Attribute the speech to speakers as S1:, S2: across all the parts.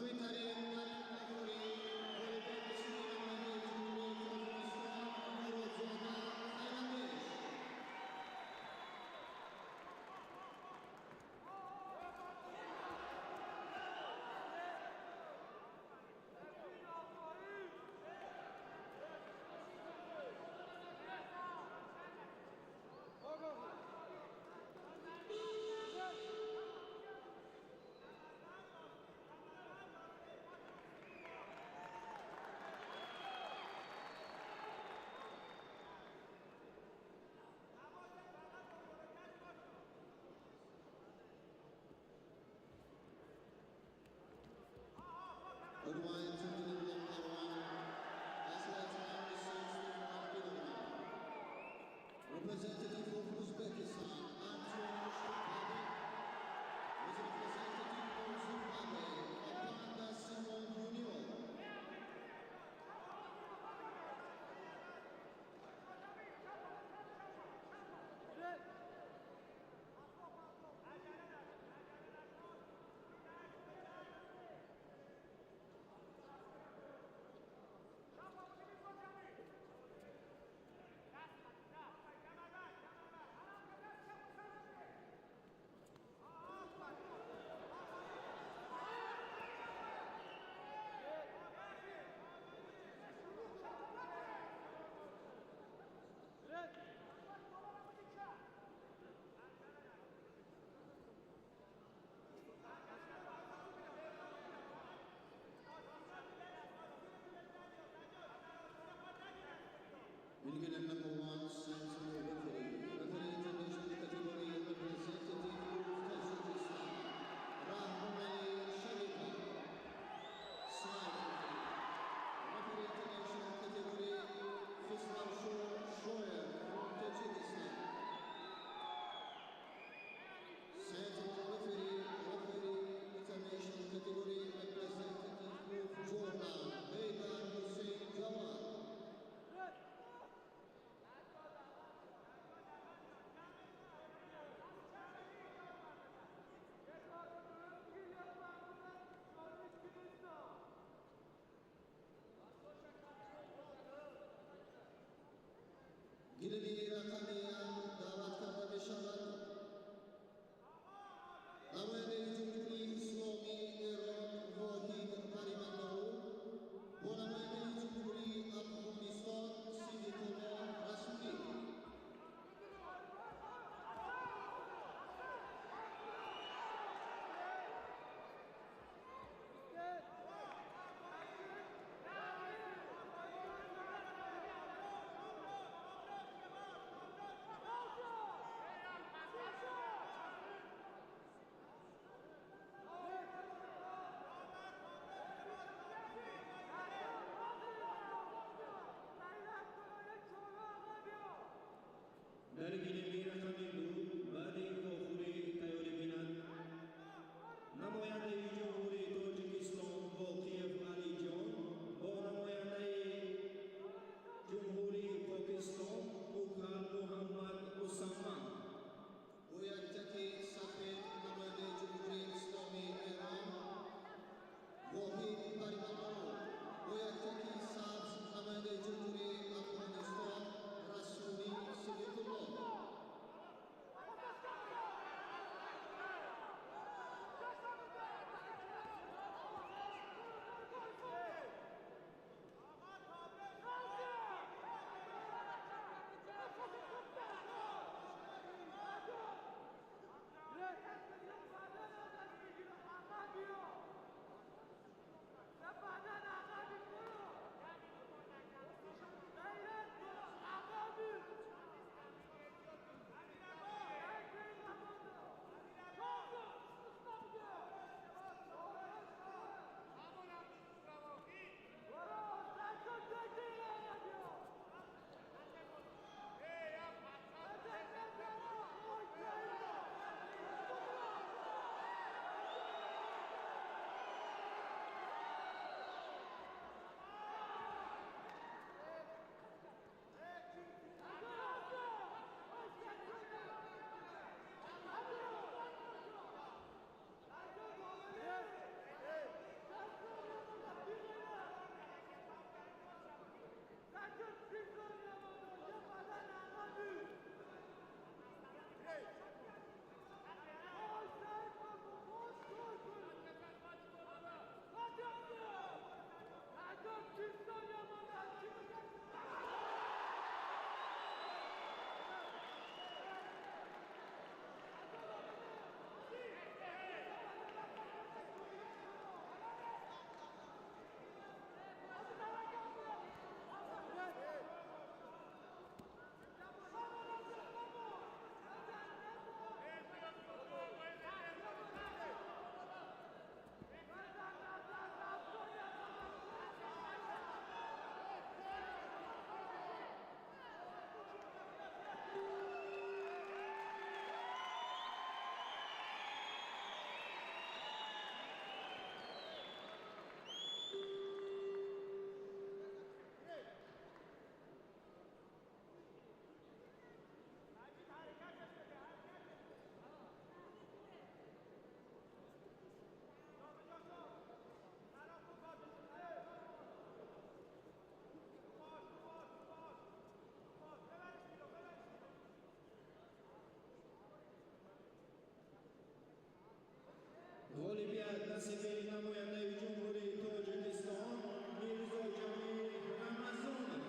S1: Ҳамин тариқ дар ин қатори ғолибияти намояндаи Ҷумҳурии Тоҷикистон Муродзода Хайрандеш. Assembleи намояндаи Ҷумҳурии Тоҷикистон Мирзо Ҷамил Рамазонов.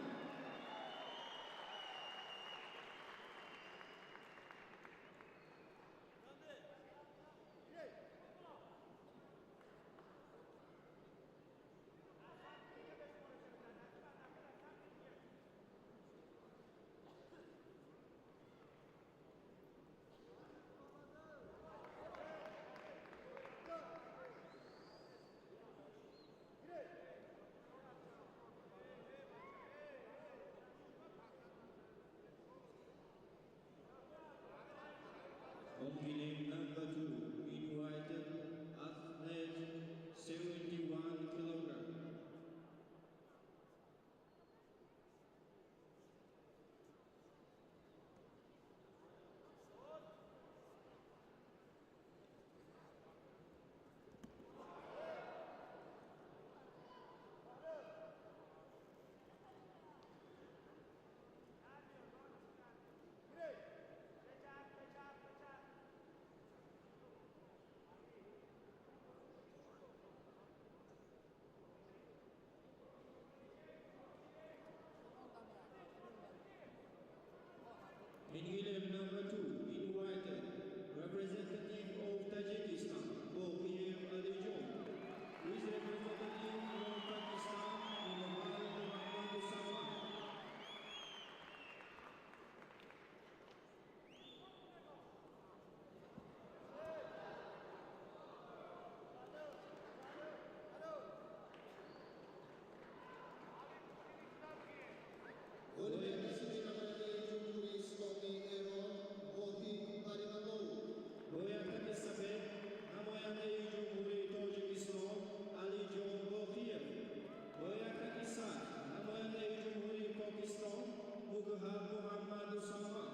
S1: On prelim number 2, in white, athlete 71 kilogram. In prelim number 2, in white, representative of Tajikistan, Boqiyev Alijon, with representative from Pakistan, Muhammad Muhammad Usama. Бояд сафед намояндаи Ҷумҳурии Тоҷикистон Алиҷон Боқиев. Бояд сар намояндаи Ҷумҳурии Покистон Мугҳаб Муҳаммад Усома.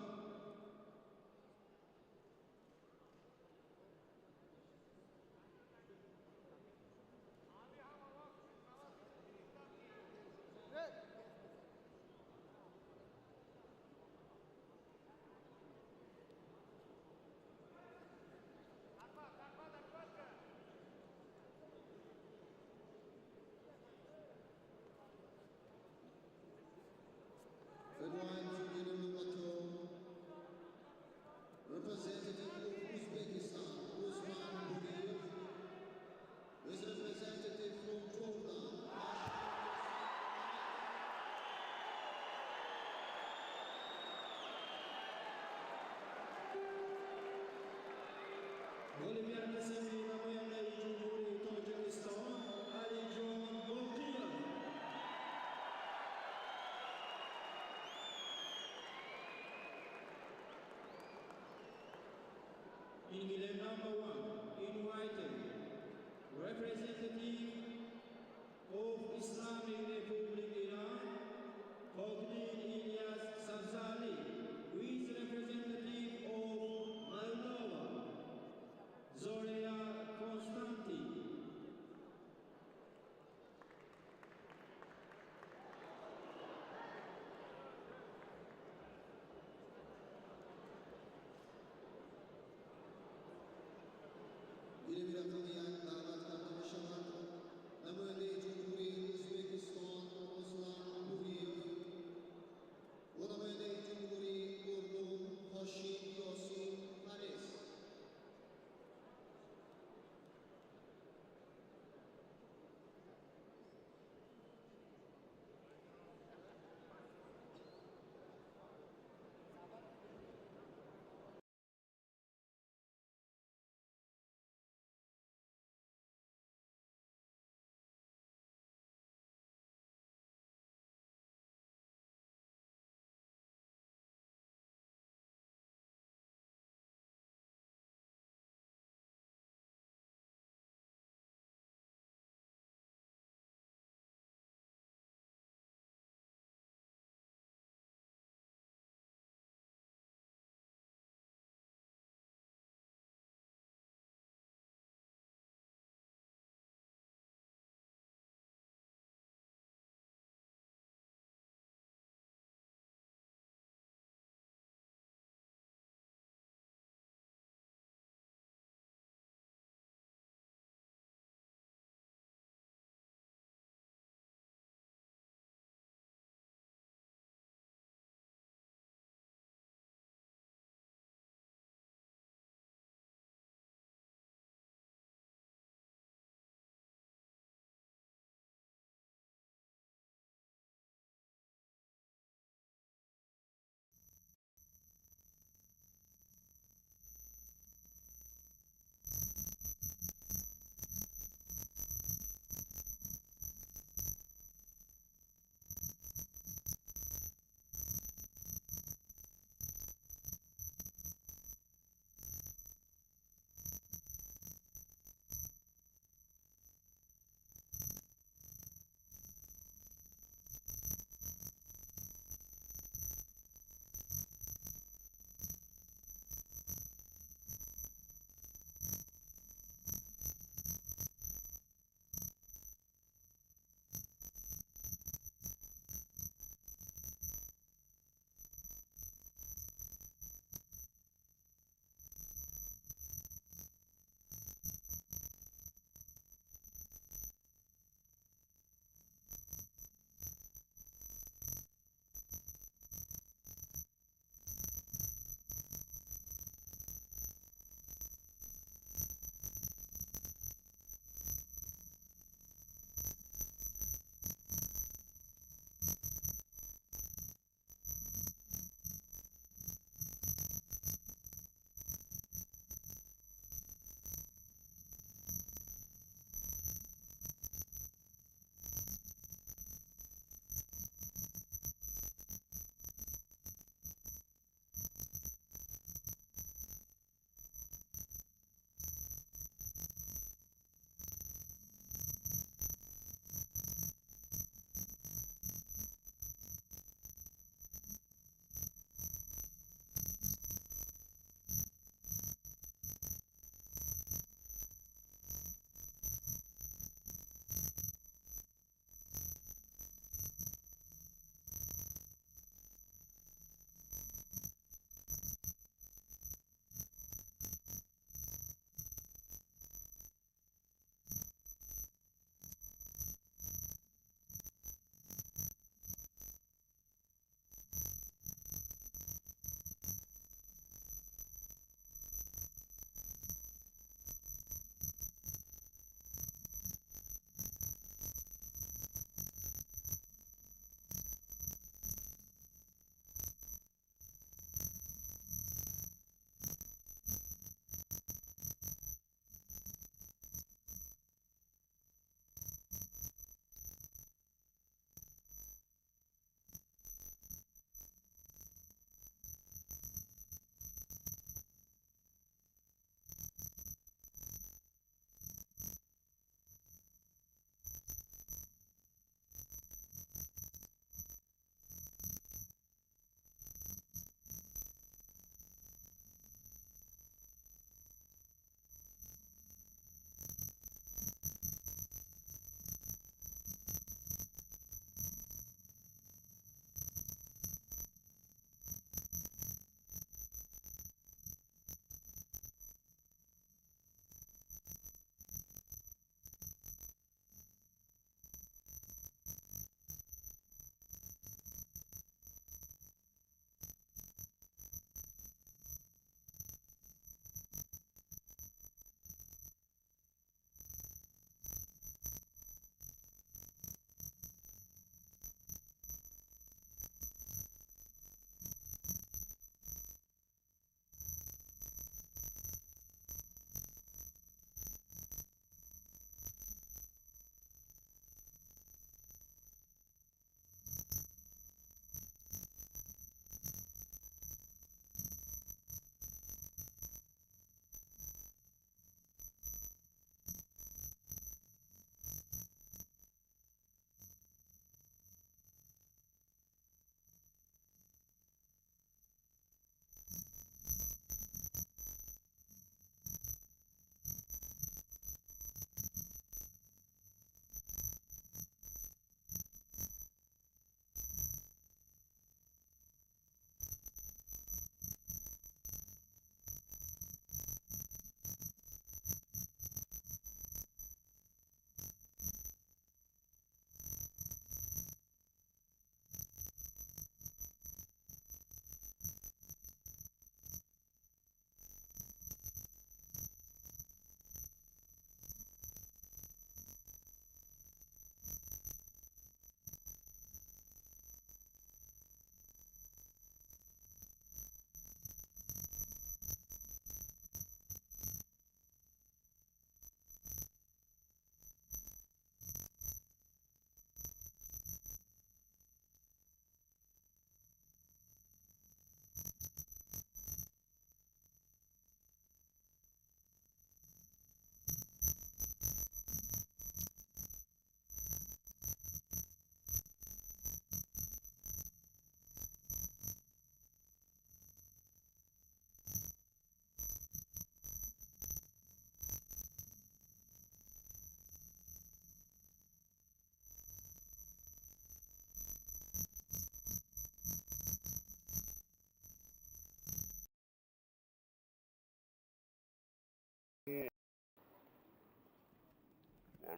S2: Representative of Uzbekistan, Usman Buriyev, with representative from Jordan,
S1: Ғолибият Assembleи намояндаи Ҷумҳурии Тоҷикистон Алиҷон Боқиев. In prelim number 1, in white, representative of Islamic Republic Iran, Kognin Ilyas Sabzali, with representative of Moldova, Zoria Konstantin.
S2: Даъват карда мешавад намояндаи Ҷумҳурии Ӯзбекистон Руслан Буриев ва намояндаи Ҷумҳурии Урдун Ҳошим Ёсин Фарис.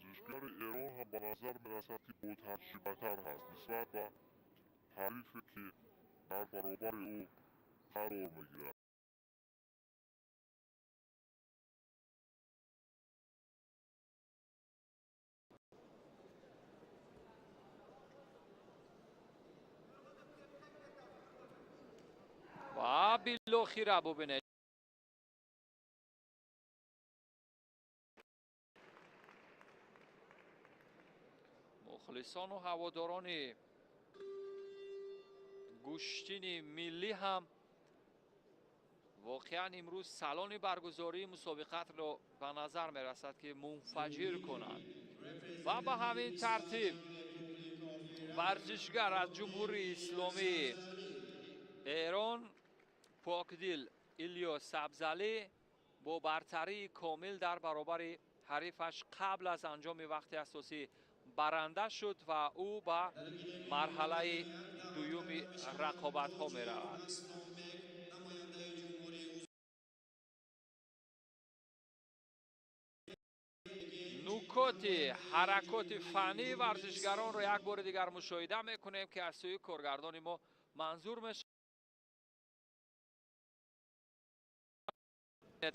S3: Варзишгари Эрон ҳам ба назар мерасад, ки ботаҷрибатар ҳаст нисбат ба ҳарифе, ки дар баробари ӯ қарор мегирад.
S4: Ва билохира бубинед, мухлисону ҳаводорони гӯштини миллӣ ҳам воқеан имрӯз салони баргузории мусобиқатро ба назар мерасад, ки мунфаҷир кунанд. Ва ба ҳамин тартиб варзишгар аз Ҷумҳурии Исломии Эрон Покдил Илёс Сабзалӣ бо бартарии комил дар баробари ҳарифаш қабл аз анҷоми вақти асосӣ баранда шуд ва ӯ ба марҳалаи дуюми рақобатҳо меравад. Нукоти ҳаракоти фаннии варзишгаронро як бори дигар мушоҳида мекунем, ки аз сӯи коргардони мо манзур мешавад.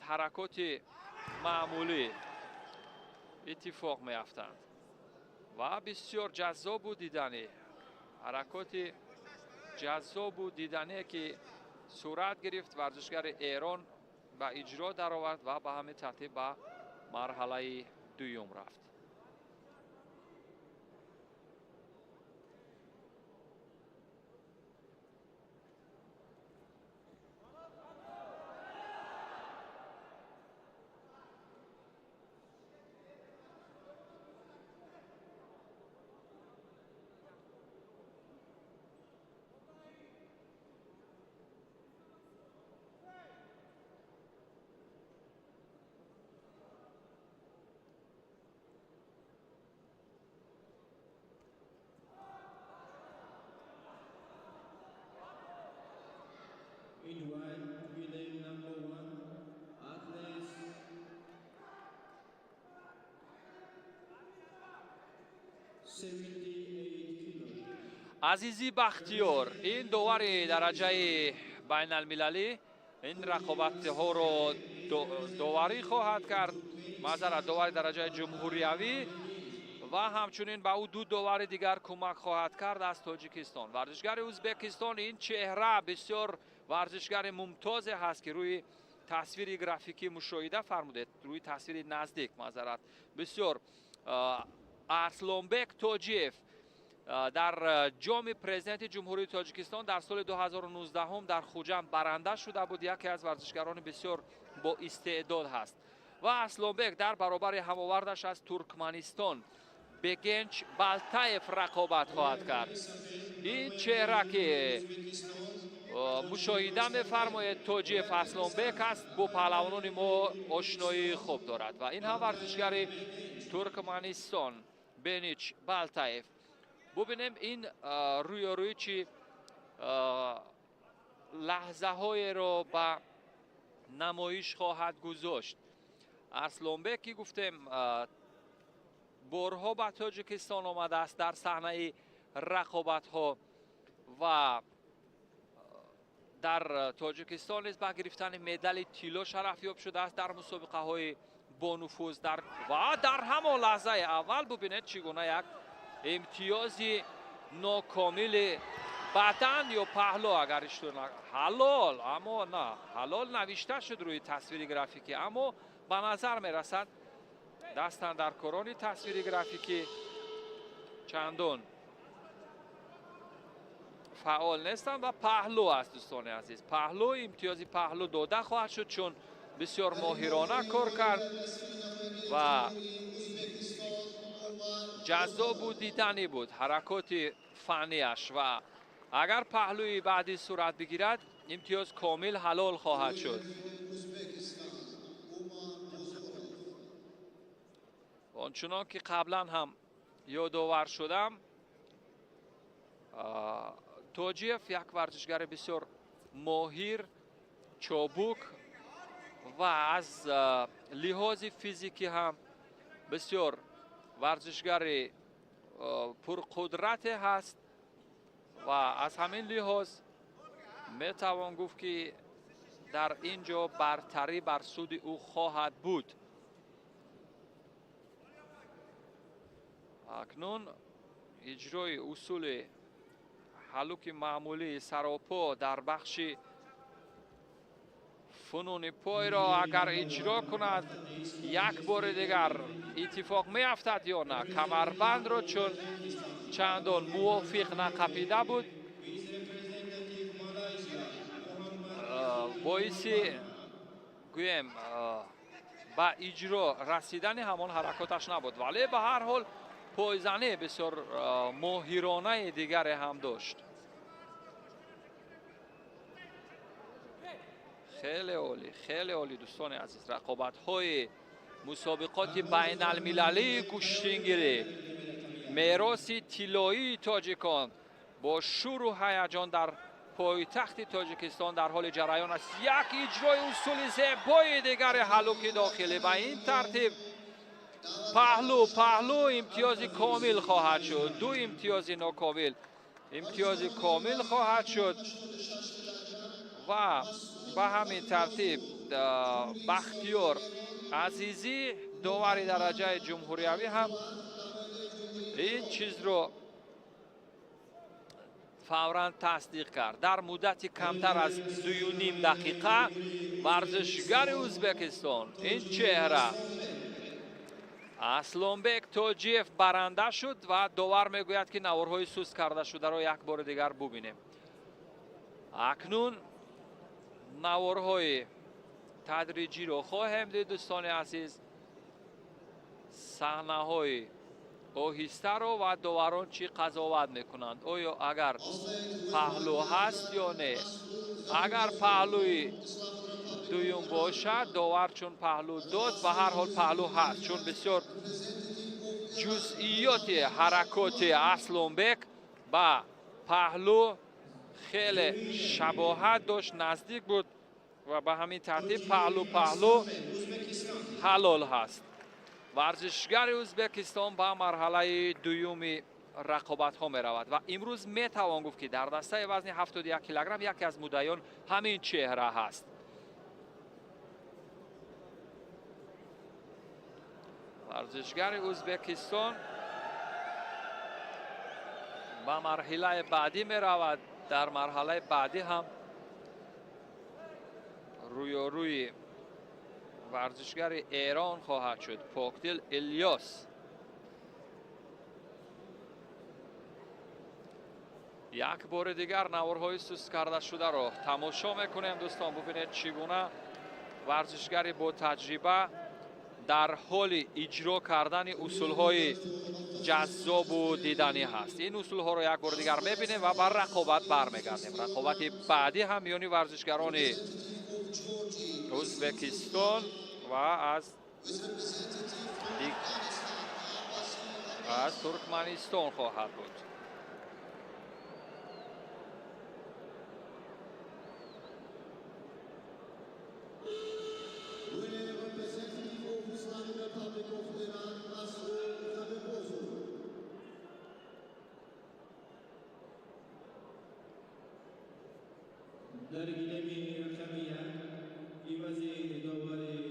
S4: Ҳаракоти маъмулӣ иттифоқ меафтанд ва бисёр ҷаззобу диданӣ, ҳаракоти ҷаззобу дидание, ки сурат гирифт, варзишгари Эрон ба иҷро даровард ва ба ҳамин тартиб ба марҳалаи дуюм рафт.
S1: In white, prelim number 1, athletes 78 kilo.
S4: Азизи Бахтиёр, ин довари дараҷаи байналмилалӣ, ин рақобатҳоро доварӣ хоҳад кард. Маъзарат, довари дараҷаи ҷумҳуриявӣ ва ҳамчунин ба ӯ ду довари дигар кӯмак хоҳад кард аз Тоҷикистон. Варзишгари Ӯзбекистон, ин чеҳра бисёр варзишгари мумтозе ҳаст, ки рӯи тасвири графикӣ мушоҳида фармудед, рӯи тасвири наздик, маъзарат, бисёр Арслонбек Тоҷиев дар ҷоми президенти Ҷумҳурии Тоҷикистон дар соли 2019 дар Хуҷанд баранда шуда буд. Яке аз варзишгарони бисёр боистеъдод ҳаст ва Арслонбек дар баробари ҳамовардаш аз Туркманистон Бегенч Балтаев рақобат хоҳад кард. Ин чеҳра, ки мушоҳида мефармоед, Тоҷиев Арслонбек аст, бо паҳлавонони мо ошноии хуб дорад ва ин ҳам варзишгари Туркманистон Бенич Балтаев. Бубинем ин рӯёрӯӣ чӣ лаҳзаҳоеро ба намоиш хоҳад гузошт. Арслонбек, ки гуфтем, борҳо ба Тоҷикистон омадааст дар саҳнаи рақобатҳо ва дар Тоҷикистон низ ба гирифтани медали тилло шарафёб шудааст дар мусобиқаҳои бонуфуз. Ва дар ҳамон лаҳзаи аввал бубинед, чӣ гуна як имтиёзи нокомили бадан ё паҳлӯ, агар иштибоҳ, ҳалол, аммо на ҳалол навишта шуд рӯи тасвири графикӣ, аммо ба назар мерасад дастандаркорони тасвири графикӣ чандон фаъол нестанд ва паҳлӯ аст. Дӯстони азиз, паҳлӯ, имтиёзи паҳлӯ дода хоҳад шуд, чун бисёр моҳирона кор кард ва ҷаззобу диданӣ буд ҳаракоти фанниаш ва агар паҳлӯи баъдӣ сурат бигирад, имтиёз комил ҳалол хоҳад шуд. Ончунон ки қаблан ҳам ёдовар шудам, Тоҷиев як варзишгари бисёр моҳир, чобук ва аз лиҳози физикӣ ҳам бисёр Варзишгари пурқудрате ҳаст ва аз ҳамин лиҳоз метавон гуфт, ки дар ин ҷо бартарӣ бар суди ӯ хоҳад буд. Акнун иҷрои усули ҳалуки маъмулии саропо дар бахши фунуни пойро агар иҷро кунад, як бори дигар иттифоқ меафтад ё на. Камарбандро чун чандон мувофиқ нақапида буд, боиси гӯем ба иҷро расидани ҳамон ҳаракоташ набуд, вале ба ҳар ҳол пойзанӣ бисёр моҳиронаи дигаре ҳам дошт. Хеле олӣ, хеле олӣ, дӯстони азиз. Рақобатҳои мусобиқоти байналмилалии гӯштингирӣ, мероси тиллоии тоҷикон бо шӯру ҳаяҷон дар пойтахти Тоҷикистон дар ҳоли ҷараён аст. Як иҷрои усули зебои дигари ҳалуки дохилӣ. Ба ин тартиб паҳлӯ паҳлӯ имтиёзи комил хоҳад шуд. Ду имтиёзи нокомил имтиёзи комил хоҳад шуд ва ба ҳамин тартиб Бахтиёр Азизӣ, довари дараҷаи ҷумҳуриявӣ, ҳам ин чизро фавран тасдиқ кард. Дар муддати камтар аз 2,5 дақиқа варзишгари Ӯзбекистон, ин чеҳра Аслонбек Тоҷиев, баранда шуд ва довар мегӯяд, ки наворҳои суст карда шударо як бори дигар бубинем. Акнун наворҳои тадриҷиро хоҳем дид, дӯстони азиз, саҳнаҳои оҳистаро ва доварон чӣ қазоват мекунанд, оё агар паҳлӯ ҳаст ё не. Агар паҳлӯи дуюм бошад, довар чун паҳлӯ дод, ба ҳар ҳол паҳлӯ ҳаст, чун бисёр ҷузъиёти ҳаракоти Аслонбек ба паҳлӯ хеле шабоҳат дошт, наздик буд ва ба ҳамин тартиб паҳлӯ паҳлӯ ҳалол ҳаст. Варзишгари Ӯзбекистон ба марҳалаи дуюми рақобатҳо меравад ва имрӯз метавон гуфт, ки дар дастаи вазни 71 килограмм яке аз муддаиён ҳамин чеҳра ҳаст. Варзишгари Ӯзбекистон ба марҳилаи баъдӣ меравад. Дар марҳалаи баъдӣ ҳам рӯёрӯи варзишгари Эрон хоҳад шуд, Покдил Илёс. Як бори дигар наворҳои суст карда шударо тамошо мекунем, дӯстон. Бубинед, чӣ гуна варзишгари бо таҷриба дар ҳоли иҷро кардани усулҳои ҷаззобу диданӣ ҳаст. Ин усулҳоро як бори дигар мебинем ва бар рақобат бармегардем. Рақобати баъдӣ ҳам миёни варзишгарони Ӯзбекистон ва аз Туркманистон хоҳад буд.
S1: در گلمی رقم یک عوض داور.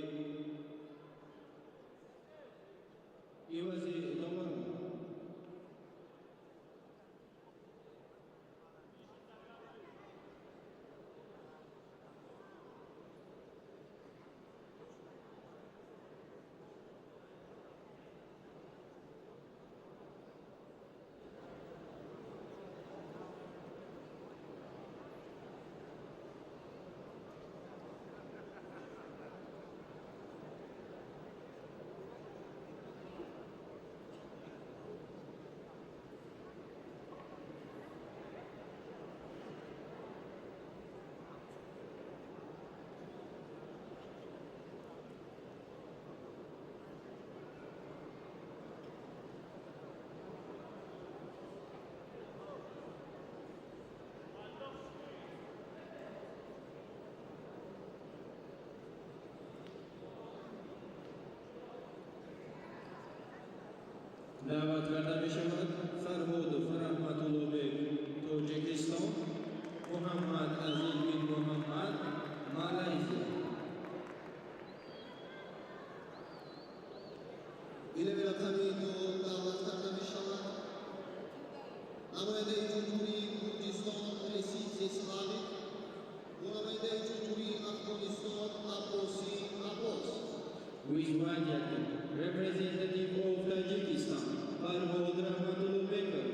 S1: Даъват карда мешавад Фарҳодов Раҳматуллобек, Тоҷикистон, Муҳаммад Азиз бин Муҳаммад, Малайзия.
S2: Гилеми рақами 2 даъват карда мешавад намояндаи Ҷумҳурии Гурҷистон Ресидзе Славик бо намояндаи Ҷумҳурии Афғонистон Аббосӣ Аббос.
S1: With white jacket, representative of Tajikistan, Farhod Rahmatullo-Bekov.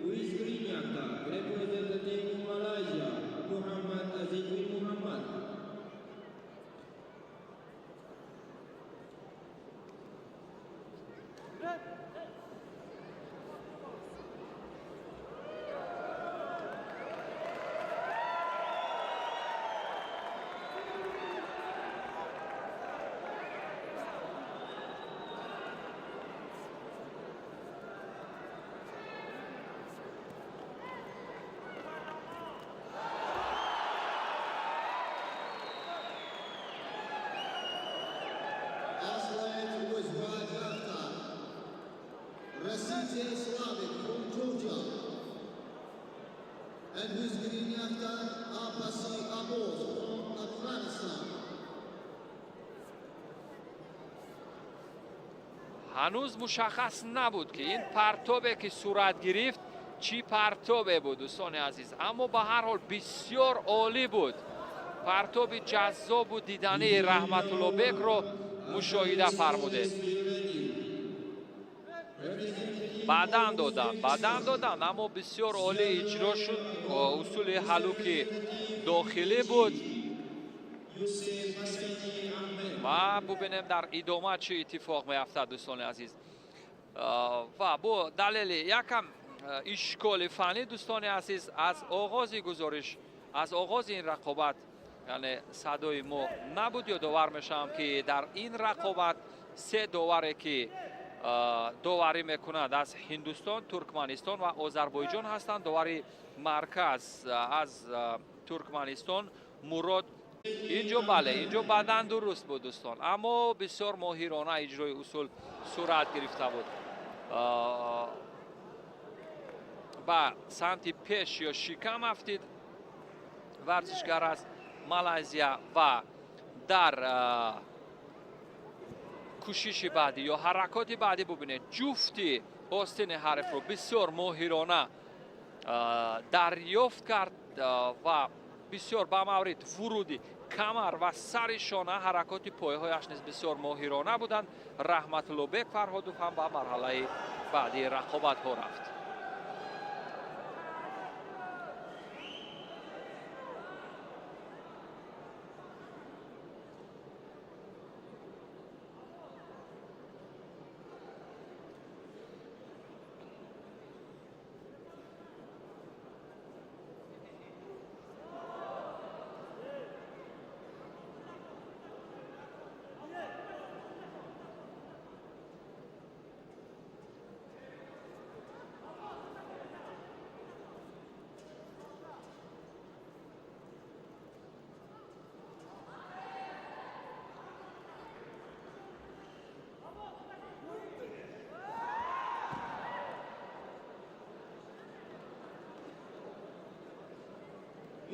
S1: With green jacket, representative of Malaysia, Muhammad Aziz bin Muhammad.
S2: Athlete with white jacket, Rasidze Slavik from Georgia, and with green jacket, Abbasi Abbas from Afghanistan.
S4: Ҳанӯз мушаххас набуд, ки ин партобе, ки сурат гирифт, чӣ партобе буд, дӯстони азиз, аммо ба ҳар ҳол бисёр олӣ буд. Партоби ҷаззобу дидании Раҳматуллобекро мушоҳида фармудед. Баъдан доданд, баъдан доданд, аммо бисёр олӣ иҷро шуд. Усули ҳалуки дохилӣ буд ва бубинем, дар идома чӣ иттифоқ меафтад, дӯстони азиз. Ва бо далели якам ишколи фаннӣ, дӯстони азиз, аз оғози гузориш, аз оғози ин рақобат, яъне садои мо набуд. Ёдовар мешавам, ки дар ин рақобат се доваре, ки доварӣ мекунад, аз Ҳиндустон, Туркманистон ва Озарбойҷон ҳастанд. Довари марказ аз Туркманистон Мурод. Инҷо, бале, инҷо баъдан дуруст буд, дӯстон, аммо бисёр моҳирона иҷрои усул сурат гирифта буд. Ба самти пеш ё шикам афтид варзишгар аз Малайзия ва дар кӯшиши баъдӣ ё ҳаракоти баъдӣ, бубинед, ҷуфти остини ҳарифро бисёр моҳирона дарёфт кард ва бисёр ба маврид вуруди камар ва сари шона, ҳаракоти пойҳояш низ бисёр моҳирона буданд. Раҳматуллобек Фарҳодов ҳам ба марҳалаи баъдии рақобатҳо рафт.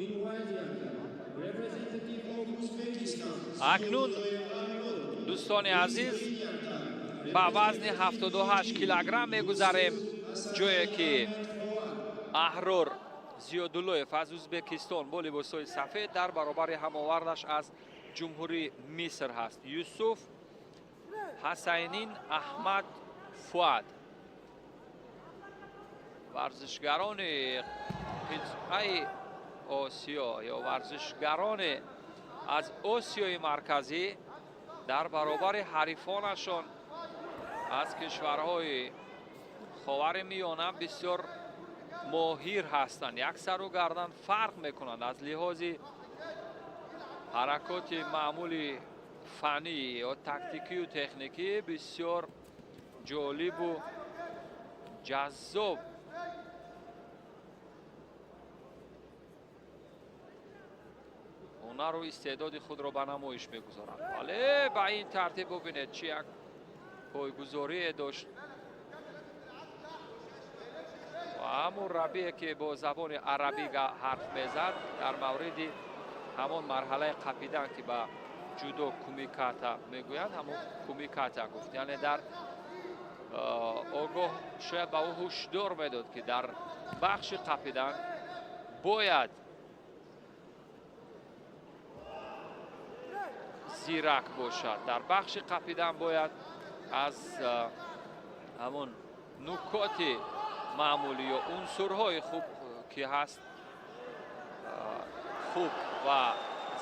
S1: In white jacket, representative of Uzbekistan,
S4: Акнун, дӯстони азиз, ба вазни 78 килограмм мегузарем, ҷое ки Аҳрор Зиёдуллоев аз Ӯзбекистон бо либосҳои сафед дар баробари ҳамовардаш аз Ҷумҳурии Миср ҳаст, Юсуф Ҳасайнин Аҳмад Фуад. Варзишгарони қитъаи Осиё ё варзишгарони аз Осиёи Марказӣ дар баробари ҳарифонашон аз кишварҳои Ховари Миёна бисёр моҳир ҳастанд, як сару гардан фарқ мекунанд. Аз лиҳози ҳаракоти маъмули фаннӣ ё тактикию техникӣ бисёр ҷолибу ҷаззоб ҳунару истеъдоди худро ба намоиш мегузоранд. Вале ба ин тартиб, бубинед, чӣ як пойгузорие дошт. Ва мураббие ки бо забони арабӣ ҳарф мезад, дар мавриди ҳамон марҳалаи қапидан, ки ба ҷудо кумиката мегӯянд, ҳамон кумиката гуфт. Яъне дар огоҳ шояд ба ӯ ҳушдор медод, ки дар бахши қапидан бояд зирак бошад, дар бахши қапидан бояд аз ҳамон нукоти маъмулӣ ё унсурҳои хуб ки ҳаст хуб ва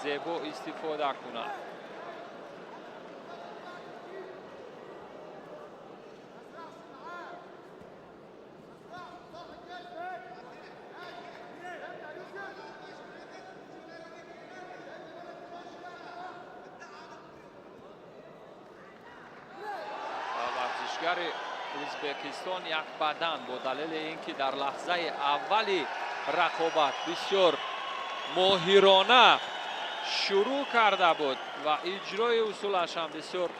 S4: зебо истифода кунад. Варзишгари Ӯзбекистон як бадан бо далели ин ки дар лаҳзаи аввали рақобат бисёр моҳирона шурӯъ карда буд ва иҷрои усулаш ҳам бисёр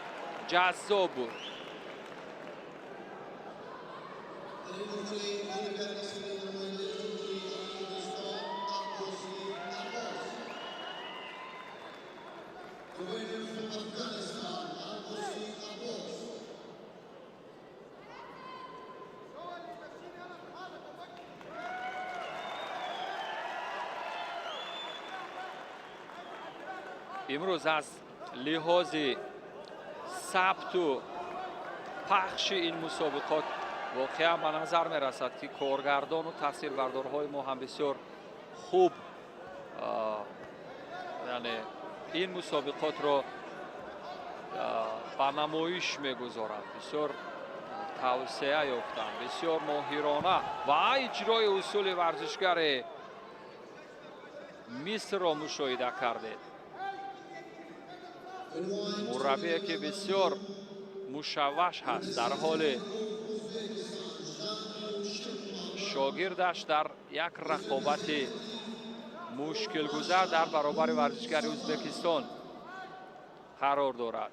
S4: ҷаззоб буд. Имрӯз аз лиҳози сабту пахши ин мусобиқот воқеан ба назар мерасад, ки коргардону тасвирбардорҳои мо ҳам бисёр хуб, яъне ин мусобиқотро ба намоиш мегузоранд, бисёр тавсеа ёфтанд, бисёр моҳирона ва иҷрои усули варзишгари Мисрро мушоҳида кардед. Мураббие ки бисёр мушавваш ҳаст, дар ҳоле шогирдаш дар як рақобати мушкилгузар дар баробари варзишгари Ӯзбекистон қарор дорад.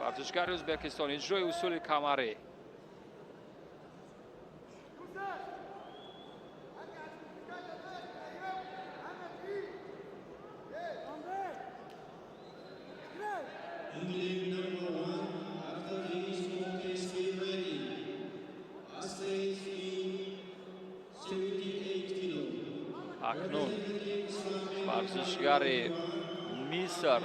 S4: Варзишгари Ӯзбекистон иҷрои усули камарӣ. Акнун варзишгари Миср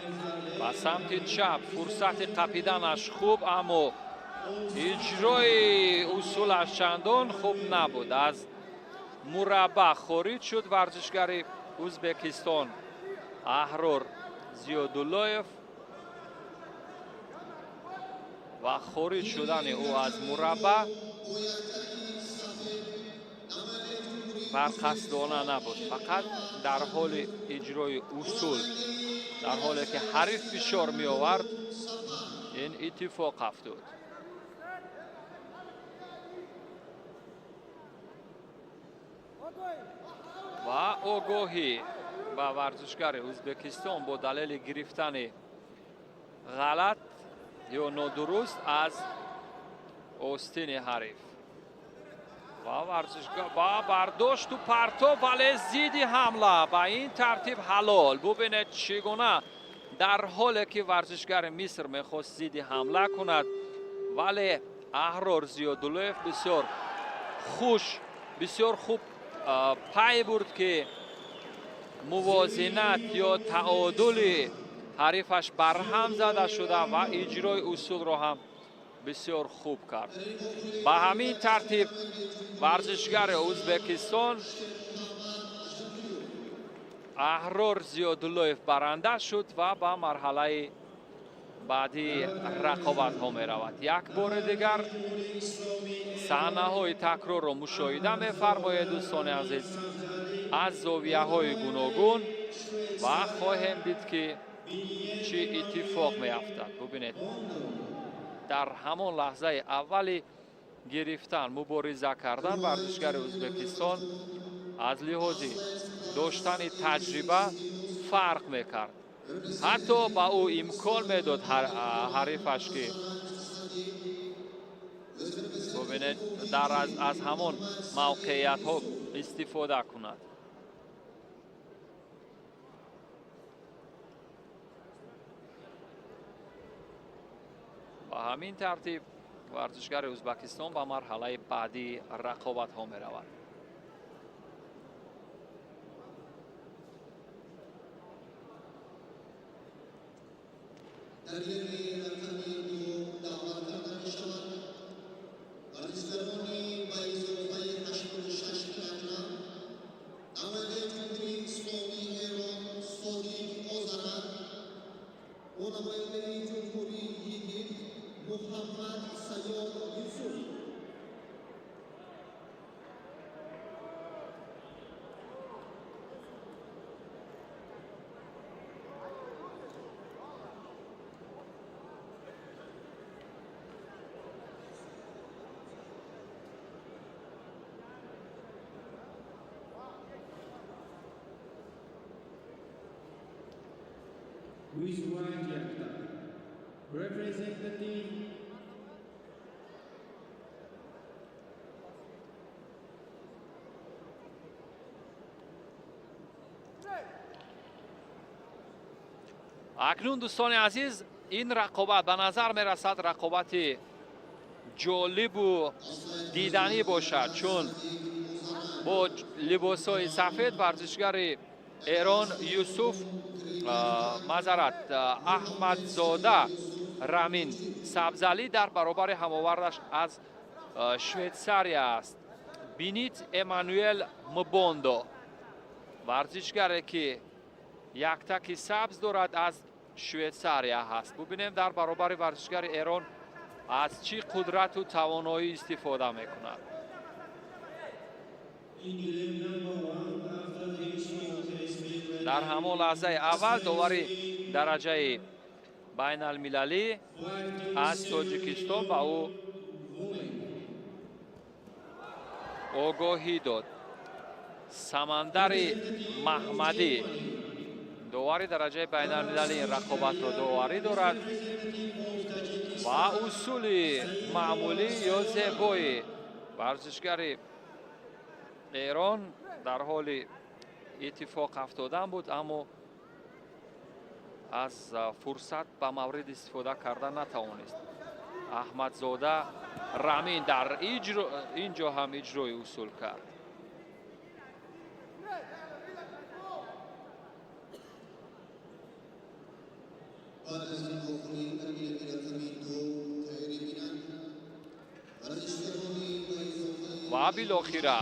S4: ба самти чап, фурсати қапиданаш хуб, аммо иҷрои усулаш чандон хуб набуд. Аз мурабба хориҷ шуд варзишгари Ӯзбекистон Аҳрор Зиёдуллоев ва хориҷ шудани ӯ аз мурабба барқасдона набуд, фақат дар ҳоли иҷрои усул, дар ҳоле ки ҳариф фишор меовард, ин иттифоқ афтод. Ва огоҳӣ ба варзишгари Ӯзбекистон бо далели гирифтани ғалат ё нодуруст аз остини ҳариф. Ва варзишгар ба бардошту партов, вале зидди ҳамла ба ин тартиб ҳалол. Бубинед чӣ гуна дар ҳоле ки варзишгари Миср мехост зидди ҳамла кунад, вале Аҳрор Зиёдуллоев бисёр хуш, бисёр хуб пай бурд, ки мувозинат ё таодули ҳарифаш барҳам зада шуда ва иҷрои усулро ҳам бисёр хуб кард. Ба ҳамин тартиб варзишгари Ӯзбекистон Аҳрор Зиёдуллоев баранда шуд ва ба марҳалаи баъдии рақобатҳо меравад. Як бори дигар саҳнаҳои такрорро мушоҳида мефармоед, дӯстони азиз, аз зовияҳои гуногун ва хоҳем дид, ки чӣ иттифоқ меафтад. Бубинед, дар ҳамон лаҳзаи аввали гирифтан, мубориза кардан варзишгари Ӯзбекистон аз лиҳози доштани таҷриба фарқ мекард. Ҳатто ба ӯ имкон медод ҳарифаш, ки Бубинед, дар аз ҳамон мавқеиятҳо истифода кунад. Ба ҳамин тартиб варзишгари Ӯзбекистон ба марҳалаи баъдии рақобатҳо меравад.
S2: Дар гилеми рақами 2 даъват карда мешавад варзишгарони ба изофаи 86 килограмм намояндаи Ҷумҳурии Исломии Эрон Содиқ Озарар бо намояндаи Ҷумҳурии Египт Муҳаммад Сайёд Юсуф.
S1: With white yaktak, representative
S4: Акнун, дӯстони азиз, ин рақобат ба назар мерасад рақобати ҷолибу диданӣ бошад, чун бо либосҳои сафед варзишгари Эрон Юсуф, мазарат, Аҳмадзода Рамин Сабзалӣ дар баробари ҳамовардаш аз Швейтсария аст Бинит Эммануэл Мбондо, варзишгаре ки яктаки сабз дорад, аз Швейтсария ҳаст. Бубинем, дар баробари варзишгари Эрон аз чӣ қудрату тавоноӣ истифода мекунад. Дар ҳамон лаҳзаи аввал довари дараҷаи байналмилалӣ аз Тоҷикистон ба ӯ огоҳӣ дод. Самандари Маҳмадӣ довари дараҷаи байналмилалӣ ин рақобатро доварӣ дорад ва усули маъмулӣ ё зебои варзишгари Эрон дар ҳоли иттифоқ афтодан буд, аммо аз фурсат ба маврид истифода карда натавонист. Аҳмадзода Рамин дар ин ҷо ҳам иҷрои усул кард.
S2: Баъд аз ин вохӯрӣ дар гилеми рақами 2 тайёрӣ бинанд варзишгарони ба изофаи
S4: Ва билохира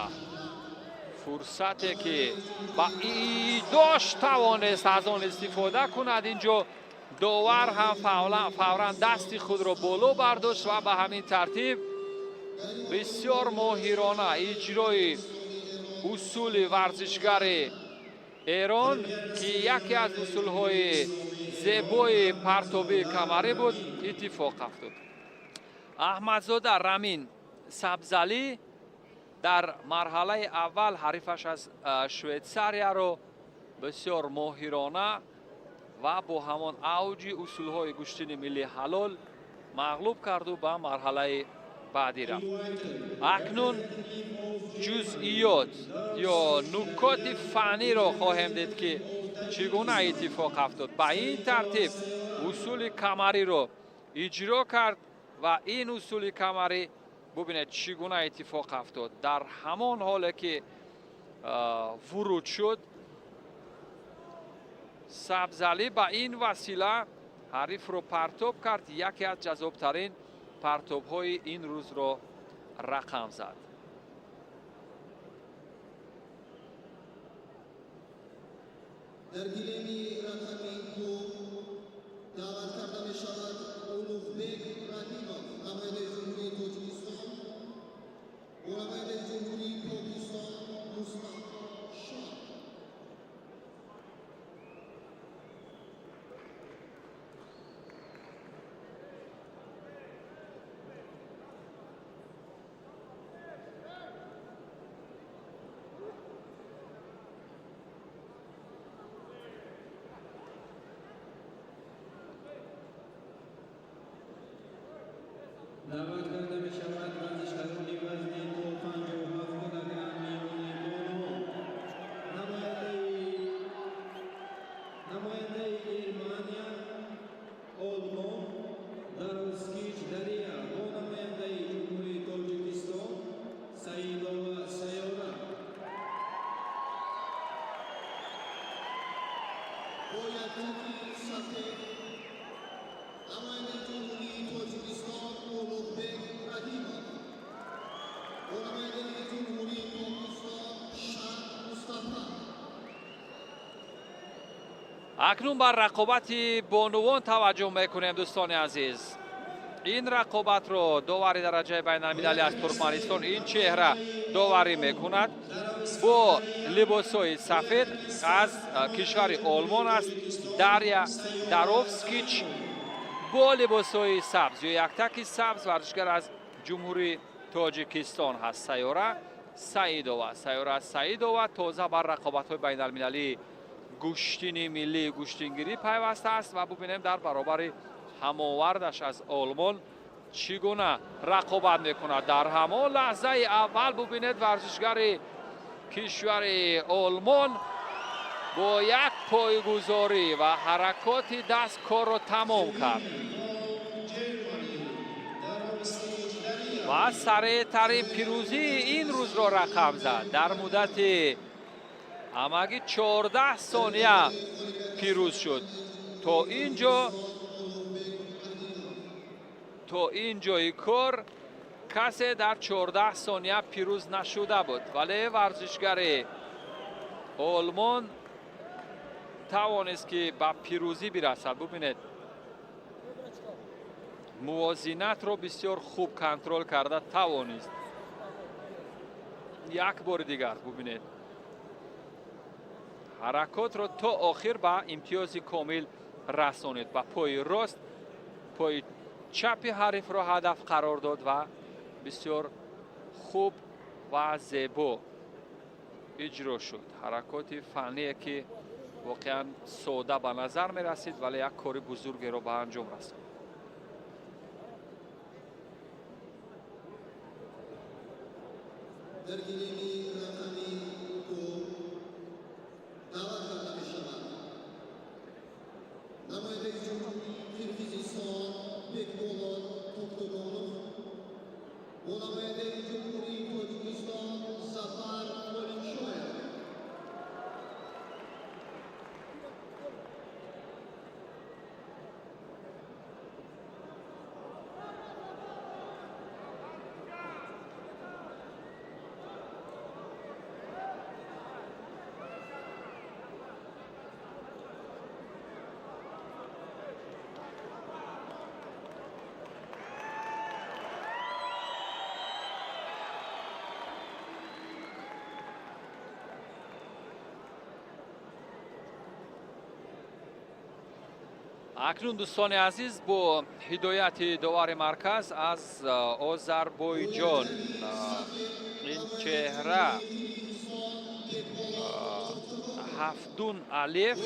S4: фурсате ки ба дошт тавонист аз он истифода кунад. Инҷо довар ҳам фавран дасти худро боло бардошт ва ба ҳамин тартиб бисёр моҳирона иҷрои усули варзишгари Эрон, ки яке аз усулҳои зебои партобии камарӣ буд, иттифоқ афтод. Аҳмадзода Рамин Сабзалӣ дар марҳалаи аввал ҳарифаш аз Швейтсарияро бисёр моҳирона ва бо ҳамон авҷи усулҳои гӯштини миллӣ ҳалол мағлуб карду ба марҳалаи баъдӣ рафт. Акнун ҷузъиёт ё нукоти фанниро хоҳем дид, ки чӣ гуна иттифоқ афтод. Ба ин тартиб усули камариро иҷро кард ва ин усули камарӣ бубинед чӣ гуна иттифоқ афтод. Дар ҳамон ҳоле ки вуруд шуд, Сабзалӣ ба ин васила ҳарифро партоб кард, яке аз ҷаззобтарин партобҳои ин рӯзро рақам зад.
S2: Дар гилеми рақами 2 даъват карда мешавад Улуғбек Раҳимов, намояндаи Ҷумҳурии Тоҷикистон, бо намояндаи Ҷумҳурии Покистон Мустафо Шоҳ.
S1: Даъват карда мешавад варзишгарони вазни то 57 килограмм миёни бонувон. Намояндаи Германия, Олмон, Даровскич Дария бо намояндаи Ҷумҳурии Тоҷикистон Саидова Сайёра.
S2: Бо яктаки сафед намояндаи Ҷумҳурии Тоҷикистон Улуғбек Раҳимов бо намояндаи Ҷумҳурии Покистон Шах Мустафа.
S4: Акнун бар рақобати бонувон таваҷҷӯҳ мекунем, дӯстони азиз. Ин рақобатро довари дараҷаи байналмилалӣ аз Туркманистон, ин чеҳра, доварӣ мекунад. Бо либосҳои сафед аз кишвари Олмон аст Дарья Даровскич, бо либосҳои сабз ё яктаки сабз варзишгар аз Ҷумҳурии Тоҷикистон ҳаст Сайёра Саидова. Сайёра Саидова тоза бар рақобатҳои байналмилалии гӯштини миллии гӯштингирӣ пайваста аст ва бубинем, дар баробари ҳамовардаш аз Олмон чӣ гуна рақобат мекунад. Дар ҳамон лаҳзаи аввал, бубинед, варзишгари кишвари Олмон бо як пойгузорӣ ва ҳаракоти даст корро тамом кард ва сареътарин пирӯзии ин рӯзро рақам зад. Дар муддати ҳамагӣ 14 сония пирӯз шуд. То ин ҷои кор касе дар 14 сония пирӯз нашуда буд, вале варзишгари Олмон тавонист, ки ба пирӯзӣ бирасад. Бубинед, мувозинатро бисёр хуб контрол карда тавонист. Як бори дигар бубинед, ҳаракотро то охир ба имтиёзи комил расонид. Ба пои рост пои чапи ҳарифро ҳадаф қарор дод ва бисёр хуб ва зебо иҷро шуд. Ҳаракоти фанние, ки воқеан сода ба назар мерасид, вале як кори бузургеро ба анҷом расонд.
S2: Дар гилеми рақами 2 даъват карда мешавад намояндаи Ҷумҳурии Қирғизистон Бекболот Токтогонов бо намояндаи Ҷумҳурии Тоҷикистон Зафар Олимшоев.
S4: Акнун, дӯстони азиз, бо ҳидояти довари марказ аз Озарбойҷон, ин чеҳра, Ҳафтун Алиев,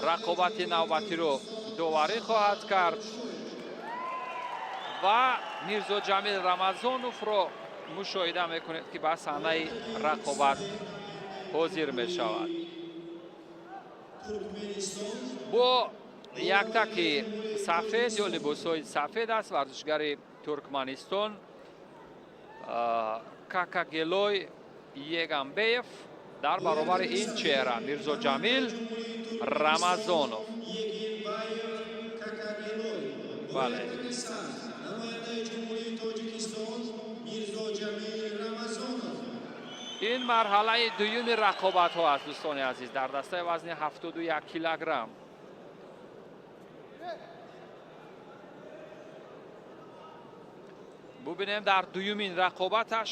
S4: рақобати навбатиро доварӣ хоҳад кард ва Мирзоҷамил Рамазоновро мушоҳида мекунед, ки ба саҳнаи рақобат ҳозир мешавад. Бо яктаки сафед ё либосҳои сафед аст варзишгари Туркманистон Какагелой Егамбеев дар баробари ин чеҳра, Мирзоҷамил Рамазонов. Бале.
S1: Намояндаи Ҷумҳурии Тоҷикистон Мирзоҷамил Рамазонов.
S4: Ин марҳалаи дуюми рақобатҳо аст, дӯстони азиз, дар дастаи вазни 71 килограмм. Бубинем, дар дуюмин рақобаташ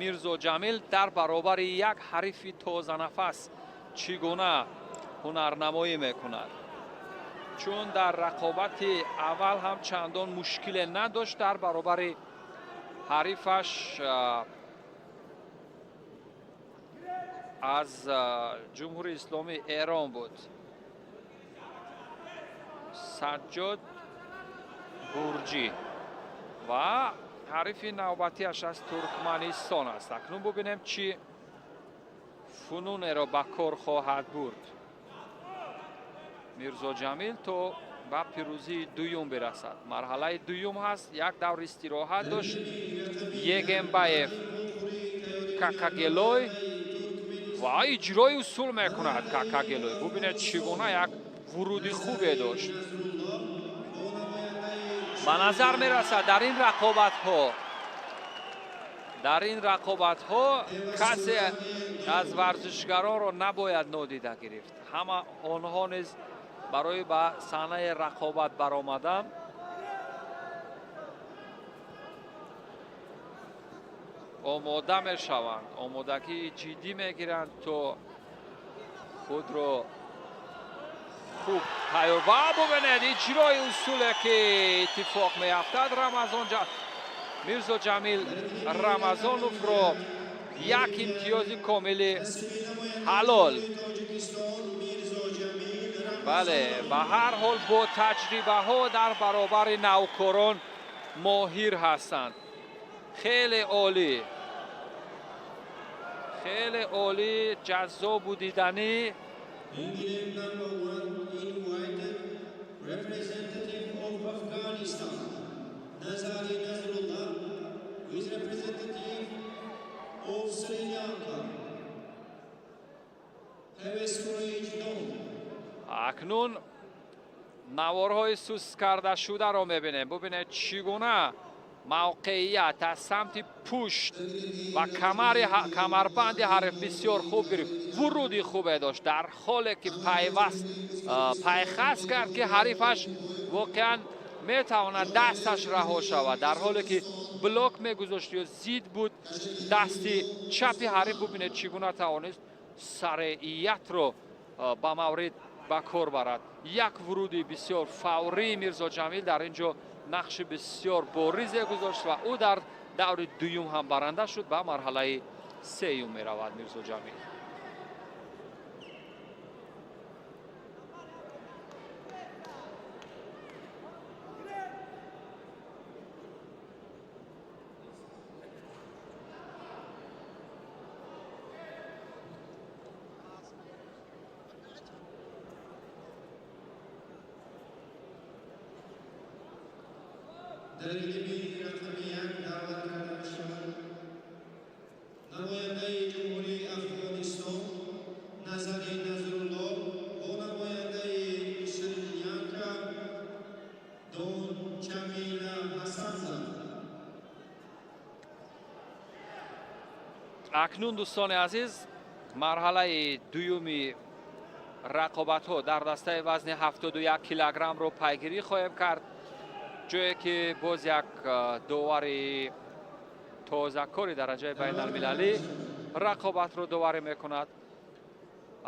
S4: Мирзоҷамил дар баробари як ҳарифи тозанафас чӣ гуна ҳунарнамоӣ мекунад, чун дар рақобати аввал ҳам чандон мушкиле надошт дар баробари ҳарифаш аз Ҷумҳурии Исломии Эрон буд, Саҷҷод Бурҷӣ. Ва ҳарифи навбатиаш аз Туркманистон аст. Акнун бубинем, чӣ фунунеро ба кор хоҳад бурд Мирзо Ҷамил то ба пирӯзии дуюм бирасад. Марҳалаи дуюм ҳаст, як давр истироҳат дошт Егембаев Какагелой ва иҷрои усул мекунад Какагелой. Бубинед, чӣ гуна як вуруди хубе дошт. Ба назар мерасад, дар ин рақобатҳо касе аз варзишгаронро набояд нодида гирифт. Ҳама онҳо низ барои ба саҳнаи рақобат баромадан омода мешаванд, омодагии ҷиддӣ мегиранд, то худро хуб тайёр. Ва бубинед, иҷрои усуле ки иттифоқ меафтад, Рамазон Мирзо Ҷамил Рамазоновро як имтиёзи комили ҳалол. Бале, ба ҳар ҳол бо таҷрибаҳо дар баробари навкорон моҳир ҳастанд. Хеле олӣ, хеле олӣ, ҷаззобу диданӣ.
S1: In gilem number one in white, representative of Afghanistan, Nazari Nazrullah, with representative of Sri Lanka, Harris Courage Don.
S4: Акнун наворҳои суст кардашударо мебинем. Бубинед, чӣ гуна мавқеият аз самти пушт ва камари камарбанди ҳариф бисёр хуб гирифт. Вуруди хубе дошт, дар ҳоле ки пайваст пайхас кард, ки ҳарифаш воқеан метавонад дасташ раҳо шавад. Дар ҳоле ки блок мегузошт ё зид буд дасти чапи ҳариф, бубинед, чӣ гуна тавонист сареиятро ба маврид ба кор барад. Як вуруди бисёр фаврии Мирзо Ҷамил дар ин ҷо нақши бисёр боризе гузошт ва ӯ дар даври дуюм ҳам баранда шуд, ба марҳалаи сеюм меравад Мирзо Ҷамил.
S1: Дар гилеми рақами як даъват карда мешавад намояндаи Ҷумҳурии Афғонистон Назари Назрулло бо намояндаи Шри-Ланка Дон Чамила Ҳасанза.
S4: Акнун, дӯстони азиз, марҳалаи дуюми рақобатҳо дар дастаи вазни 71 килограммро пайгирӣ хоҳем кард, ҷое ки боз як довари тозакори дараҷаи байналмилалӣ рақобатро доварӣ мекунад.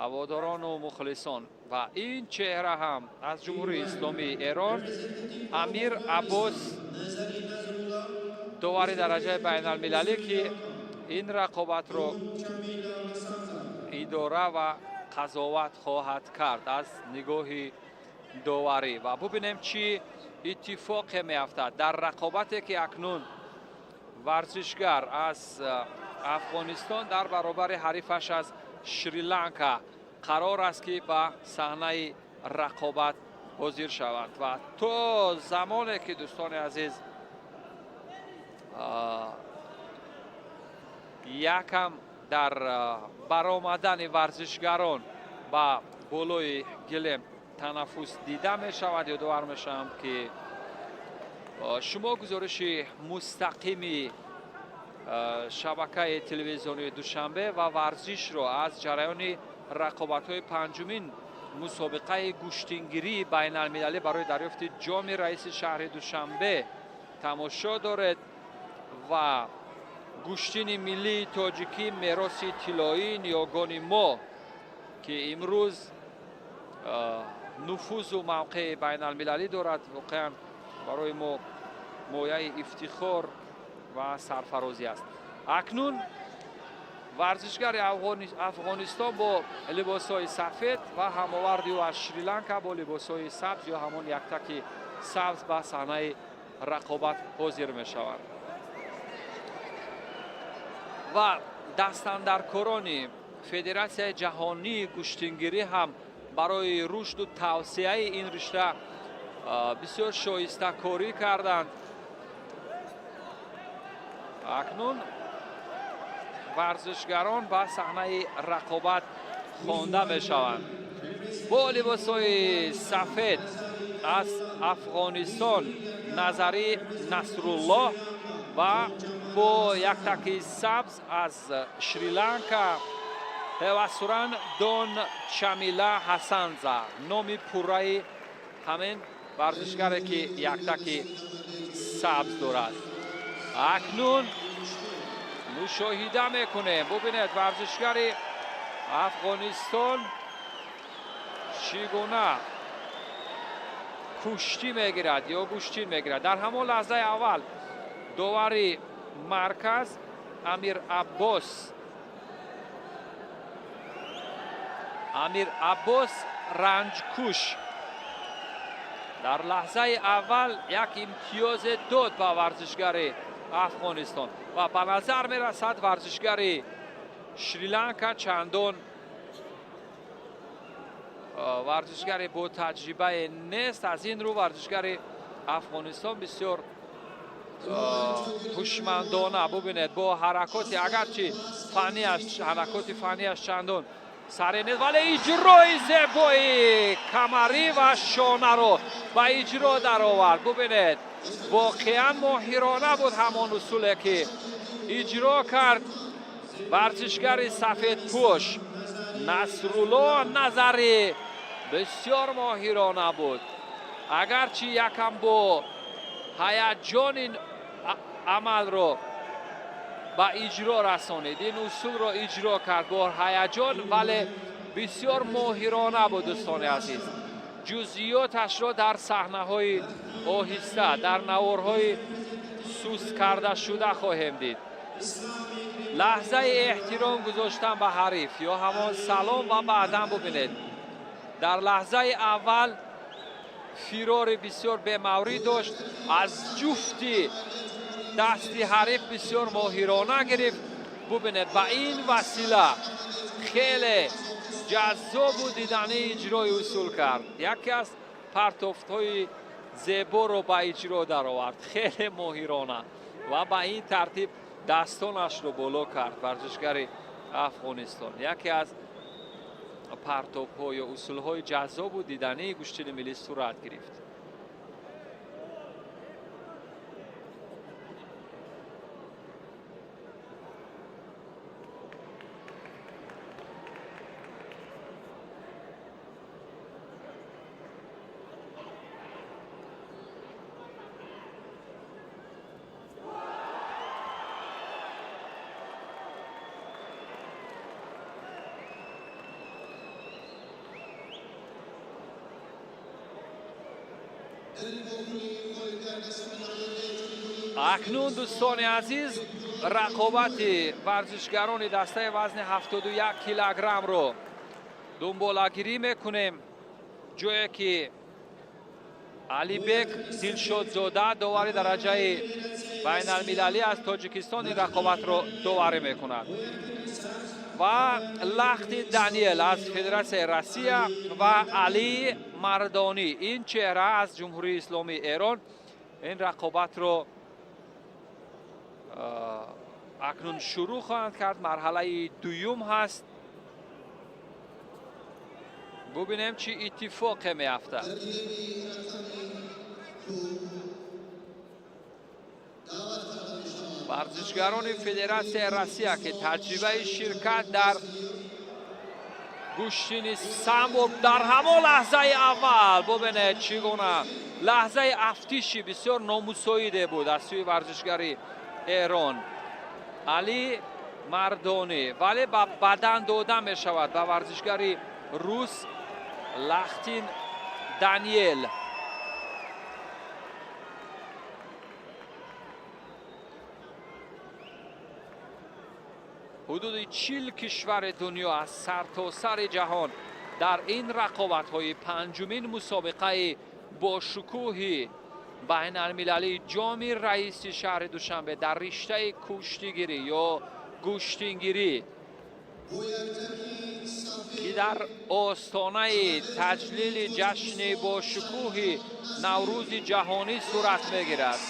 S4: Ҳаводорону мухлисон, ва ин чеҳра ҳам аз Ҷумҳурии Исломии Эрон, Амир Аббос, довари дараҷаи байналмилалӣ, ки ин рақобатро идора ва қазоват хоҳад кард аз нигоҳи доварӣ. Ва бубинем, чӣ иттифоқе меафтад дар рақобате ки акнун варзишгар аз Афғонистон дар баробари ҳарифаш аз Шри-Ланка қарор аст, ки ба саҳнаи рақобат ҳозир шаванд. Ва то замоне ки, дӯстони азиз, якам дар баромадани варзишгарон ба болои гилем танаффус дида мешавад, ёдовар мешавам, ки шумо гузориши мустақими шабакаи телевизионии Душанбе ва Варзишро аз ҷараёни рақобатҳои панҷумин мусобиқаи гӯштингирии байналмилалӣ барои дарёфти ҷоми раиси шаҳри Душанбе тамошо доред. Ва гӯштини миллии тоҷикӣ, мероси тиллоии ниёгони мо, ки имрӯз нуфузу мавқеи байналмилалӣ дорад, воқеан барои мо мояи ифтихор ва сарфарозӣ аст. Акнун варзишгари Афғонистон бо либосҳои сафед ва ҳамоварди ӯ аз Шри-Ланка бо либосҳои сабз ё ҳамон яктаки сабз ба саҳнаи рақобат ҳозир мешаванд. Ва дастандаркорони Федератсияи ҷаҳонии гӯштингирӣ ҳам барои рушду тавсеаи ин ришта бисёр шоистакорӣ карданд. Акнун варзишгарон ба саҳнаи рақобат хонда мешаванд. Бо либосҳои сафед аз Афғонистон Назарӣ Насруллоҳ ва бо яктаки сабз аз Шри-Ланка Ҳевасуран Дон Чамила Ҳасанза, номи пурраи ҳамин варзишгаре ки яктаки сабз дорад. Акнун мушоҳида мекунем, бубинед варзишгари Афғонистон чӣ гуна куштӣ мегирад ё гӯштин мегирад. Дар ҳамон лаҳзаи аввал довари марказ Амир Аббос Ранҷкуш дар лаҳзаи аввал як имтиёзе дод ба варзишгари Афғонистон ва ба назар мерасад варзишгари Шри-Ланка чандон варзишгари бо таҷрибае нест. Аз ин рӯ варзишгари Афғонистон бисёр ҳушмандона, бубинед, бо ҳаракоти агарчи фанниаш, ҳаракоти фанниаш чандон саре нест, вале иҷрои зебои камарӣ ва шонаро ба иҷро даровард. Бубинед, воқеан моҳирона буд ҳамон усуле ки иҷро кард варзишгари сафедпӯш Насрулло Назарӣ. Бисёр моҳирона буд, агарчи якам бо ҳаяҷон ин амалро ба иҷро расонид, ин усулро иҷро кард бо ҳаяҷон, вале бисёр моҳирона буд. Дӯстони азиз, ҷузъиёташро дар саҳнаҳои оҳиста, дар наворҳои суст карда шуда хоҳем дид. Лаҳзаи эҳтиром гузоштан ба ҳариф ё ҳамон салом ва баъдан бубинед, дар лаҳзаи аввал фирори бисёр бемаврид дошт, аз ҷуфти дасти ҳариф бисёр моҳирона гирифт. Бубинед, ба ин васила хеле ҷаззобу диданӣ иҷрои усул кард. Яке аз партофтҳои зеборо ба иҷро даровард, хеле моҳирона, ва ба ин тартиб дастонашро боло кард варзишгари Афғонистон. Яке аз партобҳо ё усулҳои ҷаззобу дидании гӯштини миллӣ сурат гирифт. Акнун дӯстони азиз, рақобати варзишгарони дастаи вазни 71 килограммро дунболагирӣ мекунем, ҷое ки Алибек Дилшодзода, довари дараҷаи байналмилалӣ аз Тоҷикистон, ин рақобатро доварӣ мекунад ва Лахти Даниел аз Федератсияи Россия ва Али Мардонӣ, ин чеҳра аз Ҷумҳурии Исломии Эрон, ин рақобатро акнун шурӯъ хоҳанд кард. Марҳалаи дуюм ҳаст. Бубинем чӣ иттифоқе меафтад. Варзишгарони Федератсияи Россия ки таҷрибаи ширкат дар гӯштини самбо дар ҳамон лаҳзаи аввал, бубинед чӣ гуна лаҳзаи афтиши бисёр номусоиде буд аз сӯи варзишгари Эрон Али Мардонӣ, вале ба бадан дода мешавад ба варзишгари рус Лахтин Даниел. Ҳудуди 40 кишвари дунё аз сартосари ҷаҳон дар ин рақобатҳои панҷумин мусобиқаи бошукӯҳи Байналмилалии Ҷоми раиси шаҳри Душанбе дар риштаи кӯштигирӣ ё гӯштингирӣ, ки дар остонаи таҷлили ҷашни бошукӯҳи Наврӯзи ҷаҳонӣ сурат мегирад.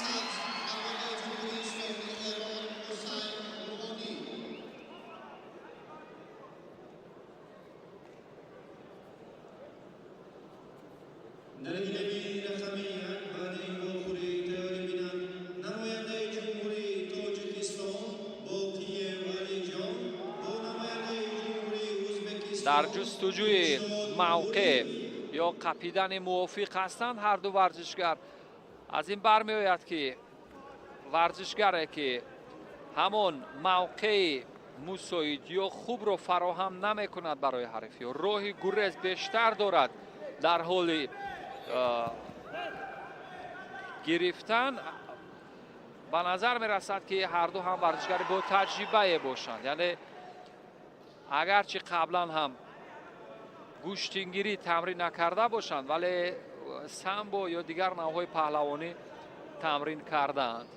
S4: Дар ҷустуҷӯи мавқеъ ё қапидани мувофиқ ҳастанд ҳар ду варзишгар. Аз ин бармеояд, ки варзишгаре, ки ҳамон мавқеи мусоид ё хубро фароҳам намекунад барои ҳариф ё роҳи гурез бештар дорад дар ҳоли гирифтан, ба назар мерасад, ки ҳарду ҳам варзишгари бо таҷрибае бошанд. Яъне агарчи қаблан ҳам гӯштингирӣ тамрин накарда бошанд, вале самбо ё дигар навъҳои паҳлавонӣ тамрин кардаанд.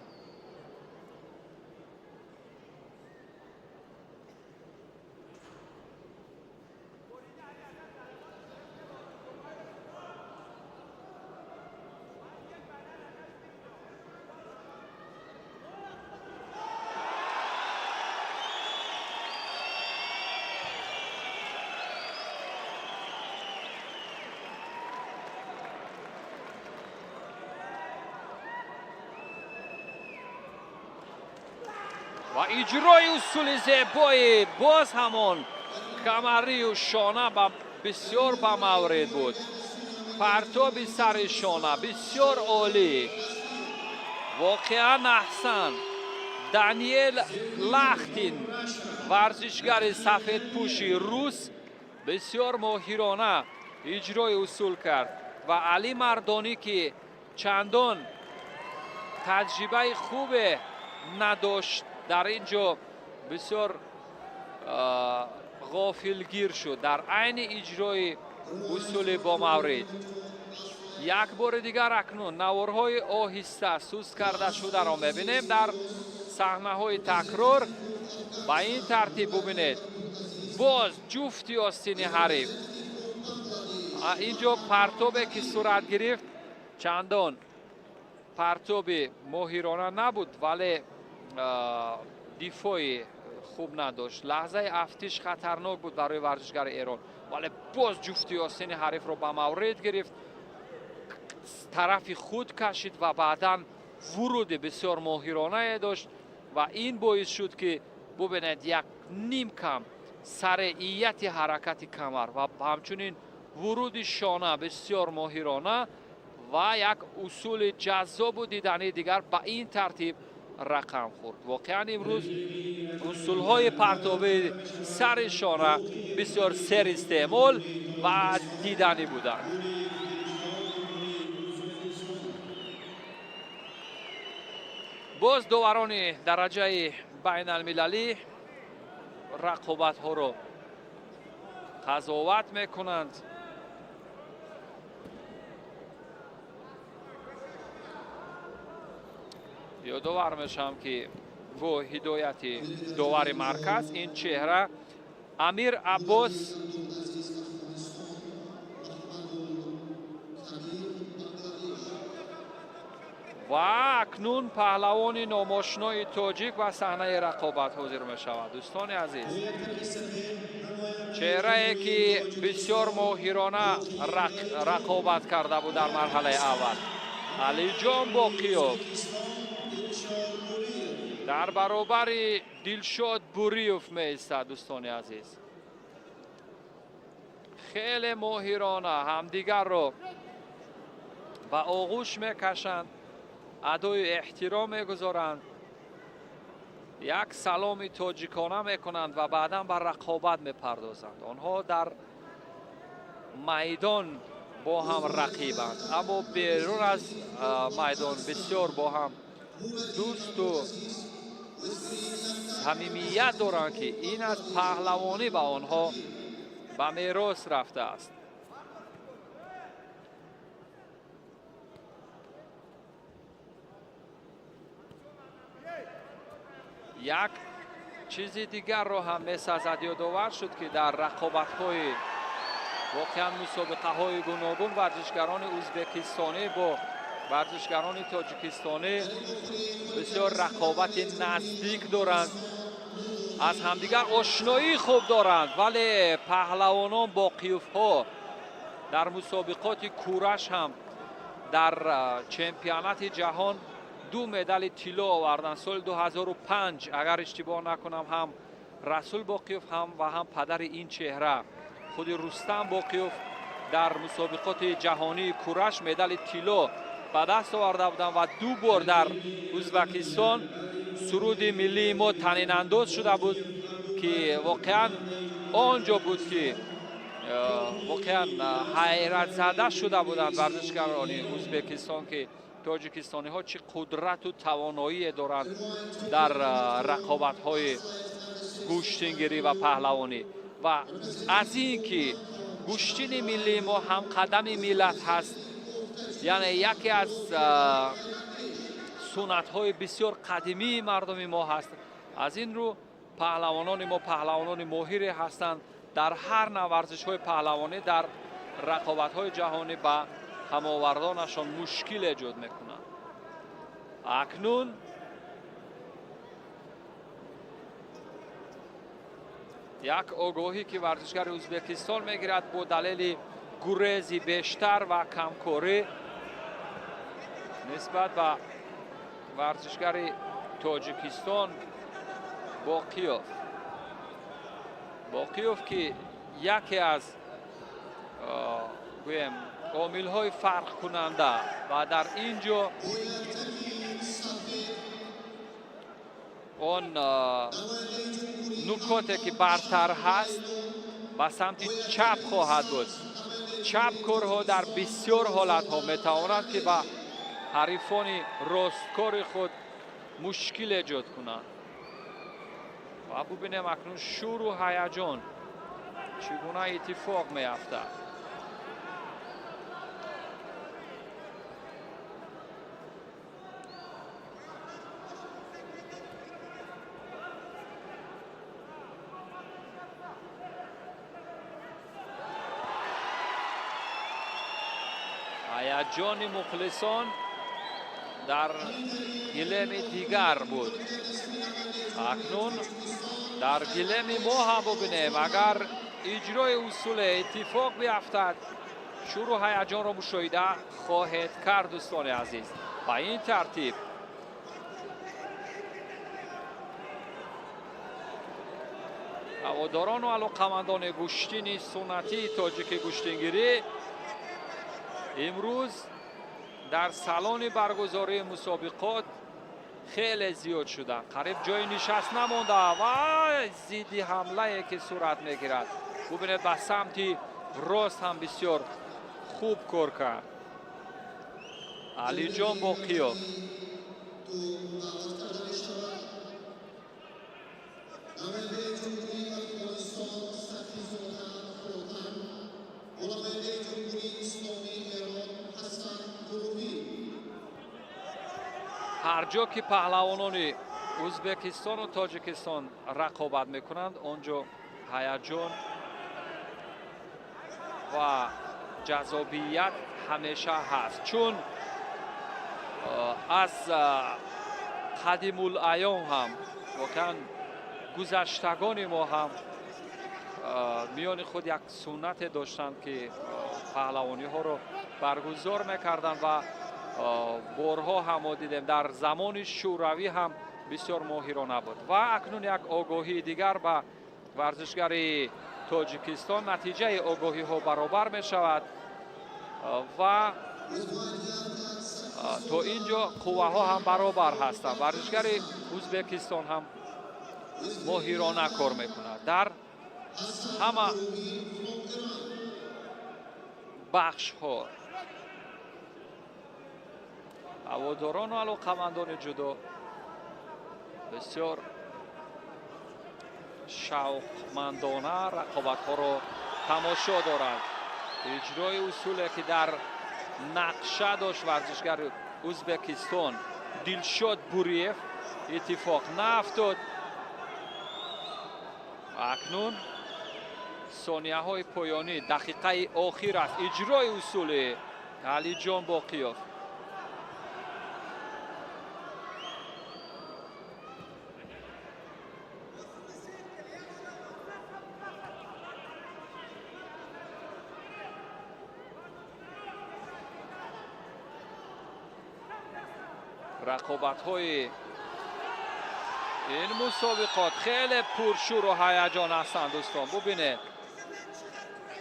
S4: Ва иҷрои усули зебои боз ҳамон камарию шона ба бисёр ба маврид буд. Партоби сари шона бисёр олӣ, воқеан аҳсан. Даниел Лахтин, варзишгари сафедпӯши рус, бисёр моҳирона иҷрои усул кард ва Али Мардонӣ, ки чандон таҷрибаи хубе надошт, дар ин ҷо бисёр ғофилгир шуд дар айни иҷрои усули бомаврид. Як бори дигар акнун наворҳои оҳиста суст карда шударо мебинем дар саҳнаҳои такрор. Ба ин тартиб бубинед, боз ҷуфти остини ҳариф. Ин ҷо партобе, ки сурат гирифт, чандон партоби моҳирона набуд, вале дифои хуб надошт. Лаҳзаи афтиш хатарнок буд барои варзишгари Эрон, вале боз ҷуфти остини ҳарифро ба маврид гирифт, тарафи худ кашид ва баъдан вуруди бисёр моҳиронае дошт ва ин боис шуд, ки бубинед, як ним кам сареияти ҳаракати камар ва ҳамчунин вуруди шона бисёр моҳирона ва як усули ҷаззобу дидании дигар ба ин тартиб рақам хӯрд. Воқеан имрӯз усулҳои партобии сари шона бисёр серистеъмол ва диданӣ буданд. Боз доварони дараҷаи байналмилалӣ рақобатҳоро қазоват мекунанд. Ёдовар мешавам, ки бо ҳидояти довари марказ ин чеҳра Амир Аббос ва акнун паҳлавони номошинои тоҷик ба саҳнаи рақобат ҳозир мешавад. Дӯстони азиз, чеҳрае, ки бисёр моҳирона рақобат карда буд дар марҳалаи аввал, Алиҷон Боқиёв дар баробари Дилшод Буриев меистад. Дӯстони азиз, хеле моҳирона ҳамдигарро ба оғӯш мекашанд, адои эҳтиром мегузоранд, як саломи тоҷикона мекунанд ва баъдан ба рақобат мепардозанд. Онҳо дар майдон бо ҳам рақибанд, аммо берун аз майдон бисёр бо ҳам дӯсту самимият доранд, ки ин аз паҳлавонӣ ба онҳо ба мерос рафтааст. Як чизи дигарро ҳам месазад ёдовар шуд, ки дар рақобатҳои воқеан мусобиқаҳои гуногун варзишгарони ӯзбекистонӣ бо варзишгарони тоҷикистонӣ бисёр рақобати наздик доранд, аз ҳамдигар ошноии хуб доранд, вале паҳлавонон Боқиевҳо дар мусобиқоти кураш ҳам дар чемпионати ҷаҳон 2 медали тилло оварданд. Соли 2005, агар иштибоҳ накунам, ҳам Расул Боқиев ҳам ва ҳам падари ин чеҳра худи Рустам Боқиев дар мусобиқоти ҷаҳонии кураш медали тилло ба даст оварда буданд ва 2 бор дар Ӯзбекистон суруди миллии мо танинандоз шуда буд, ки воқеан он ҷо буд, ки воқеан ҳайратзада шуда буданд варзишгарони Ӯзбекистон, ки тоҷикистониҳо чӣ қудрату тавоноие доранд дар рақобатҳои гӯштингирӣ ва паҳлавонӣ. Ва аз ин ки гӯштини миллии мо ҳамқадами миллат ҳаст, яъне яке аз суннатҳои бисёр қадимии мардуми мо ҳаст. Аз ин рӯ паҳлавонони мо паҳлавонони моҳире ҳастанд дар ҳар нав варзишҳои паҳлавонӣ, дар рақобатҳои ҷаҳонӣ ба ҳамовардонашон мушкил эҷод мекунанд. Акнун як огоҳӣ, ки варзишгари Ӯзбекистон мегирад бо далели гурези бештар ва камкорӣ нисбат ба варзишгари Тоҷикистон Боқиёв. Боқиёв, ки яке аз гӯем омилҳои фарқкунанда ва дар ин ҷо он нукоте ки бартар ҳаст ба самти чап хоҳад буд. Чапкорҳо дар бисёр ҳолатҳо метавонанд, ки ба ҳарифони росткори худ мушкил эҷод кунанд. Ва бубинем акнун шӯру ҳаяҷон чӣ гуна иттифоқ меафтад. Ҳаяҷони мухлисон дар гилеми дигар буд. Акнун дар гилеми мо ҳам бубинем, агар иҷрои усуле иттифоқ биафтад, шӯру ҳаяҷонро мушоҳида хоҳед кард, дӯстони азиз. Ба ин тартиб ҳаводорону алоқамандони гӯштини суннатии тоҷики гӯштингирӣ имрӯз дар салони баргузории мусобиқот хеле зиёд шуданд. Қариб ҷои нишаст намонда ва зидди ҳамлае ки сурат мегирад. Бубинед, ба самти рост ҳам бисёр хуб кор кард Алиҷон Боқиёв. Ҳар ҷо ки паҳлавонони Ӯзбекистону Тоҷикистон рақобат мекунанд, он ҷо ҳаяҷон ва ҷаззобият ҳамеша ҳаст, чун аз қадимулайём ҳам воқеан гузаштагони мо ҳам миёни худ як суннате доштанд, ки паҳлавониҳоро баргузор мекарданд ва борҳо ҳам мо дидем дар замони шӯравӣ ҳам бисёр моҳирона буд. Ва акнун як огоҳии дигар ба варзишгари Тоҷикистон. Натиҷаи огоҳиҳо баробар мешавад ва то ин ҷо қувваҳо ҳам баробар ҳастанд. Варзишгари Ӯзбекистон ҳам моҳирона кор мекунад дар ҳама бахшҳо. Ҳаводорону алоқамандони ҷудо бисёр шавқмандона рақобатҳоро тамошо доранд. Иҷрои усуле ки дар нақша дошт варзишгари Ӯзбекистон Дилшод Буриев Иттифоқ нафтод. Акнун сонияҳои поёнӣ, дақиқаи охир аст. Иҷрои усули Алиҷон Боқиёв. Рақобатҳои ин мусобиқот хеле пуршӯру ҳаяҷон ҳастанд, дӯстон. Бубинед,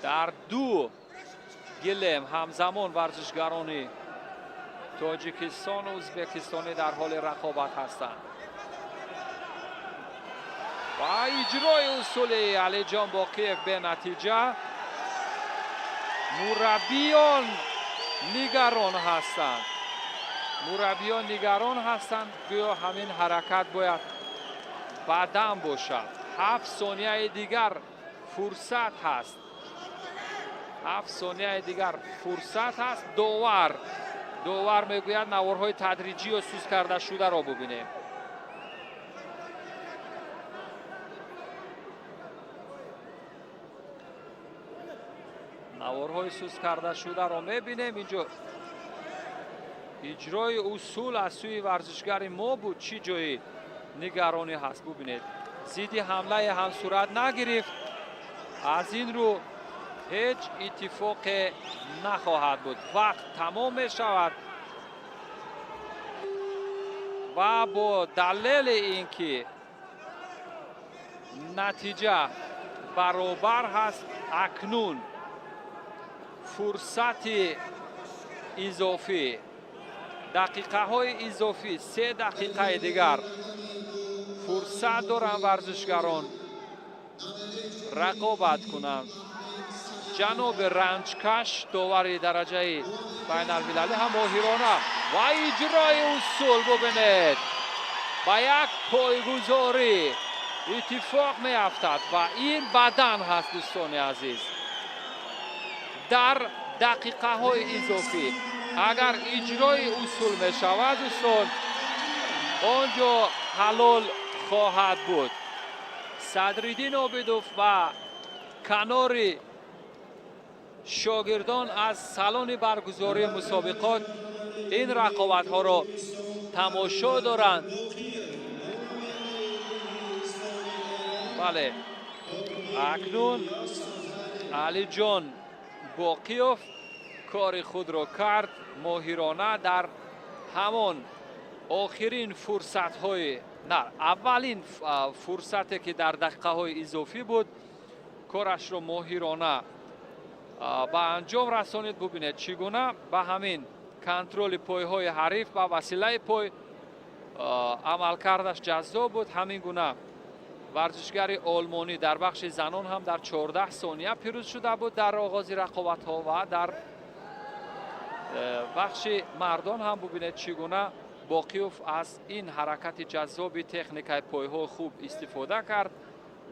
S4: дар ду гилем ҳамзамон варзишгарони Тоҷикистону Ӯзбекистонӣ дар ҳоли рақобат ҳастанд. Ва иҷрои усули Алиҷон Боқиев бенатиҷа. Мураббиён нигарон ҳастанд. Мураббиён нигарон ҳастанд, гӯё ҳамин ҳаракат бояд баъдан бошад. 7 сонияи дигар фурсат ҳаст. 7 сонияи дигар фурсат ҳаст. Довар мегӯяд наворҳои тадриҷӣ ё суст карда шударо бубинем. Наворҳои суст карда шударо мебинем. Инҷо иҷрои усул аз сӯи варзишгари мо буд. Чӣ ҷои нигаронӣ ҳаст? Бубинед, зидди ҳамлае ҳам сурат нагирифт. Аз ин рӯ ҳеҷ иттифоқе нахоҳад буд. Вақт тамом мешавад ва бо далели ин ки натиҷа баробар ҳаст, акнун фурсати изофӣ, дақиқаҳои изофӣ, 3 дақиқаи дигар фурсат доранд варзишгарон рақобат кунанд. Ҷаноби ранҷкаш, довари дараҷаи байналмилалӣ ҳам моҳирона ва иҷрои усул, бубинед, ба як пойгузорӣ иттифоқ меафтад ва ин бадан ҳаст, дӯстони азиз. Дар дақиқаҳои изофӣ агар иҷрои усул мешавад, дӯстон, он ҷо ҳалол хоҳад буд. Садриддин Обидов ва канори шогирдон аз салони баргузории мусобиқот ин рақобатҳоро тамошо доранд. Бале, акнун Алиҷон Боқиёв кори худро кард моҳирона дар ҳамон охирин фурсатҳои, на, аввалин фурсате ки дар дақиқаҳои изофӣ буд, корашро моҳирона ба анҷом расонид. Бубинед, чӣ гуна ба ҳамин контроли пойҳои ҳариф ба василаи пой амалкардаш ҷаззоб буд. Ҳамин гуна варзишгари олмонӣ дар бахши занон ҳам дар 14 сония пирӯз шуда буд дар оғози рақобатҳо ва дар бахши мардон ҳам бубинед, чӣ гуна Боқиёв аз ин ҳаракати ҷаззоби техникаи пойҳо хуб истифода кард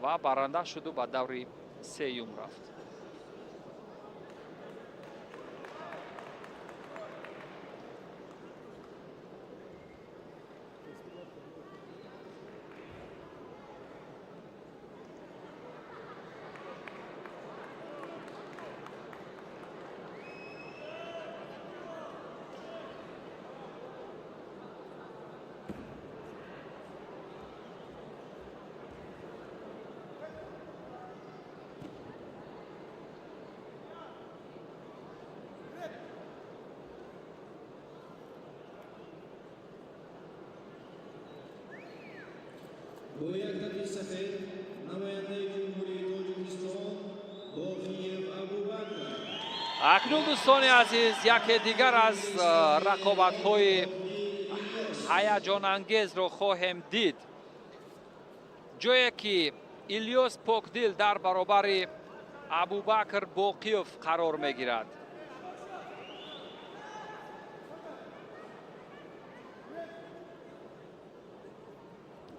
S4: ва баранда шуду ба даври сеюм рафт.
S1: Бо як хати сафед намояндаи Ҷумҳурии Тоҷикистон Боқиев Абубакр.
S4: Акнун, дӯстони азиз, яке дигар аз рақобатҳои ҳаяҷонангезро хоҳем дид, ҷое ки Илёс Покдил дар баробари Абубакр Боқиёв қарор мегирад.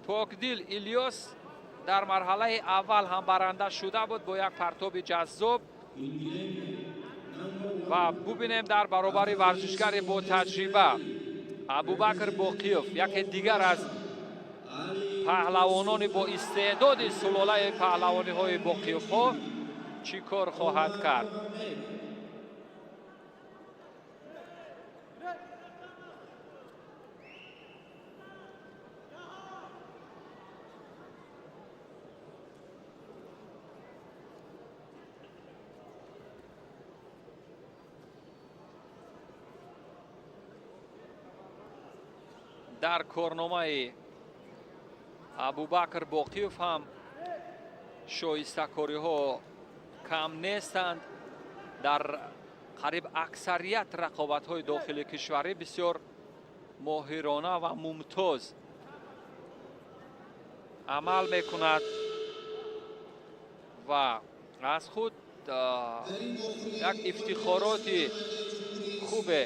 S4: Покдил Илёс дар марҳалаи аввал ҳам баранда шуда буд бо як партоби ҷаззоб ва бубинем дар баробари варзишгари бо таҷриба Абубакр Боқиёв, яке дигар аз Паҳлавонони бо истеъдоди сулолаи паҳлавониҳои Боқиевҳо чӣ кор хоҳад кард? Дар корномаи Абубакр Боқиев ҳам шоистакориҳо кам нестанд. Дар қариб аксарият рақобатҳои дохили кишварӣ бисёр моҳирона ва мумтоз амал мекунад ва аз худ як ифтихороти хубе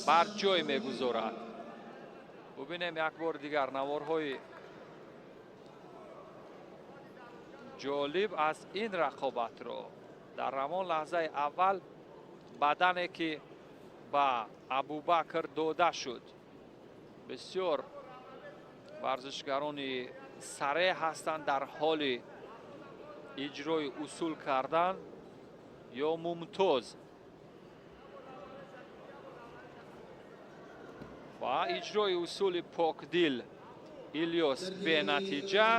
S4: бар ҷой мегузорад. Бубинем як бор дигар наворҳои ҷолиб аз ин рақобатро. Дар ҳамон лаҳзаи аввал бадане ки ба Абубакр дода шуд, бисёр варзишгарони сареъ ҳастанд дар ҳоли иҷрои усул кардан ё мумтоз ва иҷрои усули покдил Илёс бенатиҷа.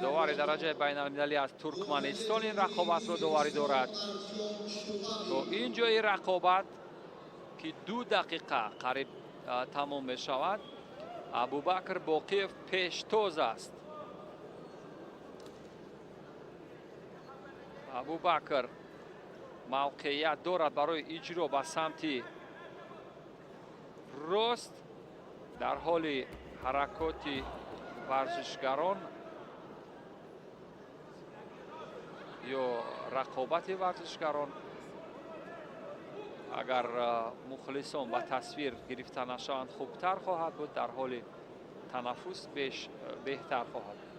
S4: Довари дараҷаи байналмилалӣ аз Туркманистон ин рақобатро доварӣ дорад. То ин ҷои рақобат ки 2 дақиқа қариб тамом мешавад, Абубакр Боқиев пештоз аст. Абубакр мавқеият дорад барои иҷро ба самти рост. Дар ҳоли ҳаракоти варзишгарон ё рақобати варзишгарон, агар мухлисон ба тасвир гирифта нашаванд хубтар хоҳад буд, дар ҳоли танаффус беҳтар хоҳад буд.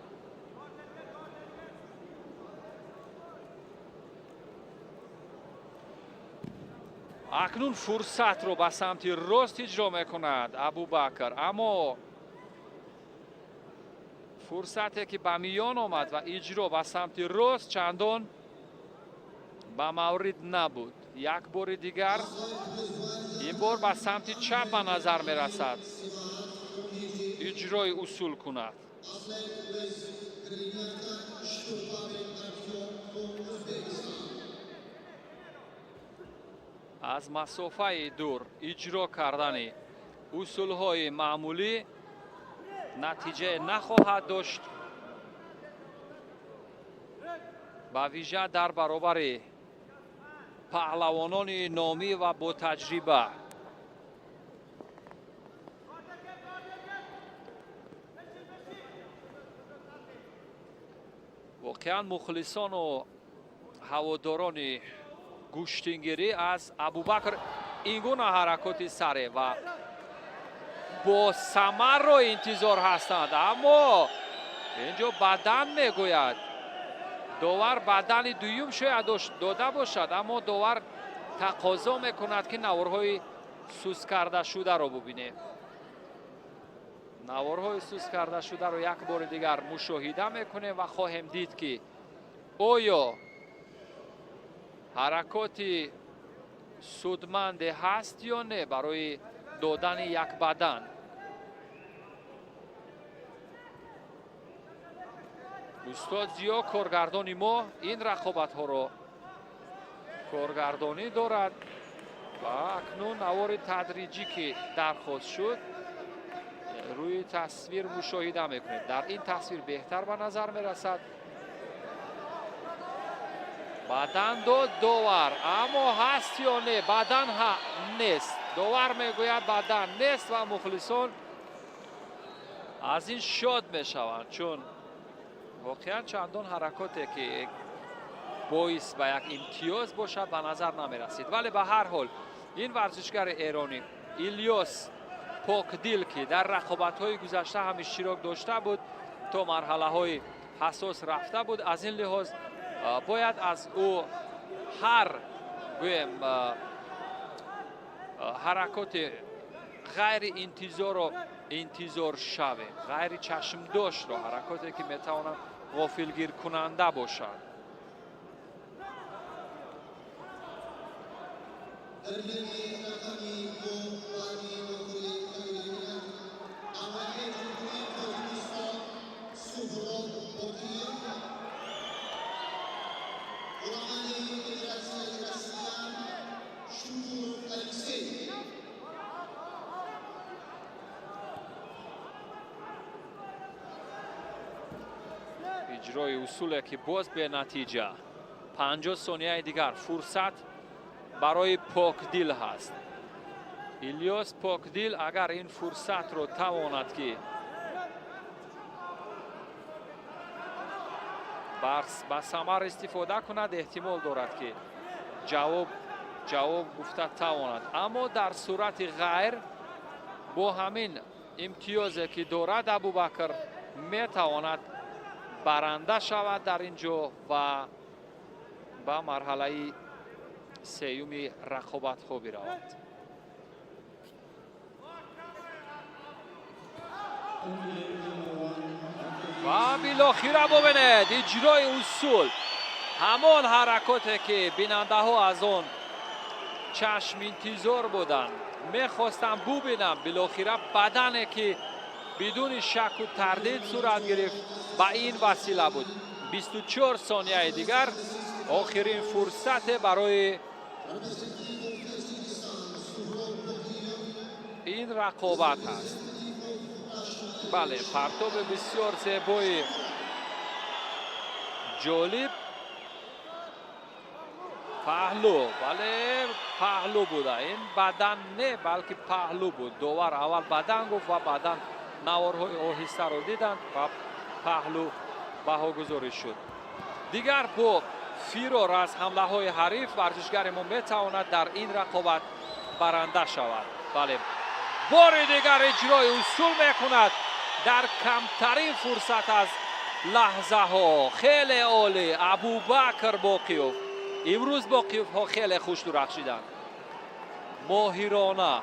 S4: Акнун фурсатро ба самти рост иҷро мекунад Абубакр, аммо фурсате ки ба миён омад ва иҷро ба самти рост чандон ба маврид набуд. Як бори дигар, ин бор ба самти чап ба назар мерасад иҷрои усул кунад. Аз масофаи дур иҷро кардани усулҳои маъмулӣ натиҷае нахоҳад дошт, ба вижа дар баробари паҳлавонони номӣ ва ботаҷриба. Воқеан мухлисону ҳаводорони гӯштингирӣ аз Абубакр ин гуна ҳаракоти саре ва бо самарро интизор ҳастанд, аммо инҷо бадан мегӯяд. Довар бадани дуюм шояд дода бошад, аммо довар тақозо мекунад ки наворҳои сус кардашударо бубинем. Наворҳои сус кардашударо як бори дигар мушоҳида мекунем ва хоҳем дид ки оё ҳаракоти судманде ҳаст ё не барои додани як бадан. Устод Зиё коргардони мо ин рақобатҳоро коргардонӣ дорад ва акнун навори тадриҷӣ ки дархост шуд рӯи тасвир мушоҳида мекунед. Дар ин тасвир беҳтар ба назар мерасад. Бадан дод довар, аммо ҳаст ё не? Бадан нест. Довар мегӯяд бадан нест ва мухлисон аз ин шод мешаванд, чун воқеан чандон ҳаракоте ки боис ба як имтиёз бошад ба назар намерасид. Вале ба ҳар ҳол ин варзишгари эронӣ Илёс Покдил ки дар рақобатҳои гузашта ҳам иштирок дошта буд, то марҳалаҳои ҳассос рафта буд, аз ин лиҳоз бояд аз ӯ ҳар гӯем Ҳаракоти ғайри интизорро интизор шавем, ғайри чашмдоштро, ҳаракоте ки метавонад ғофилгиркунанда бошад. Иҷрои усуле ки боз бенатиҷа. 50 сонияи дигар фурсат барои Покдил ҳаст. Илёс Покдил агар ин фурсатро тавонад ки ба самар истифода кунад, эҳтимол дорад ки ҷавоб гуфта тавонад. Аммо дар сурати ғайр бо ҳамин имтиёзе ки дорад Абубакр метавонад баранда шавад дар ин ҷо ва ба марҳалаи сеюми рақобатҳо биравад. Ва билохира бубинед иҷрои усул, ҳамон ҳаракоте ки бинандаҳо аз он чашм интизор буданд, мехостанд бубинам. Билохира бадане ки бидуни шаку тардид сурат гирифт ба ин васила буд. 24 сонияи дигар охирин фурсате барои ин рақобат ҳаст. Бале, партоби бисёр зебои ҷолиб, паҳлу, бале, паҳлу буда. Ин бадан не, балки паҳлу буд. Довар аввал бадан гуфт ва баъдан наворҳои оҳистаро диданд ва паҳлу баҳогузорӣ шуд. Дигар бо фирор аз ҳамлаҳои ҳариф варзишгари мо метавонад дар ин рақобат баранда шавад. Бале, бори дигар иҷрои усул мекунад дар камтарин фурсат аз лаҳзаҳо. Хеле олӣ Абубакр Боқиёв. Имрӯз Боқиёвҳо хеле хуш дурахшиданд, моҳирона.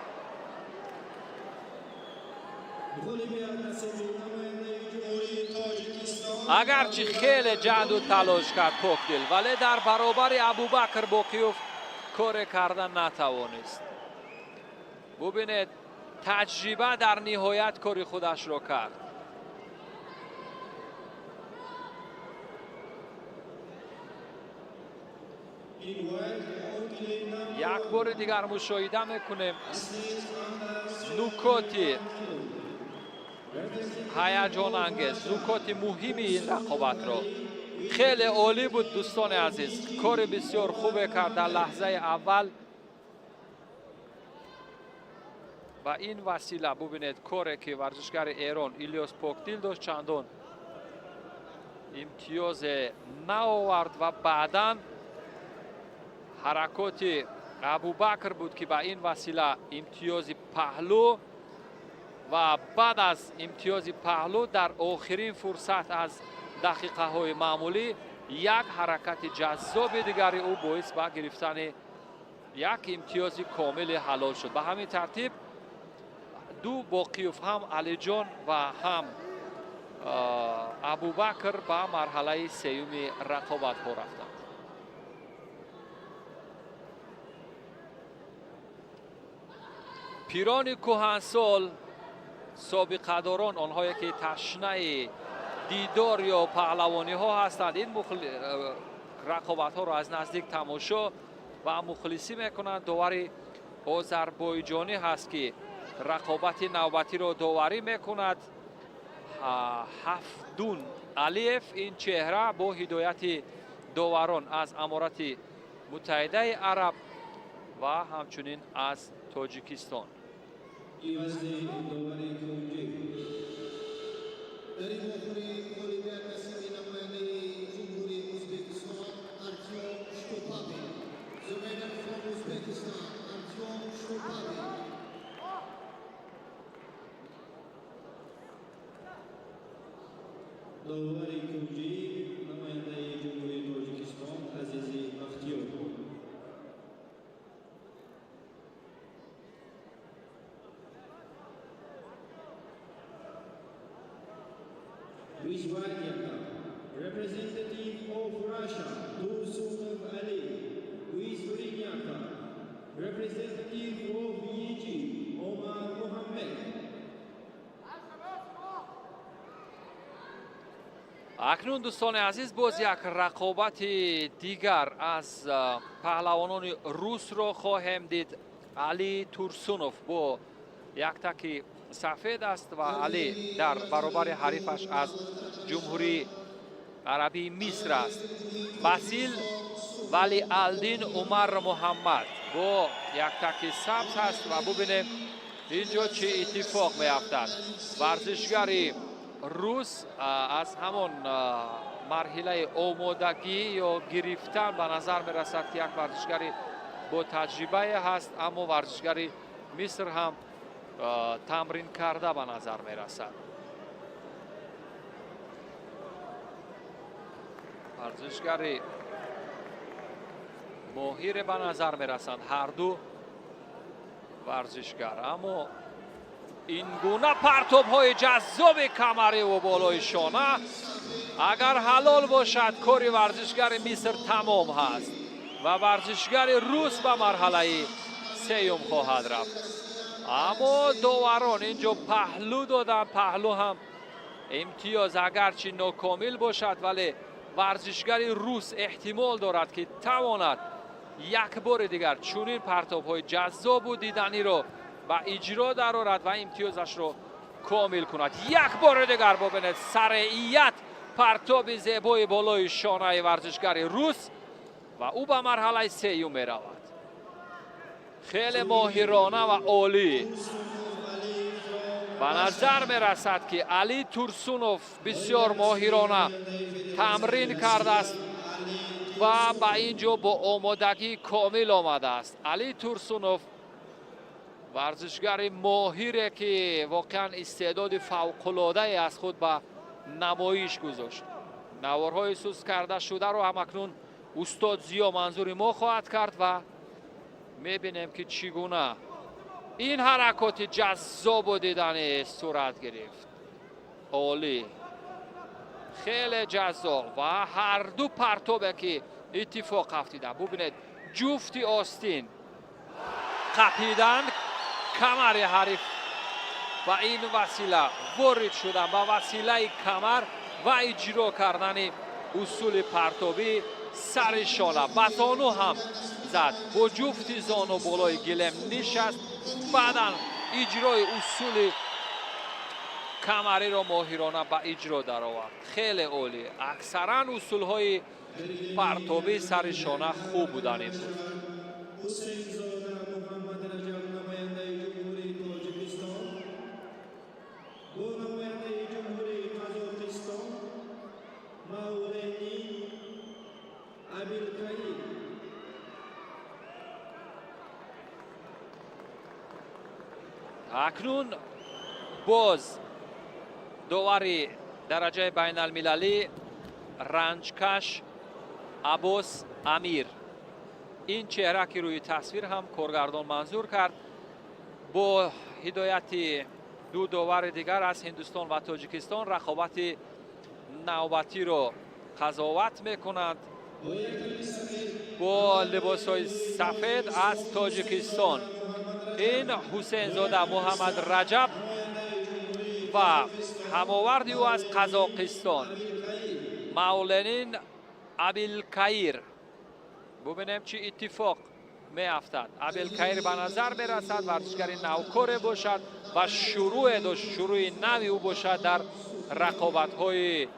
S4: Агарчи хеле ҷаҳду талош кард Покдил, вале дар баробари Абубакр Боқиёв коре карда натавонист. Бубинед, таҷриба дар ниҳоят кори худашро кард. Як бори дигар мушоҳида мекунем нукоти ҳаяҷонангез, нукоти муҳими ин рақобатро. Хеле олӣ буд дӯстони азиз, кори бисёр хубе кард дар лаҳзаи аввал. Ба ин васила бубинед коре ки варзишгари Эрон Илёс Покдил дошт, чандон имтиёзе наовард ва баъдан ҳаракоти Абубакр буд ки ба ин васила имтиёзи паҳлу ва баъд аз имтиёзи паҳлу дар охирин фурсат аз дақиқаҳои маъмулӣ як ҳаракати ҷаззоби дигари ӯ боис ба гирифтани як имтиёзи комили ҳалол шуд. Ба ҳамин тартиб ду Боқиёв, ҳам Алиҷон ва ҳам Абубакр ба марҳалаи сеюми рақобатҳо рафтанд. Пирони кӯҳансол, собиқадорон, онҳое ки ташнаи дидор ё паҳлавониҳо ҳастанд, ин рақобатҳоро аз наздик тамошо ва мухлисӣ мекунанд. Довари озарбойҷонӣ ҳаст ки рақобати навбатиро доварӣ мекунад. Ҳафдун Алиев ин чеҳра бо ҳидояти доварон аз Аморати Муттаҳидаи Араб ва ҳамчунин аз Тоҷикистон.
S1: Довари кунҷӣ намояндаи Ҷумҳурии Тоҷикистон Азизи Бахтиёр. with white yakka. Representative of Russia, Tursunov Ali, with green yakka. Representative of Egypt, Omar Mohammed.
S4: Акнун, дӯстони азиз, боз як рақобати дигар аз паҳлавонони русро хоҳем дид. Али Турсунов бо як таки сафед аст ва Али дар баробари ҳарифаш аз Ҷумҳурии Арабии Миср аст, Басил Вали Алдин Умар Муҳаммад бо як таки сабз ҳаст. Ва бубинем, ин ҷо чӣ иттифоқ меафтад. Варзишгари рус аз ҳамон марҳилаи омодагӣ ё гирифтан ба назар мерасад, ки як варзишгари бо таҷрибае ҳаст, аммо варзишгари Миср ҳам тамрин карда ба назар мерасад. Варзишгари моҳире ба назар мерасанд ҳарду варзишгар, аммо ин гуна партобҳои ҷаззоби камариву болои шона агар ҳалол бошад, кори варзишгари Миср тамом ҳаст ва варзишгари рус ба марҳалаи сеюм хоҳад рафт. Аммо доварон ин ҷо паҳлӯ доданд. Паҳлӯ ҳам имтиёз агарчи нокомил бошад, вале варзишгари рус эҳтимол дорад, ки тавонад як бори дигар чунин партобҳои ҷаззобу диданиро ба иҷро дарорад ва имтиёзашро комил кунад. Як бори дигар бубинед, сареият, партоби зебои болои шонаи варзишгари рус ва ӯ ба марҳалаи сеюм меравад. Хеле моҳирона ва олӣ ба назар мерасад, ки Али Турсунов бисёр моҳирона тамрин кардааст ва ба ин ҷо бо омодагии комил омадааст. Али Турсунов варзишгари моҳире, ки воқеан истеъдоди фавқулодае аз худ ба намоиш гузошт. Наворҳои суст карда шударо ҳамакнун устод Зиё манзури мо хоҳад кард ва мебинем, ки чӣ гуна ин ҳаракоти ҷаззобу дидани сурат гирифт. Олӣ, хеле ҷаззоб ва ҳарду партобе, ки иттифоқ афтиданд. Бубинед, ҷуфти остин қапиданд камари ҳариф, ба ин васила ворид шудан ба василаи камар ва иҷро кардани усули партобӣ сари шона. Ба зону ҳам зад, бо ҷуфти зону болои гилем нишаст, баъдан иҷрои усули камариро моҳирона ба иҷро даровард. Хеле олӣ. Аксаран усулҳои партобӣ сари шона хуб буданд имрӯз.
S1: Ҳусейнзода Муҳаммад Раҷаб, намояндаи Ҷумҳурии Тоҷикистон, бо намояндаи Ҷумҳурии Қазоқистон Мауленин Абилкаир.
S4: Акнун боз довари дараҷаи байналмилалӣ ранҷкаш Аббос Амир, ин чеҳра, ки рӯи тасвир ҳам коргардон манзур кард, бо ҳидояти ду довари дигар аз Ҳиндустон ва Тоҷикистон рақобати навбатиро қазоват мекунанд. Бо либосҳои сафед аз Тоҷикистон ин Ҳусейнзода Муҳаммад Раҷаб ва ҳамоварди ӯ аз Қазоқистон Мауленин Абилкаир. Бубинем, чӣ иттифоқ меафтад. Абилкаир ба назар мерасад варзишгари навкоре бошад ва шурӯъе дошт, шурӯи нави ӯ бошад дар рақобатҳои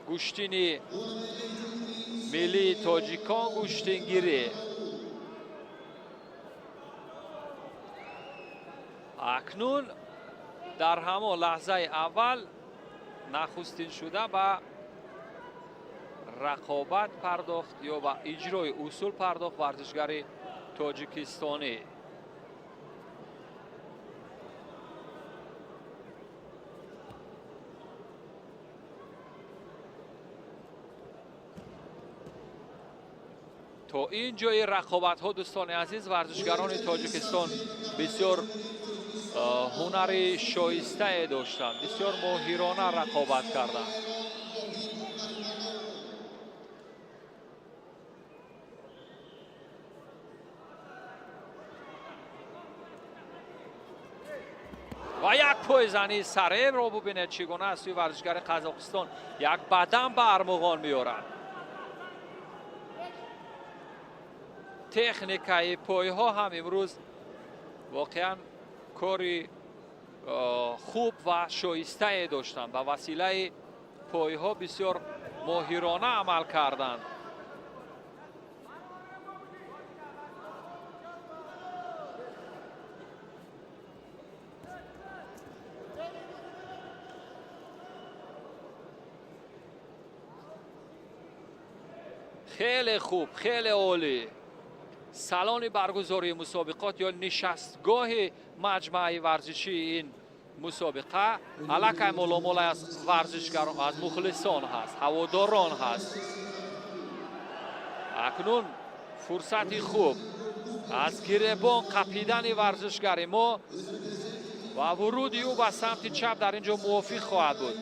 S4: гӯштини миллии тоҷикон, гӯштингирӣ. Акнун дар ҳамон лаҳзаи аввал нахустин шуда ба рақобат пардохт ё ба иҷрои усул пардохт варзишгари тоҷикистонӣ. То ин ҷои рақобатҳо, дӯстони азиз, варзишгарони Тоҷикистон бисёр ҳунари шоистае доштанд, бисёр моҳирона рақобат карданд. Ва як пойзании сареро бубинед, чӣ гуна аз сӯи варзишгари Қазоқистон як бадан ба армуғон меорад. Техникаи пойҳо ҳам имрӯз воқеан кори хуб ва шоистае доштанд. Ба василаи пойҳо бисёр моҳирона амал карданд. Хеле хуб, хеле олӣ. Салони баргузории мусобиқот ё нишастгоҳи маҷмааи варзишии ин мусобиқа аллакай моломолай аз варзишгарон, аз мухлисон ҳаст, ҳаводорон ҳаст. Акнун фурсати хуб аз гиребон қапидани варзишгари мо ва вуруди ӯ ба самти чап дар ин ҷо мувофиқ хоҳад буд.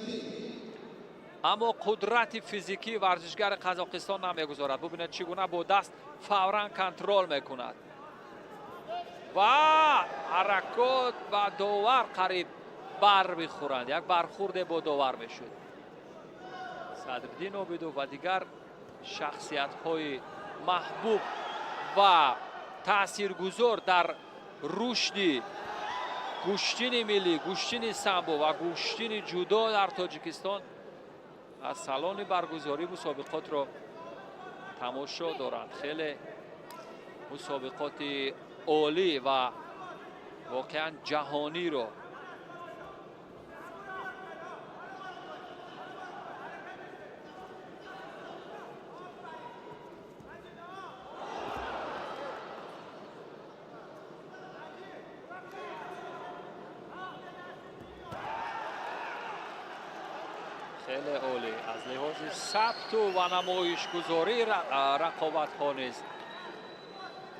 S4: Аммо қудрати физикии варзишгари Қазоқистон намегузорад. Бубинед, чӣ гуна бо даст фавран контрол мекунад ва ҳаракот ба довар қариб бар бихӯранд. Як бархурде бо довар мешуд. Садриддин Обидов ва дигар шахсиятҳои маҳбуб ва таъсиргузор дар рушди гӯштини миллӣ, гӯштини самбо ва гӯштини ҷудо дар Тоҷикистон аз салони баргузории мусобиқотро тамошо доранд. Хеле мусобиқоти олӣ ва воқеан ҷаҳониро хеле олӣ аз лиҳози сабту ва намоишгузории рақобатҳо низ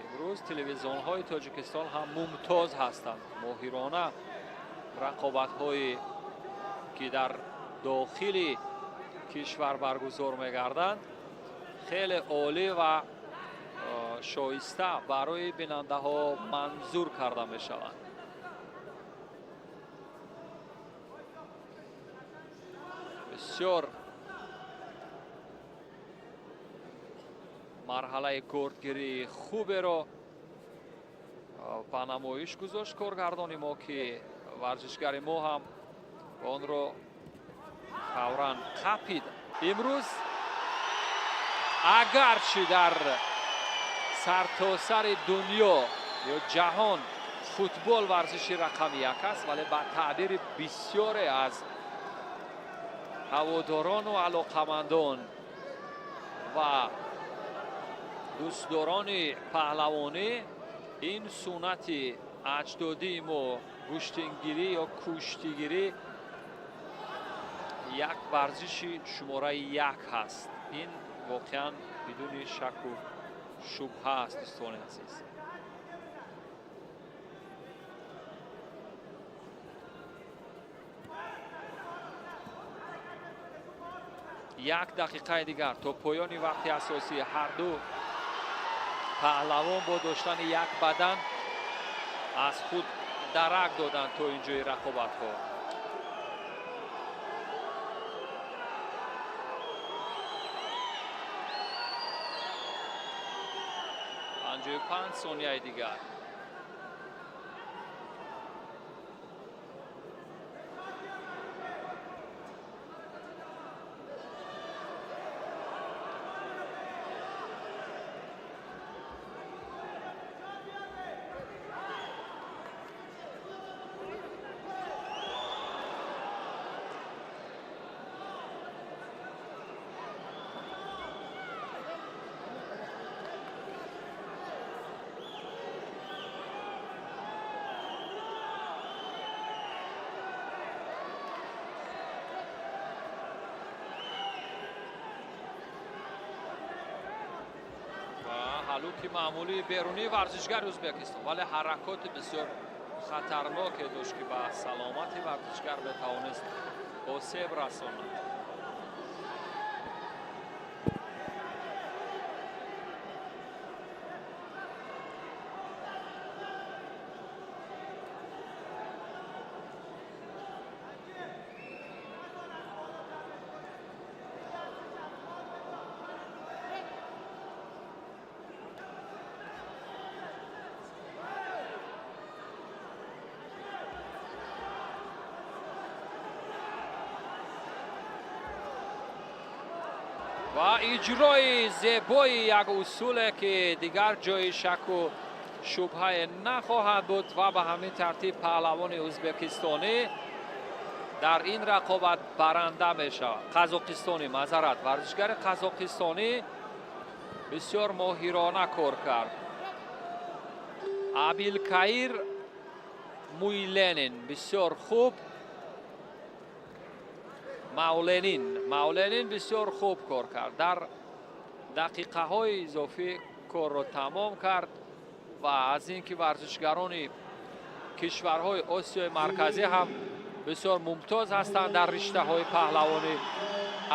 S4: имрӯз телевизионҳои Тоҷикистон ҳам мумтоз ҳастанд. Моҳирона рақобатҳое ки дар дохили кишвар баргузор мегарданд хеле олӣ ва шоиста барои бинандаҳо манзур карда мешаванд. Бисёр марҳалаи кордгирии хуберо ба намоиш гузошт коргардони мо, ки варзишгари мо ҳам онро фавран қапид. Имрӯз агарчи дар сартосари дунё ё ҷаҳон футбол варзиши рақами як аст, вале ба таъбири бисёре аз ҳаводорону алоқамандон ва дӯстдорони паҳлавонӣ ин суннати аҷдодии мо гӯштингирӣ ё кӯштигирӣ як варзиши шумораи як ҳаст. Ин воқеан бидуни шаку шубҳа аст, дӯстони азиз. Як дақиқаи дигар то поёни вақти асосӣ. Ҳар ду паҳлавон бо доштани як бадан аз худ дарак доданд то ин ҷои рақобатҳо. 55 сонияи дигар. ҳалуки маъмулии берунии варзишгари Ӯзбекистон, вале ҳаракоти бисёр хатарноке дошт, ки ба саломати варзишгар метавонист осеб расонад. Ва иҷрои зебои як усуле, ки дигар ҷои шаку шубҳае нахоҳад буд. Ва ба ҳамин тартиб паҳлавони ӯзбекистонӣ дар ин рақобат баранда мешавад. Қазоқистонӣ, маъзарат, варзишгари қазоқистонӣ бисёр моҳирона кор кард. Абилкаир Муйленин бисёр хуб, Мауленин бисёр хуб кор кард. Дар дақиқаҳои изофӣ корро тамом кард ва аз ин ки варзишгарони кишварҳои Осиёи Марказӣ ҳам бисёр мумтоз ҳастанд дар риштаҳои паҳлавонӣ,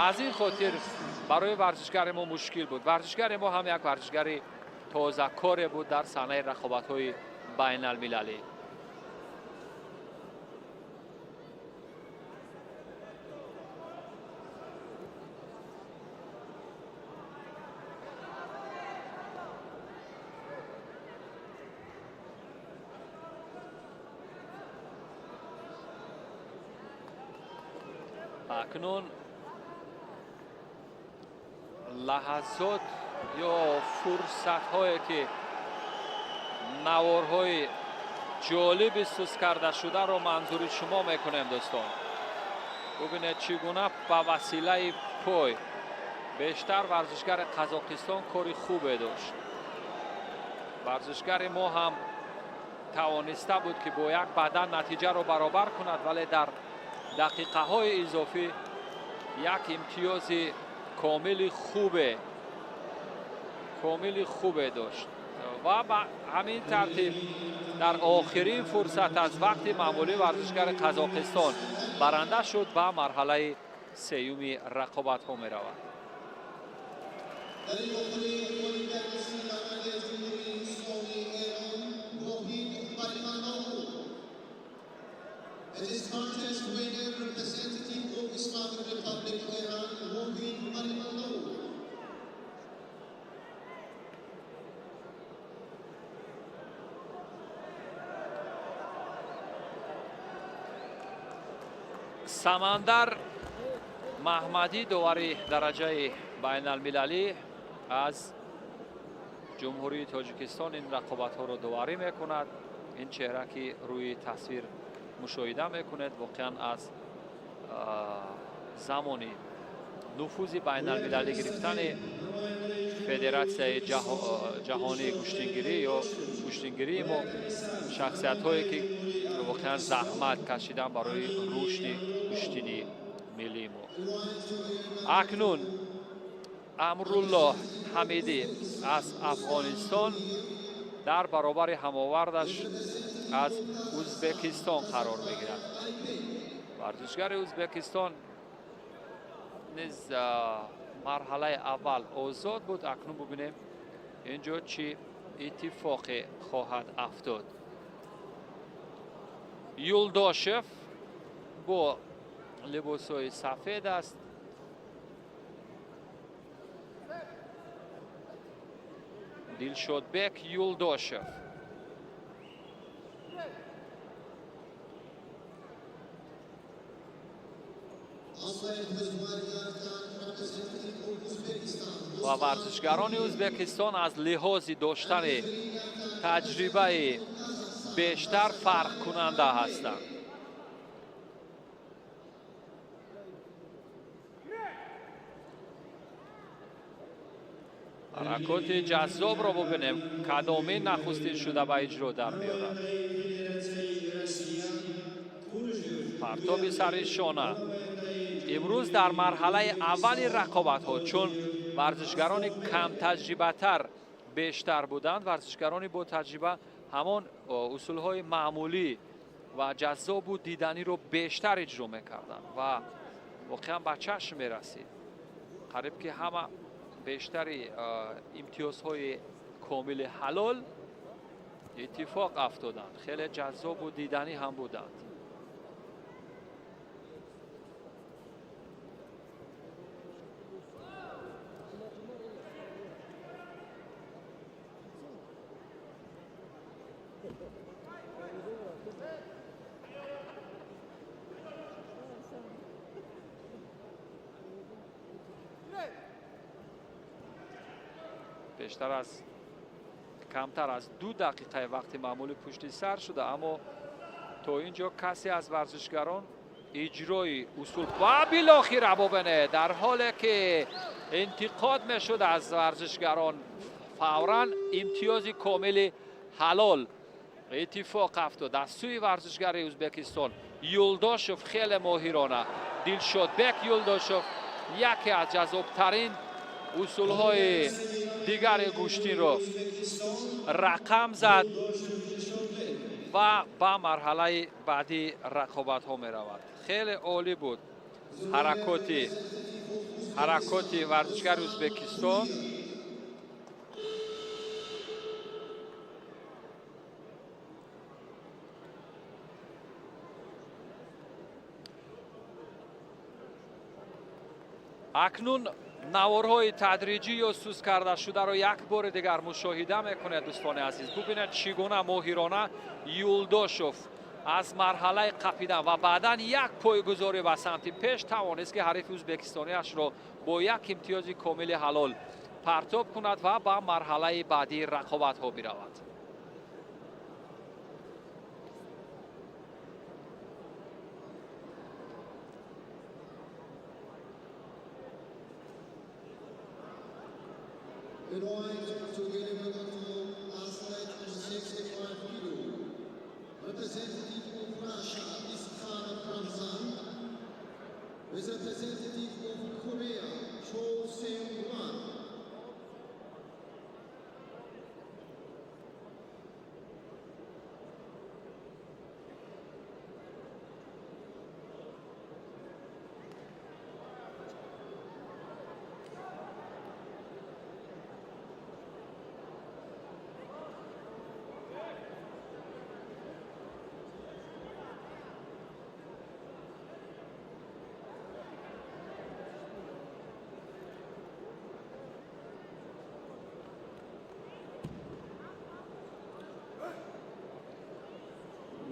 S4: аз ин хотир барои варзишгари мо мушкил буд. Варзишгари мо ҳам як варзишгари тозакоре буд дар саҳнаи рақобатҳои байналмилалӣ. Акнун лаҳазот ё фурсатҳое, ки наворҳои ҷолиби сус карда шударо манзури шумо мекунем, дӯстон. Бубинед, чӣ гуна ба василаи пой бештар варзишгари Қазоқистон кори хубе дошт. Варзишгари мо ҳам тавониста буд, ки бо як бадан натиҷаро баробар кунад, вале дар дақиқаҳои изофӣ як имтиёзи комили хубе дошт ва ба ҳамин тартиб дар охирин фурсат аз вақти маъмулӣ варзишгари Қазоқистон баранда шуд, ба марҳалаи сеюми рақобатҳо меравад.
S2: This contest winner, representative of Islamic Republic Iran, Mohid Marimanov.
S4: Самандар Маҳмадӣ, довари дараҷаи байналмилалӣ аз Ҷумҳурии Тоҷикистон, ин рақобатҳоро доварӣ мекунад. Ин чеҳра, ки рӯи тасвир мушоҳида мекунед, воқеан аз замони нуфузи байналмилалӣ гирифтани Федератсияи ҷаҳонии гӯштингирӣ ё гӯштингирии мо, шахсиятҳое, ки воқеан заҳмат кашидан барои рушди гӯштини миллии мо. Акнун Амруллоҳ Ҳамидӣ аз Афғонистон дар баробари ҳамовардаш аз Ӯзбекистон қарор мегирад. Варзишгари Ӯзбекистон низ марҳалаи аввал озод буд. Акнун бубинем, инҷо чӣ иттифоқе хоҳад афтод. Юлдошев бо либосҳои сафед аст. Дилшодбек Юлдошев. Ва варзишгарони Ӯзбекистон аз лиҳози доштани таҷрибаи бештар фарқкунанда ҳастанд. Ҳаракоти ҷаззобро бубинем, кадомин нахустин шуда ба иҷро дар меорад. Партоби сари шона. Имрӯз дар марҳалаи аввали рақобатҳо, чун варзишгарони камтаҷрибатар бештар буданд, варзишгарони бо таҷриба ҳамон усулҳои маъмулӣ ва ҷаззобу диданиро бештар иҷро мекарданд ва воқеан ба чашм мерасид. Қариб ки ҳама бештари имтиёзҳои комили ҳалол иттифоқ афтоданд. Хеле ҷаззобу диданӣ ҳам буданд. Бештар аз камтар аз 2 дақиқаи вақти маъмулӣ пушти сар шуда, аммо то ин ҷо касе аз варзишгарон иҷрои усул ва билохира бубинед, дар ҳоле ки интиқод мешуд аз варзишгарон, фавран имтиёзи комили ҳалол иттифоқ афтод аз сӯи варзишгари Ӯзбекистон Юлдошев. Хеле моҳирона Дилшодбек Юлдошев яке аз ҷаззобтарин усулҳои дигари гӯштинро рақам зад ва ба марҳалаи баъдии рақобатҳо меравад. Хеле олӣ буд ҳаракоти варзишгари Ӯзбекистон. Акнун наворҳои тадриҷӣ ё сус карда шударо як бори дигар мушоҳида мекунед, дӯстони азиз. Бубинед, чӣ гуна моҳирона Юлдошев аз марҳалаи қапидан ва баъдан як пойгузорӣ ба самти пеш тавонист, ки ҳарифи ӯзбекистониашро бо як имтиёзи комили ҳалол партоб кунад ва ба марҳалаи баъдии рақобатҳо биравад.
S2: In white to number 2, athlete 65 kilo, representative of Russia, Iskandar Ramzan, with representative of Korea, Cho Seung-wan.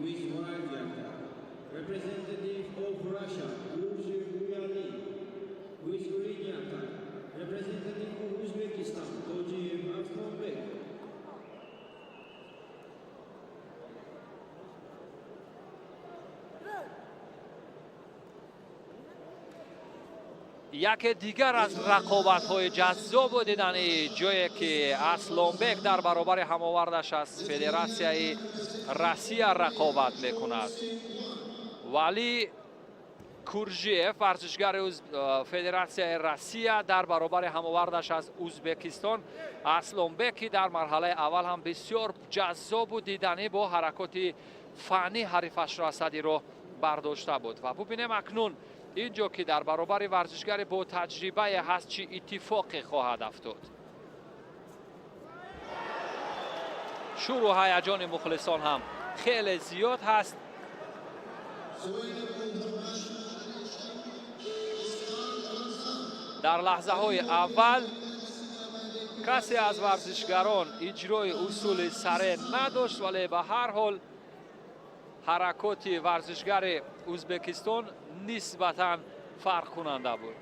S1: With white yakta, representative of Russia, Gurji Uyali. With green yakta, representative of Uzbekistan, Tojiev Aslonbek.
S4: Яке дигар аз рақобатҳои ҷаззобу дидани ҷое ки Аслонбек дар баробари ҳамовардаш аз Федератсияи Россия рақобат мекунад. Вали Куржиев, варзишгари Федератсияи Россия, дар баробари ҳамовардаш аз Ӯзбекистон Аслонбек, ки дар марҳалаи аввал ҳам бисёр ҷаззобу диданӣ бо ҳаракоти фаннӣ ҳарифашро аз сади роҳ бардошта буд. Ва бубинем акнун ин ҷо ки дар баробари варзишгари бо таҷрибае ҳаст, чӣ иттифоқе хоҳад афтод. Шуру ҳаяҷони мухлисон ҳам хеле зиёд ҳаст. Дар лаҳзаҳои аввал касе аз варзишгарон иҷрои усули саре надошт, вале ба ҳар ҳол ҳаракоти варзишгари Ӯзбекистон нисбатан фарқкунанда буд.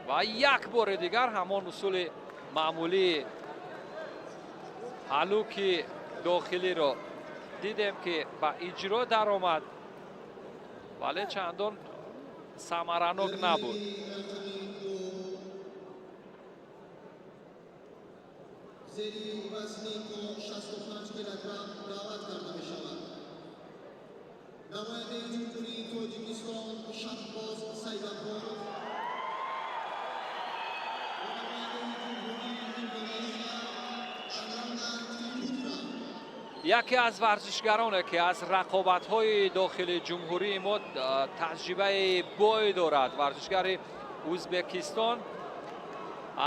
S4: Ва як бори дигар ҳамон усули маъмулии ҳалуки дохилиро дидем, ки ба иҷро даромад, вале чандон самаранок набуд.
S2: Зери вазни то 65 килограмм даъват карда мешавад. Намояндаи Ҷумҳурии Тоҷикистон Шаҳбоз Сайдакборов ва намояндаи Ҷумҳурии Индонезия Ананда Трипутра.
S4: Яке аз варзишгароне ки аз рақобатҳои дохили ҷумҳурии мо таҷрибаи бой дорад, варзишгари Ӯзбекистон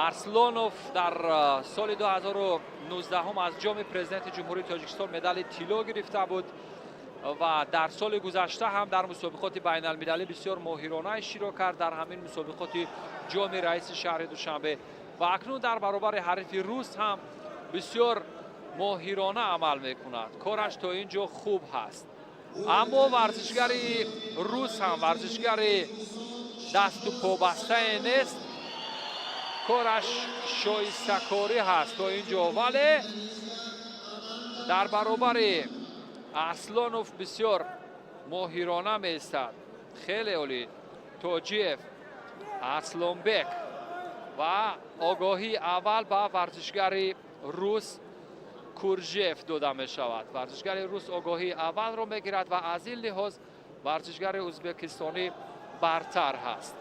S4: Арслонов дар соли 2019 аз ҷоми президенти Ҷумҳурии Тоҷикистон медали тилло гирифта буд ва дар соли гузашта ҳам дар мусобиқоти байналмилалӣ бисёр моҳирона иштирок кард дар ҳамин мусобиқоти ҷоми раиси шаҳри Душанбе ва акнун дар баробари ҳарифи рус ҳам бисёр моҳирона амал мекунад. Кораш то ин ҷо хуб ҳаст, аммо варзишгари рус ҳам варзишгари Дасту побастае нест, кораш шоистакорӣ ҳаст то ин ҷо, вале дар баробари Арслонов бисёр моҳирона меистад. Хеле олӣ Тоҷиев Арслонбек ва огоҳии аввал ба варзишгари рус Куржиев дода мешавад. Варзишгари рус огоҳии аввалро мегирад ва аз ин лиҳоз варзишгари ӯзбекистонӣ бартар ҳаст.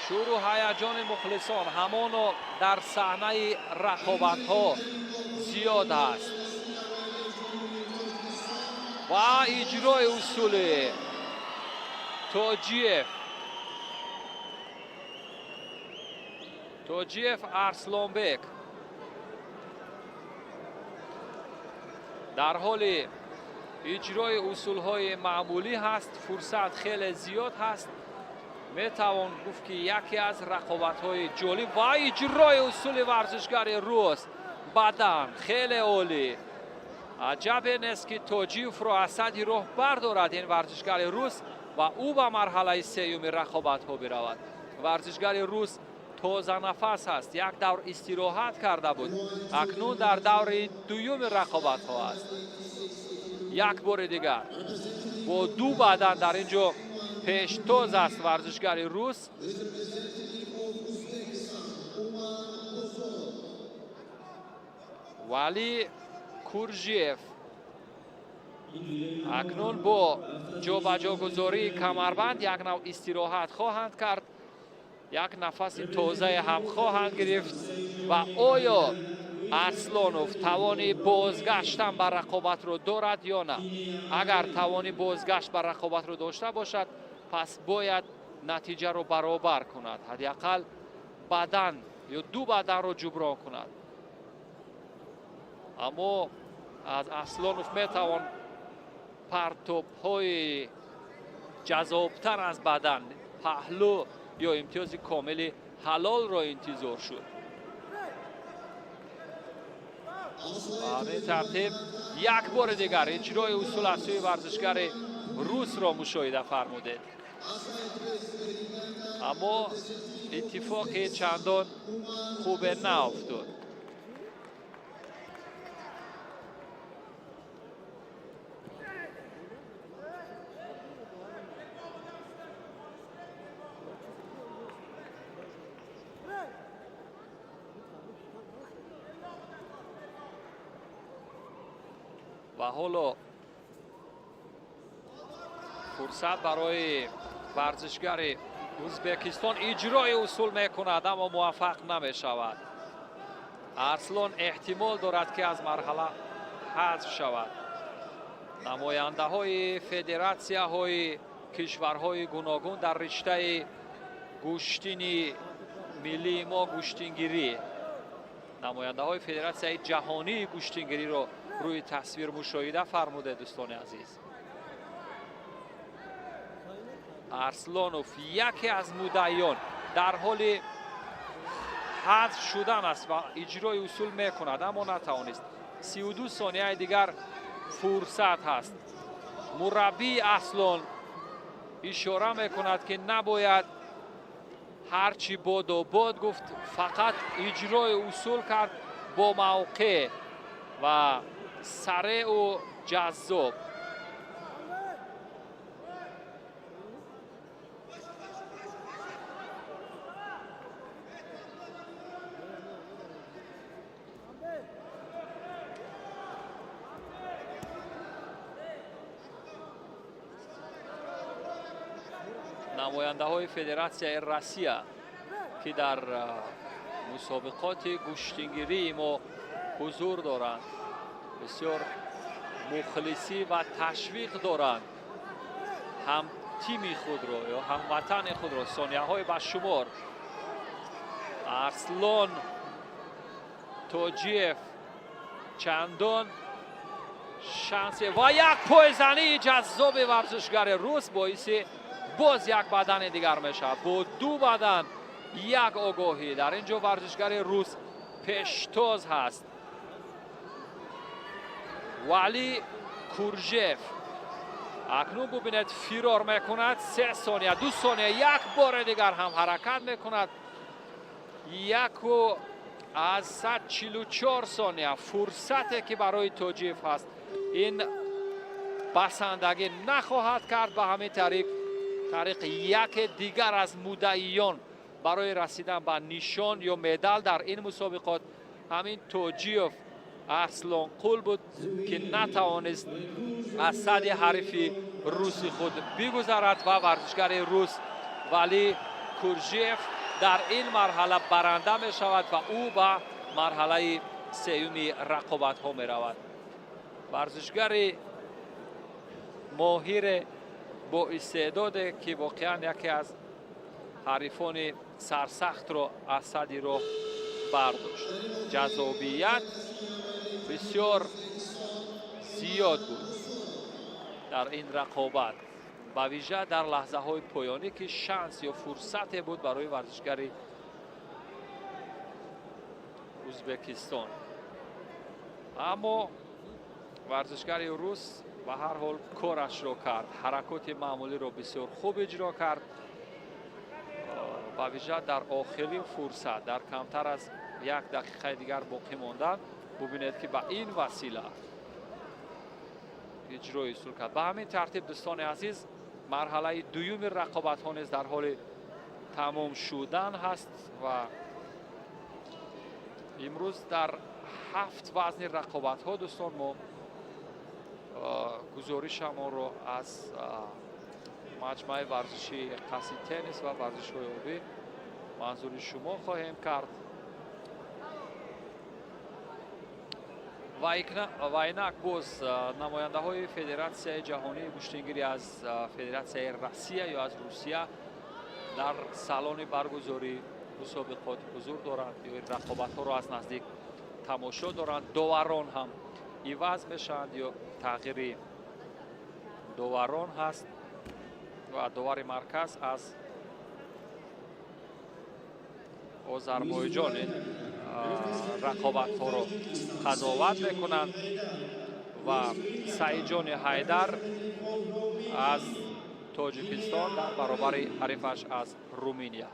S4: Шӯру ҳаяҷони мухлисон ҳамоно дар саҳнаи рақобатҳо зиёд аст ва иҷрои усули Тоҷиев Арслонбек дар ҳоли иҷрои усулҳои маъмулӣ ҳаст. Фурсат хеле зиёд ҳаст. Метавон гуфт, ки яке аз рақобатҳои ҷолиб ва иҷрои усули варзишгари рус бадан хеле олӣ. Аҷабе нест, ки Тоҷиевро аз сади роҳ бардорад ин варзишгари рус ва ӯ ба марҳалаи сеюми рақобатҳо биравад. Варзишгари рус тозанафас аст, як давр истироҳат карда буд, акнун дар даври дуюми рақобатҳо аст. Як бори дигар бо ду бадан дар ин ҷо пештоз аст варзишгари рус. Вали Куржиев акнун бо ҷобаҷогузории камарбанд як нав истироҳат хоҳанд кард, як нафаси тозае ҳам хоҳанд гирифт ва оё Арслонов тавони бозгаштан ба рақобатро дорад ё на? Агар тавони бозгашт ба рақобатро дошта бошад, пас бояд натиҷаро баробар кунад, ҳадди ақал бадан ё ду баданро ҷуброн кунад. Аммо аз Арслонов метавон партобҳои ҷазобтар аз бадан, паҳлӯ ё имтиёзи комили ҳалолро интизор шуд. Ба ҳамин тартиб як бори дигар иҷрои усул аз сӯи варзишгари русро мушоҳида фармудед, аммо иттифоқи чандон хубе наофтод. Ва ҳоло фурсат барои варзишгари Ӯзбекистон, иҷрои усул мекунад, аммо муваффақ намешавад. Арслон эҳтимол дорад, ки аз марҳала ҳазф шавад. Намояндаҳои федератсияҳои кишварҳои гуногун дар риштаи гӯштини миллии мо гӯштингирӣ, намояндаҳои федератсияи ҷаҳонии гӯштингириро рӯи тасвир мушоҳида фармуде, дӯстони азиз. Арслонов яке аз муддаиён дар ҳоли ҳазф шудан аст ва иҷрои усул мекунад, аммо натавонист. 32 сонияи дигар фурсат ҳаст. Мураббии Аслон ишора мекунад, ки набояд ҳарчи боду бод гуфт, фақат иҷрои усул кард бо мавқеъ ва сареъу ҷаззоб. Намояндаҳои федератсияи Россия, ки дар мусобиқоти гӯштингирии мо ҳузур доранд, бисёр мухлисӣ ва ташвиқ доранд ҳам тими худро ё ҳамватани худро. Сонияҳои ба шумор. Арслон Тоҷиев чандон шансе ва як пойзании ҷаззоби варзишгари рус боиси боз як бадани дигар мешавад. Бо ду бадан як огоҳӣ. Дар ин ҷо варзишгари рус пештоз ҳаст. Вали Куржев Акнун бубинед, фирор мекунад, 3 сония, 2 сония, як бори дигар ҳам ҳаракат мекунад. 1,44 сония фурсате ки барои Тоҷиев ҳаст, ин басандагӣ нахоҳад кард. Ба ҳамин тариқ яке дигар аз муддаиён барои расидан ба нишон ё медал дар ин мусобиқот ҳамин Тоҷиев Арслонқул буд, ки натавонист аз сади ҳарифи руси худ бигузарад ва варзишгари рус Вали Куржиев дар ин марҳала баранда мешавад ва ӯ ба марҳалаи сеюми рақобатҳо меравад. Варзишгари моҳире бо истеъдоде, ки воқеан яке аз ҳарифони сарсахтро аз сади роҳ бардошт. Ҷаззобият бисёр зиёд буд дар ин рақобат, ба вижа дар лаҳзаҳои поёнӣ, ки шанс ё фурсате буд барои варзишгари Ӯзбекистон. Аммо варзишгари рус ба ҳар ҳол корашро кард, ҳаракоти маъмулиро бисёр хуб иҷро кард, ба вижа дар охирин фурсат, дар камтар аз як дақиқаи дигар боқӣ мондан. Бубинед, ки ба ин васила иҷрои усул кард. Ба ҳамин тартиб, дӯстони азиз, марҳалаи дуюми рақобатҳо низ дар ҳоли тамом шудан ҳаст ва имрӯз дар 7 вазни рақобатҳо, дӯстон, мо гузоришамонро аз маҷмӯаи варзишии қасри теннис ва варзишҳои обӣ манзури шумо хоҳем кард. Ва инак боз намояндаҳои Федератсияи ҷаҳонии гӯштингирӣ аз Федератсияи Россия ё аз Русия дар салони баргузории мусобиқот ҳузур доранд ё рақобатҳоро аз наздик тамошо доранд. Доварон ҳам иваз мешаванд ё тағйири доварон ҳаст ва довари марказ аз Озарбойҷон ин рақобатҳоро қазоват мекунанд ва Саидҷони Ҳайдар аз Тоҷикистон дар баробари ҳарифаш аз Руминия.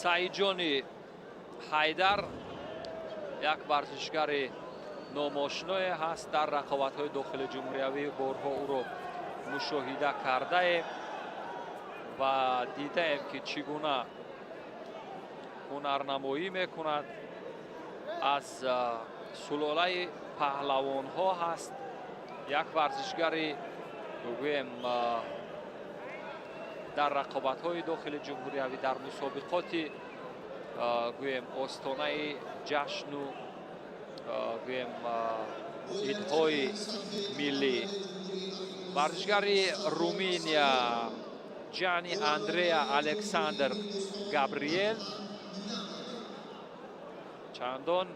S4: Саидҷони Ҳайдар як варзишгари номошиное ҳаст, дар рақобатҳои дохили ҷумҳуриявӣ борҳо ӯро мушоҳида кардаем ва дидаем, ки чӣ гуна ҳунарнамоӣ мекунад. Аз сулолаи паҳлавонҳо ҳаст, як варзишгари гӯем дар рақобатҳои дохили ҷумҳуриявӣ, дар мусобиқоти гӯем остонаи ҷашну гӯем идҳои миллӣ. Варзишгари Руминия Ҷани Андреа Александр Габриел чандон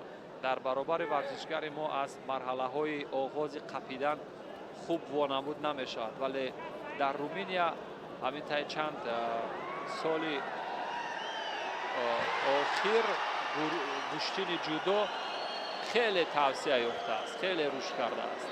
S4: дар баробари варзишгари мо аз марҳалаҳои оғози қапидан хуб вонамуд намешавад, вале дар Руминия ҳамин таи чанд соли охир гӯштини ҷудо хеле тавсия ёфтааст, хеле рушд кардааст.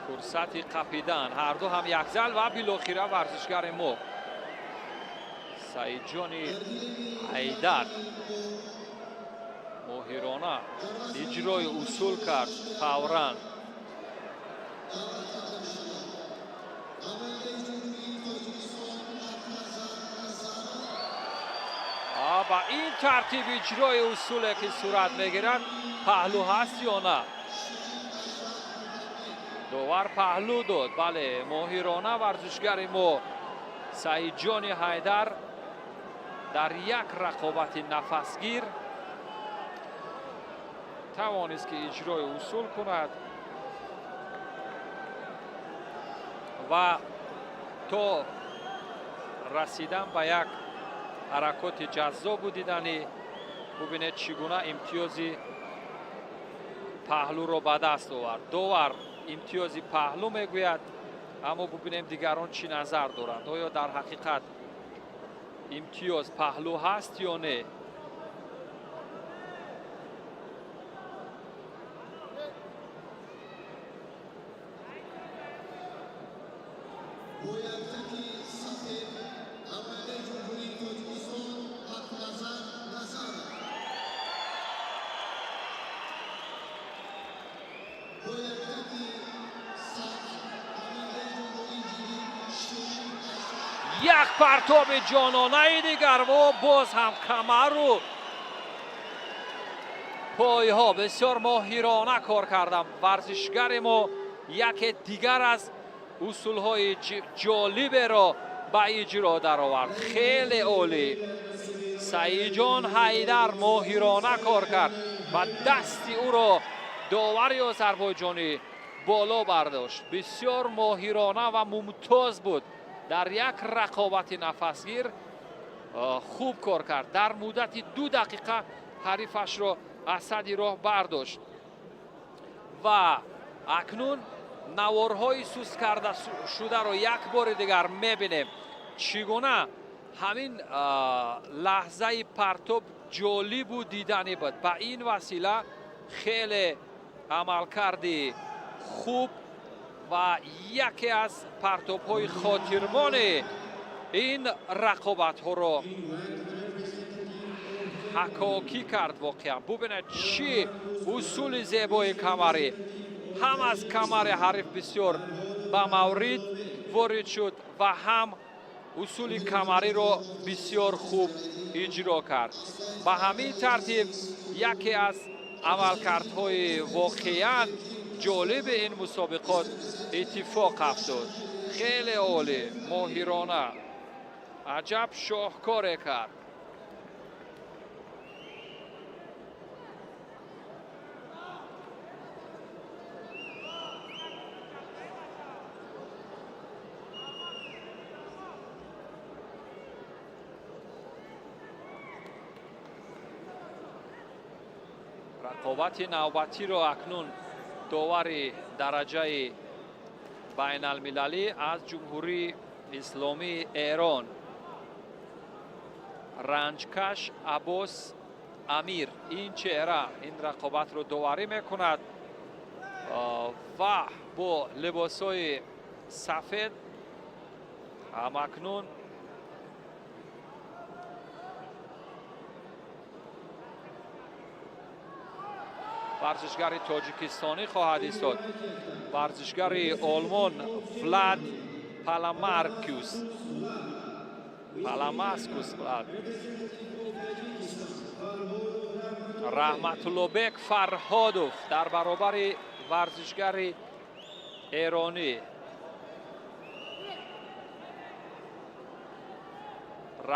S4: Фурсати қапидан, ҳарду ҳам якзал ва билохира варзишгари мо Саидҷони Ҳайдар моҳирона иҷрои усул кард фавран. Ба ин тартиб иҷрои усуле ки сурат мегирад, паҳлӯ ҳаст ё на? Довар паҳлӯ дод. Бале, моҳирона варзишгари мо Саидҷони Ҳайдар дар як рақобати нафасгир тавонист, ки иҷрои усул кунад Ва то расидан ба як ҳаракоти ҷаззобу диданӣ. Бубинед, чӣ гуна имтиёзи паҳлӯро ба даст овард. Довар имтиёзи паҳлӯ мегӯяд, аммо бубинем дигарон чӣ назар доранд. Оё дар ҳақиқат имтиёз паҳлӯ ҳаст ё не? Як партоби ҷононаи дигар ва боз ҳам камару пойҳо бисёр моҳирона кор кардам. Варзишгари мо яке дигар аз усулҳои ҷолиберо ба иҷро даровард. Хеле олӣ. Саидҷон Ҳайдар моҳирона кор кард ва дасти ӯро довари озарбойҷонӣ боло бардошт. Бисёр моҳирона ва мумтоз буд. Дар як рақобати нафасгир хуб кор кард. Дар муддати 2 дақиқа ҳарифашро аз сади роҳ бардошт. Ва акнун наворҳои суст карда шударо як бори дигар мебинем. Чӣ гуна ҳамин лаҳзаи партоб ҷолибу диданӣ буд. Ба ин васила хеле амалкарди хуб ва яке аз партобҳои хотирмони ин рақобатҳоро ҳакокӣ кард. Воқеан бубинед, чӣ усули зебои камарӣ. Ҳам аз камари ҳариф бисёр ба маврид ворид шуд ва ҳам усули камариро бисёр хуб иҷро кард. Ба ҳамин тартиб яке аз амалкардҳои воқеан ҷолиби ин мусобиқот иттифоқ афтод. Хеле олӣ, моҳирона, аҷаб шоҳкоре кард. Рақобати навбатиро акнун довари дараҷаи байналмилалӣ аз Ҷумҳурии Исломии Эрон Ранҷкаш Аббос Амир ин чеҳра ин рақобатро доварӣ мекунад ва бо либосҳои сафед ҳамакнун варзишгари тоҷикистонӣ хоҳад истод. Варзишгари олмон Влад Паламаркус. Паламаскус Влад. Раҳматуллобек Фарҳодов дар баробари варзишгари эронӣ.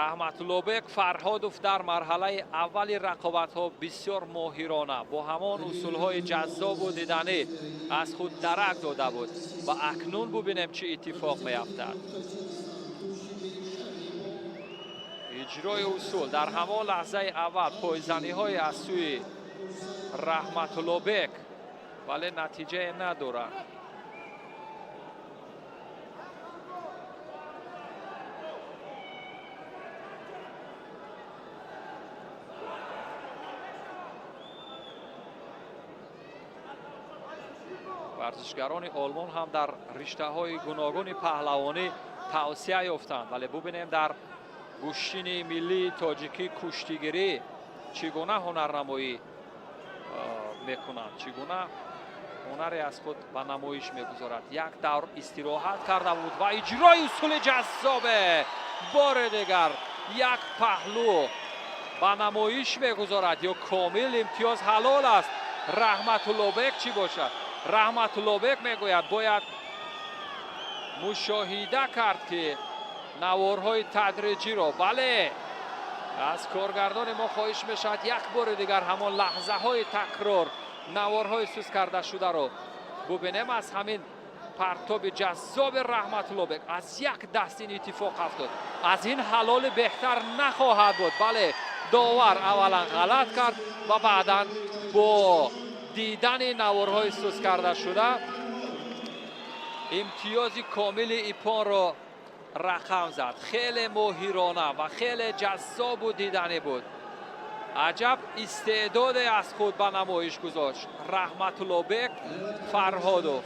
S4: Раҳматуллобек Фарҳодов дар марҳалаи аввали рақобатҳо бисёр моҳирона бо ҳамон усулҳои ҷаззобу диданӣ аз худ дарак дода буд ва акнун бубинем чӣ иттифоқ меафтад. Иҷрои усул дар ҳамон лаҳзаи аввал пойзаниҳои аз сӯи Раҳматуллобек, вале натиҷае надорад. Варзишгарони олмон ҳам дар риштаҳои гуногуни паҳлавонӣ тавсия ёфтанд, вале бубинем дар гӯштини миллии тоҷикӣ куштигирӣ чӣ гуна ҳунарнамоӣ мекунанд, чӣ гуна ҳунаре аз худ ба намоиш мегузорад. Як давр истироҳат карда буд ва иҷрои усули ҷаззобе бори дигар як паҳлӯ ба намоиш мегузорад. Ё комил имтиёз ҳалол аст. Раҳматуллобек чӣ бошад? Раҳматуллобек мегӯяд бояд мушоҳида кард ки наворҳои тадриҷиро. Бале, аз коргардони мо хоҳиш мешавад як бори дигар ҳамон лаҳзаҳои такрор наворҳои суст карда шударо бубинем. Аз ҳамин Партоби ҷаззоби Раҳматуллобек аз як даст ин иттифоқ афтод. Аз ин ҳалоли беҳтар нахоҳад буд. Бале, довар аввалан ғалат кард ва баъдан бо дидани наворҳои сус карда шуда имтиёзи комили ипонро рақам зад. Хеле моҳирона ва хеле ҷаззобу диданӣ буд. Аҷаб истеъдоде аз худ ба намоиш гузошт Раҳматуллобек Фарҳодов.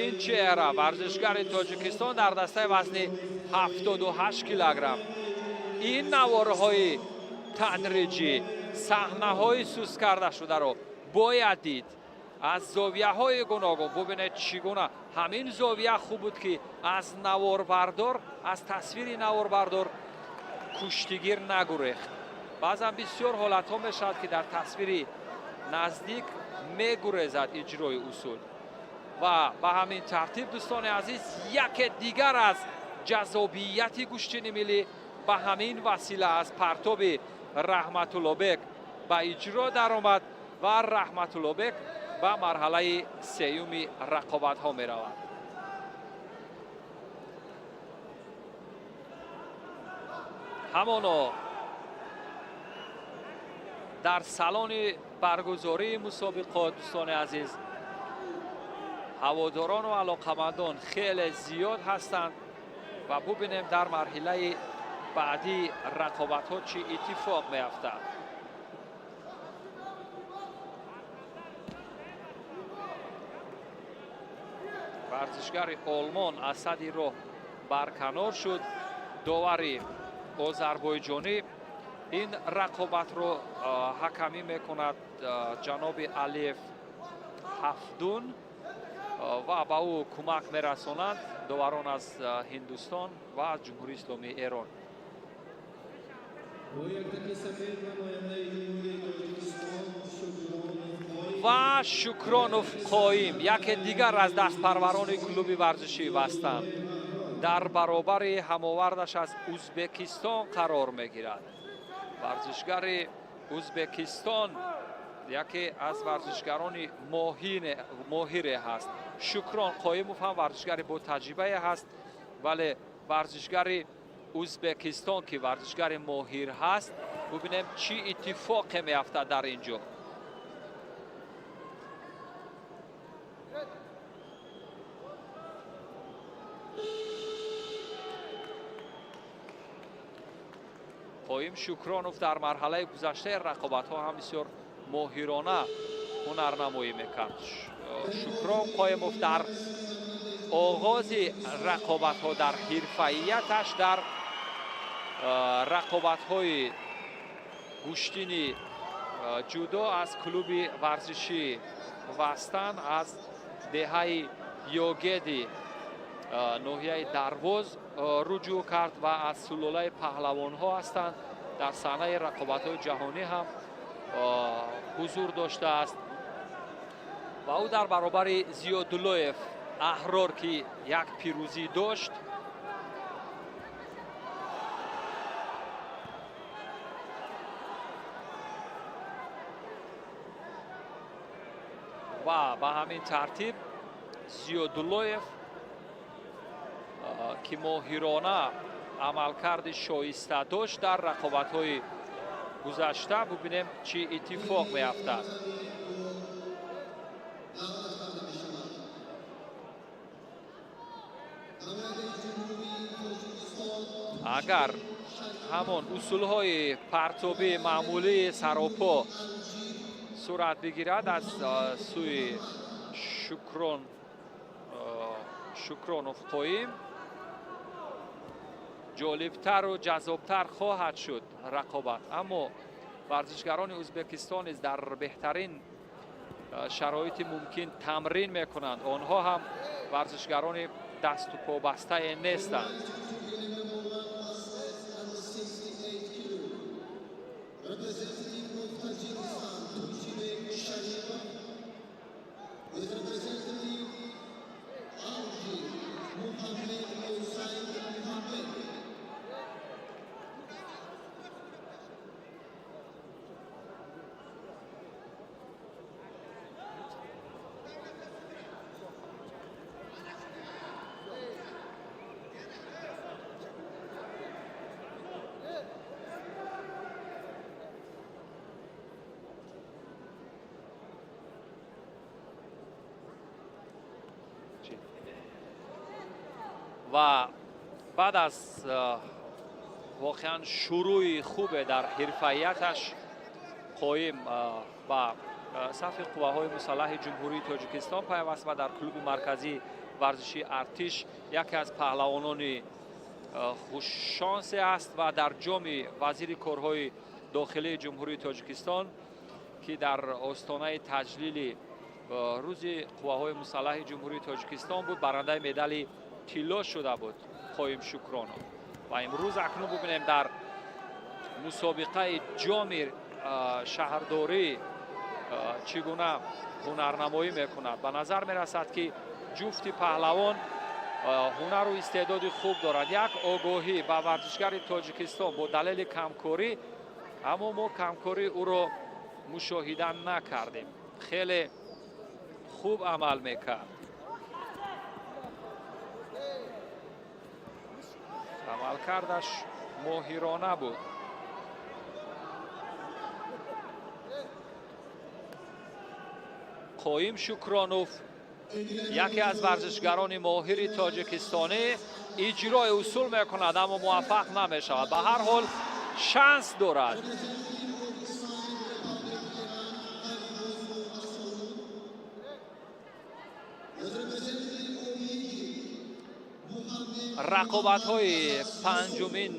S4: Ин чеҳра варзишгари Тоҷикистон дар дастаи вазни 78 килограмм. Ин наворҳои тадриҷӣ, саҳнаҳои сус карда шударо бояд дид аз зовияҳои гуногун. Бубинед чӣ гуна ҳамин зовия хуб буд, ки аз наворбардор, аз тасвири наворбардор куштигир нагурехт. Баъзан бисёр ҳолатҳо мешавад, ки дар тасвири наздик мегурезад иҷрои усул. Ва ба ҳамин тартиб, дӯстони азиз, яке дигар аз ҷаззобияти гӯштини миллӣ ба ҳамин васила аз партоби Раҳматуллобек ба иҷро даромад ва Раҳматуллобек ба марҳалаи сеюми рақобатҳо меравад. Ҳамоно дар салони баргузории мусобиқот, дӯстони азиз, ҳаводорону алоқамандон хеле зиёд ҳастанд ва бубинем дар марҳилаи баъдии рақобатҳо чӣ иттифоқ меафтад. Варзишгари Олмон аз сади роҳ барканор шуд. Довари озарбойҷонӣ ин рақобатро ҳакамӣ мекунад, ҷаноби Алиев Ҳафдун, ва ба ӯ кӯмак мерасонанд доварон аз Ҳиндустон ва аз Ҷумҳурии Исломии Эрон. Ва Шукронов Қоим, яке дигар аз дастпарварони клуби варзишии Вастан, дар баробари ҳамовардаш аз Узбекистон қарор мегирад. Варзишгари Узбекистон яке аз варзишгарони моҳире ҳаст. Шукрон Қоимов ҳам варзишгари бо таҷрибае ҳаст, вале варзишгари Узбекистон ки варзишгари моҳир ҳаст, бубинем чӣ иттифоқе меафтад дар ин ҷо. Қоим Шукронов дар марҳалаи гузаштаи рақобатҳо ҳам бисёр моҳирона ҳунарнамоӣ мекард. Шукрон Қоимов дар оғози рақобатҳо, дар ҳирфаияташ, дар рақобатҳои гӯштини ҷудо аз клуби варзишии Вастан аз деҳаи Йогеди ноҳияи Дарвоз руҷӯъ кард ва аз сулолаи паҳлавонҳо ҳастанд. Дар саҳнаи рақобатҳои ҷаҳонӣ ҳам ҳузур доштааст ва ӯ дар баробари Зиёдуллоев Аҳрор, ки як пирӯзӣ дошт, ва ба ҳамин тартиб Зиёдуллоев, ки моҳирона амалкарди шоиста дошт дар рақобатҳои гузашта, бубинем чӣ иттифоқ меафтад. Агар ҳамон усулҳои партобии маъмулии саропо сурат бигирад аз сӯи Шукронов Қоим, ҷолибтару ҷаззобтар хоҳад шуд рақобат. Аммо варзишгарони Узбекистон низ дар беҳтарин шароити мумкин тамрин мекунанд. Онҳо ҳам варзишгарони дасту побастае нестанд. Ва баъд аз воқеан шурӯи хубе дар ҳирфаияташ Қоим ба сафи қувваҳои мусаллаҳи Ҷумҳурии Тоҷикистон пайваст ва дар клуби марказии варзишии Артиш яке аз паҳлавонони хушшонсе аст ва дар ҷоми вазири корҳои дохилии Ҷумҳурии Тоҷикистон, ки дар остонаи таҷлили рӯзи қувваҳои мусаллаҳи Ҷумҳурии Тоҷикистон буд, барандаи медали тилло шуда буд Қоим Шукронов. Ва имрӯз акнун бубинем дар мусобиқаи ҷоми шаҳрдорӣ чӣ гуна ҳунарнамоӣ мекунад. Ба назар мерасад, ки ҷуфти паҳлавон ҳунару истеъдоди хуб дорад. Як огоҳӣ ба варзишгари Тоҷикистон бо далели камкорӣ, аммо мо камкории ӯро мушоҳида накардем. Хеле хуб амал мекард. Амалкардаш моҳирона буд. Қоим Шукронов яке аз варзишгарони моҳири тоҷикистонӣ иҷрои усул мекунад, аммо муваффақ намешавад. Ба ҳар ҳол шанс дорад. Рақобатҳои панҷумин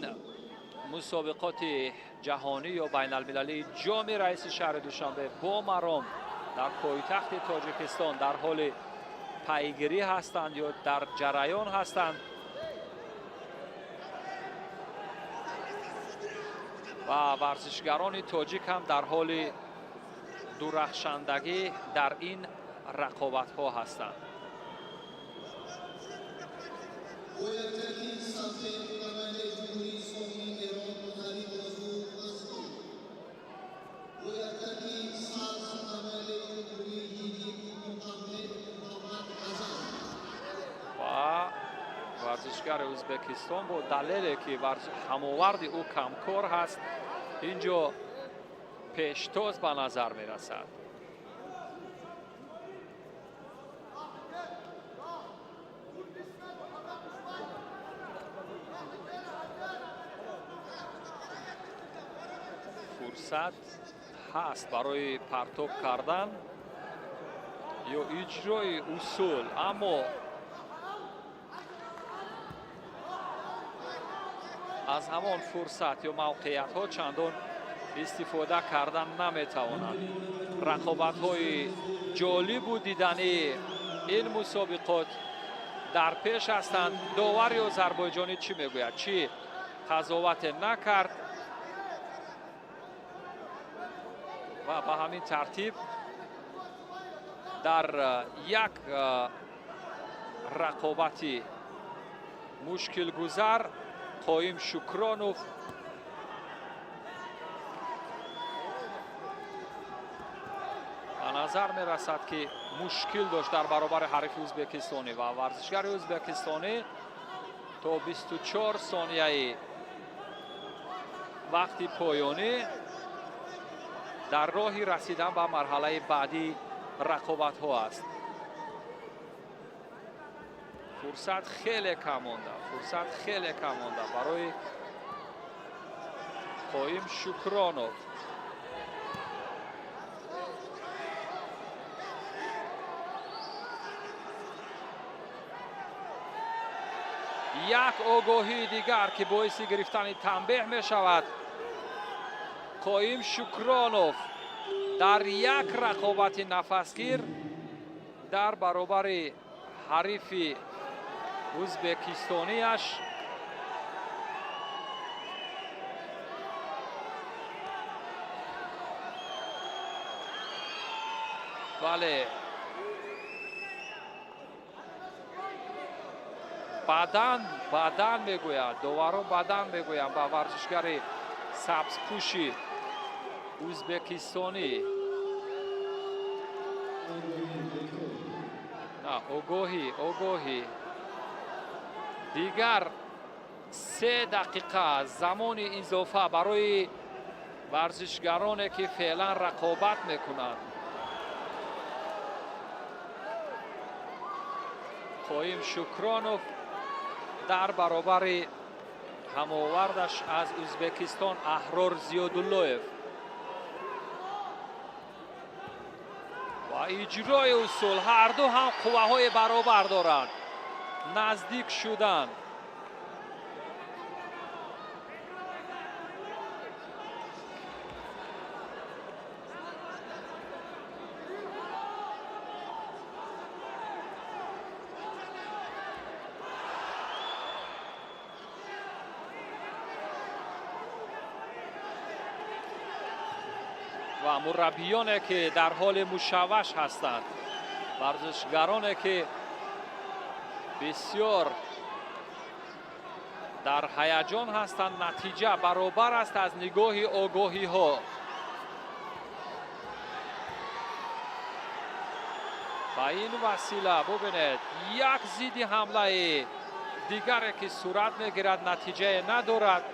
S4: мусобиқоти ҷаҳонӣ ё байналмилалии ҷоми раиси шаҳри Душанбе бо маром дар пойтахти Тоҷикистон дар ҳоли пайгирӣ ҳастанд ё дар ҷараён ҳастанд ва варзишгарони тоҷик ҳам дар ҳоли дурахшандагӣ дар ин рақобатҳо ҳастанд. Ва варзишгари Ӯзбекистон бо далеле ки ҳамоварди ӯ камкор ҳаст, инҷо пештоз ба назар мерасад. Фурсат ҳаст барои партоб кардан ё иҷрои усул, аммо аз ҳамон фурсат ё мавқеиятҳо чандон истифода кардан наметавонанд. Рақобатҳои ҷолибу дидании ин мусобиқот дар пеш ҳастанд. Довари озарбойҷонӣ чӣ мегӯяд? Чӣ қазовате накард ва ба ҳамин тартиб дар як рақобати мушкилгузар Қоим Шукронов ба назар мерасад, ки мушкил дошт дар баробари ҳарифи ӯзбекистонӣ ва варзишгари ӯзбекистонӣ то 24 сонияи вақти поёнӣ дар роҳи расидан ба марҳалаи баъдии рақобатҳо аст. Фурсат хеле кам монда, фурсат хеле кам монда барои Қоим Шукронов. Як огоҳии дигар, ки боиси гирифтани танбеҳ мешавад. Қоим Шукронов дар як рақобати нафасгир дар баробари ҳарифи ӯзбекистонияш бале бадан бадан мегӯяд, доварон бадан мегӯянд ба варзишгари сабзпӯши ӯзбекистонӣ. Огоҳӣ, огоҳӣ. Дигар 3 дақиқа замони изофа барои варзишгароне, ки феълан рақобат мекунанд. Қоим Шукронов Дар баробари ҳамовардаш аз Ӯзбекистон Аҳрор Зиёдуллоев. Ва иҷрои усул ҳарду ҳам қувваҳои баробар доранд. Наздик шудан. Ва мураббиёне ки дар ҳоли мушавваш ҳастанд, варзишгароне ки бисёр дар ҳаяҷон ҳастанд, натиҷа баробар аст аз нигоҳи огоҳиҳо. Ба ин васила бубинед, як зидди ҳамлаи дигаре ки сурат мегирад, натиҷае надорад.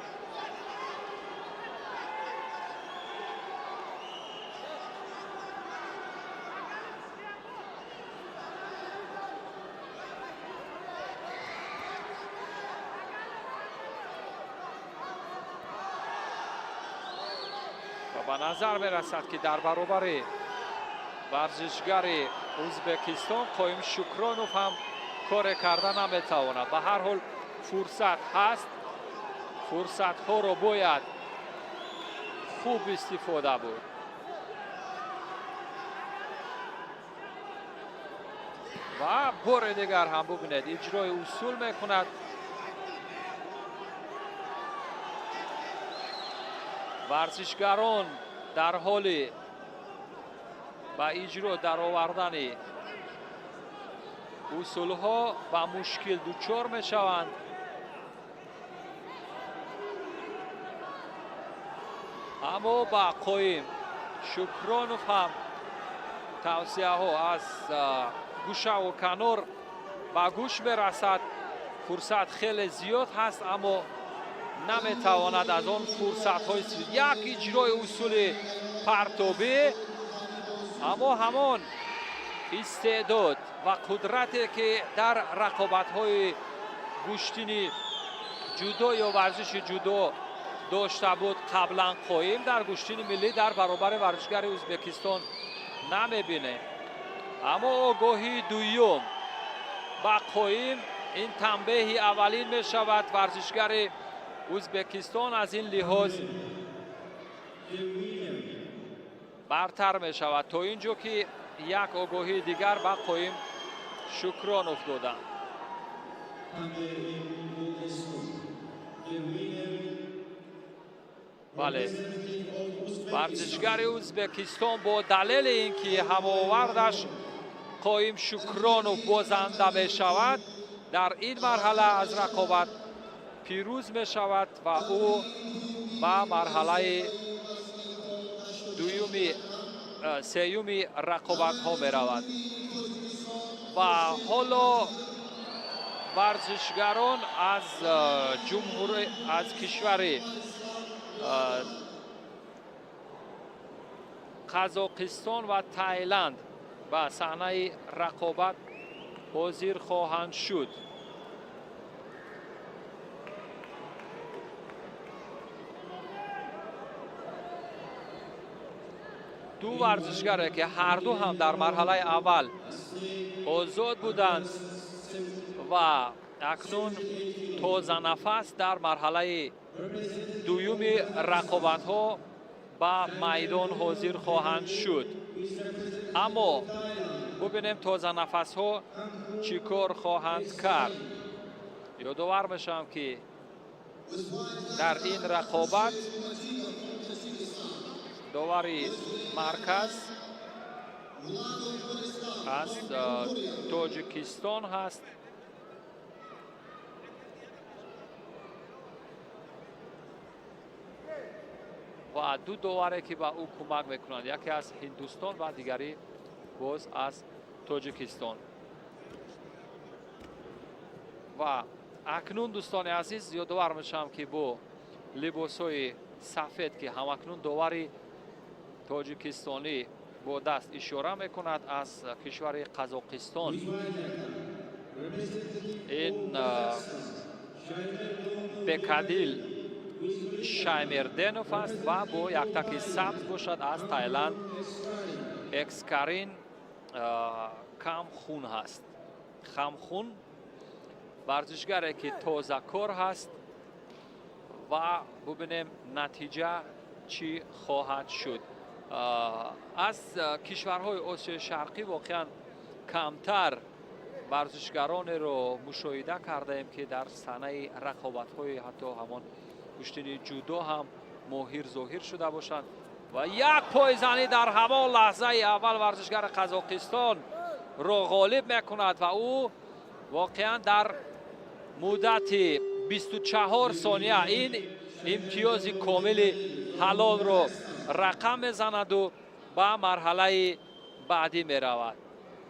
S4: Ба назар мерасад ки дар баробари варзишгари Ӯзбекистон Қоим Шукронов ҳам коре карда наметавонад. Ба ҳар ҳол фурсат ҳаст, фурсатҳоро бояд хуб истифода бурд. Ва бори дигар ҳам бубинед, иҷрои усул мекунад. Варзишгарон дар ҳоли ба иҷро даровардани усулҳо ба мушкил дучор мешаванд. Аммо ба Қоим Шукронов ҳам тавсияҳо аз гӯшаву канор ба гӯш мерасад. Фурсат хеле зиёд ҳаст, аммо наметавонад аз он фурсатҳои як иҷрои усули партобӣ, аммо ҳамон истеъдод ва қудрате ки дар рақобатҳои гӯштини ҷудо ё варзиши ҷудо дошта буд қаблан Қоим дар гӯштини миллӣ дар баробари варзишгари Ӯзбекистон намебинем. Аммо огоҳии дуюм ба Қоим ин танбеҳи аввалин мешавад. Варзишгари Ӯзбекистон аз ин лиҳоз бартар мешавад, то ин ҷо ки як огоҳии дигар ба Қоим Шукронов доданд. Бале, варзишгари Ӯзбекистон бо далели ин ки ҳамовардаш Қоим Шукронов бозанда мешавад, дар ин марҳала аз рақобат пирӯз мешавад ва ӯ ба марҳалаи сеюми рақобатҳо меравад. Ва ҳоло варзишгарон аз ҷумҳури аз кишвари Қазоқистон ва Тайланд ба саҳнаи рақобат ҳозир хоҳанд шуд. Ду варзишгаре ки ҳарду ҳам дар марҳалаи аввал озод буданд ва акнун тозанафас дар марҳалаи дуюми рақобатҳо ба майдон ҳозир хоҳанд шуд. Аммо бубинем тозанафасҳо чӣ кор хоҳанд кард. Ёдовар мешавам ки дар ин рақобат довари марказ аз Тоҷикистон ҳаст. Ва ду доваре ки ба ӯ кӯмак мекунанд, яке аз Ҳиндустон ва дигари боз аз Тоҷикистон. Ва акнун дӯстони азиз ёдовар мешавам ки бо либосҳои сафед ки ҳамакнун довари тоҷикистонӣ бо даст ишора мекунад аз кишвари Қазоқистон, ин Бекадил Шаймерденов аст ва бо яктаки сабз бошад аз Тайланд Экскарин Камхун ҳаст. Хамхун варзишгаре ки тозакор ҳаст ва бубинем натиҷа чӣ хоҳад шуд. Аз кишварҳои Осиёи Шарқӣ воқеан камтар варзишгаронеро мушоҳида кардаем, ки дар саҳнаи рақобатҳои ҳатто ҳамон гӯштини ҷудо ҳам моҳир зоҳир шуда бошанд. Ва як пойзанӣ дар ҳамон лаҳзаи аввал варзишгари Қазоқистон ро ғолиб мекунад ва ӯ воқеан дар муддати 24 сония ин имтиёзи комили ҳалолро рақам мезанаду ба марҳалаи баъдӣ меравад.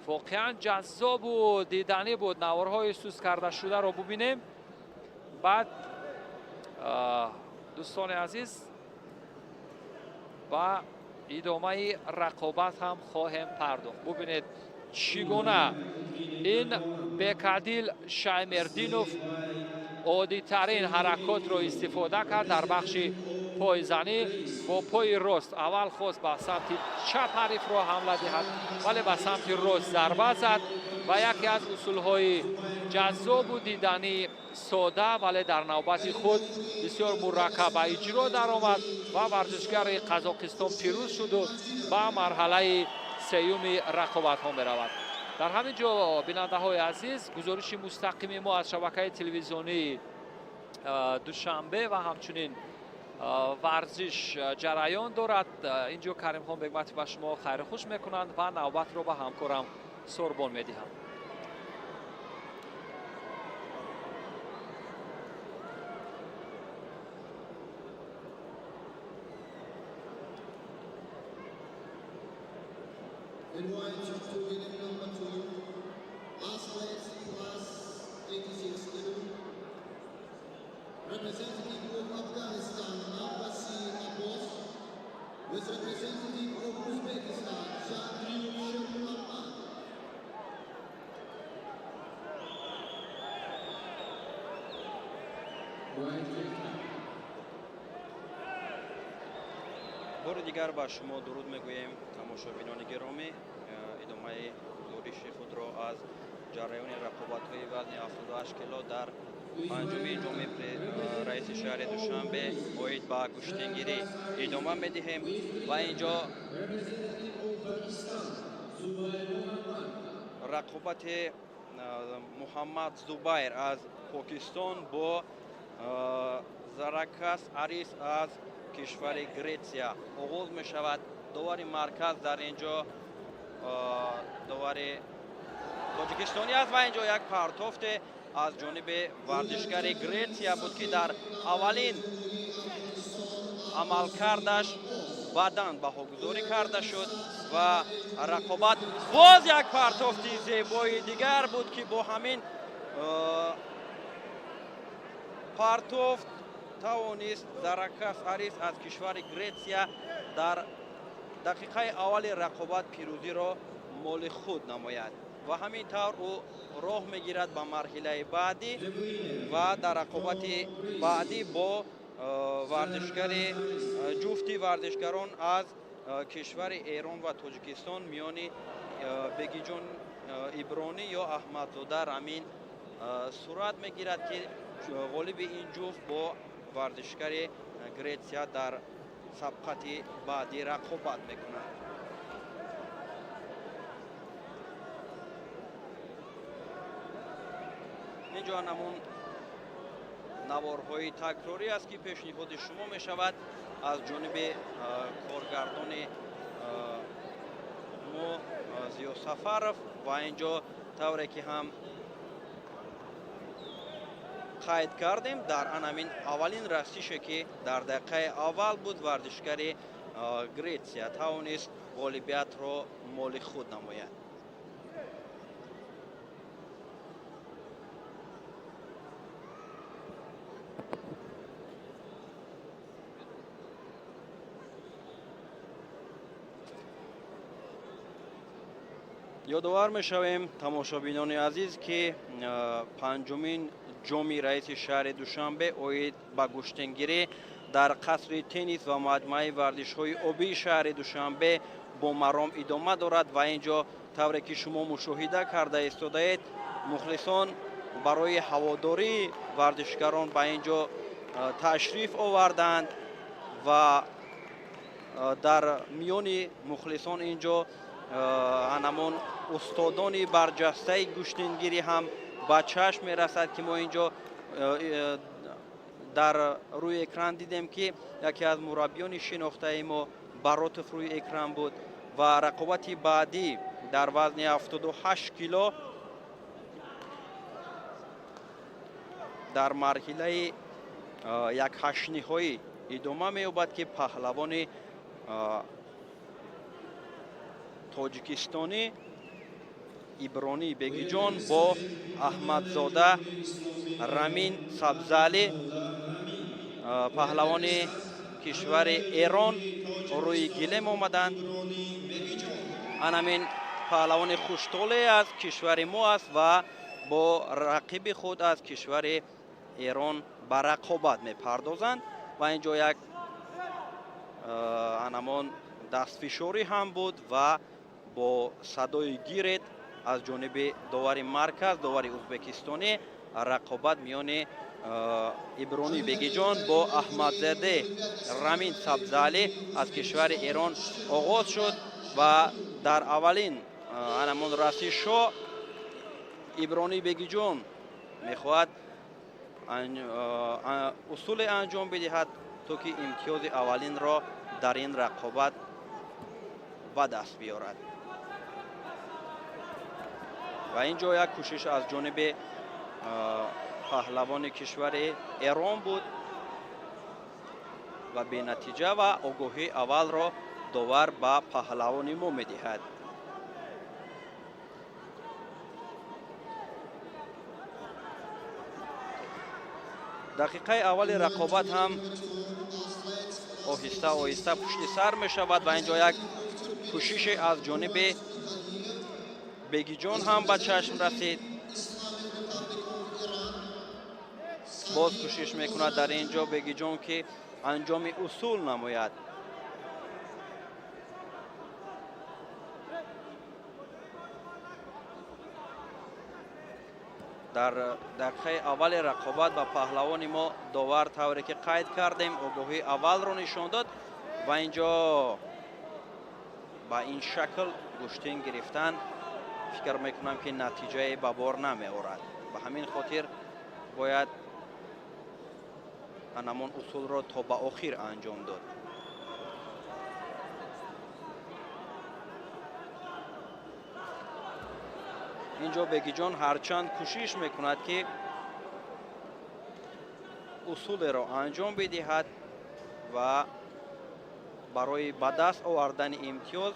S4: Воқеан ҷаззобу диданӣ буд. Наворҳои суст карда шударо бубинем. Баъд дӯстони азиз ба идомаи рақобат ҳам хоҳем пардохт. Бубинед чӣ гуна ин Бекадил Шаймердинов оддитарин ҳаракотро истифода кард дар бахши пойзанӣ. Бо пои рост аввал хост ба самти чап ҳарифро ҳамла диҳад, вале ба самти рост зарба зад ва яке аз усулҳои ҷаззобу дидании сода, вале дар навбати худ бисёр мураккаб ба иҷро даромад ва варзишгари Қазоқистон пирӯз шуду ба марҳалаи сеюми рақобатҳо меравад. Дар ҳамин ҷо, бинандаҳои азиз, гузориши мустақими мо аз шабакаи телевизионии Душанбе ва ҳамчунин варзиш ҷараён дорад. Инҷо Каримхон Бегматов ба шумо хайру хуш мекунанд ва навбатро ба ҳамкорам Сорбон медиҳам.
S2: In white, to number 2, athletes class 86 kilo, representative of Afghanistan, Abbasi Abbas, with representative of Uzbekistan, Shadriu Shemlamad.
S5: Бори дигар ба шумо дуруд мегӯем, тамошобинони гиромӣ. Идомаи гузориши худро аз ҷараёни рақобатҳои вазни 78 кило дар панҷуми ҷоми раиси шаҳри Душанбе оид ба гӯштингирӣ идома медиҳем ва инҷо рақобати Муҳаммад Зубайр аз Покистон бо Заракас Арис аз кишвари Гретсия оғоз мешавад. Довари марказ дар инҷо довари тоҷикистонӣ аст ва инҷо як партофте аз ҷониби варзишгари Гретсия буд, ки дар аввалин амалкардаш баъдан баҳогузорӣ карда шуд ва рақобат боз як партофти зебои дигар буд, ки бо ҳамин партофт тавонист Заракас Арис аз кишвари Гретсия дар дақиқаи аввали рақобат пирӯзиро моли худ намояд ва ҳамин тавр ӯ роҳ мегирад ба марҳилаи баъдӣ ва дар рақобати баъдӣ бо варзишгари ҷуфти варзишгарон аз кишвари Эрон ва Тоҷикистон миёни Бегиҷон Ибронӣ ё Аҳмадзода Рамин сурат мегирад, ки ғолиби ин ҷуфт бо варзишгари Гретсия дар сабқати баъдӣ рақобат мекунад. Инҷо ҳамон наворҳои такрорӣ аст, ки пешниҳоди шумо мешавад аз ҷониби коргардони мо Зиё Сафаров ва инҷо тавре ки ҳам қайд кардем, дар анамин аввалин расише, ки дар дақиқаи аввал буд, варзишгари Гретсия тавонист ғолибиятро моли худ намояд. Ёдовар мешавем, тамошобинони азиз, ки панҷумин ҷоми раиси шаҳри Душанбе оид ба гӯштингирӣ дар қасри теннис ва маҷмӯаи варзишҳои обии шаҳри Душанбе бо маром идома дорад ва ин ҷо тавре ки шумо мушоҳида карда истодаед, мухлисон барои ҳаводории варзишгарон ба ин ҷо ташриф оварданд ва дар миёни мухлисон ин ҷо анамон устодони барҷастаи гӯштингирӣ ҳам ба чашм мерасад, ки мо ин ҷо дар рӯи экран дидем, ки яке аз мураббиёни шинохтаи мо Баротов рӯи экран буд. Ва рақобати баъдӣ дар вазни 78 кило дар марҳилаи якҳаштниҳоӣ идома меёбад, ки паҳлавони тоҷикистонӣ Ибронӣ Бегиҷон бо Аҳмадзода Рамин Сабзалӣ, паҳлавони кишвари Эрон, рӯи гилем омаданд. Анамин паҳлавони хуштоле аз кишвари мо аст ва бо рақиби худ аз кишвари Эрон ба рақобат мепардозанд. Ва ин ҷо як анамон дастфишорӣ ҳам буд ва бо садои гирет аз ҷониби довари марказ, довари ӯзбекистонӣ, рақобат миёни Ибронӣ Бегиҷон бо Аҳмадзаде Рамин Сабзалӣ аз кишвари Эрон оғоз шуд. Ва дар аввалин анамон расишҳо Ибронӣ Бегиҷон мехоҳад усуле анҷом бидиҳад, то ки имтиёзи аввалинро дар ин рақобат ба даст биёрад. Ва ин ҷо як кӯшиш аз ҷониби паҳлавони кишвари Эрон буд ва бенатиҷа, ва огоҳии аввалро довар ба паҳлавони мо медиҳад. Дақиқаи аввали рақобат ҳам оҳиста оҳиста пушти сар мешавад ва ин ҷо як кӯшише аз ҷониби Бегиҷон ҳам ба чашм расид. Боз кӯшиш мекунад дар ин ҷо Бегиҷон, ки анҷоми усул намояд. Дар дақиқаи аввали рақобат ба паҳлавони мо довар, тавре ки қайд кардем, огоҳии аввалро нишон дод ва ин ҷо ба ин шакл гӯштин гирифтан фикр мекунам, ки натиҷае ба бор намеорад. Ба ҳамин хотир бояд анамон усулро то ба охир анҷом дод. Ин ҷо Бегиҷон ҳарчанд кӯшиш мекунад, ки усулеро анҷом бидиҳад ва барои ба даст овардани имтиёз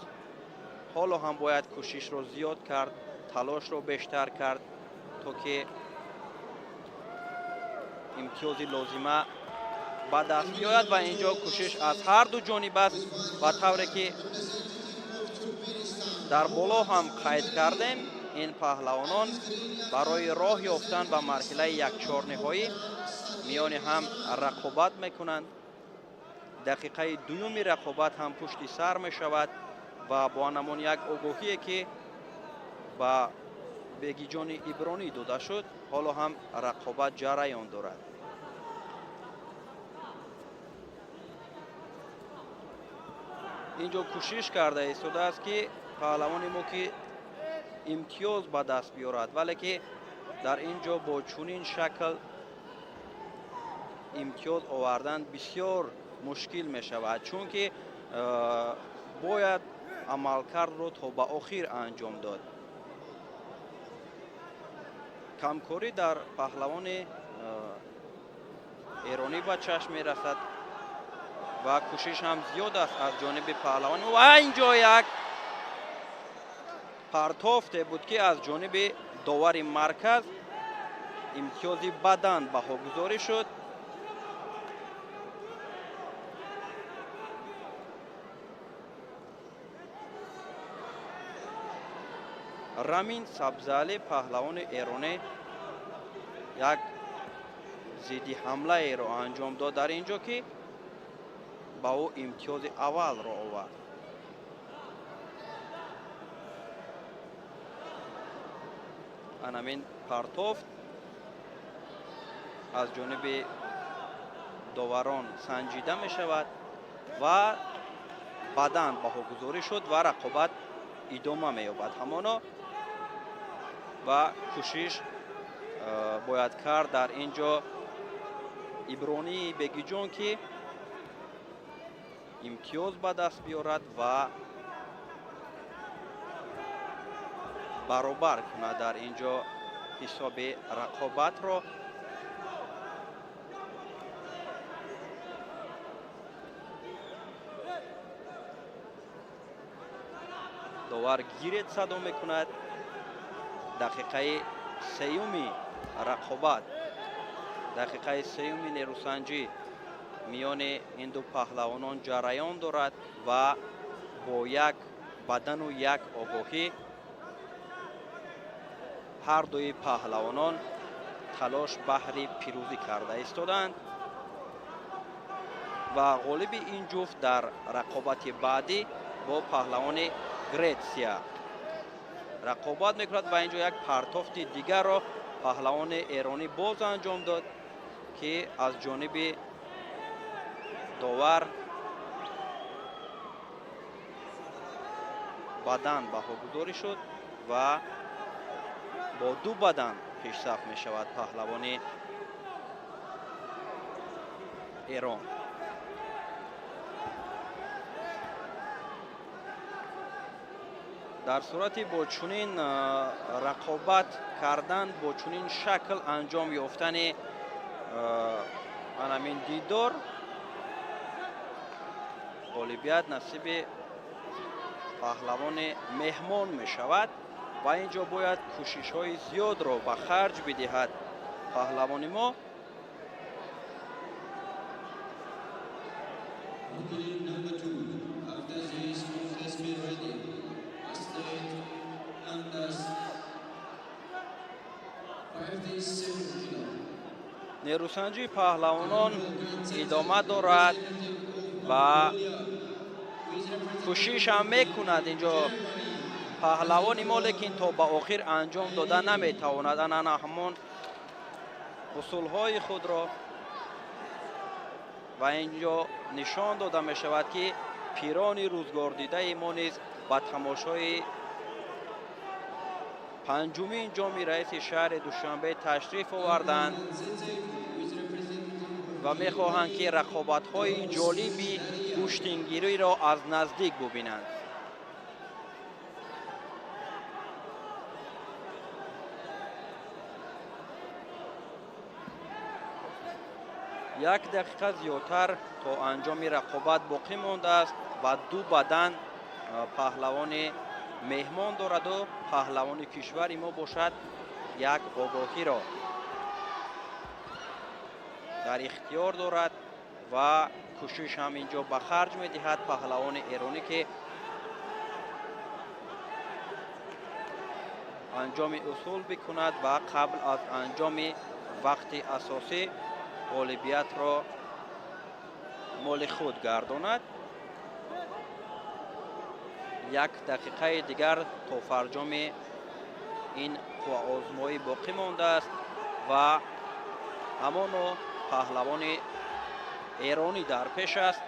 S5: ҳоло ҳам бояд кӯшишро зиёд кард, талошро бештар кард, то ки имтиёзи лозима ба даст биёяд. Ва ин ҷо кӯшиш аз ҳар ду ҷониб аст ва тавре ки дар боло ҳам қайд кардем, ин паҳлавонон барои роҳ ёфтан ба марҳилаи якчорниҳоӣ миёни ҳам рақобат мекунанд. Дақиқаи дуюми рақобат ҳам пушти сар мешавад ва бо анамон як огоҳие, ки ба Бегиҷони Ибронӣ дода шуд, ҳоло ҳам рақобат ҷараён дорад. Ин ҷо кӯшиш карда истодааст, ки паҳлавони мо ки имтиёз ба даст биёрад, вале ки дар ин ҷо бо чунин шакл имтиёз овардан бисёр мушкил мешавад, чунки бояд амалкардро то ба охир анҷом дод. Камкорӣ дар паҳлавони эронӣ ба чашм мерасад ва кӯшиш ҳам зиёд аст аз ҷониби паҳлавон. Ва ин ҷо як партофте буд, ки аз ҷониби довари марказ имтиёзи бадан баҳогузорӣ шуд. Рамин Сабзалӣ, паҳлавони эронӣ, як зидди ҳамлаеро анҷом дод дар ин ҷо, ки ба ӯ имтиёзи аввалро овард. Анамин партофт аз ҷониби доварон санҷида мешавад ва баъдан баҳогузорӣ шуд ва рақобат идома меёбад ҳамоно ва кӯшиш бояд кард дар ин ҷо Ибронии Бегиҷон, ки имтиёз ба даст биёрад ва баробар кунад дар ин ҷо ҳисоби рақобатро. Довар гирет садо мекунад. Дақиқаи сеюми рақобат, дақиқаи сеюми нерӯсанҷӣ миёни ин ду паҳлавонон ҷараён дорад ва бо як бадану як огоҳӣ ҳар дуи паҳлавонон талош баҳри пирӯзӣ карда истоданд ва ғолиби ин ҷуфт дар рақобати баъдӣ бо паҳлавони Гретсия рақобат мекунад ва инҷо як партофти дигарро паҳлавони эронӣ боз анҷом дод, ки аз ҷониби довар бадан баҳогузорӣ шуд ва бо ду бадан пешсаф мешавад паҳлавони Эрон. Дар сурати бо чунин рақобат кардан, бо чунин шакл анҷом ёфтани анамин дидор, ғолибият насиби паҳлавони меҳмон мешавад ва инҷо бояд кӯшишҳои зиёдро ба харҷ бидиҳад паҳлавони мо. Нерӯсанҷии паҳлавонон идома дорад ва кӯшиш ҳам мекунад инҷо паҳлавони мо, лекин то ба охир анҷом дода наметавонад. Ана ҳамон усулҳои худро ва инҷо нишон дода мешавад, ки пирони рӯзгордидаи мо низ ба тамошои панҷумин ҷоми раиси шаҳри Душанбе ташриф оварданд ва мехоҳанд, ки рақобатҳои ҷолиби гӯштингириро аз наздик бубинанд. Як дақиқа зиёдтар то анҷоми рақобат боқӣ мондааст ва ду бадан паҳлавони меҳмон дораду паҳлавони кишвари мо бошад як огоҳиро дар ихтиёр дорад ва кӯшиш ҳам инҷо ба харҷ медиҳад паҳлавони эронӣ, ки анҷоми усул бикунад ва қабл аз анҷоми вақти асосӣ ғолибиятро моли худ гардонад. Як дақиқаи дигар то фарҷоми ин қувваозмоӣ боқӣ мондааст ва ҳамоно паҳлавони эронӣ дар пеш аст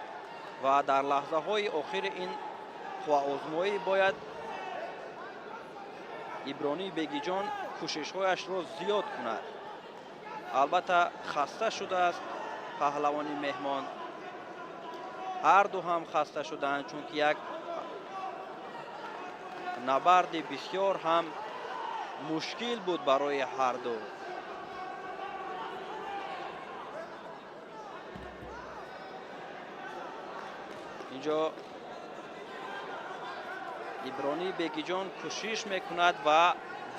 S5: ва дар лаҳзаҳои охири ин қувваозмоӣ бояд Ибронии Бегиҷон кӯшишҳояшро зиёд кунад. Албатта хаста шудааст паҳлавони меҳмон, ҳар ду ҳам хаста шудаанд, чунки як набарди бисёр ҳам мушкил буд барои ҳар ду. Инҷо Ибронии Бегиҷон кӯшиш мекунад ва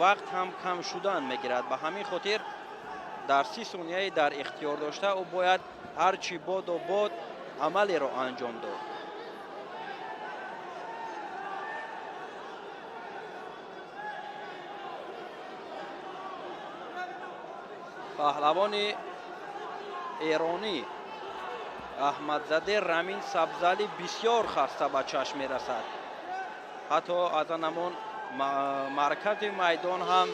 S5: вақт ҳам кам шудан мегирад. Ба ҳамин хотир дар 30 сонияи дар ихтиёр дошта ӯ бояд ҳарчи боду бод амалеро анҷом дод. Паҳлавони эронӣ Аҳмадзаде Рамин Сабзалӣ бисёр хаста ба чашм мерасад. Ҳатто аз ҳамон маркази майдон ҳам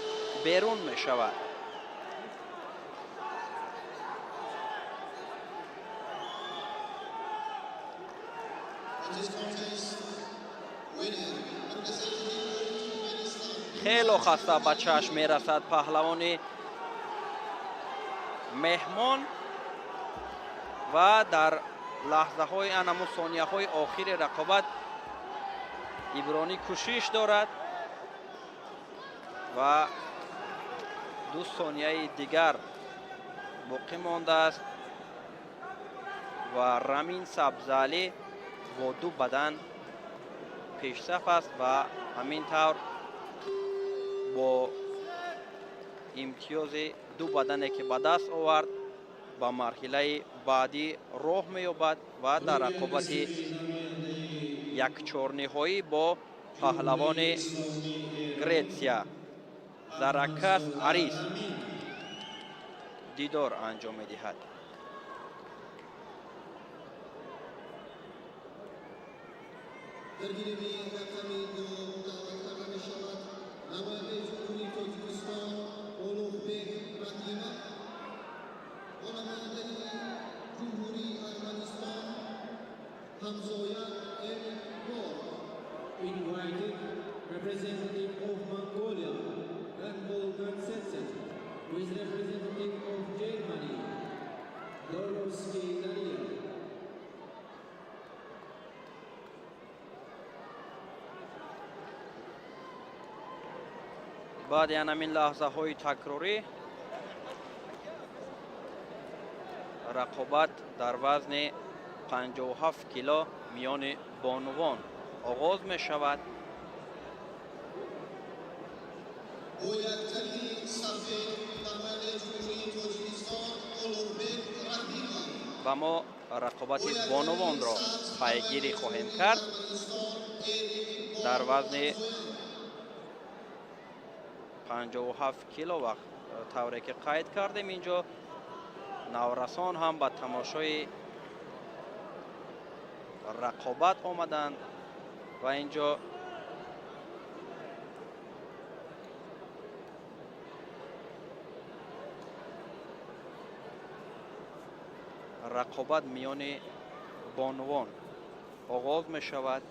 S5: берун мешавад. Хело хаста ба чашм мерасад паҳлавони меҳмон ва дар лаҳзаҳои анаму сонияҳои охири рақобат Ибронӣ кӯшиш дорад ва 2 сонияи дигар боқӣ мондааст ва Рамин Сабзалӣ бо 2 бадан пешсаф аст ва ҳамин тавр бо имтиёзи 2 бадане ки ба даст овард ба марҳилаи баъдӣ роҳ меёбад ва дар рақобати якчорниҳоӣ бо паҳлавони Гретсия Заракас Арис дидор анҷом медиҳад.
S2: Дар гиреви рақами 2 даъват карда мешавад намояндаи Ҷумҳурии Тоҷикистон Улуғбек Раҳимов ва намояндаи Ҷумҳурии Арманистон Ҳамзоян Эрбор.
S1: Invited representative of Mongolia, Ganbol Gansetsen, with representative of Germany, Dorovsky Daria.
S5: Баъди ҳамин лаҳзаҳои такрорӣ рақобат дар вазни 57 кило миёни бонувон оғоз мешавад.
S2: Бо яктаки сафед намояндаи Ҷумҳурии Тоҷикистон Улуғбек Раҳимов
S5: ва мо рақобати бонувонро пайгирӣ хоҳем кард дар вазни 57 кило. Вақт тавре ки қайд кардем, инҷо наврасон ҳам ба тамошои рақобат омаданд ва инҷо рақобат миёни бонувон оғоз мешавад.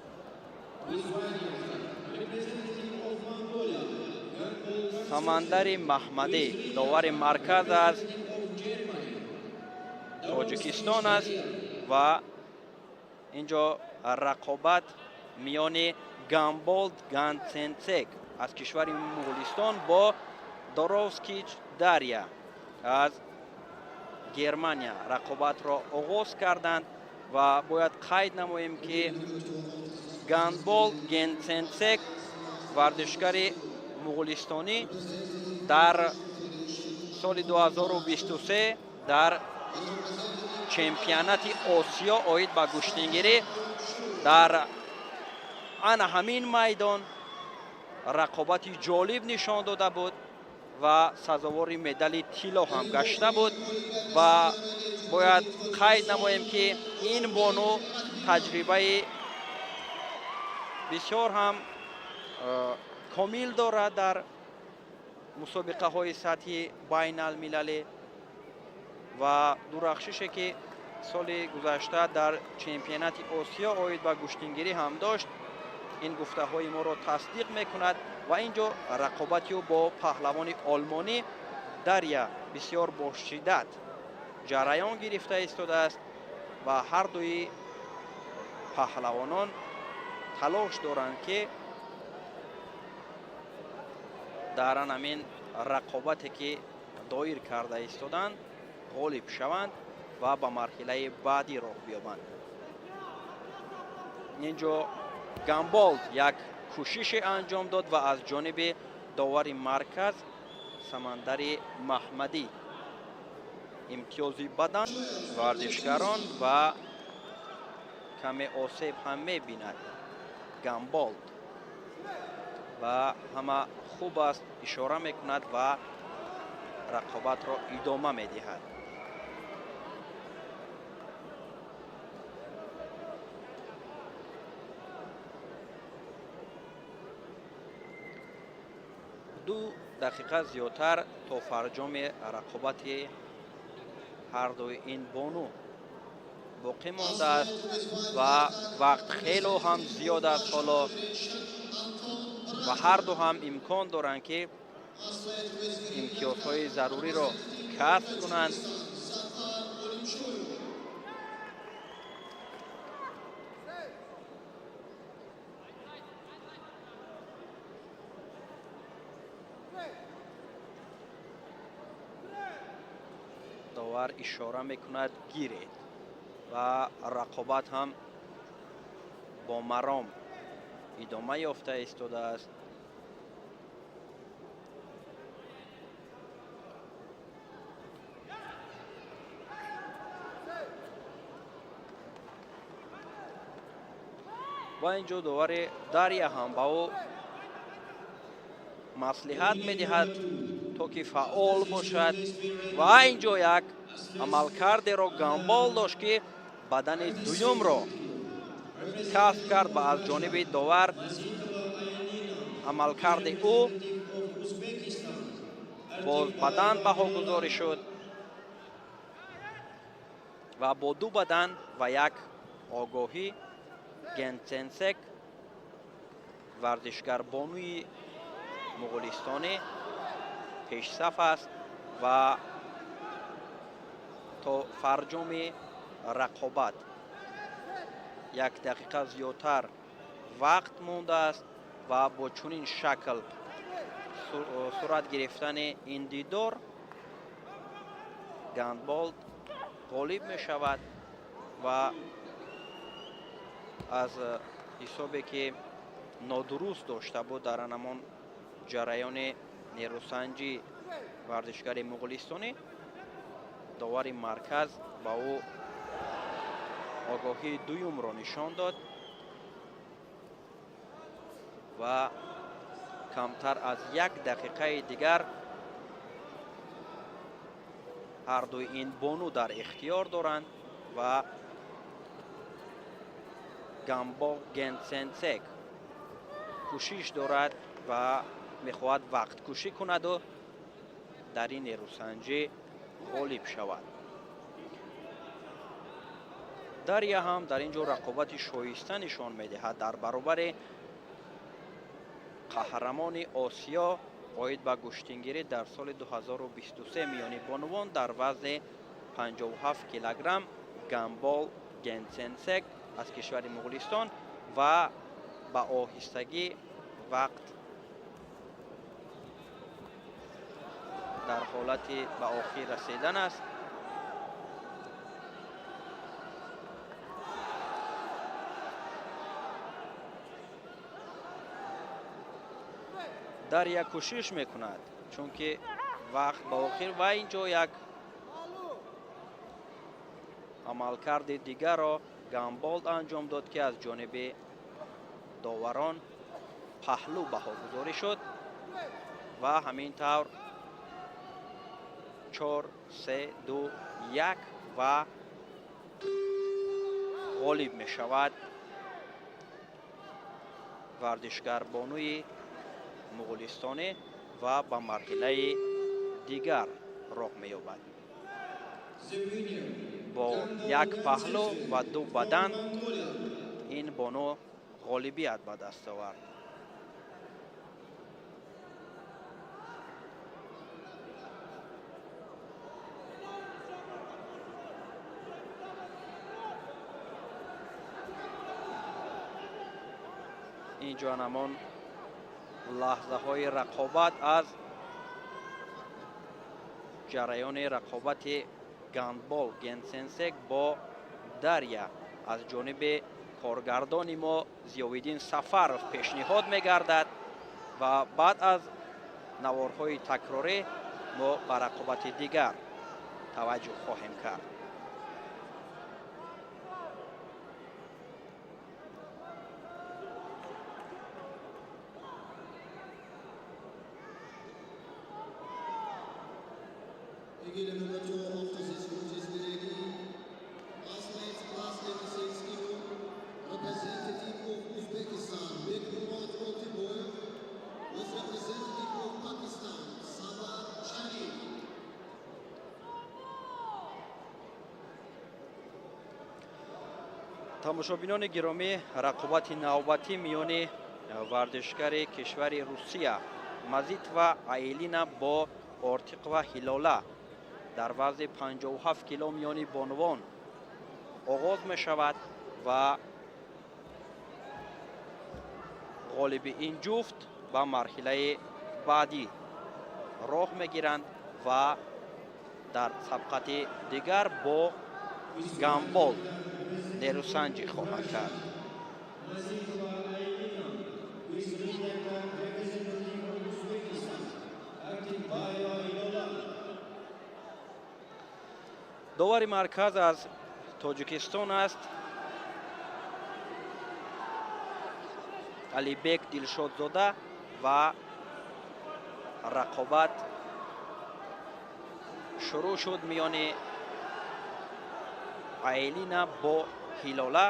S5: Самандари Маҳмадӣ довари марказ аз Тоҷикистон аст ва инҷо рақобат миёни Гамболд Гансенцек аз кишвари Муғулистон бо Доровскич Дарья аз Германия рақобатро оғоз карданд ва бояд қайд намоем, ки Гамболд Гансенцек варзишгари муғулистонӣ дар соли 2023 дар чемпионати Осиё оид ба гӯштингирӣ дар ана ҳамин майдон рақобати ҷолиб нишон дода буд ва сазовори медали тилло ҳам гашта буд. Ва бояд қайд намоем, ки ин бону таҷрибаи бисёр ҳам комил дорад дар мусобиқаҳои сатҳи байналмилалӣ ва дурахшише ки соли гузашта дар чемпионати Осиё оид ба гӯштингирӣ ҳам дошт, ин гуфтаҳои моро тасдиқ мекунад. Ва инҷо рақобати ӯ бо паҳлавони олмонӣ Дарья бисёр бо шиддат ҷараён гирифта истодааст ва ҳар дуи паҳлавонон талош доранд, ки дар ҳамин рақобате ки доир карда истоданд ғолиб шаванд ва ба марҳилаи баъдӣ роҳ биёбанд. Инҷо Гамболд як кӯшише анҷом дод ва аз ҷониби довари марказ Самандари Маҳмадӣ имтиёзи бадан варзишгарон ва каме осеб ҳам мебинад Гамболд ва ҳама хуб аст ишора мекунад ва рақобатро идома медиҳад. Ду дақиқа зиёдтар то фарҷоми рақобати ҳардуи ин бону боқӣ мондааст ва вақт хело ҳам зиёд аст ҳоло ва ҳарду ҳам имкон доранд, ки имтиёзҳои заруриро касб кунанд. Довар ишора мекунад, гиред, ва рақобат ҳам бо маром идома ёфта истодааст. Ва инҷо довари Дарья ҳам ба ӯ маслиҳат медиҳад, то ки фаъол бошад. Ва инҷо як амалкардеро Гамбол дошт, ки бадани дуюмро касб кард ва аз ҷониби довар амалкарди ӯ боз бадан баҳогузорӣ шуд ва бо ду бадан ва як огоҳӣ Генсенсек, варзишгарбонуи муғулистонӣ, пешсаф аст ва то фарҷоми рақобат як дақиқа зиёдтар вақт мондааст ва бо чунин шакл сурат гирифтани ин дидор Гандболд ғолиб мешавад ва аз ҳисобе ки нодуруст дошта буд дар анамон ҷараёни нерӯсанҷи варзишгари муғулистонӣ, довари марказ ба ӯ огоҳии дуюмро нишон дод ва камтар аз як дақиқаи дигар ҳардуи ин бону дар ихтиёр доранд ва Гамбо Генсенсек кӯшиш дорад ва мехоҳад вақткушӣ кунаду дар ин нерӯсанҷӣ ғолиб шавад. Дарья ҳам дар ин ҷо рақобати шоиста нишон медиҳад дар баробари қаҳрамони Осиё оид ба гӯштингирӣ дар соли 2023 миёни бонувон дар вазни 57 килограмм Гамбол Генсенсек аз кишвари Муғулистон ва ба оҳистагӣ вақт дар ҳолати ба охир расидан аст. Дарья кӯшиш мекунад, чунки вақт ба охир ва инҷо як амалкарди дигарро Гамболд анҷом дод, ки аз ҷониби доварон паҳлӯ баҳогузорӣ шуд ва ҳамин тавр 4, 3, 2, 1 ва ғолиб мешавад варзишгарбонуи муғулистонӣ ва ба марҳилаи дигар роҳ меёбад. Бо як паҳлӯ ва ду бадан ин бону ғолибият ба даст овард. Инҷо ҳамон лаҳзаҳои рақобат аз ҷараёни рақобати Гандбол Генсенсек бо Дарья аз ҷониби коргардони мо Зиёвиддин Сафаров пешниҳод мегардад ва баъд аз наворҳои такрорӣ мо ба рақобати дигар таваҷҷӯҳ хоҳем кард.
S2: Beginner number 2 of this contest be ready. Athlete class 86 kilo, representative of Uzbekistan, Bekmurod Oltiboyev, with representative of Pakistan, Sabah Sharif.
S5: Тамошобинони гиромӣ, рақобати навбатӣ миёни варзишгари кишвари Русия Мазитова Айлина бо Ортиқова Ҳилола дар вазни 57 кило миёни бонувон оғоз мешавад ва ғолиби ин ҷуфт ба марҳилаи баъдӣ роҳ мегиранд ва дар сабқати дигар бо гандбол нерӯсанҷӣ хоҳанд кард.
S1: Mazitova Ailina with representative of Uzbekistan, Artikbayeva Hilola.
S5: Довари марказ аз Тоҷикистон аст, Алибек Дилшодзода, ва рақобат шурӯъ шуд миёни Айлина бо Ҳилола.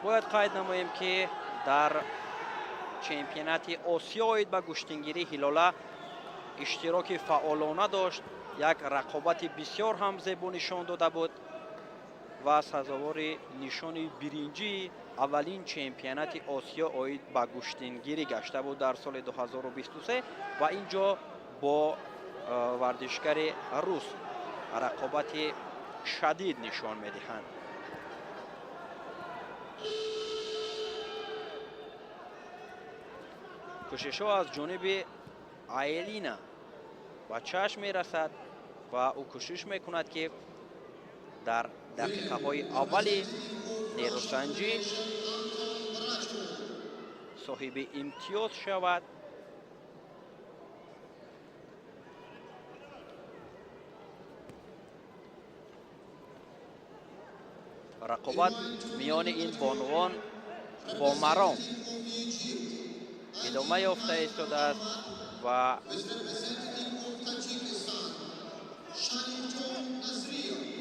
S5: Бояд қайд намоем, ки дар чемпионати Осиё оид ба гӯштингирӣ Ҳилола иштироки фаъолона дошт, як рақобати бисёр ҳам зебо нишон дода буд ва сазовори нишони биринҷии аввалин чемпионати Осиё оид ба гӯштингирӣ гашта буд дар соли 2023 ва ин ҷо бо варзишгари рус рақобати шадид нишон медиҳанд. Кӯшишҳо аз ҷониби Айлина ба чашм мерасад ва ӯ кӯшиш мекунад, ки дар дақиқаҳои аввали нерӯсанҷӣ соҳиби имтиёз шавад. Рақобат миёни ин бонувон бо маром идома ёфта истодааст ва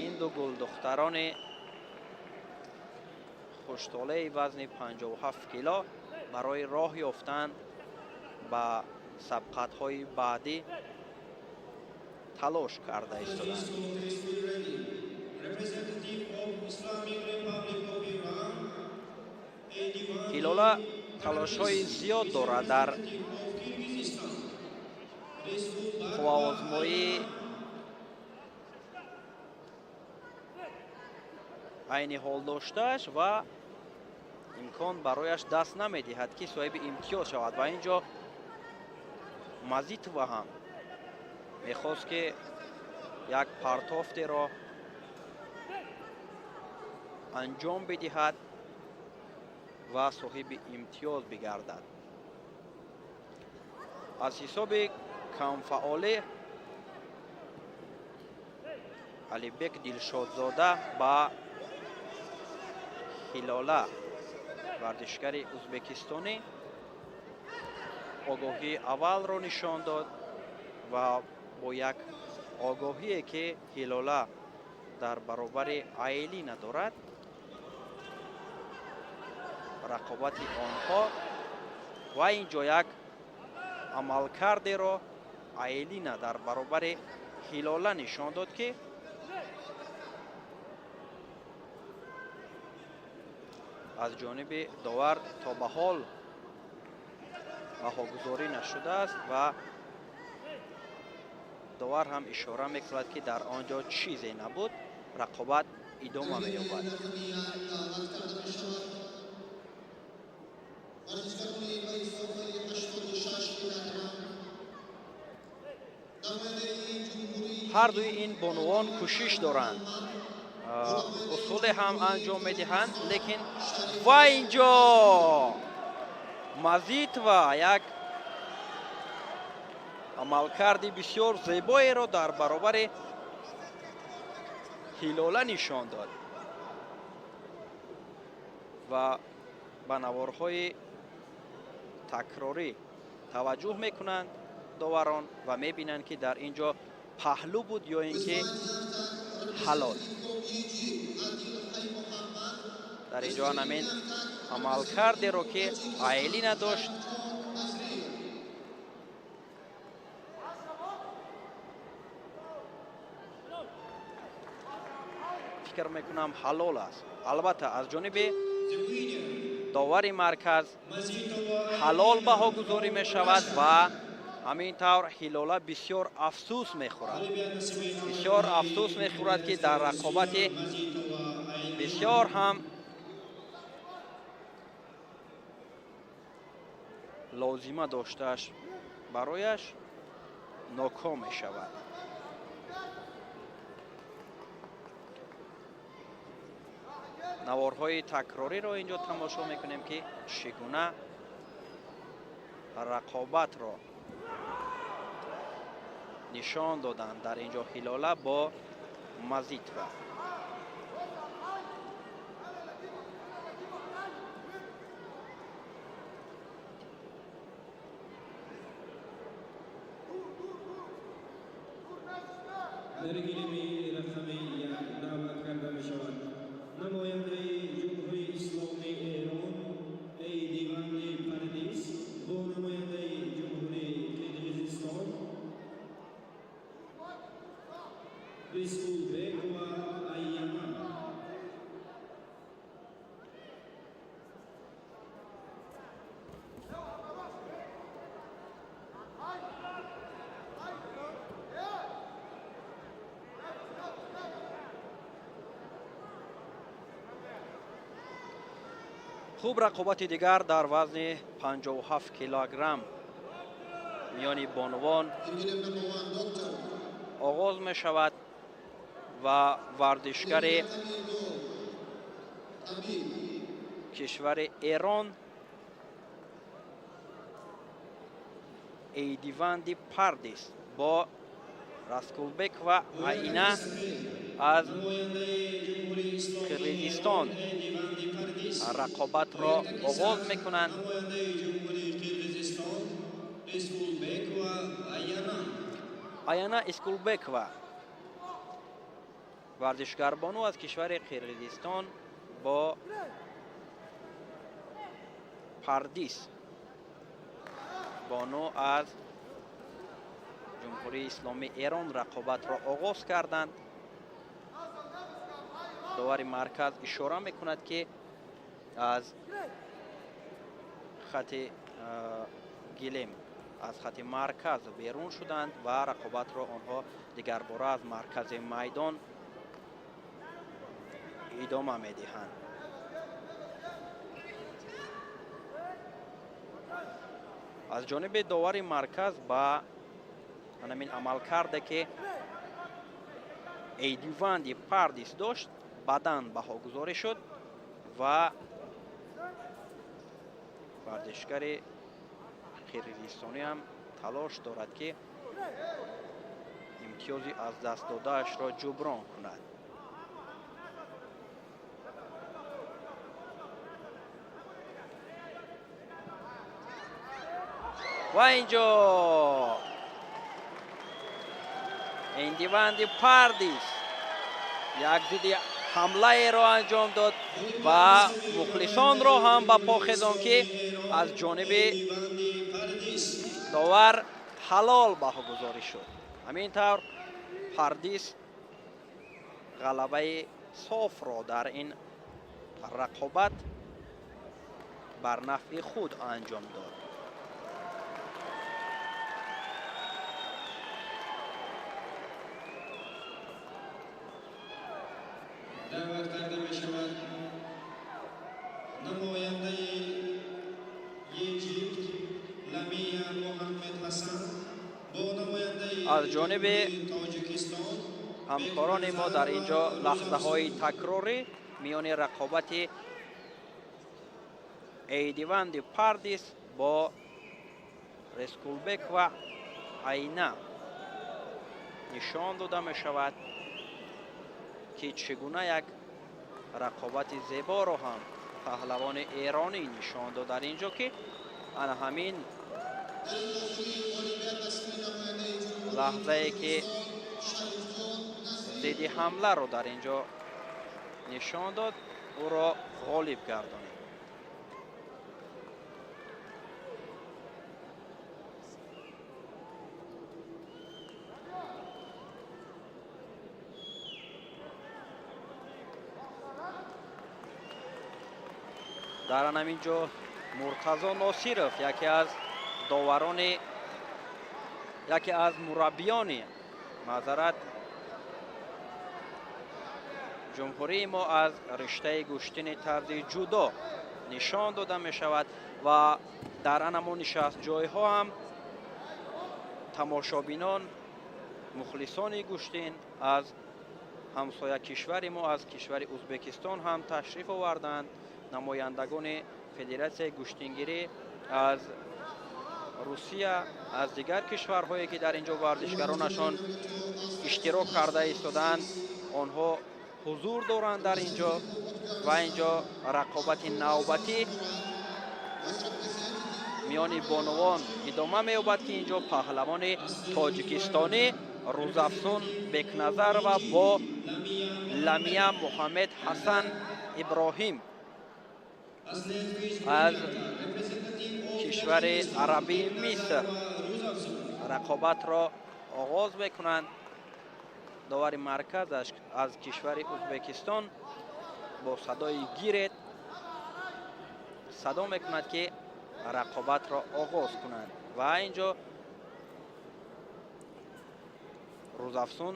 S5: ин ду гулдухтарони хуштолеи вазни 57 кило барои роҳ ёфтан ба сабқатҳои баъдӣ талош карда истоданд.
S1: Representative of Islamic Republic of Iran, 81
S5: Ҳилола талошҳои зиёд дорад дар
S1: of Kyrgyzstan,
S5: қувваозмоӣ айни ҳол доштааш ва имкон барояш даст намедиҳад, ки соҳиби имтиёз шавад. Ва ин ҷо Мазитова ҳам мехост, ки як партофтеро анҷом бидиҳад ва соҳиби имтиёз бигардад. Аз ҳисоби камфаъолӣ Алибек Дилшодзода ба Ҳилола, варзишгари узбекистонӣ, огоҳии аввалро нишон дод ва бо як огоҳие, ки Ҳилола дар баробари Айлина дорад, рақобати онҳо ва ин ҷо як амалкардеро Айлина дар баробари Ҳилола нишон дод, ки аз ҷониби довар то ба ҳол баҳогузорӣ нашудааст ва довар ҳам ишора мекунад, ки дар он ҷо чизе набуд, рақобат идома меёбад.
S2: Варзишгарони ба истифодаи 86 килограмм, намояндаи ҷумҳурии
S5: Ҳар дуи ин бонувон кӯшиш доранд, усуле ҳам анҷом медиҳанд, лекин ва ин ҷо Мазитова як амалкарди бисёр зебоеро дар баробари Ҳилола нишон дод ва Ба наворҳои такрорӣ таваҷҷӯҳ мекунанд доварон ва мебинанд, ки дар ин ҷо паҳлӯ буд ё ин ки ҳалол. Дар ин ҷо ҳамин амалкардеро, ки Айлина дошт, фикр мекунам, ҳалол аст. Албатта, аз ҷониби довари марказ ҳалол баҳогузорӣ мешавад ва ҳамин тавр Ҳилола бисёр афсӯс мехӯрад, бисёр афсӯс мехӯрад, ки дар рақобати бисёр ҳам лозима доштааш барояш ноком мешавад. Наворҳои такрориро ин ҷо тамошо мекунем, ки чӣ гуна рақобатро нишон доданд дар ин ҷо Ҳилола бо Мазитова.
S1: Дар гилеми рақами 1 даъват карда мешавад намояндаи Ҷумҳурии Исломии Эрон Эйдиванди Пардис бо намояндаи Ҷумҳурии Қирғизистон Рисқулбекова Айяна.
S5: Хуб, рақобати дигар дар вазни 57 килограмм миёни бонувон оғоз мешавад ва варзишгари кишвари Эрон Эйдиванди Пардис бо Раскулбекова Айна аз Қирғизистон рақобатро оғоз мекунанд. Аяна Искулбекова, варзишгарбону аз кишвари Қирғизистон, бо Пардис бону аз Ҷумҳурии Исломии Эрон рақобатро оғоз карданд. Довари марказ ишора мекунад, ки аз хати гилем, аз хати марказ берун шуданд ва рақобатро онҳо дигарбора аз маркази майдон идома медиҳанд. Аз ҷониби довари марказ ба ҳамин амалкарде, ки Эйдиванди Пардис дошт, баъдан баҳогузорӣ шуд ва варзишгари қирғизистонӣ ҳам талош дорад, ки имтиёзи аз даст додаашро ҷуброн кунад. Ва инҷо Эйдиванди Пардис як зидди ҳамлаеро анҷом дод ва мухлисонро ҳам ба по хезон, ки аз ҷониби довар ҳалол баҳогузорӣ шуд. Ҳамин тавр Пардис ғалабаи софро дар ин рақобат бар нафъи худ анҷом дод.
S1: Даъват карда мешавад намояндаи Египт Ламия Муҳаммед Ҳасан бо намояндаи
S5: Аз ҷониби
S1: Тоҷикистон
S5: ҳамкорони мо дар ин ҷо лаҳзаҳои такрорӣ миёни рақобати Эйдиванди Пардис бо Рескулбек ва Айна нишон дода мешавад, ки чӣ гуна як рақобати зеборо ҳам Паҳлавони эронӣ нишон дод дар инҷо, ки ана ҳамин лаҳзае ки зидди ҳамларо дар инҷо нишон дод, ӯро ғолиб гардонид. Дар ҳамин ҷо Муртазо Носиров, яке аз доварони, яке аз мураббиёни, маъзарат, ҷумҳурии мо аз риштаи гӯштини тарзи ҷудо нишон дода мешавад ва дар анамон нишастҷойҳо ҳам тамошобинон, мухлисони гӯштин аз ҳамсоя кишвари мо, аз кишвари Узбекистон ҳам ташриф оварданд. Намояндагони федератсияи гӯштингирӣ аз Русия, аз дигар кишварҳое ки дар инҷо варзишгаронашон иштирок карда истодаанд, онҳо ҳузур доранд дар инҷо ва инҷо рақобати навбатӣ миёни бонувон идома меёбад, ки инҷо паҳлавони тоҷикистонӣ Рӯзафсун Бекназарова бо Ламия Муҳаммед Ҳасан Иброҳим аз кишвари арабии Миср рақобатро оғоз мекунанд. Довари марказ аз кишвари Узбекистон бо садои гирет садо мекунад, ки рақобатро оғоз кунанд ва инҷо Рӯзафсун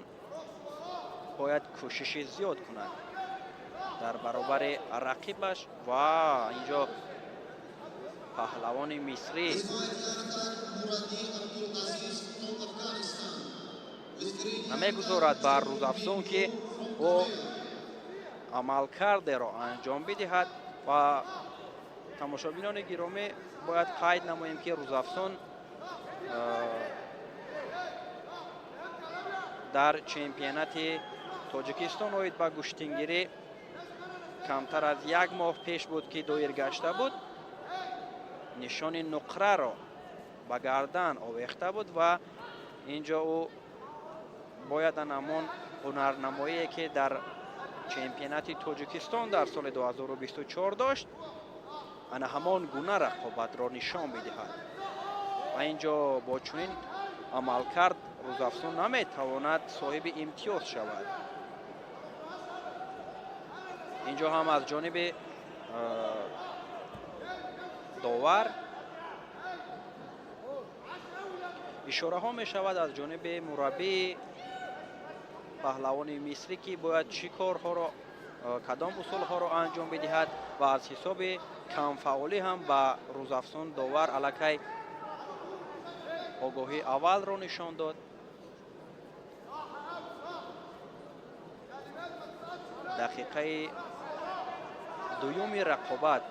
S5: бояд кӯшиши зиёд кунад дар баробари рақибаш ва инҷо паҳлавони мисрӣ намегузорад бар Рӯзафсун, ки ӯ амалкардеро анҷом бидиҳад. Ва тамошобинони гиромӣ, бояд қайд намоем, ки Рӯзафсун дар чемпионати Тоҷикистон оид ба гӯштингирӣ камтар аз як моҳ пеш буд, ки доир гашта буд, нишони нуқраро ба гардан овехта буд ва инҷо ӯ бояд ҳамон ҳунарнамоие, ки дар чемпионати Тоҷикистон дар соли 2024 дошт, ана ҳамон гуна рақобатро нишон бидиҳад. Ва инҷо бо чунин амалкард Рӯзафсун наметавонад соҳиби имтиёз шавад. Инҷо ҳам аз ҷониби довар ишораҳо мешавад, аз ҷониби мураббии паҳлавони мисрӣ, ки бояд чӣ корҳоро, кадом усулҳоро анҷом бидиҳад ва аз ҳисоби камфаъолӣ ҳам ба Рӯзафсун довар аллакай огоҳии аввалро нишон дод. Дақиқаи дуюми рақобат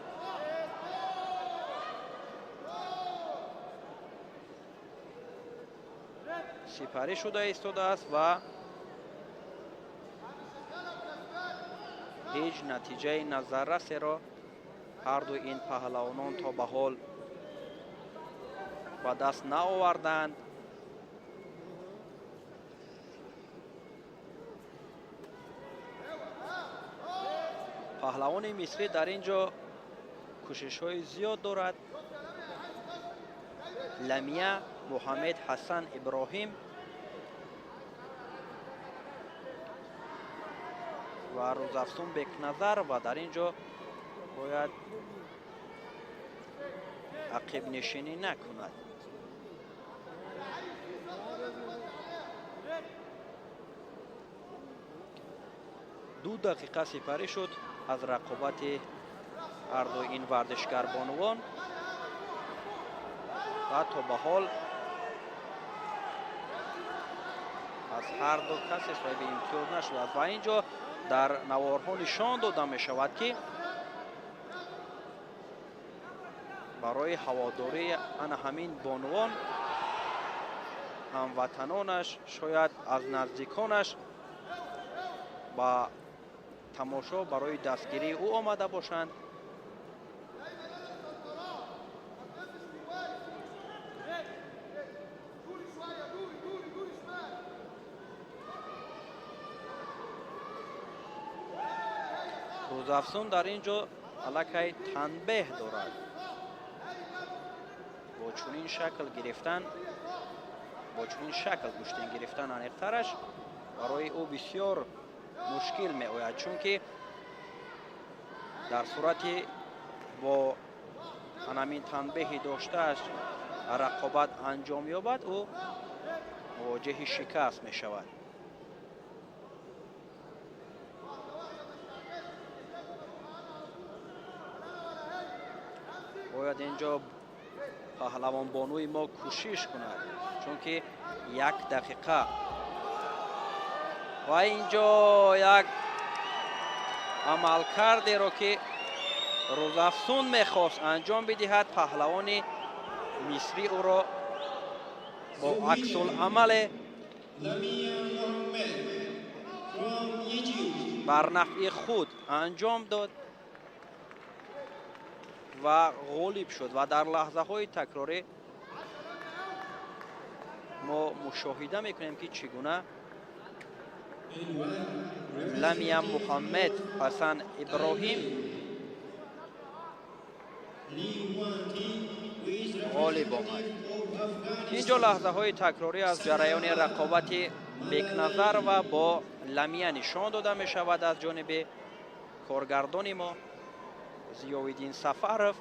S5: сипарӣ шуда истодааст ва ҳеҷ натиҷаи назаррасеро ҳарду ин паҳлавонон то ба ҳол ба даст наоварданд. Паҳлавони мисрӣ дар ин ҷо кӯшишҳои зиёд дорад. Ламия Муҳаммед Ҳасан Иброҳим ва Рӯзафсун Бекназар ва дар ин ҷо бояд ақибнишинӣ накунад. Ду дақиқа сипарӣ шуд аз рақобати ҳарду ин варзишгарбонувон ва то ба ҳол аз ҳар ду касе соҳиби имтиёз нашудааст. Ва ин ҷо дар наворҳо нишон дода мешавад, ки барои ҳаводории ана ҳамин бонувон ҳамватанонаш, шояд аз наздиконаш ба тамошо барои дастгирии ӯ омада бошанд. Рӯзафзун дар ин ҷо аллакай танбеҳ дорад. Бо чунин шакл гирифтан, бо чунин шакл гӯштин гирифтан аниқтараш барои ӯ бисёр мушкил меояд, чунки дар сурати бо ҳамин танбеҳи доштааш рақобат анҷом ёбад, ӯ мувоҷиҳи шикаст мешавад. Бояд инҷо паҳлавонбонуи мо кӯшиш кунад, чунки як дақиқа ва инҷо як амалкардеро ки Рӯзафзун мехост анҷом бидиҳад, паҳлавони мисрӣ ӯро бо аксуламале бар нафъи худ анҷом дод ва ғолиб шуд. Ва дар лаҳзаҳои такрорӣ мо мушоҳида мекунем, ки чӣ гуна Ламия Муҳаммед Ҳасан Иброҳим ғолиб омад. Инҷо лаҳзаҳои такрорӣ аз ҷараёни рақобати Бекназар ва бо Ламия нишон дода мешавад аз ҷониби коргардони мо Зиёвиддин Сафаров.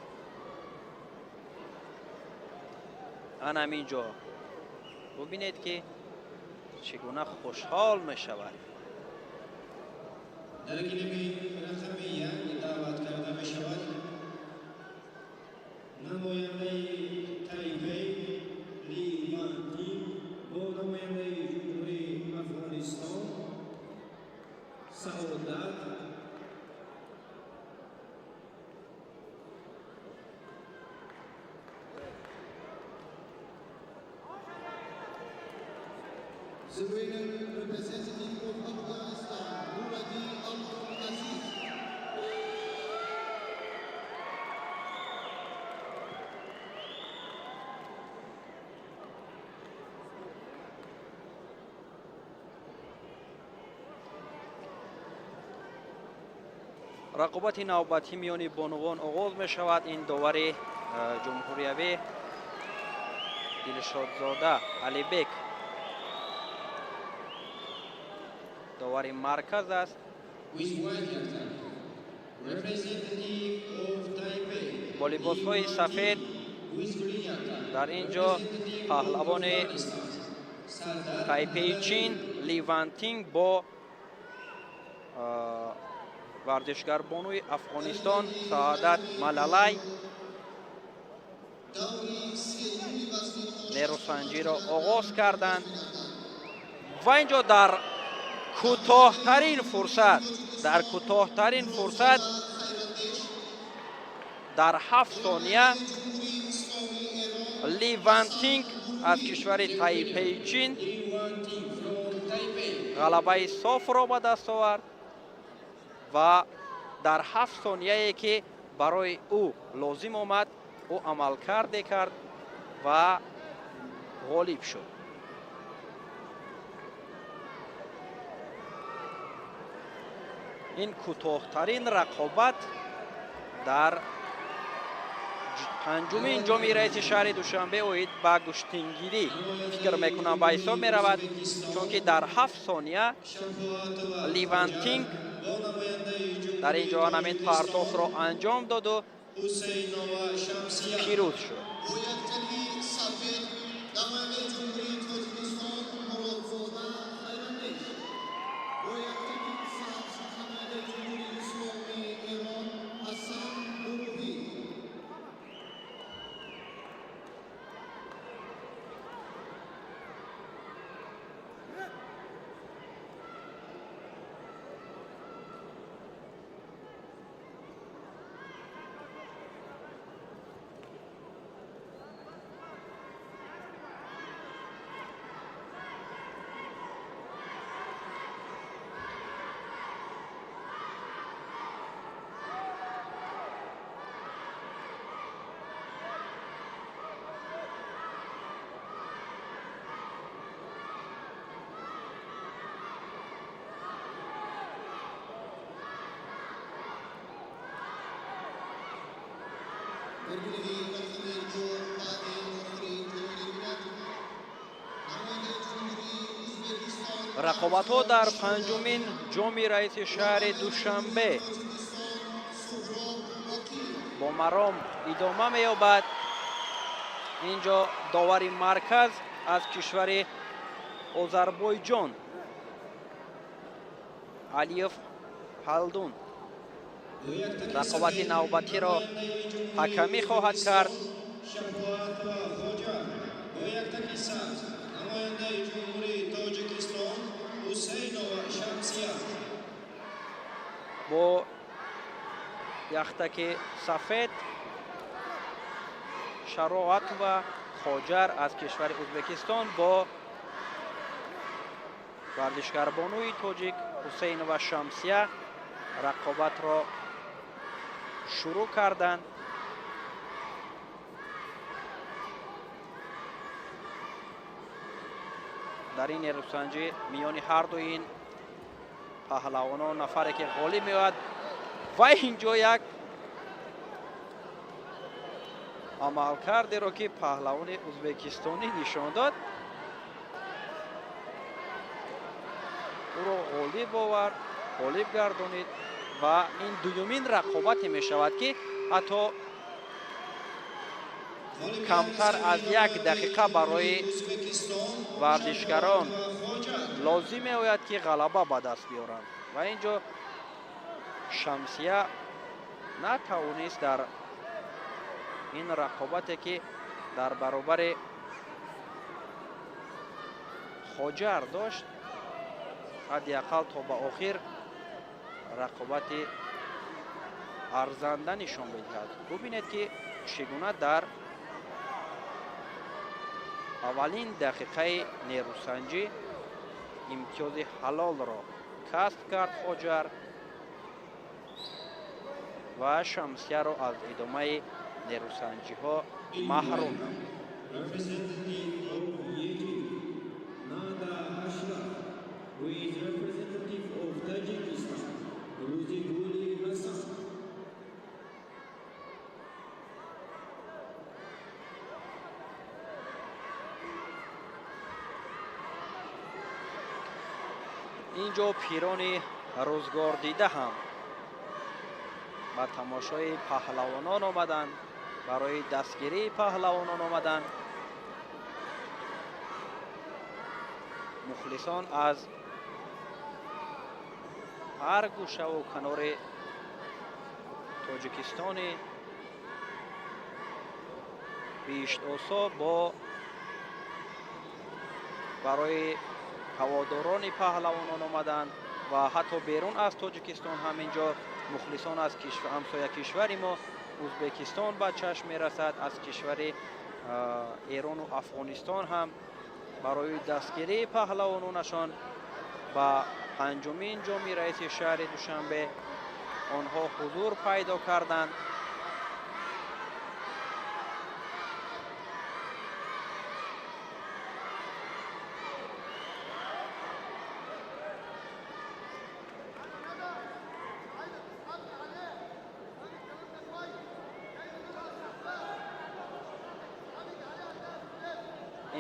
S5: Ана ҳамин ҷо бубинед, ки чӣ гуна хушҳол мешавад.
S1: Дар килими рақами як даъват карда мешавад намояндаи Тайпей Ли Вантин бо намояндаи Ҷумҳурии Афғонистон Саодат.
S2: The winner, representative of Afghanistan, Muradi Abdul Aziz.
S5: Рақобати навбатӣ миёни бонувон оғоз мешавад. Ин довари ҷумҳуриявӣ Дилшодзода Алибек довари марказ аст.
S1: With white yaktan, representative of Taipei,
S5: Бо либосҳои
S1: Li
S5: сафед
S1: Wanting with green yaktan,
S5: дар ин ҷо
S1: representative of
S5: паҳлавони
S1: Afghanistan, Sardar
S5: Тайпеи Чин
S1: Muradi.
S5: Ливантинг бо варзишгарбонуи Афғонистон Саодат Малалай
S2: Даври сеюми вазни
S5: нерӯсанҷиро оғоз карданд. Ва ин ҷо дар кӯтоҳтарин фурсат, дар кӯтоҳтарин фурсат, дар 7 сония Ливантинг аз кишвари Тайпеи Чин
S1: Li Wanting from Taipei.
S5: ғалабаи софро ба даст овард ва дар 7 сонияе ки барои ӯ лозим омад, ӯ амалкарде кард ва ғолиб шуд. Ин кӯтоҳтарин рақобат дар панҷумин ҷоми раиси шаҳри Душанбе оид ба гӯштингирӣ, фикр мекунам, ба ҳисоб меравад, чунки дар 7 сония
S1: Шафоатова
S5: Ливантинг
S1: бо намояндаи
S5: дар ин ҷо ҳамин партофтро анҷом доду
S1: Ҳусейнова Шамсия.
S5: пирӯз шуд.
S2: Бо яктани сафед намояндаи Ҷумҳурии Тоҷикистон Муродзода Хайрандеш. Бо яктани сабз намояндаи Ҷумҳурии Исломии Эрон Ҳасан Гурӯҳӣ.
S5: Рақобатҳо дар панҷумин ҷоми раиси шаҳри Душанбе бо маром идома меёбад. Инҷо довари марказ аз кишвари Озарбойҷон Алиев Ҳалдун рақобати навбатиро ҳакамӣ хоҳад кард. Бо яхтаки сафед Шароатова Хоҷар аз кишвари Ӯзбекистон бо варзишгарбонуи тоҷик Ҳусейнова Шамсия рақобатро шурӯъ карданд. Дар ин нерӯсанҷӣ миёни ҳар ду ин паҳлавонон нафаре ки ғолиб меояд ва инҷо як амалкардеро ки паҳлавони ӯзбекистонӣ нишон дод, ӯро ғолиб овард, ғолиб гардонид ва ин дуюмин рақобате мешавад ки ҳатто камтар аз як дақиқа барои варзишгарон лозим меояд ки ғалаба ба даст биёранд. Ва инҷо Шамсия натавонист дар ин рақобате ки дар баробари Хоҷар дошт ҳадди ақал то ба охир рақобати арзанда нишон бидиҳад. Бубинед ки чӣ гуна дар аввалин дақиқаи нерӯсанҷӣ имтиёзи ҳалолро касб кард Хоҷар ва Шамсияро аз идомаи нерӯсанҷиҳо маҳрум намуд. Инҷо пирони рӯзгордида ҳам ба тамошои паҳлавонон омаданд, барои дастгирии паҳлавонон омаданд. Мухлисон аз ҳар гӯшаву канори Тоҷикистони биҳиштосо бо барои ҳаводорони паҳлавонон омаданд ва ҳатто берун аз Тоҷикистон ҳам инҷо мухлисон аз ҳамсоя кишвари мо Ӯзбекистон ба чашм мерасад, аз кишвари Эрону Афғонистон ҳам барои дастгирии паҳлавононашон ба панҷумин ҷоми раиси шаҳри Душанбе онҳо ҳузур пайдо карданд.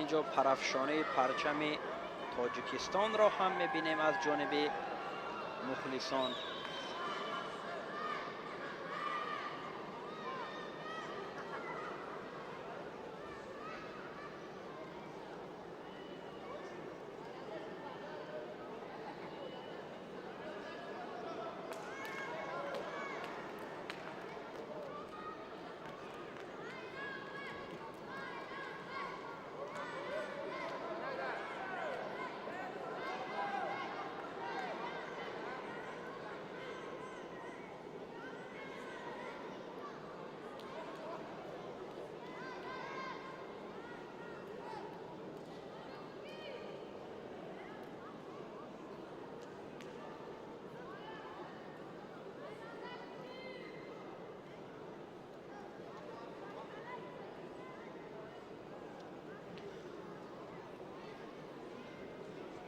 S5: Инҷо парафшонии парчами Тоҷикистонро ҳам мебинем аз ҷониби мухлисон.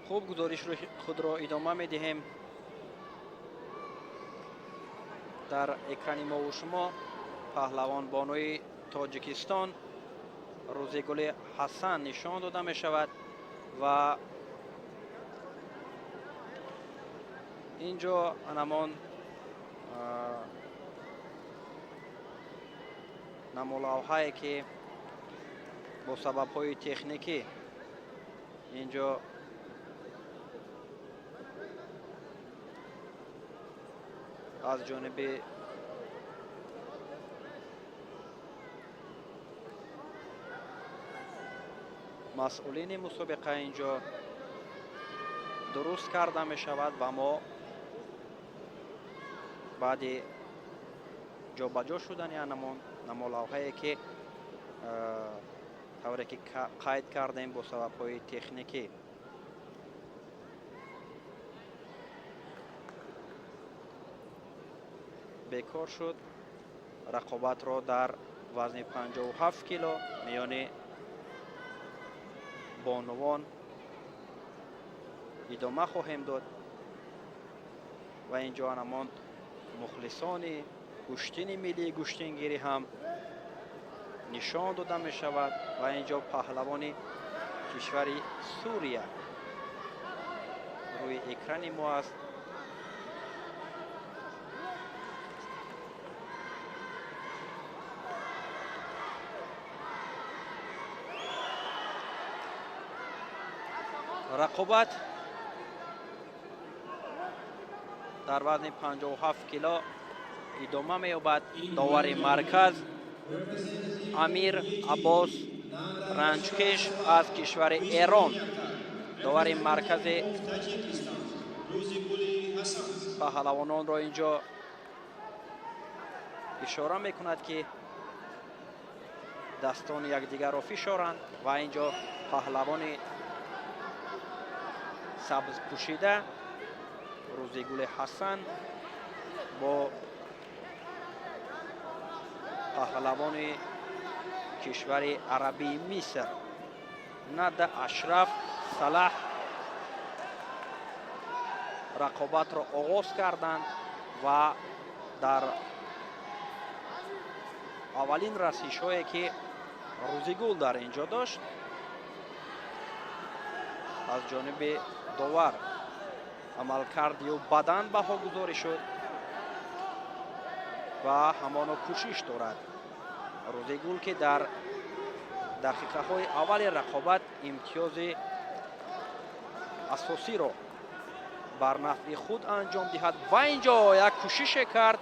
S5: Хуб, гузоришро худро идома медиҳем. Дар экрани мову шумо паҳлавон бонуи Тоҷикистон Рӯзигули Ҳасан нишон дода мешавад ва инҷо анамон намолавҳае ки бо сабабҳои техникӣ инҷо аз ҷониби масъулини мусобиқа инҷо дуруст карда мешавад ва мо баъди ҷобаҷо шудани анамон намолавҳае ки тавре ки қайд кардем бо сабабҳои техникӣ бекор шуд, рақобатро дар вазни 57 кило миёни бонувон идома хоҳем дод ва инҷо анамон мухлисони гӯштини миллии гӯштингирӣ ҳам нишон дода мешавад ва инҷо паҳлавони кишвари Сурия рӯи экрани мо аст. Рақобат дар вазни 57 кило идома меёбад. Довари марказ Амир Аббос Ранҷкеш аз кишвари Эрон, довари маркази паҳлавононро инҷо ишора мекунад ки дастони якдигарро фишоранд ва инҷо паҳлавони сабзпӯшида Рӯзигули Ҳасан бо паҳлавони кишвари арабии Миср Нада Ашраф Салаҳ рақобатро оғоз карданд ва дар аввалин расишҳое ки Рӯзигул дар инҷо дошт аз ҷониби довар амалкарди ӯ бадан баҳогузорӣ шуд ва ҳамоно кӯшиш дорад Рӯзигул ки дар дақиқаҳои аввали рақобат имтиёзи асосиро бар нафъи худ анҷом диҳад ва инҷо як кӯшише кард.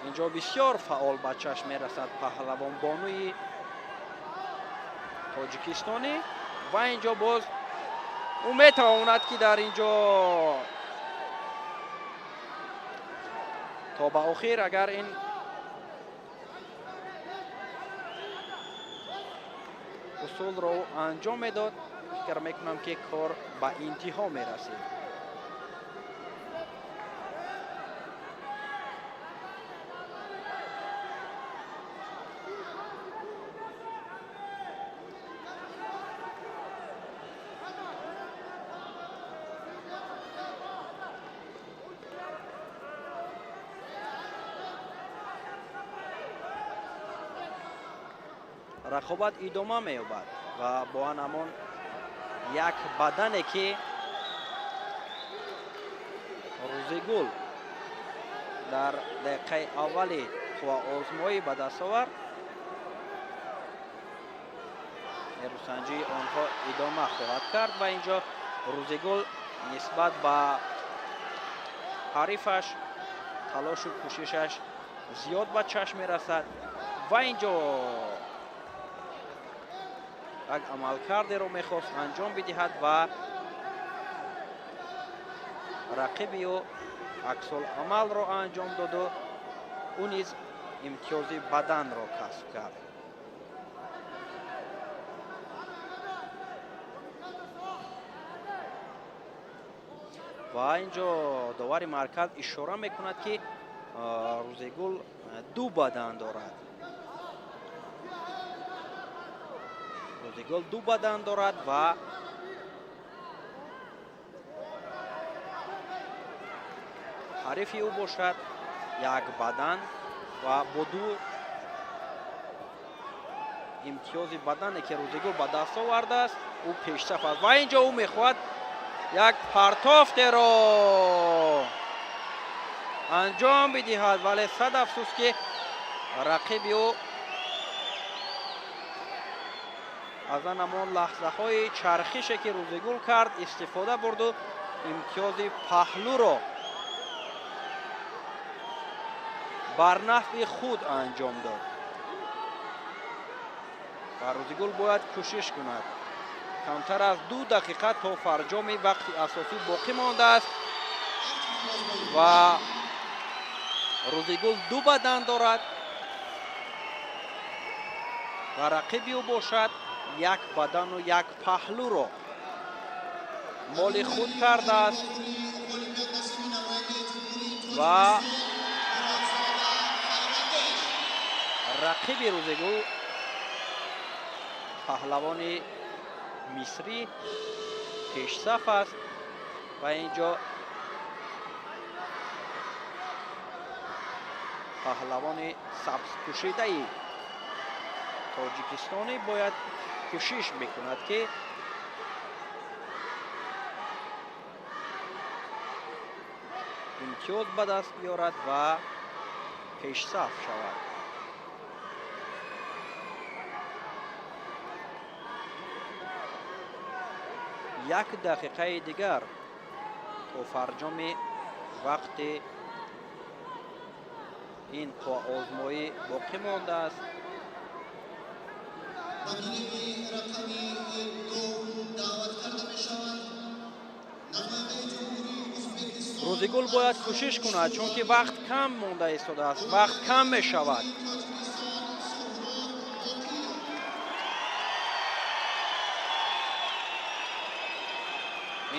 S5: Инҷо бисёр фаъол ба чашм мерасад паҳлавонбонуи тоҷикистонӣ ва инҷо боз ӯ метавонад ки дар инҷо то ба охир агар ин усулро ӯ анҷом медод, фикр мекунам ки кор ба интиҳо мерасид. Рақобат идома меёбад ва бо ан ҳамон як бадане ки Рӯзигул дар дақиқаи аввали қувваозмоӣ ба даст овард, нерӯсанҷии онҳо идома хоҳад кард ва инҷо Рӯзигул нисбат ба ҳарифаш талошу кӯшишаш зиёд ба чашм мерасад ва инҷо як амалкардеро мехост анҷом бидиҳад ва рақиби ӯ аксуламалро анҷом доду ӯ низ имтиёзи баданро касб кард. Ва инҷо довари марказ ишора мекунад ки Рӯзигул ду бадан дорад. Рӯзигул ду бадан дорад ва Ҳарифи ӯ бошад як бадан ва бо ду имтиёзи бадане, ки Рӯзигул ба даст овардааст, ӯ пешсаф аст. Ва инҷо ӯ мехоҳад як партофтеро анҷом бидиҳад, вале сад афсӯс, ки рақиби ӯ аз ан ҳамон лаҳзаҳои чархише, ки Рӯзигул кард, истифода бурду имтиёзи паҳлӯро бар нафъи худ анҷом дод. Ва Рӯзигул бояд кӯшиш кунад. Камтар аз 2 дақиқа то фарҷоми вақти асосӣ боқӣ мондааст ва Рӯзигул ду бадан дорад ва рақиби ӯ бошад як бадану як паҳлӯро моли худ кардааст. Ва рақиби Рӯзигул, паҳлавони мисрӣ, пешсаф аст. Ва инҷо паҳлавони сабзпӯшидаи тоҷикистонӣ бояд кӯшиш мекунад, ки имтиёз ба даст биёрад ва пешсаф шавад. Як дақиқаи дигар то фарҷоми вақти ин қувваозмоӣ боқӣ мондааст.
S2: Ба гилеми рақами ду даъват карда мешаванд намояндаи Ҷумҳурии Ӯзбекистон.
S5: Рӯзигул бояд кӯшиш кунад, чунки вақт кам монда истодааст, вақт кам мешавад.
S2: Тоҷикистон Суҳроб Боқиев.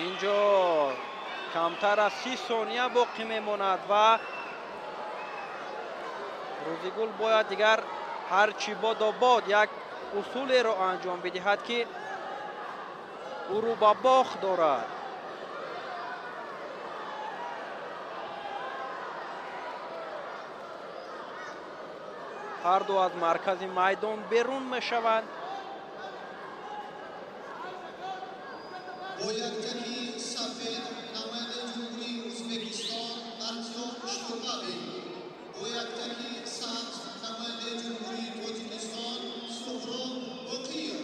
S5: Инҷо камтар аз 30 сония боқӣ мемонад ва Рӯзигул бояд дигар ҳарчи бодо бод як усулеро анҷом бидиҳад, ки ӯ рӯ ба бохт дорад. Ҳарду аз маркази майдон берун мешаванд.
S2: Бо яктаки сафед намояндаи Ҷумҳурии Ӯзбекистон Артём Штурбабин, бо яктаки сабз намояндаи Ҷумҳурии Тоҷикистон Суҳроб Боқиев.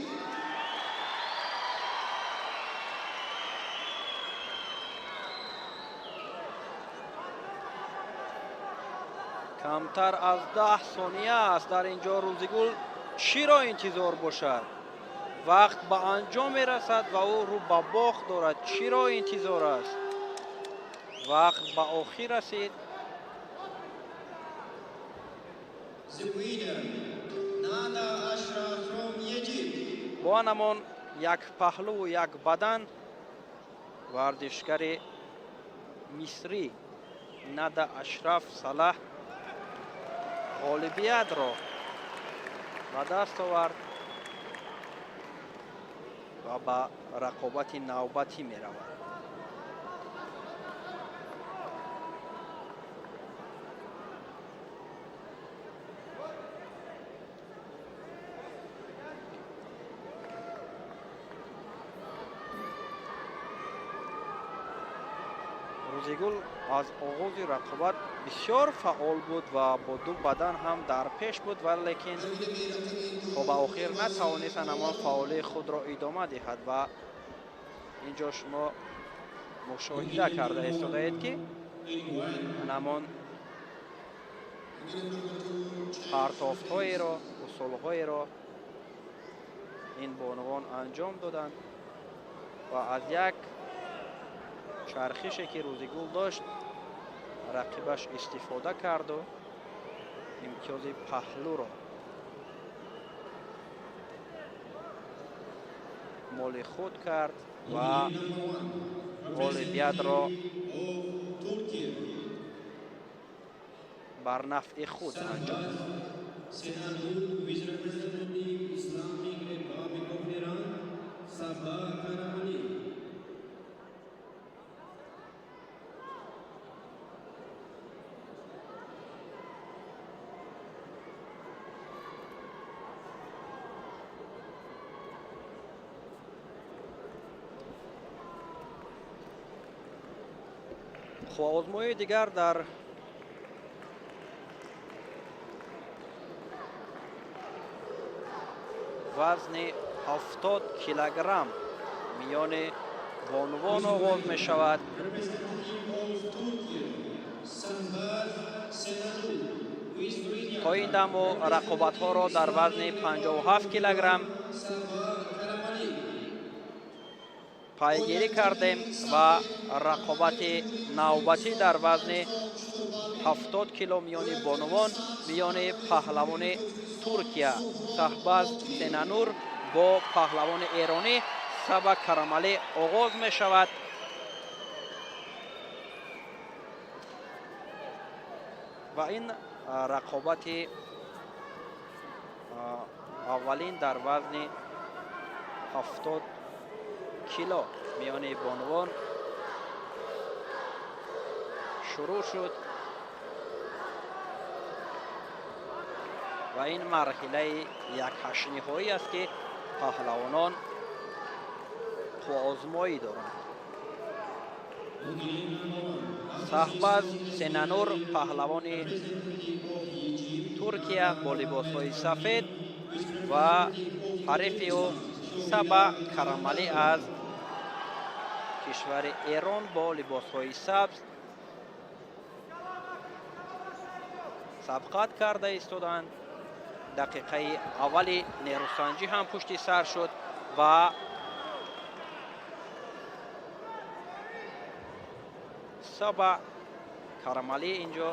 S5: Камтар аз 10 сония аст. Дар ин ҷо Рӯзигул чиро интизор бошад? Вақт ба анҷом мерасад ва ӯ рӯ ба бохт дорад. Чиро интизор аст? Вақт ба охир расид.
S1: The winner, Nada Ashraf from Egypt.
S5: Бо ҳамон як паҳлӯву як бадан варзишгари мисрӣ Нада Ашраф Салаҳ ғолибиятро ба даст овард ва ба рақобати навбатӣ меравад. Рӯзигул аз оғози рақобат бисёр фаъол буд ва бо ду бадан ҳам дар пеш буд, валекин то ба охир натавонист ҳамон фаъолии худро идома диҳад. Ва инҷо шумо мушоҳида карда истодаед, ки ҳамон партофтҳоеро, усулҳоеро ин бонувон анҷом доданд ва аз як чархише, ки Рӯзигул дошт, рақибаш истифода карду имтиёзи паҳлӯро моли худ кард ва ғолибиятро бар нафъи худ анҷом дод.
S1: Senadul with representative Islamic Republic of Iran, Sabah Karahani.
S5: Қувваозмоии дигар дар вазни 70 килограмм миёни бонувон оғоз мешавад. То ин дам мо рақобатҳоро дар вазни 57 килограмм пайгирӣ кардем ва рақобати навбатӣ дар вазни 70 кило миёни бонувон, миёни паҳлавони Туркия Саҳбаз Сенанур бо паҳлавони эронӣ Саба Карамалӣ оғоз мешавад. Ва ин рақобати аввалин дар вазни 70 кило миёни бонувон шурӯъ шуд ва ин марҳилаи якҳаштниҳоӣ аст, ки паҳлавонон қувваозмоӣ доранд. Саҳбаз Сенанур, паҳлавони Туркия бо либосҳои сафед, ва ҳарифи ӯ Саба Карамалӣ аз кишвари Эрон бо либосҳои сабз сабқат карда истоданд. Дақиқаи аввали нерӯсанҷӣ ҳам пушти сар шуд ва Саба Карамалӣ инҷо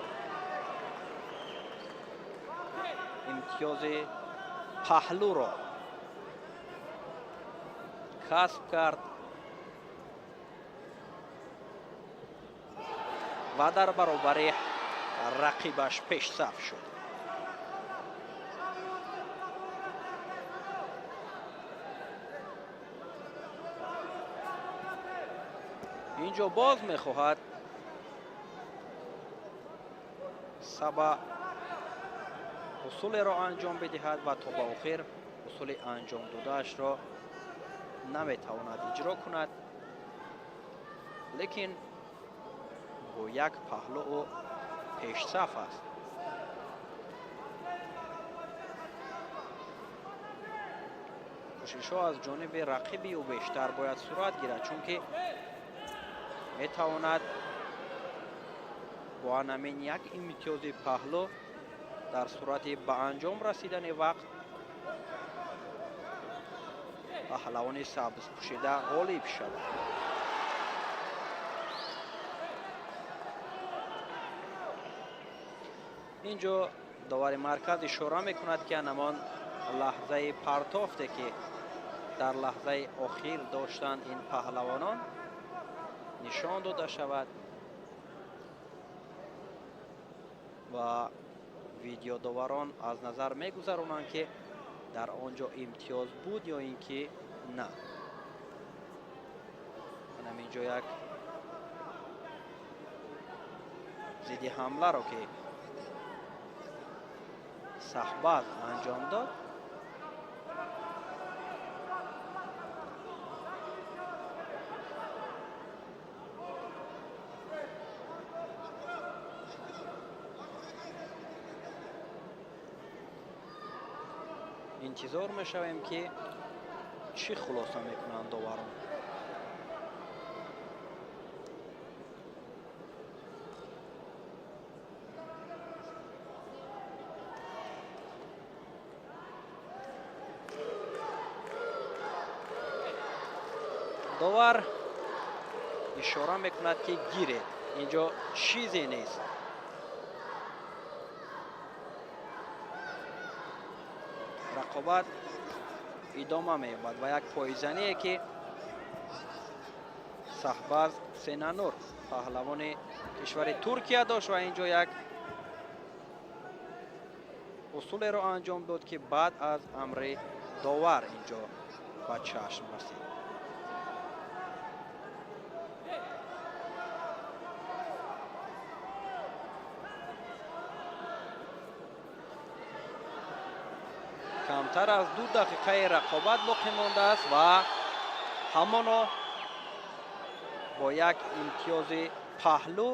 S5: имтиёзи паҳлӯро касб кард ва дар баробари рақибаш пешсаф шуд. Инҷо боз мехоҳад Саба усулеро анҷом бидиҳад ва то ба охир усули анҷом додаашро наметавонад иҷро кунад, лекин бо як паҳлӯ ӯ пешсаф аст. Кӯшишҳо аз ҷониби рақиби ӯ бештар бояд сурат гирад, чунки метавонад бо анамин як имтиёзи паҳлӯ дар сурати ба анҷом расидани вақт паҳлавони сабзпӯшида ғолиб шавад. Инҷо довари марказ ишора мекунад, ки анамон лаҳзаи партофте, ки дар лаҳзаи охир доштанд ин паҳлавонон, нишон дода шавад ва видеодоварон аз назар мегузаронанд, ки дар он ҷо имтиёз буд ё ин ки на. Анам инҷо як зидди ҳамларо, ки Саҳбаз анҷом дод, интизор мешавем, ки чӣ хулоса мекунанд доварон. Довар ишора мекунад, ки гиред, инҷо чизе нест. Рақобат идома меёбад ва як пойзание, ки Саҳбаз Сенанур, паҳлавони кишвари Туркия дошт, ва инҷо як усулеро анҷом дод, ки баъд аз амри довар инҷо ба чашм расид. Камтар аз 2 дақиқаи рақобат боқӣ мондааст ва ҳамоно бо як имтиёзи паҳлӯ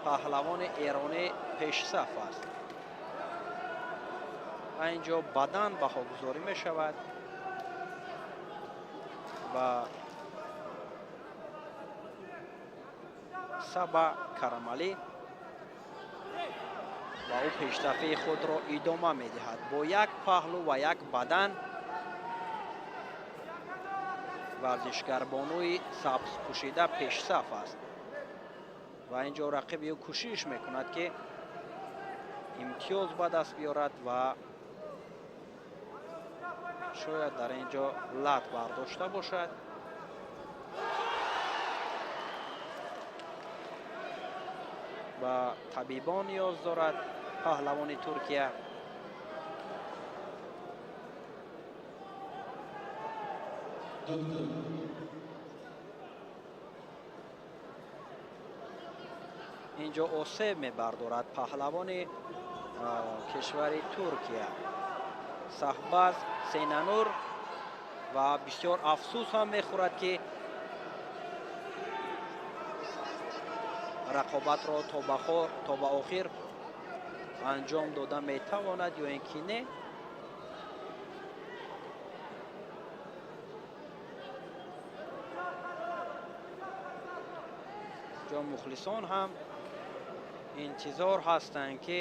S5: паҳлавони эронӣ пешсаф аст ва инҷо бадан баҳогузорӣ мешавад ва Саба Карамалӣ ва ӯ пешсафии худро идома медиҳад бо як паҳлӯ ва як бадан. Варзишгарбонуи сабзпӯшида пешсаф аст ва инҷо рақиби ӯ кӯшиш мекунад, ки имтиёз ба даст биёрад ва шояд дар ин ҷо лат бардошта бошад. Ба табибон ниёз дорад паҳлавони Туркия. Инҷо осеб мебардорад паҳлавони кишвари Туркия Саҳбаз Сенанур ва бисёр афсӯс ҳам мехӯрад, ки рақобатро то ба охир анҷом дода метавонад ё ин ки не. Ҷо мухлисон ҳам интизор ҳастанд, ки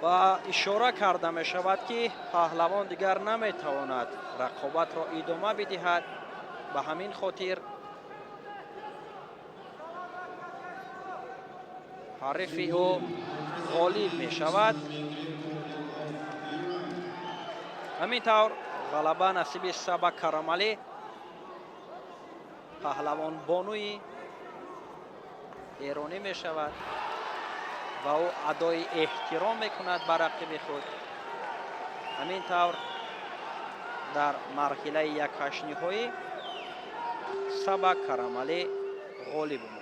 S5: ва ишора карда мешавад, ки паҳлавон дигар наметавонад рақобатро идома бидиҳад. Ба ҳамин хотир ҳарифи ӯ ғолиб мешавад. Ҳамин тавр ғалаба насиби Саба Карамалӣ, паҳлавонбонуи эронӣ мешавад ва ӯ адои эҳтиром мекунад ба рақиби худ. Ҳамин тавр дар марҳилаи якҳаштниҳоӣ Саба Карамалӣ ғолиб омад.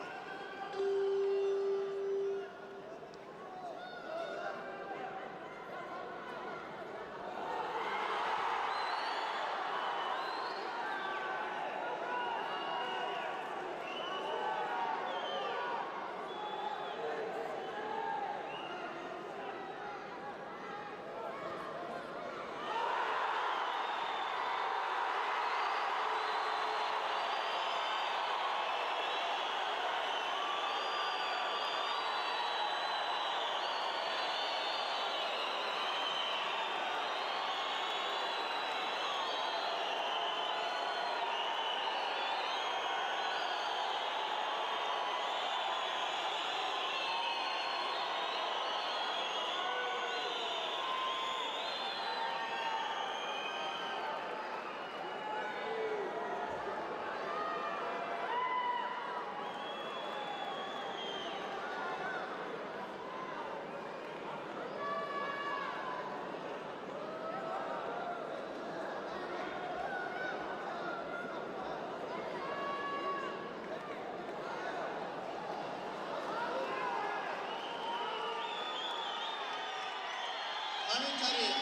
S2: ҳамин тариқ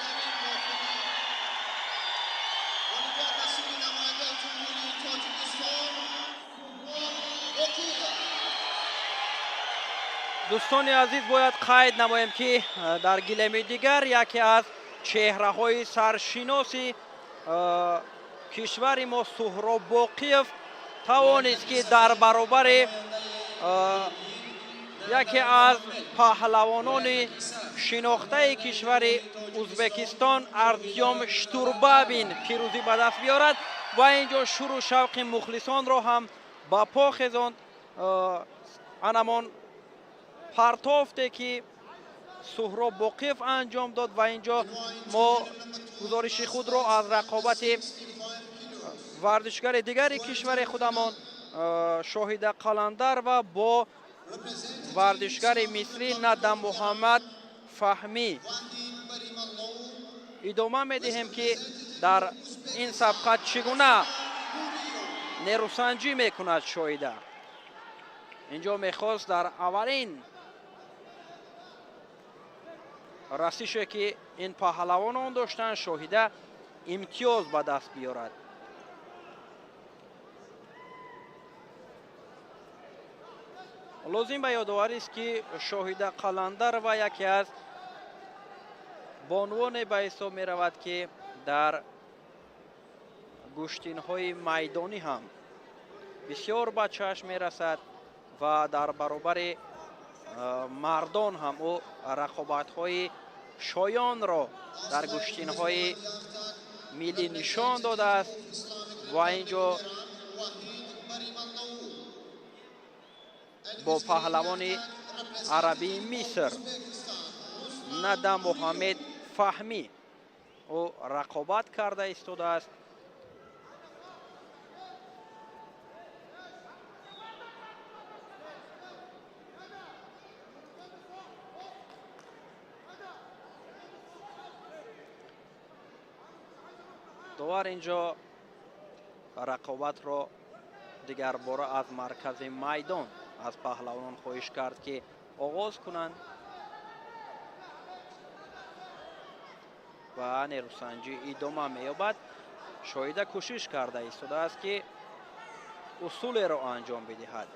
S2: дар ин вохӯрӣ ғолибият насиби намояндаи Ҷумҳурии Тоҷикистон Суҳроб Боқиев.
S5: Дӯстони азиз, бояд қайд намоем, ки дар гилеми дигар яке аз чеҳраҳои саршиноси кишвари мо Суҳроб Боқиев тавонист, ки дар баробари яке аз паҳлавонони шинохтаи кишвари Узбекистон Артём Штурбабин пирӯзӣ ба даст биёрад ва инҷо шуру шавқи мухлисонро ҳам ба по хезонд. Анамон партофте, ки Суҳроб Боқиев анҷом дод ва инҷо мо гузориши худро аз рақобати варзишгари дигари кишвари худамон Шоҳида Қаландар ва бо варзишгари мисрӣ Нада Муҳаммад Фаҳмӣ идома медиҳем, ки дар ин сабқат чӣ гуна нерӯсанҷӣ мекунад Шоҳида. Инҷо мехост дар аввалин расише ки ин паҳлавонон доштанд, Шоҳида имтиёз ба даст биёрад. Лозим ба ёдоварист, ки Шоҳида Қаландарова яке аз бонувоне ба ҳисоб меравад, ки дар гӯштинҳои майдонӣ ҳам бисёр ба чашм мерасад ва дар баробари мардон ҳам ӯ рақобатҳои шоёнро дар гӯштинҳои миллӣ нишон додааст ва инҷо бо паҳлавони арабии Миср Нада Муҳаммед Фаҳмӣ ӯ рақобат карда истодааст. Довар инҷо рақобатро дигарбора аз маркази майдон аз паҳлавонон хоҳиш кард, ки оғоз кунанд ва нерӯсанҷӣ идома меёбад. Шоҳида кӯшиш карда истодааст, ки усулеро анҷом бидиҳад.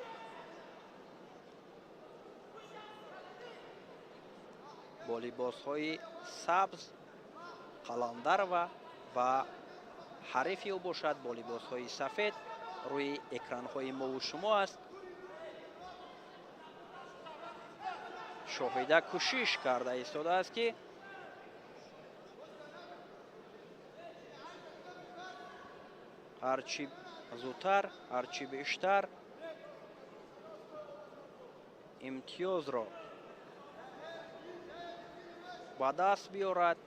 S5: Бо либосҳои сабз Қаландарова ва ҳарифи ӯ бошад бо либосҳои сафед рӯи экранҳои мову шумо аст. Шоҳида кӯшиш карда истодааст, ки ҳарчи зудтар, ҳарчи бештар имтиёзро ба даст биёрад.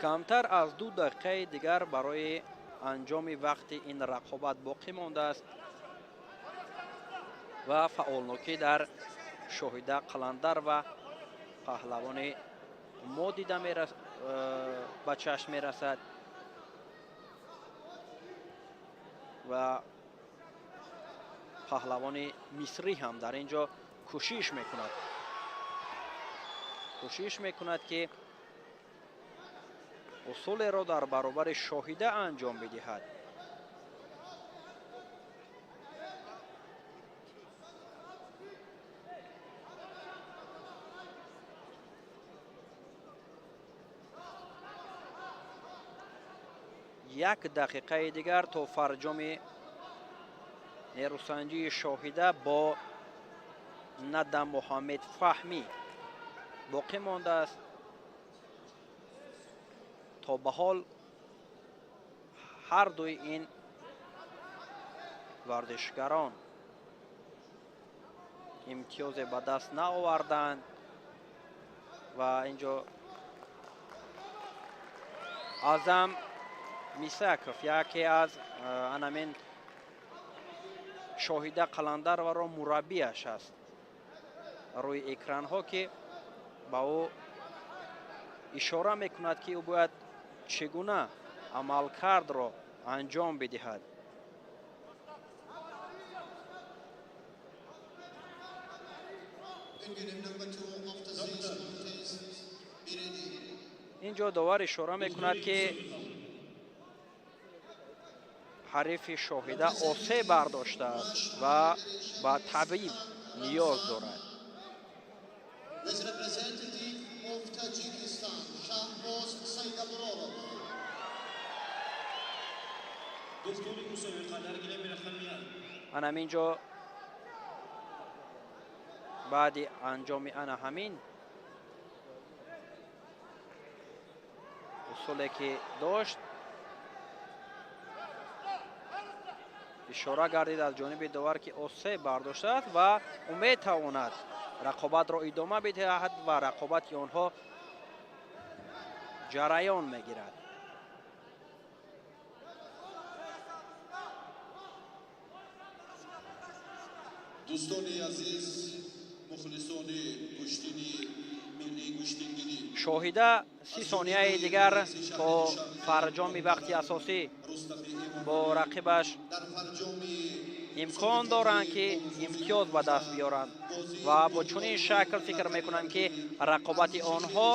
S5: Камтар аз 2 дақиқаи дигар барои анҷоми вақти ин рақобат боқӣ мондааст ва фаъолнокӣ дар Шоҳида Қаландар ва паҳлавони мо дида ба чашм мерасад ва паҳлавони мисрӣ ҳам дар ин ҷо кӯшиш мекунад, ки усулеро дар баробари Шоҳида анҷом бидиҳад. Як дақиқаи дигар то фарҷоми нерӯсанҷии Шоҳида бо Нада Муҳаммед Фаҳмӣ боқӣ мондааст. То ба ҳол ҳар дуи ин варзишгарон имтиёзе ба даст наоварданд ва инҷо Аъзам Мисаков яке аз анамин Шоҳида Қаландароваро мураббиаш аст рӯи экранҳо, ки ба ӯ ишора мекунад, ки ӯ бояд чӣ гуна амалкардро анҷом бидиҳад. Инҷо довар ишора мекунад, ки ҳарифи Шоҳида осе бардоштааст ва ба табиб ниёз дорад. Ана ҳамин ҷо баъди анҷоми ана ҳамин усуле ки дошт, ишора гардид аз ҷониби довар, ки осе бардоштааст ва ӯ метавонад рақобатро идома бидиҳад ва рақобати онҳо ҷараён мегирад.
S2: Дӯстони азиз, мухлисони гӯштини миллии гӯштингирӣ,
S5: Шоҳида 30 сонияи дигар то фарҷоми вақти асосӣ бо рақибаш
S2: дар фарҷоми
S5: имкон доранд, ки имтиёз ба даст биёранд ва бо чунин шакл фикр мекунам, ки рақобати онҳо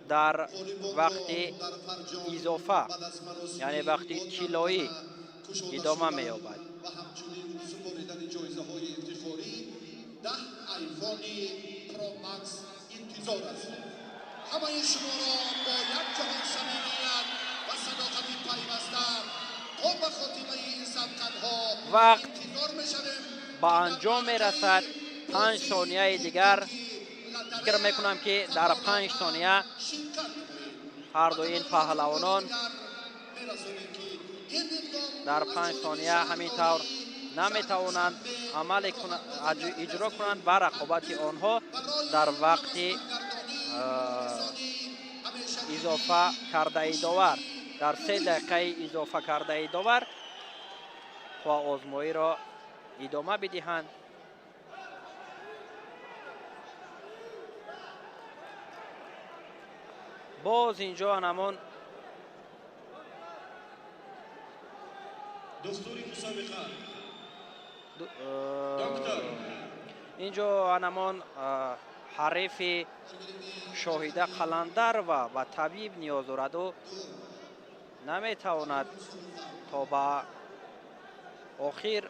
S5: дар вақти изофа, яъне вақти тиллоӣ идома меёбад.
S2: Ва ҳамчунин супоридани ҷоизаҳои ифтихорӣ 10 айфони Pro Max интизор аст. Ҳамаи шуморо бо як ҷаҳон самимият ва садоқати пайваста то ба хотимаи ин сабқатҳо
S5: вақт
S2: интизор мешавем.
S5: Ба анҷом мерасад. 5 сонияи дигар. Фикр мекунам, ки дар 5 сония ҳарду ин паҳлавонон дар 5 сония ҳамин тавр наметавонанд амале иҷро кунанд ва рақобати онҳо дар вақти изофа кардаи довар, дар 3 дақиқаи изофа кардаи довар қувваозмоиро идома бидиҳанд. Боз инҷо ҳамон
S1: Духтури мусобиқа, доктор.
S5: Инҷо ҳамон ҳарифи Шоҳида Қаландарова ба табиб ниёз дорад. Ӯ наметавонад то ба охир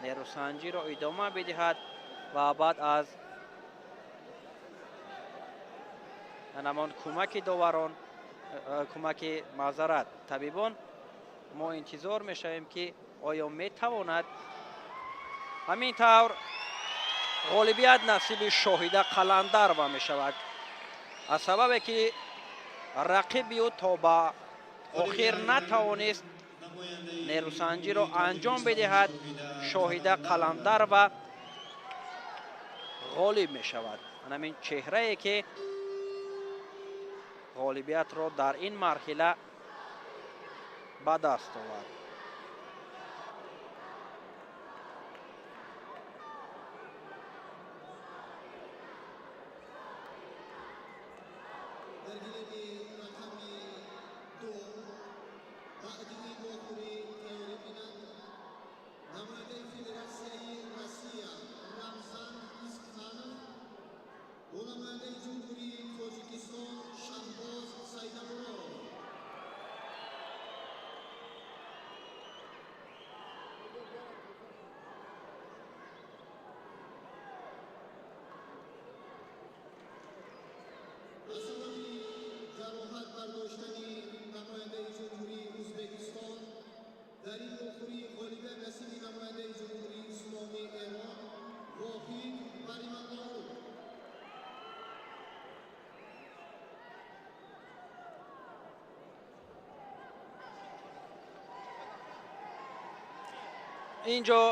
S5: нерӯсанҷиро идома бидиҳад ва баъд аз ҳамон кӯмаки доварон, кӯмаки, маъзарат, табибон, мо интизор мешавем, ки оё метавонад. Ҳамин тавр ғолибият насиби Шоҳида Қаландарова мешавад, аз сабабе ки рақиби ӯ то ба охир натавонист нерӯсанҷиро анҷом бидиҳад. Шоҳида Қаландарова ғолиб мешавад. Ҳамин чеҳрае ки ғолибиятро дар ин марҳила ба даст овард.
S2: Дар гилеми рақами 2 баъди ин вохӯрӣ тайёрӣ бинанд намояндаи Федератсияи Россия Рамзан Искханов бо намояндаи Ҷумҳурии Тоҷикистон Шаҳбоз Сайдамуродов. Аз сабаби ҷароҳат бардоштани намояндаи Ҷумҳурии Ӯзбекистон дар ин вохӯрӣ ғолибият насиби намояндаи Ҷумҳурии Исломии Эрон Воҳид Барималлоҳу.
S5: Инҷо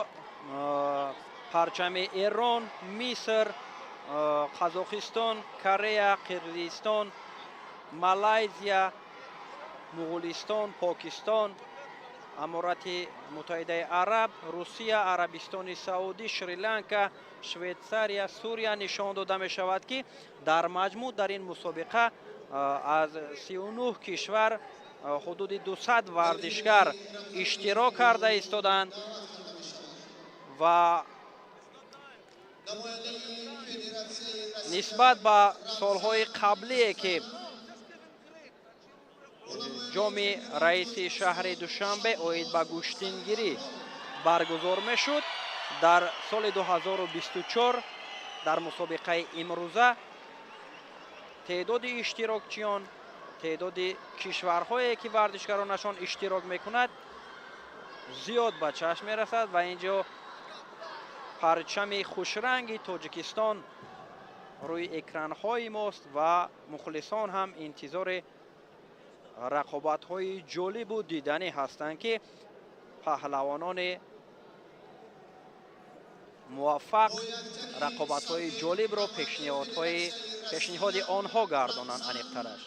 S5: парчами Эрон, Миср, Қазоқистон, Корея, Қирғизистон, Малайзия, Муғулистон, Покистон, Аморати Муттаҳидаи Араб, Русия, Арабистони Саудӣ, Шри-Ланка, Швейтсария, Сурия нишон дода мешавад, ки дар маҷмӯъ дар ин мусобиқа аз 39 кишвар ҳудуди 200 варзишгар иштирок карда истоданд ва нисбат ба солҳои қаблие, ки ҷоми раиси шаҳри Душанбе оид ба гӯштингирӣ баргузор мешуд, дар соли 2024 дар мусобиқаи имрӯза теъдоди иштирокчиён, теъдоди кишварҳое, ки варзишгаронашон иштирок мекунад, зиёд ба чашм мерасад ва инҷо парчами хушранги Тоҷикистон рӯи экранҳои мост ва мухлисон ҳам интизори рақобатҳои ҷолибу диданӣ ҳастанд, ки паҳлавонони муваффақ рақобатҳои ҷолибро пешниҳоди онҳо гардонанд аниқтараш.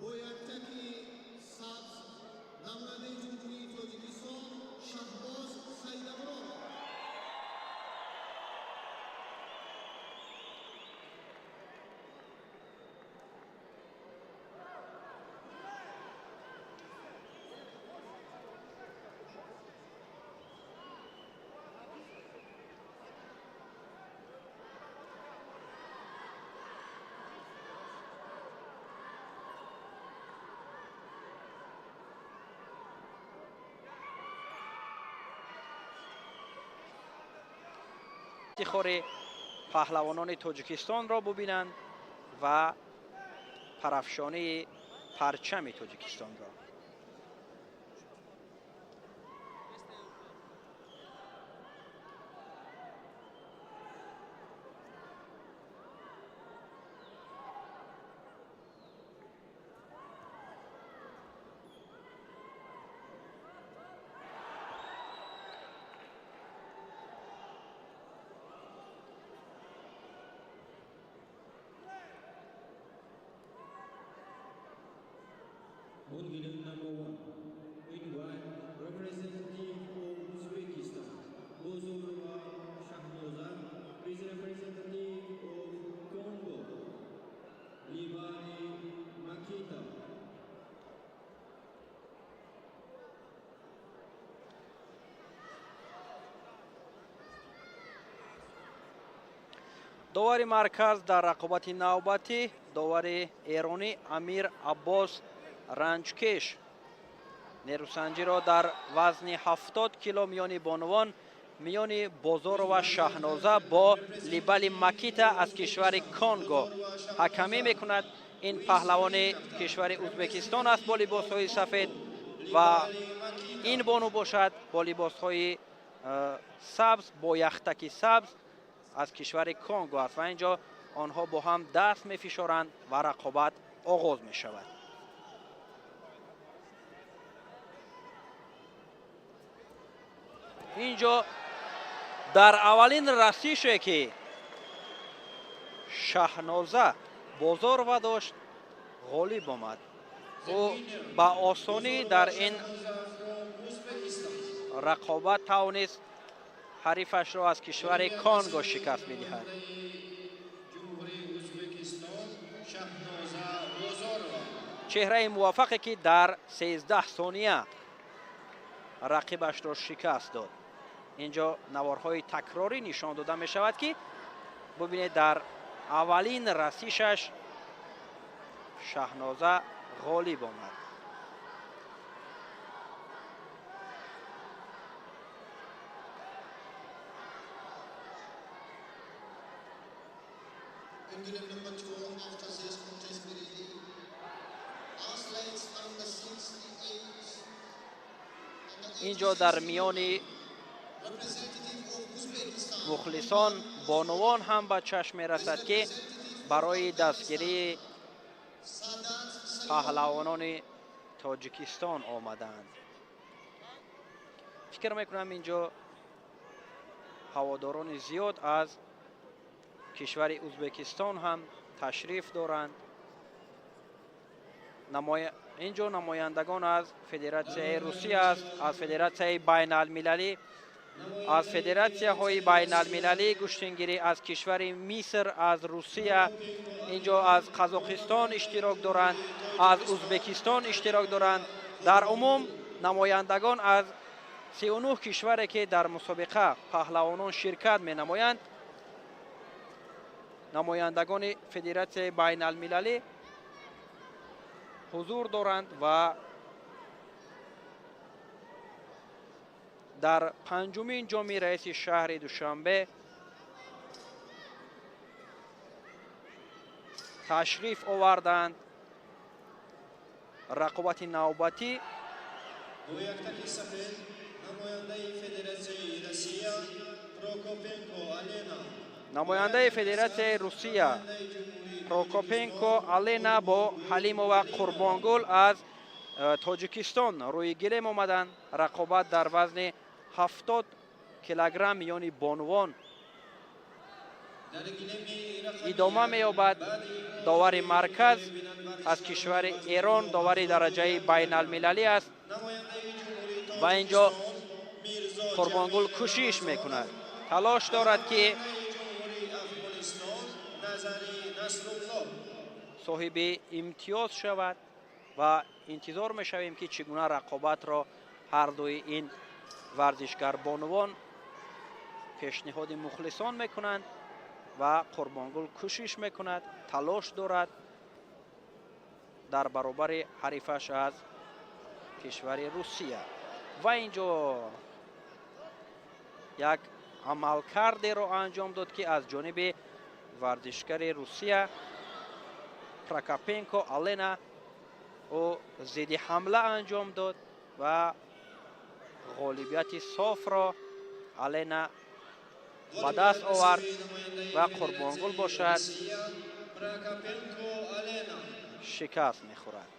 S2: Бо яктаки сабз намояндаи Ҷумҳурии Тоҷикистон Шаҳбоз Сайдамуродов.
S5: ифтихори паҳлавонони Тоҷикистонро бубинанд ва парафшонии парчами Тоҷикистонро.
S1: On gilim number 1, in white, representative of Uzbekistan, Bozorova Shahnoza, with representative of Congo, Libani Makita.
S5: Довари марказ дар рақобати навбатӣ довари эронӣ Амир Аббос Ранҷкеш нерӯсанҷиро дар вазни 70 кило миёни бонувон миёни Бозорова Шаҳноза бо Либали Макита аз кишвари Конго ҳакамӣ мекунад. Ин паҳлавони кишвари Узбекистон аст бо либосҳои сафед ва ин бону бошад бо либосҳои сабз бо яхтаки сабз аз кишвари Конго аст ва инҷо онҳо бо ҳам даст мефишоранд ва рақобат оғоз мешавад. Инҷо дар аввалин расише ки Шаҳноза Бозорова дошт ғолиб омад. Ӯ ба осонӣ дар ин рақобат тавонист ҳарифашро аз кишвари Конго шикаст медиҳад. Чеҳраи муваффақе ки дар 13 сония рақибашро шикаст дод. Инҷо наворҳои такрорӣ нишон дода мешавад ки бубинед дар аввалин расишаш Шаҳноза ғолиб омад. Инҷо дар миёни мухлисон бонувон ҳам ба чашм мерасад ки барои дастгирии паҳлавонони Тоҷикистон омадаанд. Фикр мекунам инҷо ҳаводорони зиёд аз кишвари Узбекистон ҳам ташриф доранд. Инҷо намояндагон аз Федератсияи Русия аст, аз Федератсияи байналмилалӣ, аз федератсияҳои байналмилалии гӯштингирӣ, аз кишвари Миср, аз Русия, инҷо аз Қазоқистон иштирок доранд, аз Узбекистон иштирок доранд. Дар умум намояндагон аз 39 кишваре ки дар мусобиқа паҳлавонон ширкат менамоянд, намояндагони Федератсияи байналмилалӣ ҳузур доранд ва дар панҷумин ҷоми раиси шаҳри Душанбе ташриф оварданд. Рақобати навбатӣ намояндаи Федератсияи Русия Прокопенко Алена бо Ҳалимова Қурбонгул аз Тоҷикистон рӯи гилем омаданд. Рақобат дар вазни 70 килограмм миёни бонувон идома меёбад. Довари марказ аз кишвари Эрон, довари дараҷаи байналмилалӣ аст ва инҷо Қурбонгул кӯшиш мекунад, талош дорад ки соҳиби имтиёз шавад ва интизор мешавем ки чӣ гуна рақобатро ҳар дуи ин варзишгарбонувон пешниҳоди мухлисон мекунанд ва Қурбонгул кӯшиш мекунад, талош дорад дар баробари ҳарифаш аз кишвари Русия. Ва инҷо як Амалкардеро анҷом дод, ки аз ҷониби варзишгари Русия Прокопенко Алена ӯ зидди ҳамла анҷом дод ва ғолибияти софро Алена ба даст овард ва Қурбонгул бошад шикаст мехӯрад.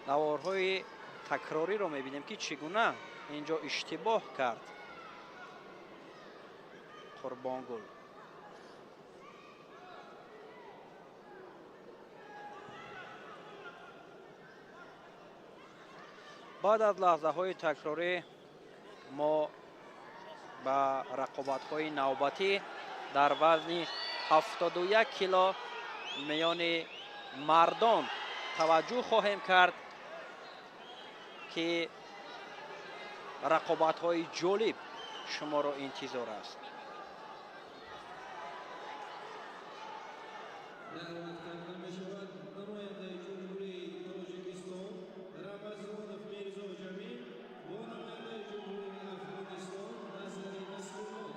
S5: Наворҳои такрориро мебинем, ки чӣ гуна инҷо иштибоҳ кард Қурбонгул. Баъд аз лаҳзаҳои такрорӣ мо ба рақобатҳои навбатӣ дар вазни 71 кило миёни мардон таваҷҷӯҳ хоҳем кард, ки рақобатҳои ҷолиб шуморо интизор аст.
S1: Даъват карда мешавад намояндаи Ҷумҳурии Тоҷикистон Рамазонов Мирзо Ҷамил бо намояндаи Ҷумҳурии Афғонистон Назари Насрулло.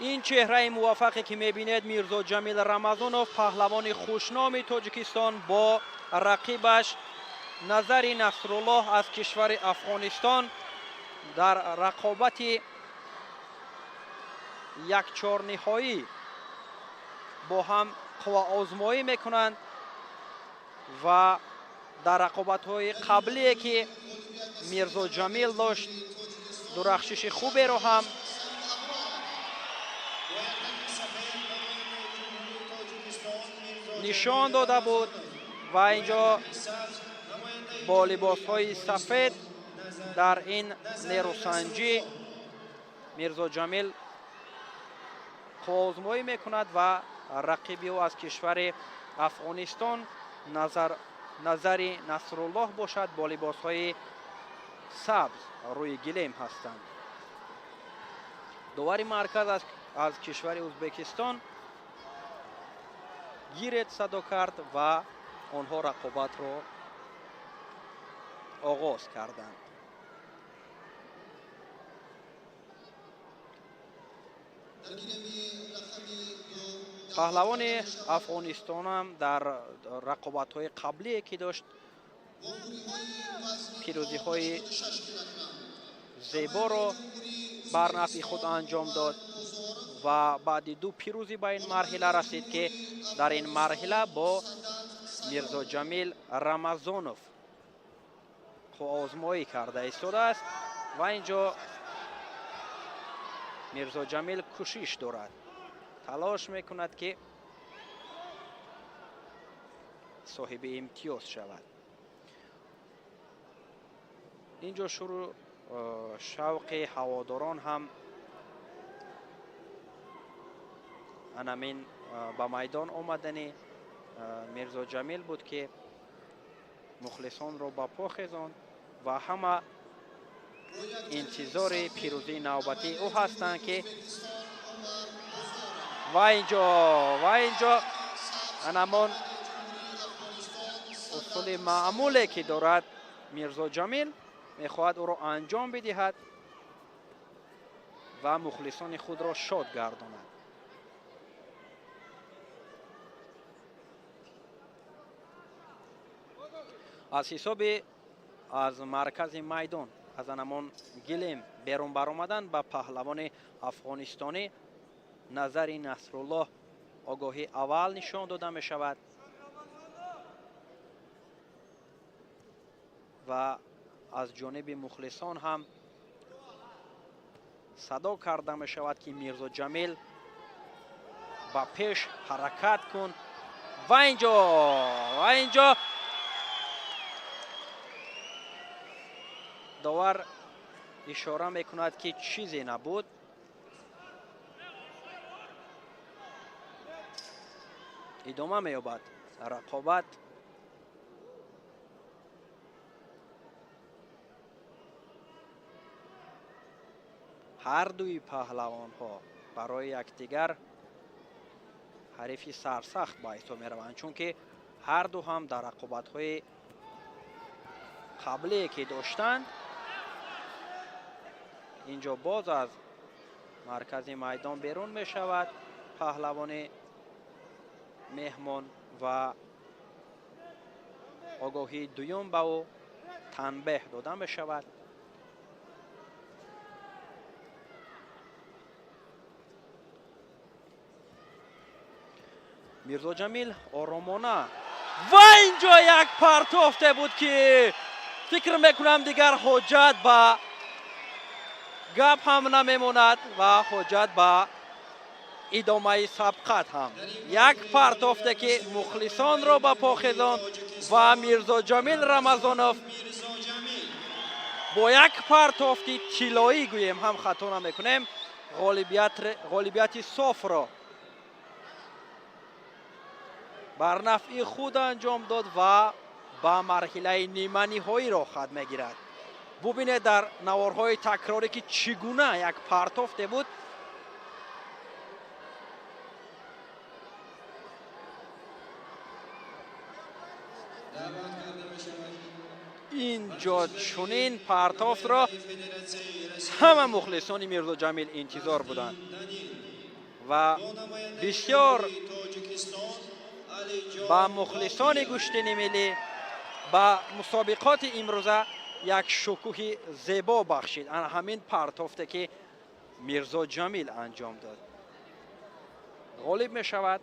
S5: Ин чеҳраи муваффақе, ки мебинед, Мирзо Ҷамил Рамазонов, паҳлавони хушноми Тоҷикистон, бо рақибаш Назари Насруллоҳ аз кишвари Афғонистон дар рақобати якчорниҳоӣ бо ҳам қувваозмоӣ мекунанд ва дар рақобатҳои қаблие, ки Мирзо Ҷамил дошт, дурахшиши хуберо ҳам нишон дода буд ва инҷо бо либосҳои сафед дар ин нерӯсанҷӣ Мирзо Ҷамил қувваозмоӣ мекунад ва рақиби ӯ аз кишвари Афғонистон Назари Насруллоҳ бошад, бо либосҳои сабз рӯи гилем ҳастанд. Довари марказ аз кишвари Ӯзбекистон гирет садо кард ва онҳо рақобатро оғоз карданд. Паҳлавони Афғонистонам дар рақобатҳои қаблие, ки дошт, пирӯзиҳои зеборо бар нафъи худ анҷом дод ва баъди ду пирӯзӣ ба ин марҳила расид, ки дар ин марҳила бо Мирзо Ҷамил Рамазонов қувваозмоӣ карда истодааст ва инҷо Мирзо Ҷамил кӯшиш дорад, талош мекунад, ки соҳиби имтиёз шавад. Инҷо шурӯъ шавқи ҳаводорон ҳам анамин ба майдон омадани Мирзо Ҷамил буд, ки мухлисонро ба по хезонд ва ҳама интизори пирӯзии навбатии ӯ ҳастанд, ки ва инҷо анамон усули маъмуле, ки дорад Мирзо Ҷамил, мехоҳад ӯро анҷом бидиҳад ва мухлисони худро шод гардонад. Аз ҳисоби аз маркази майдон аз анамон гилем берун баромадан ба паҳлавони афғонистонӣ Назари Насруллоҳ огоҳӣ аввал нишон дода мешавад ва аз ҷониби мухлисон ҳам садо карда мешавад, ки Мирзо Ҷамил ба пеш ҳаракат кун. Ва инҷо довар ишора мекунад, ки чизе набуд. Идома меёбад рақобат. Ҳар дуи паҳлавонҳо барои якдигар ҳарифи сарсахт ба ҳисоб мераванд, чунки ҳар ду ҳам дар рақобатҳои қаблие ки доштанд, инҷо боз аз маркази майдон берун мешавад паҳлавони меҳмон ва огоҳии дуюм ба ӯ танбеҳ дода мешавад. Мирзо Ҷамил оромона ва инҷо як партофте буд, ки фикр мекунам дигар ҳоҷат ба гап ҳам намемонад ва ҳоҷат ба идомаи сабқат ҳам. Як партофте, ки мухлисонро ба по хезонд ва Мирзо Ҷамил Рамазонов бо як партофти тиллоӣ, гӯем ҳам хато намекунем, ғолибияти софро бар нафъи худ анҷом дод ва ба марҳилаи ниманиҳоӣ роҳхат мегирад. Бубинед дар наворҳои такрорӣ, ки чӣ гуна як партофте буд. Инҷо чунин партофтро ҳама мухлисони Мирзо Ҷамил интизор буданд ва бисёр ба мухлисони гӯштини миллӣ, ба мусобиқоти имрӯза як шукӯҳи зебо бахшид ана ҳамин партофте, ки Мирзо Ҷамил анҷом дод. Ғолиб мешавад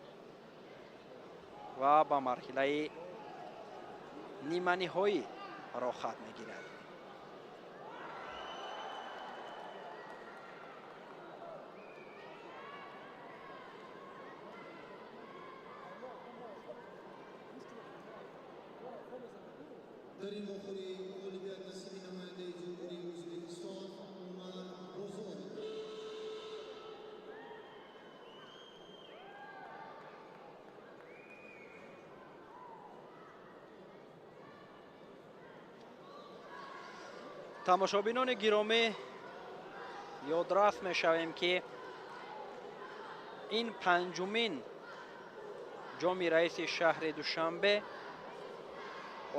S5: ва ба марҳилаи ниманиҳоӣ роҳхат мегирад.
S2: Дар ин вохӯрӣ ғолибият насиби намояндаи Ҷумҳурии Ӯзбекистон Умар Бозоров.
S5: Тамошобинони гиромӣ, ёдрас мешавем, ки ин панҷумин ҷоми раиси шаҳри Душанбе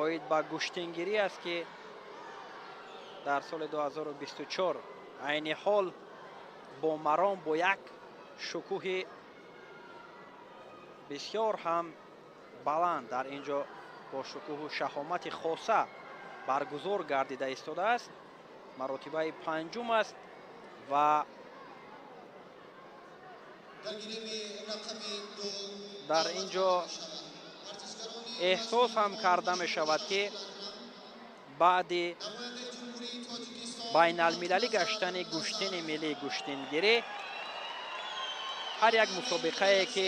S5: оид ба гӯштингирӣ аст, ки дар соли 2024 айни ҳол бо маром, бо як шукӯҳи бисёр ҳам баланд дар ин ҷо бо шукӯҳу шаҳомати хоса баргузор гардида истодааст. Маротибаи панҷум аст ва дар ин ҷо эҳсос ҳам карда мешавад, ки баъди байналмилалӣ гаштани гӯштини миллии гӯштингирӣ ҳар як мусобиқае, ки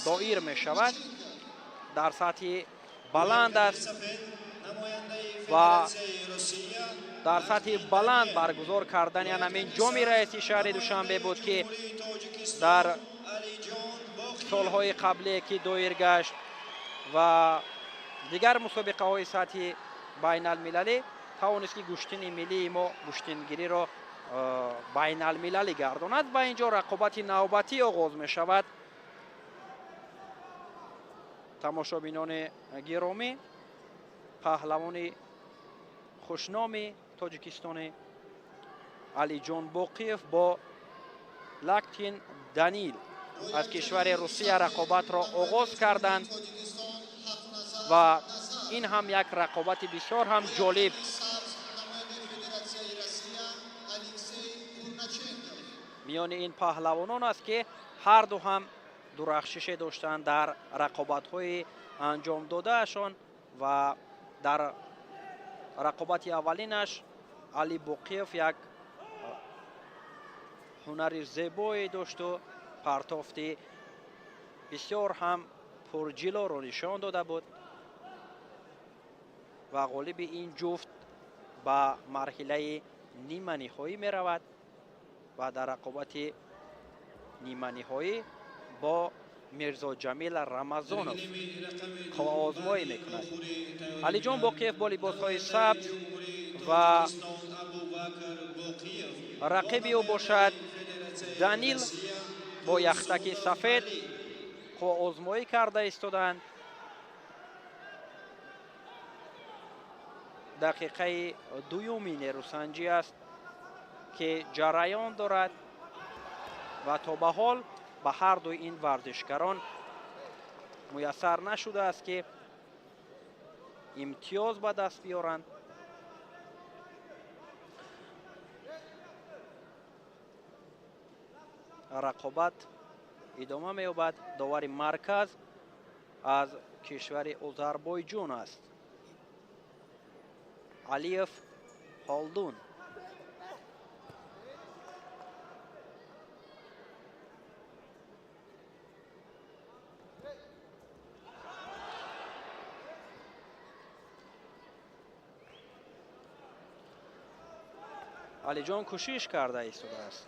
S5: доир мешавад, дар сатҳи баланд аст ва дар сатҳи баланд баргузор кардани ҳамин ҷоми раиси шаҳри Душанбе буд, ки дар солҳои қаблие ки доир гашт ва дигар мусобиқаҳои сатҳи байналмилалӣ тавонист, ки гӯштини миллии мо гӯштингириро байналмилалӣ гардонад. Ва инҷо рақобати навбатӣ оғоз мешавад. Тамошобинони гиромӣ, паҳлавони хушноми тоҷикистони Алиҷон Боқиев бо Лактин Данил аз кишвари Русия рақобатро оғоз карданд ва ин ҳам як рақобати бисёр ҳам ҷолиб миёни ин паҳлавонон аст, ки ҳар ду ҳам дурахшише доштанд дар рақобатҳои анҷомдодаашон ва дар рақобати аввалинаш Али Боқиев як ҳунари зебое дошту партофти бисёр ҳам пурҷилоро нишон дода буд ва ғолиби ин ҷуфт ба марҳилаи ниманиҳоӣ меравад ва дар рақобати ниманиҳоӣ бо Мирзо Ҷамил Рамазонов қувваозмоӣ мекунад. Алиҷон Боқиев бо либосҳои сабз ва Рақиби ӯ бошад Данил бо яхтаки сафед қувваозмоӣ карда истоданд. Дақиқаи дуюми нерӯсанҷӣ аст, ки ҷараён дорад ва то ба ҳол ба ҳар дуи ин варзишгарон муяссар нашудааст, ки имтиёз ба даст биёранд. Рақобат идома меёбад. Довари марказ аз кишвари Озарбойҷон аст, Алиев Ҳолдун. Алиҷон кӯшиш карда истодааст,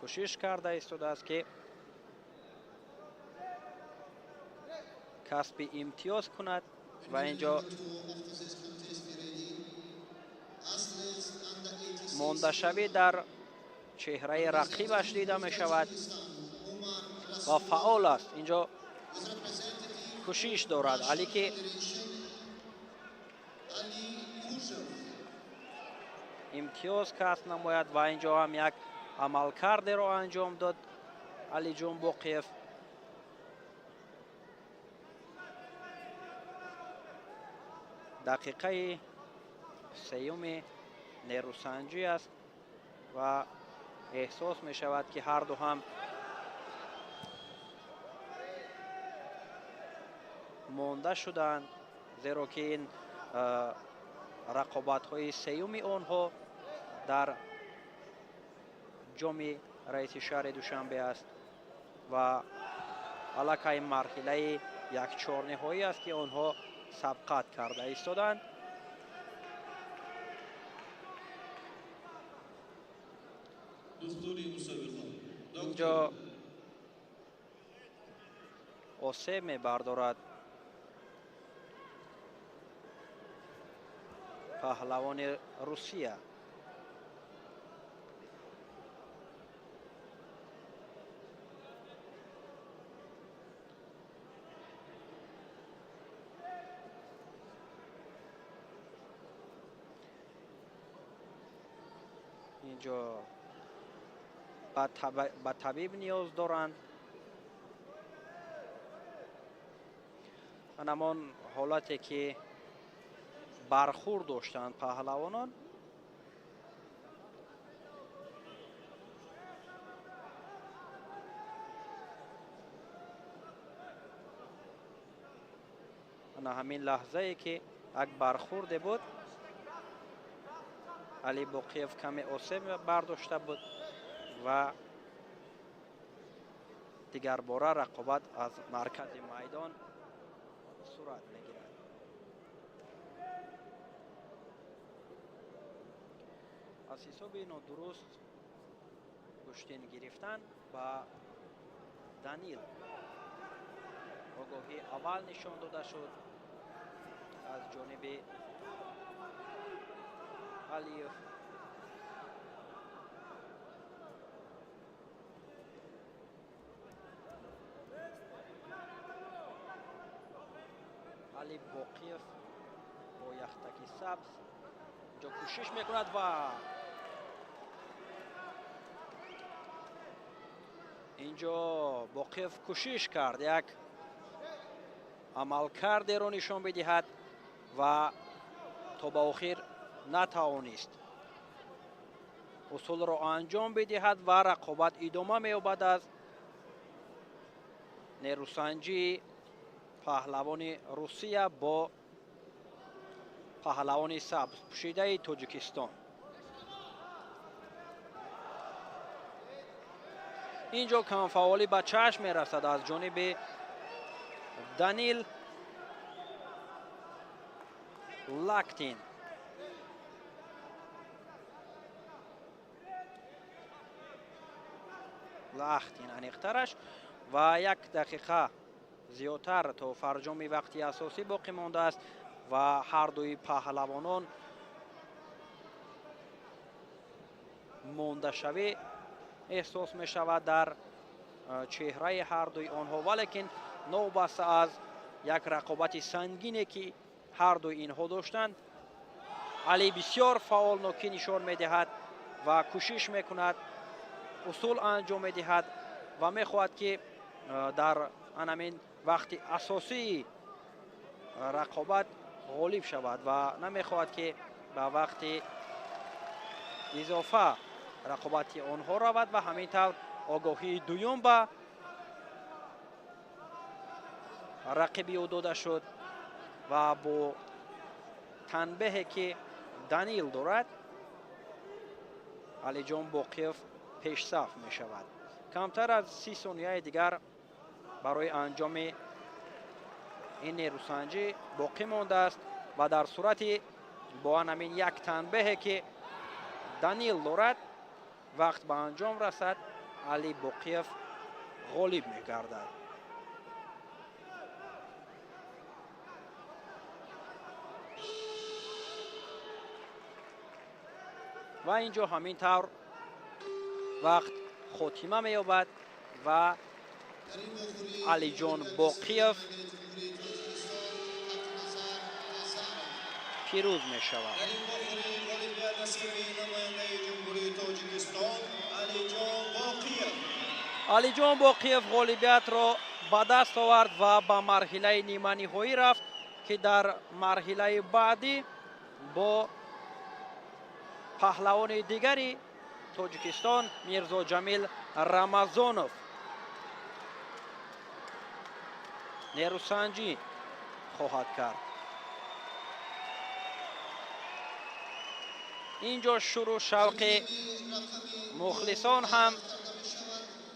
S5: кӯшиш карда истодааст, ки касби имтиёз кунад ва инҷо мондашавӣ дар чеҳраи рақибаш дида мешавад ва фаъол аст. Инҷо кӯшиш дорад Али, ки имтиёз касб намояд ва инҷо ҳам як амалкардеро анҷом дод Алиҷон Боқиев. Дақиқаи сеюми нерӯсанҷӣ аст ва эҳсос мешавад, ки ҳарду ҳам монда шуданд, зеро ки ин рақобатҳои сеюми онҳо дар ҷоми раиси шаҳри Душанбе аст ва аллакай марҳилаи якчорниҳоӣ аст, ки онҳо сабқат карда истоданд. Инҷо осеб мебардорад паҳлавони Русия. Инҷо ба табиб ниёз доранд. Ҳамон ҳолате ки бархӯрд доштанд паҳлавонон, ана ҳамин лаҳзае ки як бархӯрде буд, Али Боқиев каме осеб бардошта буд ва дигарбора рақобат аз маркази майдон сурат мегирад. Аз ҳисоби нодуруст гӯштин гирифтан ба Данил огоҳии аввал нишон дода шуд аз ҷониби Алиев. Али Боқиев бо яхтаки сабз инҷо кӯшиш мекунад ва инҷо Боқиев кӯшиш кард як амалкардеро нишон бидиҳад ва то ба охир натавонист усулро анҷом бидиҳад ва рақобат идома меёбад аз нерӯсанҷии паҳлавони Русия бо паҳлавони сабзпӯшидаи Тоҷикистон. Инҷо камфаъолӣ ба чашм мерасад аз ҷониби Данил Лактин. Лахтин аниқтараш ва як дақиқа зиёдтар то фарҷоми вақти асосӣ боқӣ мондааст ва ҳар дуи паҳлавонон мондашавӣ эҳсос мешавад дар чеҳраи ҳардуи онҳо, валекин новобаста аз як рақобати сангине ки ҳардуи инҳо доштанд, Али бисёр фаъолнокӣ нишон медиҳад ва кӯшиш мекунад, усул анҷом медиҳад ва мехоҳад ки дар анамин вақти асосии рақобат ғолиб шавад ва намехоҳад ки ба вақти изофа рақобати онҳо равад. Ва ҳамин тавр огоҳии дуюм ба рақиби ӯ дода шуд ва бо танбеҳе ки Данил дорад, Алиҷон Боқиев пешсаф мешавад. Камтар аз 30 сонияи дигар барои анҷоми ин нерӯсанҷӣ боқӣ мондааст ва дар сурати бо ҳамин як танбеҳе ки Данил дорад вақт ба анҷом расад, Али Боқиев ғолиб мегардад. Ва инҷо ҳамин тавр вақт хотима меёбад ва Алиҷон Боқиев пирӯз мешавад. Алиҷон Боқиев ғолибиятро ба даст овард ва ба марҳилаи ниманиҳоӣ рафт ки дар марҳилаи баъдӣ бо паҳлавони дигари Тоҷикистон Мирзоҷамил Рамазонов нерӯсанҷӣ хоҳад кард. Инҷо шурӯъ шавқи мухлисон ҳам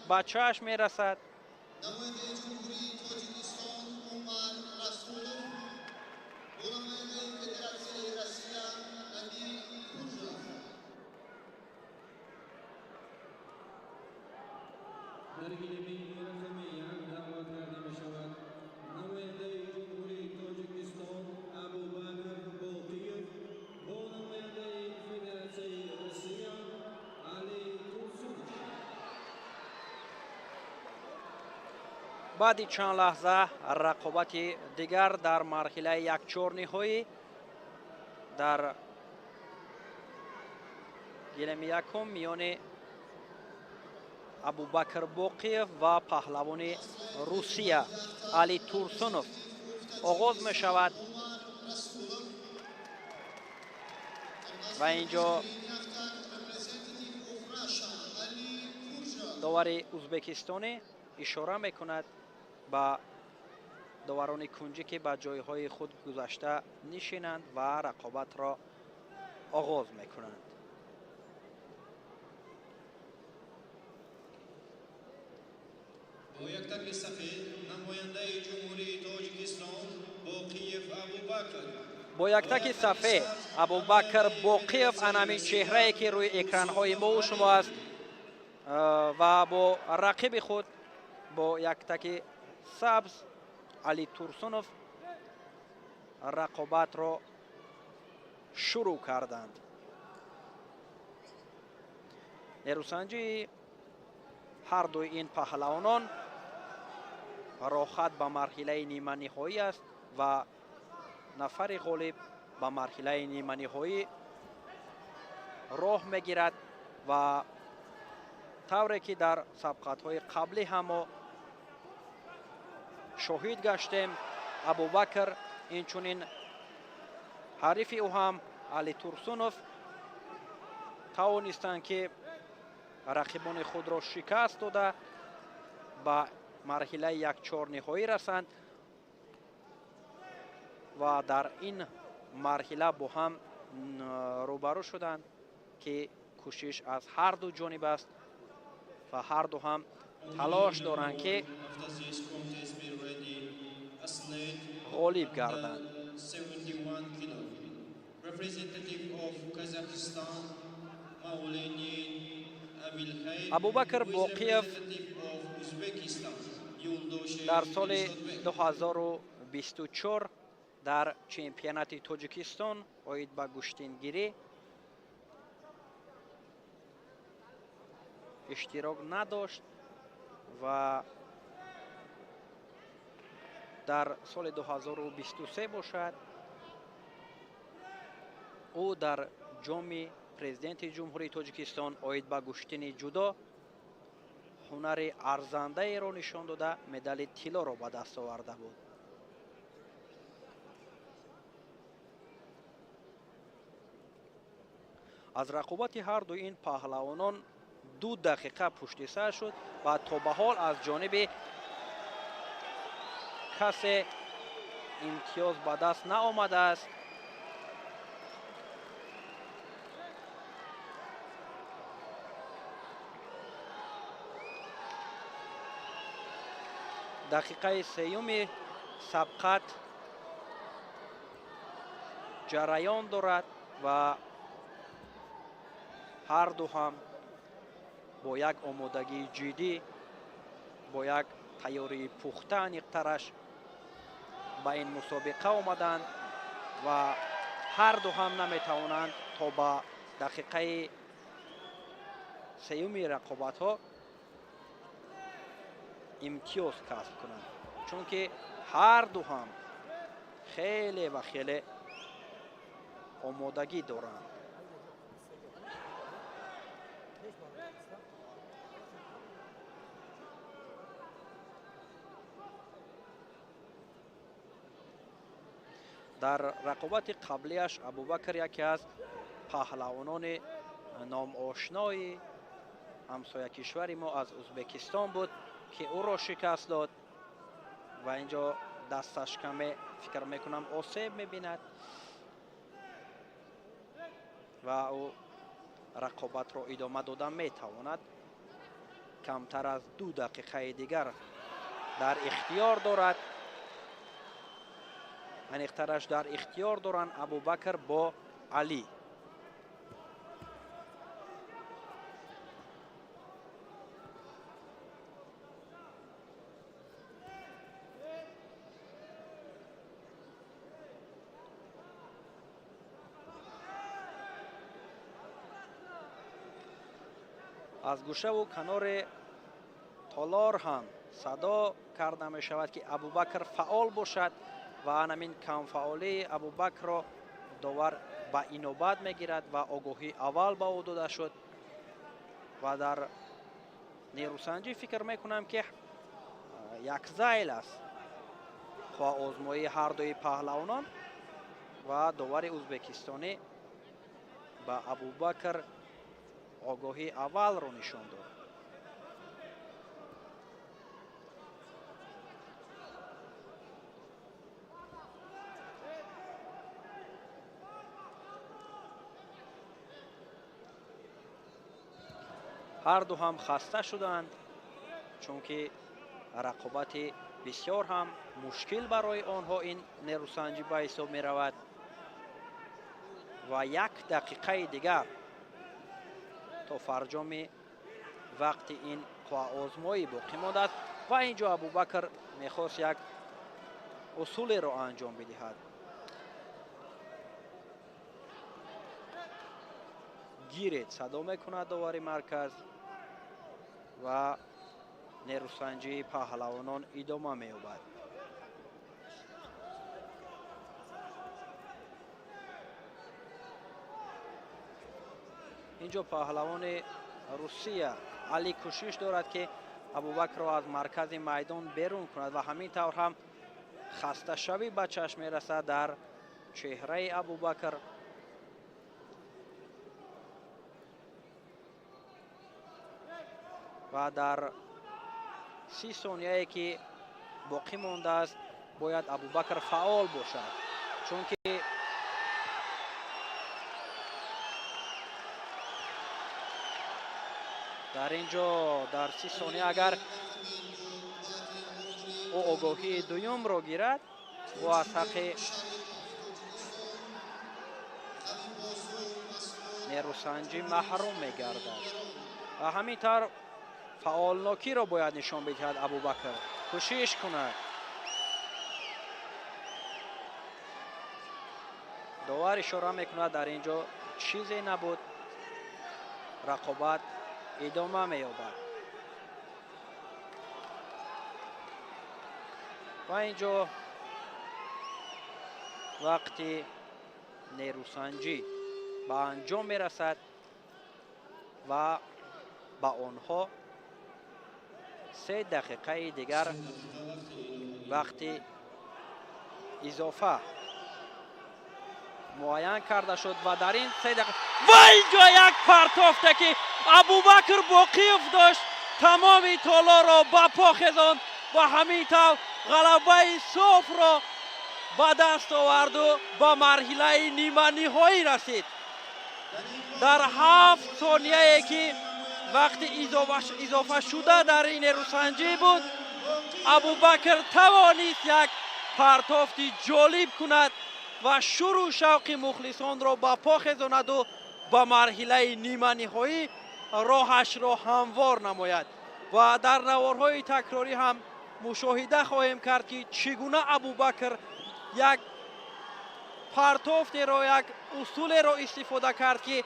S5: ба чашм мерасад. Баъди чанд лаҳза рақобати дигар дар марҳилаи якчорниҳоӣ дар гилеми якум миёни Абубакр Боқиев ва паҳлавони Русия Али Турсунов оғоз мешавад ва инҷо довари узбекистонӣ ишора мекунад ба доварони кунҷӣ ки ба ҷойҳои худ гузашта нишинанд ва рақобатро оғоз мекунанд.
S1: Бо яктаки сафед намояндаи Ҷумҳурии Тоҷикистон Боқиев Абубакр.
S5: Бо яктаки сафед Абубакр Боқиев, анамин чеҳрае ки рӯи экранҳои мо шумо аст, ва бо рақиби худ бо яктаки сабз Али Турсунов рақобатро шурӯъ карданд. Нерӯсанҷии ҳардуи ин паҳлавонон роҳат ба марҳилаи ниманиҳоӣ аст ва нафари ғолиб ба марҳилаи ниманиҳоӣ роҳ мегирад ва тавре ки дар сабқатҳои қаблӣ ҳам мо шоҳид гаштем, Абубакр инчунин ҳарифи ӯ ҳам Али Турсунов тавонистанд ки рақибони худро шикаст дода ба марҳилаи якчорниҳоӣ расанд ва дар ин марҳила бо ҳам рӯбарӯ шуданд ки кӯшиш аз ҳар ду ҷониб аст ва ҳар ду ҳам талош доранд ки ғолиб гарданд. Абубакр Боқиев дар соли 2024 дар чемпионати Тоҷикистон оид ба гӯштингирӣ иштирок надошт ва дар соли 2023 бошад ӯ дар ҷоми президенти Ҷумҳурии Тоҷикистон оид ба гӯштини ҷудо ҳунари арзандаеро нишон дода медали тиллоро ба даст оварда буд. Аз рақобати ҳарду ин паҳлавонон 2 дақиқа пушти сар шуд ва то ба ҳол аз ҷониби касе имтиёз ба даст наомадааст. Дақиқаи сеюми сабқат ҷараён дорад ва ҳарду ҳам бо як омодагии ҷиддӣ, бо як тайёрии пухта аниқтараш ба ин мусобиқа омаданд ва ҳарду ҳам наметавонанд то ба дақиқаи сеюми рақобатҳо имтиёз касб кунанд, чунки ҳарду ҳам хеле ва хеле омодагӣ доранд. Дар рақобати қаблиаш Абубакр яке аз паҳлавонони номошнои ҳамсоя кишвари мо аз Узбекистон буд ки ӯро шикаст дод ва инҷо дасташ каме фикр мекунам осеб мебинад ва ӯ рақобатро идома дода метавонад. Камтар аз 2 дақиқаи дигар дар ихтиёр дорад. Аниқтараш дар ихтиёр доранд Абубакр бо Алӣ. Аз гӯшаву канори толор ҳам садо карда мешавад ки Абубакр фаъол бошад ва анамин камфаъолии Абубакрро довар ба инобат мегирад ва огоҳии аввал ба ӯ дода шуд. Ва дар нерӯсанҷӣ фикр мекунам ки якзайл аст қувваозмоии ҳардуи паҳлавонон ва довари узбекистонӣ ба Абубакр огоҳии аввалро нишон дод. Ҳарду ҳам хаста шуданд, чунки рақобати бисёр ҳам мушкил барои онҳо ин нерӯсанҷӣ ба ҳисоб меравад ва 1 дақиқаи дигар то фарҷоми вақти ин қувваозмоӣ боқӣ мондааст ва инҷо Абубакр мехост як усулеро анҷом бидиҳад. Гиред садо мекунад довари марказ ва нерӯсанҷии паҳлавонон идома меёбад. Инҷо паҳлавони Русия Али кӯшиш дорад ки Абубакрро аз маркази майдон берун кунад ва ҳамин тавр ҳам хасташавӣ ба чашм мерасад дар чеҳраи Абубакр. Ва дар 30 сонияе ки боқӣ мондааст бояд Абубакр фаъол бошад, чунки дар ин ҷо дар 30 сония агар ӯ огоҳии дуюмро гирад, ӯ аз ҳаққи нерӯсанҷӣ маҳрум мегардад. Ва ҳамин тавр фаъолнокиро бояд нишон бидиҳад Абубакр, кӯшиш кунад. Довар ишора мекунад дар ин ҷо чизе набуд, рақобат идома меёбад. Ва инҷо вақти нерӯсанҷӣ ба анҷом мерасад ва ба онҳо 3 дақиқаи дигар вақти изофа муайян карда шуд ва дар ин 3 дақиқа ва инҷо як партофте ки Абубакр Боқиев дошт, тамоми толорро ба по хезонд ва ҳамин тавр ғалабаи софро ба даст оварду ба марҳилаи ниманиҳоӣ расид. Дар 7 сонияе ки вақти изофа шуда дар ин нерӯсанҷӣ буд, Абубакр тавонист як партофти ҷолиб кунад ва шуру шавқи мухлисонро ба по хезонаду ба марҳилаи ниманиҳоӣ роҳашро ҳамвор намояд. Ва дар наворҳои такрорӣ ҳам мушоҳида хоҳем кард ки чӣ гуна Абубакр як партофтеро, як усулеро истифода кард ки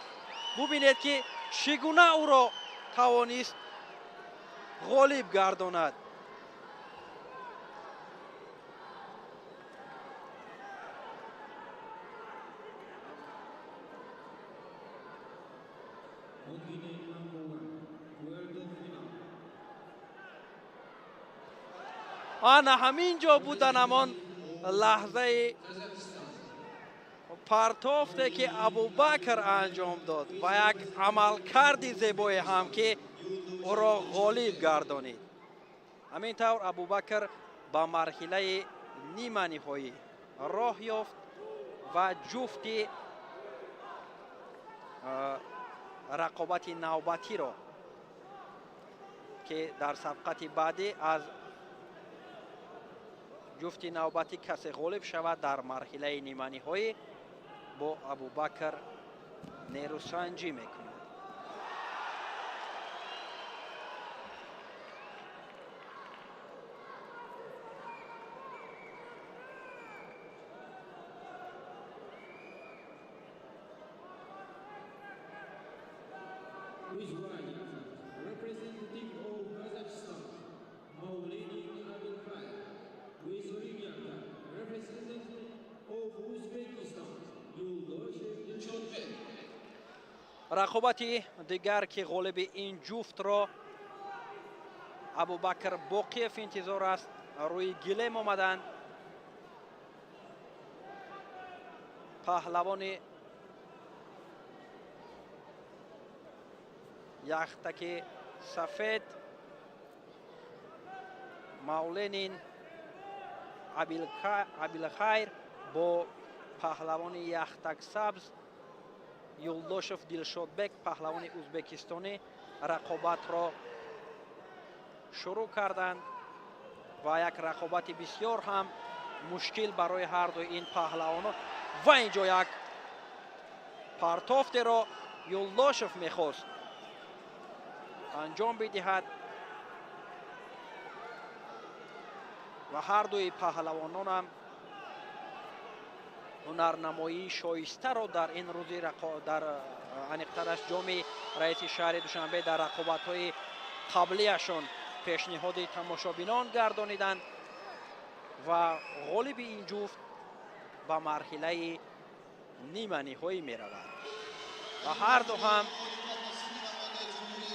S5: бубинед ки чӣ гуна ӯро тавонист ғолиб гардонад. Ана ҳамин ҷо будан ҳамон лаҳзаи партофте ки Абубакр анҷом дод ва як амалкарди зебое ҳам ки ӯро ғолиб гардонид. Ҳамин тавр Абубакр ба марҳилаи ниманиҳоӣ роҳ ёфт ва ҷуфти рақобати навбатиро ки дар сабқати баъдӣ аз ҷуфти навбатӣ касе ғолиб шавад дар марҳилаи ниманиҳоӣ бо Абубакр нерӯсанҷӣ мекунад.
S1: Representative of Kazakhstan, Maulenin Abilkhair. With Rimyakta, representative of Uzbekistan, Yuldoshev Dilshodbek.
S5: Рақобати дигар ки ғолиби ин ҷуфтро Абубакр Боқиев интизор аст, рӯи гилем омаданд. Паҳлавони яхтаки сафед Мауленин Абилхайр бо паҳлавони яхтак сабз Юлдошев Дилшодбек, паҳлавони ӯзбекистонӣ, рақобатро шурӯъ карданд ва як рақобати бисёр ҳам мушкил барои ҳардуи ин паҳлавонон. Ва инҷо як партофтеро Юлдошев мехост анҷом бидиҳад ва ҳардуи паҳлавононам ҳунарнамоии шоистаро дар ин рӯзи дар аниқтараш ҷоми раиси шаҳри Душанбе дар рақобатҳои қаблияшон пешниҳоди тамошобинон гардониданд ва ғолиби ин ҷуфт ба марҳилаи ниманиҳоӣ меравад ва ҳарду ҳам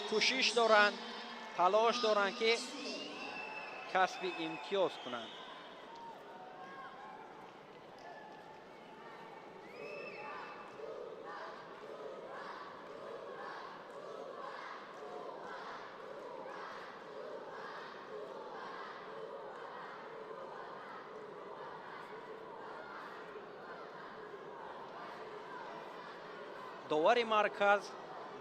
S5: кӯшиш доранд, талош доранд ки касби имтиёз кунанд. Довари марказ,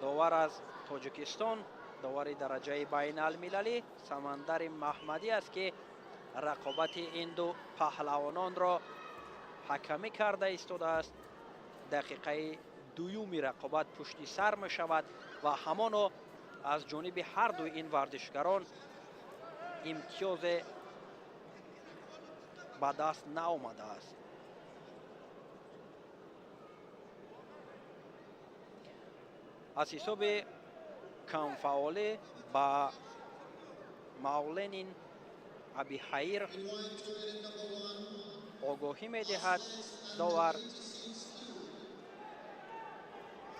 S5: довар аз Тоҷикистон, довари дараҷаи байналмилалӣ Самандари Маҳмадӣ аст ки рақобати ин ду паҳлавононро ҳакамӣ карда истодааст. Дақиқаи дуюми рақобат пушти сар мешавад ва ҳамоно аз ҷониби ҳардуи ин варзишгарон имтиёзе ба даст наомадааст. Аз ҳисоби Камфаъолӣ ба Мавленин Абиҳаир огоҳӣ медиҳад довар.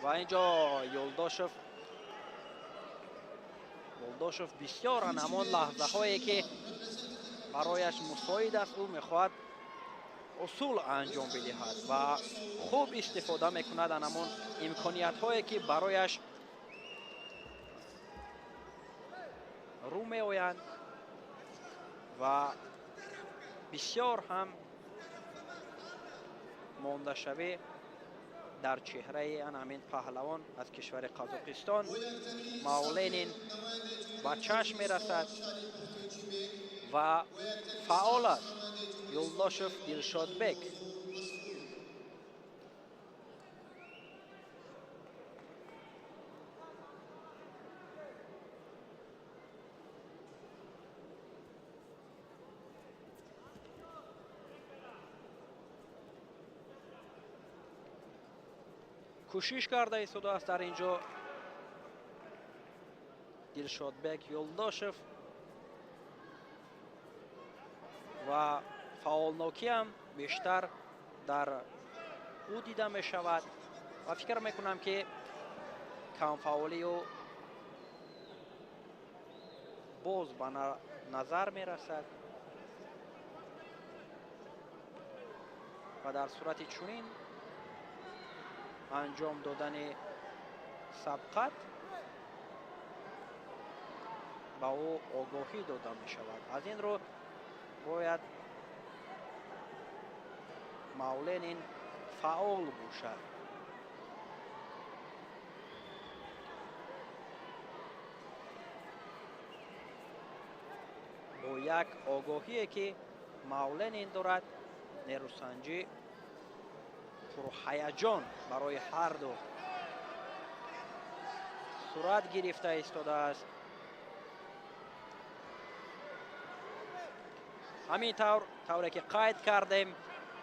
S5: Ва инҷо Юлдошев бисёр ҳамон лаҳзаҳое ки барояш мусоид аст, ӯ мехоҳад усул анҷом бидиҳад ва хуб истифода мекунад ҳамон имкониятҳое ки барояш рӯ меоянд ва бисёр ҳам мондашавӣ дар чеҳраи ҳамин паҳлавон аз кишвари Қазоқистон Мавленин ба чашм мерасад ва фаъол аст Юлдошев Дилшодбек. Кӯшиш карда истодааст дар инҷо Дилшодбек Юлдошев ва фаъолнокиам бештар дар ӯ дида мешавад ва фикр мекунам ки камфаъолии ӯ боз ба назар мерасад ва дар сурати чунин анҷом додани сабқат ба ӯ огоҳӣ дода мешавад. Аз ин рӯ бояд Мавленин фаъол бошад. Бо як огоҳие ки Мавленин дорад, нерӯсанҷӣ пурҳаяҷон барои ҳар ду сурат гирифта истодааст. Ҳамин тавр, тавре ки қайд кардем,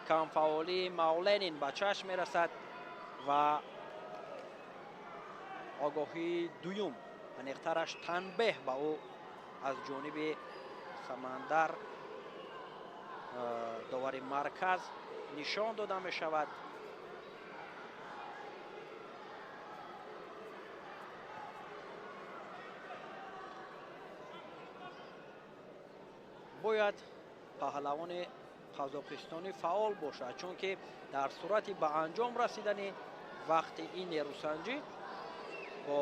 S5: камфаъолии Мавленин ба чашм мерасад ва огоҳии дуюм, аниқтараш танбеҳ ба ӯ аз ҷониби Самандар довари марказ нишон дода мешавад. Бояд паҳлавони қазоқистонӣ фаъол бошад, чунки дар сурати ба анҷом расидани вақти ин нерӯсанҷӣ бо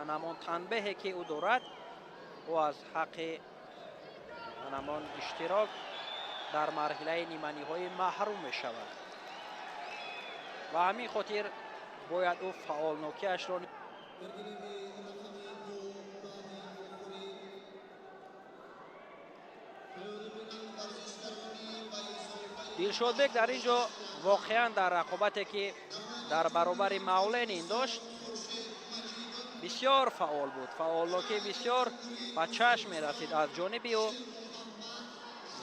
S5: анамон танбеҳе ки ӯ дорад, ӯ аз ҳаққи анамон иштирок дар марҳилаи ниманиҳоӣ маҳрум мешавад ва ҳамин хотир бояд ӯ фаъолнокиашро Дилшодбек дар ин ҷо воқеан дар рақобате ки дар баробари Мавленин дошт бисёр фаъол буд. Фаъолнокӣ бисёр ба чашм мерасид аз ҷониби ӯ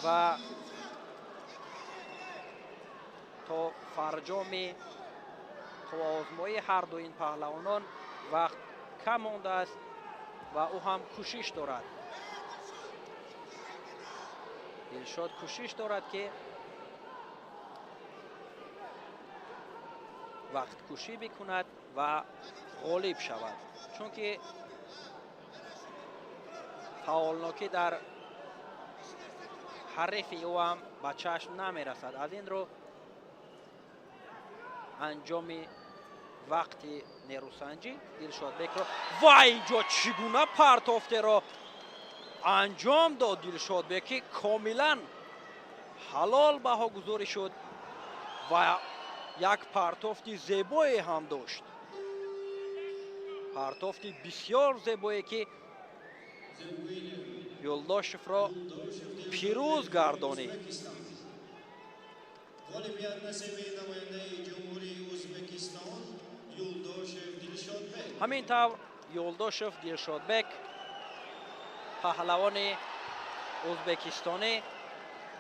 S5: ва то фарҷоми қувваозмоии ҳар ду ин паҳлавонон вақт кам мондааст ва ӯ ҳам кӯшиш дорад. Дилшод кӯшиш дорад ки вақткушӣ бикунад ва ғолиб шавад, чунки фаъолнокӣ дар ҳарифи ӯ ҳам ба чашм намерасад. Аз ин рӯ анҷоми вақти нерӯсанҷӣ Дилшодбекро ва инҷо чӣ гуна партофтеро анҷом дод Дилшодбек, ки комилан ҳалол баҳогузорӣ шуд ва як партофти зебое ҳам дошт. Партофти бисёр зебое ки Юлдошевро пирӯз гардонид. Ҳамин тавр Юлдошев Дилшодбек паҳлавони ӯзбекистонӣ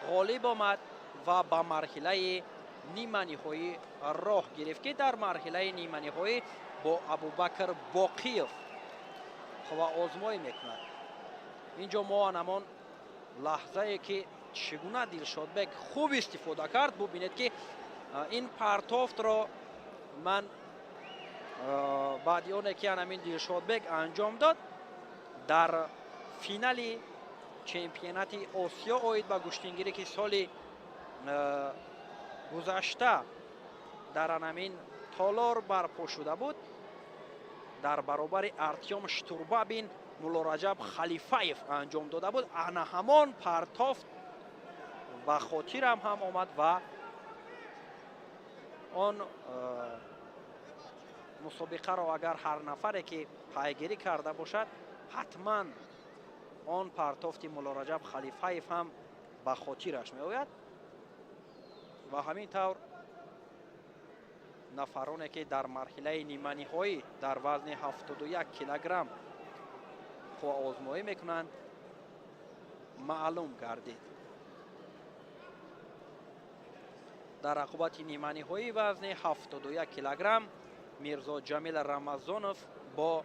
S5: ғолиб омад ва ба марҳилаи ниманиҳоӣ роҳ гирифт, ки дар марҳилаи ниманиҳоӣ бо Абубакр Боқиев Қувваозмоӣ мекунад. Инҷо мо ҳамон лаҳзае ки чӣ гуна Дилшодбек хуб истифода кард, бубинед ки ин партофтро ман баъди оне ки ҳамин Дилшодбек анҷом дод дар финали чемпионати Осиё оид ба гӯштингирӣ, ки соли гузашта дар ҳамин толор барпо шуда буд, дар баробари Артём Штурбабин Муллораҷаб Халифаев анҷом дода буд. Ана ҳамон партофт ба хотирам ҳам омад ва он мусобиқаро агар ҳар нафаре ки пайгирӣ карда бошад, ҳатман он партофти Муллораҷаб Халифаев ҳам ба хотираш меояд. Ва ҳамин тавр нафароне ки дар марҳилаи ниманиҳоӣ дар вазни 71 килограмм қувваозмоӣ мекунанд, маълум гардид. Дар рақобати ниманиҳои вазни 71 килограмм Мирзо Ҷамил Рамазонов бо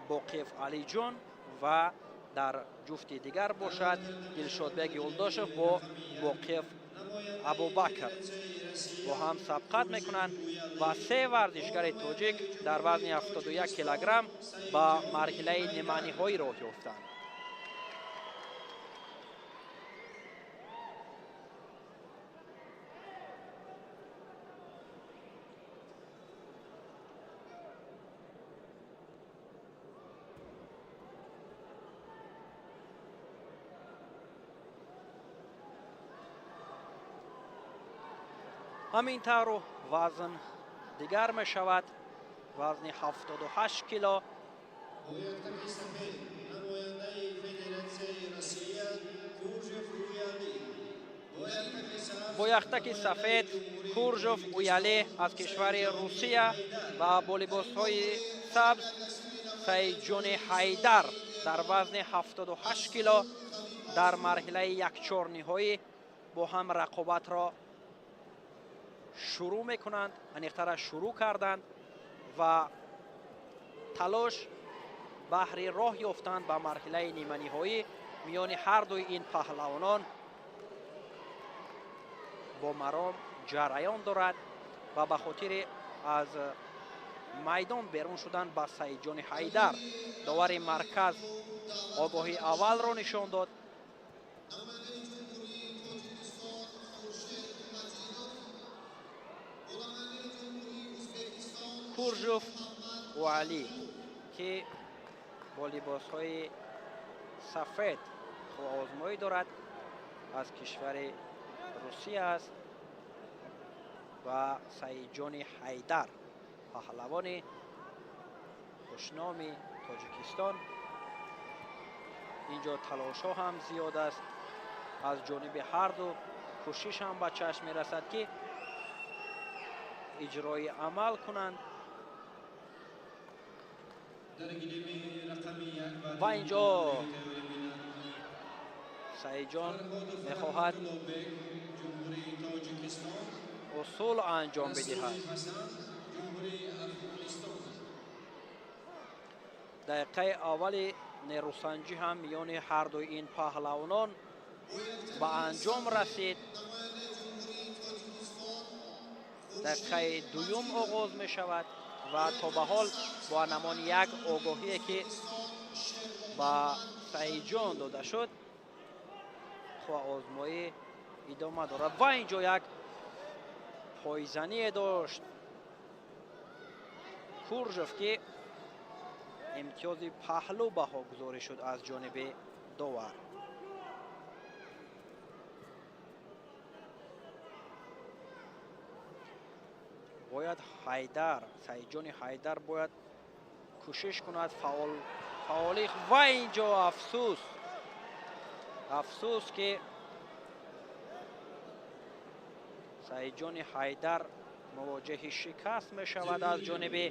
S5: Боқиев Алиҷон ва дар ҷуфти дигар бошад Дилшодбек Юлдошев бо Боқиев Абубакр бо ҳам сабқат мекунанд ва се варзишгари тоҷик дар вазни 71 килограмм ба марҳилаи ниманиҳоӣ роҳ ёфтанд. Ҳамин тавр вазн дигар мешавад, вазни 78 кило. Бо яхтаки сафед Куржов Уялӣ аз кишвари Русия ва бо либосҳои сабз Саидҷони Ҳайдар дар вазни 78 кило дар марҳилаи якчорниҳоӣ бо ҳам рақобатро шурӯъ мекунанд, аниқтара шурӯъ карданд ва талош баҳри роҳ ёфтанд ба марҳилаи ниманиҳоӣ миёни ҳар дуи ин паҳлавонон бо маром ҷараён дорад ва ба хотири аз майдон берун шудан ба Саидҷони Ҳайдар довари марказ огоҳии аввалро нишон дод. Куржов Уалӣ ки бо либосҳои сафед қувваозмоӣ дорад, аз кишвари Русия аст ва Саидҷони Ҳайдар паҳлавони хушноми Тоҷикистон. Инҷо талошҳо ҳам зиёд аст аз ҷониби ҳарду, кӯшиш ҳам ба чашм мерасад ки иҷрои амал кунанд. Ва инҷо Саидҷон мехоҳад усул анҷом бидиҳад. Дақиқаи аввали нерӯсанҷӣ ҳам миёни ҳардуи ин паҳлавонон ба анҷом расид. Дақиқаи дуюм оғоз мешавад ва то ба ҳол бо ҳамон як огоҳие ки ба Саидҷон дода шуд, қувваозмоӣ идома дорад. Ва инҷо як пойзание дошт Куржов ки имтиёзи паҳлӯ баҳогузорӣ шуд аз ҷониби довар. Бояд Ҳайдар, Саидҷони Ҳайдар бояд кӯшиш кунад фаъолӣ. Ва инҷо афсӯс, афсӯс ки Саидҷони Ҳайдар мувоҷиҳи шикаст мешавад аз ҷониби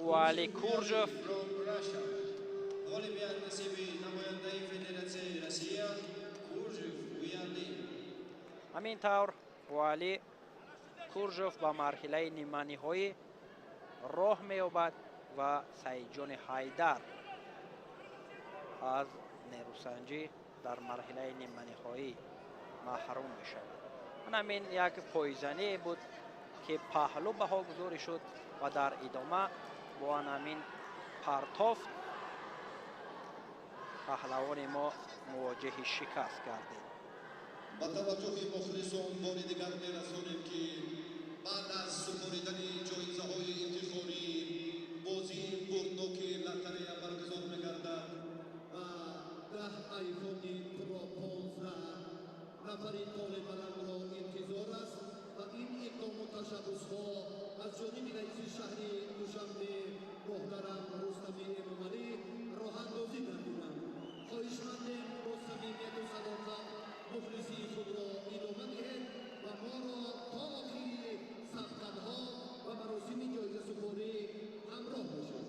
S5: Уалӣ Куржов. Ҳамин тавр Уалӣ Куржов ба марҳилаи ниманиҳоӣ роҳ меёбад. ва Саидҷони Ҳайдар аз нерӯсанҷӣ дар марҳилаи ниманиҳоӣ маҳрум мешавад. Ҳамин як пойзанӣ буд, ки паҳлӯ баҳогузорӣ шуд ва дар идома бо ҳамин партофт паҳлавони мо мувоҷиҳи шикаст гардид.
S2: Ба таваҷҷӯҳи мухлисон бори дигар мерасонем, ки баъд аз супоридани ҷоизаҳои ифтихорӣ бозии бурдноки лотарея баргузор мегардад ва 10 айфони Про 15 нафари толибаландро интизор аст ва ин иқдому ташаббусҳо аз ҷониби раиси шаҳри Душанбе муҳтарам Рустами Эмомалӣ роҳандозӣ гардиданд. Хоҳишмандем бо самимияту садоқат мухлисии худро идома диҳед ва моро то охири сабқатҳо ва маросими ҷоизасупорӣ ҳамроҳ бошед.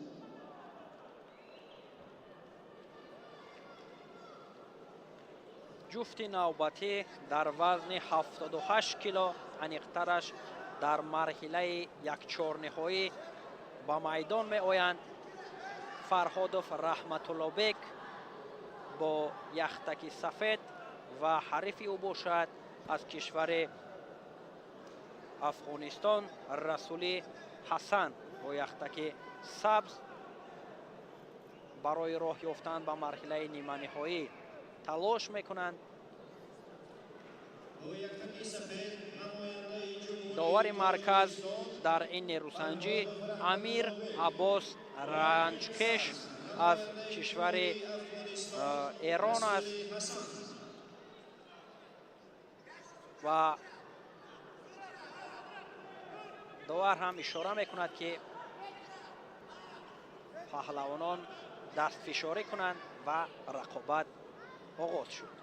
S5: Ҷуфти навбатӣ дар вазни 78 кило, аниқтараш дар марҳилаи якчорниҳоӣ ба майдон меоянд. Фарҳодов Раҳматуллобек бо яхтаки сафед ва ҳарифи ӯ бошад аз кишвари Афғонистон Расули Ҳасан бо яхтаки сабз барои роҳ ёфтан ба марҳилаи ниманиҳоӣ талош мекунанд. Довари марказ дар ин нерӯсанҷӣ Амир Аббос Ранҷкеш аз кишвари Эрон аст ва довар ҳам ишора мекунад, ки паҳлавонон дастфишорӣ кунанд ва рақобат оғоз шуд.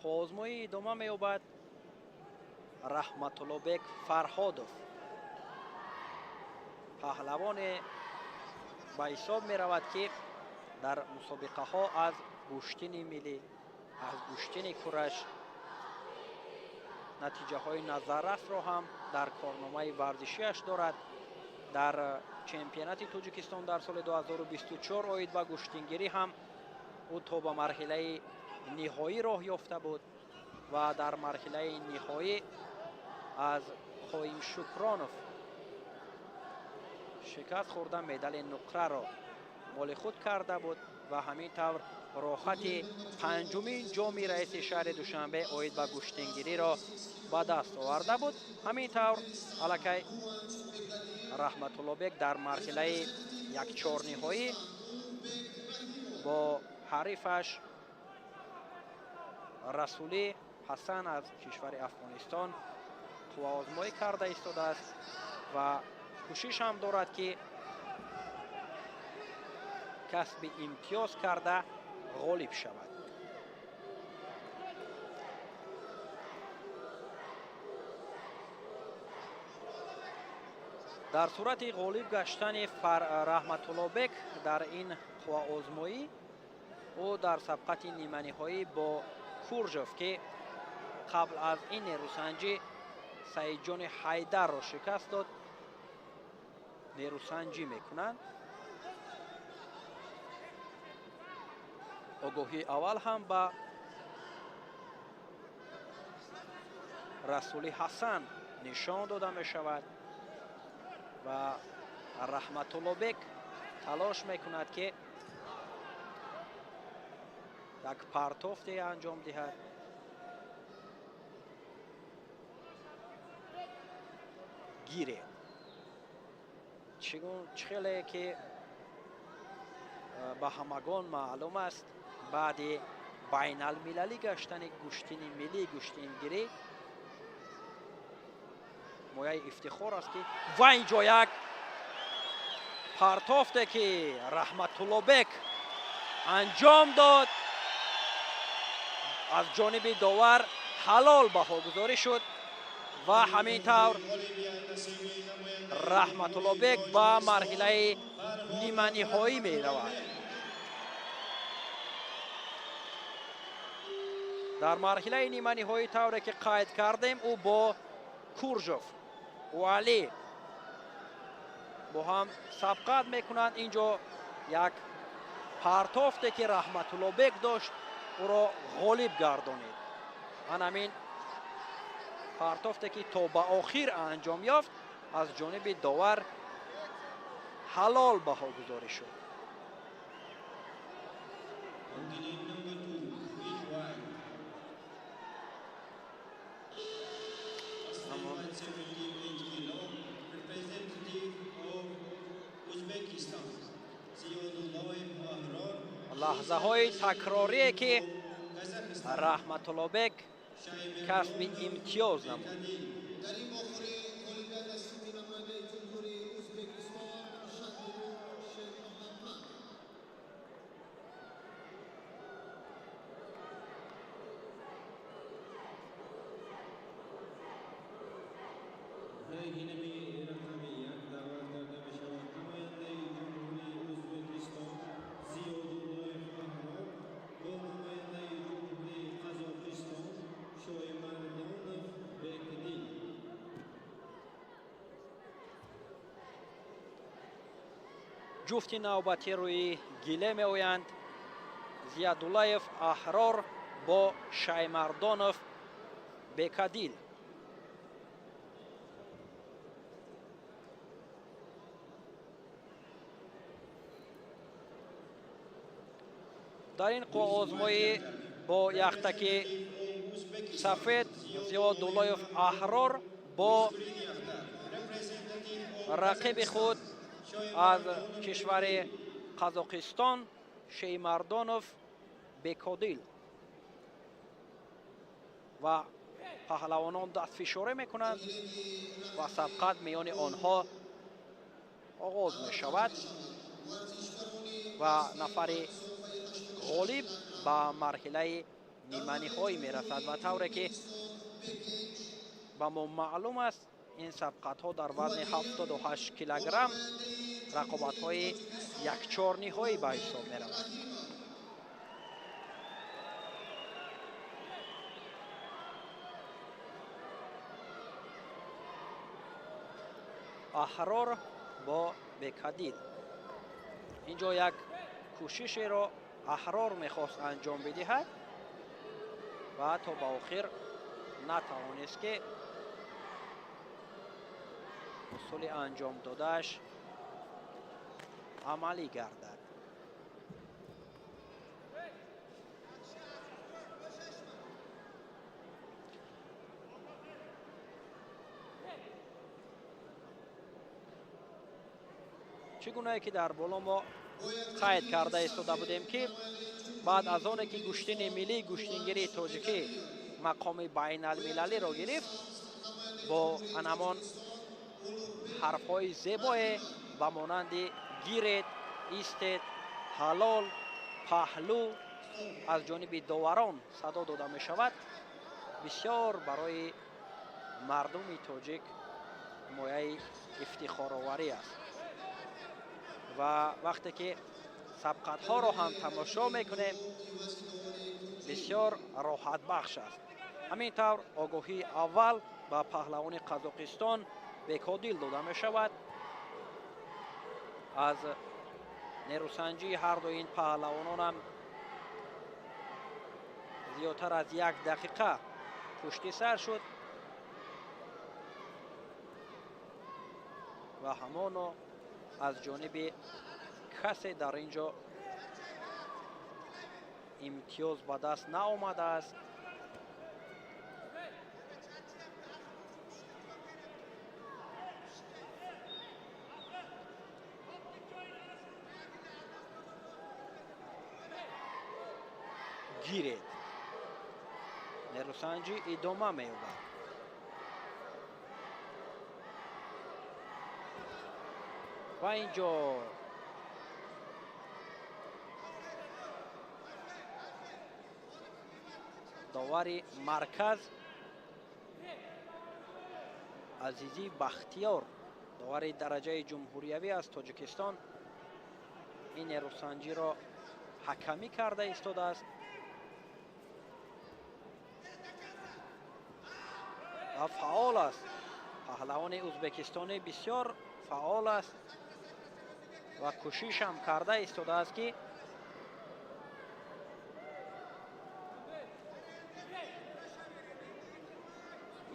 S5: Қоозмоӣ идома меёбад. Раҳматуллобек Фарҳодов паҳлавоне ба ҳисоб меравад, ки дар мусобиқаҳо аз гӯштини миллӣ, аз гӯштини кураш натиҷаҳои назаррасро ҳам дар корномаи варзишиаш дорад. Дар чемпионати Тоҷикистон дар соли 2024 оид ба гӯштингирӣ ҳам ӯ то ба марҳилаи ниҳоӣ роҳ ёфта буд ва дар марҳилаи ниҳоӣ аз Қоим Шукронов шикаст хӯрда медали нуқраро моли худ карда буд ва ҳамин тавр роҳати панҷумин ҷоми раиси шаҳри Душанбе оид ба гӯштингириро ба даст оварда буд. Ҳамин тавр аллакай Раҳматуллобек дар марҳилаи якчорниҳоӣ бо ҳарифаш Расулӣ Ҳасан аз кишвари Афғонистон қувваозмоӣ карда истодааст ва кӯшиш ҳам дорад, ки касби имтиёз карда ғолиб шавад. Дар сурати ғолиб гаштани Раҳматуллобек дар ин қувваозмоӣ ӯ дар сабқати ниманиҳоӣ бо Куржов, ки қабл аз ин нерӯсанҷӣ Саидҷони Ҳайдарро шикаст дод, нерӯсанҷӣ мекунанд. Огоҳии аввал ҳам ба Расули Ҳасан нишон дода мешавад ва Раҳматуллобек талош мекунад, ки як партофте анҷом диҳад. Гиред. Чӣ хеле ки ба ҳамагон маълум аст, баъди байналмилалӣ гаштани гӯштини миллии гӯштингирӣ мояи ифтихор аст, ки ва инҷо як партофте, ки Раҳматуллобек анҷом дод, аз ҷониби довар ҳалол баҳогузорӣ шуд ва ҳамин тавр Раҳматуллобек ба марҳилаи ниманиҳоӣ меравад. Дар марҳилаи ниманиҳоӣ тавре ки қайд кардем, ӯ бо Куржов Уалӣ бо ҳам сабқат мекунанд. Инҷо як партофте ки Раҳматуллобек дошт, ӯро ғолиб гардонид. Ан ҳамин партофте ки то ба охир анҷом ёфт, аз ҷониби довар ҳалол баҳогузорӣ шуд. Лаҳзаҳои такрорие ки Раҳматуллобек касби имтиёз намуд. Ҷуфти навбатӣ рӯи гиле меоянд. Зиядуллаев Аҳрор бо Шаймардонов Бекадил. Дар ин қувваозмоӣ бо яхтаки сафед Зиёдуллоев Аҳрор бо рақиби худ аз кишвари Қазоқистон Шеймардонов Бекодил ва паҳлавонон дастфишорӣ мекунанд ва сабқат миёни онҳо оғоз мешавад ва нафари ғолиб ба марҳилаи ниманиҳоӣ мерасад. Ва тавре ки ба мо маълум аст, ин сабқатҳо дар вазни 78 килограмм рақобатҳои якчорниҳоӣ ба ҳисоб мераванд. Аҳрор бо Бекадил. Инҷо як кӯшишеро Аҳрор мехост анҷом бидиҳад ва то ба охир натавонист ки усули анҷом додааш амалӣ гардад. Чӣ гунае ки дар боло мо қайд карда истода будем, ки баъд аз оне ки гӯштини миллии гӯштингирии тоҷикӣ мақоми байналмилалиро гирифт, бо анамон ҳарфҳои зебое ба монанди гиред, истед, ҳалол, паҳлӯ аз ҷониби доварон садо дода мешавад, бисёр барои мардуми тоҷик мояи ифтихороварӣ аст. Ва вақте ки сабқатҳоро ҳам тамошо мекунем, бисёр роҳатбахш аст. Ҳамин тавр огоҳии аввал ба паҳлавони Қазоқистон Бекодил дода мешавад. Аз нерӯсанҷии ҳар ду ин паҳлавононам зиёдтар аз як дақиқа пушти сар шуд ва ҳамоно аз ҷониби касе дар ин ҷо имтиёз ба даст наомадааст. Гиред. Нерӯсанҷӣ идома меёбад. Ва инҷо довари марказ Азизӣ Бахтиёр, довари дараҷаи ҷумҳуриявӣ аз Тоҷикистон, ин нерӯсанҷиро ҳакамӣ карда истодааст. ва фаъол аст. Паҳлавони ӯзбекистонӣ бисёр фаъол аст ва кӯшиш ҳам карда истодааст, ки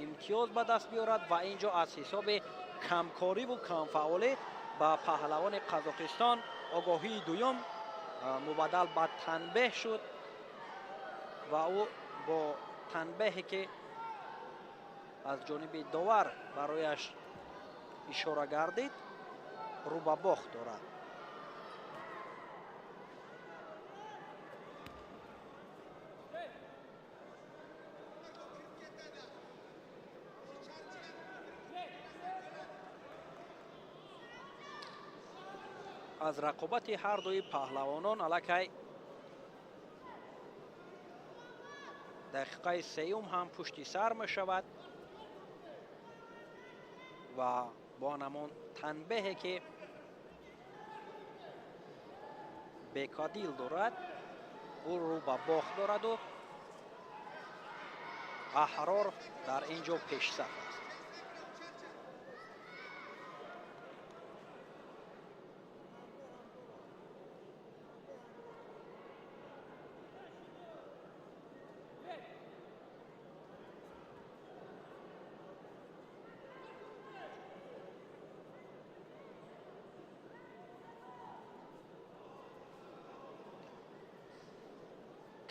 S5: имтиёз ба даст биёрад ва инҷо аз ҳисоби камкориву камфаъолӣ ба паҳлавони Қазоқистон огоҳии дуюм мубаддал ба танбеҳ шуд ва ӯ бо танбеҳе ки аз ҷониби довар барояш ишора гардид, рӯ ба бохт дорад. Аз рақобати ҳар дуи паҳлавонон аллакай дақиқаи сеюм ҳам пушти сар мешавад ва бо ҳамон танбеҳе ки Бекадил дорад, ӯ рӯ ба бохт дораду Аҳрор дар ин ҷо пешсаф аст.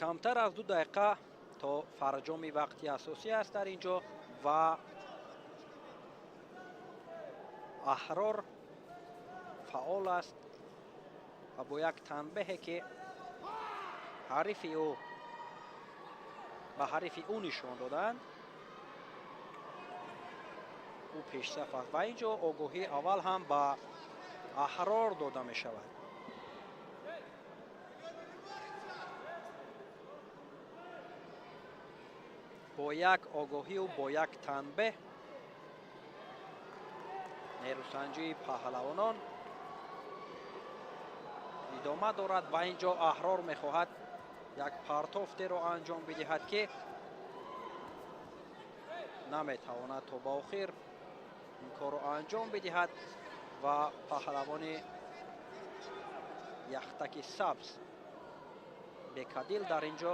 S5: Камтар аз 2 дақиқа то фарҷоми вақти асосӣ аст дар ин ҷо ва Аҳрор фаъол аст ва бо як танбеҳе ки ҳарифи ӯ ба ҳарифи ӯ нишон доданд, ӯ пешсаф аст ва ин ҷо огоҳии аввал ҳам ба Аҳрор дода мешавад. Бо як огоҳию бо як танбеҳ нерӯсанҷии паҳлавонон идома дорад ва ин ҷо Аҳрор мехоҳад як партофтеро анҷом бидиҳад, ки наметавонад то ба охир ин корро анҷом бидиҳад ва паҳлавони яхтаки сабз Бекадил дар ин ҷо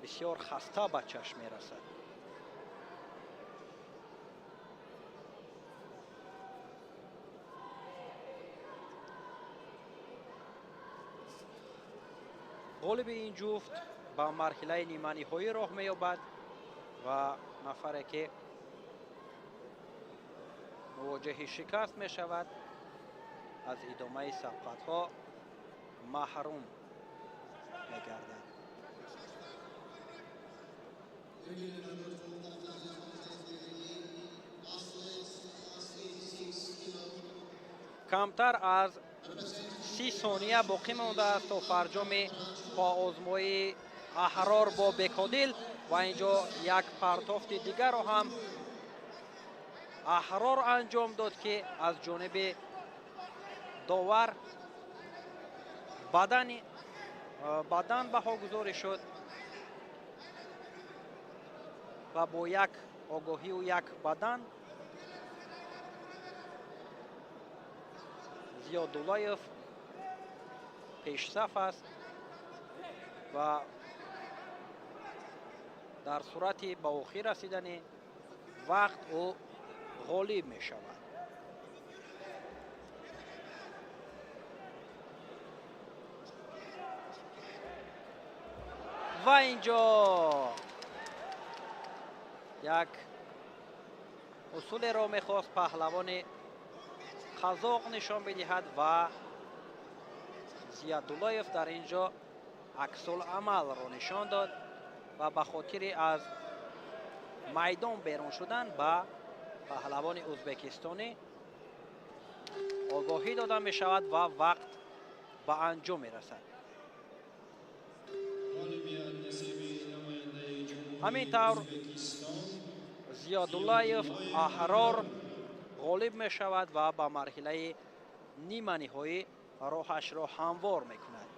S5: бисёр хаста ба чашм мерасад. Ғолиби ин ҷуфт ба марҳилаи ниманиҳоӣ роҳ меёбад ва нафаре ки мувоҷиҳи шикаст мешавад, аз идомаи сабқатҳо маҳрум мегардад. Камтар аз 30 сония боқӣ мондааст то фарҷоми озмоии Аҳрор бо Бекодил ва инҷо як партофти дигарро ҳам Аҳрор анҷом дод, ки аз ҷониби довар бадан баҳогузорӣ шуд ва бо як огоҳию як бадан Зиёдуллоев пешсаф аст ва дар сурати ба охир расидани вақт ӯ ғолиб мешавад. Ва инҷо як усулеро мехост паҳлавони қазоқ нишон бидиҳад ва Зиёдуллоев дар ин ҷо аксуламалро нишон дод ва ба хотири аз майдон берун шудан ба паҳлавони ӯзбекистонӣ огоҳӣ дода мешавад ва вақт ба анҷом мерасад. Ҳамин тавр Зиёдуллоев Аҳрор ғолиб мешавад ва ба марҳилаи ниманиҳоӣ роҳашро ҳамвор мекунад.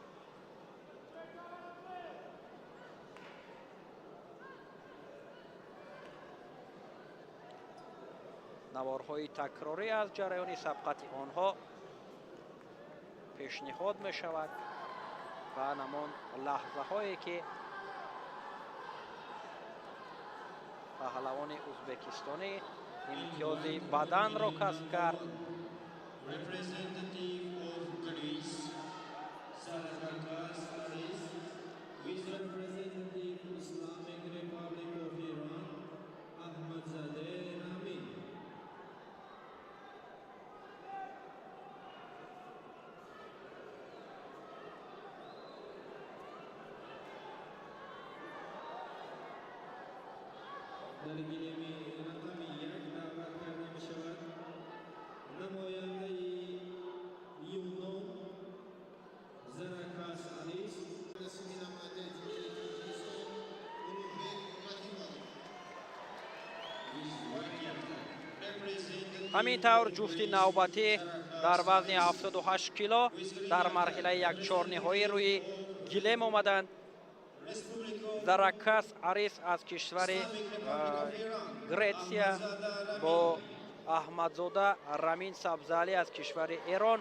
S5: Наворҳои такрорӣ аз ҷараёни сабқати онҳо пешниҳод мешавад ва ҳамон лаҳзаҳое ки паҳлавони ӯзбекистонӣ имтиёзи баданро касб кард.
S1: Representative of Greece, Zarakas Aris, with representative Islamic Republic of Iran, Ahmadzadeh Ramin. Дар гилеми рақами як даъват карда мешавад намояндаи Юнон Заракас Арис.
S2: Расмии намояндаи Ҷумҳурии Тоҷикистон Улуғбек Раҳимов.
S5: Ҳамин тавр ҷуфти навбатӣ дар вазни 78 кило дар марҳилаи якчорниҳоӣ рӯи гилем омаданд. Заракас Арис аз кишвари Гретсия бо Аҳмадзода Рамин Сабзалӣ аз кишвари Эрон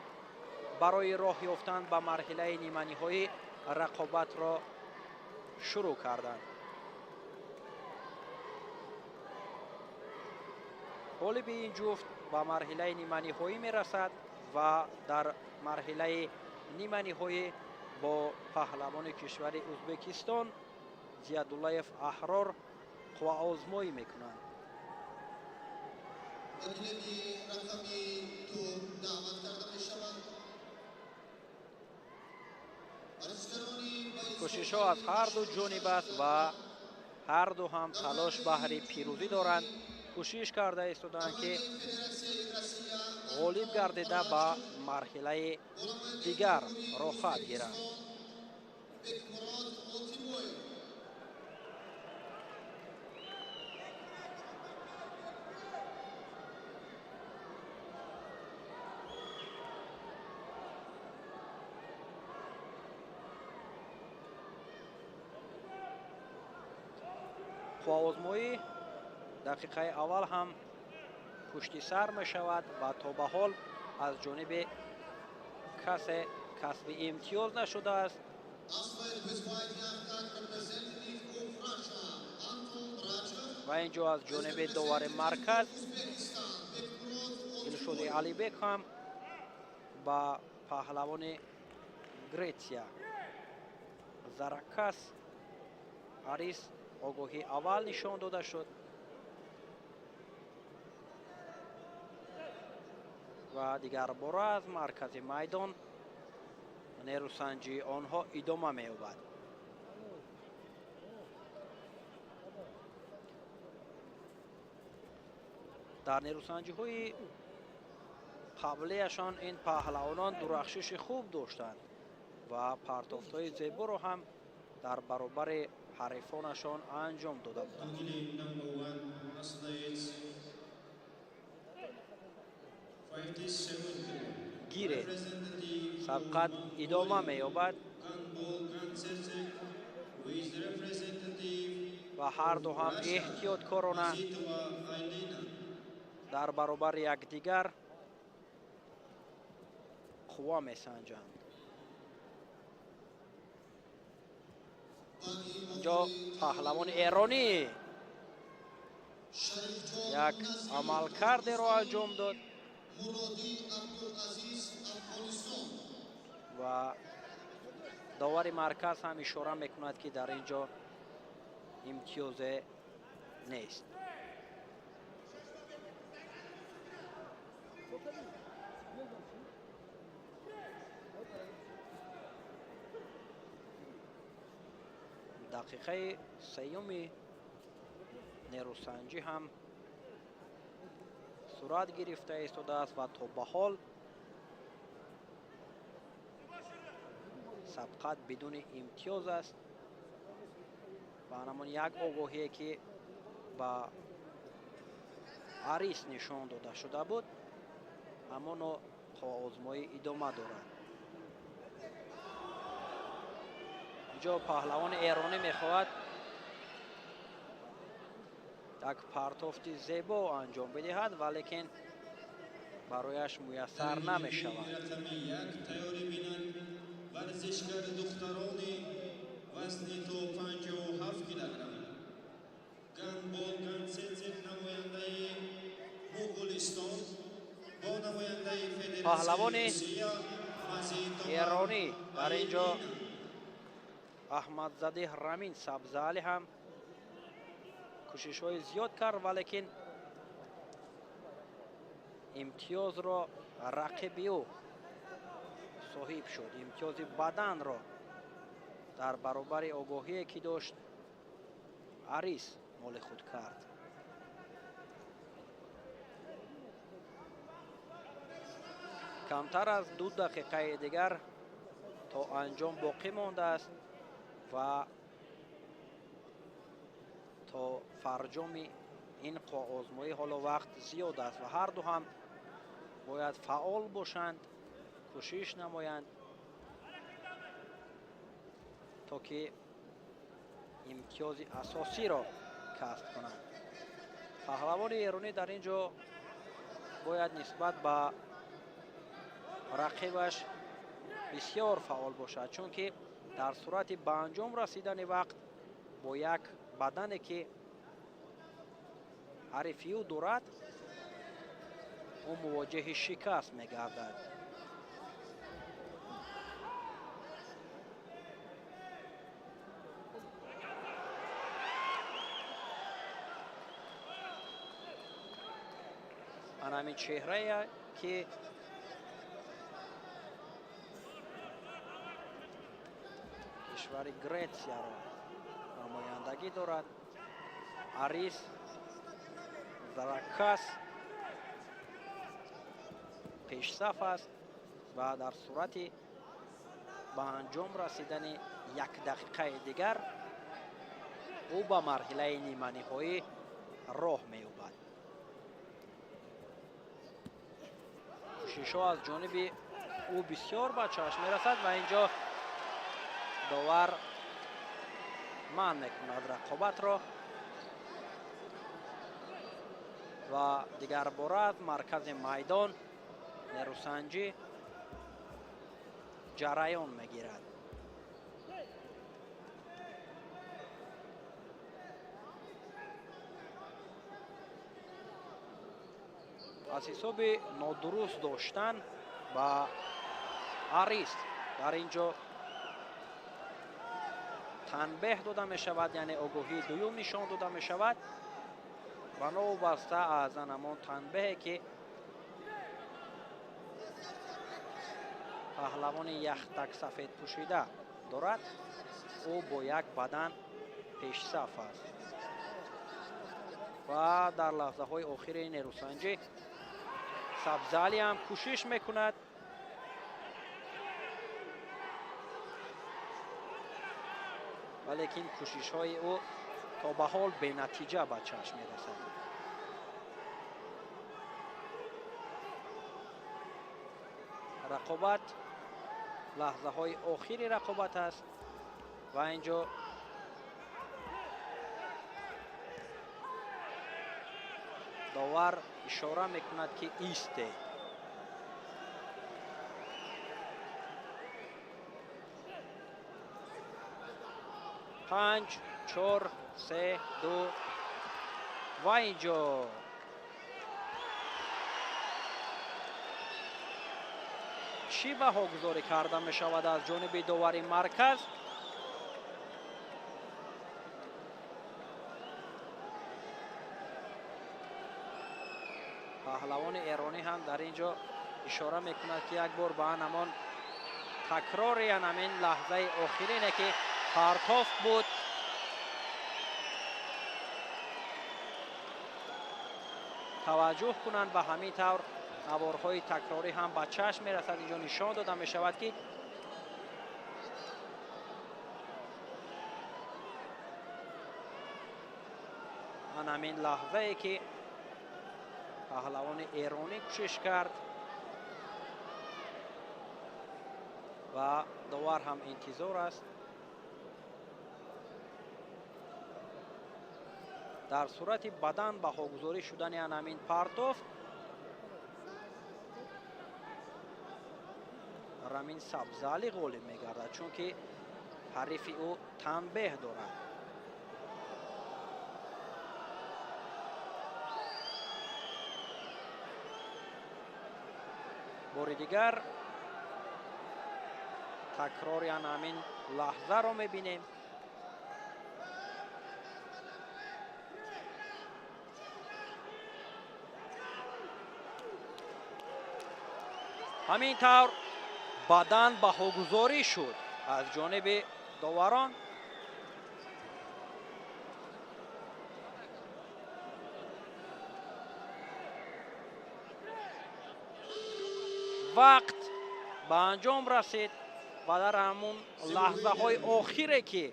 S5: барои роҳ ёфтан ба марҳилаи ниманиҳоӣ рақобатро шурӯъ карданд. Ғолиби ин ҷуфт ба марҳилаи ниманиҳоӣ мерасад ва дар марҳилаи ниманиҳоӣ бо паҳлавони кишвари Ӯзбекистон Зиядуллаев Аҳрор қувваозмоӣ мекунанд.
S2: Ба гилеми рақами ду даъват карда мешаванд варзишгарони ба
S5: Кӯшишҳо аз ҳар ду ҷониб аст ва ҳар ду ҳам талош баҳри пирӯзӣ доранд. Кӯшиш карда истодаанд ки
S2: Федератсияи Россия
S5: ғолиб гардида ба марҳилаи дигар роҳхат гиранд.
S2: Бекмурод Олтибоев.
S5: Қувваозмоӣ дақиқаи аввал ҳам пушти сар мешавад ва то ба ҳол аз ҷониби касе касби имтиёз нашудааст.
S2: Athlete with fighting Afghan representative of Russia, Anton Drachev.
S5: Ва ин ҷо аз ҷониби довари марказ
S2: Uzbekistan, Bekmurod
S5: Дилшоди
S2: Oltiboyev.
S5: Алибек ҳам ба паҳлавони Гретсия Заракас Арис огоҳии аввал нишон дода шуд ва дигарбора аз маркази майдон нерӯсанҷии онҳо идома меёбад. Дар нерӯсанҷиҳои қаблияшон ин паҳлавонон дурахшиши хуб доштанд ва партофтҳои зеборо ҳам дар баробари ҳарифонашон анҷом дода буданд.
S1: On gilem number one, athletes 57 kilo.
S5: Гире
S1: Representative of
S5: сабқат идома
S1: Mongolia,
S5: меёбад
S1: Ganbol Gantsetseg with representative
S5: ва ҳар ду ҳам
S1: Russia,
S5: эҳтиёткорона
S1: Mazitova Ailina.
S5: дар баробари якдигар қувва месанҷанд. Инҷо паҳлавони эронӣ
S2: Шарифҷон
S5: як
S2: Назиров,
S5: амалкардеро анҷом дод
S2: Муродӣ Абдулазиз, Афғонистон.
S5: Ва довари марказ ҳам ишора мекунад, ки дар ин ҷо имтиёзе нест. Дақиқаи сеюми нерӯсанҷӣ ҳам сурат гирифта истодааст ва то ба ҳол сабқат бидуни имтиёз аст ва ҳамон як огоҳие, ки ба Арис нишон дода шуда буд, ҳамоно қувваозмоӣ идома дорад. Инҷо паҳлавони эронӣ мехоҳад як партофти зебо анҷом бидиҳад, валекин барояш муяссар намешавад.
S1: Рақами 1 тайёрӣ бинанд варзишгар духтарони вазни то 57 килограмм. Гандбол Ганцецек намояндаи Муғулистон бо намояндаи Федератсияи
S5: Паҳлавони
S1: Русия Мазитова
S5: эронӣ дар ин ҷо
S1: Айлина.
S5: Аҳмадзадеҳ Рамин Сабзаалӣ ҳам кӯшишҳои зиёд кард, валекин имтиёзро рақиби ӯ соҳиб шуд. Имтиёзи баданро дар баробари огоҳие ки дошт Арис моли худ кард. Камтар аз 2 дақиқаи дигар то анҷом боқӣ мондааст ва то фарҷоми ин қоозмоӣ ҳоло вақт зиёд аст ва ҳар ду ҳам бояд фаъол бошанд, кӯшиш намоянд то ки имтиёзи асосиро касб кунанд. Паҳлавони эронӣ дар ин ҷо бояд нисбат ба рақибаш бисёр фаъол бошад, чунки дар сурати ба анҷом расидани вақт бо як бадане ки ҳарифи ӯ дорад, ӯ мувоҷиҳи шикаст мегардад. Ана ҳамин чеҳрае ки кишвари Гретсияро намояндагӣ дорад, Арис Заракас пешсаф аст ва дар сурати ба анҷом расидани як дақиқаи дигар ӯ ба марҳилаи ниманиҳоӣ роҳ меёбад. Кӯшишҳо аз ҷониби ӯ бисёр ба чашм мерасад ва инҷо довар манъ мекунад рақобатро ва дигарбора аз маркази майдон нерӯсанҷӣ ҷараён мегирад. Аз ҳисоби нодуруст доштан ба Арис дар ин ҷо танбеҳ дода мешавад, яъне огоҳии дуюм нишон дода мешавад ва новобаста аз ҳамон танбеҳе ки паҳлавони яхтак сафед пӯшида дорад, ӯ бо як бадан пешсаф аст ва дар лаҳзаҳои охири нерӯсанҷӣ Сабзалӣ ҳам кӯшиш мекунад, валекин кӯшишҳои ӯ то ба ҳол бенатиҷа ба чашм мерасад. Рақобат лаҳзаҳои охири рақобат аст ва инҷо довар ишора мекунад ки истед. 5, 4, 3, 2 ва инҷо чӣ баҳогузорӣ карда мешавад аз ҷониби довари марказ? Паҳлавони эронӣ ҳам дар ин ҷо ишора мекунад ки як бор ба ҳамон такрори ҳамин лаҳзаи охирине ки партофт буд, таваҷҷӯҳ кунанд. Ба ҳамин тавр наворҳои такрорӣ ҳам ба чашм мерасад. Инҷо нишон дода мешавад ки ан ҳамин лаҳзае ки паҳлавони эронӣ кӯшиш кард ва довар ҳам интизор аст. Дар сурати бадан баҳогузорӣ шудани ҳамин партофт Рамин Сабзалӣ ғолиб мегардад, чунки ҳарифи ӯ танбеҳ дорад. Бори дигар такрори ҳамин лаҳзаро мебинем. Ҳамин тавр бадан баҳогузорӣ шуд аз ҷониби доварон. Вақт ба анҷом расид ва дар ҳамун лаҳзаҳои охире ки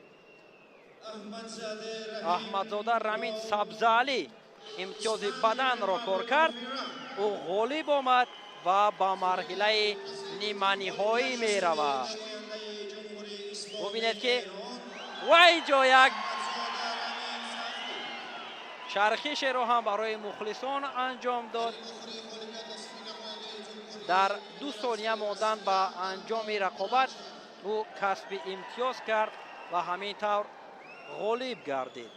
S5: Аҳмадзода Рамин Сабзалӣ имтиёзи баданро кор кард, ӯ ғолиб омад ва ба марҳилаи ниманиҳоӣ меравад. Бубинед ки ва инҷо як чархишеро ҳам барои мухлисон анҷом дод. Дар 2 сония мондан ба анҷоми рақобат ӯ касби имтиёз кард ва ҳамин тавр ғолиб гардид.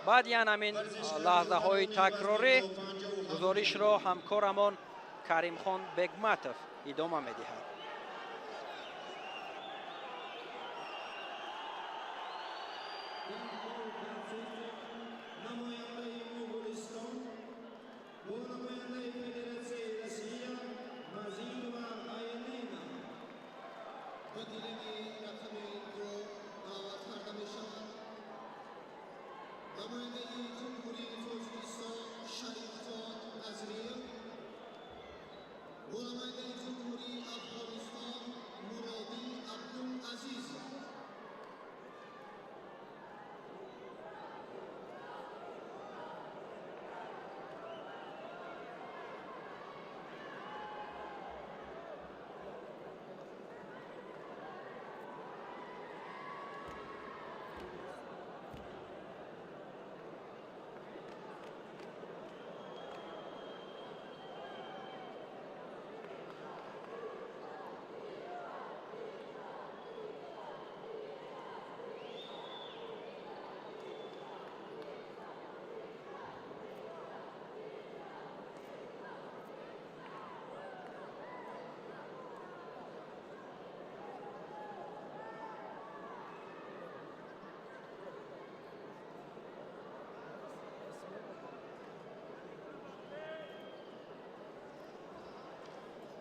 S5: Баъди ҳамин лаҳзаҳои такрорӣ гузоришро ҳамкорамон Каримхон Бегматов идома медиҳад.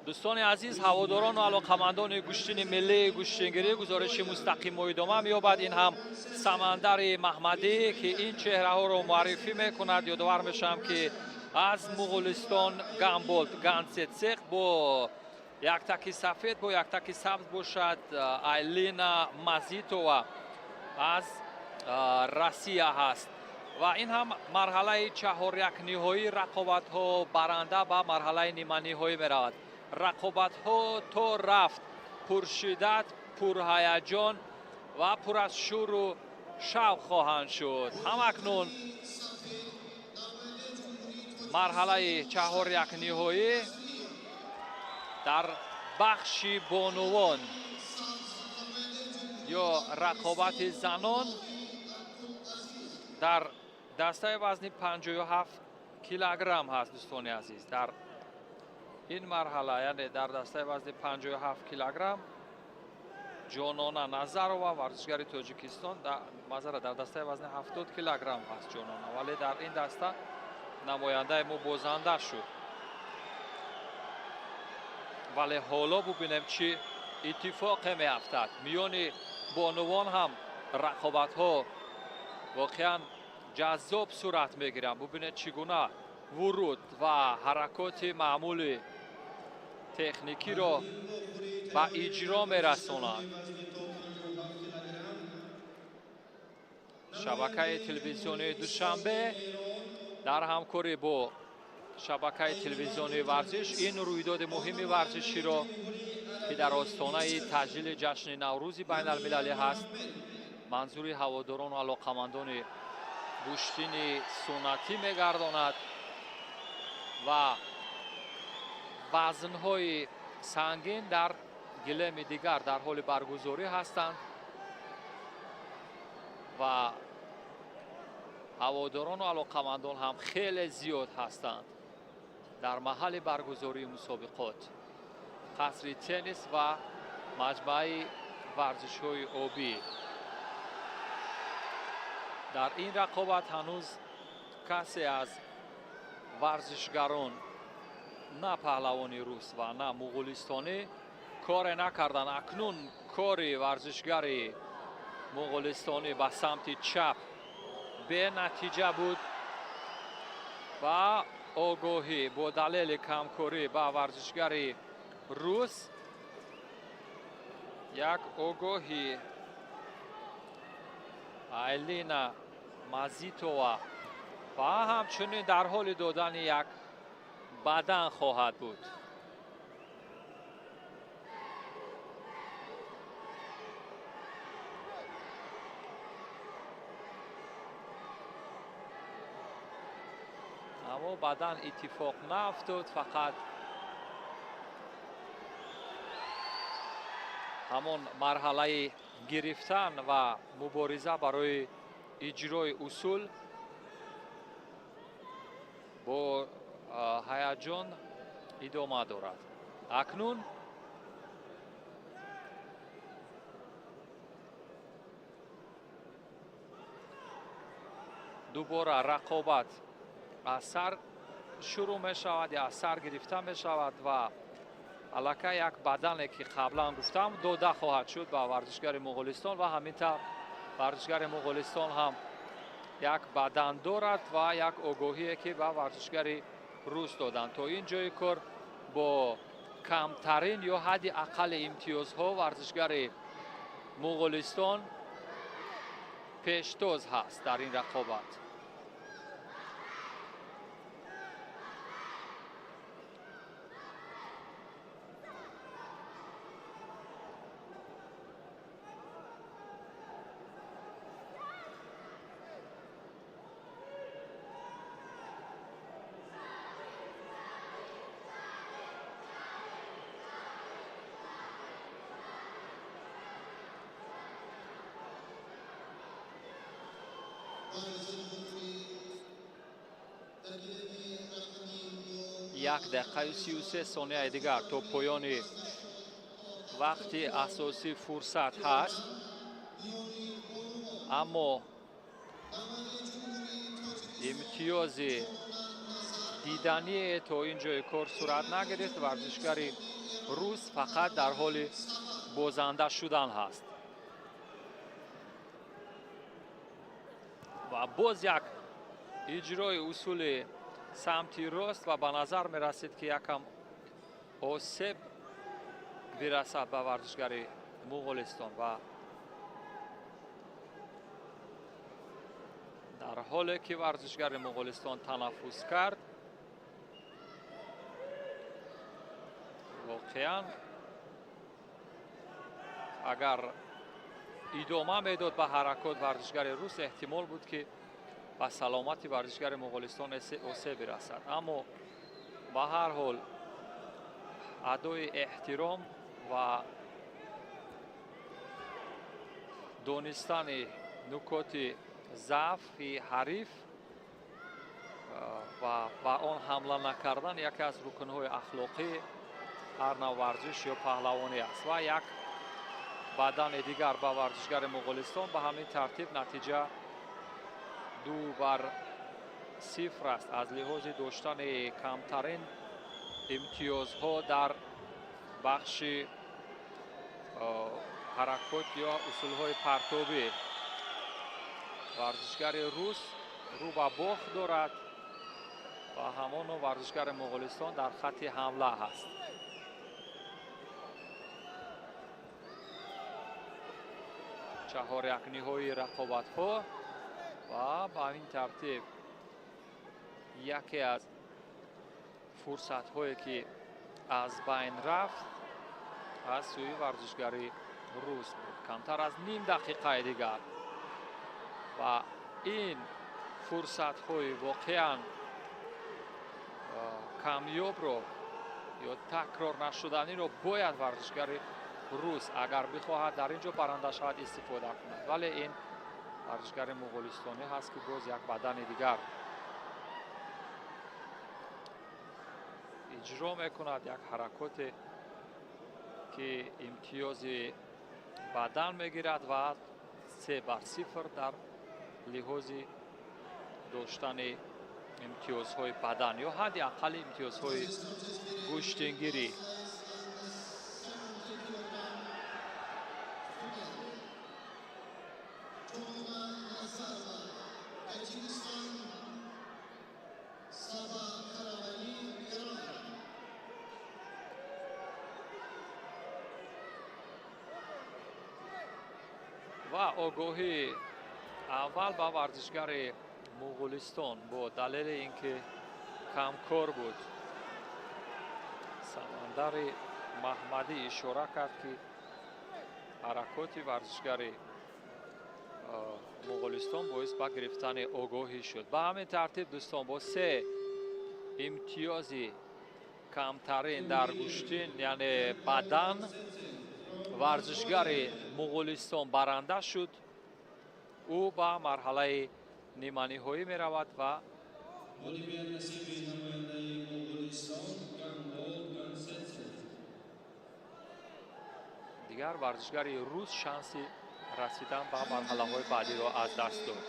S4: Дӯстони азиз, ҳаводорон ва алоқамандони гӯштини миллии гӯштингирӣ, гузориши мустақим идома меёбад. Ин ҳам Самандари Маҳмадӣ, ки ин чеҳраҳоро муаррифӣ мекунад. Ёдовар мешавам, ки аз Муғулистон Гамболд Ганцецеқ бо як таки сафед, бо як таки сабз бошад. Айлина Мазитова аз Россия ҳаст. Ва ин ҳам марҳалаи чаҳорякниҳоии рақобатҳо, баранда ба марҳалаи ниманиҳоӣ меравад. Рақобатҳо то рафт пуршиддат, пурҳаяҷон ва пур аз шӯру шавқ хоҳанд шуд. Ҳамакнун марҳалаи чаҳорякниҳоӣ дар бахши бонувон ё рақобати занон дар дастаи вазни 57 килограмм ҳаст. Дӯстони азиз, дар ин марҳала, яъне дар дастаи вазни 57 килограмм Ҷонона Назарова, варзишгари Тоҷикистон, мазара дар дастаи вазни 70 килограмм ҳаст Ҷонона, вале дар ин даста намояндаи мо бозанда шуд. Вале ҳоло бубинем, чӣ иттифоқе меафтад. Миёни бонувон ҳам рақобатҳо воқеан ҷаззоб сурат мегиранд. Бубинед, чӣ гуна вуруд ва ҳаракоти маъмули техникиро ба иҷро мерасонад. Шабакаи телевизионии Душанбе дар ҳамкорӣ бо шабакаи телевизионии варзиш ин рӯйдоди муҳими варзиширо, ки дар остонаи таҷлили ҷашни Наврӯзи байналмилалӣ ҳаст, манзури ҳаводорону алоқамандони гӯштини суннатӣ мегардонад ва вазнҳои сангин дар гилеми дигар дар ҳоли баргузорӣ ҳастанд ва ҳаводорону алоқамандон ҳам хеле зиёд ҳастанд дар маҳалли баргузории мусобиқот, қасри теннис ва маҷмӯаи варзишҳои обӣ. Дар ин рақобат ҳанӯз касе аз варзишгарон, на паҳлавони рус ва на муғулистонӣ, коре накарданд. Акнун кори варзишгари муғулистонӣ ба самти чап бенатиҷа буд ва огоҳӣ бо далели камкорӣ ба варзишгари рус як огоҳӣ Айлина Мазитова ва ҳамчунин дар ҳоли додани як бадан хоҳад буд. Аммо бадан иттифоқ наафтод, фақат ҳамон марҳалаи гирифтан ва мубориза барои иҷрои усул бо ҳаяҷон идома дорад. Акнун дубора рақобат аз сар шурӯъ мешавад ё аз сар гирифта мешавад ва аллакай як бадане, ки қаблан гуфтам, дода хоҳад шуд ба варзишгари Муғулистон ва ҳамин тавр варзишгари Муғулистон ҳам як бадан дорад ва як огоҳие, ки ба варзишгари рус доданд. То ин ҷои кор бо камтарин ё ҳадди аққали имтиёзҳо варзишгари Муғулистон пештоз ҳаст дар ин рақобат. Як дақиқаю 33 сонияи дигар то поёни вақти асосӣ фурсат ҳаст, аммо имтиёзи дидание то ин ҷои кор сурат нагирифт. Варзишгари рус фақат дар ҳоли бозанда шудан ҳаст ва боз як иҷрои усули самти рост ва ба назар мерасид, ки якам осеб бирасад ба варзишгари Муғулистон ва дар ҳоле ки варзишгари Муғулистон танаффус кард, воқеан агар идома медод ба ҳаракот варзишгари рус, эҳтимол буд, ки ба саломати варзишгари Муғулистон осеб бирасад. Аммо ба ҳар ҳол адои эҳтиром ва донистани нукоти заъфи ҳариф ва ба он ҳамла накардан яке аз рукнҳои ахлоқии ҳар нав варзиш ё паҳлавонӣ аст. Ва як бадани дигар ба варзишгари Муғулистон. Ба ҳамин тартиб натиҷа 2-0 аст аз лиҳози доштани камтарин имтиёзҳо дар бахши ҳаракот ё усулҳои партобӣ. Варзишгари рус рӯ ба бохт дорад ва ҳамоно варзишгари Муғулистон дар хатти ҳамла ҳаст. Чаҳорякниҳои рақобатҳо ва ба ин тартиб яке аз фурсатҳое ки аз байн рафт аз сӯи варзишгари рус буд. Камтар аз ним дақиқаи дигар ва ин фурсатҳои воқеан камёбро ё такрор нашуданиро бояд варзишгари рус агар бихоҳад дар ин ҷо баранда шавад истифода кунад. Вале ин варзишгари муғулистонӣ ҳаст ки боз як бадани дигар иҷро мекунад, як ҳаракоте ки имтиёзи бадан мегирад ва 3-0 дар лиҳози доштани имтиёзҳои бадан ё ҳадди аққали имтиёзҳои гӯштингирӣ. Ва огоҳӣ аввал ба варзишгари Муғулистон бо далели ин ки камкор буд. Самандари Маҳмадӣ ишора кард ки ҳаракоти варзишгари Муғулистон боис ба гирифтани огоҳӣ шуд. Ба ҳамин тартиб дӯстон бо 3 имтиёзи камтарин дар гӯштин, яъне бадан, варзишгари Муғулистон баранда шуд. Ӯ ба марҳалаи ниманиҳоӣ меравад ва дигар варзишгари рус шанси расидан ба марҳалаҳои баъдиро аз даст дод.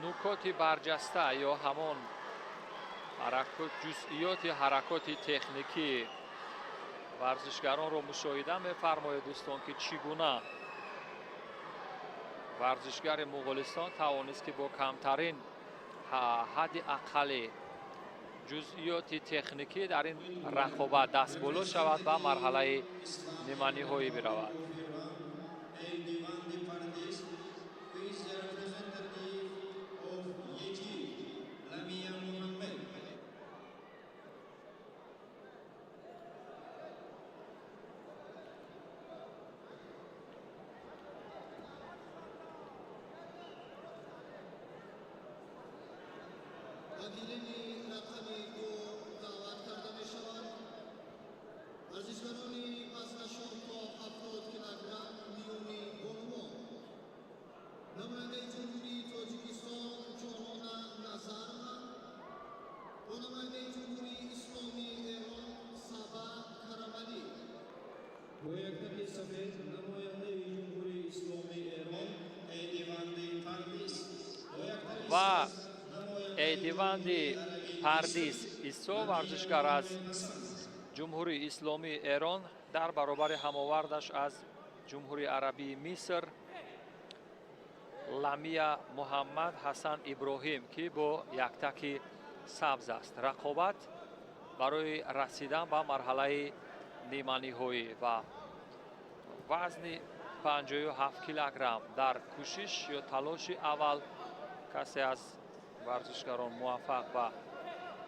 S4: Нукоти барҷаста ё ҳамон ҷузъиёти ҳаракоти техникии варзишгаронро мушоҳида мефармоед дӯстон, ки чӣ гуна варзишгари Муғулистон тавонист ки бо камтарин ҳадди аққали ҷузъиёти техникӣ дар ин рақобат дастболо шавад ва марҳалаи ниманиҳоӣ биравад. Ва Эйдиванди Пардис Исо варзишгар аз Ҷумҳурии Исломии Эрон дар баробари ҳамовардаш аз Ҷумҳурии Арабии Миср Ламия Муҳаммад Ҳасан Иброҳим, ки бо яктаки сабз аст. Рақобат барои расидан ба марҳалаи ниманиҳоӣ ва вазни 57 килограмм дар кӯшиш ё талоши аввал касе аз варзишгарон муваффақ ба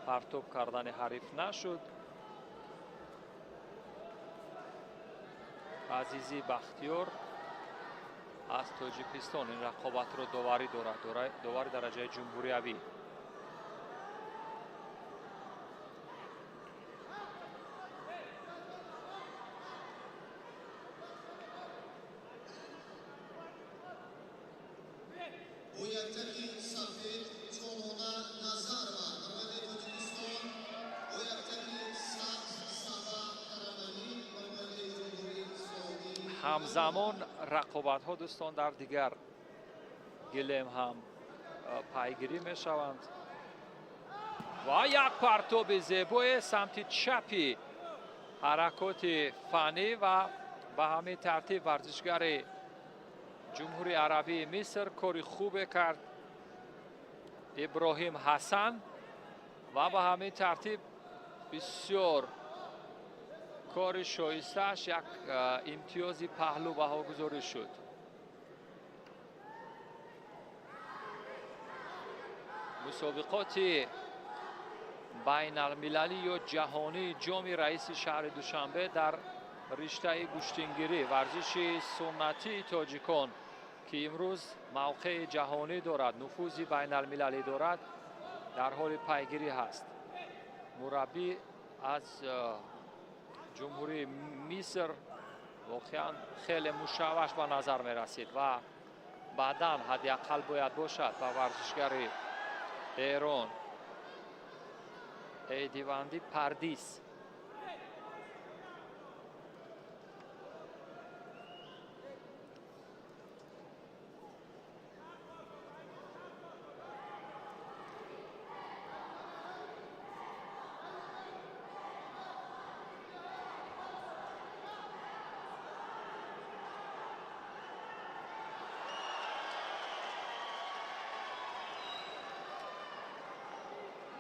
S4: партоб кардани ҳариф нашуд. Азизӣ Бахтиёр аз Тоҷикистон ин рақобатро доварӣ дорад, довари дараҷаи ҷумҳуриявӣ. Ҳамзамон рақобатҳо дӯстон дар дигар гилем ҳам пайгирӣ мешаванд Ва як партоби зебои самти чапи ҳаракоти фаннӣ ва ба ҳамин тартиб варзишгари Ҷумҳурии Арабии Миср кори хубе кард Иброҳим Ҳасан ва ба ҳамин тартиб бисёр кори шоистааш як имтиёзи паҳлӯ баҳогузорӣ шуд. Мусобиқоти байналмилалӣ ё ҷаҳонии ҷоми раиси шаҳри Душанбе дар риштаи гӯштингирӣ, варзиши суннатии тоҷикон, ки имрӯз мавқеи ҷаҳонӣ дорад, нуфузи байналмилалӣ дорад, дар ҳоли пайгирӣ ҳаст. Мураббӣ аз Ҷумҳурии Миср воқеан хеле мушавваш ба назар мерасид ва баъдан ҳадди ақал бояд бошад ба варзишгари Эрон Эйдиванди Пардис.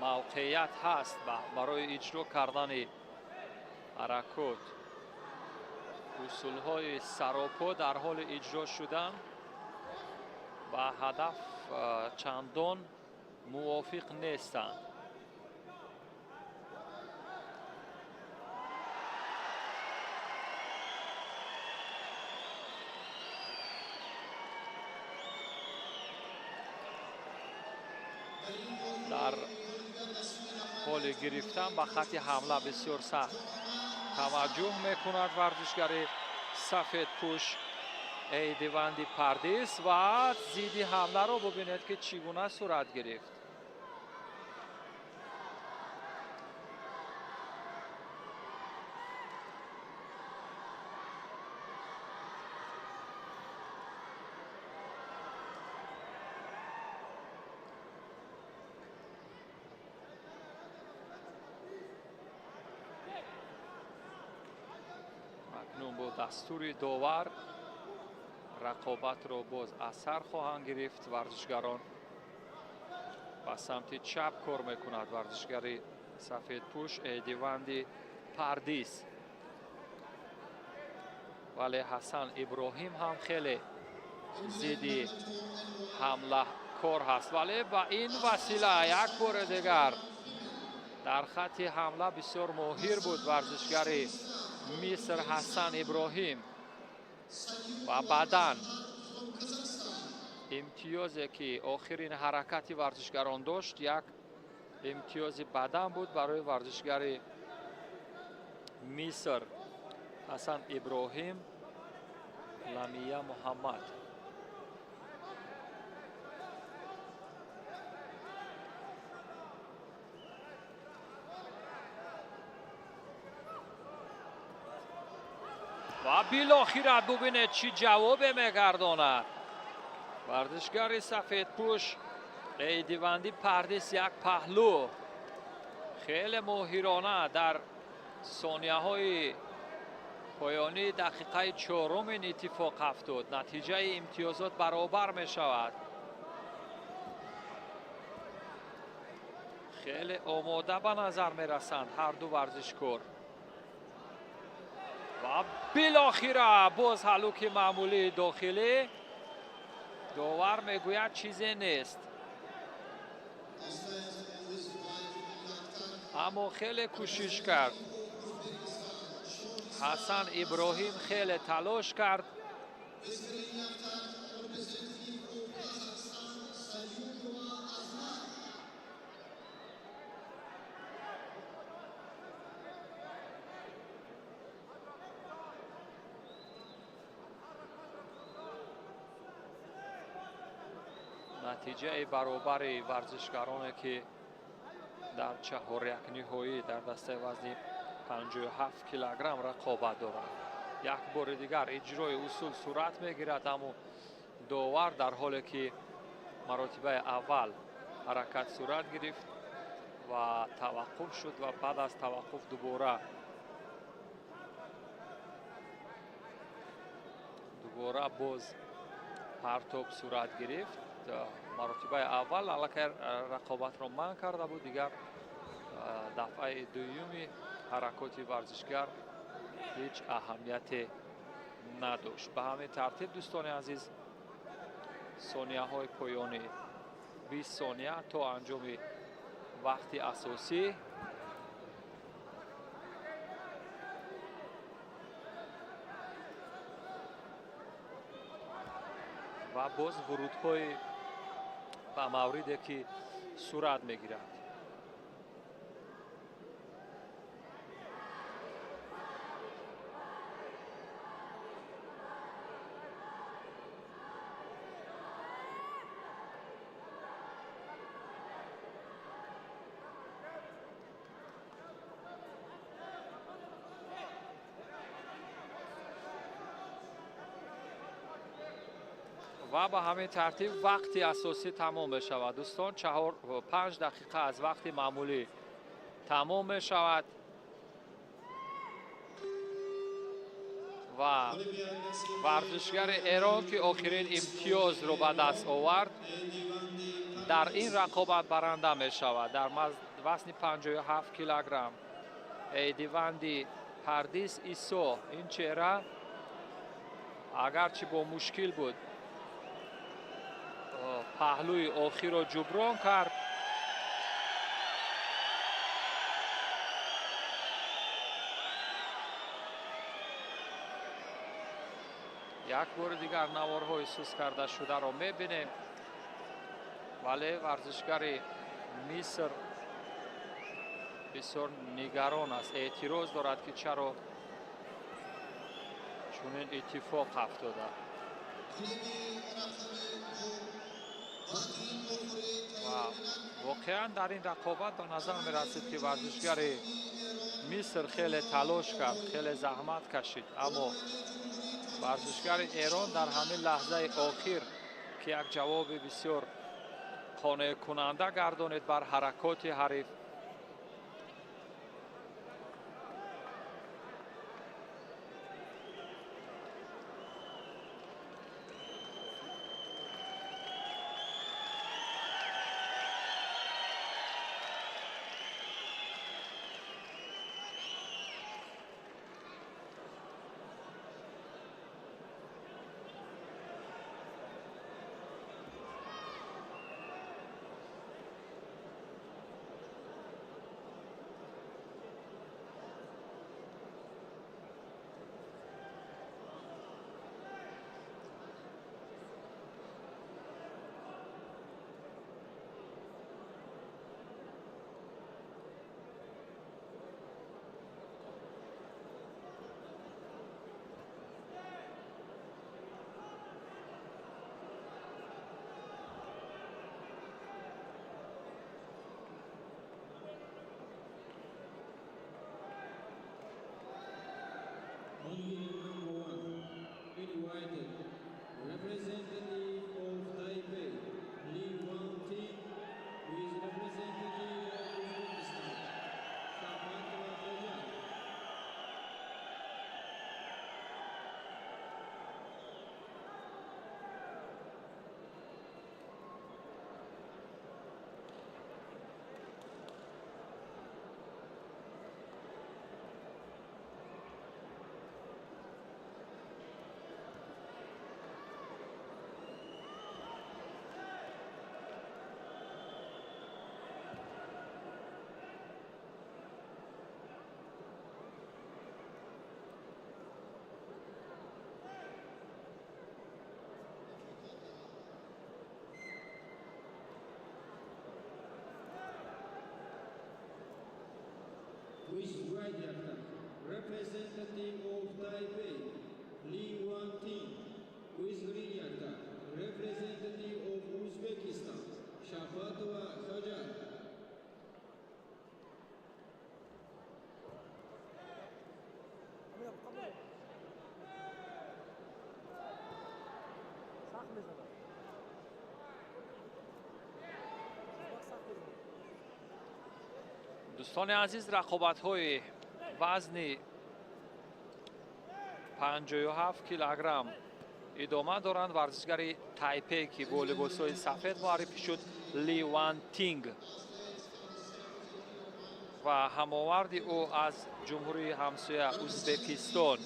S4: Мавқеият ҳаст барои иҷро кардани ҳаракот. Усулҳои саропо дар ҳоли иҷро шудан ба ҳадаф чандон мувофиқ нестанд. Дар ҳоли гирифтан ба хати ҳамла бисёр сахт таваҷҷӯҳ мекунад варзишгари сафедпӯш Эйдиванди Пардис ва зидди ҳамларо бубинед, ки чӣ гуна сурат гирифт. Акнун бо дастури довар рақобатро боз аз сар хоҳанд гирифт варзишгарон. Ба самти чап кор мекунад варзишгари сафедпӯш Эйдиванди Пардис. Вале Ҳасан Иброҳим ҳам хеле зидди ҳамла кор ҳаст, вале ба ин васила як бори дигар дар хати ҳамла бисёр моҳир буд варзишгари Миср Ҳасан Иброҳим ва баъдан имтиёзе ки охирин ҳаракати варзишгарон дошт, як имтиёзи бадан буд барои варзишгари Миср Ҳасан Иброҳим Ламия Муҳаммад. Ва билохира бубинед, чӣ ҷавобе мегардонад варзишгари сафедпӯш Эйдиванди Пардис. Як паҳлӯ хеле моҳирона дар сонияҳои поёнии дақиқаи чорум ин иттифоқ афтод. Натиҷаи имтиёзот баробар мешавад. Хеле омода ба назар мерасанд ҳарду варзишкор. Ва билохира боз ҳалуки маъмулии дохилӣ. Довар мегӯяд, чизе нест, аммо хеле кӯшиш кард Ҳасан Иброҳим, хеле талош кард. Натиҷаи баробари варзишгароне, ки дар чаҳорякниҳоӣ дар дастаи вазни 57 килограмм рақобат доранд. Як бори дигар иҷрои усул сурат мегирад, аммо довар дар ҳоле ки маротибаи аввал ҳаракат сурат гирифт, ва таваққуф шуд ва баъд аз таваққуф дубора боз партоб сурат гирифт. Маротибаи аввал аллакай рақобатро манъ карда буд, дигар дафъаи дуюми ҳаракоти варзишгар ҳеҷ аҳамияте надошт. Ба ҳамин тартиб, дӯстони азиз, сонияҳои поёни 20 сония то анҷоми вақти асосӣ. Ва боз вурудҳои ба мавриде ки сурат мегирад. Ва ба ҳамин тартиб вақти асосӣ тамом мешавад. Дӯстон, 4-5 дақиқа аз вақти маъмулӣ тамом мешавад ва варзишгари Эрон, ки охирин имтиёзро ба даст овард, дар ин рақобат баранда мешавад. Дар вазни 57 килограмм Эйдиванди Пардис Исо. Ин чеҳра агарчи бо мушкил буд, паҳлӯи охирро ҷуброн кард. Як бори дигар наворҳои сус карда шударо мебинем, вале варзишгари Миср бисёр нигарон аст, эътироз дорад, ки чаро чунин иттифоқ афтода. Ва воқеан дар ин рақобат ба назар мерасид, ки варзишгари Миср хеле талош кард, хеле заҳмат кашид, аммо варзишгари Эрон дар ҳамин лаҳзаи охир, ки як ҷавоби бисёр қонеъкунанда гардонид бар ҳаракоти ҳариф,
S1: Representative of Taipei, Li Wang-ting, with representative of Uzbekistan, Shahmatova Khojan.
S4: Дӯстони азиз, рақобатҳои вазни 57 килограмм идома доранд. Варзишгари Тайпей, ки бо либосҳои сафед муаррифӣ шуд, Ли Ван Тинг ва ҳамоварди ӯ аз ҷумҳурии ҳамсоя Узбекистон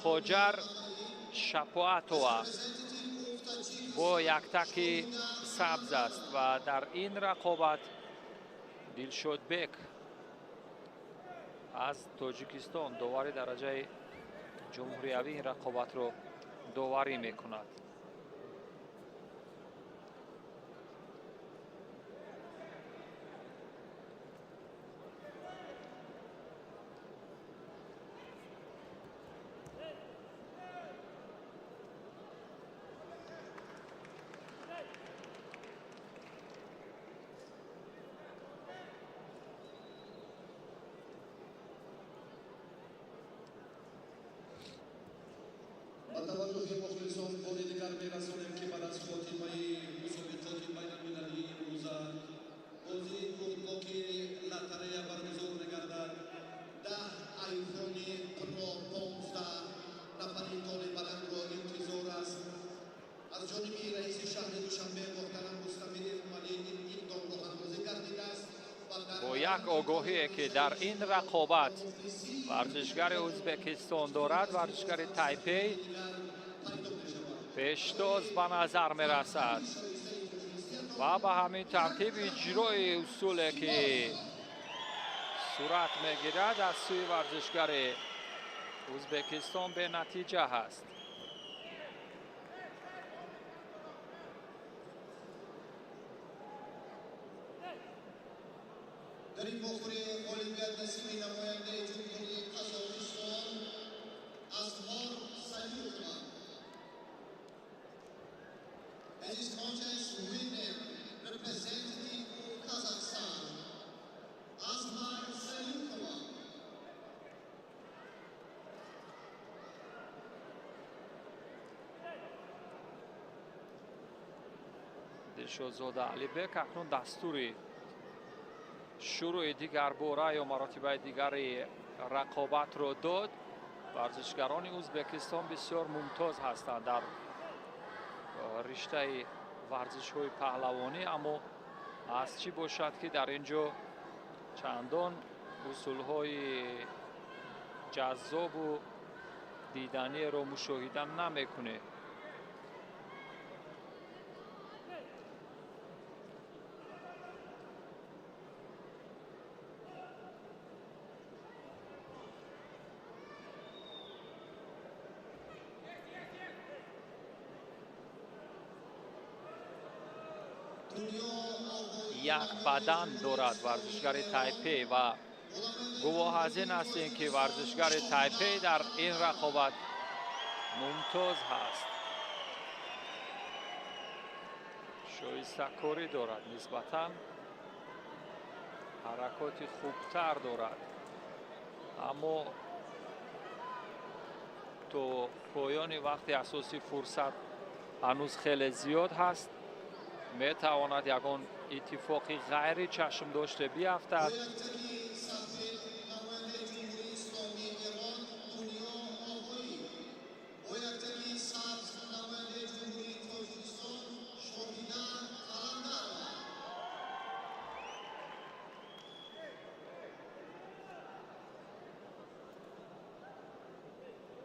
S4: Хоҷар Шапоатова бо яктаки сабз аст ва дар ин рақобат Дилшодбек аз Тоҷикистон довари дараҷаи ҷумҳуриявӣ ин рақобатро доварӣ мекунад. Бо як огоҳие, ки дар ин рақобат варзишгари Узбекистон дорад, варзишгари Тайпей пештоз ба назар мерасад ва ба ҳамин тартиб иҷрои усуле, ки сурат мегирад аз сӯи варзишгари Узбекистон, бенатиҷа ҳаст.
S2: Дар ин вохӯрӣ ғолибият насиби намояндаи ҷумҳурии Қазоқистон Азҳор Саюқова. In this contest, winner representative of Kazakhstan, Azhar Sayukova.
S4: Дилшодзода Алибек акнун дастури шурӯи дигар бора ё маротибаи дигари рақобатро дод. Варзишгарони Узбекистон бисёр мумтоз ҳастанд дар риштаи варзишҳои паҳлавонӣ, аммо аз чӣ бошад, ки дар ин ҷо чандон усулҳои ҷаззобу диданиеро мушоҳида намекунед. Як бадан дорад варзишгари Тайпей ва гувоҳ аз ин ҳастем, ки варзишгари Тайпей дар ин рақобат мумтоз ҳаст. Шоистакорӣ дорад, нисбатан ҳаракоти хубтар дорад, аммо то поёни вақти асосӣ фурсат ҳанӯз хеле зиёд ҳаст. Метавонад ягон иттифоқи ғайри чашмдоште биафтад.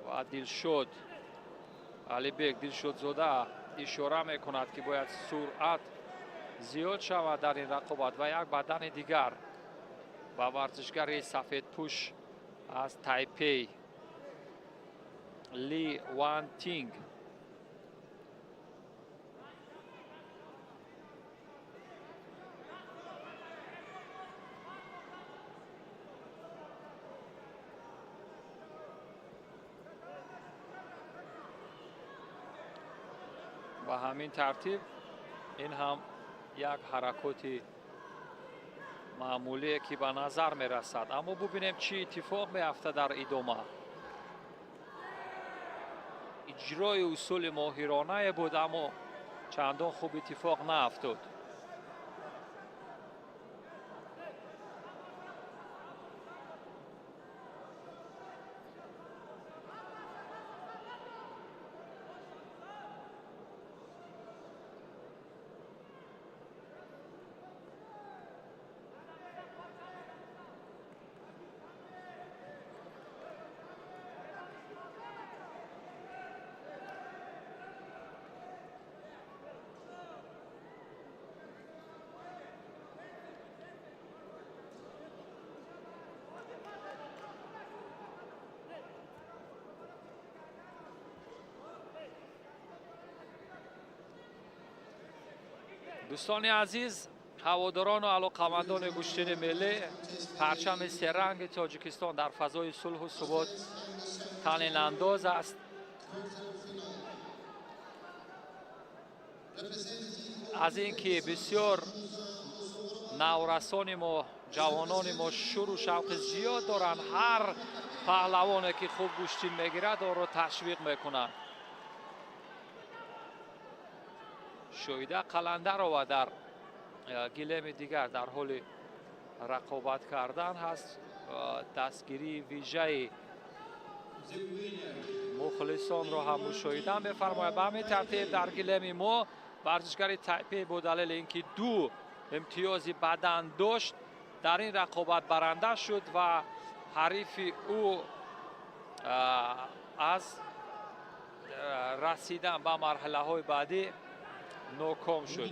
S4: Ва Дилшод Алибек Дилшодзода ишора мекунад, ки бояд суръат зиёд шавад дар ин рақобат ва як бадани дигар ба варзишгари сафедпӯш аз Тайпей Ли Ван Тинг. Ба ҳамин тартиб ин ҳам як ҳаракоти маъмулие, ки ба назар мерасад, аммо бубинем, чӣ иттифоқ меафтад дар идома. Иҷрои усули моҳиронае буд, аммо чандон хуб иттифоқ наафтод. Дӯстони азиз, ҳаводорону алоқамандони гӯштини миллӣ, парчами серанги Тоҷикистон дар фазои сулҳу субот танинандоз аст. Аз ин ки бисёр наврасони мо, ҷавонони мо шуру шавқи зиёд доранд, ҳар паҳлавоне ки хуб гӯштин мегирад, онро ташвиқ мекунанд. Шоида Қаландарова дар гилеми дигар дар ҳоли рақобат кардан ҳаст. Дастгирии вижаи мухлисонро ҳам мушоҳида мефармояд. Ба ҳамин тартиб дар гилеми мо варзишгари Тайпей бо далели ин ки 2 имтиёзи бадан дошт, дар ин рақобат баранда шуд ва ҳарифи ӯ аз расидан ба марҳилаҳои баъдӣ ноком шуд.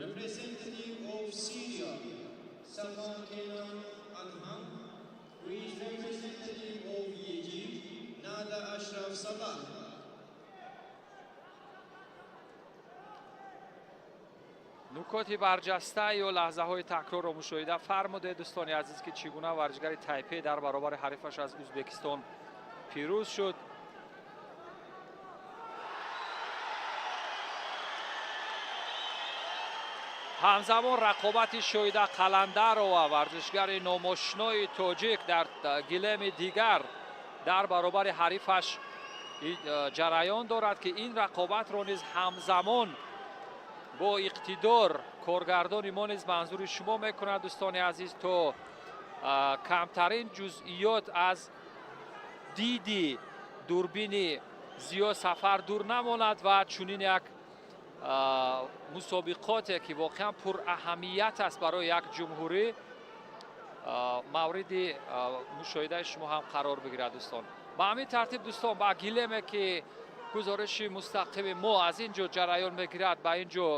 S1: Representative of Syria, Sama Kenan Adham, with representative of Egypt, Nada Ashraf Salah.
S4: Нукоти барҷаста ё лаҳзаҳои такрорро мушоҳида фармудед, дӯстони азиз, ки чӣ гуна варзишгари Тайпей дар баробари ҳарифаш аз Ӯзбекистон пирӯз шуд. Ҳамзамон рақобати Шоида Қаландарова, варзишгари номошинои тоҷик, дар гилеми дигар дар баробари ҳарифаш ҷараён дорад, ки ин рақобатро низ ҳамзамон бо иқтидор коргардони мо низ манзури шумо мекунад, дӯстони азиз, то камтарин ҷузъиёт аз диди дурбини Зиё Сафар дур намонад ва чунин як мусобиқоте ки воқеан пураҳамият аст барои як ҷумҳурӣ, мавриди мушоҳидаи шумо ҳам қарор бигирад, дӯстон. Ба ҳамин тартиб, дӯстон, ба гилеме ки гузориши мустақими мо аз ин ҷо ҷараён мегирад, ба ин ҷо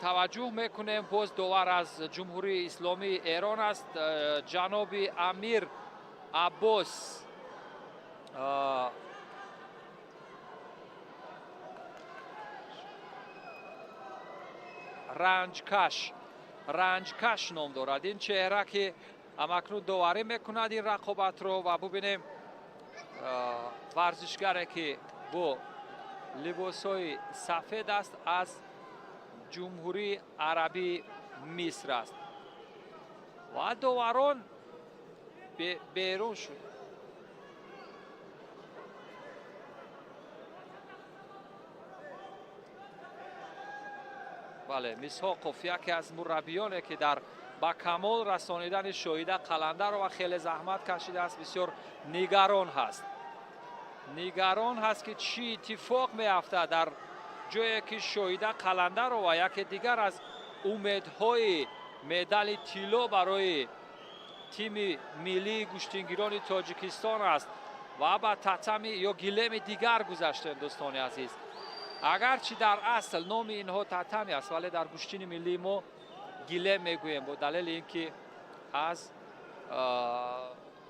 S4: таваҷҷӯҳ мекунем. Боз довар аз Ҷумҳурии Исломии Эрон аст, ҷаноби Амир Аббос Ранҷкаш ном дорад. Ин чеҳра ки ҳамакнун доварӣ мекунад ин рақобатро ва бубинем варзишгаре ки бо либосҳои сафед аст, аз Ҷумҳурии Арабии Миср аст ва доварон берун шуд. Бале, Мисҳоқов яке аз мураббиёне ки дар ба камол расонидани Шоида Қаландарова хеле заҳмат кашидааст, бисёр нигарон ҳаст. Нигарон ҳаст ки чӣ иттифоқ меафтад дар ҷое ки Шоида Қаландарова яке дигар аз умедҳои медали тилло барои тими миллии гӯштингирони Тоҷикистон аст ва ба татами ё гилеми дигар гузаштем, дӯстони азиз. Агарчи дар асл номи инҳо татами аст, вале дар гӯштини миллии мо гилем мегӯем бо далели ин ки аз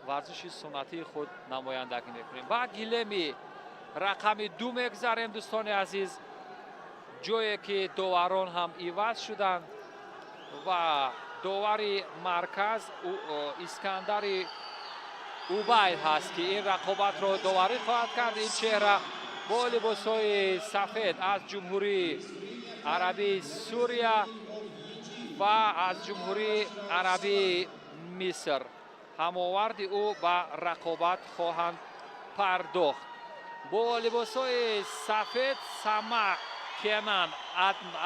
S4: варзиши суннатии худ намояндагӣ мекунем. Ба гилеми рақами 2 мегзарем, дӯстони азиз, ҷое ки доварон ҳам иваз шуданд ва довари марказ Искандари Убайд ҳаст, ки ин рақобатро доварӣ хоҳад кард. Ин чеҳра бо либосҳои сафед аз Ҷумҳурии Арабии Сурия ва аз Ҷумҳурии Арабии Миср ҳамоварди ӯ ба рақобат хоҳанд пардохт. Бо либосҳои сафед Сама Кенан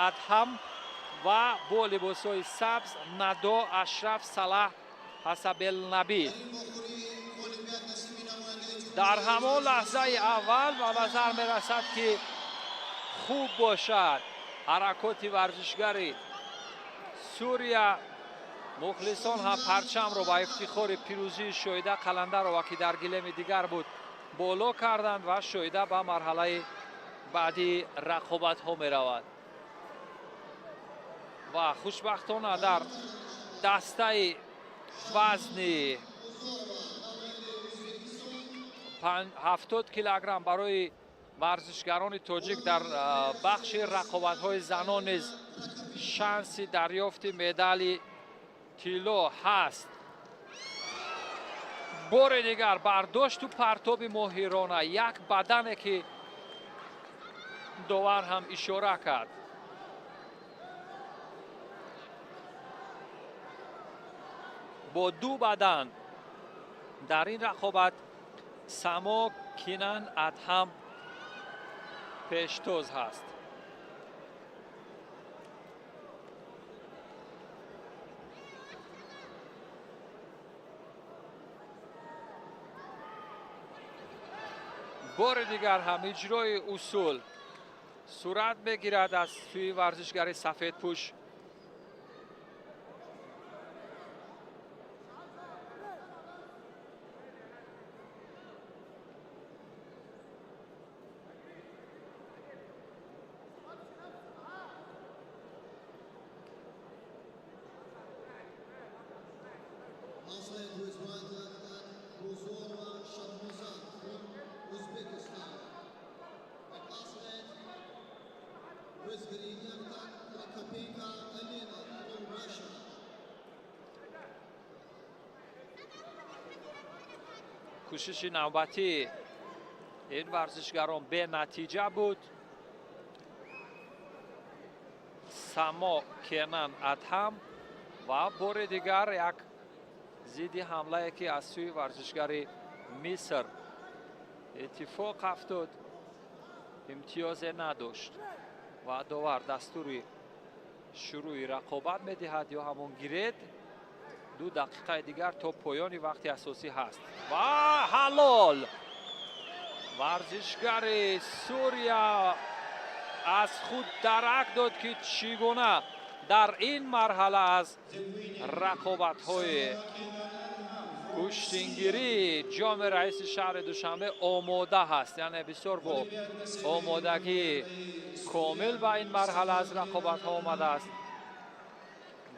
S4: Адҳам ва бо либосҳои сабз Надо Ашраф Салаҳ Ҳасабелнабӣ. Дар ҳамон лаҳзаи аввал ба назар мерасад ки хуб бошад ҳаракоти варзишгари Сурия. Мухлисон ҳам парчамро ба ифтихори пирӯзии Шоида Қаландарова, ки дар гилеми дигар буд, боло карданд ва Шоида ба марҳалаи баъдии рақобатҳо меравад. Ва хушбахтона дар дастаи вазни 70 килограмм барои Варзишгарони тоҷик дар бахши рақобатҳои занон низ шанси дарёфти медали тилло ҳаст. Бори дигар бардошту партоби моҳирона, як бадане ки довар ҳам ишора кард. Бо ду бадан дар ин рақобат Само Кинан Адҳам пештоз ҳаст. Бори дигар ҳам иҷрои усул сурат мегирад аз сӯи варзишгари сафедпӯш. Кӯшиши навбатӣ ин варзишгарон бенатиҷа буд. Само Кенан Адҳам ва бори дигар як зидди ҳамлае ки аз сӯи варзишгари Миср иттифоқ афтод, имтиёзе надошт ва довар дастури шурӯи рақобат медиҳад ё ҳамон гиред. 2 дақиқаи дигар то поёни вақти асосӣ ҳаст ва ҳалол. Варзишгари Сурия аз худ дарак дод ки чӣ гуна дар ин марҳала аз рақобатҳои гӯштингирии ҷоми раиси шаҳри Душанбе омода ҳаст, яъне бисёр бо омодагии комил ба ин марҳала аз рақобатҳо омадааст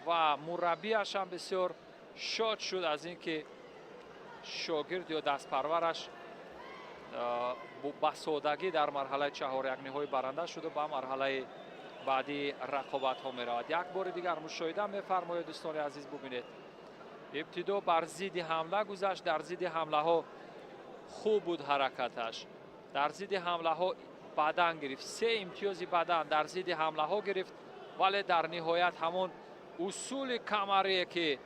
S4: ва мураббиаш ҳам бисёр шод шуд аз ин ки шогирд ё дастпарвараш ба содагӣ дар марҳалаи чаҳорякниҳои баранда шуду ба марҳалаи баъдии рақобатҳо меравад. Як бори дигар мушоҳида мефармоед дӯстони азиз, бубинед, ибтидо бар зидди ҳамла гузашт, дар зидди ҳамлаҳо хуб буд ҳаракаташ, дар зидди ҳамлаҳо бадан гирифт, 3 имтиёзи бадан дар зидди ҳамлаҳо гирифт, вале дар ниҳоят ҳамон усули камарие ки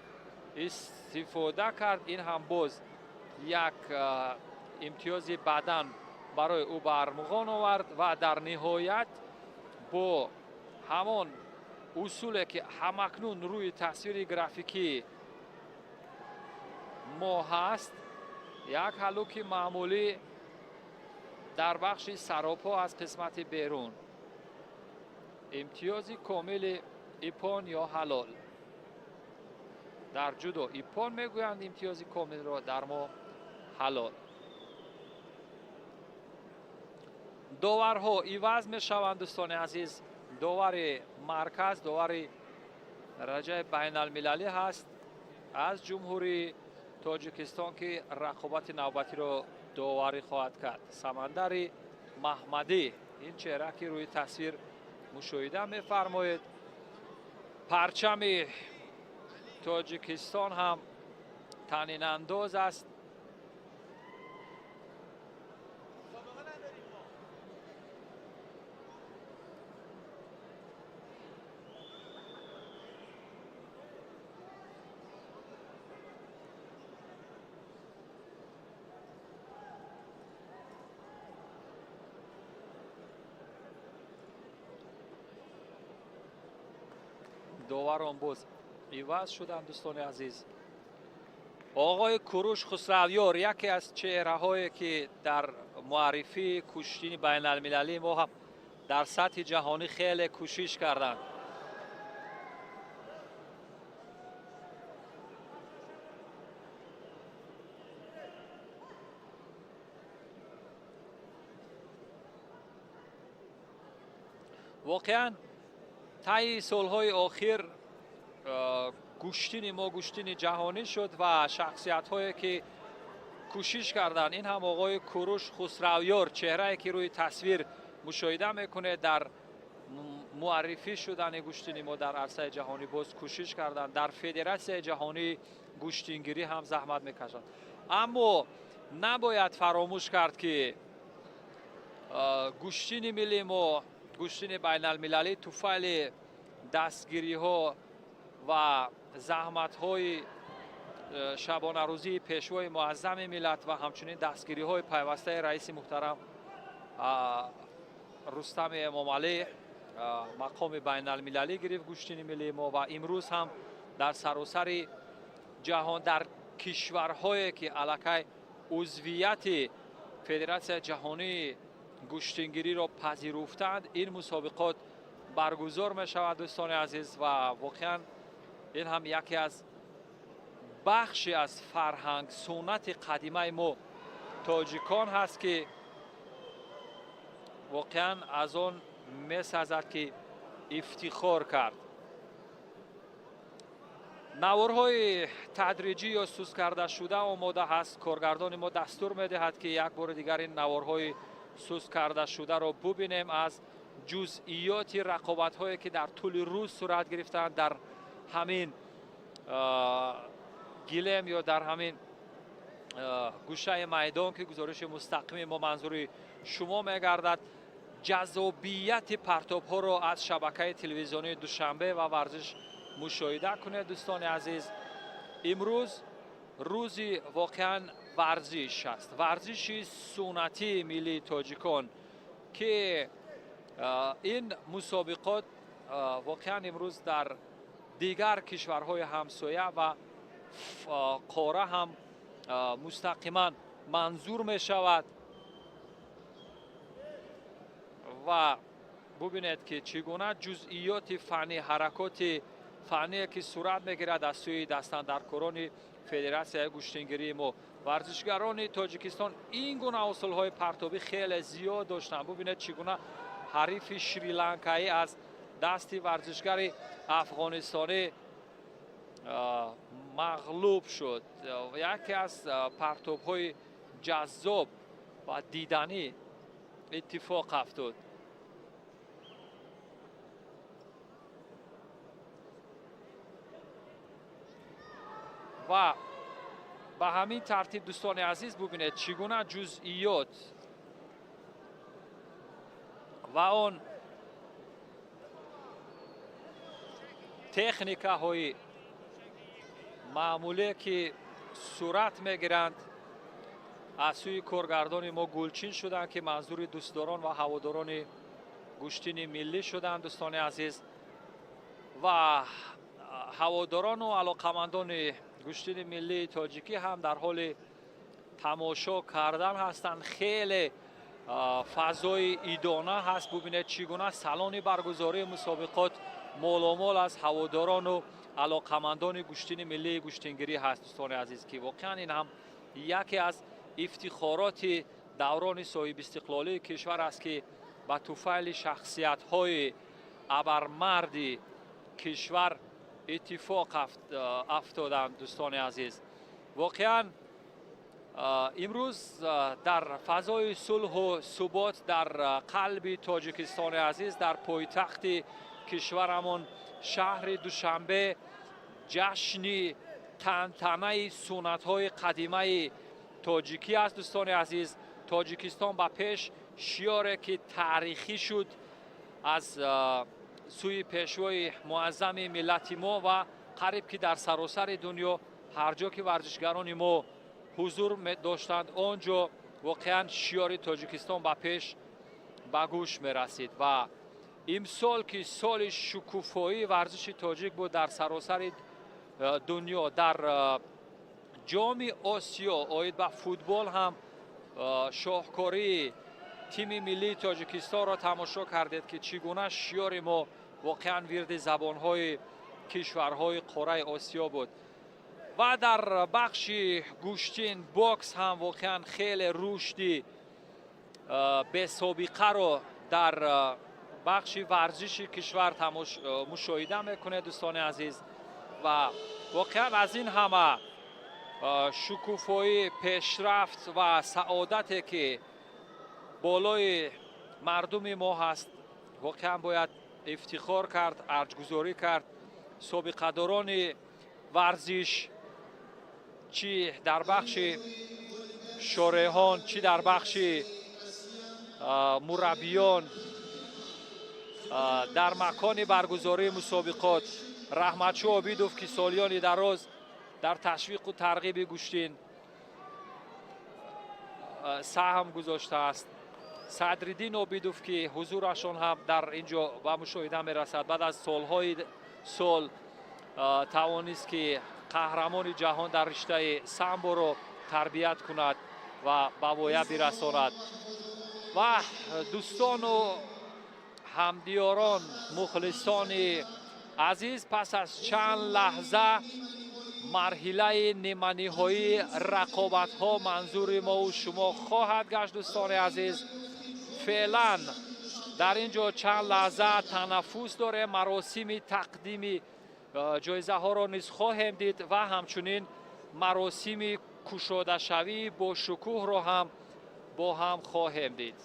S4: истифода кард, ин ҳам боз як имтиёзи бадан барои ӯ ба армуғон овард ва дар ниҳоят бо ҳамон усуле ки ҳамакнун рӯи тасвири графикии мо ҳаст, як ҳалуки маъмулӣ дар бахши саропҳо аз қисмати берун, имтиёзи комили ипон ё ҳалол. Дар ҷудо ипон мегӯянд имтиёзи комилро, дар мо ҳалол. Доварҳо иваз мешаванд дӯстони азиз. Довари марказ, довари дараҷаи байналмилалӣ ҳаст аз Ҷумҳурии Тоҷикистон ки рақобати навбатиро доварӣ хоҳад кард. Самандари Маҳмадӣ, ин чеҳра ки рӯи тасвир мушоҳида мефармоед. Парчами Тоҷикистон ҳам танинандоз аст. Доварон боз иваз шуданд дӯстони азиз. Оғои Куруш Хусравёр яке аз чеҳраҳое ки дар муаррифии кӯштини байналмилалии мо ҳам дар сатҳи ҷаҳонӣ хеле кӯшиш карданд. Воқеан таи солҳои охир гӯштини мо гӯштини ҷаҳонӣ шуд ва шахсиятҳое ки кӯшиш карданд. Ин ҳам оғои Куруш Хусравёр, чеҳрае ки рӯи тасвир мушоҳида мекунед, дар муаррифӣ шудани гӯштини мо дар арсаи ҷаҳонӣ боз кӯшиш карданд, дар Федератсияи ҷаҳонии гӯштингирӣ ҳам заҳмат мекашанд. Аммо набояд фаромӯш кард, ки гӯштини миллии мо, гӯштини байналмилалӣ туфайли дастгириҳо ва заҳматҳои шабонарӯзии Пешвои Муаззами миллат ва ҳамчунин дастгириҳои пайвастаи раиси муҳтарам Рустами Эмомалӣ мақоми байналмилалӣ гирифт гӯштини миллии мо ва имрӯз ҳам дар саросари ҷаҳон, дар кишварҳое ки аллакай узвияти Федератсияи ҷаҳонии гӯштингириро пазируфтанд, ин мусобиқот баргузор мешавад, дӯстони азиз. Ва воқеан ин ҳам яке аз бахши аз фарҳанг, суннати қадимаи мо тоҷикон ҳаст, ки воқеан аз он месазад, ки ифтихор кард. Наворҳои тадриҷӣ ё суст кардашуда омода ҳаст. Коргардони мо дастур медиҳад, ки як бори дигар ин наворҳои суст кардашударо бубинем аз ҷузъиёти рақобатҳое, ки дар тӯли рӯз сурат гирифтанд дар ҳамин гилем ё дар ҳамин гӯшаи майдон, ки гузориши мустақими мо манзури шумо мегардад. Ҷаззобияти партобҳоро аз шабакаи телевизионии Душанбе ва Варзиш мушоҳида кунед, дӯстони азиз. Имрӯз рӯзи воқеан варзиш аст, варзиши суннатии миллии тоҷикон, ки ин мусобиқот воқеан имрӯз дар дигар кишварҳои ҳамсоя ва қора ҳам мустақиман манзур мешавад. Ва бубинед, ки чӣ гуна ҷузъиёти фаннӣ, ҳаракоти фанние, ки сурат мегирад аз сӯи дастандаркорони Федератсияи гӯштингирии мо. Варзишгарони Тоҷикистон ин гуна усулҳои партобӣ хеле зиёд доштанд. Бубинед, чӣ гуна ҳарифи шриланкаӣ аз дасти варзишгари афғонистонӣ мағлуб шуд. Яке аз партобҳои ҷаззоб ва диданӣ иттифоқ афтод. Ва ба ҳамин тартиб, дӯстони азиз, бубинед, чӣ гуна ҷузъиёт ва он техникаҳои маъмуле, ки сурат мегиранд, аз сӯи коргардони мо гулчин шуданд, ки манзури дӯстдорон ва ҳаводорони гӯштини миллӣ шуданд, дӯстони азиз. Ва ҳаводорону алоқамандони гӯштини миллии тоҷикӣ ҳам дар ҳоли тамошо кардан ҳастанд. Хеле фазои идона ҳаст. Бубинед, чӣ гуна салони баргузории мусобиқот моломол аз ҳаводорону алоқамандони гӯштини миллии гӯштингирӣ ҳаст, дӯстони азиз, ки воқеан ин ҳам яке аз ифтихороти даврони соҳибистиқлолии кишвар аст, ки ба туфайли шахсиятҳои абармарди кишвар иттифоқ афтоданд, дӯстони азиз. Воқеан имрӯз дар фазои сулҳу субот, дар қалби Тоҷикистони азиз, дар пойтахти кишварамон шаҳри Душанбе, ҷашни тантанаи суннатҳои қадимаи тоҷикӣ аст, дӯстони азиз. Тоҷикистон ба пеш, шиёре ки таърихӣ шуд аз сӯи Пешвои Муаззами миллати мо ва қариб ки дар саросари дунё ҳар ҷо ки варзишгарони мо ҳузур доштанд, он ҷо воқеан шиёри Тоҷикистон ба пеш ба гӯш мерасид. Ва имсол, ки соли шукуфоии варзиши тоҷик буд дар саросари дунё, дар Ҷоми Осиё оид ба футбол ҳам шоҳкории тими миллии Тоҷикистонро тамошо кардед, ки чӣ гуна шиёри мо воқеан вирди забонҳои кишварҳои қораи Осиё буд. Ва дар бахши гӯштин, бокс ҳам воқеан хеле рушди бесобиқаро дар бахши варзиши кишвар мушоҳида мекунед, дӯстони азиз. Ва воқеан аз ин ҳама Шукуфоӣ, пешрафт ва саодате, ки болои мардуми мо ҳаст, воқеан бояд ифтихор кард, арҷгузорӣ кард. Собиқадорони варзиш, чӣ дар бахши шореҳон, чӣ дар бахши мураббиён, дар макони баргузории мусобиқот, Раҳматшо Обидов, ки солиёни дароз дар ташвиқу тарғиби гӯштин саҳм гузоштааст, Садриддин Обидов, ки ҳузурашон ҳам дар ин ҷо ба мушоҳида мерасад, баъд аз солҳои сол тавонист, ки қаҳрамони ҷаҳон дар риштаи самборо тарбият кунад ва ба воя бирасонад. Ва дӯстону ҳамдиёрон, мухлисони азиз, пас аз чанд лаҳза марҳилаи ниманиҳоии рақобатҳо манзури мову шумо хоҳад гашт. Дӯстони азиз, феълан дар ин ҷо чанд лаҳза танаффус дорем. Маросими тақдими ҷоизаҳоро низ хоҳем дид ва ҳамчунин маросими кушодашавии бошукӯҳро ҳам бо ҳам хоҳем дид.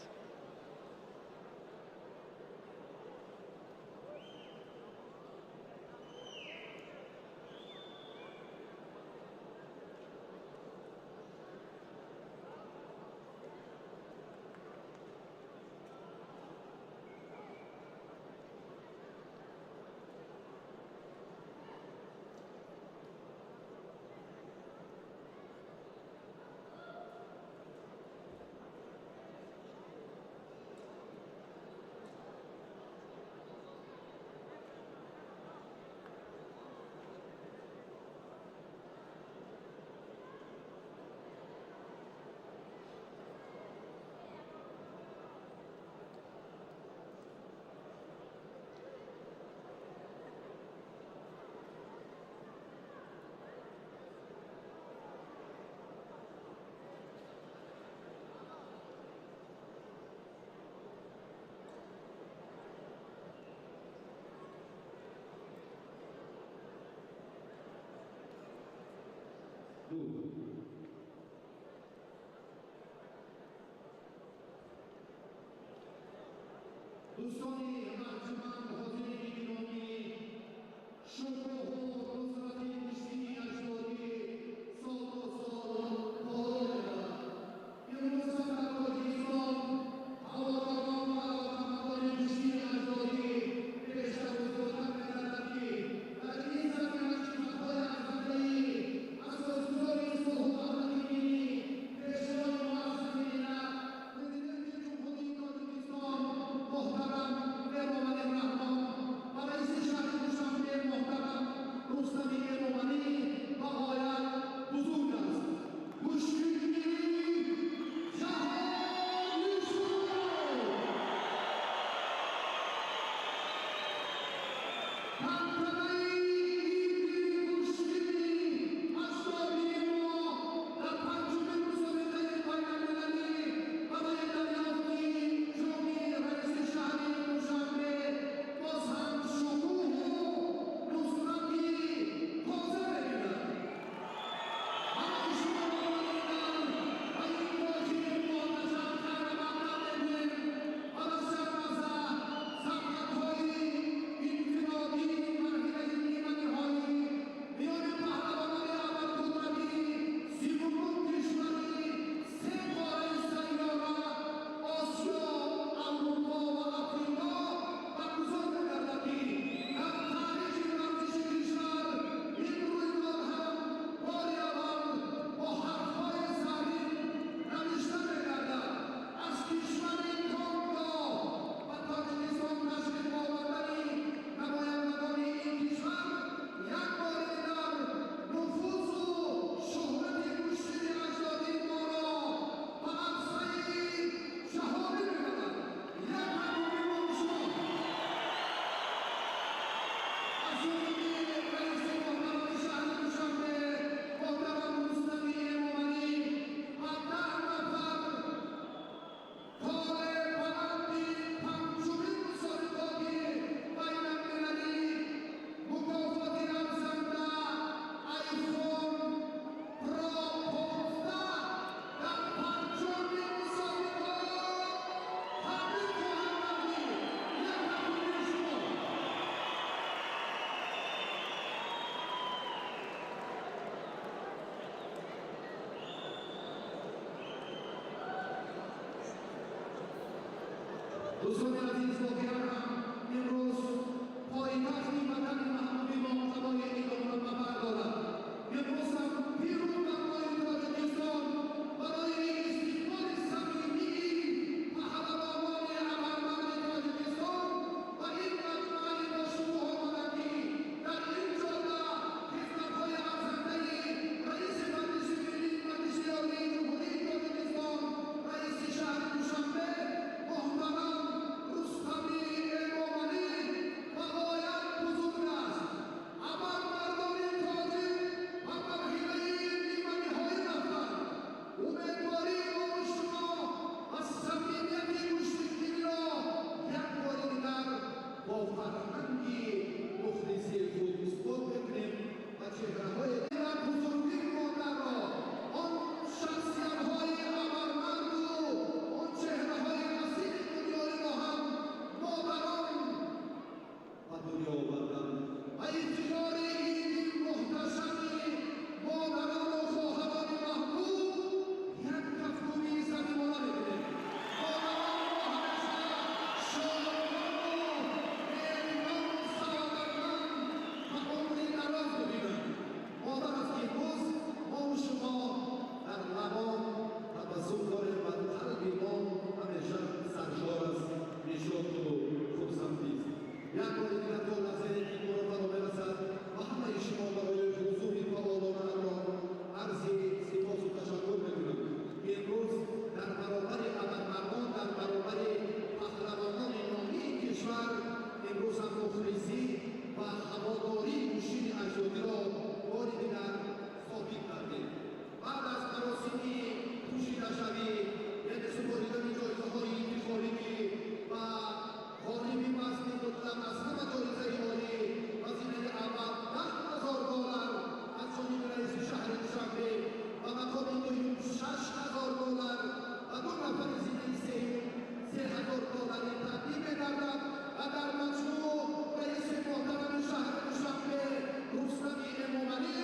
S1: Дӯстони арҷуманд, ҳозирини гиромӣ, шукӯҳу нусрати гӯштини аҷдодӣ сол то сол боло меравад. Имрӯза дар Тоҷикистон ҳаводорон ва алоқамандони гӯштини аҷдодӣ бештару зиёдтар мегардад, ки дар ин замина хидматҳои арзандаи асосгузори сулҳу ваҳдати миллӣ, Пешвои муаззами миллат, Президенти Ҷумҳурии Тоҷикистон муҳтарам
S2: Дӯстони азиз, воқеан ҳам имрӯз пойтахти ватани маҳбуби мо қабои идона ба бар дорад. Имрӯз ҳам пирӯз барои Тоҷикистон, барои истиқболи самимии паҳлавонони абармарди Тоҷикистон ва ин маҷмӯаи бошукӯҳ омаданд, ки дар ин ҷода хизматҳои арзандаи раиси Маҷлиси Миллӣ, Маҷлиси Олии Ҷумҳурии Тоҷикистон, раиси шаҳри Душанбе муҳтарам Рустами Эмомалӣ бағоят бузург аст. Абармардони тоҷик ба марҳилаи ниманиҳоӣ рафтанд. Умедвории мову шумо ва самимияти гӯштингириро як бори дигар бо фарҳанги мухлисии худ исбот мекунем ва чеҳраҳои ва бузургии модарро, он шахсиятҳои абармарду он чеҳраҳои асили дунёиро ҳам модарон ба дунё оварданд ва ифтихори иди муҳташами модарону хоҳарони маҳбуб як кафкӯбии самимона мекунем. Модаронро ҳамеша шодмону некному саодатманд ва умри дароз бибинанд. Модар аст, ки имрӯз мову шумо дар лабон табассум дорем ва қалби мо ҳамеша саршор аз нишоту хурсандист. Як бори дигар то лаҳзаи ид фаро мерасад ва ҳамаи шумо барои ҳузури фаъолонаатон арзи сипосу ташаккур мекунам. Имрӯз дар баробари абармардон, дар баробари паҳлавонони номии кишвар, имрӯз ҳам мухлисӣ ва ҳаводории гӯштини аҷдодиро бори дигар собит кардем. Баъд аз маросими пӯшидашавӣ, яъне супоридани ҷоизаҳои ифтихорӣ, ки ба ғолиби вазни мутлақ аз ҳама ҷоизаи олӣ ва зинаи аввал 10 000 доллар аз ҷониби раиси шаҳри Душанбе ва мақоми дуюм 6000 доллар ва ду нафари зинаи сеюм 3000 доллари тақдим мегардад ва дар маҷмӯъ раиси муҳтарами шаҳри Душанбе Рустами Эмомалӣ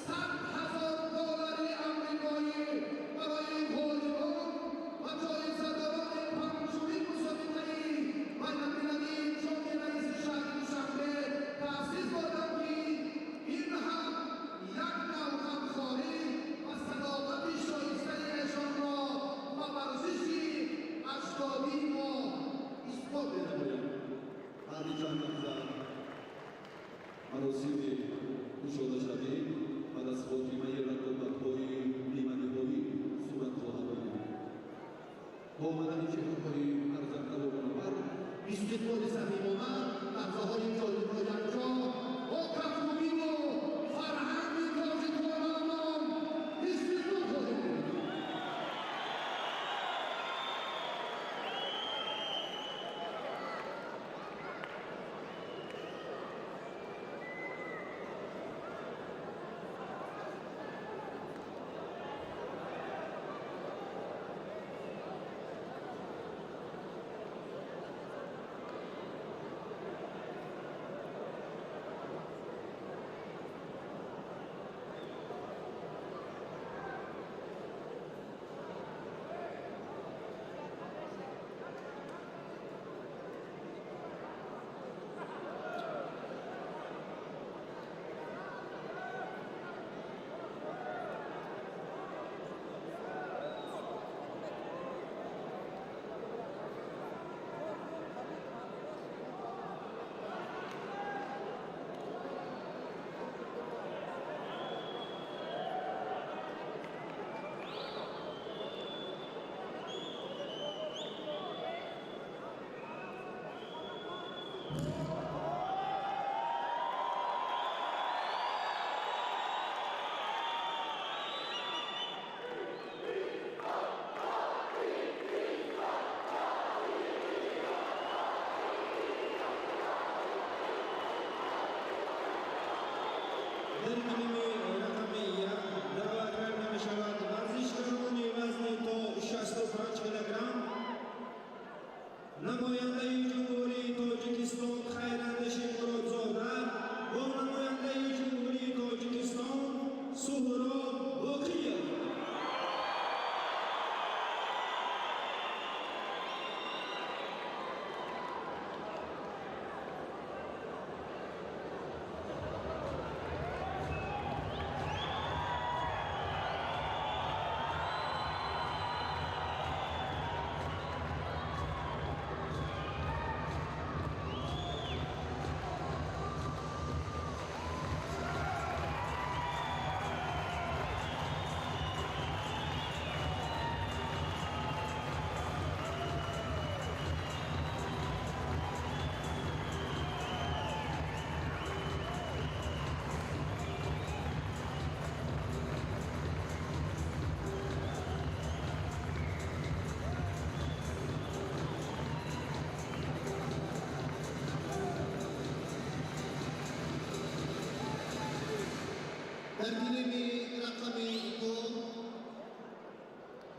S2: 100 000 доллари амрикоӣ барои ғолибон ва ҷоизадорони панҷумин мусобиқаи байналмилалии ҷоми раиси шаҳри Душанбе таъсис доданд, ки ин ҳам як нав ғамхорӣ ва садоқати шоистаи эшонро ба варзиши аҷдодии мо исбот менамояд.
S6: Баъди чанд лаҳза маросими кушодашавӣ баъд аз хотимаи рақобатҳои ниманиҳоӣ сурат хоҳад гирифт. Бо омадани чеҳраҳои арзандаву мунаввар,
S2: истиқболи самимона, лаҳзаҳои ҷолибро якҷо бо кафкӯбиву фарҳанги тоҷиконамон истиқбол хоҳем кард.
S1: Дар калими рақами як даъват карда мешавад варзишгарони вазни то 65 килограмм, намояндаи Ҷумҳурии Тоҷикистон Хайрандеши Муродзода бо намояндаи Ҷумҳурии Тоҷикистон Суҳроб Боқиев.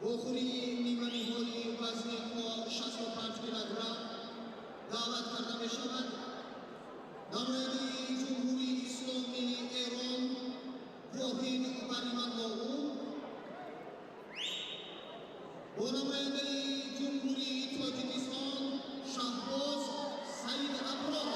S2: Вохӯрии ниманиҳоии вазни то 65 килограмм даъват карда мешавад намояндаи Ҷумҳурии Исломии Эрон Воҳид Бариманлоу бо намояндаи Ҷумҳурии Тоҷикистон Шаҳбоз Саид Аброров.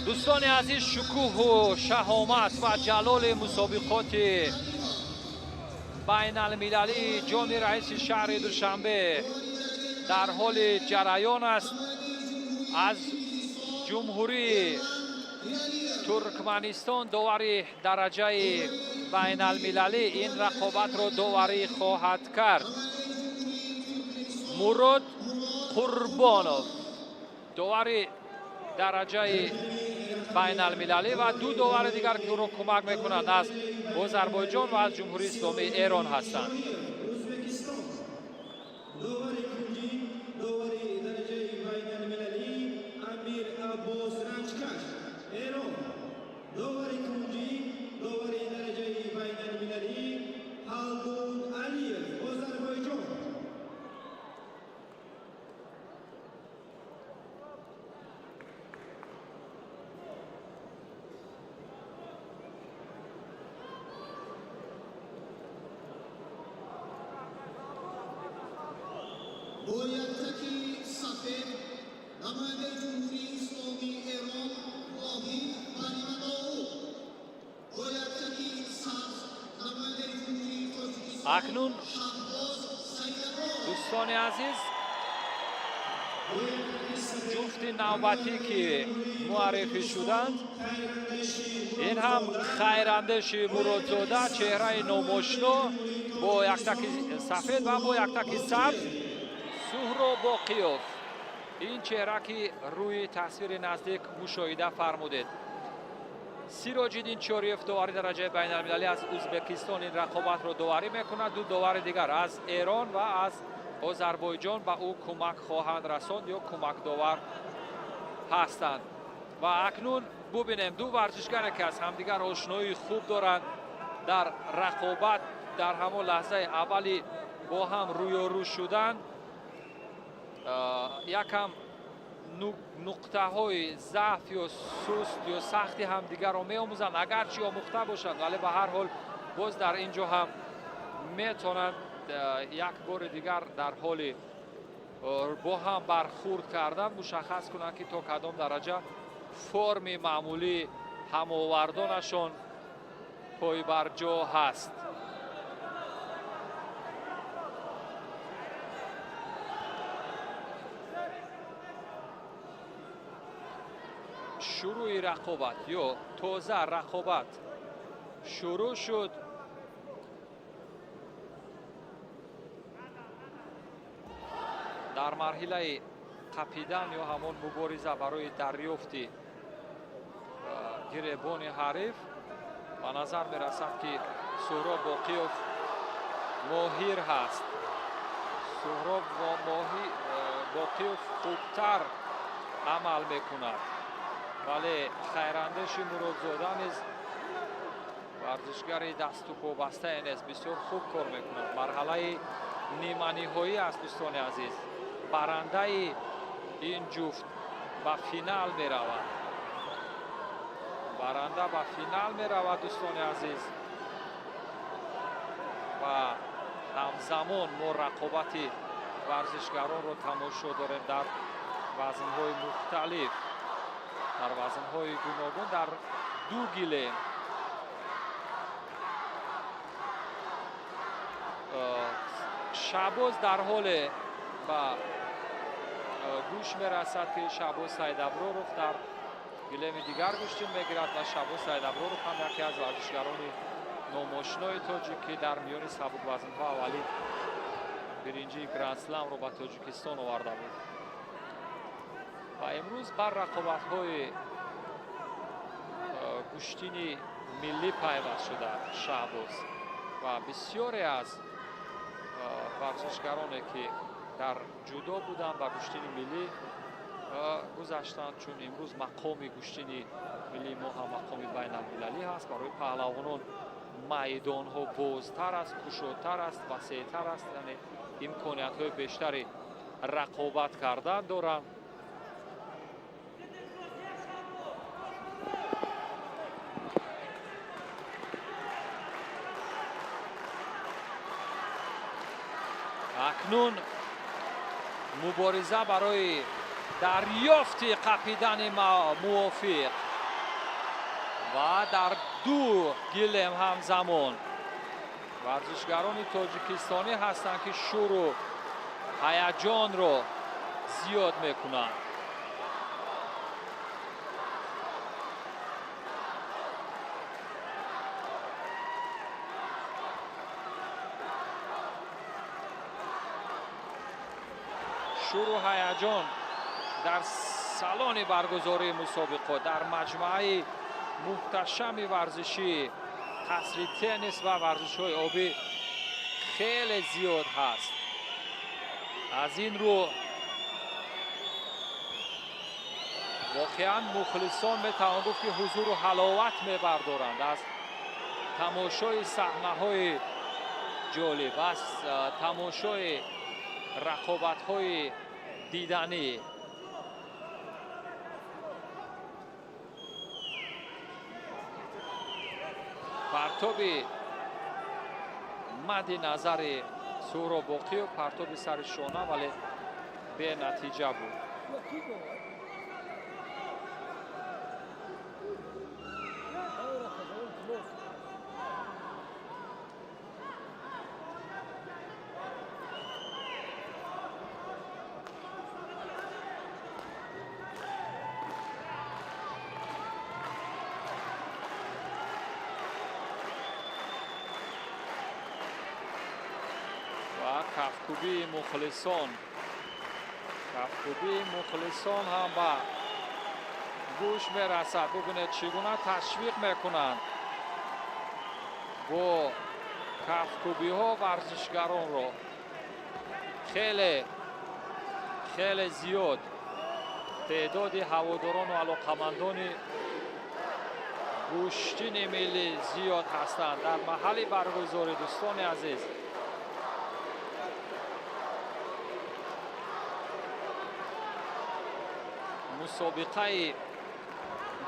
S4: Дӯстони азиз, шукӯҳу шаҳомат ва ҷалоли мусобиқоти байналмилалии ҷоми раиси шаҳри Душанбе дар ҳоли ҷараён аст. Аз Ҷумҳурии Туркманистон довари дараҷаи байналмилалӣ ин рақобатро доварӣ хоҳад кард. Мурод Қурбонов довари дараҷаи байналмилалӣ ва ду довари дигар, ки ӯро кӯмак мекунанд, аз Озарбойҷон ва аз Ҷумҳурии Исломии Эрон ҳастанд.
S1: Ӯзбекистон, довари кунҷӣ, довари дараҷаи байналмилалӣ Амир Аббос Ранҷкаш, Эрон. Довари кунҷӣ, довари дараҷаи байналмилалӣ Ҳалдун Алиев, Озарбойҷон.
S2: Бо яктаки сафед намояндаи Ҷумҳурии Исломии Эрон Воҳид Барималлоу, бо яктаки сабз намояндаи Ҷумҳурии Тоҷикистон
S4: Акнун
S2: Шаҳбоз Саид Аброров.
S4: Дӯстони азиз, ҷуфти навбатӣ, ки муаррифӣ шуданд, ин ҳам Хайрандеши Муродзода, чеҳраи номошно, бо яктаки сафед ва бо яктаки сабз Суҳроб Боқиёв. Ин чеҳра, ки рӯи тасвири наздик мушоҳида фармудед. Сироҷиддин Чориев, довари дараҷаи байналмилалӣ аз Ӯзбекистон, ин рақобатро доварӣ мекунад. Ду довари дигар аз Эрон ва аз Озарбойҷон ба ӯ кӯмак хоҳанд расонд ё кӯмакдовар ҳастанд. Ва акнун бубинем ду варзишгаре, ки аз ҳамдигар ошноии хуб доранд, дар рақобат дар ҳамон лаҳзаи аввали бо ҳам рӯёрӯ шудан якам нуқтаҳои заъф ё суст ё сахти ҳамдигарро меомӯзанд. Агарчи омӯхта бошанд, вале ба ҳар ҳол боз дар ин ҷо ҳам метавонанд як бори дигар дар ҳоли бо ҳам бархурд кардан мушаххас кунанд, ки то кадом дараҷа форми маъмулии ҳамовардонашон пойбарҷо ҳаст. Шурӯи рақобат ё тоза рақобат шурӯъ шуд. Дар марҳилаи қапидан ё ҳамон мубориза барои дарёфти гиребони ҳариф ба назар мерасад, ки Суҳроб Боқиёв моҳир ҳаст. Суҳроб Боқиёв хубтар амал мекунад, вале Хайрандеши Муродзода низ варзишгари дасту побастае нест, бисёр хуб кор мекунад. Марҳалаи ниманиҳоӣ аст, дӯстони азиз. Барандаи ин ҷуфт ба финал меравад. Баранда ба финал меравад, дӯстони азиз. Ва ҳамзамон мо рақобати варзишгаронро тамошо дорем дар вазнҳои мухталиф, дар вазнҳои гуногун, дар ду гилем. Шаҳбоз дар ҳоле ба гӯш мерасад, ки Шаҳбоз Саидаброров дар гилеми дигар гӯштин мегирад ва Шаҳбоз Саидаброров ҳам яке аз варзишгарони номошинои тоҷик, ки дар миёни сабуквазнҳо аввалин биринҷии гранд-сламро ба Тоҷикистон оварда буд. Ва имрӯз бар рақобатҳои гӯштини миллӣ пайваст шуда Шаҳбоз ва бисёре аз варзишгароне, ки дар ҷудо буданд, ба гӯштини миллӣ гузаштанд, чун имрӯз мақоми гӯштини миллии мо ҳам мақоми байналмилалӣ ҳаст. Барои паҳлавонон майдонҳо бозтар аст, кушодтар аст, васеътар аст, яъне имкониятҳои бештари рақобат кардан доранд. Акнун мубориза барои дарёфти қапидани мувофиқ ва дар ду гилем ҳамзамон варзишгарони тоҷикистонӣ ҳастанд, ки шӯру ҳаяҷонро зиёд мекунанд. Шӯру ҳаяҷон дар салони баргузории мусобиқот, дар маҷмӯаи муҳташами варзишӣ қасри теннис ва варзишҳои обӣ хеле зиёд ҳаст. Аз ин рӯ воқеан мухлисон метавон гуфт, ки ҳузуру ҳаловат мебардоранд аз тамошои саҳнаҳои ҷолиб, аз тамошои рақобатҳои диданӣ. Партоби мадди назари Суҳроб Боқиев, партоби сари шона, вале бенатиҷа буд. Кафкӯбии мухлисон, кафкӯбии мухлисон ҳам ба гӯш мерасад. Бубинед, чӣ гуна ташвиқ мекунанд бо кафкӯбиҳо варзишгаронро. Хеле хеле зиёд теъдоди ҳаводорону алоқамандони гӯштини миллӣ зиёд ҳастанд дар маҳалли баргузорӣ. Дӯстони азиз, мусобиқаи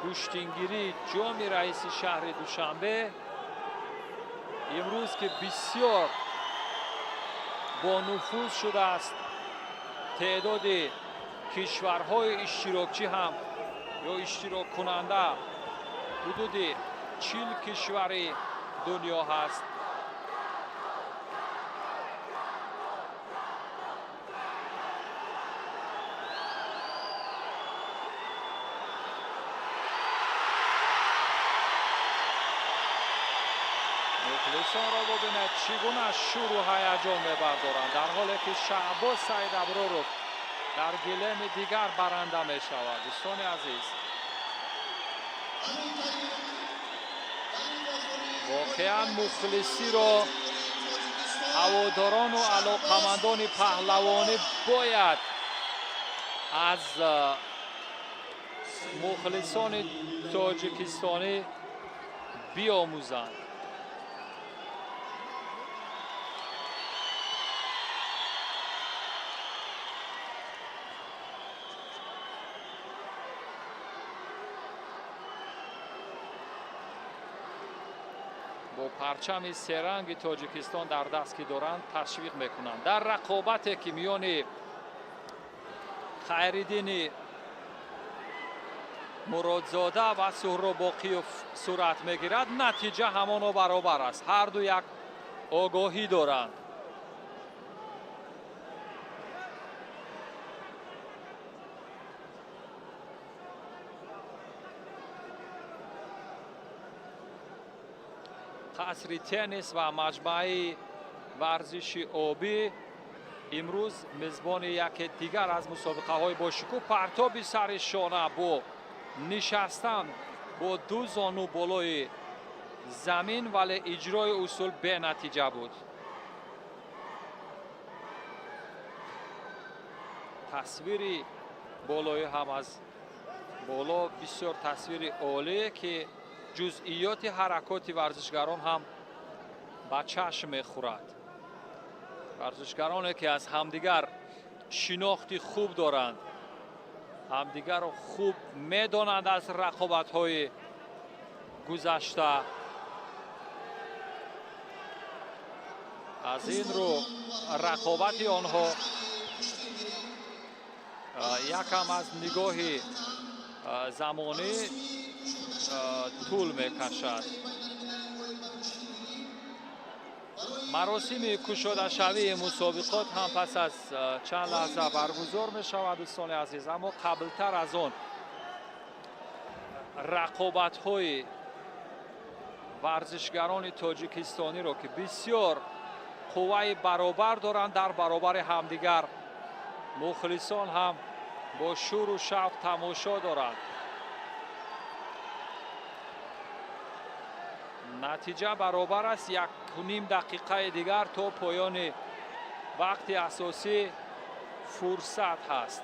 S4: гӯштингирии ҷоми раиси шаҳри Душанбе имрӯз, ки бисёр бонуфуз шудааст, теъдоди кишварҳои иштирокчӣ ҳам ё иштироккунанда ҳудуди 40 кишвари дунё ҳаст. Мухлисонро бубинед, чӣ гуна шӯру ҳаяҷон мебардоранд, дар ҳоле ки Шаҳбоз Саидаброров дар гилеми дигар баранда мешавад. Дӯстони азиз, воқеан мухлисиро ҳаводорону алоқамандони паҳлавонӣ бояд аз мухлисони тоҷикистонӣ биомӯзанд. Бо парчами серанги Тоҷикистон дар даст ки доранд, ташвиқ мекунанд. Дар рақобате ки миёни Хайриддини Муродзода ва Суҳроб Боқиев сурат мегирад, натиҷа ҳамоно баробар аст. Ҳарду як огоҳӣ доранд. Қасри теннис ва маҷмӯаи варзиши обӣ имрӯз мизбони яке дигар аз мусобиқаҳои бошукӯҳ. Партоби сари шона бо нишастан бо ду зону болои замин, вале иҷрои усул бенатиҷа буд. Тасвири болоӣ ҳам аз боло бисёр тасвири олие, ки ҷузъиёти ҳаракоти варзишгарон ҳам ба чашм мехӯрад. Варзишгароне ки аз ҳамдигар шинохти хуб доранд, ҳамдигарро хуб медонанд аз рақобатҳои гузашта. Аз ин рӯ рақобати онҳо якам аз нигоҳи замонӣ тӯл мекашад. Маросими кушодашавии мусобиқот ҳам пас аз чанд лаҳза баргузор мешавад, дӯстони азиз. Аммо қаблтар аз он рақобатҳои варзишгарони тоҷикистониро, ки бисёр қувваи баробар доранд дар баробари ҳамдигар, мухлисон ҳам бо шӯру шавқ тамошо доранд. Натиҷа баробар аст. 1.5 дақиқаи дигар то поёни вақти асосӣ фурсат ҳаст.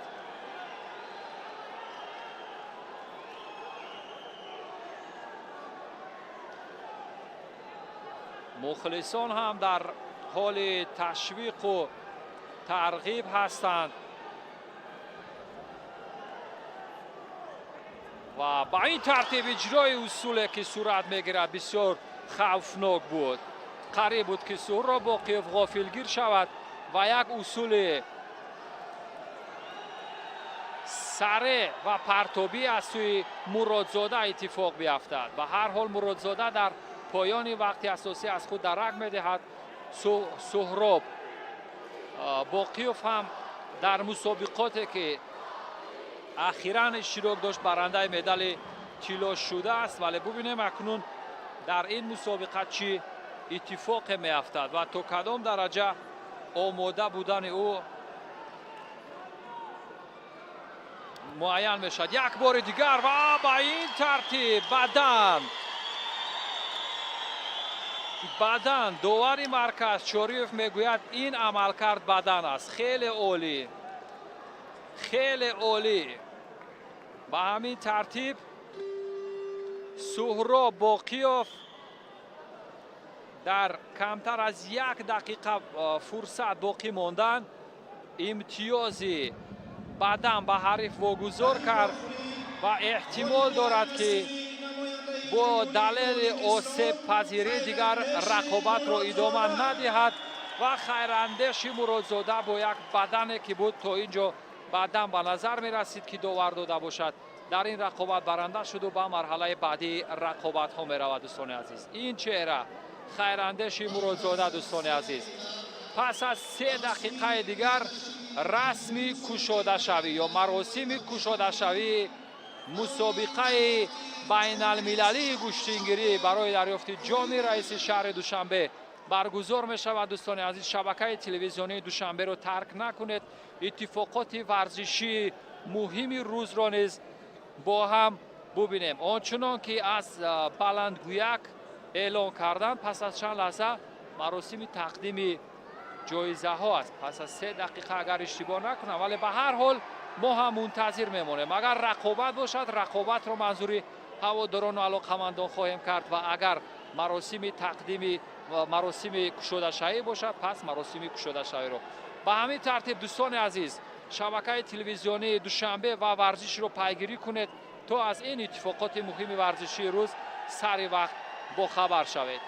S4: Мухлисон ҳам дар ҳоли ташвиқу тарғиб ҳастанд ва ба ин тартиб иҷрои усуле ки сурат мегирад бисёр хавфнок буд. Қариб буд ки Суҳроб Боқиев ғофилгир шавад ва як усули саре ва партобӣ аз сӯи Муродзода иттифоқ биафтад. Ба ҳар ҳол Муродзода дар поёни вақти асосӣ аз худ дарак медиҳад. Суҳроб Боқиев ҳам дар мусобиқоте ки ахиран иштирок дошт, барандаи медали тилло шудааст, вале бубинем акнун дар ин мусобиқа чӣ иттифоқе меафтад ва то кадом дараҷа омода будани ӯ муайян мешавад. Як бори дигар ва ба ин тартиб бадан довари марказ Чориев мегӯяд, ин амалкард бадан аст. Хеле олӣ, хеле олӣ. Ба ҳамин тартиб Суҳроб Боқиев дар камтар аз 1 дақиқа фурсат боқӣ мондан имтиёзи бадан ба ҳариф вогузор кард ва эҳтимол дорад, ки бо далели осебпазирӣ дигар рақобатро идома надиҳад ва Хайрандеши Муродзода бо як бадане ки буд, то ин ҷо баъдан ба назар мерасид ки довар дода бошад, дар ин рақобат баранда шуду ба марҳалаи баъдии рақобатҳо меравад. Дӯстони азиз, ин чеҳра Хайрандеши Муродзода. Дӯстони азиз, пас аз 3 дақиқаи дигар расми кушодашавӣ ё маросими кушодашавии мусобиқаи байналмилалии гӯштингирӣ барои дарёфти ҷоми раиси шаҳри Душанбе баргузор мешавад. Дӯстони азиз, шабакаи телевизионии Душанберо тарк накунед. Иттифоқоти варзишии муҳими рӯзро низ бо ҳам бубинем. Он чунон ки аз баландгӯяк эълон карданд, пас аз чанд лаҳза маросими тақдими ҷоизаҳо аст. Пас аз 3 дақиқа, агар иштибоҳ накунам, вале ба ҳар ҳол мо ҳам мунтазир мемонем. Агар рақобат бошад, рақобатро манзури ҳаводорону алоқамандон хоҳем кард ва агар маросими тақдими маросими кушодашавӣ бошад, пас маросими кушодашавиро. Ба ҳамин тартиб, дӯстони азиз, шабакаи телевизионии Душанбе ва варзишро пайгирӣ кунед, то аз ин иттифоқоти муҳими варзишии рӯз сари вақт бохабар шавед.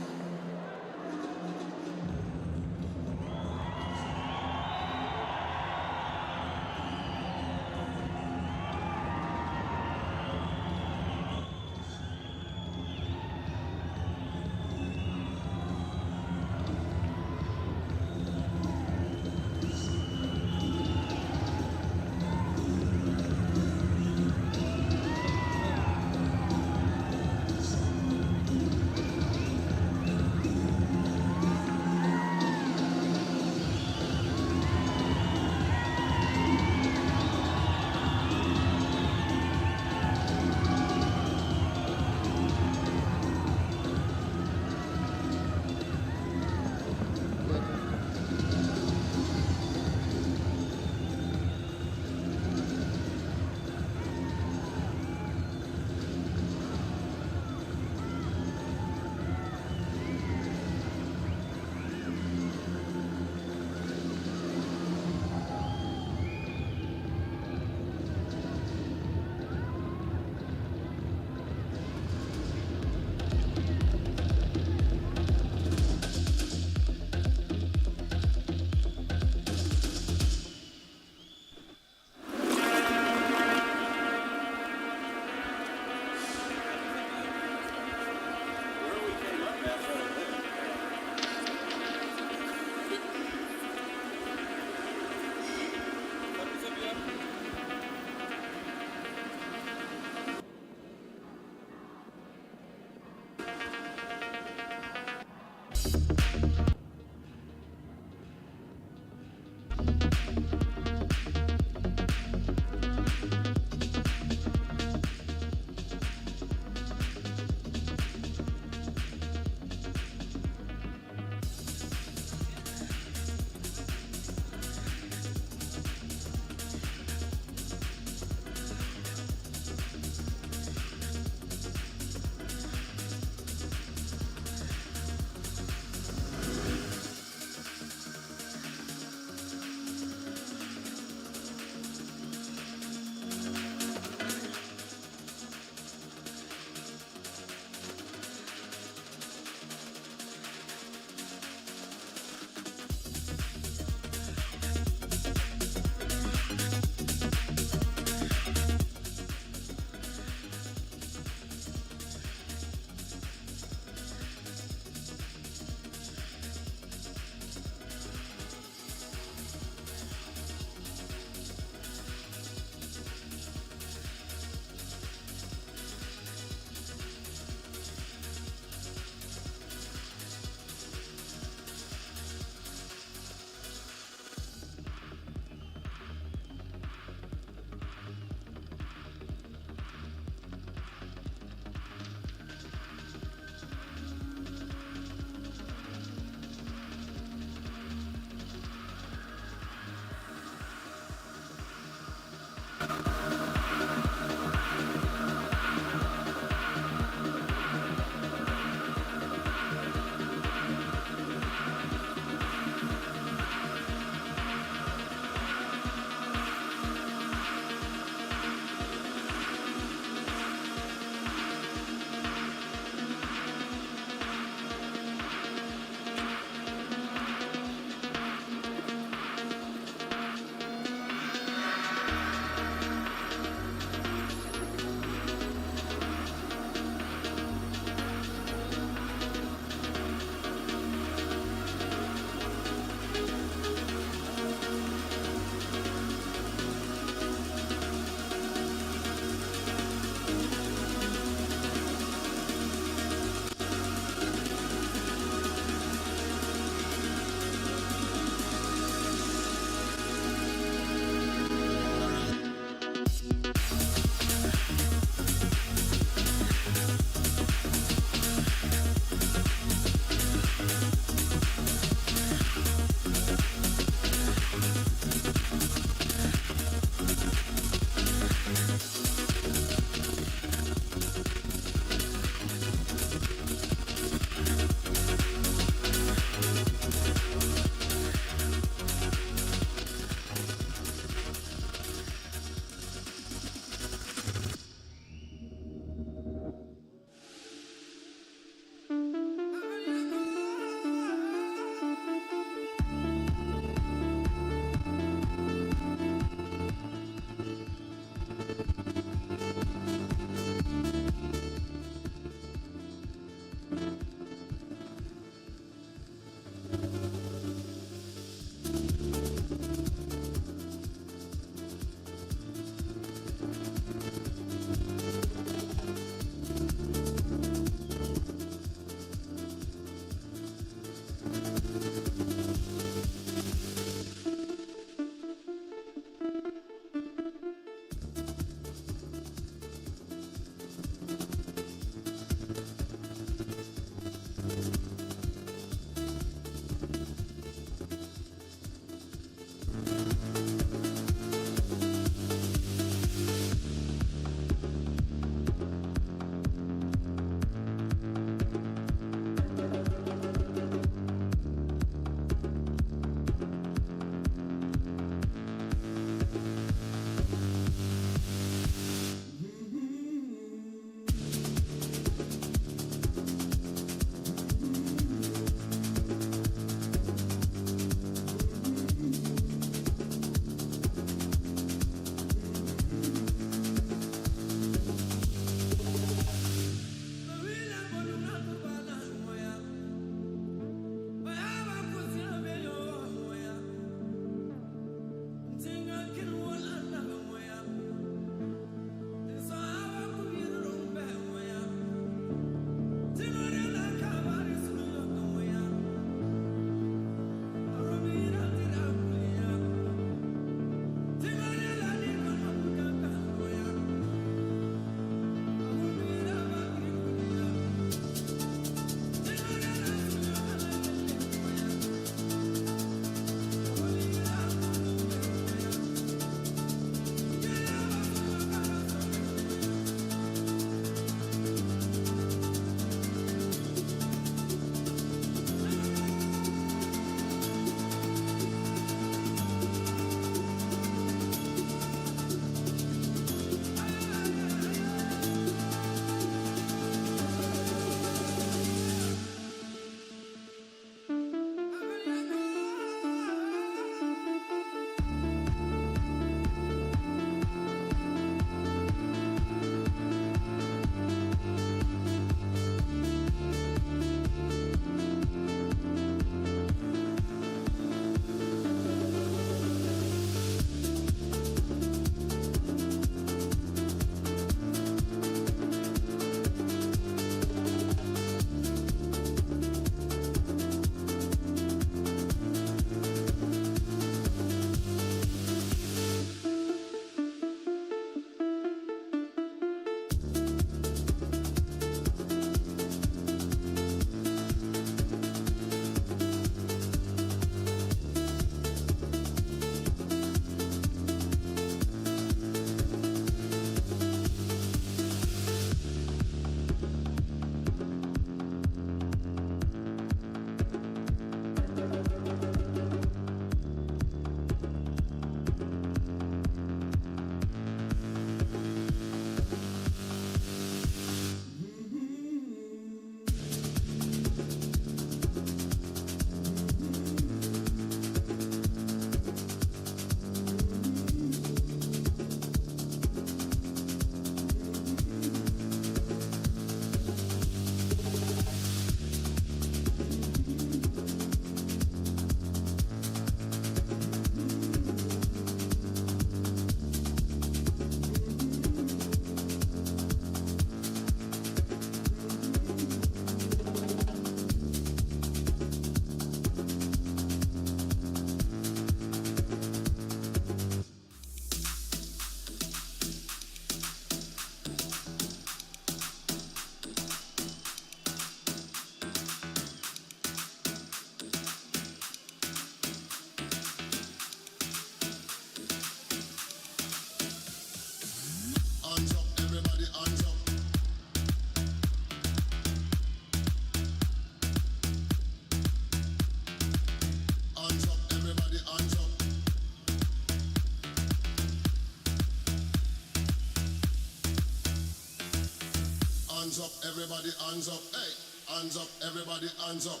S2: Hands up, everybody, hands up, hey. Hands up, everybody, hands up.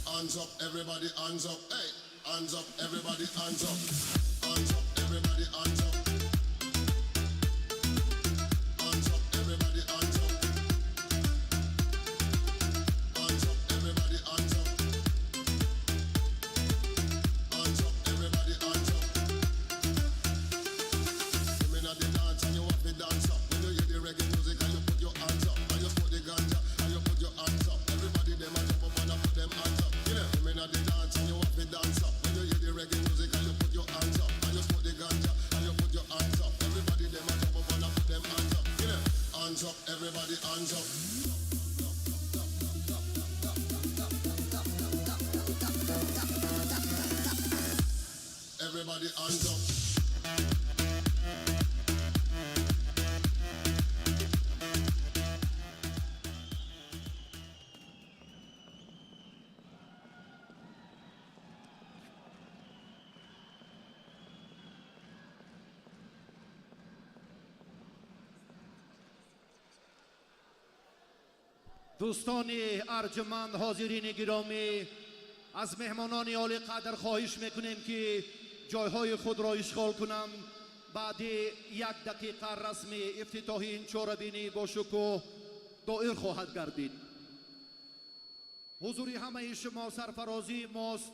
S2: Hands up, everybody, hands up, hey. Hands up, everybody, hands up. Hands up, everybody, hands up. Hands up, everybody, hands up. Hands up, everybody, hands up. Hands up, everybody, hands up. Come in at the dance and you want to dance up. When you hear the reggae music and you put your hands up. And you put the ganja and you put your hands up. Everybody them a jump up and a put them hands up. You know, come in at the dance and you want to dance up. When you hear the reggae music and you put your hands up. And you put the ganja and you put your hands up. Everybody them a jump up and a put them hands up. You know, hands up, everybody hands up. Everybody hands up.
S6: Дӯстони арҷуманд, ҳозирини гиромӣ, аз меҳмонони олиқадр хоҳиш мекунем, ки ҷойҳои худро ишғол кунанд. Баъди як дақиқа расми ифтитоҳи ин чорабинӣ бошукӯҳ доир хоҳад гардид. Ҳузури ҳамаи шумо сарфарозии мост.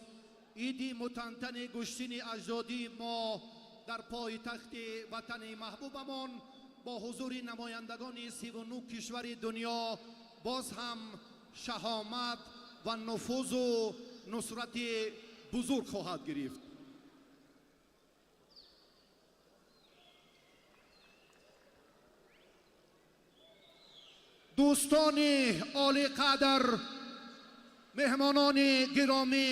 S6: Иди мутантани гӯштини аҷдодии мо дар пойтахти ватани маҳбубамон бо ҳузури намояндагони 39 кишвари дунё боз ҳам шаҳомат ва нуфузу нусрати бузург хоҳад гирифт. Дӯстони олиқадр, меҳмонони гиромӣ,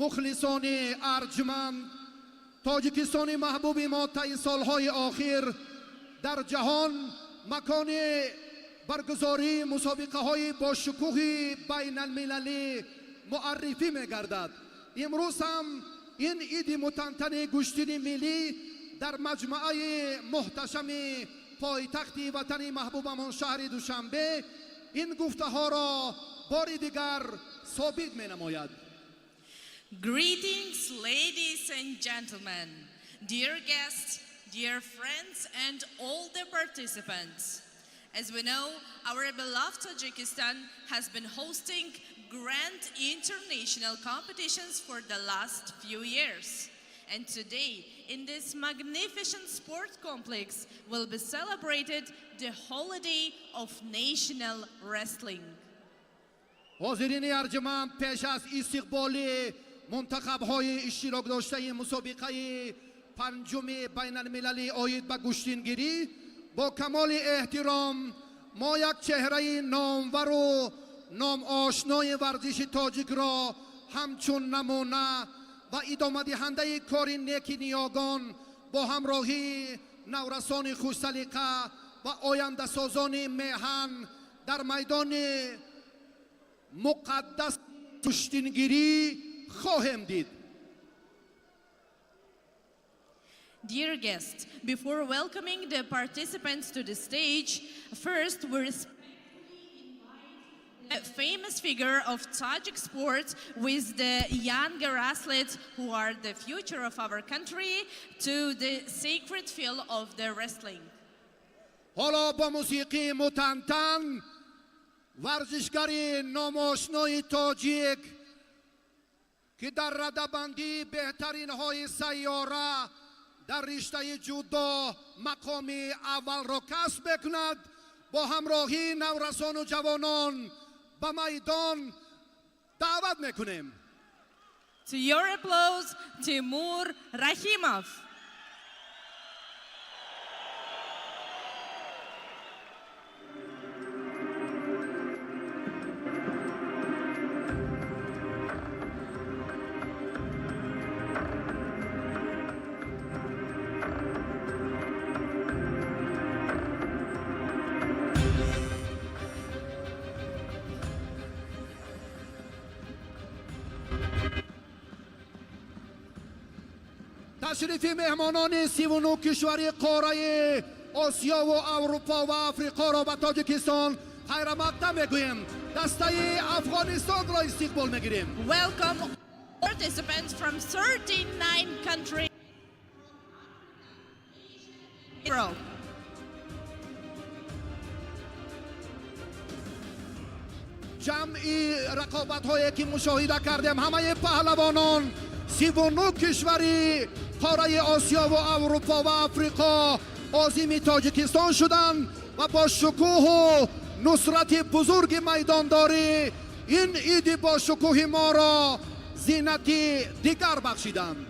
S6: мухлисони арҷманд, Тоҷикистони маҳбуби мо таи солҳои охир дар ҷаҳон макони баргузории мусобиқаҳои бошукӯҳи байналмилалӣ муаррифӣ мегардад. Имрӯз ҳам ин иди мутантани гӯштини миллӣ дар маҷмӯаи муҳташами пойтахти ватани маҳбубамон шаҳри Душанбе ин гуфтаҳоро бори дигар собит менамояд.
S7: Greetings, ladies and gentlemen, dear guests, dear friends, and all the participants. As we know, our beloved Tajikistan has been hosting grand international competitions for the last few years. And today, in this magnificent sport complex, will be celebrated the holiday of national wrestling.
S6: Ҳозирини арҷуманд, пеш аз истиқболи мунтахабҳои иштирокдоштаи мусобиқаи панҷуми байналмилалӣ оид ба гӯштингирӣ, бо камоли эҳтиром мо як чеҳраи номвару номошнои варзиши тоҷикро ҳамчун намуна ва идомадиҳандаи кори неки ниёгон бо ҳамроҳии наврасони хушсалиқа ва ояндасозони меҳан дар майдони муқаддас гӯштингирӣ хоҳем дид.
S7: Dear guests, before welcoming the participants to the stage, first we respectfully invite a famous figure of Tajik sport with the younger athletes who are the future of our country to the sacred field of the wrestling.
S6: Ҳоло бо мусиқии мутантан варзишгари номошнои тоҷик, ки дар радабандии беҳтаринҳои сайёра дар риштаи ҷудо мақоми аввалро касб мекунад, бо ҳамроҳии наврасону ҷавонон ба майдон даъват мекунем.
S7: To your applause, Timur Rahimov.
S6: Ташрифи меҳмонони 39 кишвари қораи Осиёву Аврупо ва Африқоро ба Тоҷикистон Хайрамақдам мегӯем, дастаи Афғонистонро истиқбол мегирем.
S7: Welcome participants from 39 countries. Europe.
S6: Ҷамъи рақобатҳое ки мушоҳида кардем, ҳамаи паҳлавонон 39 кишвари қораи Осиёву Аврупо ва Африқо озими Тоҷикистон шуданд ва бо шукӯҳу нусрати бузурги майдондорӣ ин иди бошукӯҳи моро зинати дигар бахшиданд.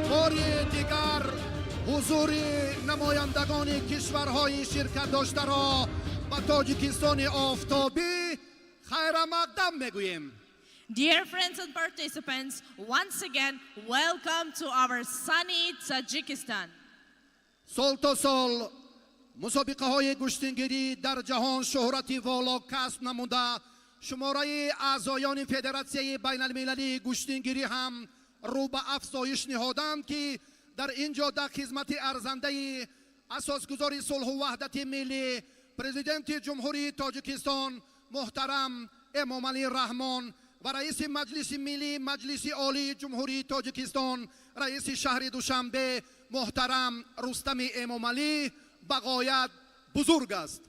S6: Бори дигар ҳузури намояндагони кишварҳои ширкат доштаро ба Тоҷикистони офтобӣ хайрамақдам мегӯем.
S7: Dear friends and participants, once again, welcome to our sunny Tajikistan.
S6: Сол то сол мусобиқаҳои гӯштингирӣ дар ҷаҳон шӯҳрати воло касб намуда, шумораи аъзоёни Федератсияи байналмилалии гӯштингирӣ ҳам рӯ ба афзоиш ниҳоданд, ки дар ин ҷода хизмати арзандаи асосгузори сулҳу ваҳдати миллӣ, Президенти Ҷумҳурии Тоҷикистон муҳтарам Эмомалӣ Раҳмон ва раиси Маҷлиси Миллӣ, Маҷлиси Олии Ҷумҳурии Тоҷикистон, раиси шаҳри Душанбе муҳтарам Рустами Эмомалӣ ба ғоят бузург аст.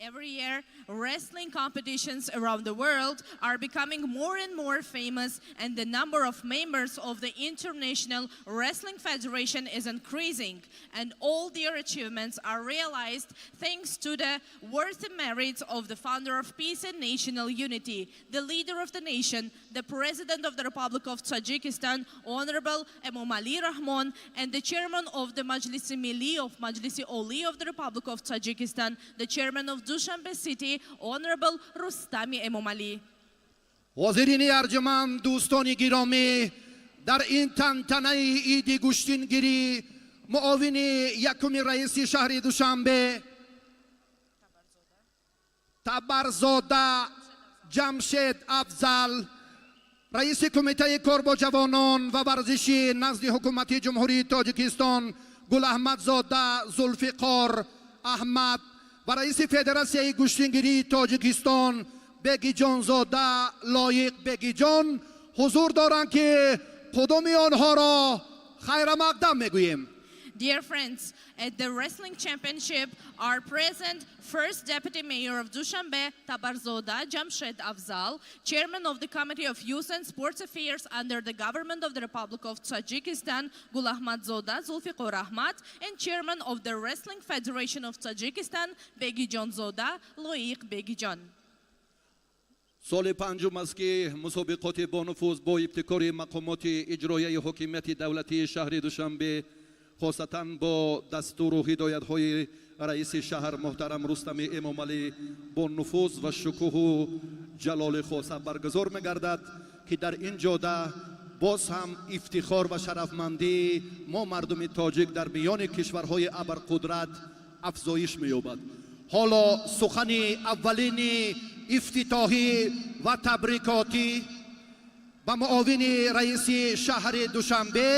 S7: Every year, wrestling competitions around the world are becoming more and more famous, and the number of members of the International Wrestling Federation is increasing. And all their achievements are realized thanks to the worthy merits of the founder of peace and national unity, the leader of the nation, the President of the Republic of Tajikistan, Honorable Emomali Rahmon, and the chairman of the Majlisi Milli of Majlisi Oli of the Republic of Tajikistan, the chairman of Dushanbe City, Honorable Rustami Emomali.
S6: Ҳозирини арҷуманд, дӯстони гиромӣ, дар ин тантанаи иди гӯштингирӣ муовини якуми раиси шаҳри Душанбе Табарзода Ҷамшед Афзал, раиси Кумитаи кор бо ҷавонон ва варзиши назди Ҳукумати Ҷумҳурии Тоҷикистон Гулаҳмадзода Зулфиқор Аҳмад ва раиси Федератсияи гӯштингирии Тоҷикистон Бегиҷонзода Лоиқ Бегиҷон ҳузур доранд, ки қудуми онҳоро хайрамақдам мегӯем.
S7: Dear friends, at the wrestling championship are present First Deputy Mayor of Dushanbe, Tabarzoda Jamshed Afzal, Chairman of the Committee of Youth and Sports Affairs under the Government of the Republic of Tajikistan, Gulahmadzoda Zulfiqor Ahmad, and Chairman of the Wrestling Federation of Tajikistan, Begijonzoda Loiq Begijon.
S6: Соли панҷум аст, ки мусобиқоти бонуфуз бо ибтикори мақомоти иҷроияи ҳокимияти давлатии шаҳри Душанбе, хосатан бо дастуру ҳидоятҳои раиси шаҳр муҳтарам Рустами Эмомалӣ, бо нуфуз ва шукӯҳу ҷалоли хоса баргузор мегардад, ки дар ин ҷода боз ҳам ифтихор ва шарафмандии мо мардуми тоҷик дар миёни кишварҳои абарқудрат афзоиш меёбад. Ҳоло сухани аввалини ифтитоҳӣ ва табрикотӣ ба муовини раиси шаҳри Душанбе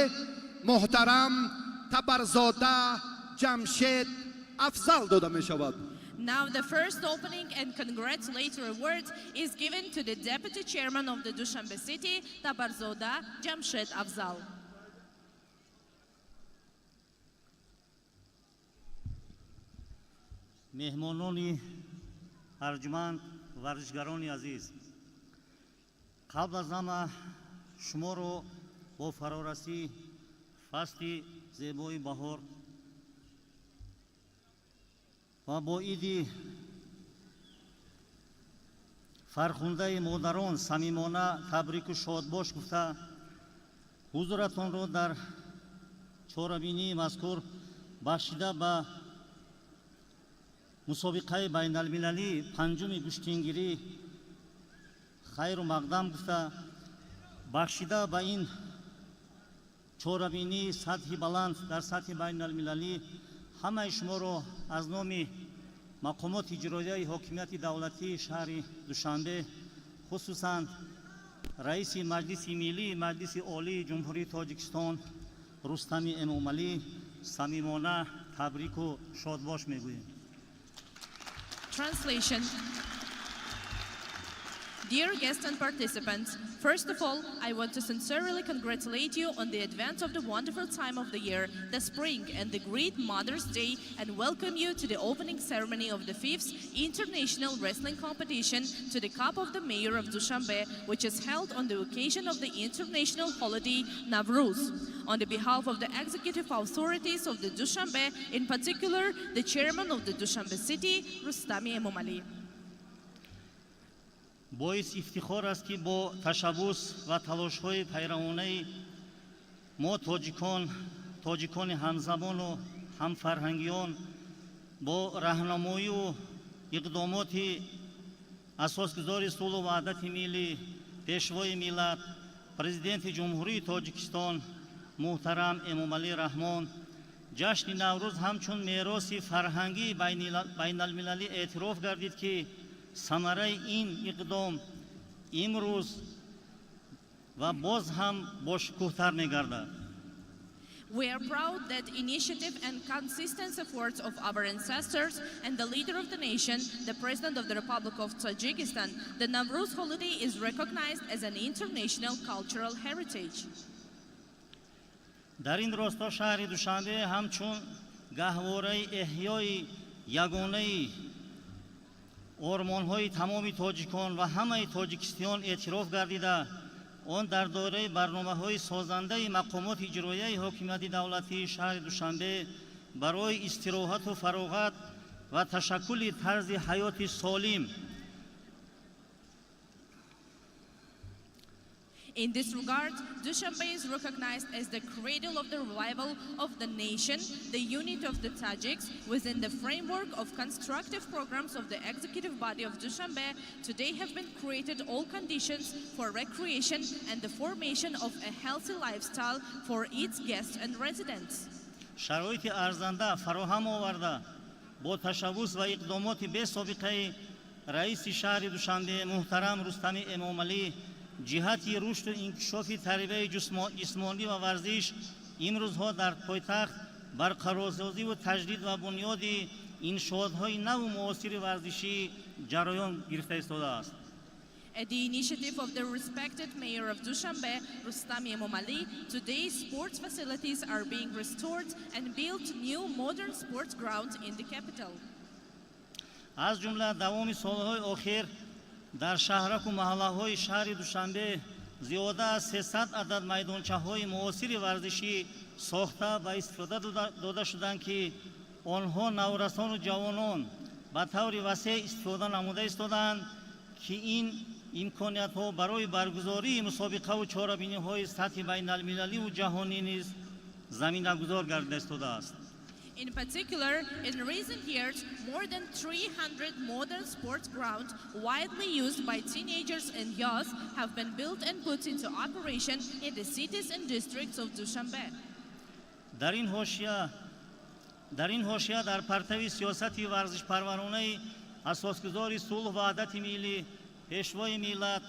S6: муҳтарам Табарзода Ҷамшед Афзал дода мешавад.
S7: Now the first opening and congratulatory word is given to the Deputy Chairman of the Dushanbe City, Tabarzoda Jamshed Afzal.
S8: Меҳмонони арҷманд, варзишгарони азиз, қабл аз ҳама шуморо бо фарорасии фасли зебои баҳор ва бо иди фархундаи модарон самимона табрику шодбош гуфта, ҳузуратонро дар чорабинии мазкур бахшида ба мусобиқаи байналмилалии панҷуми гӯштингирӣ хайру мақдам гуфта, бахшида ба ин чорабинии сатҳи баланд дар сатҳи байналмилалӣ ҳамаи шуморо аз номи мақомоти иҷроияи ҳокимияти давлатии шаҳри Душанбе, хусусан раиси Маҷлиси Миллии Маҷлиси Олии Ҷумҳурии Тоҷикистон Рустами Эмомалӣ самимона табрику шодбош мегӯем.
S7: Translation. Dear guests and participants, first of all, I want to sincerely congratulate you on the advent of the wonderful time of the year, the spring and the great Mother's Day, and welcome you to the opening ceremony of the fifth International Wrestling Competition to the Cup of the Mayor of Dushanbe, which is held on the occasion of the international holiday Navruz. On the behalf of the executive authorities of the Dushanbe, in particular, the chairman of the Dushanbe city, Rustami Emomali.
S8: Боис ифтихор аст, ки бо ташаббус ва талошҳои пайравонаи мо тоҷикон, тоҷикони ҳамзабону ҳамфарҳангиён, бо раҳнамоию иқдомоти асосгузори сулҳу ваҳдати миллӣ, Пешвои миллат, Президенти Ҷумҳурии Тоҷикистон муҳтарам Эмомалӣ Раҳмон ҷашни Наврӯз ҳамчун мероси фарҳангии байналмилалӣ эътироф гардид, ки самараи ин иқдом имрӯз ва боз ҳам бошукӯҳтар мегардад.
S7: We are proud that initiative and consistent efforts of our ancestors and the leader of the nation, the President of the Republic of Tajikistan, the Navruz holiday is recognized as an international cultural heritage.
S8: Дар ин росто шаҳри Душанбе ҳамчун гаҳвораи эҳёи ягонаи ормонҳои тамоми тоҷикон ва ҳамаи тоҷикистониён эътироф гардида, он дар доираи барномаҳои созандаи мақомоти иҷроияи ҳокимияти давлатии шаҳри Душанбе барои истироҳату фароғат ва ташаккули тарзи ҳаёти солим
S7: In this regard, Dushanbe is recognized as the cradle of the revival of the nation, the unit of the Tajiks, within the framework of constructive programs of the executive body of Dushanbe. Today have been created all conditions for recreation and the formation of a healthy lifestyle for its guests and residents.
S8: Шароити арзанда фароҳам оварда, бо ташаббус ва иқдомоти бесобиқаи раиси шаҳри Душанбе муҳтарам Рустами Эмомалӣ ҷиҳати рушду инкишофи тарбияи ҷисмонӣ ва варзиш имрӯзҳо дар пойтахт барқарорсозиву таҷдид ва бунёди иншоотҳои наву муосири варзишӣ ҷараён гирифта истодааст.
S7: At the initiative of the respected mayor of Dushanbe, Rustami Emomali, today sports facilities are being restored and built new modern sports grounds in the capital.
S8: Аз ҷумла давоми солҳои охир дар шаҳраку маҳаллаҳои шаҳри Душанбе зиёда аз 300 адад майдончаҳои муосири варзишӣ сохта ба истифода дода шуданд, ки онҳо наврасону ҷавонон ба таври васеъ истифода намуда истодаанд, ки ин имкониятҳо барои баргузории мусобиқаву чорабиниҳои сатҳи байналмилаливу ҷаҳонӣ низ заминагузор гардида истодааст.
S7: In particular, in recent years, more than 300 modern sports grounds widely used by teenagers and youth have been built and put into operation in the cities and districts of Dushanbe.
S8: Дар ин ҳошия дар партави сиёсати варзишпарваронаи асосгузори сулҳ ваҳдати миллӣ, Пешвои миллат,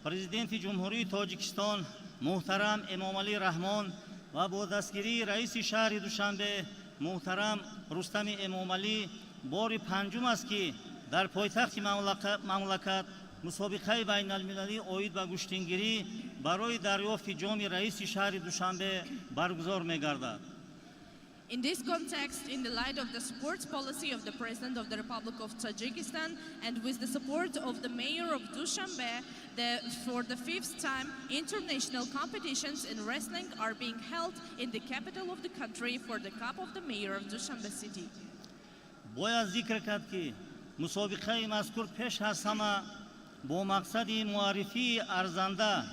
S8: Президенти Ҷумҳурии Тоҷикистон муҳтарам Эмомалӣ Раҳмон ва бо дастгирии раиси шаҳри Душанбе муҳтарам Рустами Эмомалӣ Бори панҷум аст, ки дар пойтахти мамлакат мусобиқаи байналмилалӣ оид ба гӯштингирӣ барои дарёфти ҷоми раиси шаҳри Душанбе баргузор мегардад.
S7: In this context, in the light of the sports policy of the President of the Republic of Tajikistan and with the support of the mayor of Dushanbe, for the fifth time, international competitions in wrestling are being held in the capital of the country for the Cup of the Mayor of Dushanbe City.
S8: Бояд зикр кард, ки мусобиқаи мазкур пеш аз ҳама бо мақсади муаррифии арзанда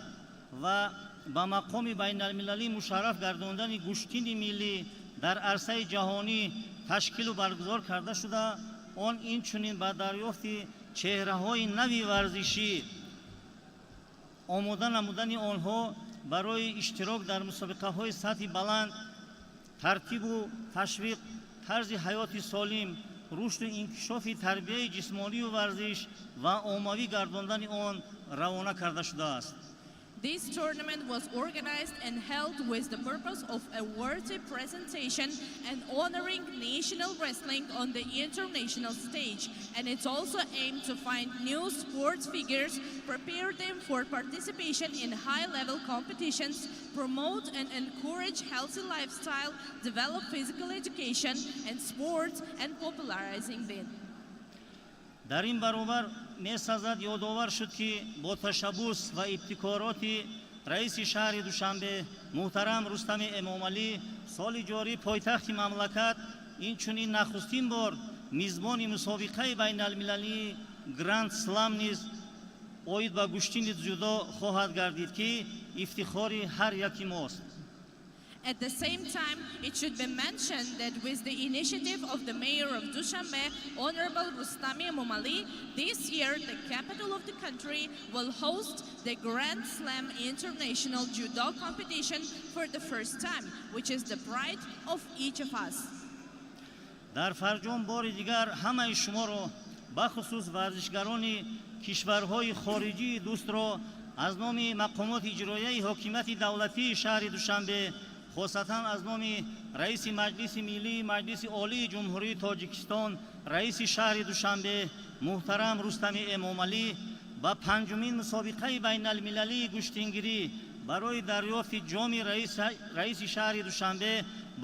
S8: ва ба мақоми байналмилалӣ мушарраф гардондани гӯштини миллӣ дар арсаи ҷаҳонӣ ташкилу баргузор карда шуда, он инчунин ба дарёфти чеҳраҳои нави варзишӣ, омода намудани онҳо барои иштирок дар мусобиқаҳои сатҳи баланд, тартибу ташвиқ, тарзи ҳаёти солим, рушду инкишофи тарбияи ҷисмонию варзиш ва оммавӣ гардондани он равона карда шудааст.
S7: This tournament was organized and held with the purpose of a worthy presentation and honoring national wrestling on the international stage. And it's also aimed to find new sports figures, prepare them for participation in high-level competitions, promote and encourage healthy lifestyle, develop physical education and sports, and popularizing them.
S8: Дар ин баробар месазад ёдовар шуд, ки бо ташаббус ва ибтикороти раиси шаҳри Душанбе муҳтарам Рустами Эмомалӣ соли ҷорӣ пойтахти мамлакат инчунин нахустин бор мизбони мусобиқаи байналмилалии Гранд Слам низ оид ба гӯштини ҷудо хоҳад гардид, ки ифтихори ҳар яки мост.
S7: At the same time, it should be mentioned that with the initiative of the mayor of Dushanbe, Honorable Rustami Emomali, this year the capital of the country will host the Grand Slam International Judo competition for the first time, which is the pride of each of us.
S8: Дар фарҷом бори дигар ҳамаи шуморо, бахусус варзишгарони кишварҳои хориҷии дӯстро, аз номи мақомоти иҷроияи ҳокимияти давлатии шаҳри Душанбе, хосатан аз номи раиси Маҷлиси Миллии Маҷлиси Олии Ҷумҳурии Тоҷикистон, раиси шаҳри Душанбе муҳтарам Рустами Эмомалӣ ба панҷумин мусобиқаи байналмилалии гӯштингирӣ барои дарёфти ҷоми раиси шаҳри Душанбе,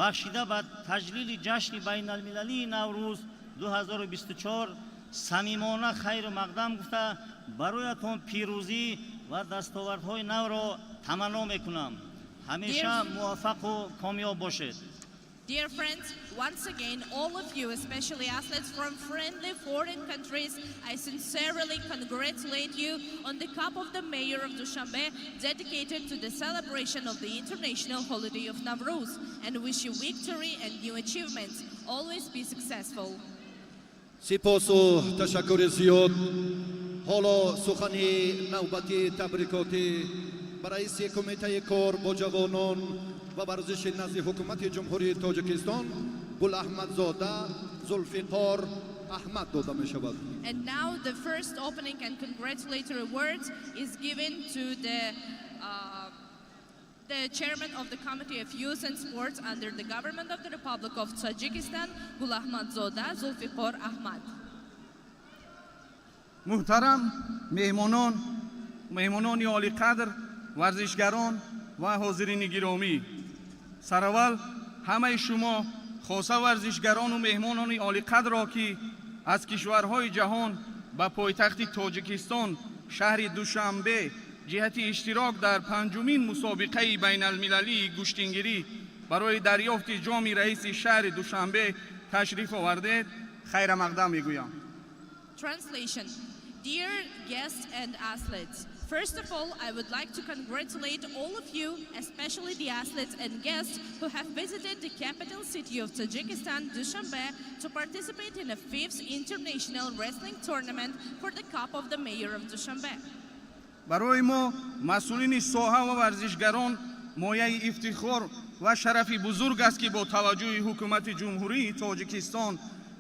S8: бахшида ба таҷлили ҷашни байналмилалии Наврӯз 2024, самимона хайру мақдам гуфта, бароятон пирӯзӣ ва дастовардҳои навро таманно мекунам. Ҳамеша муваффақу комёб бошед.
S7: Dear friends, once again, all of you, especially athletes from friendly foreign countries, I sincerely congratulate you on the Cup of the Mayor of Dushanbe dedicated to the celebration of the international holiday of Navruz and wish you victory and new achievements. Always be successful.
S6: Сипосу ташаккури зиёд. Ҳоло сухани навбати табрикотӣ ба раиси Кумитаи кор бо ҷавонон ва варзиши назди Ҳукумати Ҷумҳурии Тоҷикистон Гулаҳмадзода Зулфиқор Аҳмад дода мешавад.
S7: And now the first opening and congratulatory words is given to the chairman of the Committee of Youth and Sports under the government of the Republic of Tajikistan, Gulahmadzoda Zulfiqor Ahmad.
S9: Муҳтарам меҳмонон, меҳмонони олиқадр, варзишгарон ва ҳозирини гиромӣ, сараввал ҳамаи шумо, хоса варзишгарону меҳмонони олиқадрро, ки аз кишварҳои ҷаҳон ба пойтахти Тоҷикистон, шаҳри Душанбе, ҷиҳати иштирок дар панҷумин мусобиқаи байналмилалии гӯштингирӣ барои дарёфти ҷоми раиси шаҳри Душанбе ташриф овардед, хайрамақдам мегӯям.
S7: Translation. Dear guests and athletes, first of all, I would like to congratulate all of you, especially the athletes and guests who have visited the capital city of Tajikistan, Dushanbe, to participate in the fifth international wrestling tournament for the Cup of the Mayor of Dushanbe.
S9: Барои мо, масъулини соҳа ва варзишгарон, мояи ифтихор ва шарафи бузург аст, ки бо таваҷҷӯҳи Ҳукумати Ҷумҳурии Тоҷикистон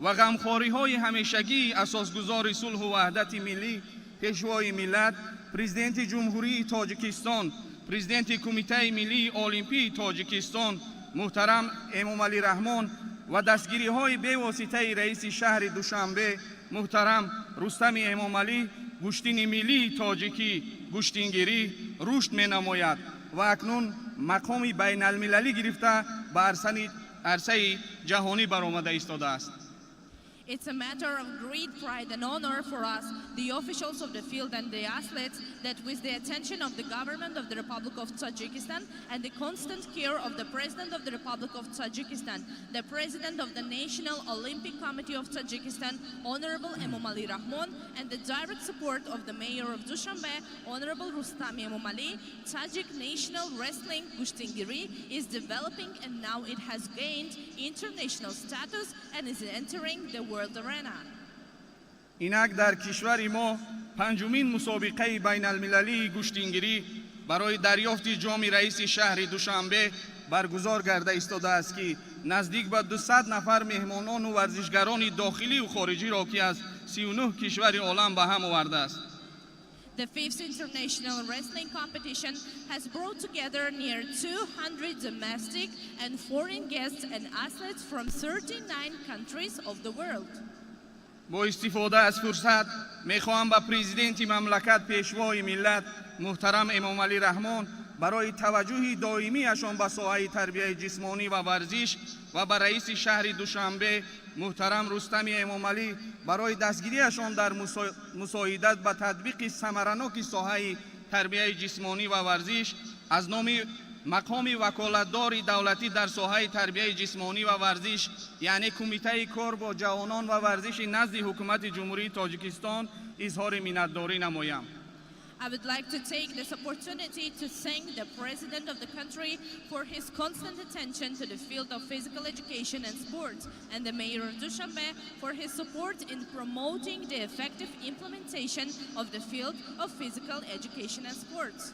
S9: ва ғамхориҳои ҳамешагии асосгузори сулҳу ваҳдати миллӣ, Пешвои миллат, Президенти Ҷумҳурии Тоҷикистон, Президенти Кумитаи миллии олимпии Тоҷикистон муҳтарам Эмомалӣ Раҳмон Ва дастгириҳои бевоситаи раиси шаҳри Душанбе муҳтарам Рустами Эмомалӣ гӯштини миллии тоҷикӣ гӯштингирӣ рушд менамояд ва акнун мақоми байналмилалӣ гирифта ба арсаи ҷаҳонӣ баромада истодааст.
S7: It's a matter of great pride and honor for us, the officials of the field and the athletes, that with the attention of the government of the Republic of Tajikistan and the constant care of the President of the Republic of Tajikistan, the President of the National Olympic Committee of Tajikistan, Honorable Emomali Rahmon, and the direct support of the Mayor of Dushanbe, Honorable Rustami Emomali, Tajik National Wrestling Gushtingiri is developing, and now it has gained international status and is entering the world arena.
S9: Инак дар кишвари мо панҷумин мусобиқаи байналмилалии гӯштингирӣ барои дарёфти ҷоми раиси шаҳри Душанбе баргузор гарда истодааст, ки наздик ба 200 нафар меҳмонону варзишгарони дохилию хориҷиро, ки аз 39 кишвари олам ба ҳам овардааст.
S7: The fifth international wrestling competition has brought together near 200 domestic and foreign guests and athletes from 39 countries of the world.
S9: Бо истифода аз фурсат мехоҳам ба президенти мамлакат, пешвои миллат муҳтарам Эмомалӣ Раҳмон барои таваҷҷӯҳи доимиашон ба соҳаи тарбияи ҷисмонӣ ва варзиш ва ба раиси шаҳри Душанбе муҳтарам Рустами Эмомалӣ барои дастгириашон дар мусоидат ба татбиқи самараноки соҳаи тарбияи ҷисмонӣ ва варзиш аз номи мақоми ваколатдори давлатӣ дар соҳаи тарбияи ҷисмонӣ ва варзиш, яъне Кумитаи кор бо ҷавонон ва варзиши назди Ҳукумати Ҷумҳурии Тоҷикистон, изҳори миннатдорӣ намоям.
S7: I would like to take this opportunity to thank the President of the country for his constant attention to the field of physical education and sports, and the Mayor of Dushanbe for his support in promoting the effective implementation of the field of physical education and sports.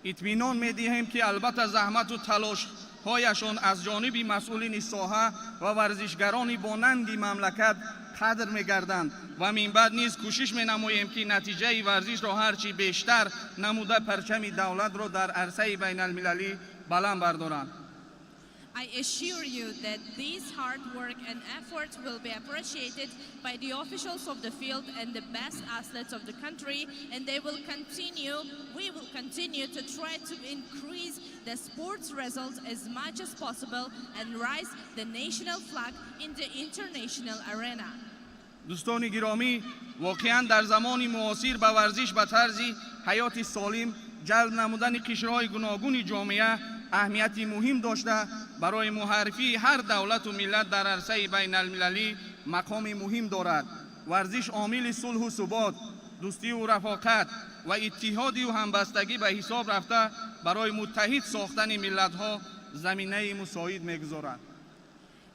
S9: Итминон медиҳем, ки албатта заҳмату талошҳояшон аз ҷониби масъулини соҳа ва варзишгарони бонанги мамлакат қадр мегарданд ва минбаъд низ кӯшиш менамоем, ки натиҷаи варзишро ҳарчи бештар намуда, парчами давлатро дар арсаи байналмилалӣ баланд бардоранд.
S7: I assure you that this hard work and effort will be appreciated by the officials of the field and the best athletes of the country, and we will continue to try to increase the sports results as much as possible and raise the national flag in the international arena.
S9: Дӯстони гиромӣ, воқеан дар замони муосир ба варзиш ба тарзи ҳаёти солим ҷалб намудани қишрҳои гуногуни ҷомеа аҳамияти муҳим дошта, барои муаррифии ҳар давлату миллат дар арсаи байналмилалӣ мақоми муҳим дорад. Варзиш омили сулҳу субот, дӯстиву рафоқат ва иттиҳодию ҳамбастагӣ ба ҳисоб рафта, барои муттаҳид сохтани миллатҳо заминаи мусоид мегузорад.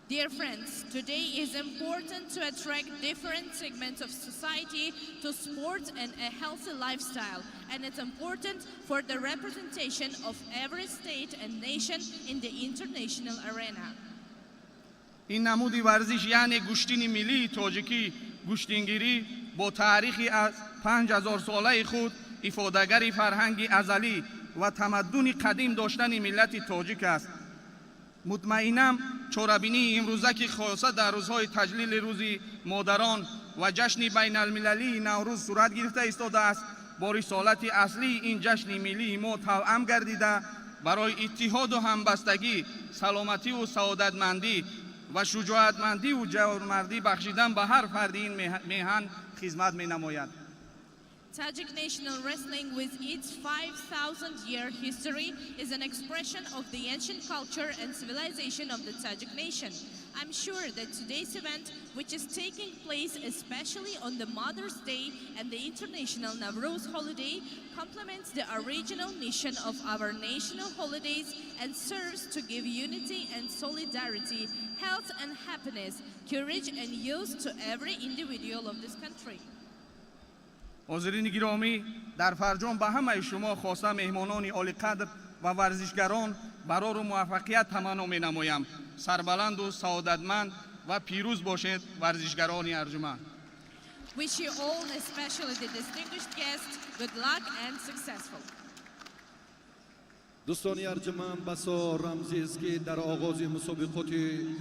S7: Dear friends, today is important to attract different segments of society to sport and a healthy lifestyle. And it's important for the representation of every state and nation in the international arena.
S9: Ин намуди варзиш, яъне гӯштини миллии тоҷикӣ гӯштингирӣ, бо таърихи аз 5000-солаи худ ифодагари фарҳанги азалӣ ва тамаддуни қадим доштани миллати тоҷик аст. Мутмаинам, чорабинии имрӯза, ки хоса дар рӯзҳои таҷлили Рӯзи модарон ва ҷашни байналмилалии Наврӯз сурат гирифта истодааст, бо рисолати аслии ин ҷашни миллии мо тавъам гардида, барои иттиҳоду ҳамбастагӣ, саломативу саодатмандӣ ва шуҷоатмандиву ҷавонмардӣ бахшидан ба ҳар фарди ин меҳан хизмат менамояд.
S7: Tajik national wrestling, with its 5,000 year history, is an expression of the ancient culture and civilization of the Tajik nation. I'm sure that today's event, which is taking place especially on the Mother's Day and the International Nowruz holiday, complements the original mission of our national holidays and serves to give unity and solidarity, health and happiness, courage and youth to every individual of this country.
S9: Ҳозирини гиромӣ, дар фарҷом ба ҳамаи шумо, хоса меҳмонони олиқадр ва варзишгарон, барору муваффақият таманно менамоям. Сарбаланду саодатманд ва пирӯз бошед, варзишгарони арҷуманд.
S7: Wish you all, especially the distinguished guests, good luck and successful.
S6: Дӯстони арҷманд, басо рамзист, ки дар оғози мусобиқоти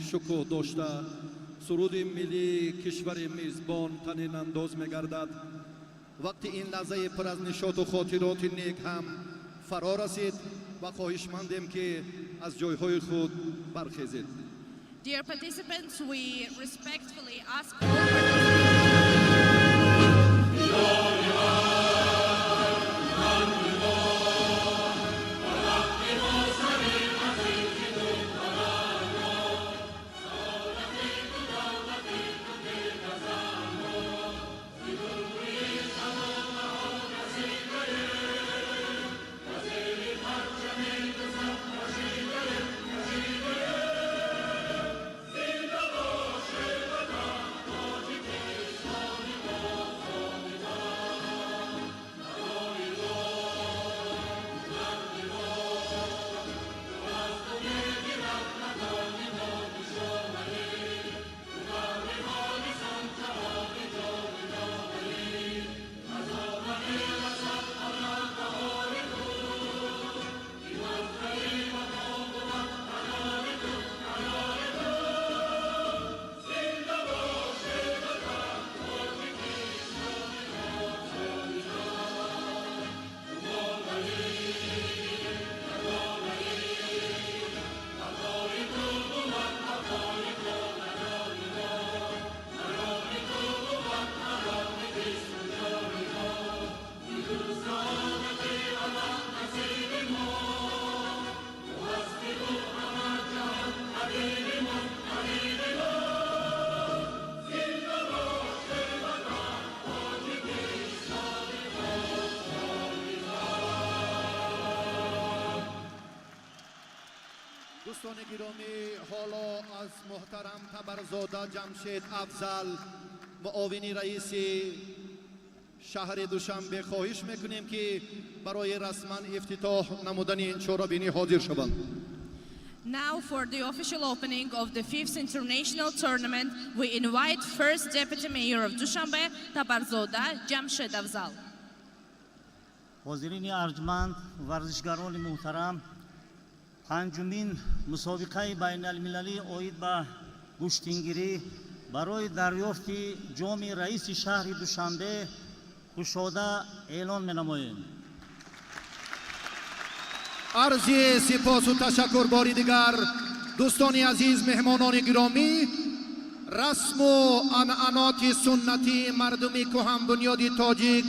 S6: шукӯҳ дошта суруди миллии кишвари мизбон танинандоз мегардад. Вақти ин лаҳзаи пур аз нишоту хотироти нек ҳам фаро расид ва хоҳишмандем, ки аз ҷойҳои худ бархезед.
S7: Dear participants, we respectfully ask all participants.
S6: Дӯстони гиромӣ, ҳоло аз муҳтарам Табарзода Ҷамшед Афзал, муовини раиси шаҳри Душанбе, хоҳиш мекунем, ки барои расман ифтитоҳ намудани ин чорабинӣ ҳозир шаванд.
S7: Now, for the official opening of the fifth international tournament, we invite First Deputy Mayor of Dushanbe, Tabarzoda Jamshed Afzal.
S8: Ҳозирини арҷманд, варзишгарони муҳтарам, панҷумин мусобиқаи байналмилалӣ оид ба гӯштингирӣ барои дарёфти ҷоми раиси шаҳри Душанбе кушода эълон менамоем.
S6: Арзи сипосу ташаккур бори дигар. Дӯстони азиз, меҳмонони гиромӣ, расму анъаноти суннатии мардуми кӯҳанбунёди тоҷик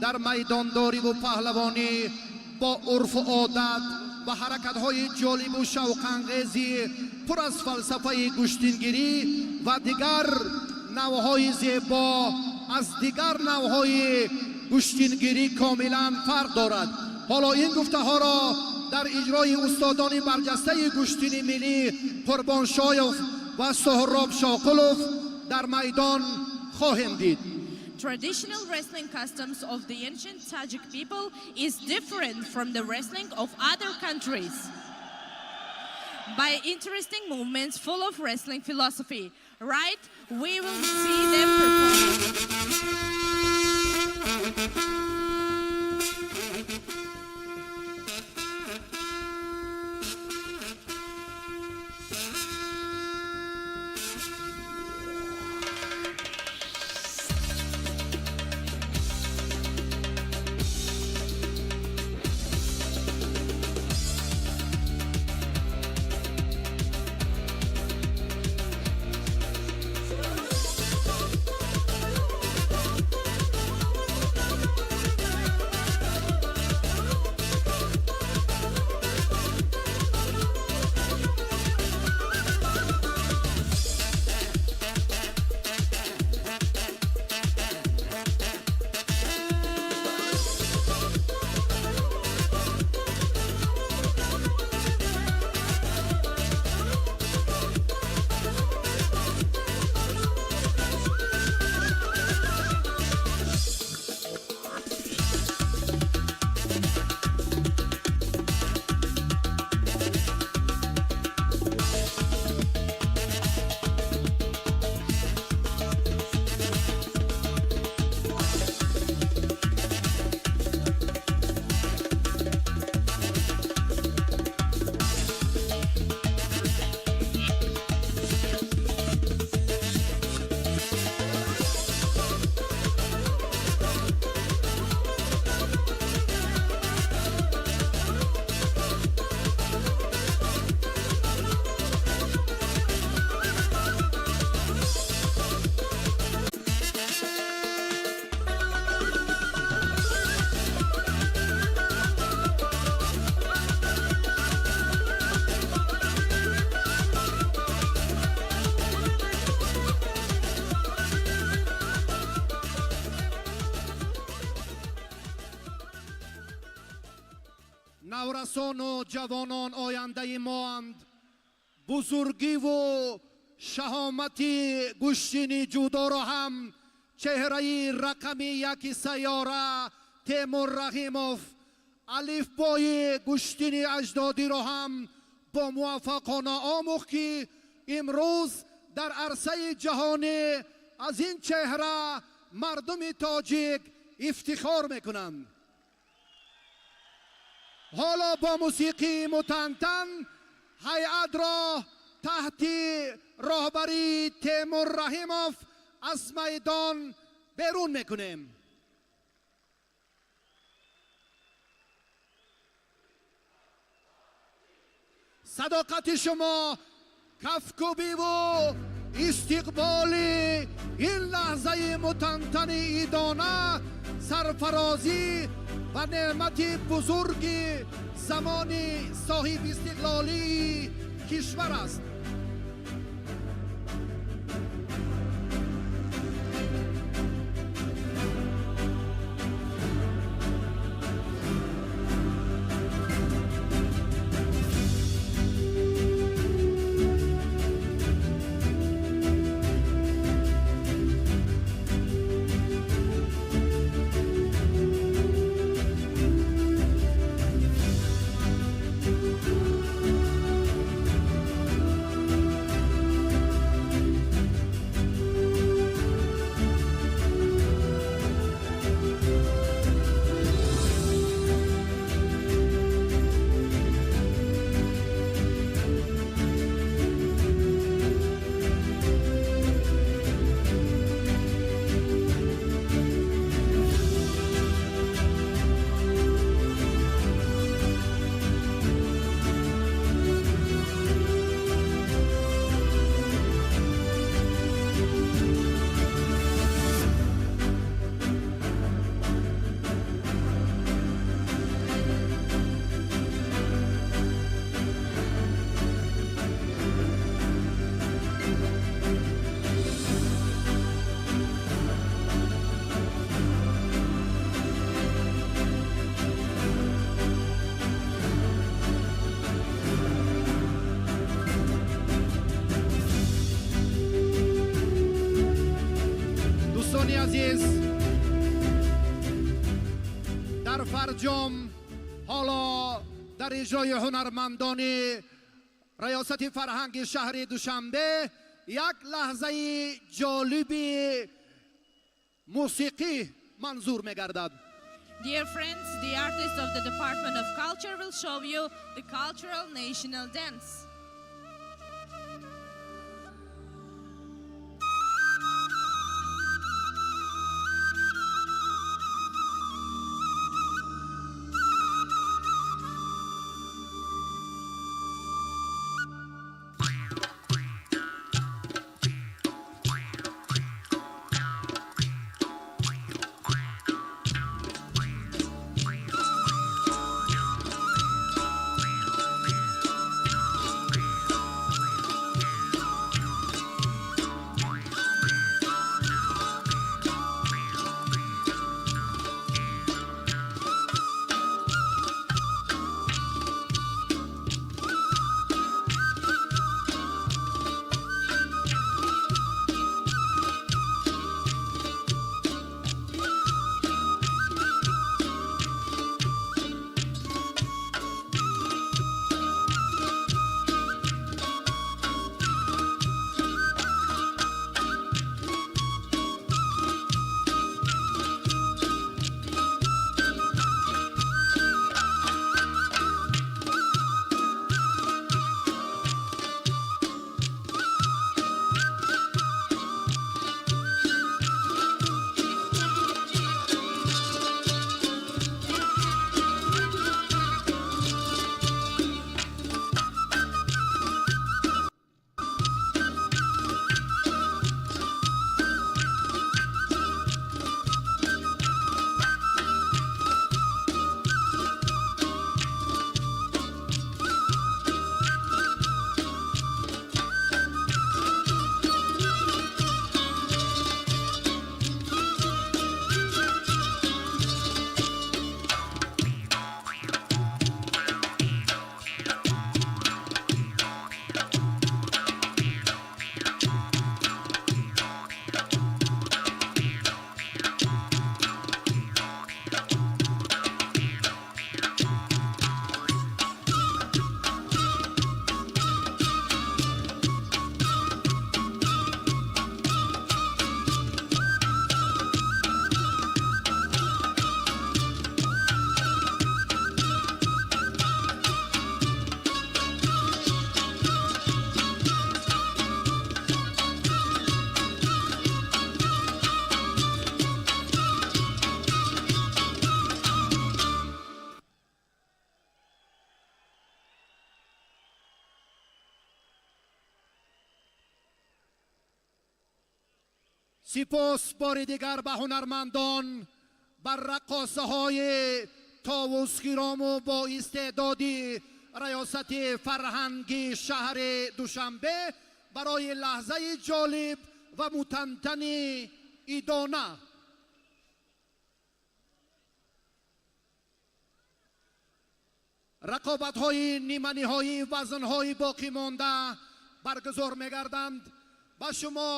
S6: дар майдондориву паҳлавонӣ бо урфу одат ва ҳаракатҳои ҷолибу шавқангези пур аз фалсафаи гӯштингирӣ ва дигар навъҳои зебо аз дигар навъҳои гӯштингирӣ комилан фарқ дорад. Ҳоло ин гуфтаҳоро дар иҷрои устодони барҷастаи гӯштини миллӣ Қурбоншоев ва Соҳроб Шоқулов дар майдон хоҳем дид.
S7: Traditional wrestling customs of the ancient Tajik people is different from the wrestling of other countries by interesting movements full of wrestling philosophy. Right? We will see them perform.
S6: Наврасону ҷавонон ояндаи моанд. Бузургиву шаҳомати гӯштини ҷудоро ҳам чеҳраи рақами яки сайёра Темур Раҳимов алифбои гӯштини аҷдодиро ҳам бо муваффақона омӯхт, ки имрӯз дар арсаи ҷаҳонӣ аз ин чеҳра мардуми тоҷик ифтихор мекунанд. Ҳоло бо мусиқии мутантан ҳайатро таҳти роҳбарии Темур Раҳимов аз майдон берун мекунем. Садоқати шумо, кафкӯбиву истиқболи ин лаҳзаи мутантани идона сарфарозӣ ва неъмати бузурги замони соҳибистиқлолии кишвар аст. Дӯстони азиз, дар фарҷом ҳоло дар иҷрои ҳунармандони раёсати фарҳанги шаҳри Душанбе як лаҳзаи ҷолиби мусиқӣ манзур мегардад.
S7: Dear friends, the artists of the Department of Culture will show you the cultural national dance.
S6: Сипос бори дигар ба ҳунармандон, бар раққосаҳои товусхирому бо истеъдоди раёсати фарҳанги шаҳри Душанбе барои лаҳзаи ҷолиб ва мутантани идона. Рақобатҳои ниманиҳоӣ вазнҳои боқӣ монда баргузор мегарданд. Ба шумо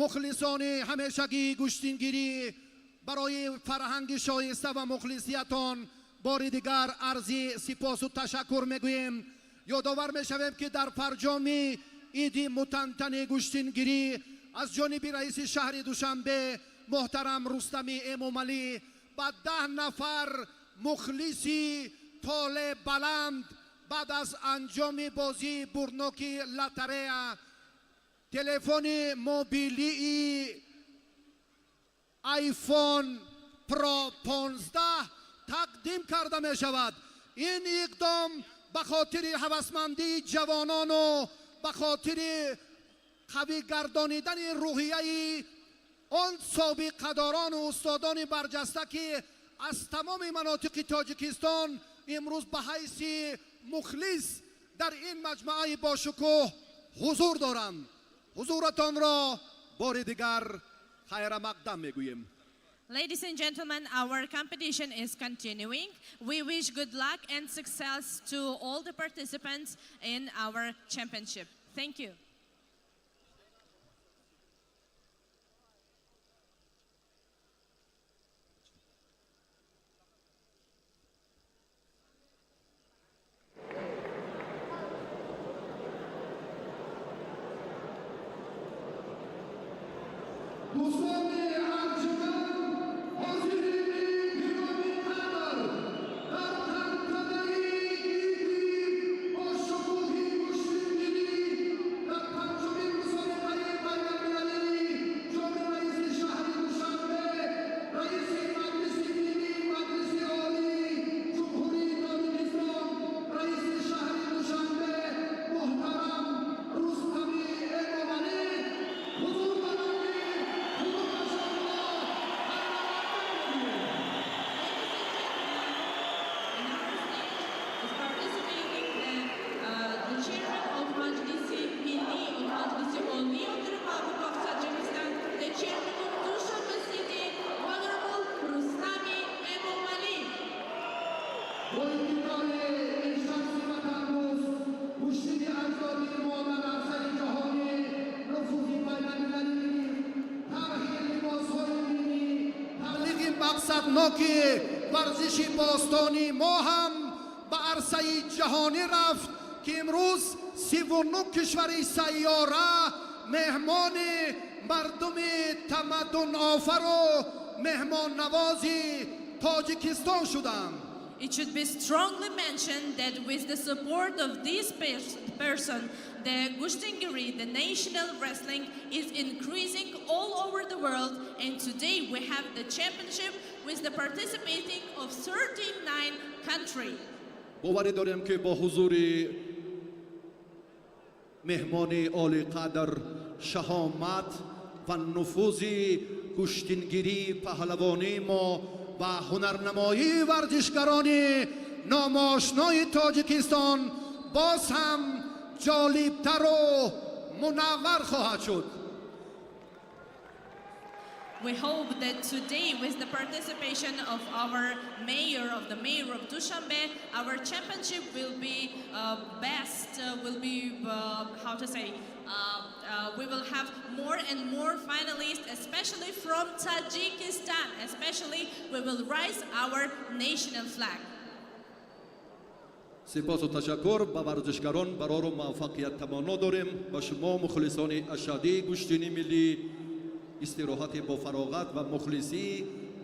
S6: мухлисони ҳамешагии гӯштингирӣ барои фарҳанги шоиста ва мухлисиятон бори дигар арзи сипосу ташаккур мегӯем. Ёдовар мешавем, ки дар фарҷоми иди мутантани гӯштингирӣ аз ҷониби раиси шаҳри Душанбе муҳтарам Рустами Эмомалӣ ба 10 нафар мухлиси толе баланд баъд аз анҷоми бозии бурноки лотарея телефони мобилии iPhone Pro 15 тақдим карда мешавад. Ин иқдом ба хотири ҳавасмандии ҷавонону ба хотири қавӣ гардонидани рӯҳияи он собиқадорону устодони барҷаста, ки аз тамоми манотиқи Тоҷикистон имрӯз ба ҳайси мухлис дар ин маҷмӯаи бошукӯҳ ҳузур доранд. Ҳузуратонро бори дигар хайрамақдам мегӯем.
S7: Ladies and gentlemen, our competition is continuing. We wish good luck and success to all the participants in our championship. Thank you.
S6: Дӯстони арҷманд, ҳозирини гиромиқадр, дар тантанаи иди бошукӯҳи гӯштингирӣ дар панҷумин мусобиқаи байналмилалии ҷоми раиси шаҳри Душанбе, раиси Маҷлиси Миллӣ, Маҷлиси Олии Ҷумҳурии Тоҷикистон, раиси шаҳри Душанбе муҳтарам Рустами Эмомалӣ ҳузур доранд, ки ҳузурашонро хайрамақдам мегӯем.
S7: In our stage is participating the chairman of Majlisi Milli of Majlisi Oli of the Republic of Tajikistan, the chairman of Dushanbe City, Honorable Rustami Emomali.
S6: Бо иқтидори ин шахси ватандӯст, гӯштини аҷдодии мо дар арсаи ҷаҳонӣ нуфузи байналмилалӣ гирифт. Тарҳи либосҳои миллӣ, таблиғи мақсадноки варзиши бостонии мо ҳам ба арсаи ҷаҳонӣ рафт, ки имрӯз 39 кишвари сайёра меҳмони мардуми тамаддунофару меҳмоннавози Тоҷикистон шуданд.
S7: It should be strongly mentioned that with the support of this person, the Gushtingiri, the national wrestling, is increasing all over the world. And today we have the championship with the participating of 39 countries.
S6: Боварӣ дорем, ки бо ҳузури меҳмони олиқадр шаҳомат ва нуфузи гӯштингирии паҳлавонии мо ва ҳунарнамоии варзишгарони номошнои Тоҷикистон боз ҳам ҷолибтару мунаввар хоҳад шуд.
S7: We hope that today, with the participation of our mayor, of the mayor of Dushanbe, our championship will be best, will be, how to say, we will have more and more finalists, especially from Tajikistan. Especially, we will raise our national flag.
S6: Сипосу ташаккур ба варзишгарон, барору муваффақият таманно дорем. Ба шумо мухлисони ашаддии гӯштини миллӣ истироҳати бо фароғат ва мухлисӣ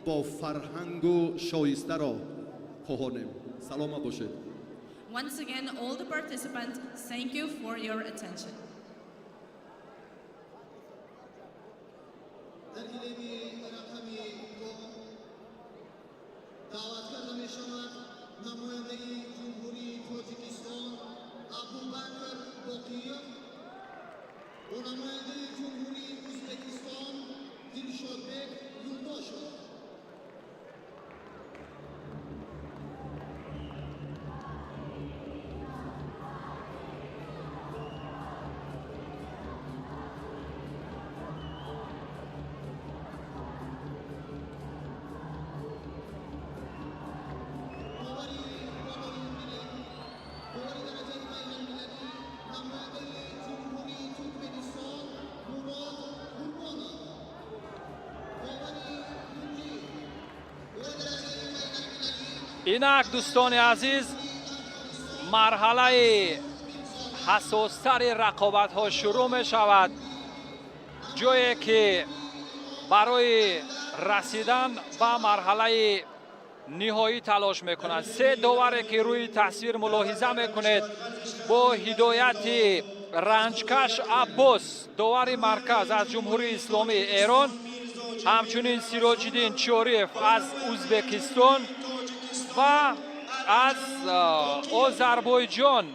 S6: бо фарҳангу шоистаро хоҳонем. Саломат бошед.
S7: Once again, all the participants, thank you for your attention.
S2: Дар гилеми рақами 2 даъват карда мешавад намояндаи Ҷумҳурии Тоҷикистон Абубакр Боқиев бо намояндаи Ҷумҳурии Ӯзбекистон. Dilshodbek Yo'ldoshev.
S4: Инак, дӯстони азиз, марҳалаи ҳассостари рақобатҳо шурӯъ мешавад, ҷое ки барои расидан ба марҳалаи ниҳоӣ талош мекунанд. Се доваре ки рӯи тасвир мулоҳиза мекунед, бо ҳидояти Ранҷкаш Аббос, довари марказ аз Ҷумҳурии Исломии Эрон, ҳамчунин Сироҷиддин Чориев аз Узбекистон ва аз Озарбойҷон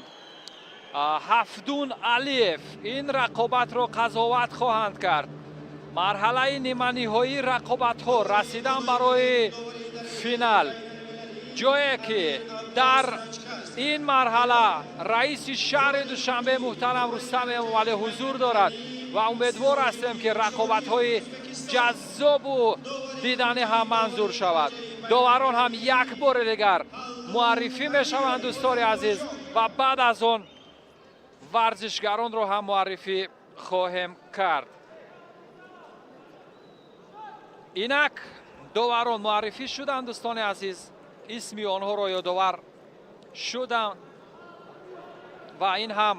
S4: Ҳафдун Алиев ин рақобатро қазоват хоҳанд кард. Марҳалаи ниманиҳоии рақобатҳо, расидан барои финал, ҷое ки дар ин марҳала раиси шаҳри Душанбе муҳтарам Рустам Эмомалӣ ҳузур дорад ва умедвор ҳастем, ки рақобатҳои ҷаззобу диданӣ ҳам манзур шавад. Доварон ҳам як бори дигар муаррифӣ мешаванд, дӯстони азиз, ва баъд аз он варзишгаронро ҳам муаррифӣ хоҳем кард. Инак, доварон муаррифӣ шуданд, дӯстони азиз, исми онҳоро ёдовар шуданд ва ин ҳам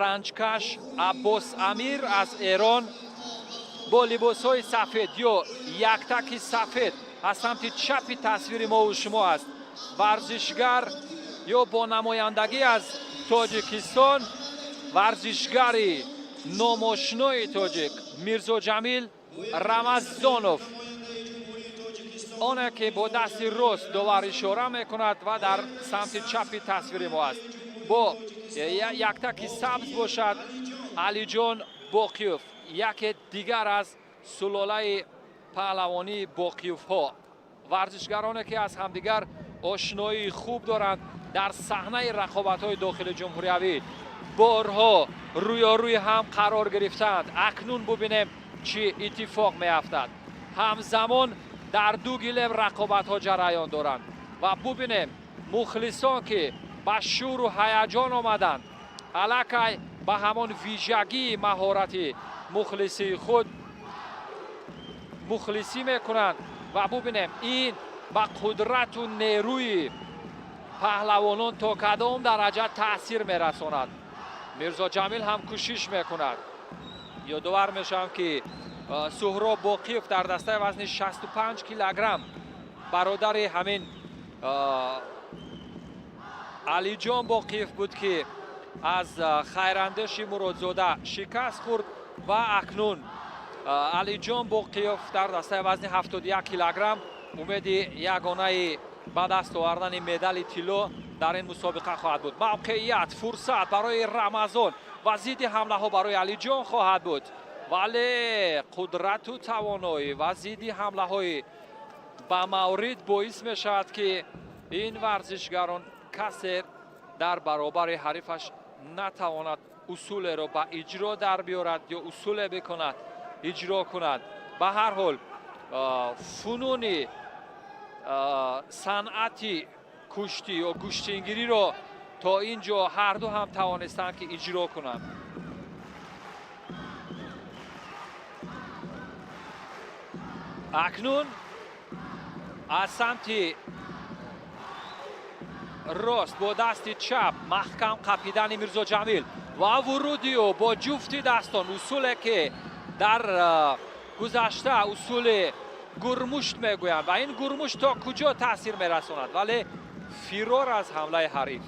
S4: Ранҷкаш Аббос Амир аз Эрон бо либосҳои сафед ё яктаки сафед аз самти чапи тасвири мову шумо аст. Варзишгар ё бо намояндагӣ аз Тоҷикистон, варзишгари номошинои тоҷик Мирзоҷамил Рамазонов, оне ки бо дасти рост довар ишора мекунад ва дар самти чапи тасвири мо аст. Бо яктаки сабз бошад Алиҷон Боқиёв, яке дигар аз сулолаи паҳлавонии Боқиёвҳо, варзишгароне ки аз ҳамдигар ошноии хуб доранд, дар саҳнаи рақобатҳои дохили ҷумҳуриявӣ борҳо рӯёрӯи ҳам қарор гирифтаанд. Акнун бубинем, чӣ иттифоқ меафтад. Ҳамзамон дар ду гилем рақобатҳо ҷараён доранд ва бубинем, мухлисон ки ба шӯру ҳаяҷон омаданд, аллакай ба ҳамон вижагии маҳорати мухлисии худ мухлисӣ мекунанд ва бубинем, ин ба қудрату нерӯи паҳлавонон то кадом дараҷа таъсир мерасонад. Мирзоҷамил ҳам кӯшиш мекунад. Ёдовар мешавам, ки Суҳроб Боқиев дар дастаи вазни 65 килограмм бародари ҳамин Алиҷон Боқиев буд, ки аз Хайрандеши Муродзода шикаст хӯрд ва акнун Алиҷон Боқиев дар дастаи вазни 71 килограмм умеди ягонаи ба даст овардани медали тилло дар ин мусобиқа хоҳад буд. Мавқеият, фурсат барои Рамазон ва зидди ҳамлаҳо барои Алиҷон хоҳад буд, вале қудрату тавоноӣ ва зидди ҳамлаҳои ба маврид боис мешавад, ки ин варзишгарон касе дар баробари ҳарифаш натавонад усулеро ба иҷро дар биёрад ё усуле бикунад, иҷро кунад. Ба ҳар ҳол, фунуни санъати куштӣ ё гӯштингириро то ин ҷо ҳарду ҳам тавонистанд, ки иҷро кунанд. Акнун аз самти рост бо дасти чап маҳкам қапидани Мирзоҷамил ва вуруди ӯ бо ҷуфти дастон, усуле ки дар гузашта усули гурмушт мегӯянд, ва ин гурмушт то куҷо таъсир мерасонад, вале фирор аз ҳамлаи ҳариф.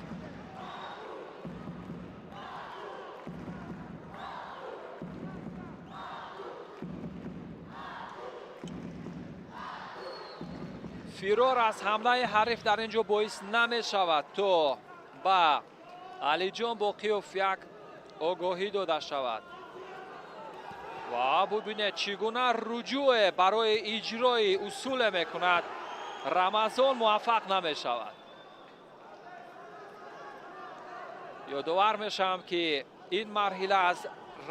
S4: Фирор аз ҳамлаи ҳариф дар ин ҷо боис намешавад, то ба Алиҷон Боқиёв як огоҳӣ дода шавад. Ва бубинед, чӣ гуна руҷӯе барои иҷрои усуле мекунад Рамазон, муваффақ намешавад. Ёдовар мешавам, ки ин марҳила аз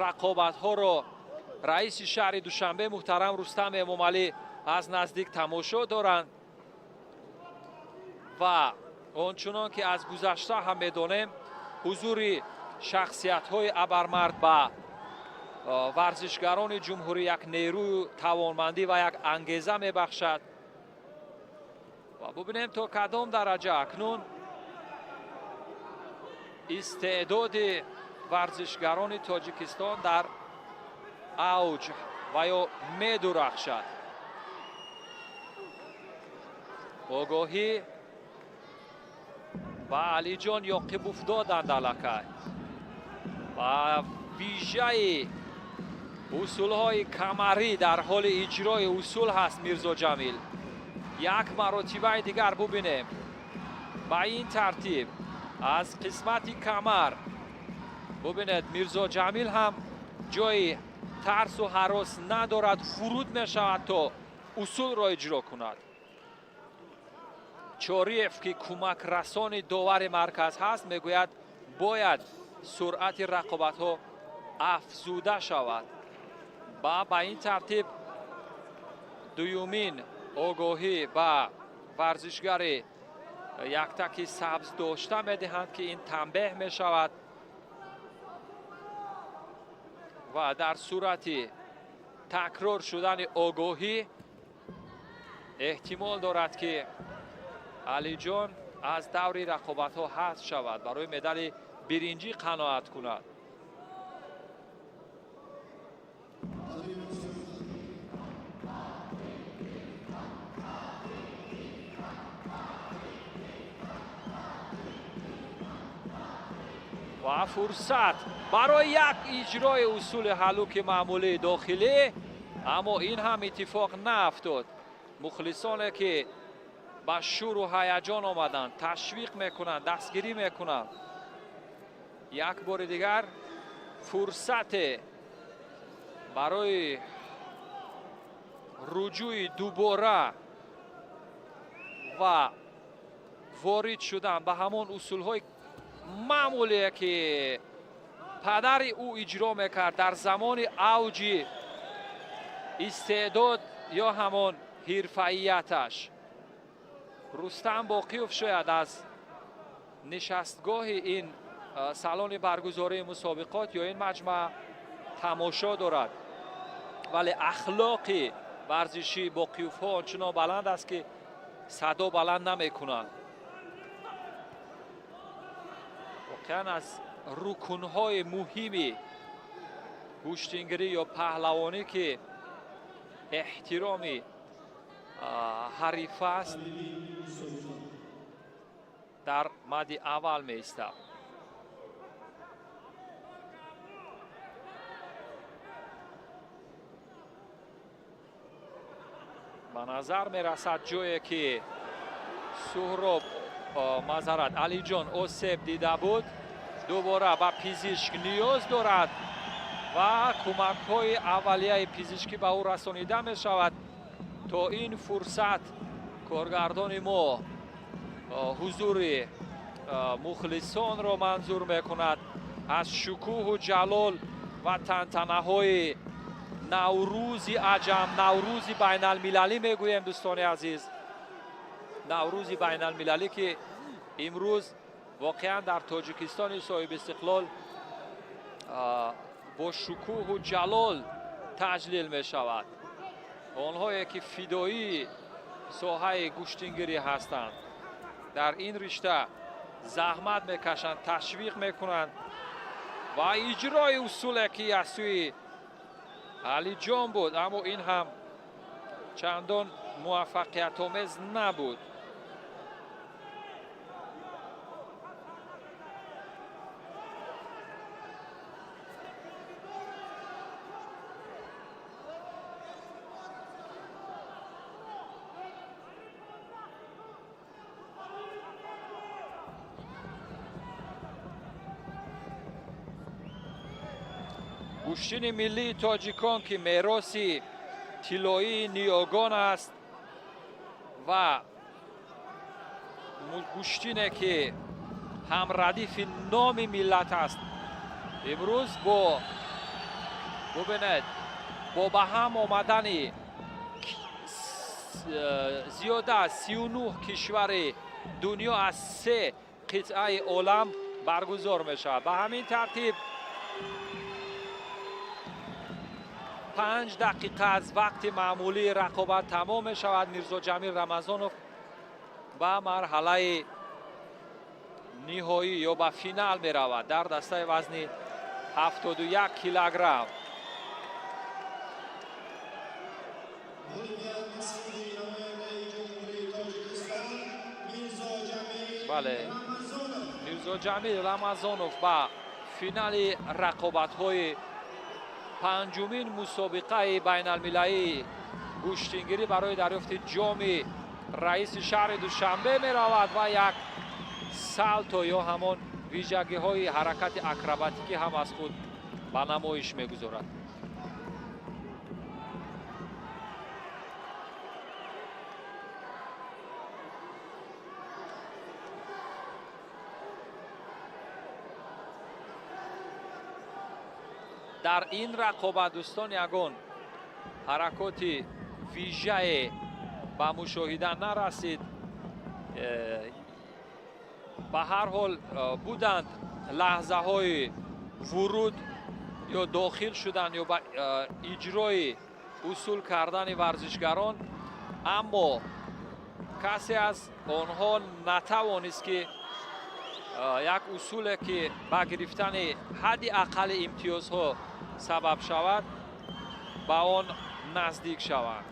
S4: рақобатҳоро раиси шаҳри Душанбе муҳтарам Рустам Эмомалӣ аз наздик тамошо доранд ва ончунон ки аз гузашта ҳам медонем, ҳузури шахсиятҳои абармард ба варзишгарони ҷумҳурӣ як нерӯю тавонмандӣ ва як ангеза мебахшад. Ва бубинем, то кадом дараҷа акнун истеъдоди варзишгарони Тоҷикистон дар авҷ ва ё медурахшад. Огоҳӣ ба Алиҷон Ёқибов доданд аллакай ва вижаи усулҳои камарӣ дар ҳоли иҷрои усул ҳаст Мирзо Ҷамил. Як маротибаи дигар бубинем. Ба ин тартиб аз қисмати камар бубинед, Мирзо Ҷамил ҳам ҷои тарсу ҳарос надорад, фуруд мешавад то усулро иҷро кунад. Чориев, ки кӯмакрасони довари марказ ҳаст, мегӯяд, бояд суръати рақобатҳо афзуда шавад. Ва ба ин тартиб дуюмин огоҳӣ ба варзишгари яктаки сабз дошта медиҳанд, ки ин танбеҳ мешавад ва дар сурати такрор шудани огоҳӣ эҳтимол дорад, ки Алиҷон аз даври рақобатҳо ҳазф шавад, барои медали биринҷӣ қаноат кунад. Ва фурсат барои як иҷрои усули ҳаллуки маъмулии дохилӣ, аммо ин ҳам иттифоқ наафтод. Мухлисоне, ки ба шӯру ҳаяҷон омаданд, ташвиқ мекунанд, дастгирӣ мекунанд. Як бори дигар фурсате барои руҷӯи дубора ва ворид шудан ба ҳамон усулҳои маъмулие, ки падари ӯ иҷро мекард дар замони авҷи истеъдод ё ҳамон ҳирфаияташ. Рустам Боқиев шояд аз нишастгоҳи ин салони баргузории мусобиқот ё ин маҷмаъ тамошо дорад, вале ахлоқи варзишии Боқиевҳо ончунон баланд аст, ки садо баланд намекунанд. Воқеан аз рукунҳои муҳими гӯштингирӣ ё паҳлавонӣ, ки эҳтироми ҳариф аст, дар мади аввал меистад. Ба назар мерасад, ҷое ки Суҳроб, мазарат, Алиҷон осеб дида буд, дубора ба пизишк ниёз дорад ва кӯмакҳои аввалияи пизишкӣ ба ӯ расонида мешавад. То ин фурсат коргардони мо ҳузури мухлисонро манзур мекунад. Аз шукӯҳу ҷалол ва тантанаҳои Наврӯзи аҷам, Наврӯзи байналмилалӣ мегӯем, дӯстони азиз. Наврӯзи байналмилалӣ, ки имрӯз воқеан дар Тоҷикистони соҳибистиқлол бо шукӯҳу ҷалол таҷлил мешавад. Онҳое ки фидоии соҳаи гӯштингирӣ ҳастанд, дар ин ришта заҳмат мекашанд, ташвиқ мекунанд ва иҷрои усуле, ки аз сӯи Алиҷон буд, аммо ин ҳам чандон муваффақиятомез набуд. Гӯштини миллии тоҷикон, ки мероси тиллоии ниёгон аст ва гӯштине, ки ҳамрадифи номи миллат аст, имрӯз бо бубинед, бо ба ҳам омадани зиёда аз 39 кишвари дунё аз се қитъаи олам баргузор мешавад. Ба ҳамин тартиб 5 дақиқа аз вақти маъмулии рақобат тамом мешавад. Мирзо Ҷамил Рамазонов ба марҳалаи ниҳоӣ ё ба финал меравад дар дастаи вазни 71 килограмм. Бале, Мирзо Ҷамил Рамазонов ба финали рақобатҳои панҷумин мусобиқаи байналмилалии гӯштингирӣ барои дарёфти ҷоми раиси шаҳри Душанбе меравад ва як салто ё ҳамон вижагиҳои ҳаракати акробатикӣ ҳам аз худ ба намоиш мегузорад. Дар ин рақобат, дӯстон, ягон ҳаракоти вижае ба мушоҳида нарасид. Ба ҳар ҳол буданд лаҳзаҳои вуруд ё дохил шудан ё ба иҷрои усул кардани варзишгарон, аммо касе аз онҳо натавонист, ки як усуле, ки ба гирифтани ҳадди аққали имтиёзҳо сабаб шавад, ба он наздик шаванд.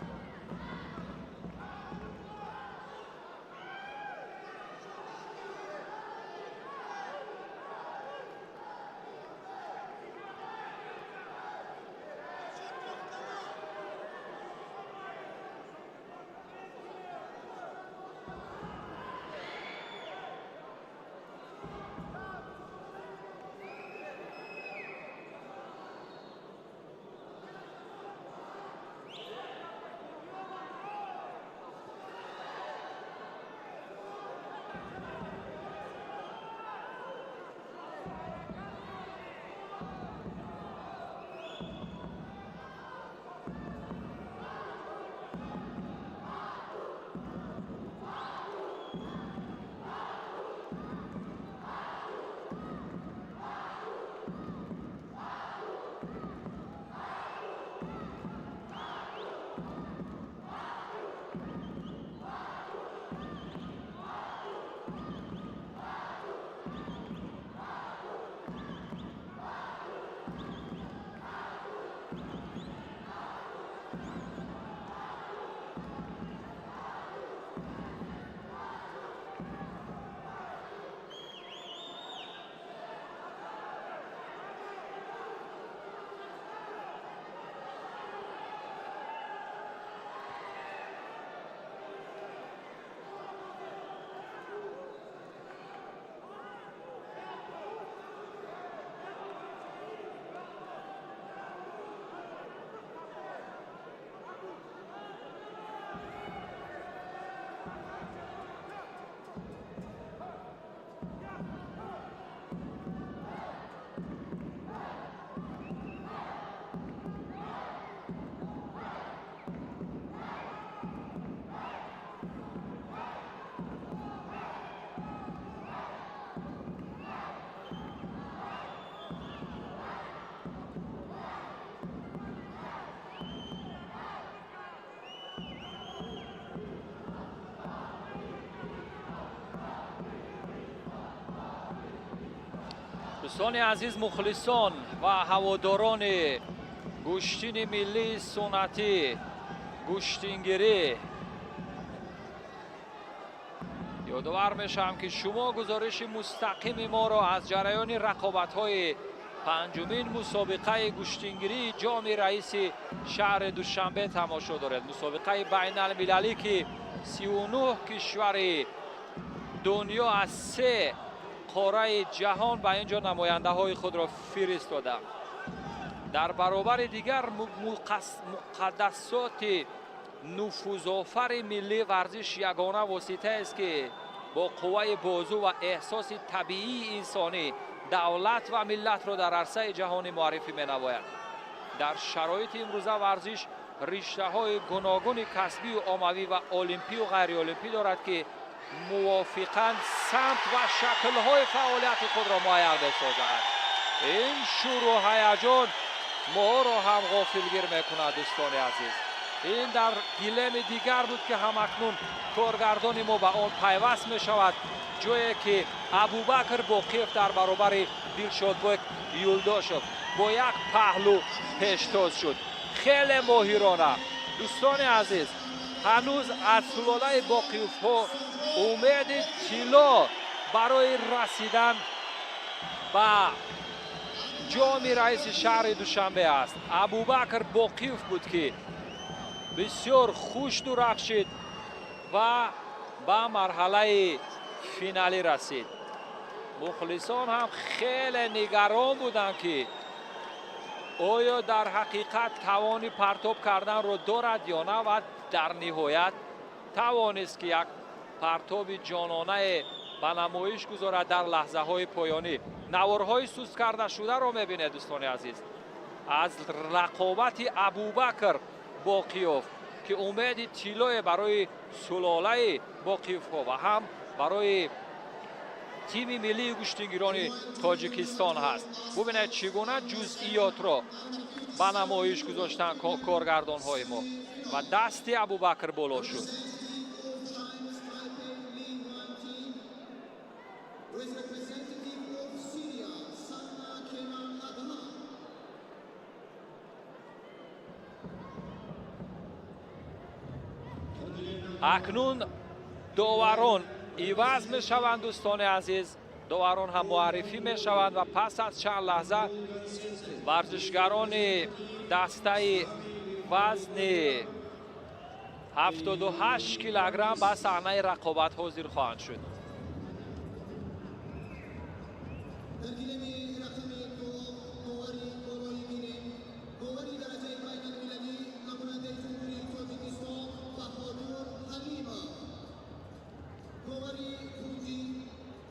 S4: Дӯстони азиз, мухлисон ва ҳаводорони гӯштини миллии суннатӣ, гӯштингирӣ, ёдовар мешавам, ки шумо гузориши мустақими моро аз ҷараёни рақобатҳои панҷумин мусобиқаи гӯштингирии ҷоми раиси шаҳри Душанбе тамошо доред. Мусобиқаи байналмилалӣ, ки 39 кишвари дунё аз се қораи ҷаҳон ба ин ҷо намояндаҳои худро фиристоданд. Дар баробари дигар муқаддасоти нуфузофари миллӣ варзиш ягона воситаест, ки бо қувваи бозу ва эҳсоси табиии инсонӣ давлат ва миллатро дар арсаи ҷаҳонӣ муаррифӣ менамояд. Дар шароити имрӯза варзиш риштаҳои гуногуни касбию оммавӣ ва олимпию ғайриолимпӣ дорад, ки мувофиқан самт ва шаклҳои фаъолияти худро муайян месозад. Ин шӯру ҳаяҷон моро ҳам ғофилгир мекунад, дӯстони азиз. Ин дар гилеми дигар буд, ки ҳамакнун коргардони мо ба он пайваст мешавад, ҷое ки Абубакр Боқиев дар баробари Дилшодбек Юлдошев бо як паҳлӯ пештоз шуд. Хеле моҳирона, дӯстони азиз. Ҳанӯз аз сулолаи Боқиевҳо умеди тилло барои расидан ба ҷоми раиси шаҳри Душанбе аст. Абубакр Боқиев буд, ки бисёр хуш дурахшид ва ба марҳалаи финалӣ расид. Мухлисон ҳам хеле нигарон буданд, ки оё дар ҳақиқат тавони партоб карданро дорад ё на, ва дар ниҳоят тавонист, ки як партоби ҷононае ба намоиш гузорад дар лаҳзаҳои поёнӣ. Наворҳои суст карда шударо мебинед, дӯстони азиз, аз рақобати Абубакр Боқиёв, ки умеди тиллое барои сулолаи Боқиевҳо ва ҳам барои тими миллии гӯштингирони Тоҷикистон ҳаст. Бубинед, чӣ гуна ҷузъиётро ба намоиш гузоштанд коргардонҳои мо ва дасти Абубакр боло шуд.
S2: With representative of Syria, Sana Kenan Adnan.
S4: Акнун доварон иваз мешаванд, дӯстони азиз. Доварон ҳам муаррифӣ мешаванд ва пас аз чанд лаҳза варзишгарони дастаи вазни 78 килограмм ба саҳнаи рақобат ҳозир хоҳанд шуд.
S2: Дар гилеми рақами 2, довари болои гилем, довари дараҷаи байналмилалӣ, намояндаи Ҷумҳурии Тоҷикистон Баҳодур Ҳалимов. Довари кунҷӣ,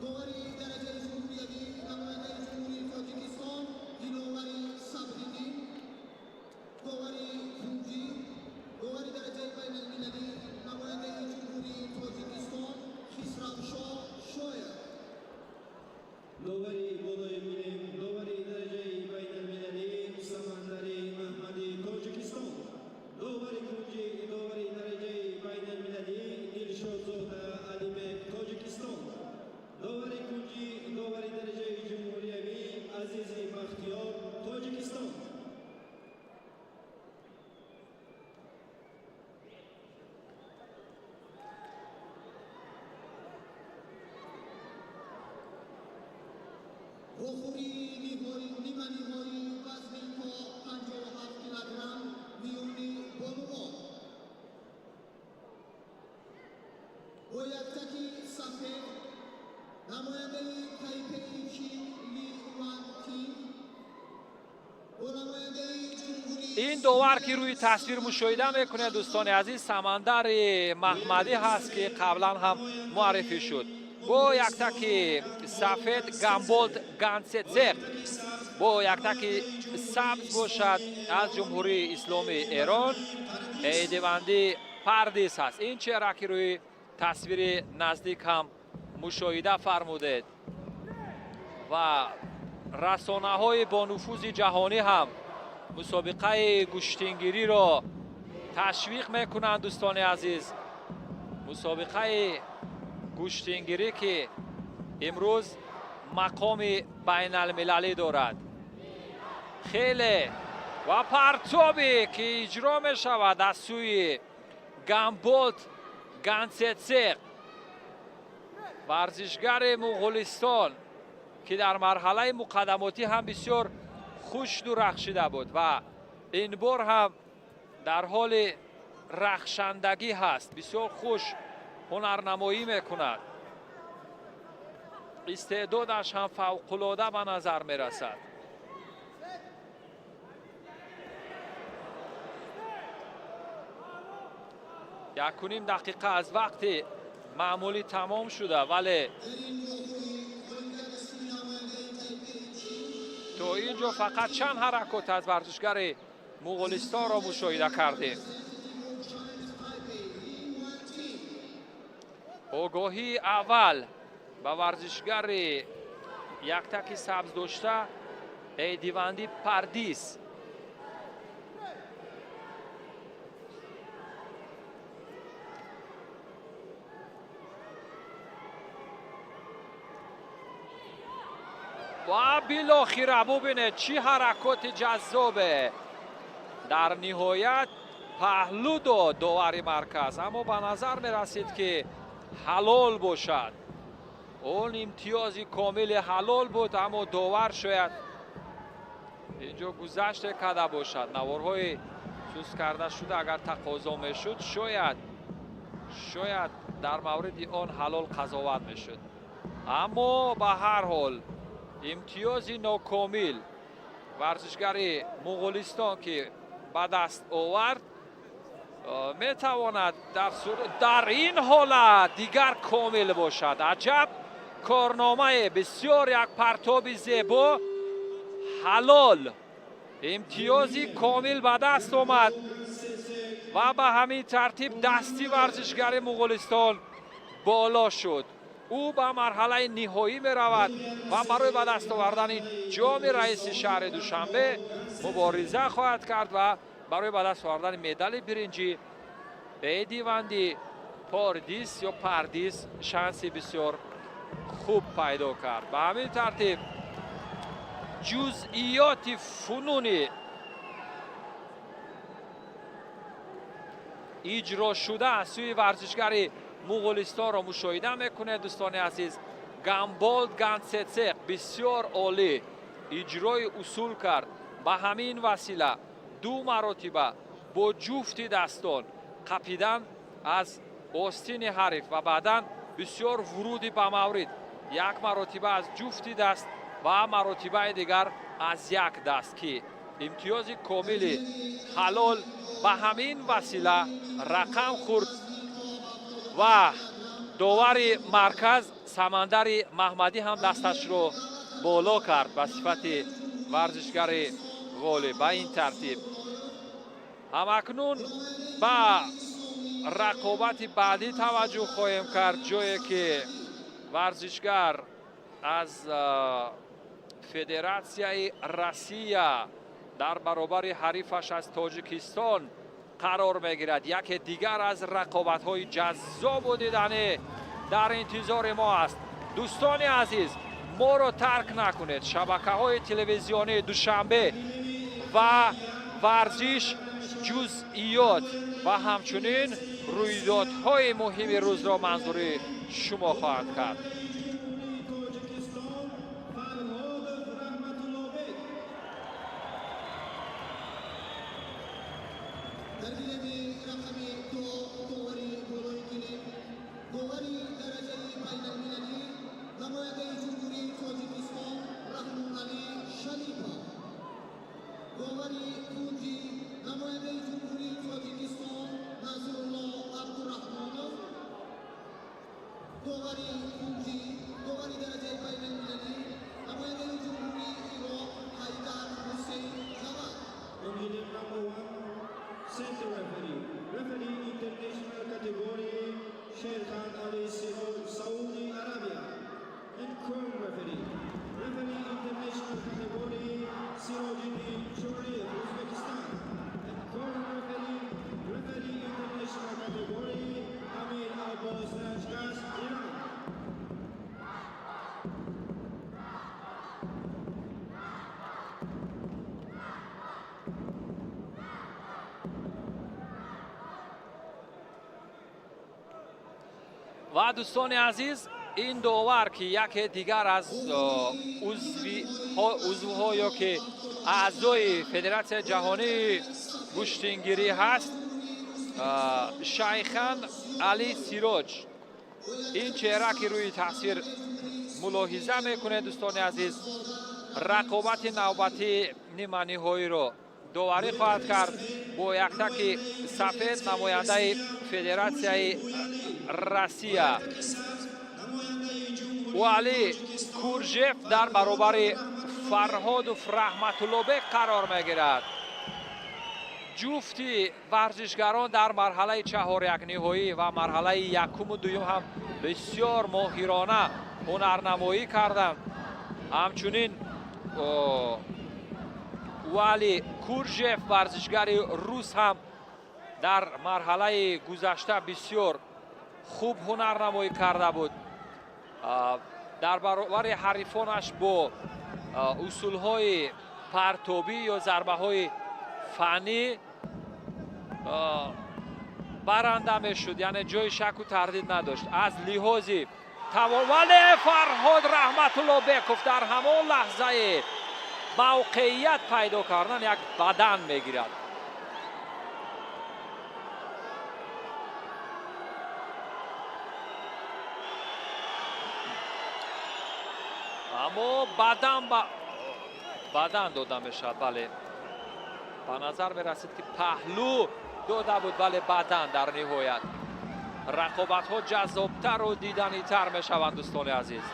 S2: довари дараҷаи ҷумҳуриявӣ, намояндаи Ҷумҳурии Тоҷикистон Диловари Сабриддин. Довари кунҷӣ, довари дараҷаи байналмилалӣ, намояндаи Ҷумҳурии Тоҷикистон Хисравшоҳ Шоев.
S1: Довари болои гилем, довари дараҷаи байналмилалӣ Самандари Маҳмади, Тоҷикистон. Довари кунҷӣ, довари дараҷаи байналмилалӣ Дилшодзода Алибек, Тоҷикистон. Довари кунҷӣ, довари дараҷаи ҷумҳуриявӣ Азизи Бахтиёр, Тоҷикистон.
S2: Вохӯрии ниҳоӣ, ниманиҳоии вазни то 57 килограмм миёни бонувон. Бо яктаки сафед, намояндаи Тайпеи Чин Ли Ван Тин бо намояндаи Ҷумҳурии
S4: Ин довар, ки рӯи тасвир мушоҳида мекунед, дӯстони азиз, Самандари Маҳмадӣ ҳаст, ки қаблан ҳам муаррифӣ шуд. Бо яктаки сафед Гамболд Гансецеқ, бо яктаки сабз бошад, аз Ҷумҳурии Исломии Эрон Эйдивандӣ Пардис ҳаст. Ин чеҳра, ки рӯи тасвири наздик ҳам мушоҳида фармудед, ва расонаҳои бонуфузи ҷаҳонӣ ҳам мусобиқаи гӯштингириро ташвиқ мекунанд, дӯстони азиз. Мусобиқаи гӯштингирӣ, ки имрӯз мақоми байналмилалӣ дорад хеле. Ва партобе, ки иҷро мешавад аз сӯи Гамболд Гансецеқ, варзишгари Муғулистон, ки дар марҳалаи муқаддамотӣ ҳам бисёр хуш дурахшида буд ва ин бор ҳам дар ҳоли рахшандагӣ ҳаст, бисёр хуш ҳунарнамоӣ мекунад. Истеъдодаш ҳам фавқулода ба назар мерасад. 1.5 дақиқа аз вақти маъмулӣ тамом шуда, вале то ин ҷо фақат чанд ҳаракот аз варзишгари Муғулистонро мушоҳида кардем. Огоҳии аввал ба варзишгари яктаки сабз дошта Эйдиванди Пардис. Ва билохира бубинед чӣ ҳаракоти ҷаззобе. Дар ниҳоят паҳлӯ дод довари марказ, аммо ба назар мерасид, ки ҳалол бошад. Он имтиёзи комили ҳалол буд, аммо довар шояд инҷо гузаште карда бошад. Наворҳои суст карда шуда агар тақозо мешуд, шояд дар мавриди он ҳалол қазоват мешуд. Аммо ба ҳар ҳол имтиёзи нокомил варзишгари Муғулистон ки ба даст овард, метавонад дар ин ҳолат дигар комил бошад. Аҷаб корномае, бисёр як партоби зебо, ҳалол, имтиёзи комил ба даст омад ва ба ҳамин тартиб дасти варзишгари Муғулистон боло шуд. Ӯ ба марҳалаи ниҳоӣ меравад ва барои ба даст овардани ҷоми раиси шаҳри Душанбе мубориза хоҳад кард ва барои ба даст овардани медали биринҷӣ Эйдиванди Пордис ё Пардис шанси бисёр хуб пайдо кард. Ба ҳамин тартиб ҷузъиёти фунуни иҷро шуда аз сӯи варзишгари Муғулистонро мушоҳида мекунед, дӯстони азиз. Гамболд Ганцецеқ бисёр олӣ иҷрои усул кард. Ба ҳамин васила ду маротиба бо ҷуфти дастон қапидан аз остини ҳариф ва баъдан бисёр вуруди ба маврид, як маротиба аз ҷуфти даст ва маротибаи дигар аз як даст, ки имтиёзи комили ҳалол ба ҳамин васила рақам хӯрд ва довари марказ Самандари Маҳмадӣ ҳам дасташро боло кард ба сифати варзишгари ғолиб. Ба ин тартиб ҳамакнун ба рақобати баъдӣ таваҷҷӯҳ хоҳем кард, ҷое ки варзишгар аз Федератсияи Россия дар баробари ҳарифаш аз Тоҷикистон қарор мегирад. Яке дигар аз рақобатҳои ҷаззобу диданӣ дар интизори мо аст. Дӯстони азиз, моро тарк накунед. Шабакаҳои телевизионии Душанбе ва варзиш, ҷузъиёт ва ҳамчунин рӯйдодҳои муҳими рӯзро манзури шумо хоҳад кард. Ва дӯстони азиз, ин довар ки яке дигар аз узвҳо ё ки аъзои Федератсияи ҷаҳонии гӯштингирӣ ҳаст, Шайхан Али Сироҷ. Ин чеҳра ки рӯи тасвир мулоҳиза мекунед, дӯстони азиз, рақобати навбатии ниманиҳоиро Доварӣ хоҳад кард бо яктаки сафед намояндаи Федератсияи Россия. Уали Куржев дар баробари Фарҳодов Раҳматуллобек қарор мегирад. Ҷуфти варзишгарон дар марҳалаи чаҳорякниҳоӣ ва марҳалаи якуму дуюм ҳам бисёр моҳирона ҳунарнамоӣ карданд. Ҳамчунин Уали Куржев, варзишгари рус, ҳам дар марҳалаи гузашта бисёр хуб ҳунарнамоӣ карда буд. Дар баробари ҳарифонаш бо усулҳои партобӣ ё зарбаҳои фаннӣ баранда мешуд, яъне ҷои шаку тардид надошт аз лиҳози тавон. Вале Фарҳод Раҳматуллобеков дар ҳамон лаҳзаи мавқеият пайдо кардан як бадан мегирад. Аммо бадан ба бадан дода мешавад. Бале, ба назар мерасид, ки паҳлӯ дода буд, вале бадан. Дар ниҳоят рақобатҳо ҷаззобтару диданитар мешаванд, дӯстони азиз.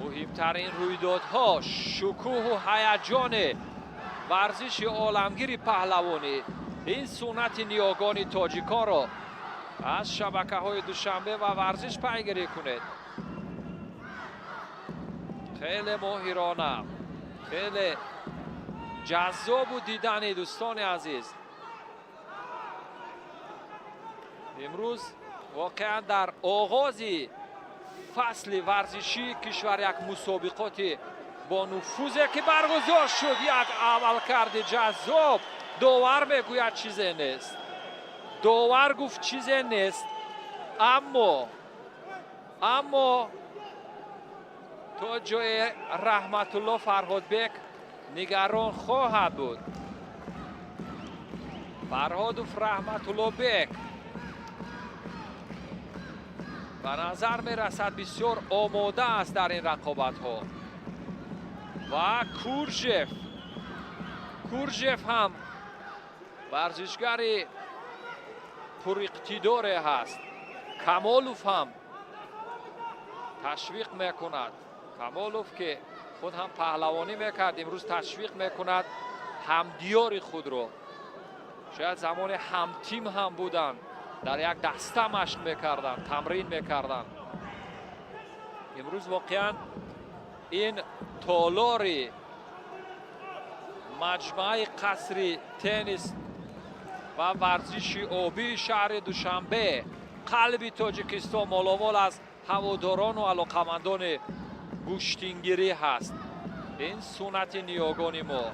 S4: Муҳимтарин рӯйдодҳо, шукӯҳу ҳаяҷони варзиши оламгири паҳлавонӣ, ин суннати ниёгони тоҷиконро аз шабакаҳои Душанбе ва Варзиш пайгирӣ кунед. Хеле моҳирона, хеле ҷаззобу дидани, дӯстони азиз. Имрӯз воқеан дар оғози фасли варзишии кишвар як мусобиқоти бонуфузе ки баргузор шуд, як амалкарди ҷаззоб. Довар мегӯяд, чизе нест. Довар гуфт, чизе нест, аммо то ҷое Раҳматулло Фарҳодбек нигарон хоҳад буд. Фарҳодов Раҳматуллобек ба назар мерасад, бисёр омода аст дар ин рақобатҳо. Ва Куржев ҳам варзишгари пуриқтидоре ҳаст. Камолов ҳам ташвиқ мекунад. Камолов, ки худ ҳам паҳлавонӣ мекард, имрӯз ташвиқ мекунад ҳамдиёри худро. Шояд замоне ҳамтим ҳам буданд, дар як даста машқ мекарданд, тамрин мекарданд. Имрӯз воқеан ин толори маҷмӯаи қасри теннис ва варзиши обии шаҳри Душанбе, қалби Тоҷикистон, моломол аз ҳаводорону алоқамандони гӯштингирӣ ҳаст. Ин суннати ниёгони мо.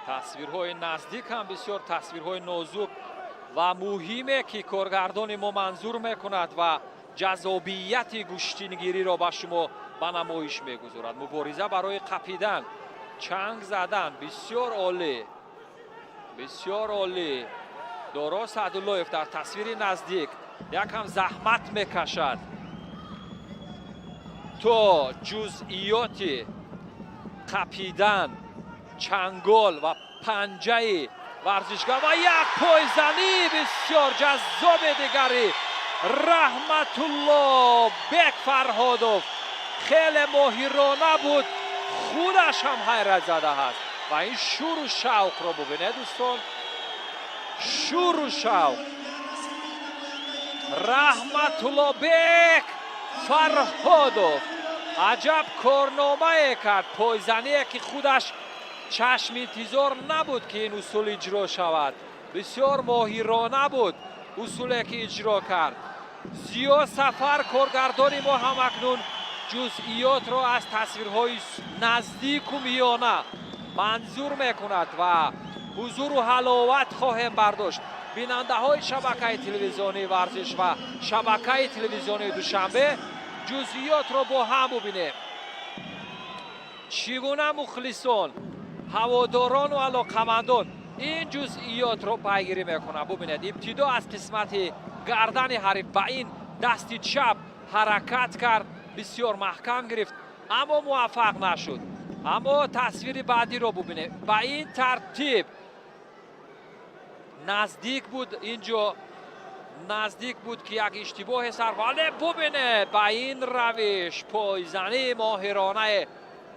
S4: Тасвирҳои наздик ҳам бисёр тасвирҳои нозук ва муҳиме, ки коргардони мо манзур мекунад ва ҷаззобияти гӯштингириро ба шумо ба намоиш мегузорад. Мубориза барои қапидан, чанг задан, бисёр олӣ, бисёр олӣ. Доро Саъдуллоев дар тасвири наздик якам заҳмат мекашад, то ҷузъиёти қапидан, чангол ва панҷаи варзишгар ва як пойзанӣ бисёр ҷаззоби дигари Раҳматулло Бек Фарҳодов хеле моҳирона буд, худаш ҳам ҳайрат зада ҳаст. Ва ин шуру шавқро бубинед, дӯстон, шуру шавқ. Раҳматуллобек Фарҳодов аҷаб корномае кард, пойзание ки худаш чашм интизор набуд, ки ин усул иҷро шавад. Бисёр моҳирона буд усуле ки иҷро кард. Зиё Сафар, коргардони мо, ҳам акнун ҷузъиётро аз тасвирҳои наздику миёна манзур мекунад ва ҳузуру ҳаловат хоҳем бардошт. Бинандаҳои шабакаи телевизионии Варзиш ва шабакаи телевизионии Душанбе ҷузъиётро бо ҳам бубинем. Чӣ гуна мухлисон, ҳаводорону алоқамандон ин ҷузъиётро пайгирӣ мекунанд. Бубинед, ибтидо аз қисмати гардани ҳариф ба ин дасти чап ҳаракат кард, бисёр маҳкам гирифт, аммо муваффақ нашуд. Аммо тасвири баъдиро бубинем. Ба ин тартиб наздик буд, инҷо наздик буд ки як иштибоҳе сар, вале бубинед, ба ин равиш пойзании моҳиронае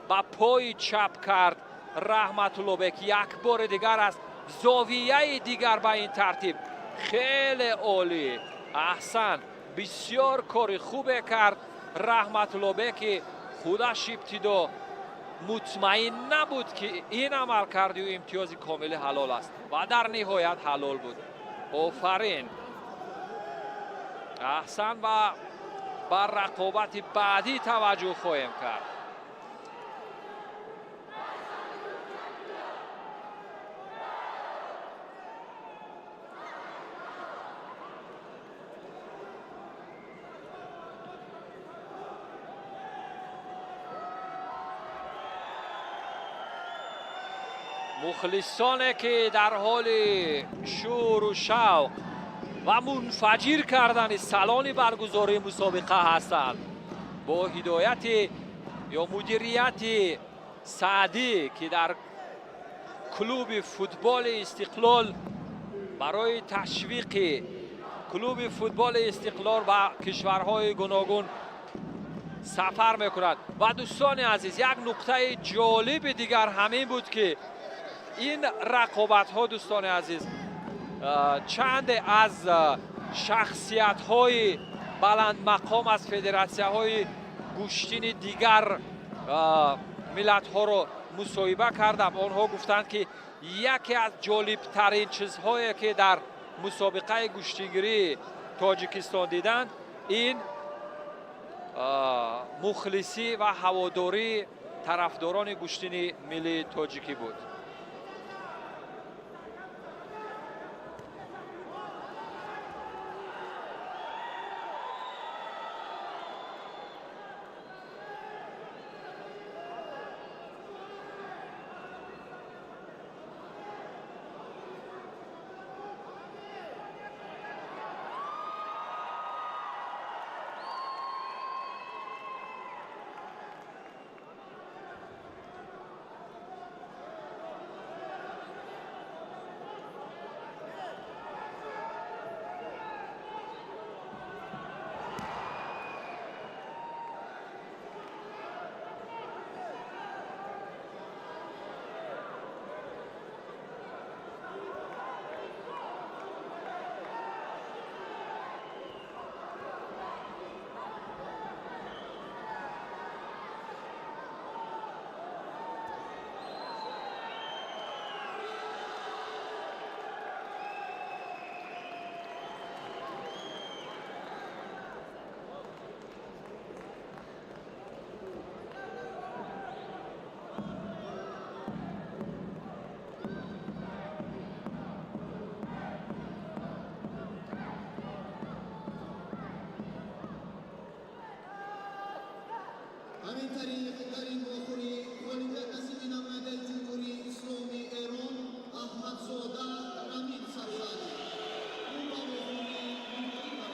S4: ба пои чап кард Раҳматуллобек. Як бори дигар аз зовияи дигар ба ин тартиб. Хеле олӣ, аҳсан, бисёр кори хубе кард Раҳматуллобек, ки худаш ибтидо мутмаин набуд, ки ин амал карди ӯ имтиёзи комили ҳалол аст ва дар ниҳоят ҳалол буд. Офарин, аҳсан. Ва ба рақобати баъдӣ таваҷҷӯҳ хоҳем кард. Мухлисоне ки дар ҳоли шӯру шавқ ва мунфаҷир кардани салони баргузории мусобиқа ҳастанд, бо ҳидояти ё мудирияти Саъдӣ, ки дар клуби футболи Истиқлол барои ташвиқи клуби футболи Истиқлол ба кишварҳои гуногун сафар мекунад. Ва дӯстони азиз, як нуқтаи ҷолиби дигар ҳамин буд, ки ин рақобатҳо, дӯстони азиз, чанде аз шахсиятҳои баландмақом аз федератсияҳои гӯштини дигар миллатҳоро мусоҳиба кардам. Онҳо гуфтанд, ки яке аз ҷолибтарин чизҳое, ки дар мусобиқаи гӯштингирии Тоҷикистон диданд, ин мухлисӣ ва ҳаводории тарафдорони гӯштини миллии тоҷикӣ буд.
S2: ҳамин тариқ дар ин вохӯрӣ ғолибият насиби намояндаи Ҷумҳурии Исломии Эрон Аҳмадзода Рамин Сарзадӣ. Ӯ ба вохӯрии ниҳоӣ баромад.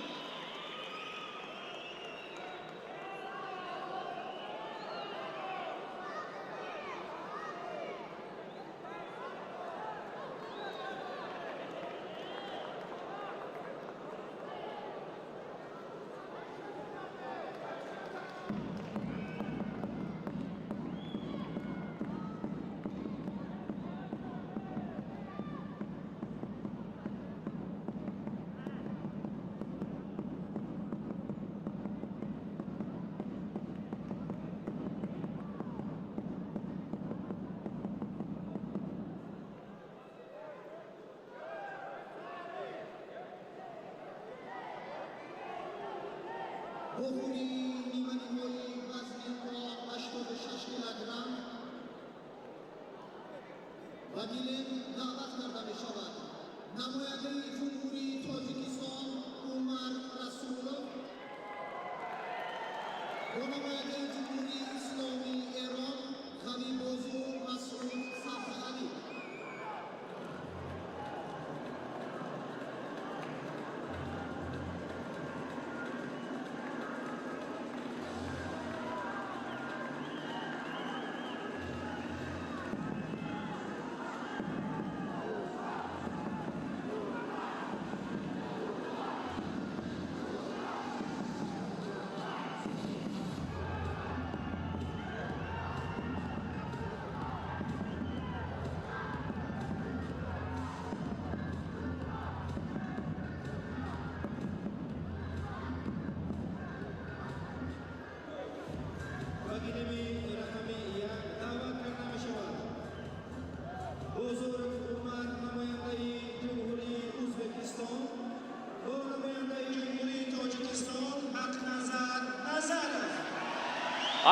S2: Вохӯрии ниманиҳоии вазни то 86 килограмм ва гилем даъват карда мешавад. Намояндаи Ҷумҳурии Тоҷикистон Умар Расулов бо намояндаи Ҷумҳурии Исломии Эрон Ғанибозу Масъуд Сабзаалӣ.
S1: Ба гилеми рақами 1 даъват карда мешавад Бозоров Умар, намояндаи Ҷумҳурии Ӯзбекистон, бо намояндаи Ҷумҳурии Тоҷикистон Ҳақназар Назаров.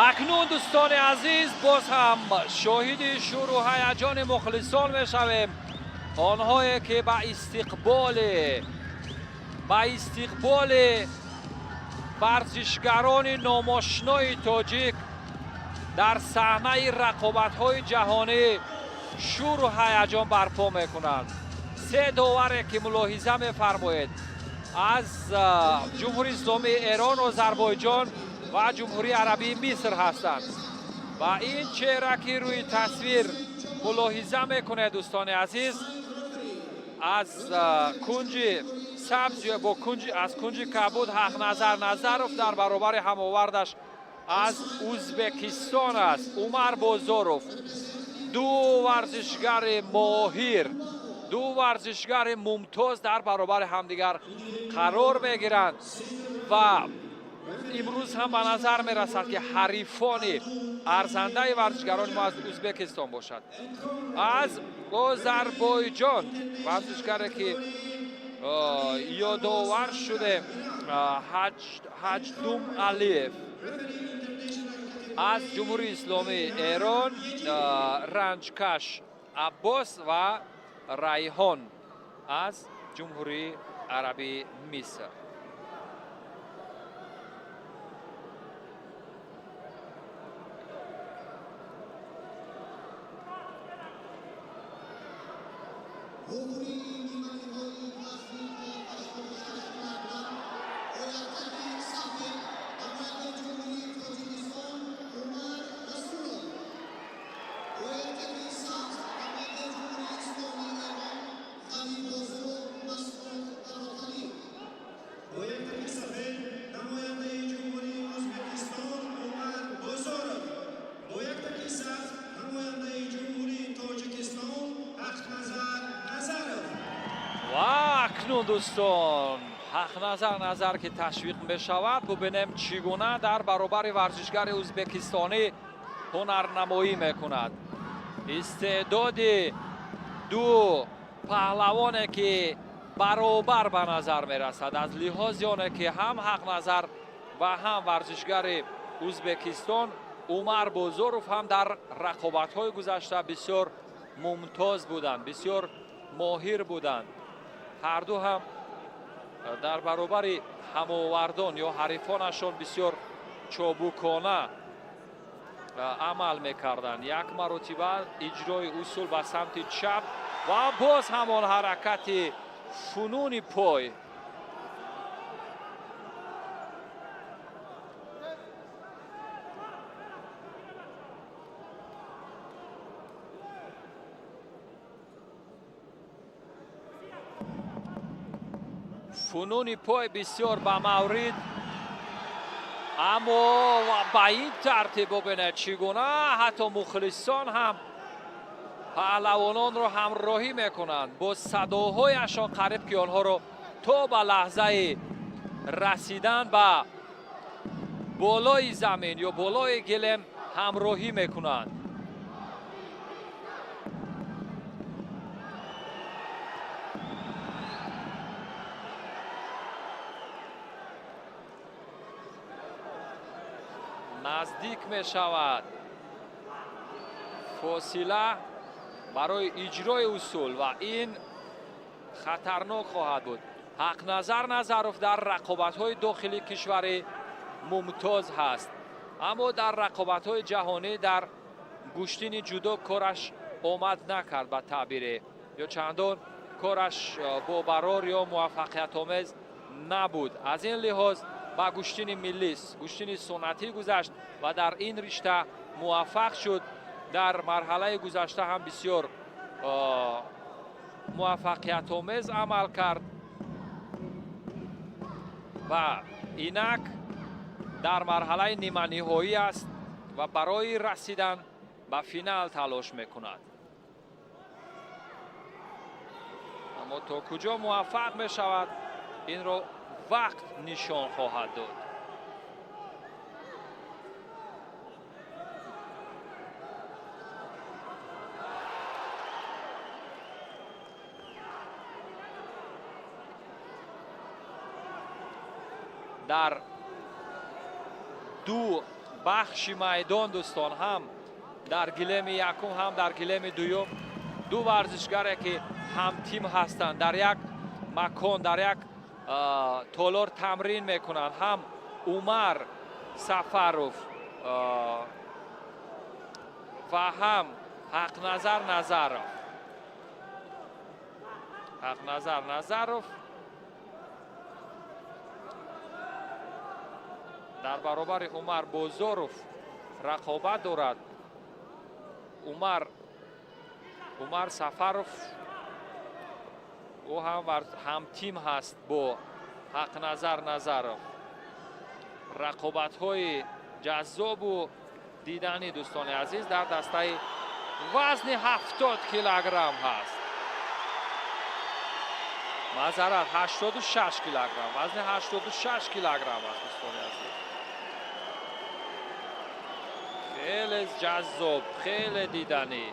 S4: Акнун, дӯстони азиз, боз ҳам шоҳиди шӯру ҳаяҷони мухлисон мешавем, онҳое ки ба истиқболи варзишгарони номошинои тоҷик дар саҳнаи рақобатҳои ҷаҳонӣ шӯру ҳаяҷон барпо мекунанд. Се доваре ки мулоҳиза мефармоед, аз Ҷумҳурии Исломии Эрон, Озарбойҷон ва Ҷумҳурии Арабии Миср ҳастанд. Ва ин чеҳра, ки рӯи тасвир мулоҳиза мекунед, дӯстони азиз, аз кунҷи сабз ё бо кунҷи аз кунҷи кабуд Ҳақназар Назаров дар баробари ҳамовардаш аз Ӯзбекистон аст, Умар Бозоров. Ду варзишгари моҳир, ду варзишгари мумтоз дар баробари ҳамдигар қарор мегиранд ва имрӯз ҳам ба назар мерасад, ки ҳарифони арзандаи варзишгарони мо аз Ӯзбекистон бошад. Аз Озарбойҷон варзишгаре ки ёдовар шуде, Ҳаҷдум Алиев, аз Ҷумҳурии Исломии Эрон Ранҷкаш Аббос ва Райҳон аз Ҷумҳурии Арабии Миср.
S2: Вохӯрии ниманиҳоии вазни то 86 килограмм. Ояктаки сафед, намояндаи Ҷумҳурии Тоҷикистон Умар Расулов. Ояктаки сабз, намояндаи Ҷумҳурии Исломии Эрон Ғанибозу Масъуд Бароталӣ.
S1: Бо яктаки сафед, намояндаи Ҷумҳурии Ӯзбекистон Умар Бозоров. Бо яктаки сабз, намояндаи Ҷумҳурии Тоҷикистон Ҳақназар Назаров.
S4: Ва акнун, дӯстон, Ҳақназар Назар ки ташвиқ мешавад, бубинем, чӣ гуна дар баробари варзишгари ӯзбекистонӣ ҳунарнамоӣ мекунад. Истеъдоди ду паҳлавоне ки баробар ба назар мерасад, аз лиҳози оне ки ҳам Ҳақназар ва ҳам варзишгари Ӯзбекистон Умар Бозоров ҳам дар рақобатҳои гузашта бисёр мумтоз буданд, бисёр моҳир буданд. Ҳарду ҳам дар баробари ҳамовардон ё ҳарифонашон бисёр чобукона амал мекарданд. Як маротиба иҷрои усул ба самти чап ва боз ҳамон ҳаракати фунуни пой. Фунуни пой бисёр ба маврид, аммо ба ин тартиб бубинед, чӣ гуна ҳатто мухлисон ҳам паҳлавононро ҳамроҳӣ мекунанд бо садоҳояшон, қариб ки онҳоро то ба лаҳзаи расидан ба болои замин ё болои гилем ҳамроҳӣ мекунанд. Наздик мешавад фосила барои иҷрои усул ва ин Хатарнок хоҳад буд. Ҳақназар Назаров дар рақобатҳои дохили кишвари мумтоз ҳаст, аммо дар рақобатҳои ҷаҳонӣ дар гӯштини ҷудо кораш омад накард ба таъбире, ё чандон кораш бобарор ё муваффақиятомез набуд. Аз ин лиҳоз ба гӯштини миллӣ, гӯштини суннатӣ гузашт ва дар ин ришта муваффақ шуд. Дар марҳалаи гузашта ҳам бисёр муваффақиятомез амал кард ва инак дар марҳалаи ниманиҳоӣ аст ва барои расидан ба финал талош мекунад. Аммо то куҷо муваффақ мешавад, инро вақт нишон хоҳад дод. Дар ду бахши майдон дӯстон, ҳам дар гилеми якум, ҳам дар гилеми дуюм, ду варзишгаре ки ҳамтим ҳастанд, дар як макон, дар як толор тамрин мекунанд. Ҳам Умар Сафаров ва ҳам Ҳақназар Назаров. Ҳақназар Назаров дар баробари Умар Бозоров рақобат дорад. Умар Сафаров ӯ ҳам ҳамтим ҳаст бо Ҳақназар Назаров. Рақобатҳои ҷаззобу диданӣ дӯстони азиз дар дастаи вазни 70 килограмм ҳаст. Маъзарат, 86 килограмм, вазни 86 килограмм аст дӯстони азиз. Хеле ҷаззоб, хеле диданӣ.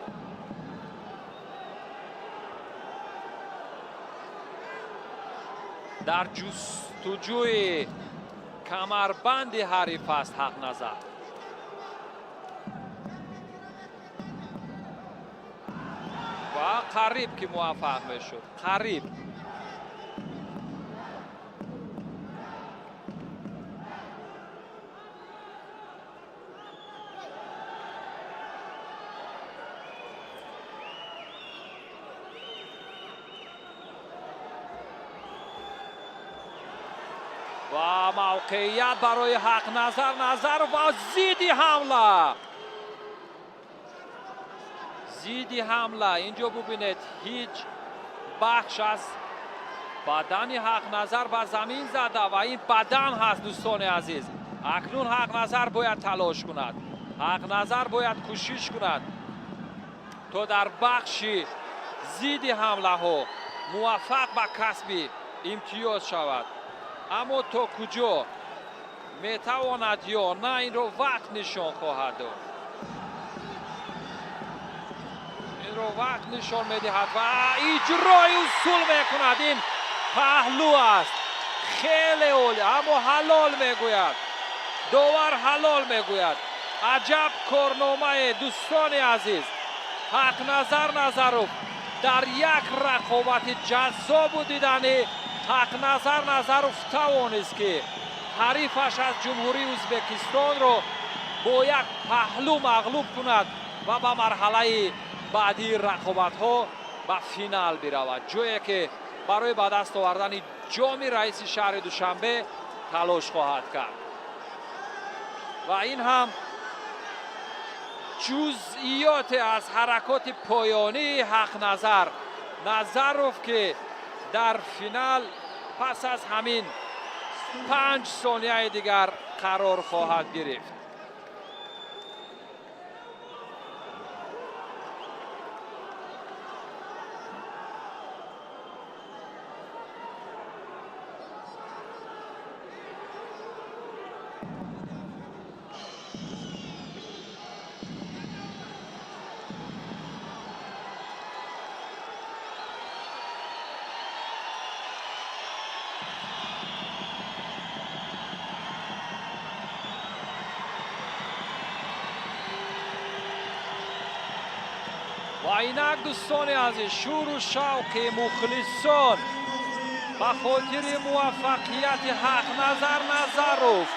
S4: Дар ҷустуҷӯи камарбанди ҳариф аст Ҳақназар. Ва қариб ки муваффақ мешуд, қариб. Ва мавқеият барои Ҳақназар Назаров ва зидди ҳамла. Зидди ҳамла. Инҷо бубинед, ҳеҷ бахш аз бадани Ҳақназар ба замин зада ва ин бадан ҳаст дӯстони азиз. Акнун Ҳақназар бояд талош кунад. Ҳақназар бояд кӯшиш кунад то дар бахши зидди ҳамлаҳо муваффақ ба касби имтиёз шавад. Аммо то куҷо метавонад ё на, инро вақт нишон хоҳад дод. Инро вақт нишон медиҳад ва иҷрои усул мекунад. Ин паҳлӯ аст, хеле олӣ, аммо ҳалол мегӯяд. Довар ҳалол мегӯяд. Аҷаб корномае дӯстони азиз. Ҳақназар Назаров дар як рақобати ҷаззобу диданӣ Ҳақназар Назаров тавонист ки ҳарифаш аз Ҷумҳурии Ӯзбекистонро бо як паҳлӯ мағлуб кунад ва ба марҳалаи баъдии рақобатҳо ба финал биравад, ҷое ки барои ба даст овардани ҷоми раиси шаҳри Душанбе талош хоҳад кард. Ва ин ҳам ҷузъиёте аз ҳаракоти поёнии Ҳақназар Назаров ки дар финал пас аз ҳамин 5 сонияи дигар қарор хоҳад гирифт. Инак, дӯстони азиз, шӯру шавқи мухлисон ба хотири муваффақияти Ҳақназар Назаров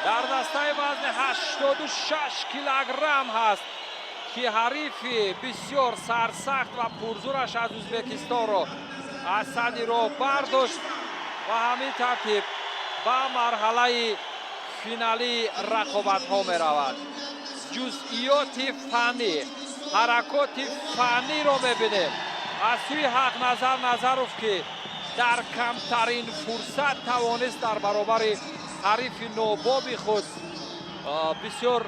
S4: дар дастаи вазни 86 килограмм ҳаст, ки ҳарифи бисёр сарсахт ва пурзураш аз Ӯзбекистонро аз сади роҳ бардошт ва ҳамин тартиб ба марҳалаи финалии рақобатҳо меравад. Ҷузъиёти фаннӣ, ҳаракоти фанниро мебинем аз сӯи Ҳақназар Назаров, ки дар камтарин фурсат тавонист дар баробари ҳарифи нобоби худ бисёр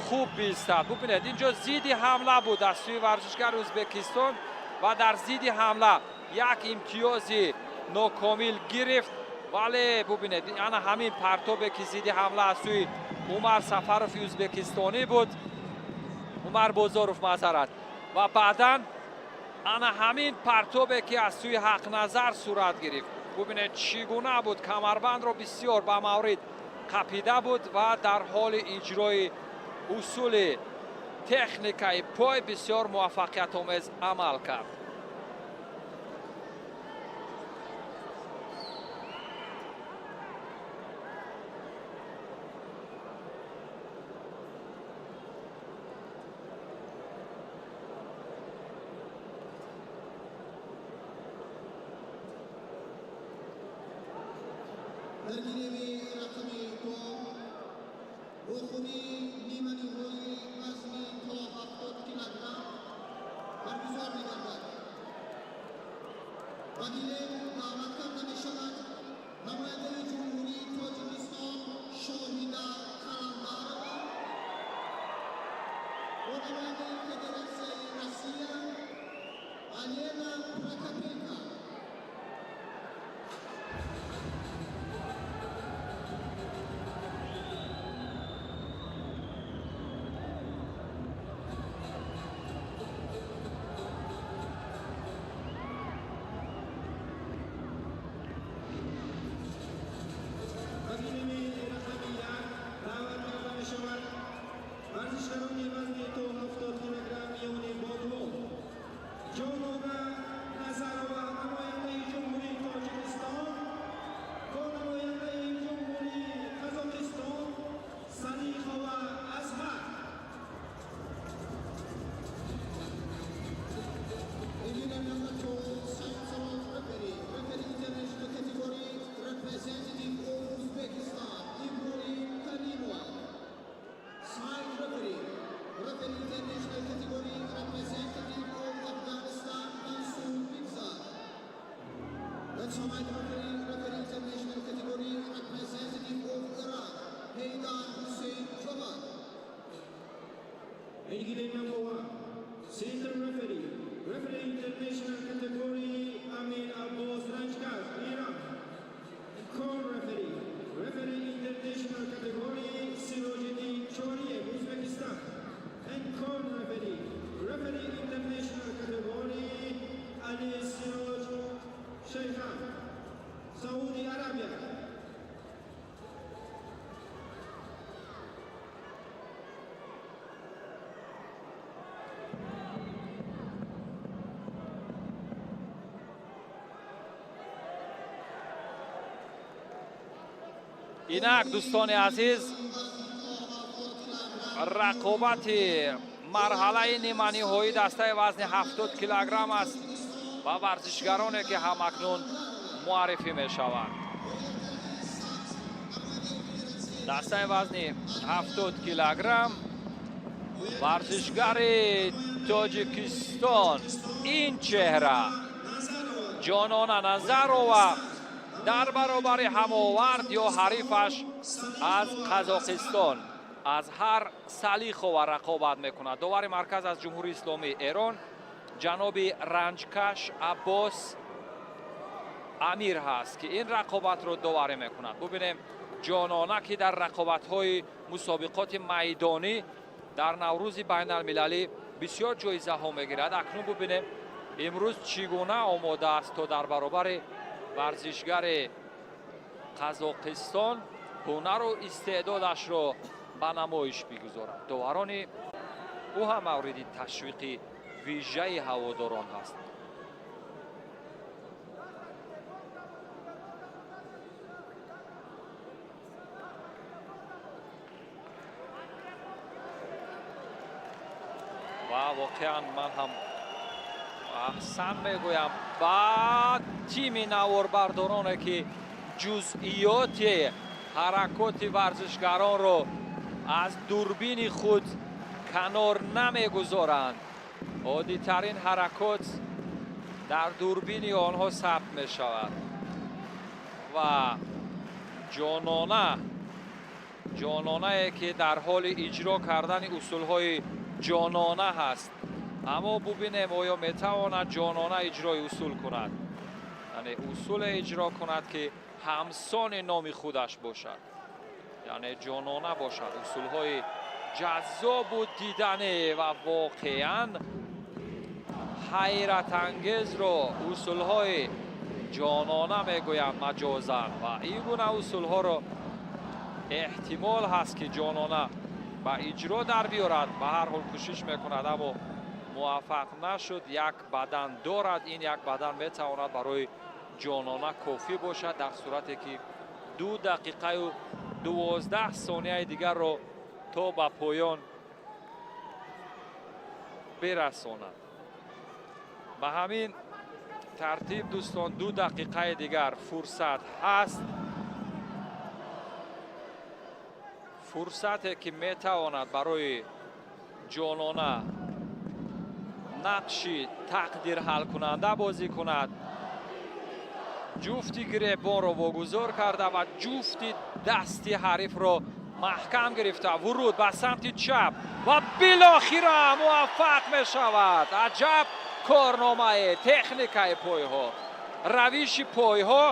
S4: хуб биистад. Бубинед, инҷо зидди ҳамла буд аз сӯи варзишгари Ӯзбекистон ва дар зидди ҳамла як имтиёзи нокомил гирифт. Вале бубинед, ана ҳамин партобе, ки зидди ҳамла аз сӯи Умар Сафарови ӯзбекистонӣ буд, Умар Бозоров, маъзарат, ва баъдан ана ҳамин партобе, ки аз сӯи Ҳақназар сурат гирифт. Бубинед, чӣ гуна буд: камарбандро бисёр ба маврид қапида буд ва дар ҳоли иҷрои усули техникаи пой бисёр муваффақиятомез амал кард.
S2: Дар гиреми рақами ду вохӯрии ниманиҳоии вазни то 70 килограмм баргузор мегардад. Ба гилем даъват карда мешавад намояндаи Ҷумҳурии Тоҷикистон Шоҳида Қаландарова бо намояндаи Федератсияи Россия Алена Прокопенко.
S1: Ба гилеми рақами як даъват карда мешавад варзишгарони вазни то 70 килограмм миёни бонувон: Ҷонона Назарова, намояндаи Ҷумҳурии Тоҷикистон, бо намояндаи Ҷумҳурии Қазоқистон Салихова Азҳар.
S2: In gilem number two, central referee, referee international category, representative of Uzbekistan, Ibrahim Karimov. Side referee, referee international category, representative of Afghanistan, Mansur Bigzad. That's side referee, referee international category, representative of Iraq, Haydar Hussein Jawad.
S1: In gilem number one, center referee, referee international category, Amir Abbas Ranjkaz, Iran. Corner referee, referee international category, Sirojiddin Choriev, Uzbekistan. And corner referee, referee international category, Ali Siroj Sheikhan, Saudi Arabia.
S4: Инак, дӯстони азиз, рақобати марҳалаи ниманиҳоӣ дастаи вазни 70 килограмм аст ва варзишгароне, ки ҳамакнун муаррифӣ мешаванд. Дастаи вазни 70 килограмм, варзишгари Тоҷикистон, ин чеҳра Ҷонона Назарова дар баробари ҳамовард ё ҳарифаш аз Қазоқистон Азҳар Салихова рақобат мекунад. Довари марказ аз Ҷумҳурии Исломии Эрон ҷаноби Ранҷкаш Аббос Амир ҳаст, ки ин рақобатро доварӣ мекунад. Бубинем, Ҷонона, ки дар рақобатҳои мусобиқоти майдонӣ дар Наврӯзи байналмилалӣ бисёр ҷоизаҳо мегирад, акнун бубинем, имрӯз чӣ гуна омода аст, то дар баробари варзишгари Қазоқистон ҳунару истеъдодашро ба намоиш бигузорад. Доварони ӯ ҳам мавриди ташвиқи Вижаи ҳаводорон ҳаст. Ва воқеан ман ҳам аҳсан мегӯям ба тими наворбардороне, ки ҷузъиёти ҳаракоти варзишгаронро аз дурбини худ канор намегузоранд. Оддитарин ҳаракот дар дурбини онҳо сабт мешавад ва ҷононае, ки дар ҳоли иҷро кардани усулҳои ҷонона ҳаст. Аммо бубинем, оё метавонад ҷонона иҷрои усул кунад, яъне усуле иҷро кунад, ки ҳамсони номи худаш бошад, яъне ҷонона бошад. Усулҳои ҷаззобу диданӣ ва воқеан ҳайратангезро усулҳои ҷонона мегӯянд маҷозан, ва ин гуна усулҳоро эҳтимол ҳаст, ки ҷонона ба иҷро дар биёрад. Ба ҳар ҳол кӯшиш мекунад, аммо муваффақ нашуд. Як бадан дорад, ин як бадан метавонад барои ҷонона кофӣ бошад, дар сурате ки 2 дақиқаю 12 сонияи дигарро то ба поён бирасонад. Ба ҳамин тартиб, дӯстон, 2 дақиқаи дигар фурсат ҳаст, фурсате ки метавонад барои ҷонона нақши тақдирҳалкунанда бозӣ кунад. Ҷуфти гиребонро вогузор карда ва ҷуфти дасти ҳарифро маҳкам гирифта, вуруд ба самти чап ва билохира муваффақ мешавад. Аҷаб корномае! Техникаи пойҳо, равиши пойҳо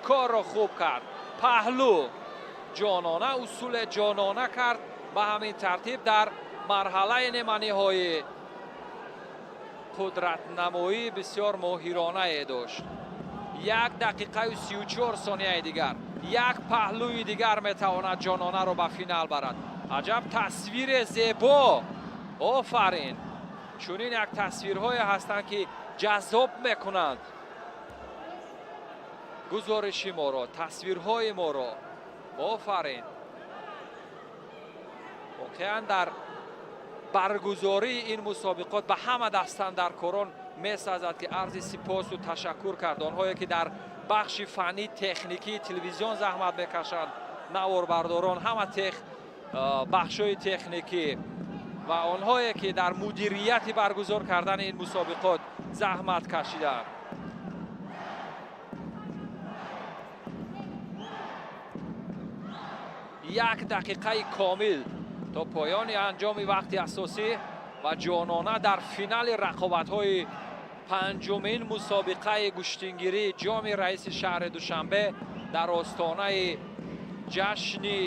S4: корро хуб кард. Паҳлу ҷонона, усуле ҷонона кард. Ба ҳамин тартиб дар марҳалаи ниманиҳоӣ қудратнамоӣ бисёр моҳиронае дошт. 1 дақиқаю 34 сонияи дигар, як паҳлӯи дигар метавонад ҷононаро ба финал барад. Аҷаб тасвири зебо! Офарин! Чунин як тасвирҳое ҳастанд, ки ҷаззоб мекунанд гузориши моро, тасвирҳои моро. Офарин! Воқеан дар баргузории ин мусобиқот ба ҳама дастандаркорон месазад, ки арзи сипосу ташаккур кард. Онҳое, ки дар бахши фанни техникии телевизион заҳмат мекашанд, наворбардорон, ҳама бахшҳои техникӣ ва онҳое, ки дар мудирияти баргузор кардани ин мусобиқот заҳмат кашиданд. 1 дақиқаи комил то поёни анҷоми вақти асосӣ ва ҷонона дар финали рақобатҳои панҷумин мусобиқаи гӯштингирии ҷоми раиси шаҳри Душанбе дар остонаи ҷашни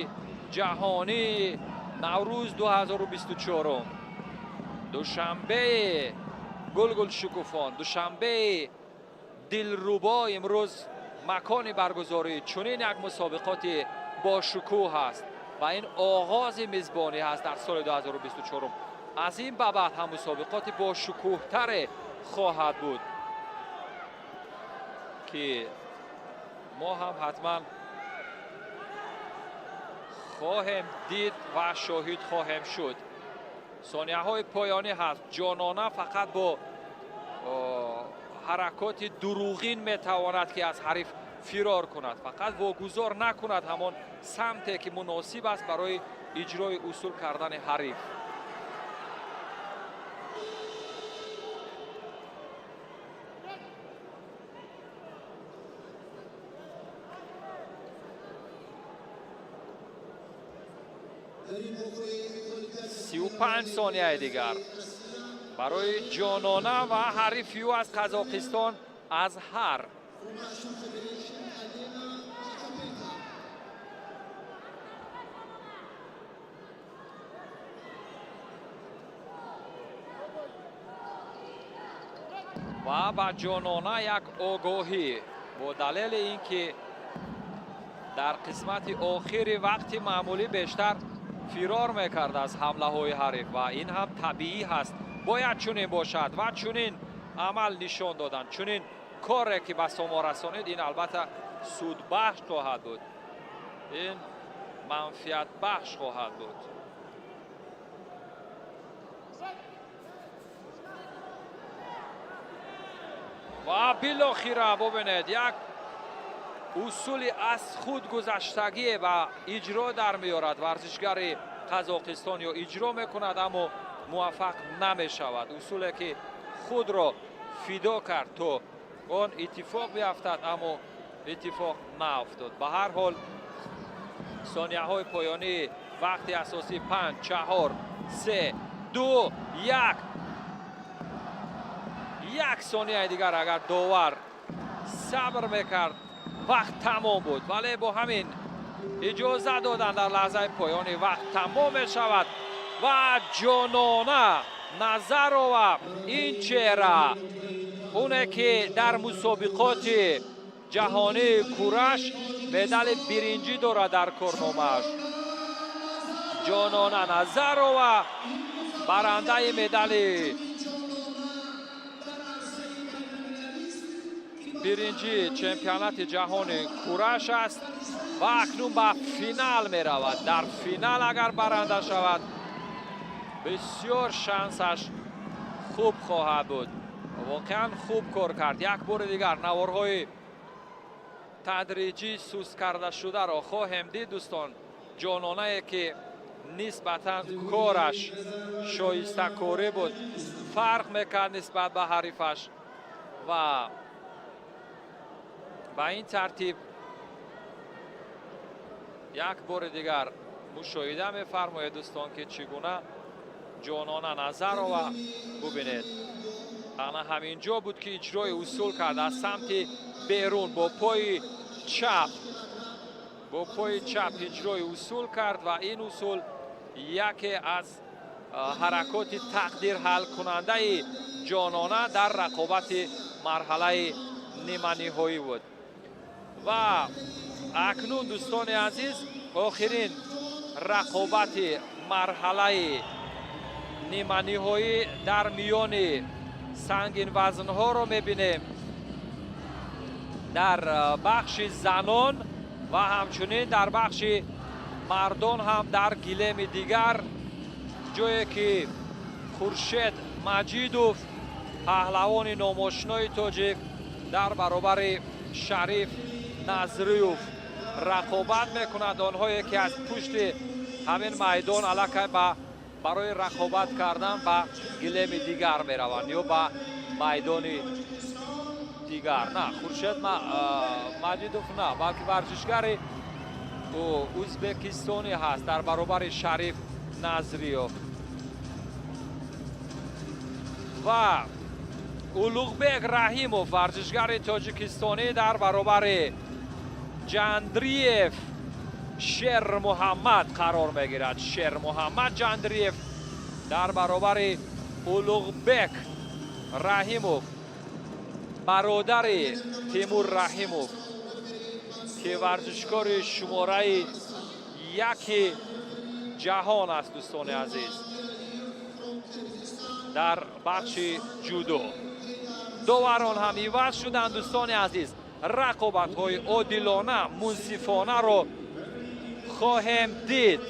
S4: ҷаҳонии Наврӯз 2024. Душанбеи гулгулшукуфон, Душанбеи дилрубо имрӯз макони баргузории чунин як мусобиқоти бошукӯҳ ҳаст ва ин оғози мизбонӣ ҳаст дар соли 2024. Аз ин ба баъд ҳам мусобиқоти бошукӯҳтаре хоҳад буд, ки мо ҳам ҳатман хоҳем дид ва шоҳид хоҳем шуд. Сонияҳои поёнӣ ҳаст. Ҷонона фақат бо ҳаракоти дурӯғин метавонад, ки аз ҳариф фирор кунад, фақат вогузор накунад ҳамон самте, ки муносиб аст барои иҷрои усул кардани ҳариф. 35 сонияи дигар барои ҷонона ва ҳарифи ӯ аз Қазоқистон Азҳар. Ва ба ҷонона як огоҳӣ бо далели ин ки дар қисмати охири вақти маъмулӣ бештар фирор мекард аз ҳамлаҳои ҳариф ва ин ҳам табиӣ ҳаст. Бояд чунин бошад ва чунин амал нишон додан, чунин коре ки ба само расонид, ин албатта судбахш хоҳад буд, ин манфиатбахш хоҳад буд. Ва билохира бубинед, як усули аз худ гузаштагие ба иҷро дар меорад варзишгари Қазоқистон ё иҷро мекунад, аммо муваффақ намешавад. Усуле ки худро фидо кард, то он иттифоқ биафтад, аммо иттифоқ наафтод. Ба ҳар ҳол, сонияҳои поёнии вақти асосӣ: 5, 4, 3, 2, 1. Як сонияи дигар агар довар сабр мекард, вақт тамом буд, вале бо ҳамин иҷоза доданд, дар лаҳзаи поёни вақт тамом мешавад. Ва Ҷонона Назарова, ин чеҳра, оне ки дар мусобиқоти ҷаҳонии кураш медали биринҷӣ дорад дар корномааш, Ҷонона Назарова барандаи медали биринҷи чемпионати ҷаҳони кураш аст ва акнун ба финал меравад. Дар финал агар баранда шавад, бисёр шансаш хуб хоҳад буд. Воқеан хуб кор кард. Як бори дигар наворҳои тадриҷӣ суст карда шударо хоҳем дид, дӯстон. Ҷононае ки нисбатан кораш шоистакорӣ буд, фарқ мекард нисбат ба ҳарифаш ва ба ин тартиб як бори дигар мушоҳида мефармоед, дӯстон, ки чӣ гуна Ҷонона Назарова, бубинед, ана ҳамин ҷо буд ки иҷрои усул кард аз самти берун бо пои чап, бо пои чап иҷрои усул кард ва ин усул яке аз ҳаракоти тақдирҳалкунандаи Ҷонона дар рақобати марҳалаи ниманиҳоӣ буд. Ва акнун, дӯстони азиз, охирин рақобати марҳалаи ниманиҳоӣ дар миёни сангинвазнҳоро мебинем дар бахши занон ва ҳамчунин дар бахши мардон ҳам дар гилеми дигар, ҷое ки Хуршед Маҷидов, паҳлавони номошинои тоҷик, дар баробари Шариф Назриев рақобат мекунад. Онҳое ки аз пушти ҳамин майдон аллакай ба барои рақобат кардан ба гилеми дигар мераванд ё ба майдони дигар. На, Хуршед Маҷидов на, балки варзишгари узбекистонӣ ҳаст дар баробари Шариф Назриев. Ва Улуғбек Раҳимов, варзишгари тоҷикистонӣ, дар баробари Ҷандриев Шермуҳаммад қарор мегирад. Шермуҳаммад Ҷандриев дар баробари Улуғбек Раҳимов, бародари Тимур Раҳимов, ки варзишкори шумораи яки ҷаҳон аст, дӯстони азиз, дар бахши ҷудо. Доварон ҳам иваз шуданд, дӯстони азиз. Рақобатҳои одилона, мунсифонаро хоҳем дид.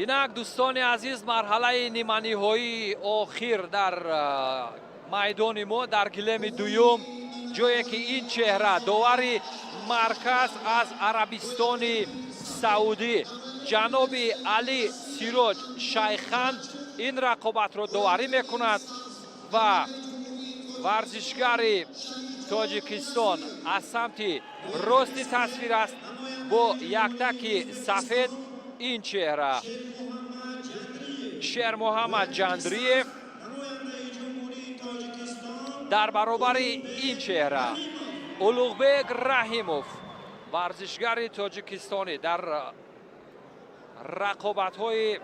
S4: Инак, дӯстони азиз, марҳалаи ниманиҳоии охир дар майдони мо дар гилеми дуюм, ҷое ки ин чеҳра, довари марказ аз Арабистони Саудӣ, ҷаноби Али Сироҷ Шайхан ин рақобатро доварӣ мекунад ва варзишгари Тоҷикистон аз самти рости тасвир аст бо яктаки сафед, ин чеҳра Шермуҳаммад Ҷандриев. Дар баробари ин чеҳра Улуғбек Раҳимов, варзишгари тоҷикистонӣ, дар рақобатҳои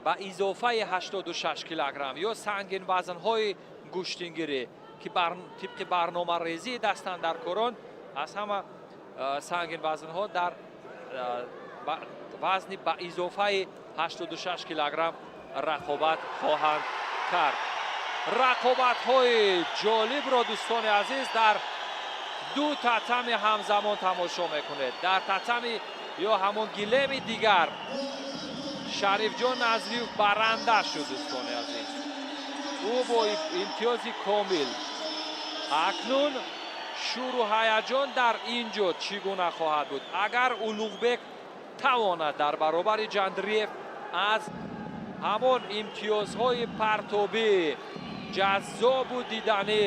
S4: ба изофаи 86 килограмм ё сангинвазнҳои гӯштингирӣ, ки тибқи барномарезии дастандаркорон аз ҳама сангинвазнҳо дар вазни ба изофаи 86 килограмм рақобат хоҳанд кард. Рақобатҳои ҷолибро, дӯстони азиз, дар ду татами ҳамзамон тамошо мекунед. Дар татами ё ҳамон гилеми дигар Шарифҷон Назриев баранда шуд, дӯстони азиз, ӯ бо имтиёзи комил. Акнун шӯру ҳаяҷон дар ин ҷо чӣ гуна хоҳад буд? Агар Улуғбек тавонад дар баробари Ҷандриев аз ҳамон имтиёзҳои партобӣ ҷаззобу диданӣ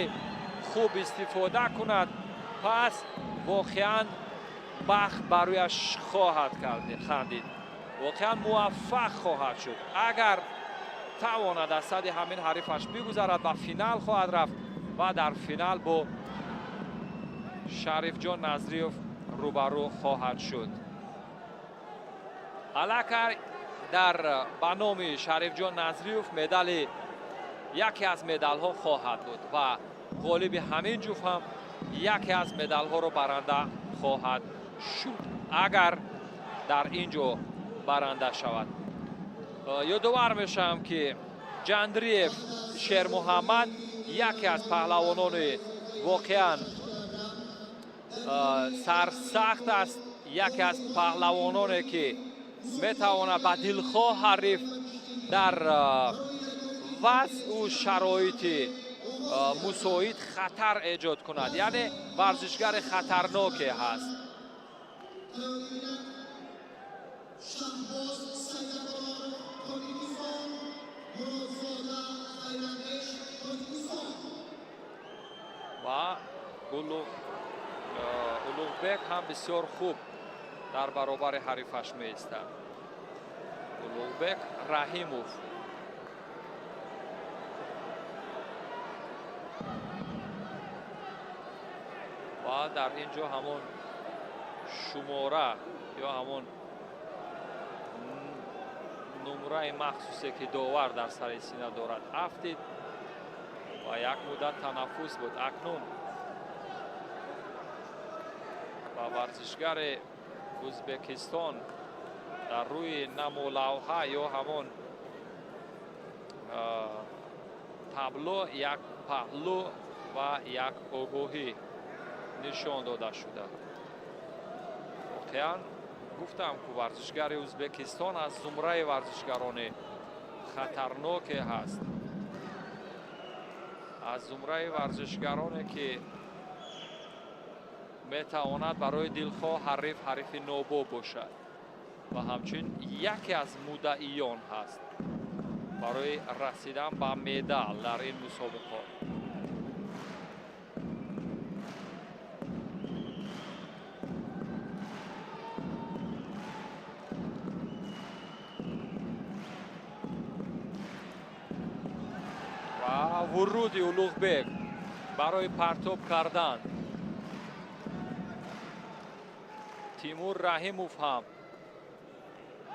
S4: хуб истифода кунад, пас воқеан бахт барояш хоҳад хандид, воқеан муваффақ хоҳад шуд. Агар тавонад аз сади ҳамин ҳарифаш бигузарад, ба финал хоҳад рафт ва дар финал бо Шарифҷон Назриев рӯбарӯ хоҳад шуд. Аллакай дар ба номи Шарифҷон Назриев медали яке аз медалҳо хоҳад буд ва ғолиби ҳамин ҷуфт ҳам яке аз медалҳоро баранда хоҳад шуд, агар дар ин ҷо баранда шавад. Ёдовар мешавам, ки Ҷандриев Шермуҳаммад яке аз паҳлавонони воқеан сарсахт аст, яке аз паҳлавононе, ки метавонад ба дилхоҳ ҳариф дар вазъу шароити мусоид хатар эҷод кунад, яъне варзишгари хатарноке ҳаст. Ва Улуғбек ҳам бисёр хуб дар баробари ҳарифаш меистад. Улуғбек Раҳимов ва дар ин ҷо ҳамон шумора ё ҳамон нумраи махсусе, ки довар дар сари сина дорад, афтид ва як муддат танаффус буд. Акнун ба варзишгари Ӯзбекистон дар рӯи намолавҳа ё ҳамон табло як паҳлӯ ва як огоҳӣ нишон дода шуда. Воқеан гуфтам, ку варзишгари Ӯзбекистон аз зумраи варзишгарони хатарноке ҳаст, аз зумраи варзишгароне, ки метавонад барои дилхоҳ ҳариф ҳарифи нобоб бошад ва ҳамчунин яке аз муддаиён ҳаст барои расидан ба медал дар ин мусобиқот. Ва вуруди Улуғбек барои партоб кардан. Тимур Раҳимов ҳам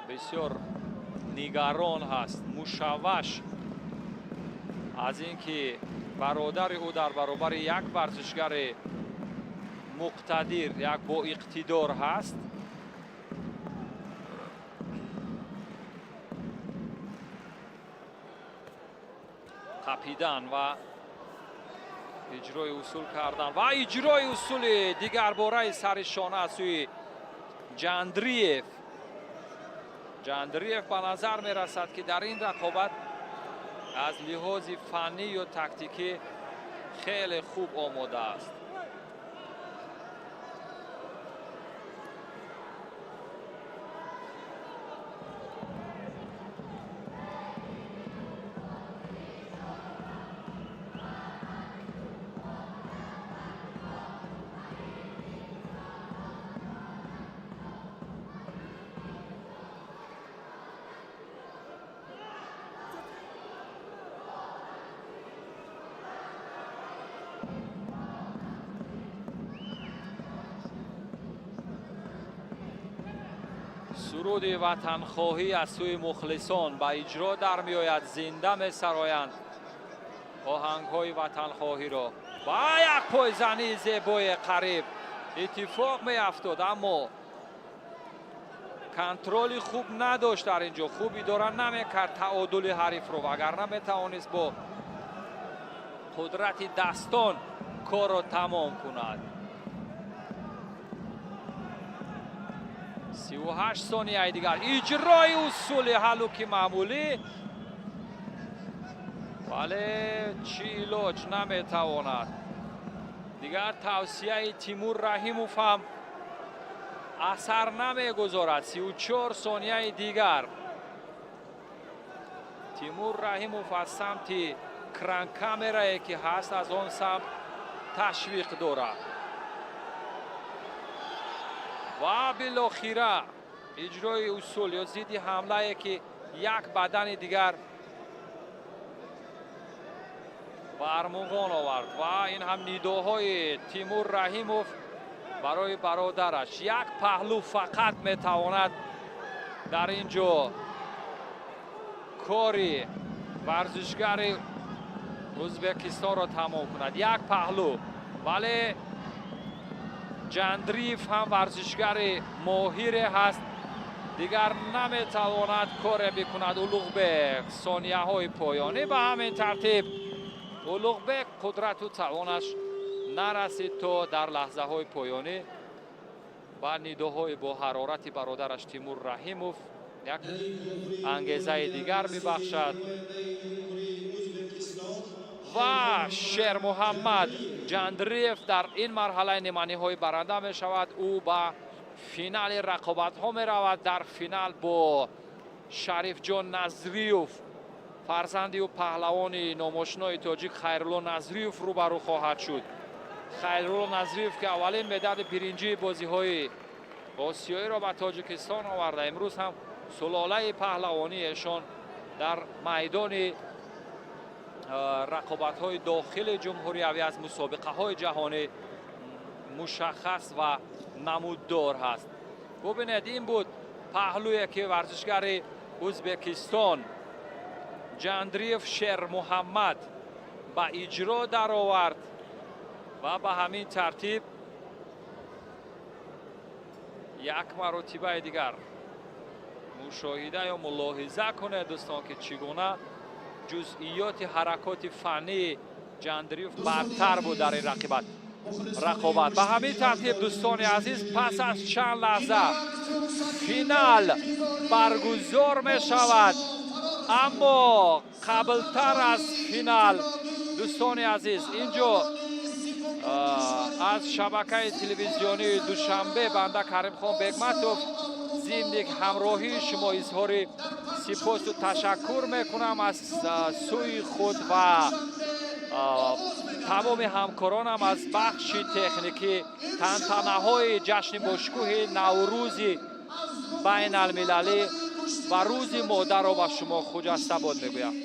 S4: бисёр нигарон ҳаст, мушавваш аз ин ки бародари ӯ дар баробари як варзишгари муқтадир, як боиқтидор ҳаст. Қапидан ва иҷрои усул кардан ва иҷрои усули дигарбораи сари шона аз сӯи Ҷандриев. Ҷандриев ба назар мерасад, ки дар ин рақобат аз лиҳози фаннӣ ё тактикӣ хеле хуб омода аст. Суруди ватанхоҳӣ аз сӯи мухлисон ба иҷро дар меояд, зинда месароянд оҳангҳои ватанхоҳиро. Ва як пойзании зебое қариб иттифоқ меафтод, аммо контроли хуб надошт дар ин ҷо, хуб идора намекард таодули ҳарифро, вагарна метавонист бо қудрати дастон корро тамом кунад. 38 сонияи дигар. Иҷрои усули ҳалуки маъмулӣ, вале чӣ илоҷ, наметавонад. Дигар тавсияи Тимур Раҳимов ҳам асар намегузорад. 34 сонияи дигар. Тимур Раҳимов аз самти кранкамерае ки ҳаст, аз он самт ташвиқ дорад. Ва билохира иҷрои усул ё зидди ҳамлае ки як бадани дигар ба армуғон овард. Ва ин ҳам нидоҳои Тимур Раҳимов барои бародараш. Як паҳлӯ фақат метавонад дар ин ҷо кори варзишгари Ӯзбекистонро тамом кунад. Як паҳлӯ, вале Ҷандриев ҳам варзишгари моҳире ҳаст, дигар наметавонад коре бикунад. Улуғбек сонияҳои поёнӣ. Ба ҳамин тартиб Улуғбек қудрату тавонаш нарасид то дар лаҳзаҳои поёнӣ ба нидоҳои бо ҳарорати бародараш Тимур Раҳимов як ангезаи дигар бибахшад. Ва Шермуҳаммад Ҷандриев дар ин марҳалаи ниманиҳоӣ баранда мешавад. Ӯ ба финали рақобатҳо меравад. Дар финал бо Шарифҷон Назриев, фарзанди ӯ паҳлавони номошинои тоҷик Хайрулло Назриев рӯбарӯ хоҳад шуд. Хайрулло Назриев ки аввалин медали биринҷии бозиҳои осиёиро ба Тоҷикистон оварда, имрӯз ҳам сулолаи паҳлавонии эшон дар майдони рақобатҳои дохили ҷумҳуриявӣ аз мусобиқаҳои ҷаҳонӣ мушаххас ва намуддор ҳаст. Бубинед, ин буд паҳлӯе ки варзишгари Ӯзбекистон Ҷандриев Шермуҳаммад ба иҷро даровард ва ба ҳамин тартиб як маротибаи дигар мушоҳида ё мулоҳиза кунед дӯстон, ки чӣ гуна ҷузъиёти ҳаракоти фаннии Ҷандриев бартар буд дар ин рақобат. Ба ҳамин тартиб дӯстони азиз, пас аз чанд лаҳза финал баргузор мешавад. Аммо қаблтар аз финал дӯстони азиз, ин ҷо аз шабакаи телевизионии Душанбе банда Каримхон Бегматов зимни ҳамроҳии шумо изҳори сипосу ташаккур мекунам аз сӯи худ ва тамоми ҳамкоронам аз бахши техникӣ. Тантанаҳои ҷашни бошкӯҳи Наврӯзи байналмилалӣ ва рӯзи модарро ба шумо хуҷастабод мегӯям.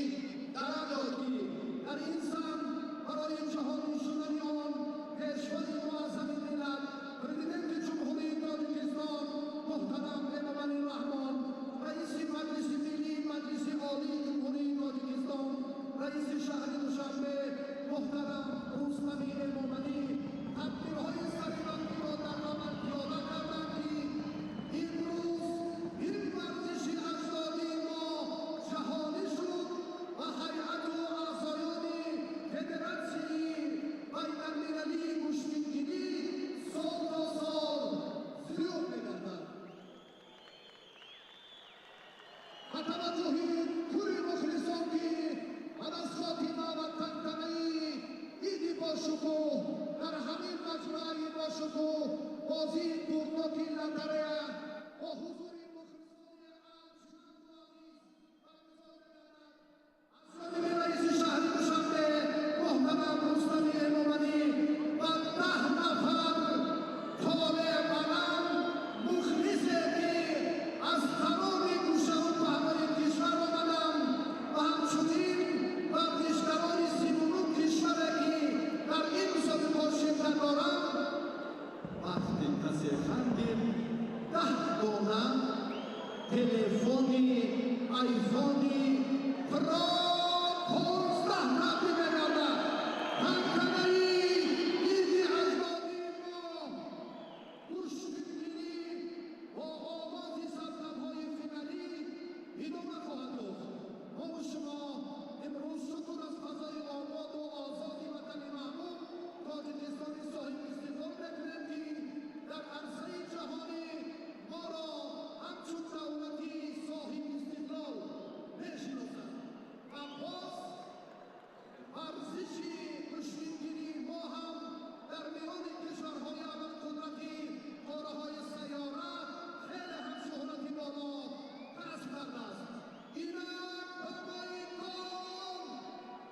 S2: Вақте касе хандид, 10 дона.
S6: Телефони айфони Про 15 тақдим мегардад. Тантанаи иди аҷдодии мо, гӯштингирӣ, бо оғози сабзабҳои финалӣ идома хоҳад ёфт. Мову шумо имрӯз шукр аз фазои ободу озоди ватани маҳбуб Тоҷикистони соҳибистиқлол мекунем, ки дар арсаи ҷаҳонӣ моро ҳамчун давлати соҳибистиқлол мешиносад ва боз варзиши гӯштингирии мо ҳам дар миёни кишварҳои абарқудрати қораҳои сайёра хеле ҳам шӯҳрати боло касб кардааст. Инак, ба майдон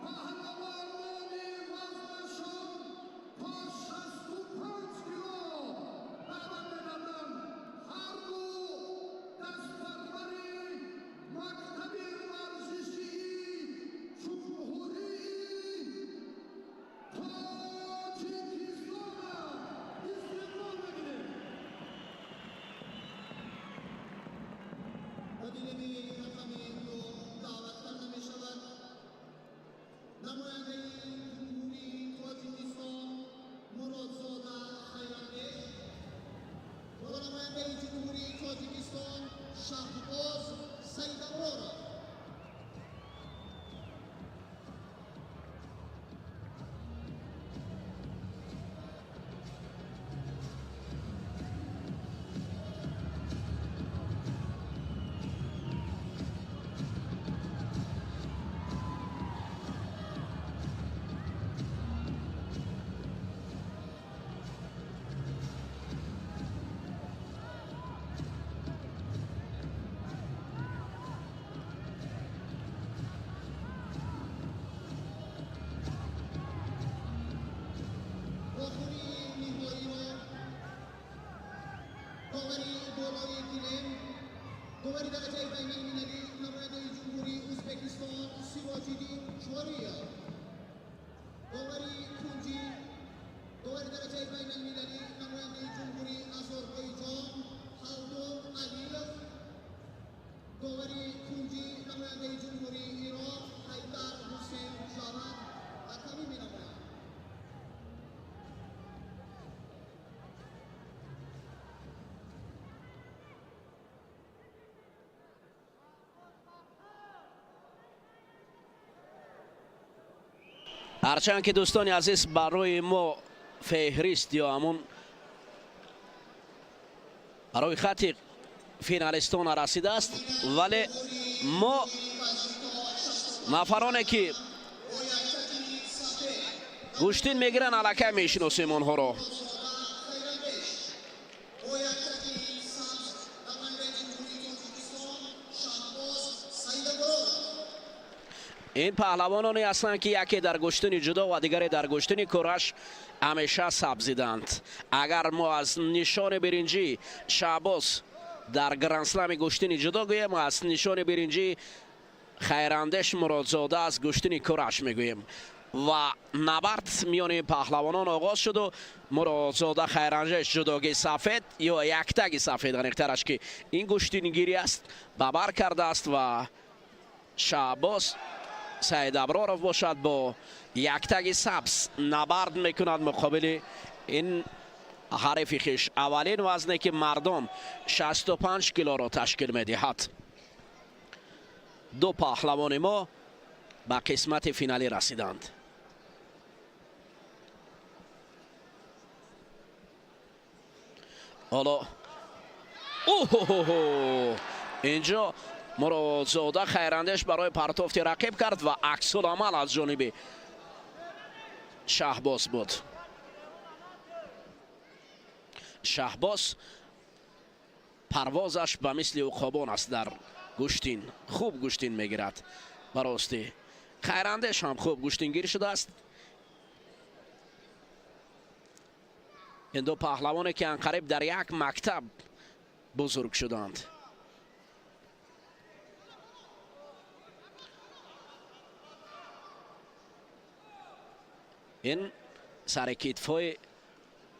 S6: паҳлавонони вазнашон то 65 кило даъват мегарданд. Ҳарду дастпарвари мактаби варзишии Ҷумҳурии Тоҷикистона истиқбол мегирем.
S2: Ба гилеми рақами 2 даъват карда мешавад намояндаи Ҷумҳурии Тоҷикистон Муродзода Хайрандеш ва намояндаи Ҷумҳурии Тоҷикистон Шаҳбоз Саидаброров. Вохӯрии ниҳоиро довари болои гилем, довари дараҷаи байналмилалӣ, намояндаи Ҷумҳурии Ӯзбекистон Сироҷиддин Ҷориев, довари кунҷӣ, довари дараҷаи байналмилалӣ, намояндаи Ҷумҳурии Озарбойҷон Ҳалдун Алиев, довари кунҷӣ, намояндаи Ҷумҳурии Ироқ Ҳайдар Ҳусейн Ҷавад ҳакамӣ менамоянд.
S10: Ҳарчанд ки, дӯстони азиз, барои мо феҳрист ё ҳамун барои хати финалистон расидааст, вале мо нафароне ки гӯштин мегиранд, аллакай мешиносем онҳоро.
S2: Бо яктаки сабз намояндаи Ҷумҳурии Тоҷикистон Шаҳбоз Саидаброров.
S10: Ин паҳлавононе ҳастанд, ки яке дар гӯштини ҷудо ва дигаре дар гӯштини кураш ҳамеша сабзиданд. Агар мо аз нишони биринҷӣ Шаҳбоз дар грандслами гӯштини ҷудо гӯем, аз нишони биринҷӣ Хайрандеш Муродзода аз гӯштини кураш мегӯем. Ва набард миёни паҳлавонон оғоз шуду Муродзода Хайрандеш ҷудоги сафед ё яктаги сафед, аниқтараш, ки ин гӯштингирӣ аст, ба бар кардааст ва Шаҳбоз Саидаброров бошад, бо яктаги сабз набард мекунад муқобили ин ҳарифи хиш. Аввалин вазне, ки мардон 65 килоро ташкил медиҳад, ду паҳлавони мо ба қисмати финалӣ расиданд. Ҳоло оҳо, инҷо Муродзода Хайрандеш барои партофти рақиб кард ва аксуламал аз ҷониби Шаҳбоз буд. Шаҳбоз парвозаш ба мисли уқобон аст, дар гӯштин хуб гӯштин мегирад. Ба ростӣ, Хайрандеш ҳам хуб гӯштингир шудааст. Ин ду паҳлавоне, ки анқариб дар як мактаб бузург шуданд. Ин сари китфҳои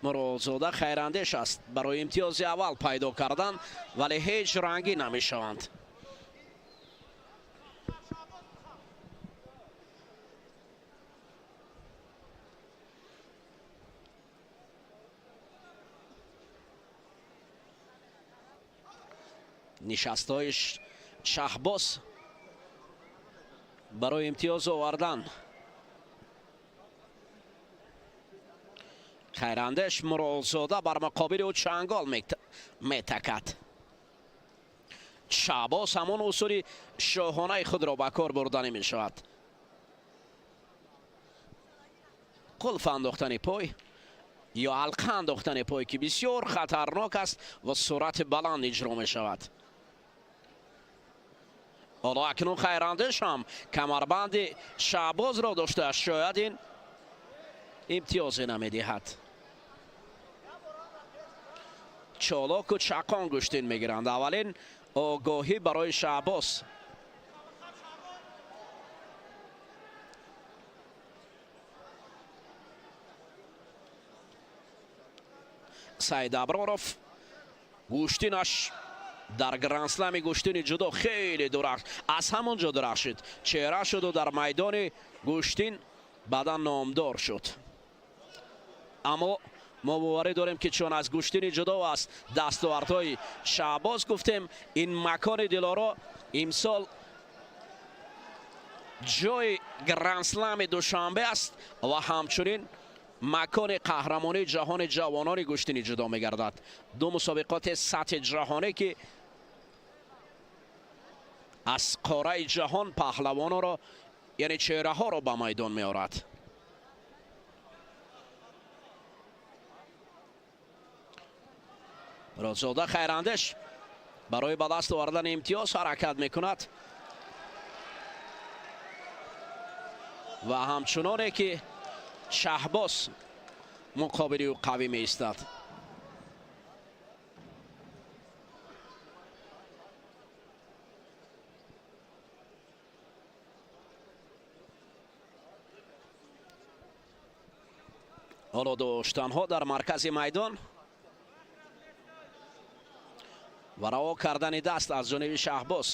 S10: Муродзода хайрандеш аст барои имтиёзи аввал пайдо кардан, вале ҳеҷ рангӣ намешаванд. Нишастҳои Шаҳбоз барои имтиёз овардан. Хайрандеш Муродзода бар муқобили ӯ чангол метакад. Шаҳбоз ҳамон усули шоҳонаи худро ба кор бурданӣ мешавад. Қулф андохтани пой ё ҳалқа андохтани пой, ки бисёр хатарнок аст ва суръати баланд иҷро мешавад. Ҳоло акнун хайрандеш ҳам камарбанди Шаҳбозро доштааст, шояд ин имтиёзе намедиҳад. Чолоку чақон гӯштин мегиранд. Аввалин огоҳӣ барои Шаҳбоз. Саид Аброров гӯштинаш дар грандслами гӯштини ҷудо хеле дурахш, аз ҳамон ҷо дурахшид, чеҳра шуду дар майдони гӯштин баъдан номдор шуд. Аммо мо боварӣ дорем, ки чун аз гӯштини ҷудо аст дастовардҳои Шаҳбоз гуфтем, ин макони Дилоро имсол ҷои грандслами Душанбе аст ва ҳамчунин макони қаҳрамонии ҷаҳони ҷавонони гӯштини ҷудо мегардад. Ду мусобиқоти сатҳи ҷаҳонӣ, ки аз қораи ҷаҳон паҳлавононро, яъне чеҳраҳоро ба майдон меорад. Муродзода хайрандеш барои ба даст овардани имтиёз ҳаракат мекунад ва ҳамчуноне ки Шаҳбоз муқобили ӯ қавӣ меистад. Ҳоло доштанҳо дар маркази майдон ва раво кардани даст аз ҷониби Шаҳбоз.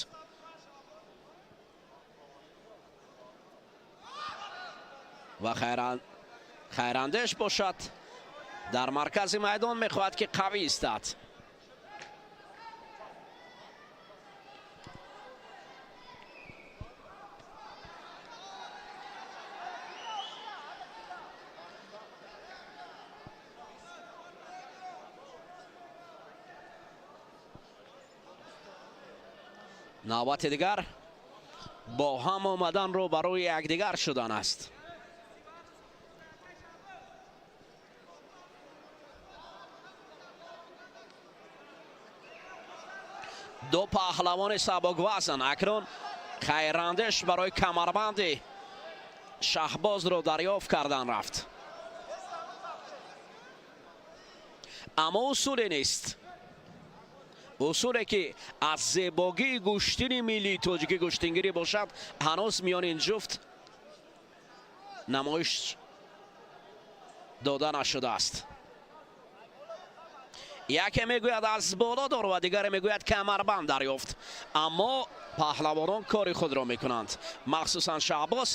S10: Ва хайрандеш бошад дар маркази майдон мехоҳад, ки қавӣ истад. Навбати дигар бо ҳам омадан рӯ ба рӯи якдигар шудан аст. Ду паҳлавони сабуквазн акнун хайрандеш барои камарбанди Шаҳбозро дарёфт кардан рафт, аммо усуле нест, усуле ки аз зебогии гӯштини миллии тоҷикӣ гӯштингирӣ бошад, ҳанӯз миёни ин ҷуфт намоиш дода нашудааст. Яке мегӯяд аз боло дор ва дигаре мегӯяд камарбанд дарёфт, аммо паҳлавонон кори худро мекунанд. Махсусан Шаҳбоз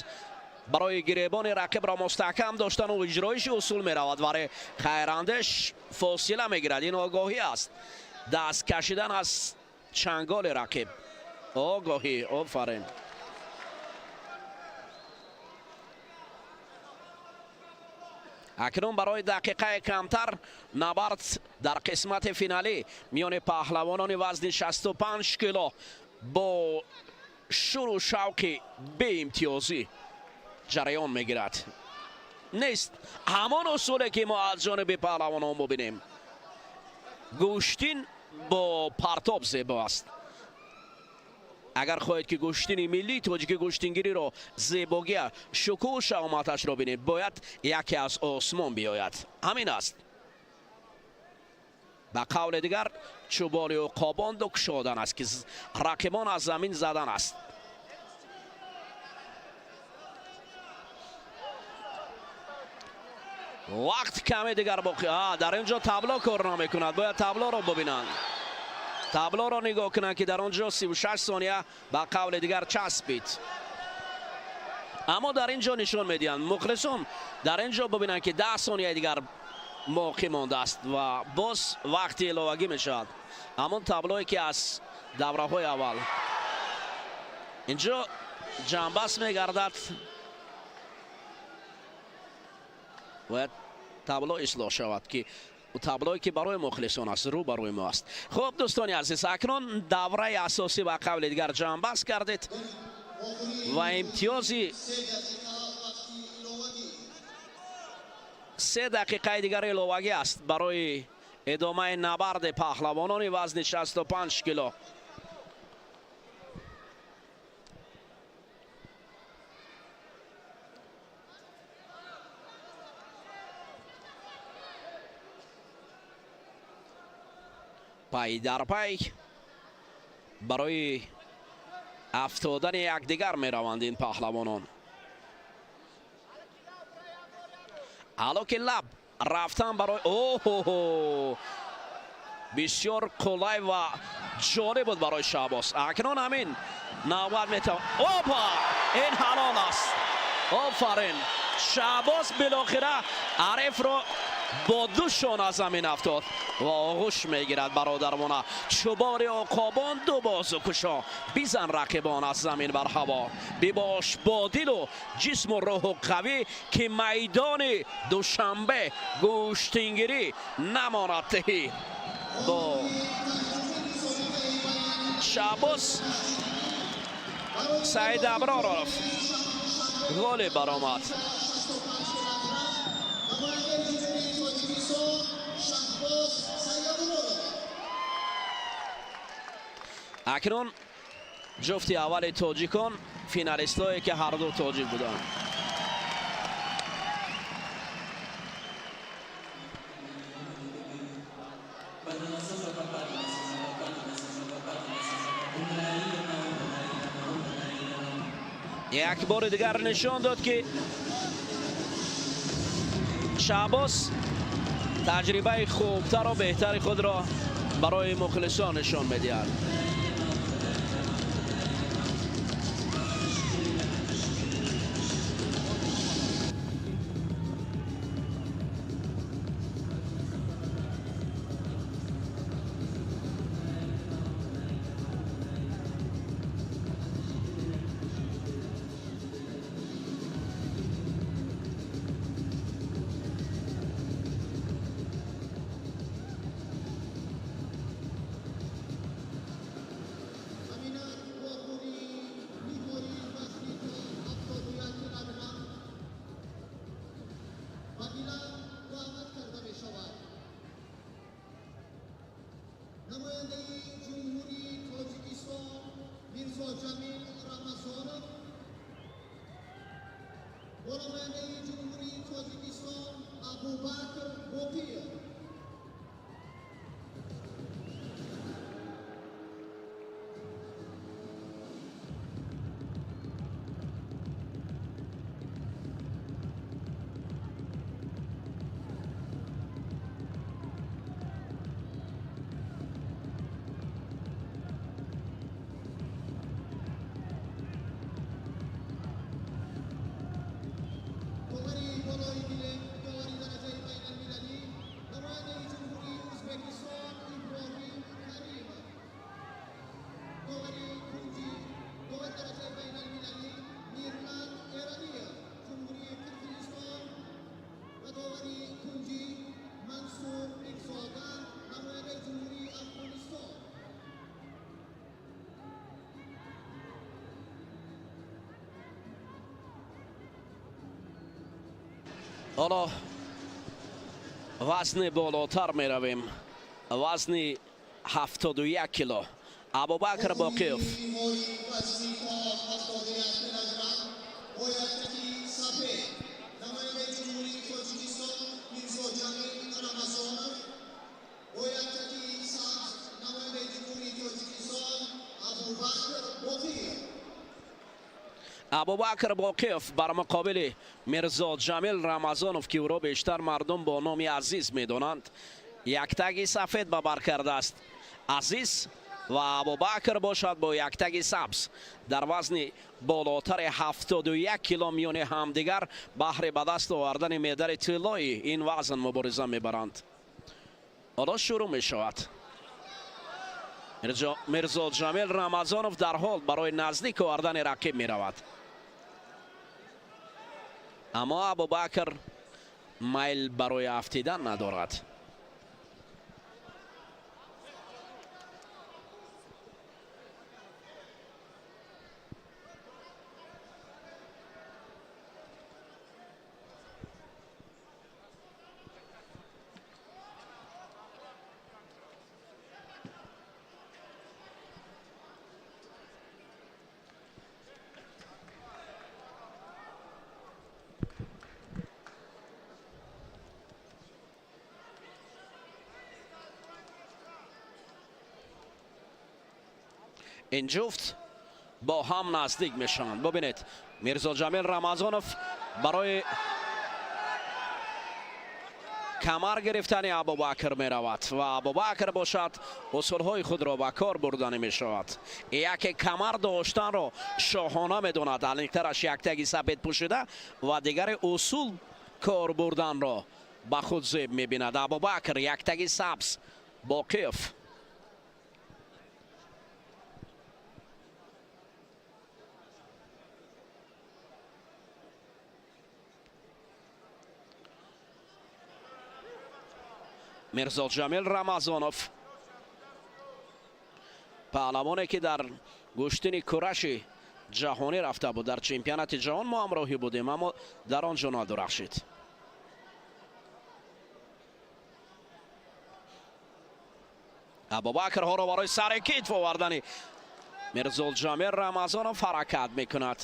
S10: барои гиребони рақибро мустаҳкам доштану иҷроиши усул меравад, вале хайрандеш фосила мегирад. Ин огоҳӣ аст, даст кашидан аз чанголи рақиб огоҳӣ. Офарин. Акнун барои дақиқаи камтар набард дар қисмати финалӣ миёни паҳлавонони вазни 65 кило бо шуру шавқи беимтиёзӣ ҷараён мегирад. Нест ҳамон усуле, ки мо аз ҷониби паҳлавонон бубинем. Гӯштин бо партоб зебо аст. Агар хоҳед, ки гӯштини миллии тоҷики гӯштингириро, зебогия, шукӯҳу шаҳоматашро бинед, бояд яке аз осмон биёяд. Ҳамин аст. Ба қавли дигар, чӯболи уқобон ду кушодан аст, ки рақибон аз замин задан аст. Вақт каме дигар боқӣ. Дар ин ҷо табло кор намекунад, бояд таблоро бибинанд, таблоро нигоҳ кунанд, ки дар он ҷо 36 сония ба қавли дигар часпид. Аммо дар ин ҷо нишон медиҳанд, мухлисон дар ин ҷо бибинанд, ки 10 сонияи дигар боқӣ мондааст ва боз вақти иловагӣ мешавад. Ҳамон таблое ки аз давраҳои аввал инҷо ҷамъбаст мегардад, бояд табло ислоҳ шавад, ки таблое ки барои мухлисон аст, рӯ барои мо аст. Хуб, дӯстони азиз, акнун давраи асосӣ ба қавли дигар ҷамъбаст кардед ва имтиёзи 3 дақиқаи дигар иловагӣ аст барои идомаи набарди паҳлавонони вазни 65 кило. Пай дар пай барои афтодани якдигар мераванд ин паҳлавонон. Ҳало ки лаб рафтан барои оҳо, бисёр қулай ва ҷолиб буд барои Шаҳбоз. Акнун ҳамин навбат метавон. Опа, ин ҳалол аст. Офарин, Шаҳбоз билохира ҳарифро бо ду шона замин афтод ва оғӯш мегирад бародармона. Чӯбори уқобон ду бозу кушо, бизан рақибон аз замин бар ҳаво. Бибош бо дилу ҷисму рӯҳу қавӣ, ки майдони Душанбе гӯштингирӣ намонад тиҳӣ. Бо Шаҳбоз Саидаброров ғолиб баромад. Акнун ҷуфти аввали тоҷикон, финалистҳое ки ҳарду тоҷик буданд. Як бори дигар нишон дод, ки Шаҳбоз таҷрибаи хубтару беҳтари худро барои мухлисон нишон медиҳад. Ҳоло вазни болотар меравем, вазни 71 кило. Абубакр Боқиев. Абубакр Боқиев бар муқобили Мирзо Ҷамил Рамазонов, ки ӯро бештар мардум бо номи Азиз медонанд, яктаги сафед ба бар кардааст Азиз, ва Абубакр бошад бо яктаги сабз. Дар вазни болотари 71 кило миёни ҳамдигар баҳри ба даст овардани медали тиллои ин вазн мубориза мебаранд. Ҳоло шурӯъ мешавад. Мирзо Ҷамил Рамазонов дарҳол барои наздик овардани рақиб меравад, аммо Абубакр майл барои афтидан надорад. Ин ҷуфт бо ҳам наздик мешаванд. Бубинед, Мирзо Ҷамил Рамазонов барои камар гирифтани Абубакр меравад ва Абубакр бошад усулҳои худро ба кор бурданӣ мешавад. Яке камар доштанро шоҳона медонад, аниқтараш яктаги сафед пӯшида, ва дигаре усул кор бурданро ба худ зеб мебинад. Абубакр, яктаги сабз, Боқиев. Мирзо Ҷамил Рамазонов, паҳлавоне ки дар гӯштини кураши ҷаҳонӣ рафта буд, дар чемпионати ҷаҳон мо ҳамроҳӣ будем, аммо дар он ҷо надурахшид. Абубакр ҳоро барои сари китф овардани Мирзоҷамил Рамазонов ҳаракат мекунад.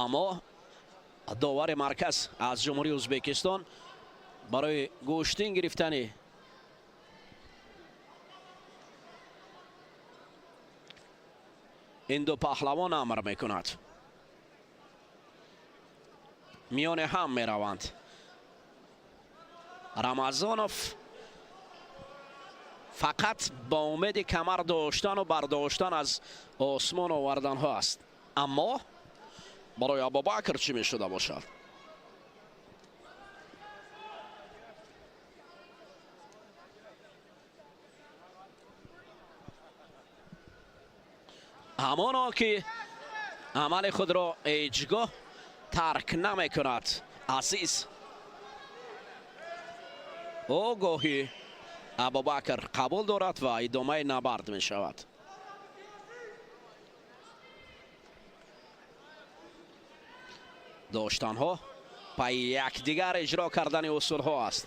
S10: Аммо довари марказ аз Ҷумҳурии Ӯзбекистон барои гӯштин гирифтани ин ду паҳлавон амр мекунад. Миёни ҳам мераванд. Рамазонов фақат ба умеди камар доштану бардоштан аз осмон оварданҳо аст, аммо барои Абубакр чӣ мешуда бошад? Ҳамоно ки амали худро ҳеҷ гоҳ тарк намекунад Азиз. Ӯ гоҳи Абубакр қабул дорад ва идомаи набард мешавад. Доштанҳо пайи якдигар иҷро кардани усулҳо аст.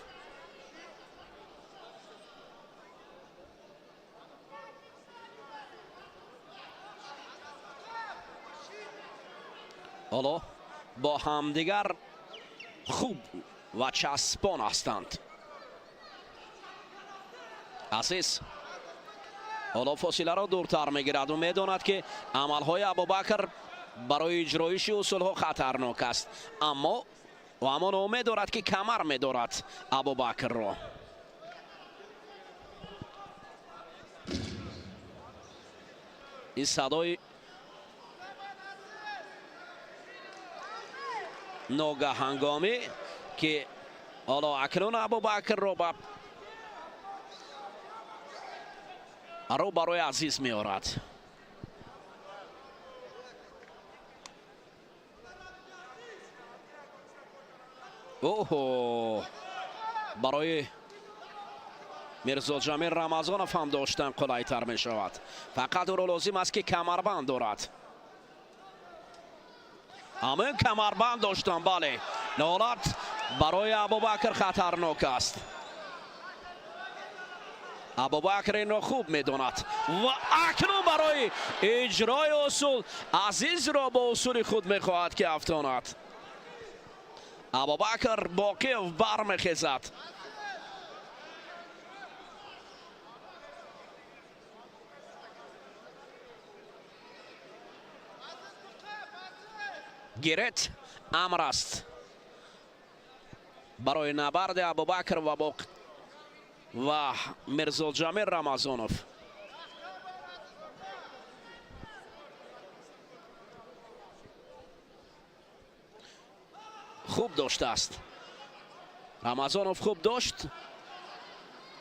S10: Ҳоло бо ҳамдигар хуб ва часпон ҳастанд. Азиз ҳоло фосиларо дуртар мегирад ӯ медонад, ки амалҳои Абубакр барои иҷроиши усулҳо хатарнок аст, аммо ӯ ҳамон умед дорад, ки камар медорад Абубакрро. Ин садои ногаҳангомӣ, ки ҳоло акнун Абубакрро ба рӯ барои Азиз меорад. Оҳо, барои Мирзоҷамил Рамазонов ҳам доштан қулайтар мешавад. Фақат ӯро лозим аст, ки камарбанд дорад. Ҳамин камарбанд доштан, бале, ҳолат барои Абубакр хатарнок аст. Абубакр инро хуб медонад ва акнун барои иҷрои усул Азизро бо усули худ мехоҳад, ки афтонад. Абубакр Боқиев бармехезад. Гирет амр аст барои набарди Абубакр ва Мирзоҷамил Рамазонов. Хуб доштааст Рамазонов, хуб дошт,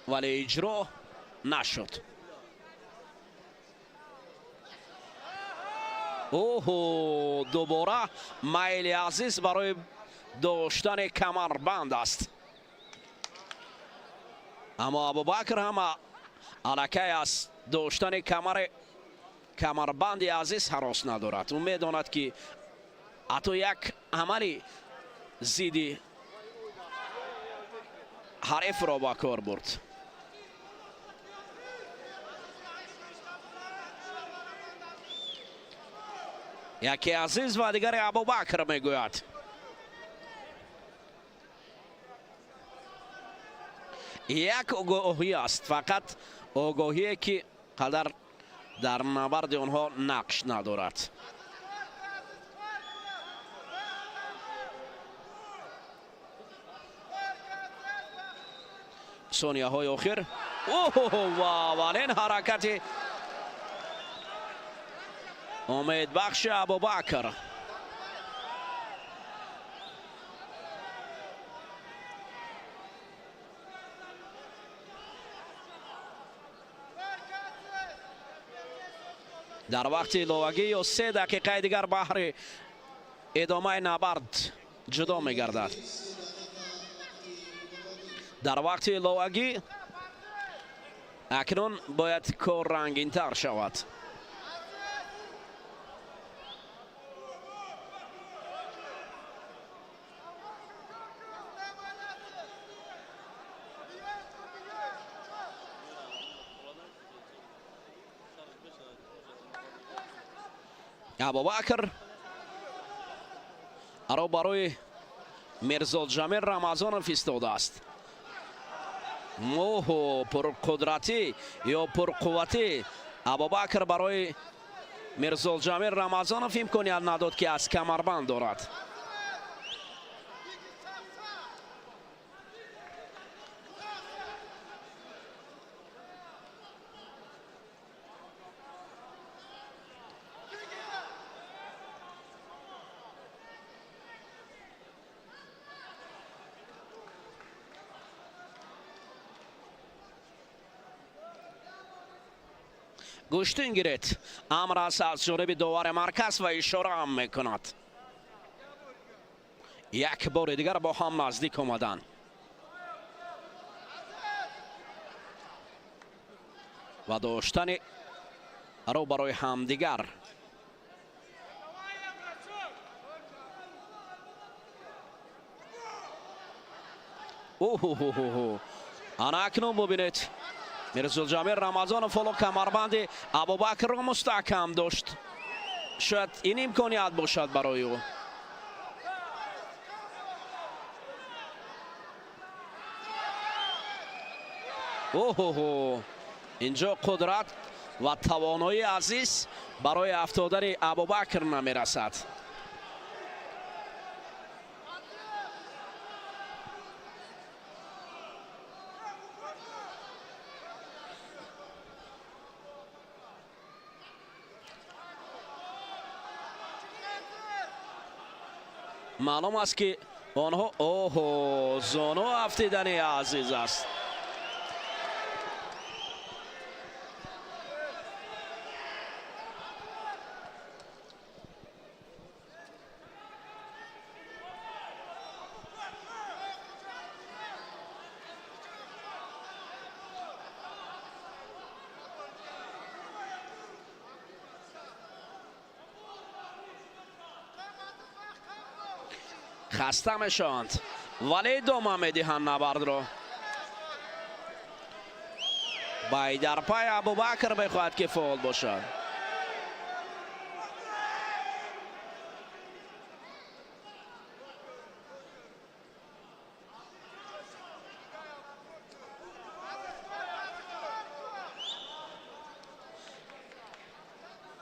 S10: вале иҷро нашуд. Оҳо, дубора майли Азиз барои доштани камарбанд аст, аммо Абубакр ҳам аллакай аз доштани камарбанди Азиз ҳарос надорад. Ӯ медонад, ки ҳатто як амали зидди ҳарифро ба кор бурд. Яке Азиз ва дигаре Абубакр мегӯяд. Як огоҳӣ аст, фақат огоҳие, ки қадар дар набарди онҳо нақш надорад. Сонияҳои охир ва аввалин ҳаракати умедбахши Абубакр. Дар вақти иловагӣ ё 3 дақиқаи дигар баҳри идомаи набард ҷудо мегардад. Дар вақти иловагӣ акнун бояд кор рангинтар шавад. Абубакр ро барои Мирзоҷамил Рамазонов истодааст. Моҳу пурқудратӣ ё пурқувватӣ Абубакр барои Мирзоҷамил Рамазонов имконият надод, ки аз камарбанд дорад. Гӯштин гирет амр аст аз ҷониби довари марказ ва ишора ҳам мекунад. Як бори дигар бо ҳам наздик омаданд ва доштани ро барои ҳамдигар. Оҳоҳоҳо, ана акнун бубинед, Мирзоҷамил Рамазонов ҳоло камарбанди Абубакрро мустаҳкам дошт. Шояд ин имконият бошад барои ӯ. Оҳоҳо, инҷо қудрат ва тавоноии Азиз барои афтодани Абубакр намерасад. Маълум аст, ки онҳо, оҳо, зону афтидани Азиз аст. Хаста мешаванд, вале идома медиҳанд набардро. Байдарпай Абубакр мехоҳад, ки фаъол бошад.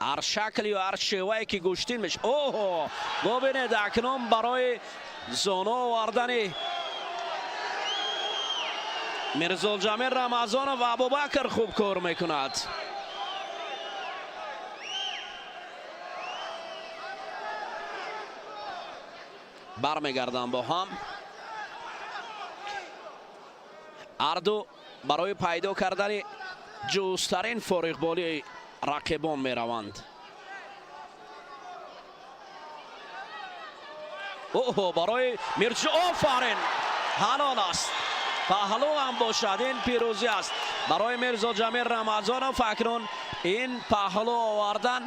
S10: Ҳар шакл ё ҳар шевае ки гӯштин меш. Оҳо, бубинед, акнун барои зону овардани Мирзоҷамил Рамазонов ва Абубакр хуб кор мекунад. Бармегарданд бо ҳам. Ҳарду барои пайдо кардани ҷустарин фориғболии рақибон мераванд. Оҳо, барои Мирҷо, офарин, ҳалол аст. Паҳлӯ ҳам бошад, ин пирӯзӣ аст барои Мирзо Ҷамил Рамазонов. Акнун ин паҳлӯ овардан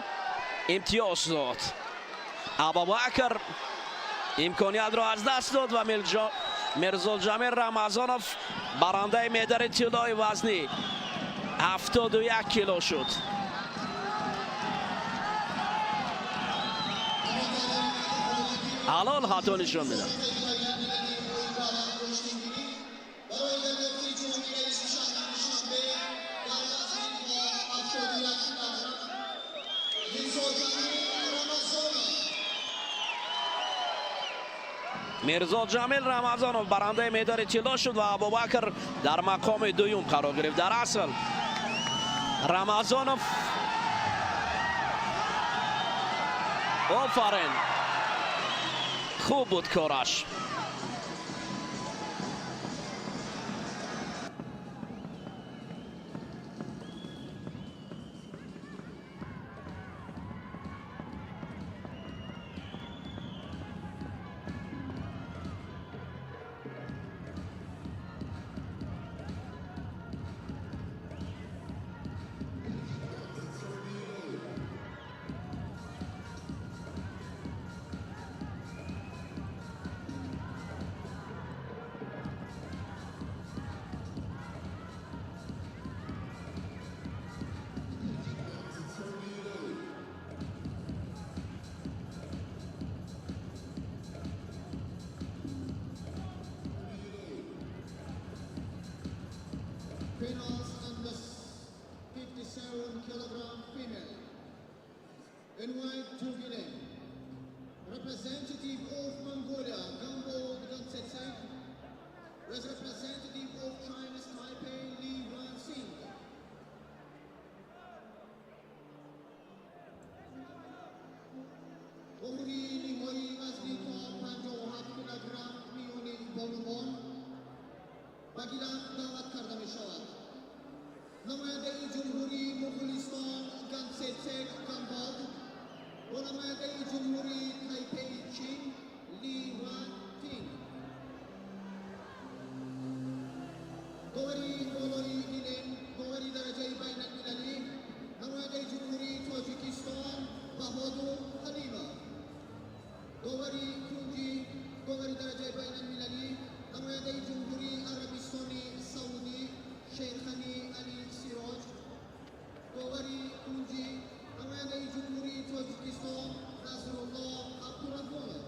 S10: имтиёз дод. Абубакр имкониятро аз даст дод ва Мирзо Ҷамил Рамазонов барандаи медали тиллои вазнӣ 71 кило шуд. Ҳалол хато нишон медад. Мирзо Ҷамил Рамазонов барандаи медали тилло шуд ва Абубакр дар мақоми дуюм қарор гирифт. Дар асл Рамазонов, офарин, хуб буд кораш.
S2: Finals under 57 kilogram female. In white Tugile, representative of Mongolia, Gambo Gantsetseg, with representative of Chinese Taipei, Li Wan Singh. Охири ниҳоии вазни то 57 килограмм миёни бонувон ба гилам даъват карда мешавад. Намояндаи Ҷумҳурии Муғулистон Гансецек Гамбод бо намояндаи Ҷумҳурии Тайпеи Чин Ли Ван Тинг. Довари болои гилем, довари дараҷаи байналмилалӣ, намояндаи Ҷумҳурии Тоҷикистон Баҳодур Ҳалимов. Довари кунҷӣ, довари дараҷаи байналмилалӣ, намояндаи Ҷумҳурии Арабистони Саудӣ Шерхани Али Сироҷ. Довари кунҷӣ, намояндаи Ҷумҳурии Тоҷикистон Насрулло Абдураҳмонов.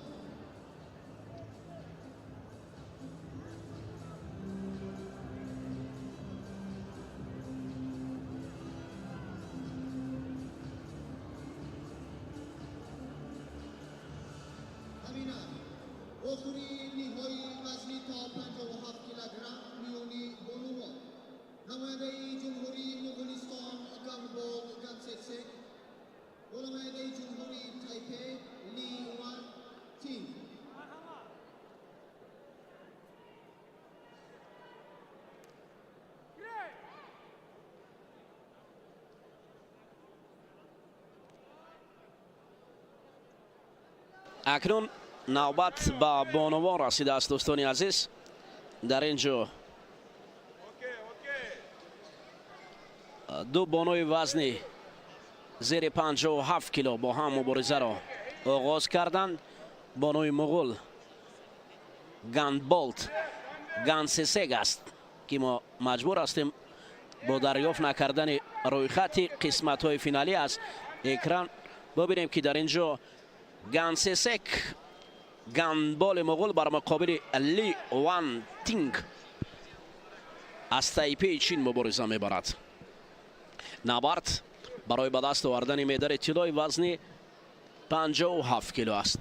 S2: Ҳаминак охири ниҳоии вазни то 57 килограмм миёни бонувон, намояндаи Ҷумҳурии Муғулистон Ганбол Гансецек бо намояндаи Ҷумҳурии Тайпе Ли Ван Тинг.
S10: Акнун навбат ба бонувон расидааст, дӯстони азиз. Дар ин ҷо ду бонуи вазни зери 57 кило бо ҳам муборизаро оғоз карданд. Бонуи муғул Гандболт Гансесег аст, ки мо маҷбур ҳастем бо дарёфт накардани рӯйхати қисматҳои финалӣ аз экран бибинем, ки дар ин ҷо Гансесек Гандболи муғул бар муқобили Ли Ван Тинг аз Тайпеи Чин мубориза мебарад. Набард Барои ба даст овардани медали тиллои вазни 57 кило аст.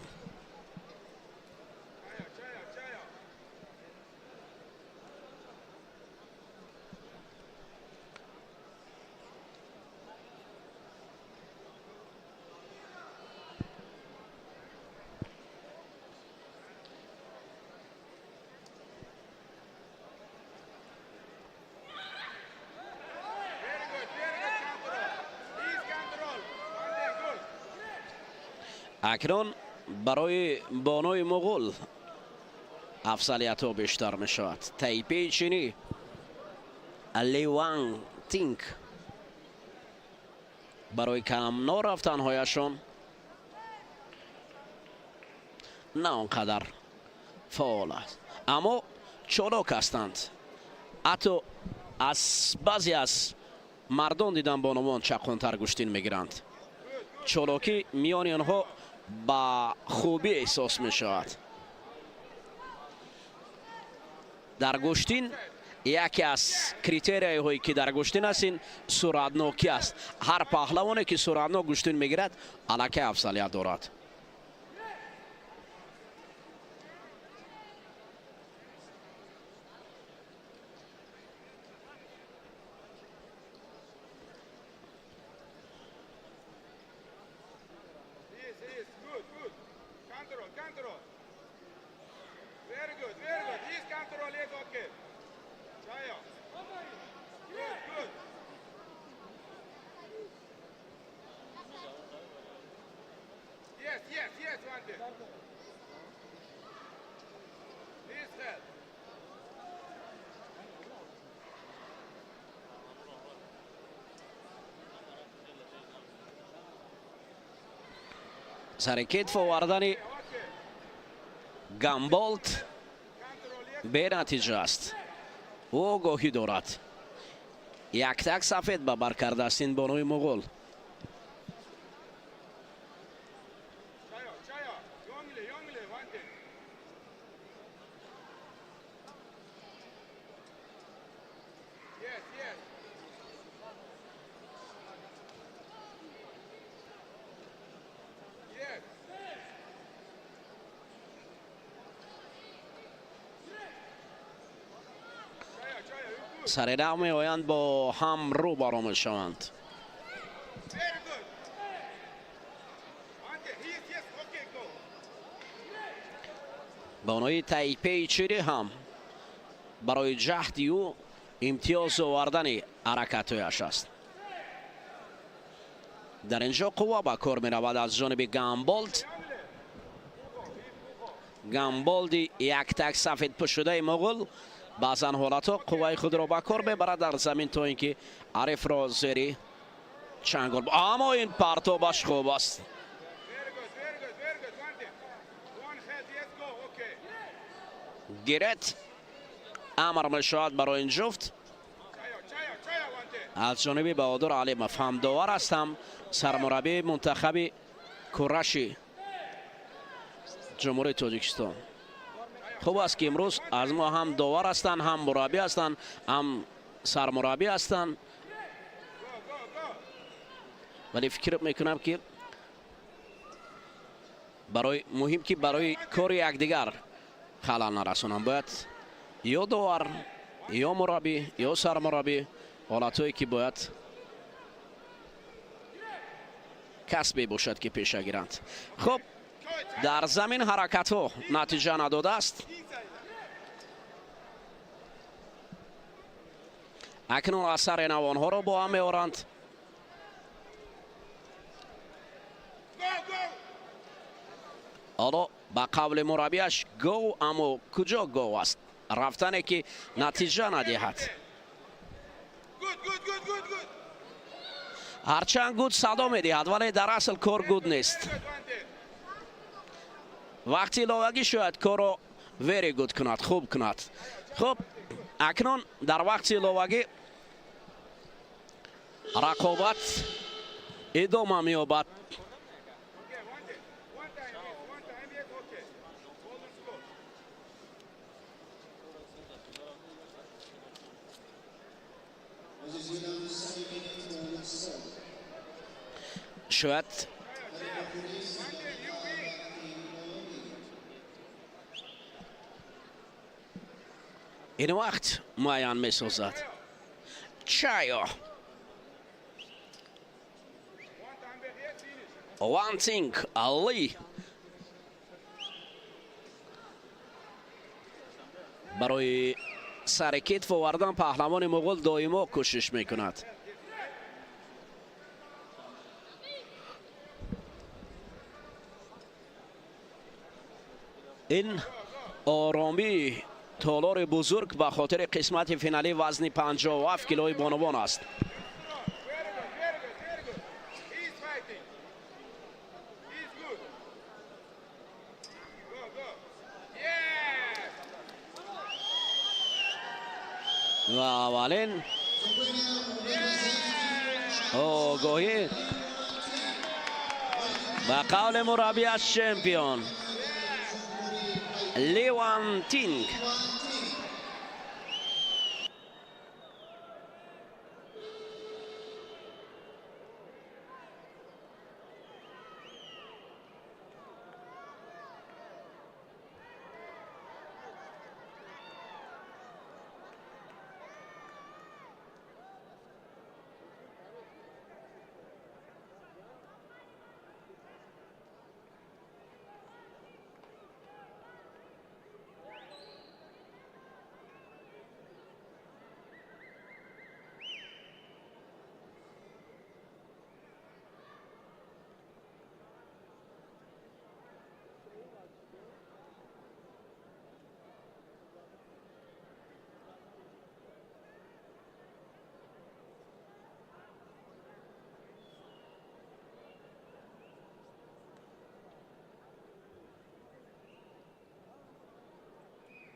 S10: Акнун барои бонуи муғул афзалиятҳо бештар мешавад. Тайпеи чинӣ Ливан Тинг барои кам норафтанҳояшон на он қадар фаъол аст, аммо чолок ҳастанд. Ҳатто аз баъзе аз мардон дидам бонувон чаққонтар гӯштин мегиранд. Чолокӣ миёни онҳо ба хубӣ эҳсос мешавад. Дар гӯштин яке аз критерияҳое ки дар гӯштин аст, ин суръатнокӣ аст. Ҳар паҳлавоне ки суръатнок гӯштин мегирад, аллакай афзалият дорад. Сари кетф овардани Гамболд бенатиҷа аст. Ӯ огоҳӣ дорад. Яктак сафед ба бар кардааст ин бонуи муғул. Сари нав меоянд, бо ҳам рӯбаро мешаванд. Бонуи Тайпеи чирӣ ҳам барои ҷаҳди ӯ имтиёз овардани ҳаракатҳояш аст. Дар ин ҷо қувва ба кор меравад аз ҷониби Гамболд. Гамболди яктак сафедпӯшудаи муғул баъзан ҳолатҳо қувваи худро ба кор мебарад дар замин, то ин ки ҳарифро зери чангол. Аммо ин партобаш хуб аст. Гирет амр мешавад барои ин ҷуфт аз ҷониби Баҳодур Алимов. Ҳам довар аст, ҳам сармураббии мунтахаби кураши Ҷумҳурии Тоҷикистон. Хуб аст, ки имрӯз аз мо ҳам довар ҳастанд, ҳам мураббӣ ҳастанд, ҳам сармураббӣ ҳастанд, вале фикр мекунам, ки барои муҳим, ки барои кори якдигар халал нарасонанд, бояд ё довар, ё мураббӣ, ё сармураббӣ, ҳолатҳое ки бояд касбе бошад, ки пеша гиранд. Хуб, дар замин ҳаракатҳо натиҷа надодааст. Акнун асари нав онҳоро бо ҳам меоранд. Ҳоло ба қавли мураббиаш go, аммо куҷо go аст? Рафтане ки натиҷа надиҳад. Ҳарчанд good садо медиҳад, вале дар асл кор good нест. Вақти иловагӣ шояд корро very good кунад, хуб кунад. Хуб, акнун дар вақти иловагӣ рақобат идома меёбад. Шояд ин вақт муайян месозад. Чайо Вантинг Ли барои сари китф овардан паҳлавони муғул доимо кӯшиш мекунад. Ин оромии толори бузург ба хотири қисмати финалӣ вазни 57 килои бонувон аст. Ва аввалин огоҳӣ ба қавли мураббиаш чемпион Ливантинг.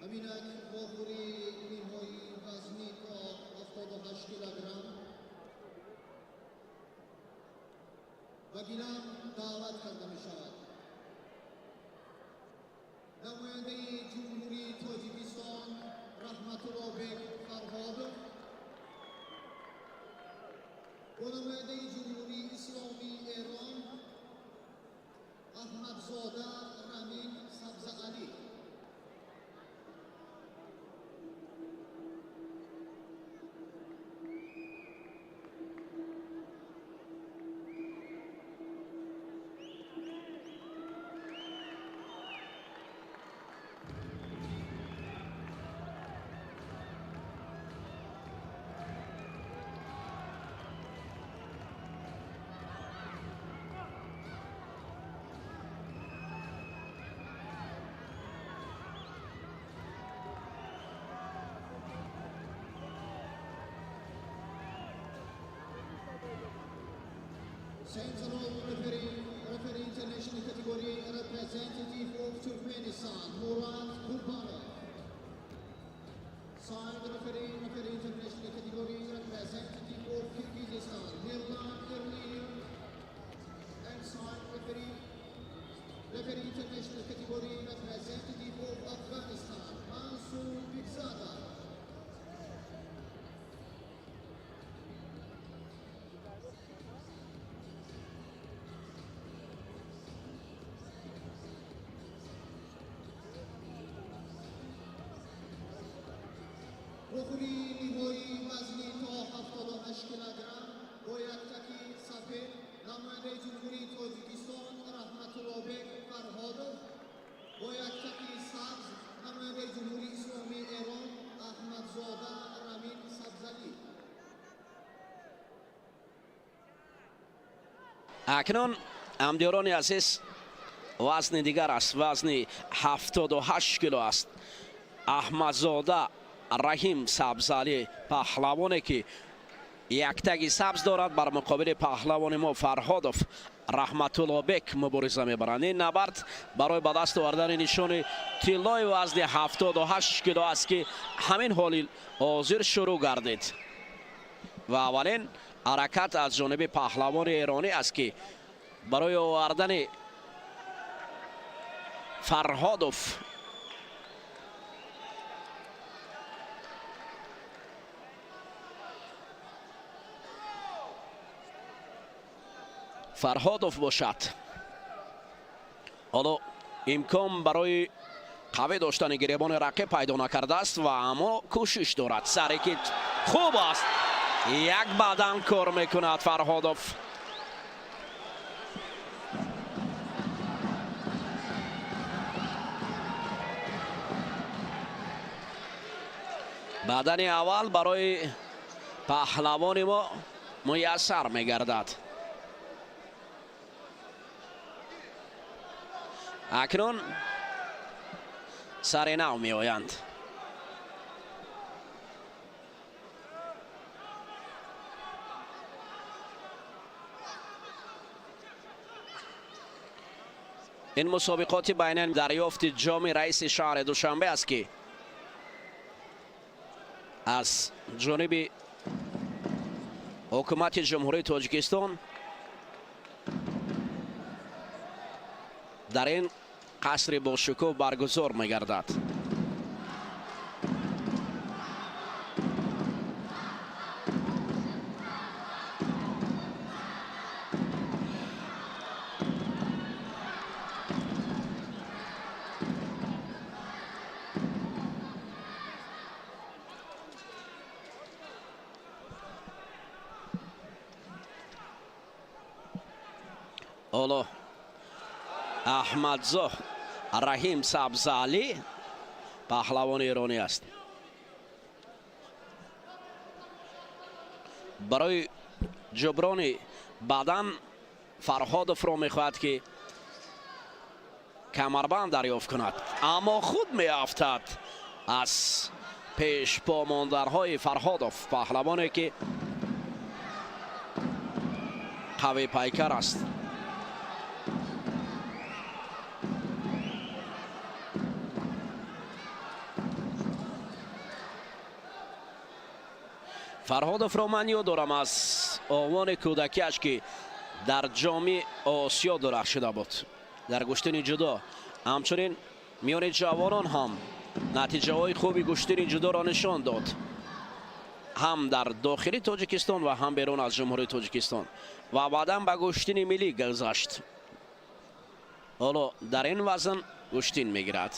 S2: Аминак вохӯри ниҳоии вазнӣ то 78 килограмм ба гилам даъват карда мешавад. Намояндаи Ҷумҳурии Тоҷикистон Раҳматуллобек Фарҳодов бо намояндаи Ҷумҳурии Исломии Эрон Аҳмадзода Рамин Сабзаалӣ. Central referee international category representative of Turkmenistan, Murad Kurbanov. Side referee international category representative of Kyrgyzstan, Mirlan Erliyev. And side referee international category representative of Afghanistan, Mansur Bikzada. Вохӯрии ниҳоии вазнӣ то 78 килограмм бо яктаки сафед намояндаи Ҷумҳурии Тоҷикистон Раҳматуллобек Фарҳодов, бо яктаки сабз намояндаи Ҷумҳурии Исломии Эрон Аҳмадзода Рамин Сабзалӣ.
S10: Акнун ҳамдиёрони азиз, вазни дигар аст, вазни 78 кило аст. Аҳмадзода Раҳим Сабзалӣ, паҳлавоне ки яктаги сабз дорад, бар муқобили паҳлавони мо Фарҳодов Раҳматуллобек мубориза мебаранд. Ин набард барои ба даст овардани нишони тиллои вазни 78 кило аст, ки ҳамин ҳоли ҳозир шурӯъ гардид. Ва аввалин ҳаракат аз ҷониби паҳлавони эронӣ аст, ки барои овардани Фарҳодов Фарҳодов бошад, ҳоло имкон барои қавӣ доштани гиребони рақиб пайдо накардааст ва аммо кӯшиш дорад. Саре ки хуб аст, як бадан кор мекунад Фарҳодов. Бадани аввал барои паҳлавони мо муяссар мегардад. Акнун сари нав меоянд. Ин мусобиқоти байнан дарёфти ҷоми раиси шаҳри Душанбе аст, ки аз ҷониби ҳукумати Ҷумҳурии Тоҷикистон дар ин қасри бошукӯҳ баргузор мегардад. Ҳоло Аҳмадзоҳ Раҳим Сабзалӣ паҳлавони эронӣ аст. Барои ҷуброни бадан Фарҳодовро мехоҳад, ки камарбанд дарёфт кунад, аммо худ меафтад аз пешпомондарҳои Фарҳодов, паҳлавоне ки қавипайкар аст. Фарҳодовро ман ёд дорам аз овони кӯдакиаш, ки дар Ҷоми Осиё дурахшида буд дар гӯштини ҷудо. Ҳамчунин миёни ҷавонон ҳам натиҷаҳои хуби гӯштини ҷудоро нишон дод, ҳам дар дохили Тоҷикистон ва ҳам берун аз Ҷумҳурии Тоҷикистон, ва баъдан ба гӯштини миллӣ гузашт. Ҳоло дар ин вазн гӯштин мегирад.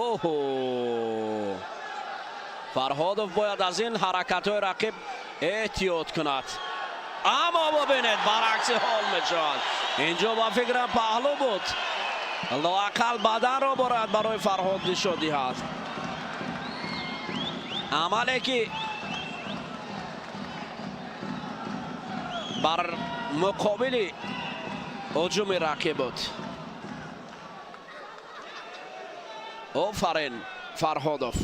S10: Оҳо, Фарҳодов бояд аз ин ҳаракатҳои рақиб эҳтиёт кунад, аммо бубинед, баръакси ҳол мешавад. Инҷо ба фикрам паҳлӯ буд, лоақал баданро борад барои Фарҳод нишон диҳад. Амале ки бар муқобили ҳуҷуми рақиб буд. Офарин, Фарҳодов.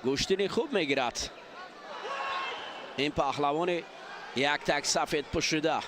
S10: Гӯштини хуб мегирад ин паҳлавони як так сафед пӯшида.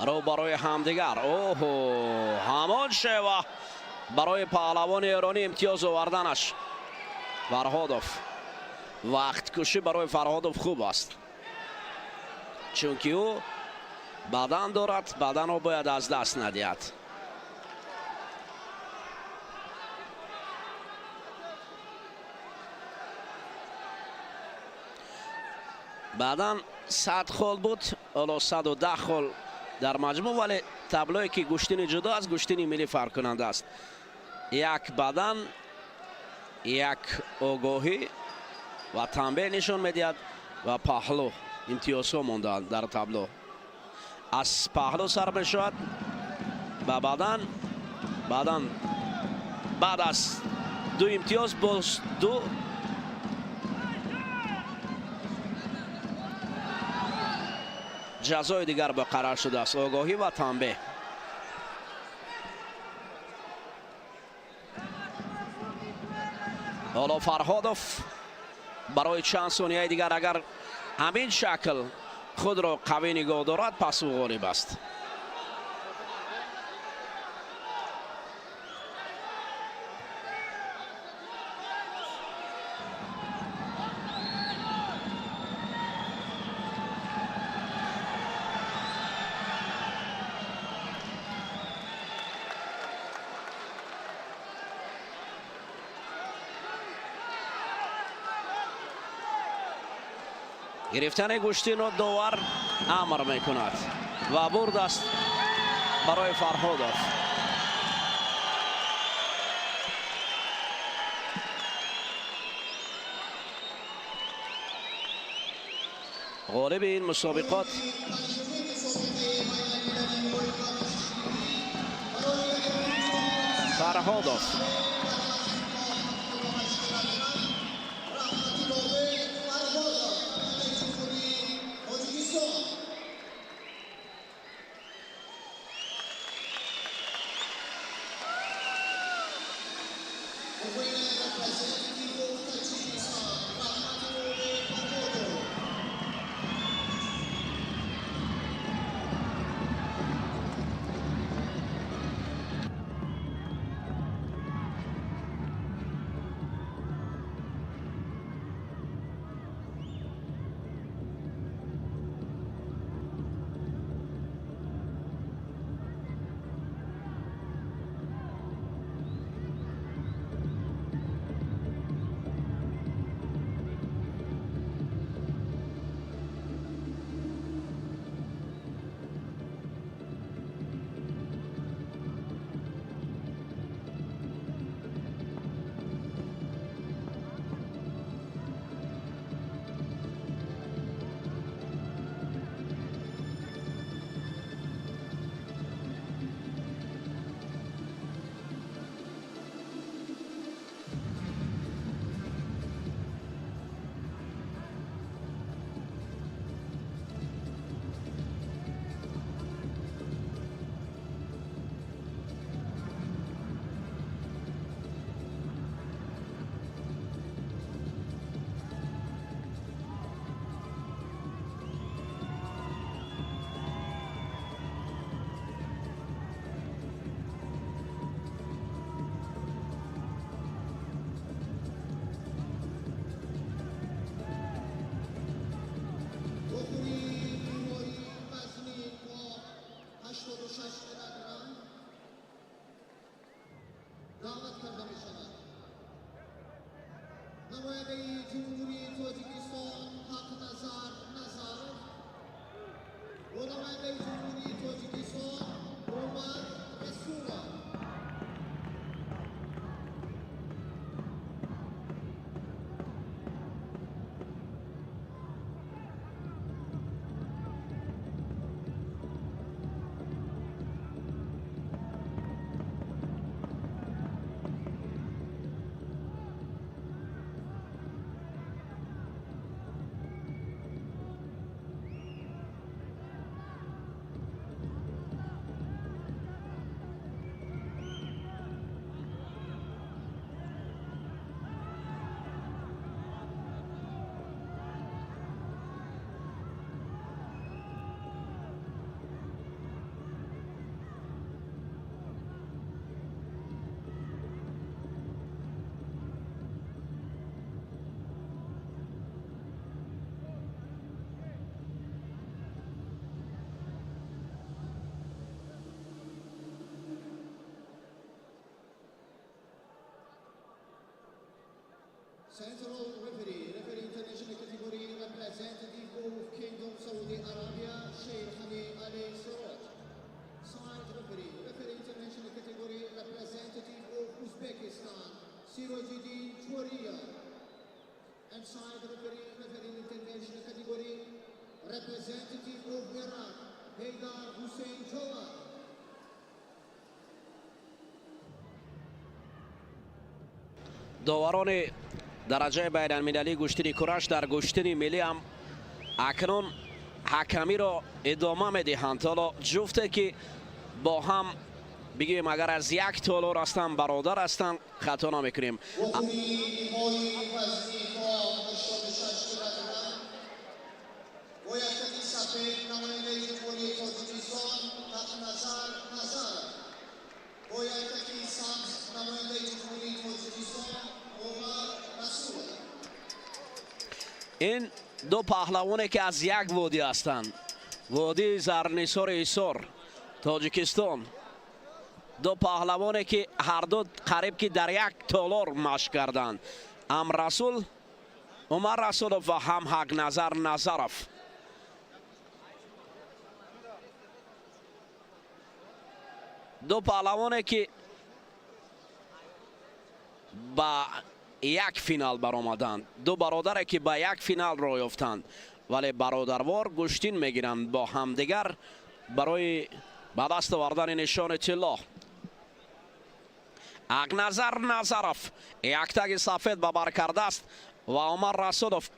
S10: Рӯ барои ҳамдигар. Оҳо, ҳамон шева барои паҳлавони эронӣ имтиёз оварданаш. Фарҳодов, вақткушӣ барои Фарҳодов хуб аст, чунки ӯ бадан дорад, баданро бояд аз даст надиҳад. Баъдан 100 хол буд, ҳоло 110 хол дар маҷмӯъ, вале таблое ки гӯштини ҷудо аст, гӯштини миллӣ фарқкунанда аст. Як бадан, як огоҳӣ ва танбеҳ нишон медиҳад ва паҳлӯ имтиёзҳо мондаанд дар табло. Аз паҳлӯ сар мешавад ба баъдан, баъдан баъд аз 2 имтиёз боз 2 ҷазои дигар муқаррар шудааст: огоҳӣ ва танбеҳ. Ҳоло Фарҳодов барои чанд сонияи дигар агар ҳамин шакл худро қавӣ нигоҳ дорад, пас ӯ ғолиб аст. Гирифтани гӯштинро довар амр мекунад ва бурд аст барои Фарҳодов. Ғолиби ин мусобиқот Фарҳодов.
S2: Даъват карда мешавад намояндаи Ҷумҳурии Тоҷикистон Ҳақназар Назаров бо намояндаи Ҷумҳурии Тоҷикистон Умар Расулов. Central referee, referee international category, representative of Kingdom Saudi Arabia, Sheikh Hani Ali Sorot. Side referee, referee international category, representative of Uzbekistan, Sirojiddin Choriya. And side referee, referee international category, representative of Iraq, Heydar Hüseyin Çoban.
S10: Доварони дараҷаи байналмилалии гӯштини кураш дар гӯштини миллӣ ҳам акнун ҳакамиро идома медиҳанд. Ҳоло ҷуфте ки бо ҳам бигӯем, агар аз як толор ҳастанд, бародар ҳастанд, хато намекунем.
S2: وخوری نیمایی وزنی تا 86 کیلوگرم با یکتک سفید نماینده جمهوری تاجیکستان حقنظر نظر، با یکتک سبز نماینده جمهوری تاجیکستان عمر رسول.
S10: Ин ду паҳлавоне ки аз як водӣ ҳастанд, водии Зарнисори Ҳисор, Тоҷикистон, ду паҳлавоне ки ҳарду қариб ки дар як толор машқ карданд, ҳам Расул Умар Расулов ва ҳам Ҳақназар Назаров. Ду паҳлавоне ки ба як финал баромаданд, ду бародаре ки ба як финал роҳ ёфтанд, вале бародарвор гӯштин мегиранд бо ҳамдигар барои ба даст овардани нишони тилло. Ҳақназар Назаров яктаги сафед ба бар кардааст ва Умар Расулов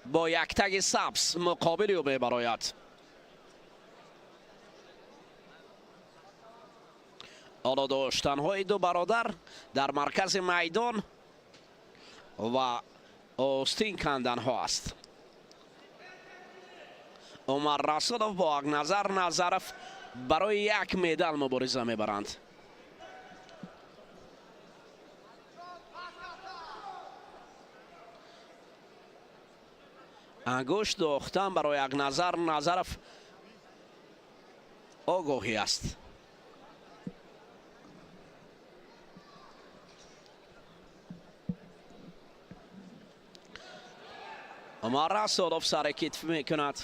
S10: бо яктаги сабз муқобили ӯ мебарояд. Ҳоло доштанҳои ду бародар дар маркази майдон ва остин канданҳо аст. Умар Расулов бо Ҳақназар Назаров барои як медал мубориза мебаранд. Ангушт дохтан барои Ҳақназар Назаров огоҳӣ аст. Умар Расулов сари китф мекунад.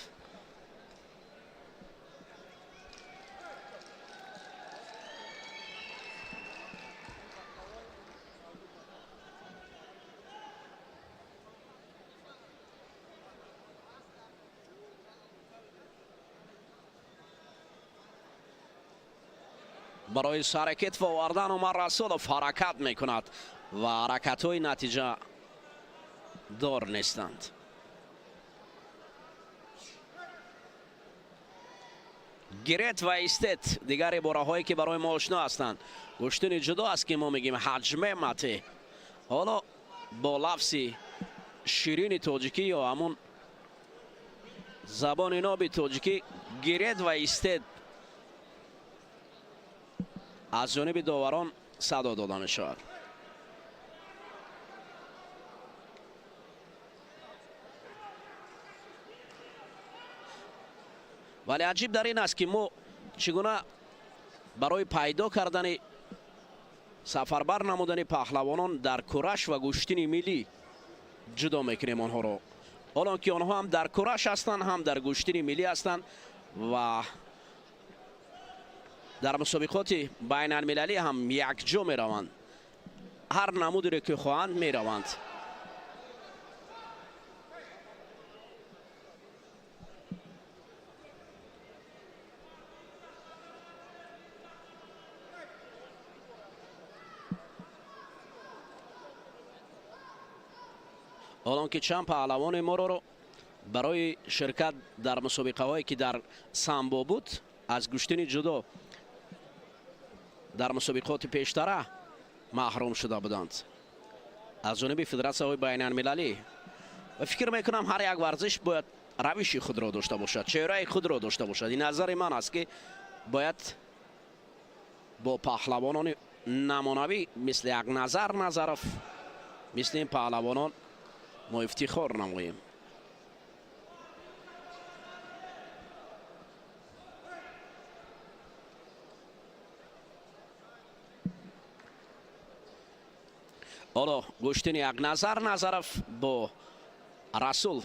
S10: Барои сари китф овардан Умар Расулов ҳаракат мекунад ва ҳаракатҳои натиҷа дор нестанд. Гирет ва истет, дигар ибораҳое ки барои мо ошно ҳастанд. Гӯштини ҷудо аст ки мо мегӯем ҳаҷме мате. Ҳоло бо лафзи ширини тоҷикӣ ё ҳамун забони ноби тоҷикӣ гирет ва истед аз ҷониби доварон садо дода мешавад. Вале аҷиб дар ин аст, ки мо чӣ гуна барои пайдо кардани, сафарбар намудани паҳлавонон дар кураш ва гӯштини миллӣ ҷудо мекунем онҳоро, ҳолон ки онҳо ҳам дар кураш ҳастанд, ҳам дар гӯштини миллӣ ҳастанд ва дар мусобиқоти байналмилалӣ ҳам якҷо мераванд, ҳар намудере ки хоҳанд мераванд. Ҳолон ки чанд паҳлавони моро барои ширкат дар мусобиқаҳое ки дар самбо буд, аз гӯштини ҷудо дар мусобиқоти пештара маҳрум шуда буданд аз ҷониби федератсияҳои байналмилалӣ. Ва фикр мекунам, ҳар як варзиш бояд равиши худро дошта бошад, чеҳраи худро дошта бошад. Ин назари ман аст, ки бояд бо паҳлавонони намунавӣ мисли Ҳақназар Назаров, мисли ин паҳлавонон мо ифтихор намоем. Ҳоло гӯштини Ҳақназар Назаров бо Расул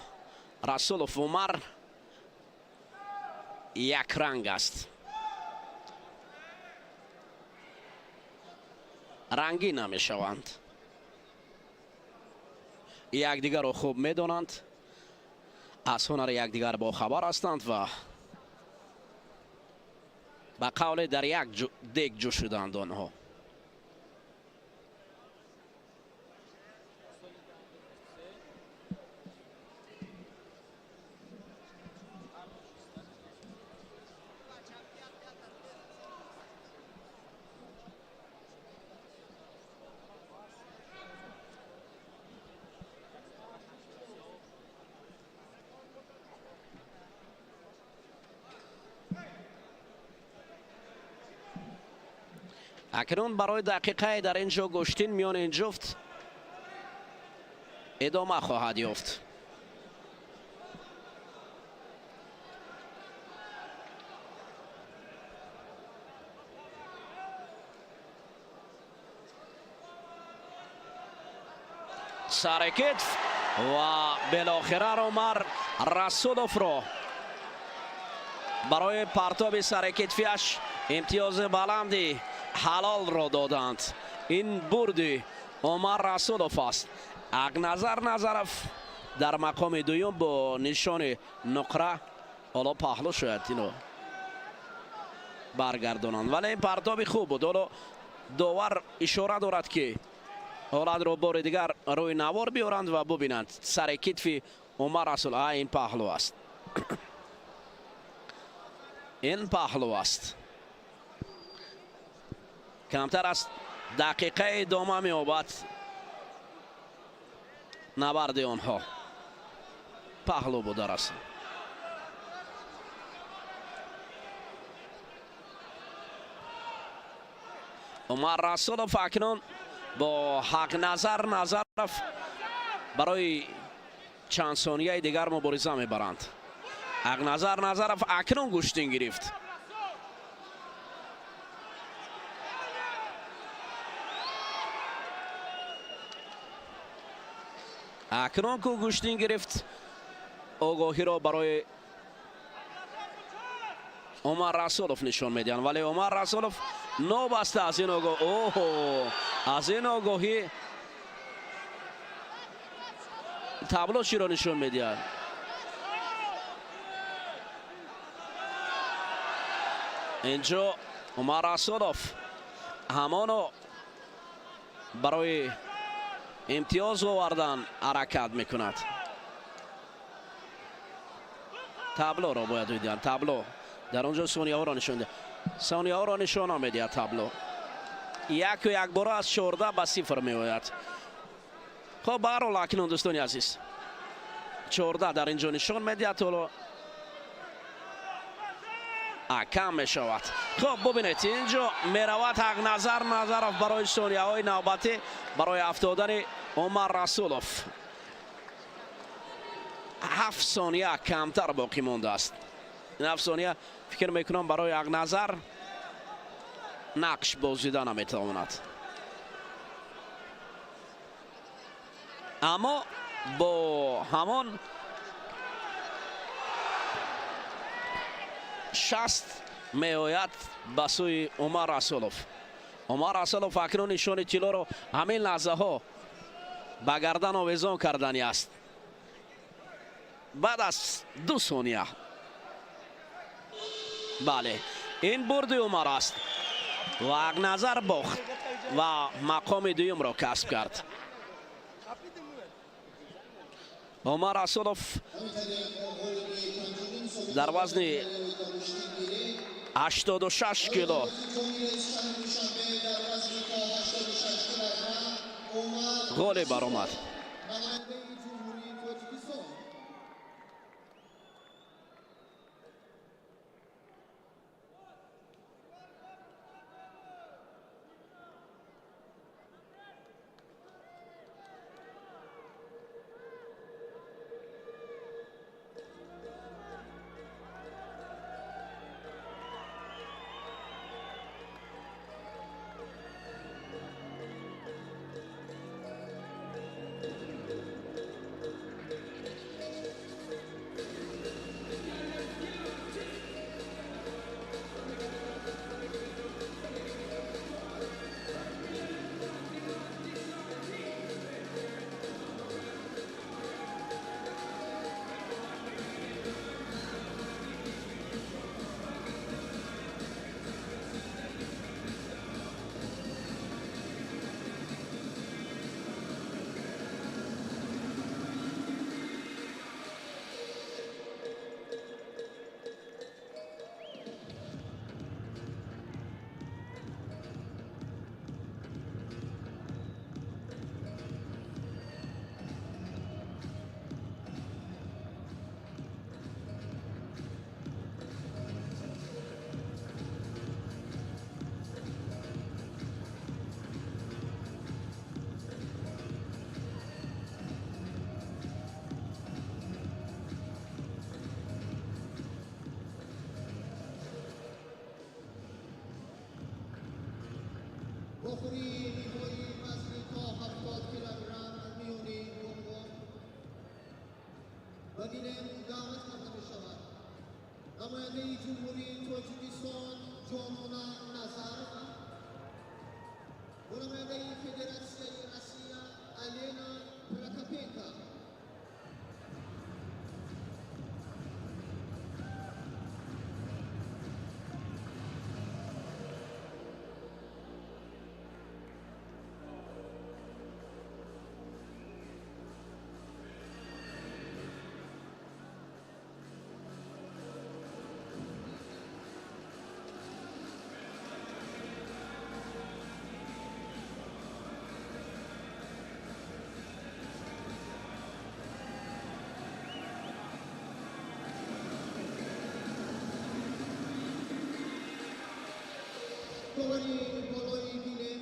S10: Расулов Умар якранг аст, рангӣ намешаванд, якдигарро хуб медонанд, аз ҳунари якдигар бохабар ҳастанд ва Ба қавле дар як дег ҷӯшиданд онҳо. Акнун барои дақиқае дар ин ҷо гӯштин миёни ин ҷуфт идома хоҳад ёфт. Сари китф ва билохира Умар Расуловро барои партоби сари китфиаш имтиёзи баланди ҳалолро доданд. Ин бурди Умар Расулов аст. Ақназар Назаров дар мақоми дуюм бо нишони нуқра. Ҳоло паҳлӯ шояд ино баргардонанд, вале ин партоби хуб буд. Ҳоло довар ишора дорад, ки ҳолатро бори дигар рӯи навор биёранд ва бубинанд сари китфи Умар Расул. А, ин паҳлӯ аст, ин паҳлӯ аст. Камтар аз дақиқаи идома меёбад набарди онҳо. Паҳлӯ буда расид. Умар Расулов акнун бо Ҳақназар Назаров барои чанд сонияи дигар мубориза мебаранд. Ҳақназар Назаров акнун гӯштин гирифт. Акнун ку гӯштин гирифт, огоҳиро барои Умар Расулов нишон медиҳанд, вале Умар Расулов нобаста аз ин огоҳ, оҳо, аз ин огоҳӣ табло чиро нишон медиҳад? Инҷо Умар Расулов ҳамоно барои имтиёз овардан ҳаракат мекунад. Таблоро бояд дидан. Табло дар он ҷо сонияҳоро нишон диҳад, сонияҳоро нишона медиҳад табло. Яку якбора аз 14 ба 0 меояд. Хоб, баҳрҳол акнун, дӯстони азиз, 14 дар ин ҷо нишон медиҳад, ҳоло кам мешавад. Хоб, бубинед, ин ҷо меравад Ҳақназар Назаров барои сонияҳои навбатӣ барои афтодани Умар Расулов. 7 сония камтар боқӣ мондааст. Ин 7 сония, фикр мекунам, барои Ҳақназар нақш бозида наметавонад, аммо бо ҳамон 60 меояд ба сӯи Умар Расулов. Умар Расулов акнун нишони тиллоро ҳамин лаҳзаҳо ба гардан овезон кардани аст баъд аз 2 сония. Бале, ин бурди Умар аст ва Ҳақназар бохт ва мақоми дуюмро касб кард. Умар Расулов дар вазни 86 кило ғолиб баромад.
S2: Намояндаи Ҷумҳурии Тоҷикистон. Вохӯрии ниҳоии вазни то 70 килограмм миёни бонувон ба гилем даъват карда мешавад намояндаи Ҷумҳурии Тоҷикистон Ҷонона Назарова бо намояндаи Федератсияи Россия Алена Прокопенко. Довари болои гилем,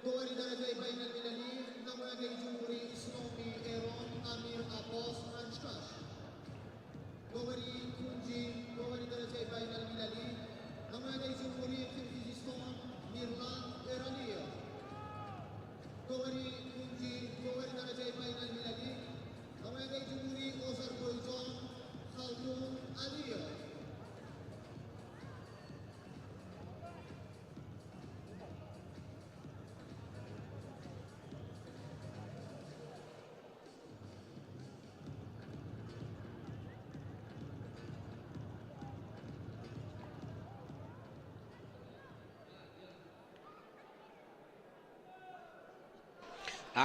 S2: довари дараҷаи байналмилалӣ, намояндаи Ҷумҳурии Исломии Эрон Амир Аббос Ранҷкаш. Довари кунҷӣ, довари дараҷаи байналмилалӣ, намояндаи Ҷумҳурии Қирғизистон Мирлан Эралиев. Довари кунҷӣ, довари дараҷаи байналмилалӣ, намояндаи Ҷумҳурии Озарбойҷон Халдун Алиев.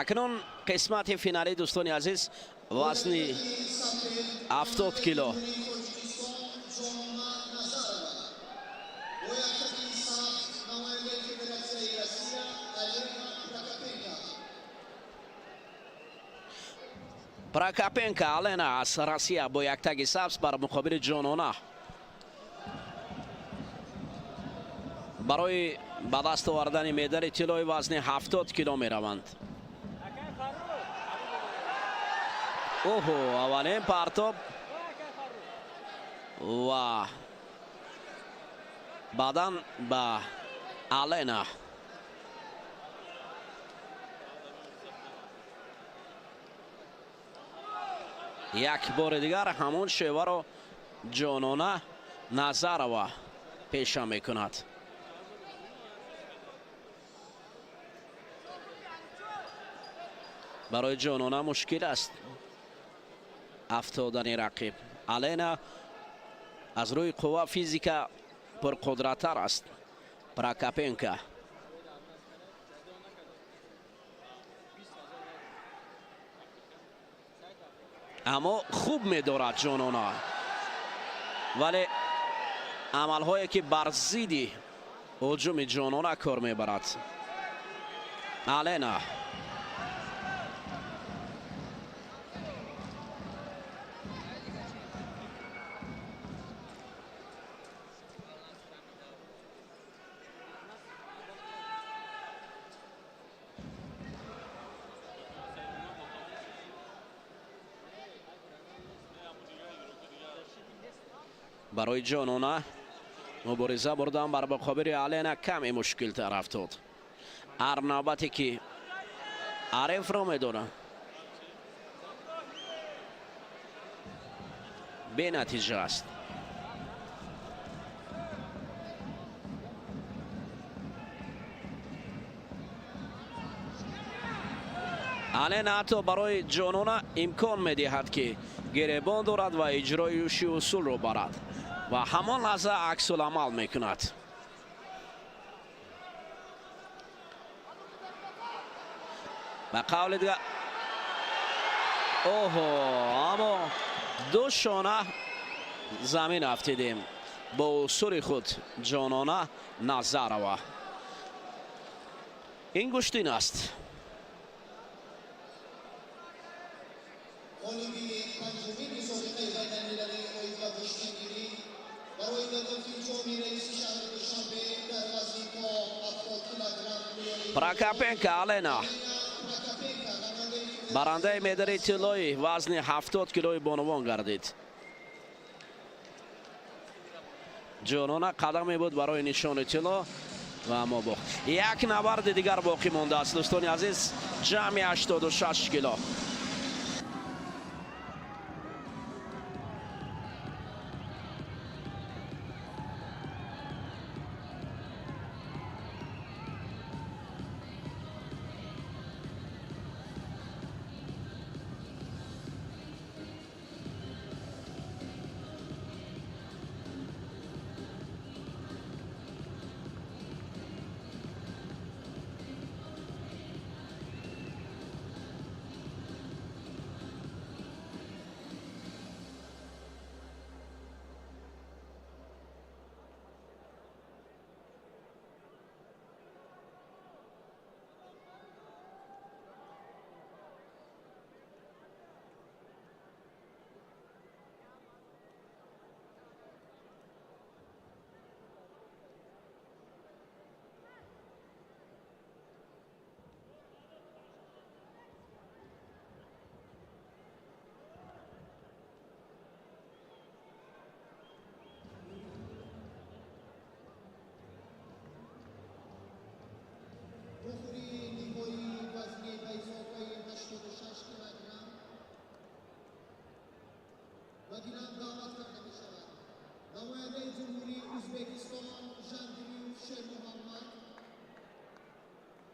S10: Акнун қисмати финалӣ, дӯстони азиз, вазни 70 кило.
S2: Ҷонона Назарова бо яктаги сабз намояндаи Федератсияи Россия Алена Прокопенко.
S10: Прокопенко Алена аз Россия бо яктаги сабз бар муқобили Ҷонона барои ба даст овардани медали тиллои вазни 70 кило мераванд. Оҳо, аввалин партоб ва баъдан ба Алена. Як бори дигар ҳамон шеваро Ҷонона Назарова пеша мекунад. Барои Ҷонона мушкил аст афтодани рақиб. Алена аз рӯи қувва, физика пурқудраттар аст. Прокопенко аммо хуб медорад Ҷонона, вале амалҳое ки бар зидди ҳуҷуми Ҷонона кор мебарад. Алена барои Ҷонона мубориза бурдан бар муқобили Алена каме мушкилтар афтод. Ҳар навбате ки ҳарифро медорад, бенатиҷа аст. Алена ҳатто барои Ҷонона имкон медиҳад, ки гиребон дорад ва иҷрои уши усулро барад ва ҳамон лаҳза аксуламал мекунад. Ба қавли дигар, оҳо, аммо ду шона замин афтидем бо усули худ Ҷонона Назарова. Ин гӯштин аст.
S2: Ғолиби панҷумин мусобиқаи байналмилалии оид ба гӯштингирӣ барои дарёфти ҷоми раиси шаҳри Душанбе дар вазни то 70 килограмм миёни
S10: Прокопенко Алена
S2: Прокопенко, намояндаи
S10: барандаи медали тиллои вазни 70 килои бонувон гардид. Ҷонона қадаме буд барои нишони тилло. Ва аммо бохт. Як набарди дигар боқӣ мондааст, дӯстони азиз, ҷамъи 86 кило.
S2: Вохӯрии ниҳоии вазни ба изофаи 86 килограмм ба гилам даъват карда мешавад намояндаи Ҷумҳурии Ӯзбекистон Жандириев Шермуҳаммад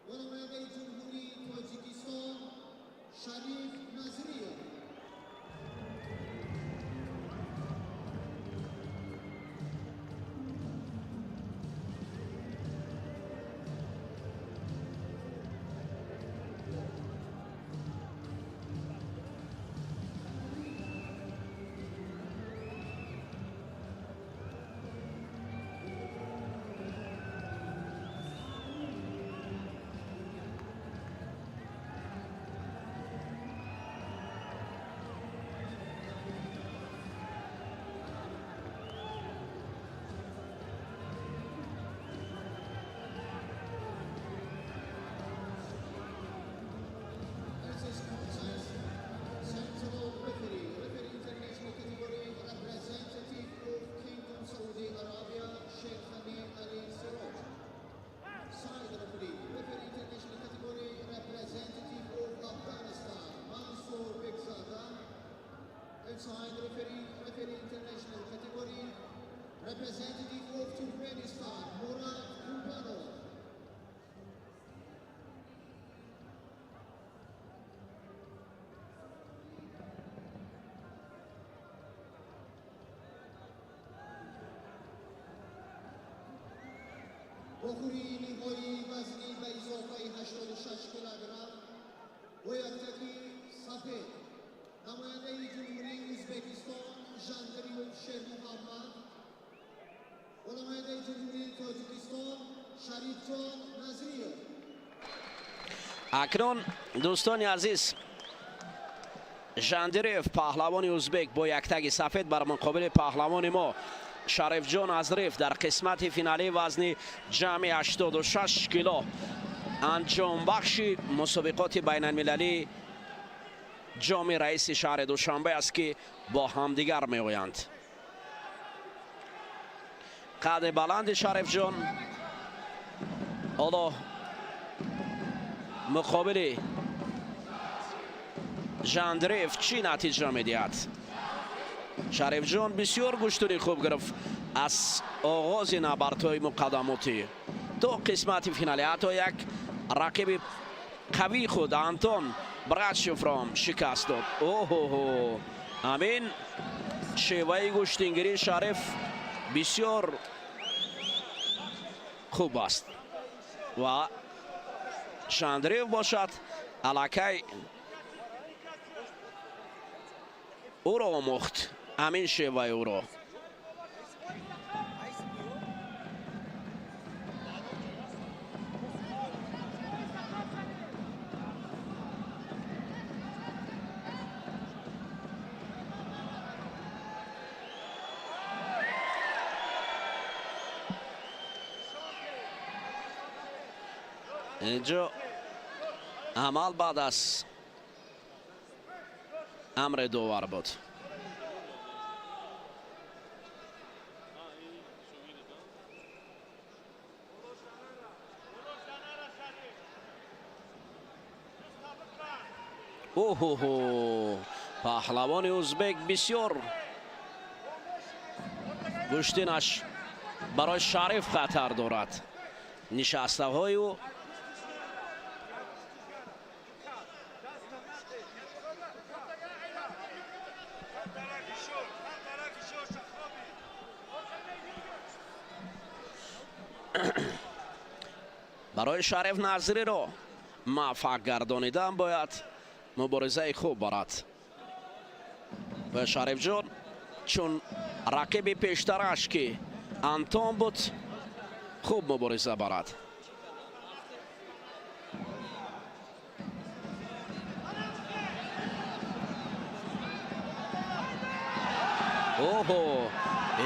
S2: ва намояндаи Ҷумҳурии Тоҷикистон Шариф Назриев. Central referee, referee international category, representative of Kingdom Saudi Arabia, Sheikh Hani Ali Siraj. Side referee, referee international category, representative of Afghanistan, Mansour Bekzada. Inside referee, referee international category, representative of Turkmenistan, Murad Kumpanov. Вохӯрии ниҳоии вазни ба изофаи 86 килограмм бо яктаки сафед намояндаи Ҷумҳурии Ӯзбекистон Жандриев Шермуҳаммад ва намояндаи Ҷумҳурии Тоҷикистон Шарифҷон Назриев.
S10: Акнун, дӯстони азиз, Жандириев, паҳлавони узбек, бо яктаги сафед бар муқобили паҳлавони мо Шарифҷон Азриев дар қисмати финалии вазни ҷамъи 86 кило, анҷомбахши мусобиқоти байналмилалии Ҷоми раиси шаҳри Душанбе аст, ки бо ҳамдигар меоянд. Қади баланди Шарифҷон ҳоло муқобили Жандриев чӣ натиҷа медиҳад? Шарифҷон бисёр гӯштуни хуб гирифт аз оғози набардҳои муқаддамотӣ то қисмати финалӣ, ҳатто як рақиби қавии худ Антон Брачевро шикаст дод. Оҳоҳо, ҳамин шеваи гӯштингирии Шариф бисёр хуб аст ва Жандриев бошад, аллакай ӯро омӯхт, ҳамин шеваи ӯро. Инҷо амал баъд аз амри довар буд. Оҳоҳо, паҳлавони узбек бисёр гӯштинаш барои Шариф хатар дорад. Нишастаҳои ӯ барои Шариф Назриро муваффақ гардонидан бояд муборизаи хуб барад. Ва Шарифҷон чун рақиби пештараш, ки Антон буд, хуб мубориза барад. Оҳо,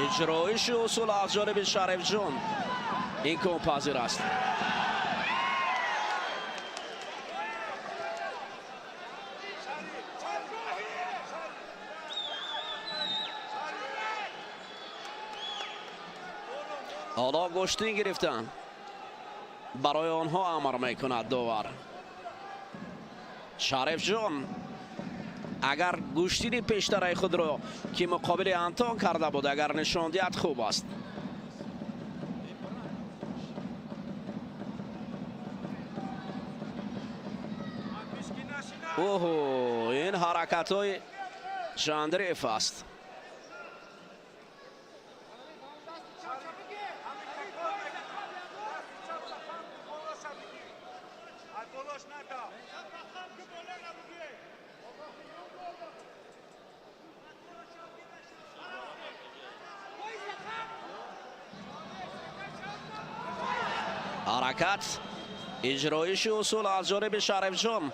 S10: иҷроиши усул аз ҷониби Шарифҷон имконпазир аст. Ҳоло гӯштин гирифтан барои онҳо амр мекунад довар. Шарифҷон агар гӯштини пештараи худро, ки муқобили Антон карда буд, агар нишон диҳад, хуб аст. Оҳо, ин ҳаракатҳои Жандреев аст. Ҳаракат, иҷроиши усул аз ҷониби Шарифҷон.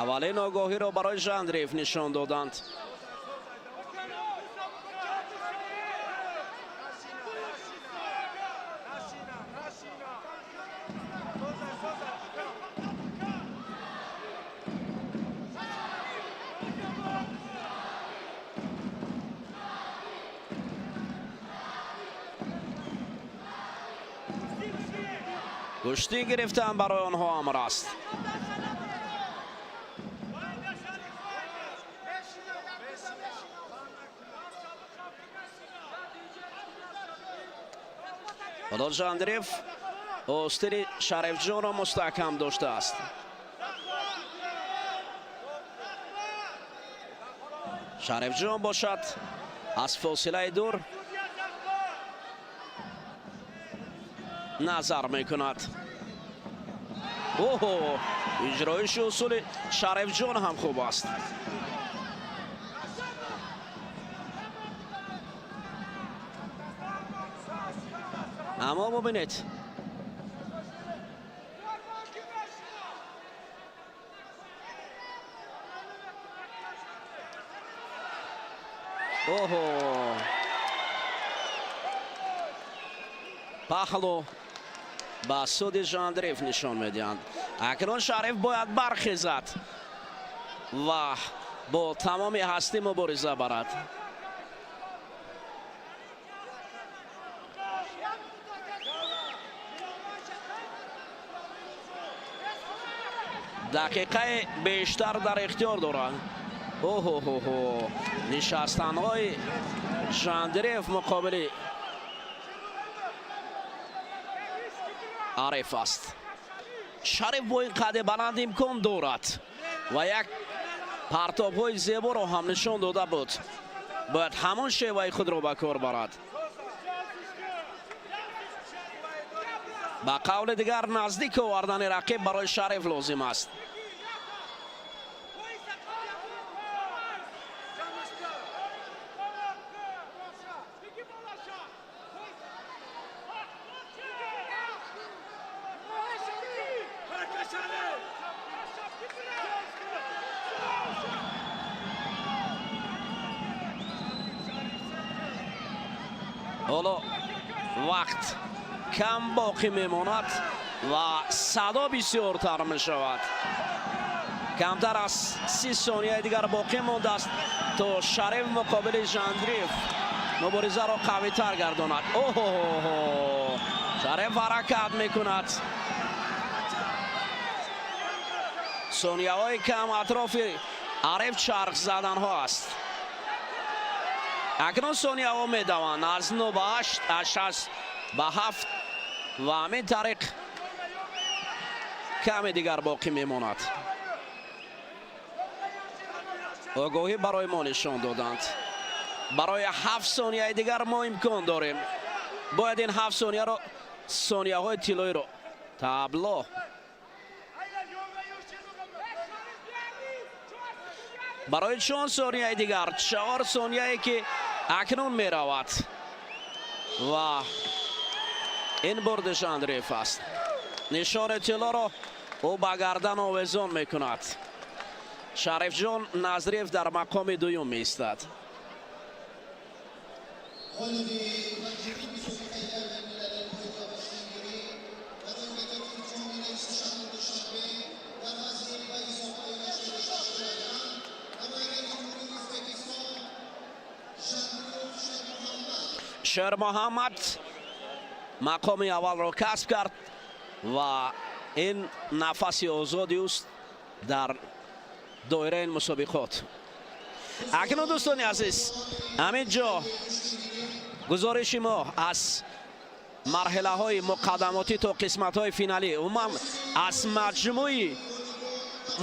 S10: Аввалин огоҳиро барои Жандриев нишон доданд. Гӯштӣ гирифтан барои онҳо амр аст. Ҳоло Жандриев остини Шарифҷонро мустаҳкам доштааст. Шарифҷон бошад, аз фосилаи дур назар мекунад. Оҳо, иҷроиши усули Шарифҷон ҳам хуб аст. Аммо бубинед, оҳо, паҳлу ба суди Жандриев нишон медиҳанд. Акнун Шариф бояд бархезад ва бо тамоми ҳастӣ мубориза барад. Дақиқаи бештар дар ихтиёр дорад. Оҳоҳоҳо, нишастанҳои Жандриев муқобили Ариф аст. Шариф бо ин қади баланд имкон дорад ва як партобҳои зеборо ҳам нишон дода буд. Бояд ҳамон шеваи худро ба кор барад. Ба қавли дигар, наздик овардани рақиб барои Шариф лозим аст. Ҳоло вақт кам боқӣ мемонад ва садо бисёртар мешавад. Камтар аз 30 сонияи дигар боқӣ мондааст, то Шариф муқобили Жандриев муборизаро қавитар гардонад. Оҳоҳо, Шариф ҳаракат мекунад. Сонияҳои кам атрофи Ариф чарх заданҳо аст. Акнун сонияҳо медаванд аз 9 ба 8, аз 6 ба 7 ва ҳамин тариқ каме дигар боқӣ мемонад. Огоҳӣ барои мо нишон доданд. Барои 7 сонияи дигар мо имкон дорем. Бояд ин 7 сонияро, сонияҳои тиллоиро табло барои чон сонияи дигар, 4 сонияе ки акнун меравад ва ин бурдиш Андреев аст. Нишони тиллоро ӯ ба гардан овезон мекунад. Шарифҷон Назриев дар мақоми дуюм меистад. Шермуҳаммад мақоми аввалро касб кард ва ин нафаси озоди ӯст дар доираи ин мусобиқот. Акнун дӯстони азиз, ҳамин ҷо гузориши мо аз марҳилаҳои муқаддамотӣ то қисматҳои финалӣ, умуман аз маҷмӯи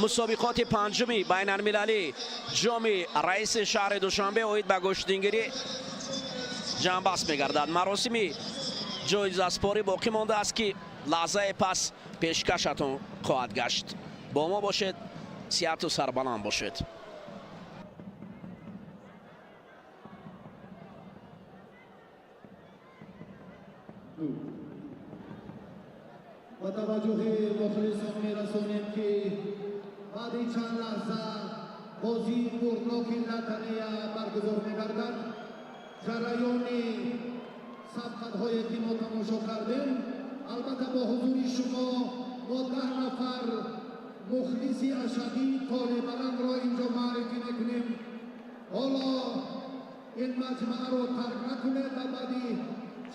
S10: мусобиқоти панҷуми байналмилалӣ ҷоми раиси шаҳри Душанбе оид ба гӯштингирӣ ҷамъбаст мегардад. Маросими ҷоизаспорӣ боқӣ мондааст, ки лаҳзаи пас пешкашатон хоҳад гашт. Бо мо бошед, сиҳату сарбаланд бошед.
S6: Ба таваҷҷӯҳи мухлисон мерасонем, ки баъди чанд лаҳза бозии бурдноки лотарея баргузор мегардад. Ҷараёни сабқатҳое ки мо тамошо кардем, албатта бо ҳузури шумо мо 10 нафар мухлиси ашадии толебаландро инҷо муаррифӣ мекунем. Ҳоло ин маҷмаъро тарк накунед ва баъди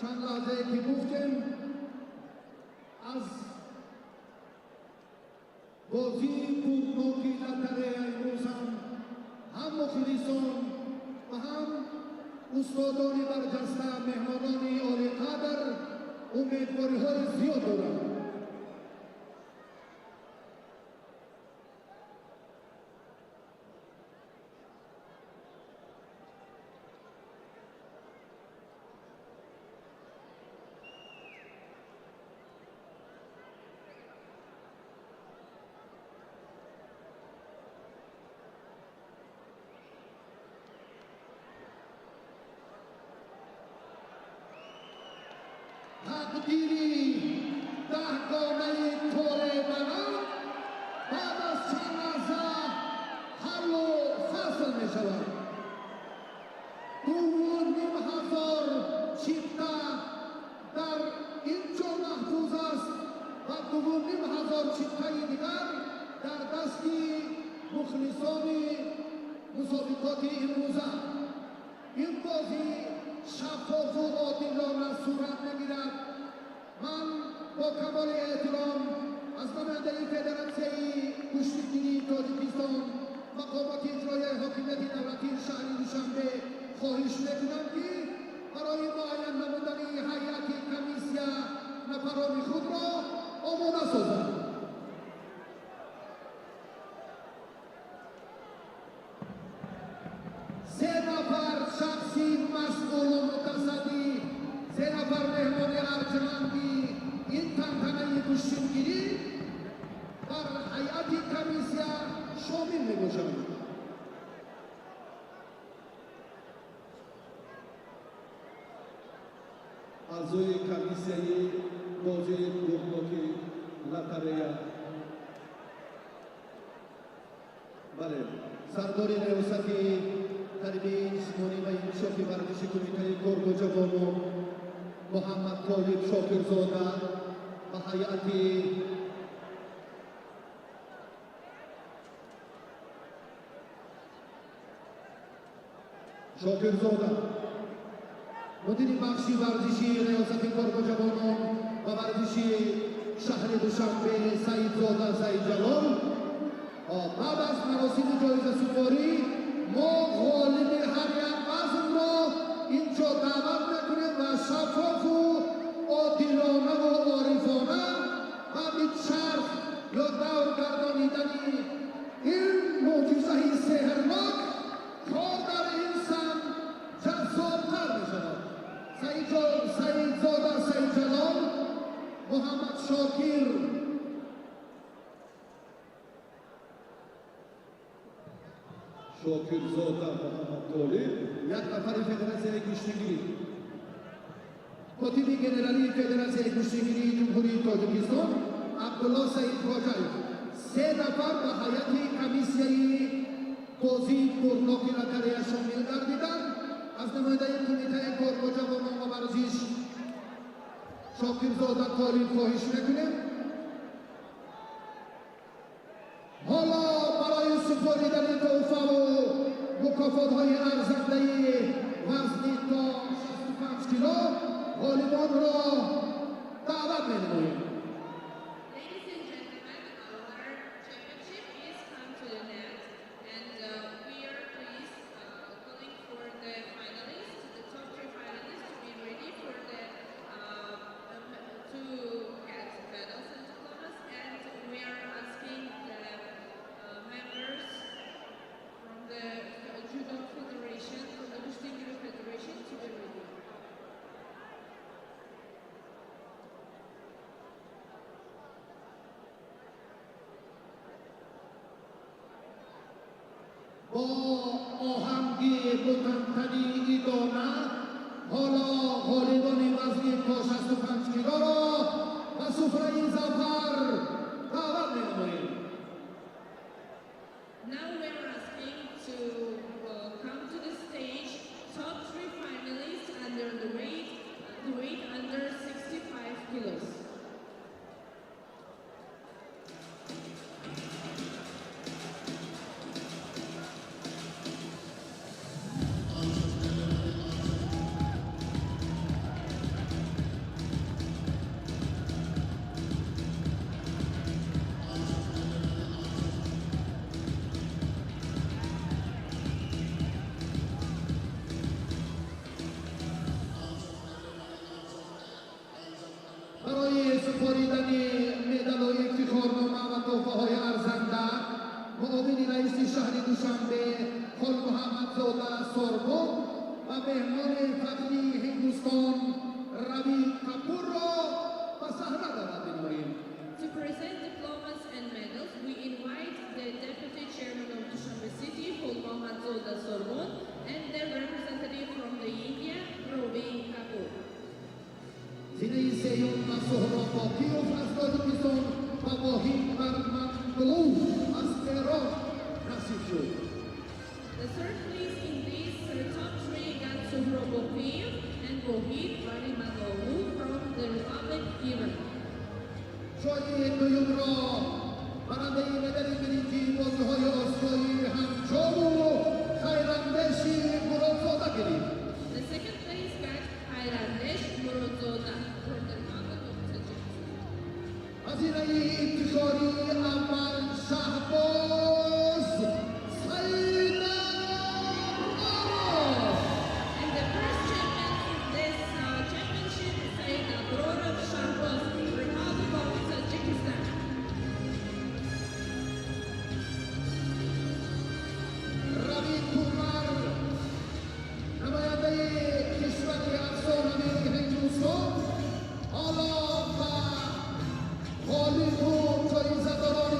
S6: чанд лаҳзае ки гуфтем аз бозии бурдноки лотарея имрӯз ҳам мухлисон ва ҳам устодони барҷаста, меҳмонони олиқадр умедвориҳои зиёд доранд. Тақдири даҳгонаи толебаланд баъд аз чанд лаҳза ҳаллу фасл мешавад. 2 500 чипта дар ин ҷо маҳфуз аст ва 2 500 чиптаи дигар дар дасти мухлисони мусобиқоти имрӯза. Ин бозӣ шаффофу одилона сурат мегирад. Ман бо камоли эҳтиром аз намояндаи Федератсияи гӯштигирии Тоҷикистон, мақомоти иҷроияи ҳокимияти давлатии шаҳри Душанбе хоҳиш мекунам, ки барои муайян намудани ҳайати комиссия нафарони худро омода созанд. Се нафар шахси масъулу мутасаддӣ, се нафар меҳмони арҷманди ин тантанаи гӯштингирӣ дар ҳайати комиссия шомил мебошанд.
S1: Аъзои комиссияи бозии бурдноки лотарея, бале,
S6: сардори риёсати тарбияи ҷисмонӣ ва инкишофи варзиши Кумитаи кор бо ҷавонон Муҳаммад Толиб Шокирзода ва ҳайати Шокирзода, мудири бахши варзиши риёсати кор бо ҷавонон ва варзиши шаҳри Душанбе Саидзода Саидҷалол. Баъд аз маросими ҷоизасупорӣ мо ғолиби ҳар як вазнро инҷо даъват мекунем ва шаффофу одилонаву орифона баъди чарх ё давр гардонидани ин мӯъҷизаи сеҳрнок кор дар ин самт ҷаззобтар мешавад. Саидзода Саидҷалол, Муҳаммад Шокир
S1: Шокирзода Муҳаммад Толиб, як нафари Федератсияи гӯштингирӣ,
S6: котиби генералии Федератсияи гӯштингирии Ҷумҳурии Тоҷикистон Абдулло Саидхоҷаев, се нафар ба ҳайати комиссияи бозии бурдноки лотарея шомил гардиданд. Аз намояндаи Кумитаи кор бо ҷавонон ва варзиш Шокирзода Толиб хоҳиш мекунем. Ҳоло барои супоридани тӯҳфаву мукофотҳои арзандаи вазни то 65 кило ғолибонро даъват менамоем.
S7: Ladies and gentlemen, our championship is come to an end, and we are pleased calling for the finalists, the top three finalists, to be ready for the to get medals and diplomas, and we are asking the members from the Judo Federation, from the Gushtingiri Federation, to be ready.
S6: Бо оҳанги мутантани идона ҳоло ғолибони вазни то 65 килоро ба суфраи зафар даъват менамоем.
S7: Now we are asking to come to the stage top three finalists under the weight under 65 kilos.
S6: Барои супоридани медалу ифтихорнома ва тӯҳфаҳои арзанда муовини раиси шаҳри Душанбе Холмуҳаммадзода Сорбон ва меҳмони фахрии Ҳиндустон Рави Капурро ба саҳна даъват менамоем.
S7: To present diplomas and medals, we invite the Deputy Chairman of Dushanbe City, Mohammad Sorbon, and the representative from the India, Ravi Kapoor.
S6: Зинаи сеюм ба Суҳроб Боқиев аз Тоҷикистон ва Воҳид Барманглув аз Эрон насиб шуд.
S7: The third place in this top three got Suhrob Bokiyev and Vohid Barimanoglu from the Republic Iran.
S6: ҷои дуюмро барандаи медали биринҷии бозиҳои осиёии Ҳанчжоу Хайрандеши Муродзода гирифт.
S7: The second place got Khairandesh Murodzoda from the Republic of Tajikistan.
S6: Зинаи ифтихории аввал Шаҳбоз Саидаbrоров.
S7: And the first champion in this championship is Saidabrorov Shahboz, Republic of Tajikistan.
S6: Рави Кумар, намояндаи кишвари афсонавии Ҳиндустон, ҳоло ба ғолибу ҷоизадорони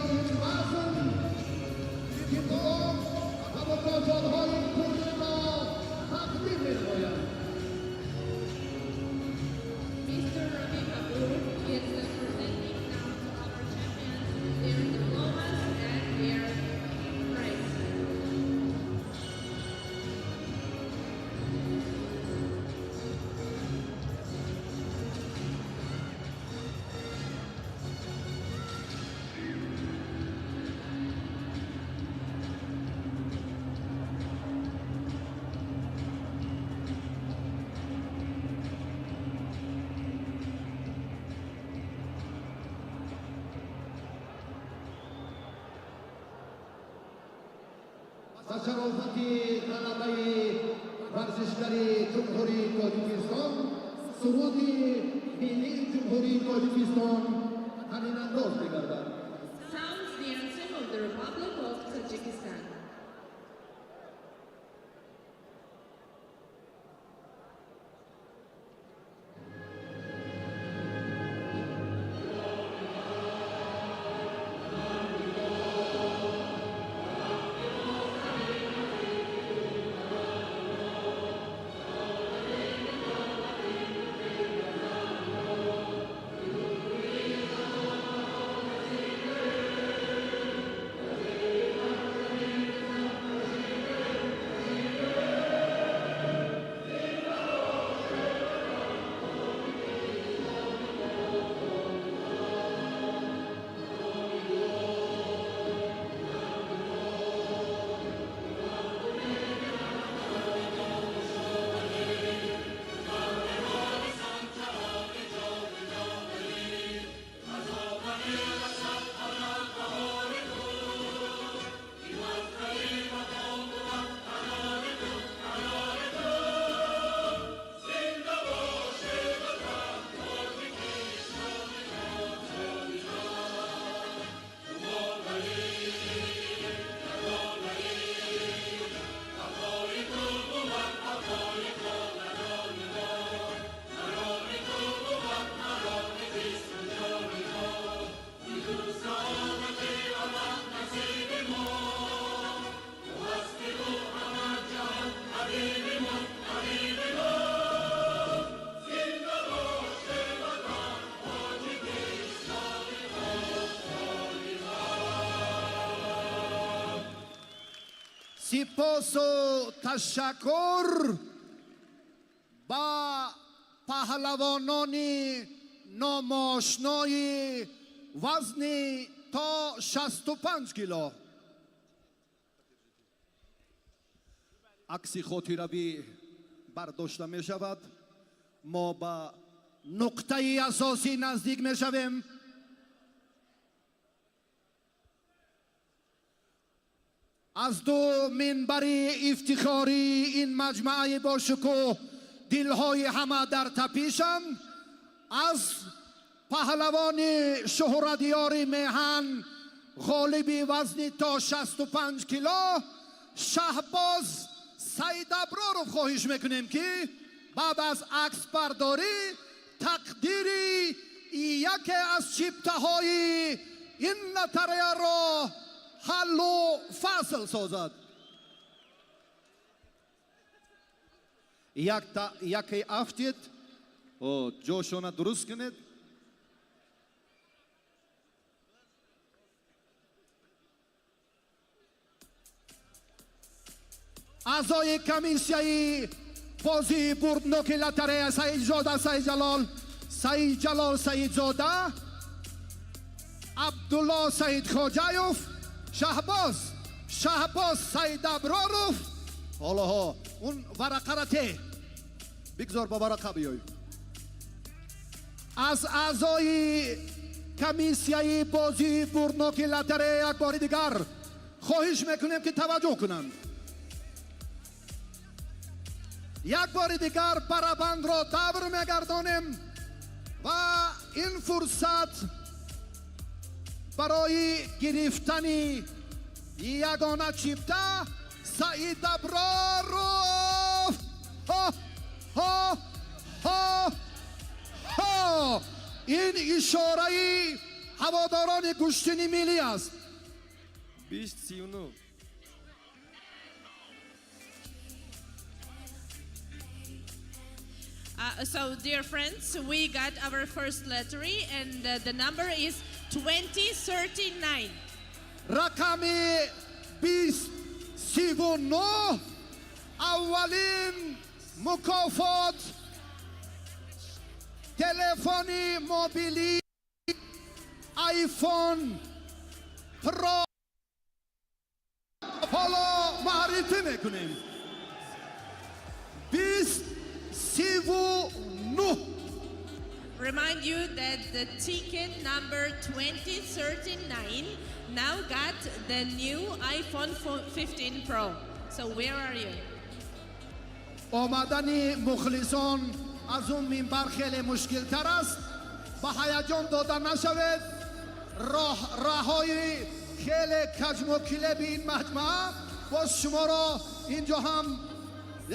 S6: Ба шарофати ғалабаи варзишгари Ҷумҳурии Тоҷикистон суруди миллии Ҷумҳурии Тоҷикистон танинандоз мегардад.
S7: Sounds the anthem of the Republic of Tajikistan.
S6: Сипосу ташаккур ба паҳлавонони номошнои вазни то 65 кило. Акси хотиравӣ бардошта мешавад. Мо ба нуқтаи асосӣ наздик мешавем. Аз ду минбари ифтихории ин маҷмӯаи бошукӯҳ дилҳои ҳама дар тапишанд. Аз паҳлавони шӯҳратёри меҳан, ғолиби вазни то 65 кило Шаҳбоз Саидаброров хоҳиш мекунем, ки баъд аз аксбардорӣ тақдири яке аз чиптаҳои ин лотареяро ҳаллу фасл созад. Яке афтид, ҷошона дуруст кунед. Аъзои комиссияи бозии бурдноки лотарея Саидзода Саидҷалол, Саидҷалол Саидзода, Абдулло Саидхоҷаев, Шаҳбоз Саидаброров. Ҳолоҳо он варақара те бигзор, ба варақа биёй. Аз аъзои комиссияи бозии бурдноки лотарея як бори дигар хоҳиш мекунем, ки таваҷҷӯҳ кунанд. Як бори дигар барабандро давр мегардонем ва ин фурсат барои гирифтани ягона чипта Саидаброров. Ҳо ҳо ҳо ҳо! Ин ишораи ҳаводорони гӯштини миллӣ аст.
S11: 20-39.
S7: So, dear friends, we got our first lottery, and the number is 2039.
S6: Рақами 2039, аввалин мукофот телефони мобилӣ iPhone Pro ҳоло маърифӣ мекунем. 2039.
S7: Remind you that the ticket number 2039 now got the new iPhone 15 Pro. So where are you?
S6: Омадани мухлисон аз он минбар хеле мушкилтар аст. Ба ҳаяҷон дода нашавед. Роҳ роҳҳои хеле каҷмукилеби ин маҷмаа боз шуморо инҷо ҳам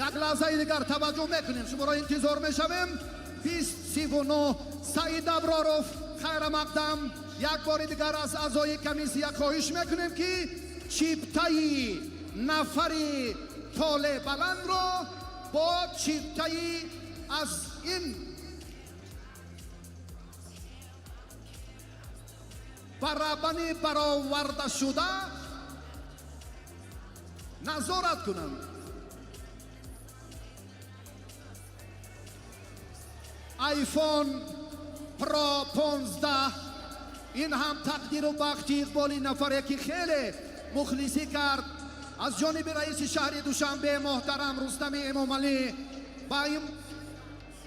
S6: як лаҳзаи дигар таваҷҷӯҳ мекунем, шуморо интизор мешавем. 2039 Саид Аброров, хайрамақдам. Як бори дигар аз аъзои комиссия хоҳиш мекунем, ки чиптаи нафари толеъбаландро бо чиптаи аз ин барабани баровардашуда назорат кунанд. Айфон Про 15 ин ҳам тақдиру бахти иқболи нафаре, ки хеле мухлисӣ кард, аз ҷониби раиси шаҳри Душанбе муҳтарам Рустами Эмомалӣ ба ин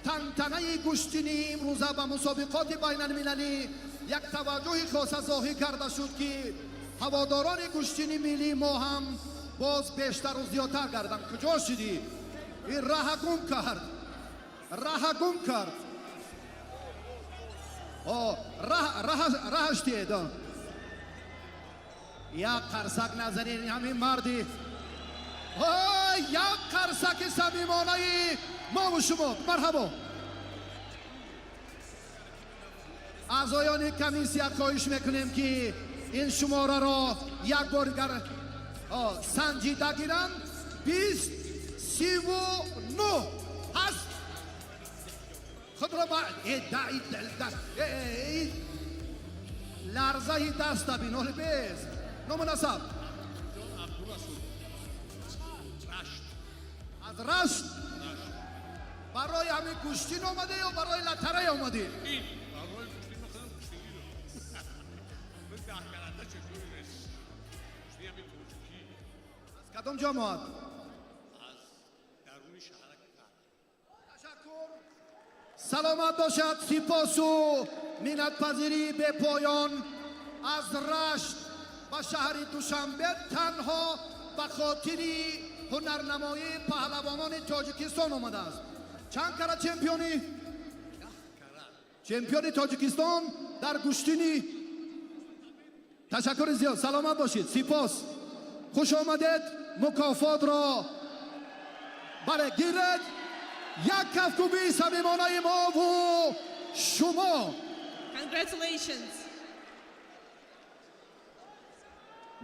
S6: тантанаи гӯштинии имрӯза, ба мусобиқоти байналмилалӣ як таваҷҷӯҳи хоса зоҳир карда шуд, ки ҳаводорони гӯштини миллии мо ҳам боз бештару зиёдтар гарданд. Куҷо шидӣ? Ин раҳа гум кард, раҳа гум кард. Раҳаш тиед. Як қарсак назанед ҳамин марди, як қарсаки самимонаи мову шумо. Марҳабо. Аъзоёни комиссия, хоҳиш мекунем, ки ин шумораро як бор дигар санҷида гиранд. 2039 ҳаст. Худро ларзаи даста бин, оли бес. Ному насаб? Аз Рашт. Барои ҳамин гӯштин омадӣ ё барои латарей омадӣ?
S12: Барои гӯштин мехоҳам, гӯштингиро даҳкаранда чизои рес гӯштини ҳамин тоҷикӣ.
S6: Аз кадом ҷамоат?
S12: Аз даруни шаҳраки Ғарб.
S6: Ташаккур, саломат бошад. Сипосу миннатпазирии бепоён. Аз Рашт ба шаҳри Душанбе танҳо ба хотири ҳунарнамоии паҳлавонони Тоҷикистон омадааст. Чанд кара чемпионӣ? Чемпиони Тоҷикистон дар гӯштини. Ташаккури зиёд, саломат бошед, сипос, хуш омадед. Мукофотро, бале, гиред. Як кафкӯбии самимонаи мову шумо.
S7: Congratulations.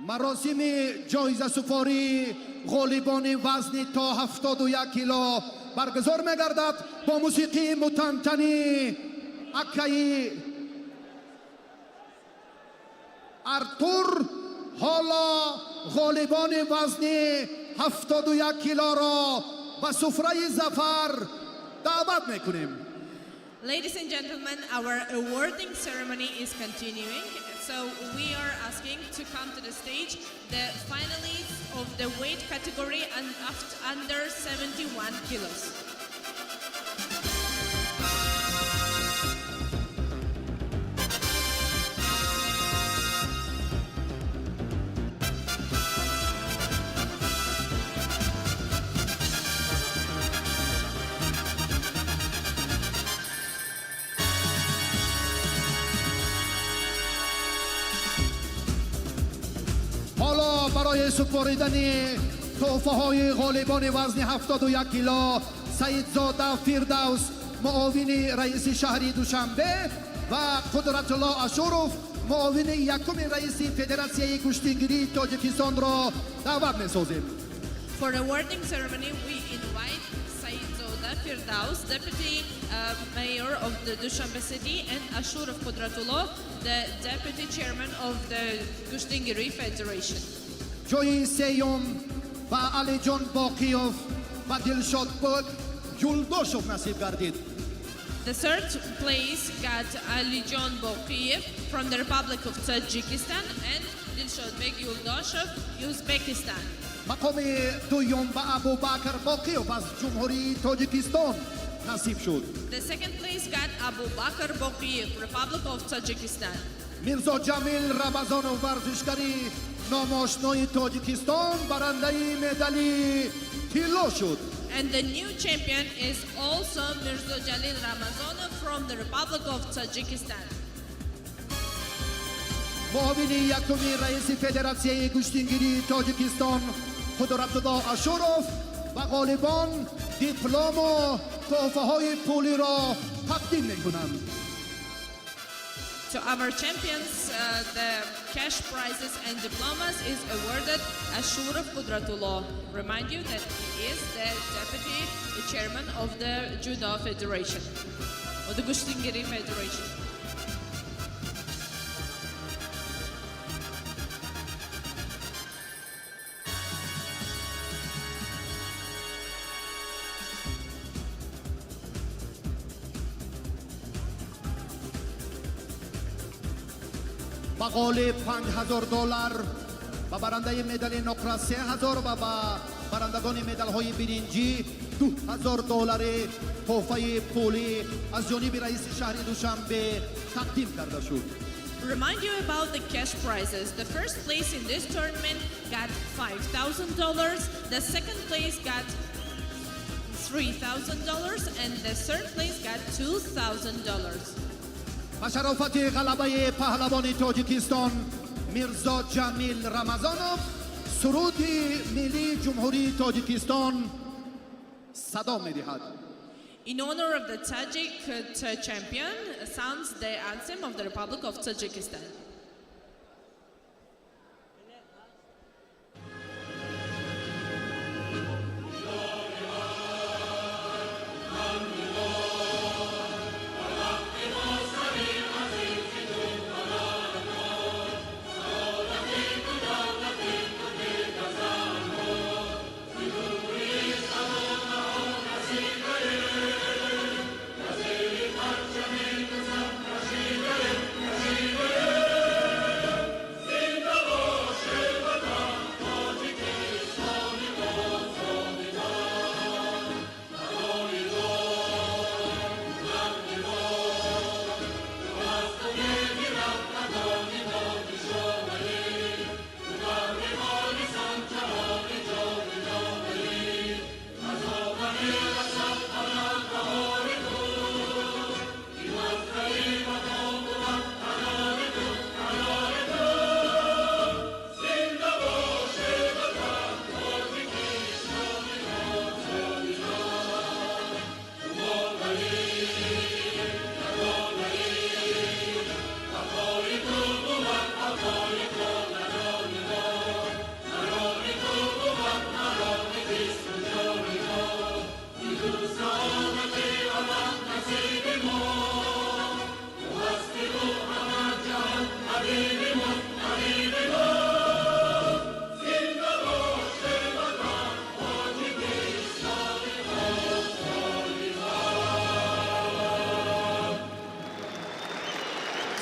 S6: Маросими ҷоизасупории ғолибони вазни то 71 кило баргузор мегардад бо мусиқии мутантанӣ. Акаи Артур, ҳоло ғолибони вазни 71 килоро ба суфраи зафар даъват мекунем.
S7: Ladies and gentlemen, our awarding ceremony is continuing. So we are asking to come to the stage the finalists of the weight category and under 71 kilos.
S6: Ҳоло барои супоридани тӯҳфаҳои ғолибони вазни 71 кило Саидзода Фирдавс, муовини раиси шаҳри Душанбе, ва Қудратулло Ашуров, муовини якуми раиси Федератсияи гӯштингирии Тоҷикистонро даъват месозем.
S7: For the awarding ceremony, we invite Saidzoda Firdaus, Deputy Mayor of the Dushanbe City, and Ashurov Qudratullo, the Deputy Chairman of the Gushtingiri Federation.
S6: Ҷои сеюм ба Алиҷон Боқиёв ва Дилшодбек Юлдошев насиб гардид.
S7: The third place got Alijon Boqiyev from the Republic of Tajikistan and Dilshodbek Yuldoshev, Uzbekistan.
S6: Мақоми дуюм ба Абубакр Боқиёв аз Ҷумҳурии Тоҷикистон Насиб шуд.
S7: The second place got Abu Bakr Boqiyev, Republic of Tajikistan.
S6: Мирзо Ҷамил Рамазонов, варзишгари номошнои Тоҷикистон, барандаи медали тилло шуд.
S7: And the new champion is also Mirzo Jalil Ramazanov from the Republic of Tajikistan.
S6: Муовини якуми раиси Федератсияи гӯштингирии Тоҷикистон Қудратулло Ашуров ба ғолибон диплому тӯҳфаҳои пулиро тақдим мекунанд.
S7: To our champions, the cash prizes and diplomas is awarded Ashurov Qudratullah. Remind you that he is the deputy chairman of the Judo Federation, or the Gushtingiri Federation.
S6: Ба ғолиб 5000 доллар, ба барандаи медали нуқра 3000 ва ба барандагони медалҳои биринҷӣ 2000 доллари тӯҳфаи пулӣ аз ҷониби раиси шаҳри Душанбе тақдим карда шуд.
S7: Remind you about the cash prizes. The first place in this tournament got $5,000, the second place got $3,000, and the third place got $2,000.
S6: Ба шарофати ғалабаи паҳлавони Тоҷикистон Мирзо Ҷамил Рамазонов суруди миллии Ҷумҳурии Тоҷикистон садо медиҳад.
S7: In honor of the Tajik champion sounds the anthem of the Republic of Tajikistan.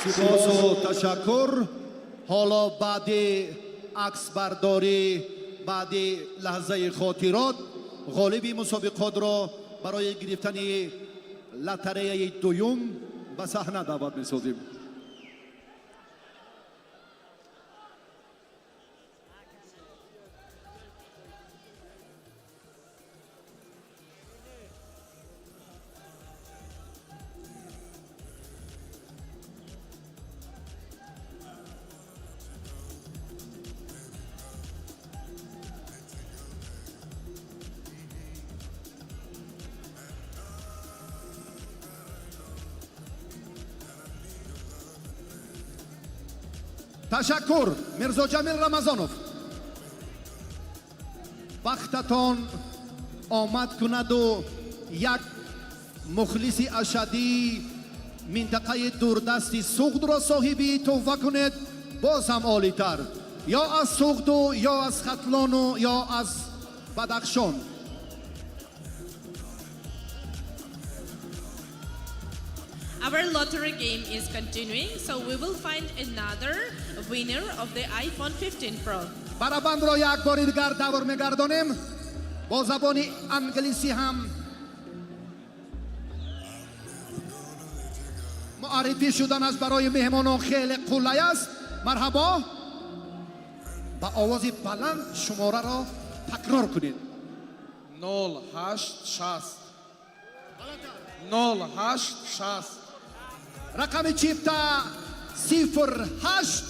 S6: Сипосу ташаккур. Ҳоло баъди аксбардорӣ, баъди лаҳзаи хотирот, ғолиби мусобиқотро барои гирифтани лотереяи дуюм ба саҳна даъват месозем. Ташаккур, Мирзоҷамил Рамазонов. Бахтатон омад кунаду як мухлиси ашадии минтақаи дурдасти Суғдро соҳиби тӯҳфа кунед, боз ҳам олитар, ё аз Суғду, ё аз Хатлону, ё аз Бадахшон.
S7: Our lottery game is continuing, so we will find another winner of the iPhone 15 Pro.
S6: Барабанро як бори дигар давр мегардонем. Бо забони англисӣ ҳам Муаррифӣ шуданаш барои меҳмонон хеле қулай аст. Марҳабо, ба овози баланд шумораро такрор кунед.
S13: 08 60, 08 60.
S6: Рақами чипта 08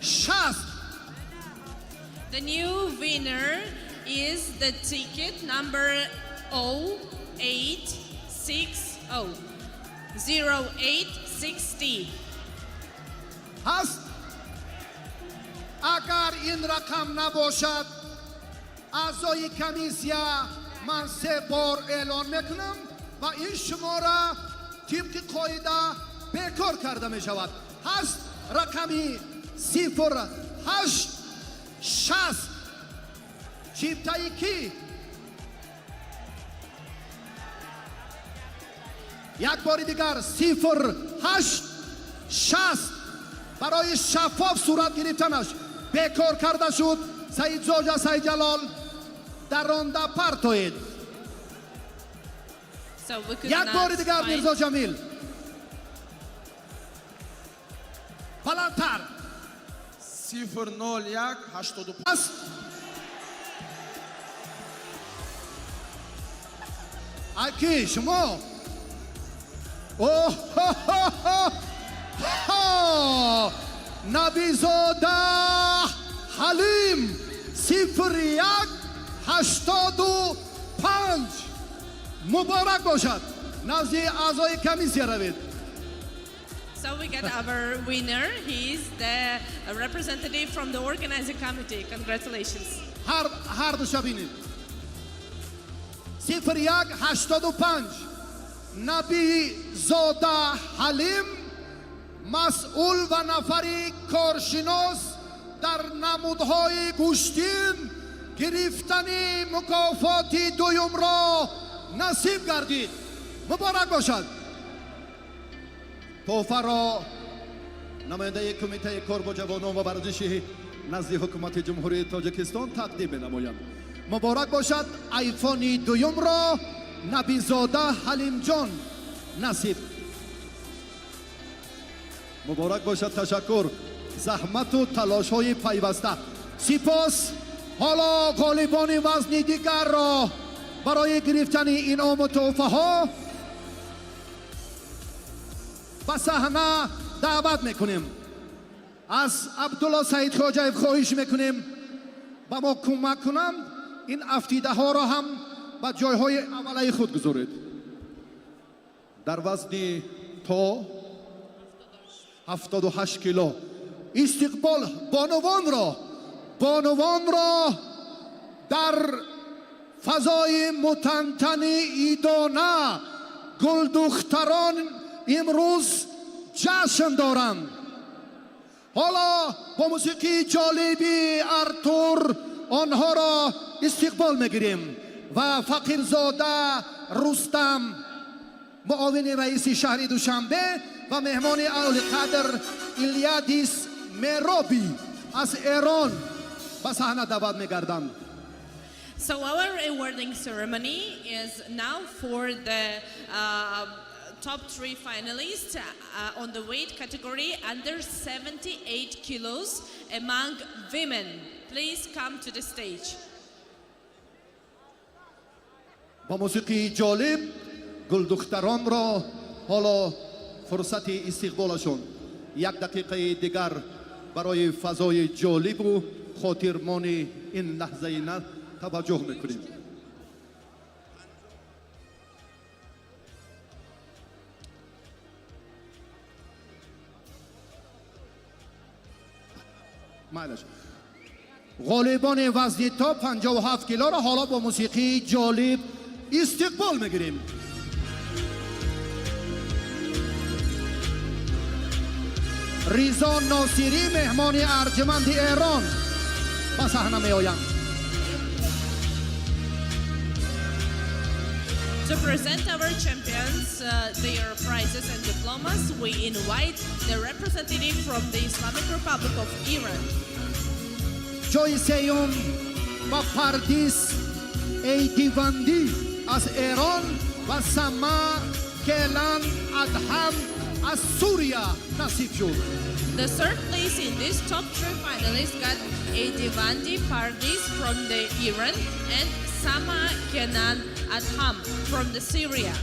S6: 60.
S7: The new winner is the ticket number 0860. 0860.
S6: Ҳаст? Агар ин рақам набошад, аъзои комиссия, ман се бор эълон мекунам ва ин шумора тибқи қоида бекор карда мешавад. Ҳаст рақами 08 60? Чиптаи кӣ? Як бори дигар, 08 60. Барои шаффоф сурат гирифтанаш бекор карда шуд. Саидзода Саидҷалол, даронда партоед. Як бори дигар, Мирзо Ҷамил, баландтар.
S13: 001 85.
S6: Аст? Аки шумо? Оҳ, Набизода Ҳалим, 01 85. Муборак бошад, назди аъзои комиссия равед.
S7: So we got our winner. He is the representative from the organizing committee. Congratulations.
S6: Ҳар душа бинед. 01 85, Набизода Ҳалим, масъул ва нафари коршинос дар намудҳои гӯштин, гирифтани мукофоти дуюмро насиб гардид. Муборак бошад. Тӯҳфаро намояндаи Кумитаи кор бо ҷавонон ва варзиши назди Ҳукумати Ҷумҳурии Тоҷикистон тақдим менамоянд. Муборак бошад, айфони дуюмро Набизода Ҳалимҷон насиб. Муборак бошад, ташаккур, заҳмату талошҳои пайваста сипос. Ҳоло ғолибони вазни дигарро барои гирифтани инъому тӯҳфаҳо ба саҳна даъват мекунем. Аз Абдулло Саидхоҷаев хоҳиш мекунем, ба мо кӯмак кунанд, ин афтидаҳоро ҳам ба ҷойҳои аввалаи худ гузоред. Дар вазни то 78 кило истиқбол бонувонро дар фазои мутантани идона гулдухтарон имрӯз ҷашн доранд. Ҳоло бо мусиқии ҷолиби Артур онҳоро истиқбол мегирем ва Фақирзода Рустам, муовини раиси шаҳри Душанбе, ва меҳмони олиқадр Илядис Мероби аз Эрон ба саҳна даъват мегарданд.
S7: So our awarding ceremony is now for the top three finalists on the weight category under 78 kilos among women. Please come to the stage.
S6: Бо мусиқии ҷолиб гулдухтаронро ҳоло фурсати истиқболашон. Як дақиқаи дигар барои фазои ҷолибу хотирмони ин лаҳзаи на таваҷҷӯҳ мекунем. Майлаш, ғолибони вазни то 57 килоро ҳоло бо мусиқии ҷолиб истиқбол мегирем. Ризо Носирӣ, меҳмони арҷманди Эрон, ба саҳна меоянд.
S7: To present our champions their prizes and diplomas, we invite the representative from the Islamic Republic of Iran.
S6: Ҷои сеюм ба Пардис Эйдивандӣ аз Эрон ва Сама Келан Адҳам Аз Сурия насиб шуд.
S7: The third place in this top three finalists got Edivandi Pardis from the Iran and Sama Kenan Adham from the Syria.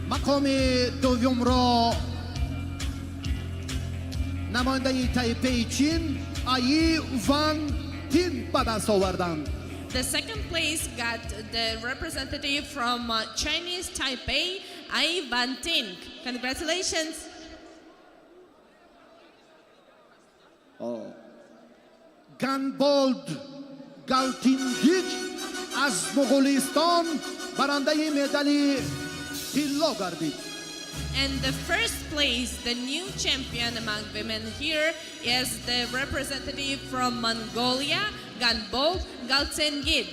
S6: Мақоми дуввумро намояндаи Тайпеи Чин Аи Ван Тин ба даст оварданд.
S7: The second place got the representative from Chinese Taipei, Ai Van Ting. Congratulations.
S6: Ганболд Галтингич аз Моғулистон барандаи медали тилло гардид.
S7: And the first place, the new champion among women here is the representative from Mongolia, Ganbold Galtsengid.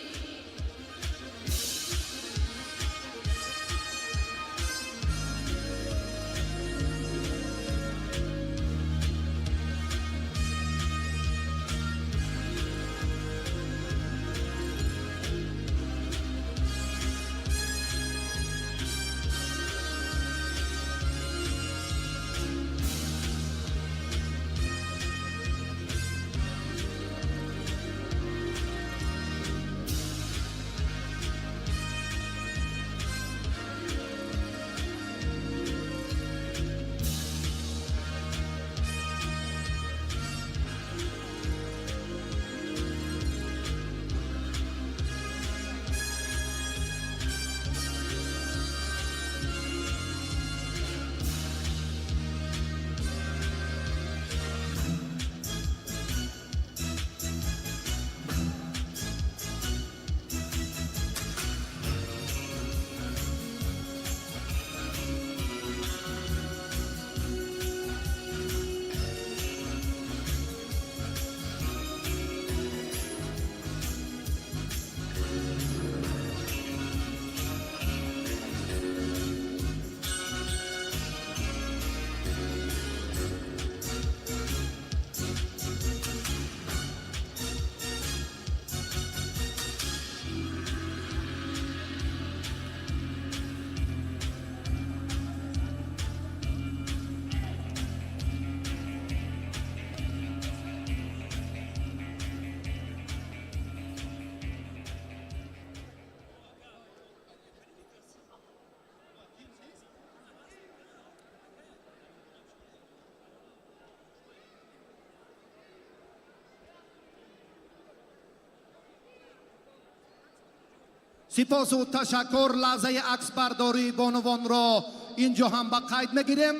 S6: Сипосу ташаккур. Лаҳзаи аксбардории бонувонро инҷо ҳам ба қайд мегирем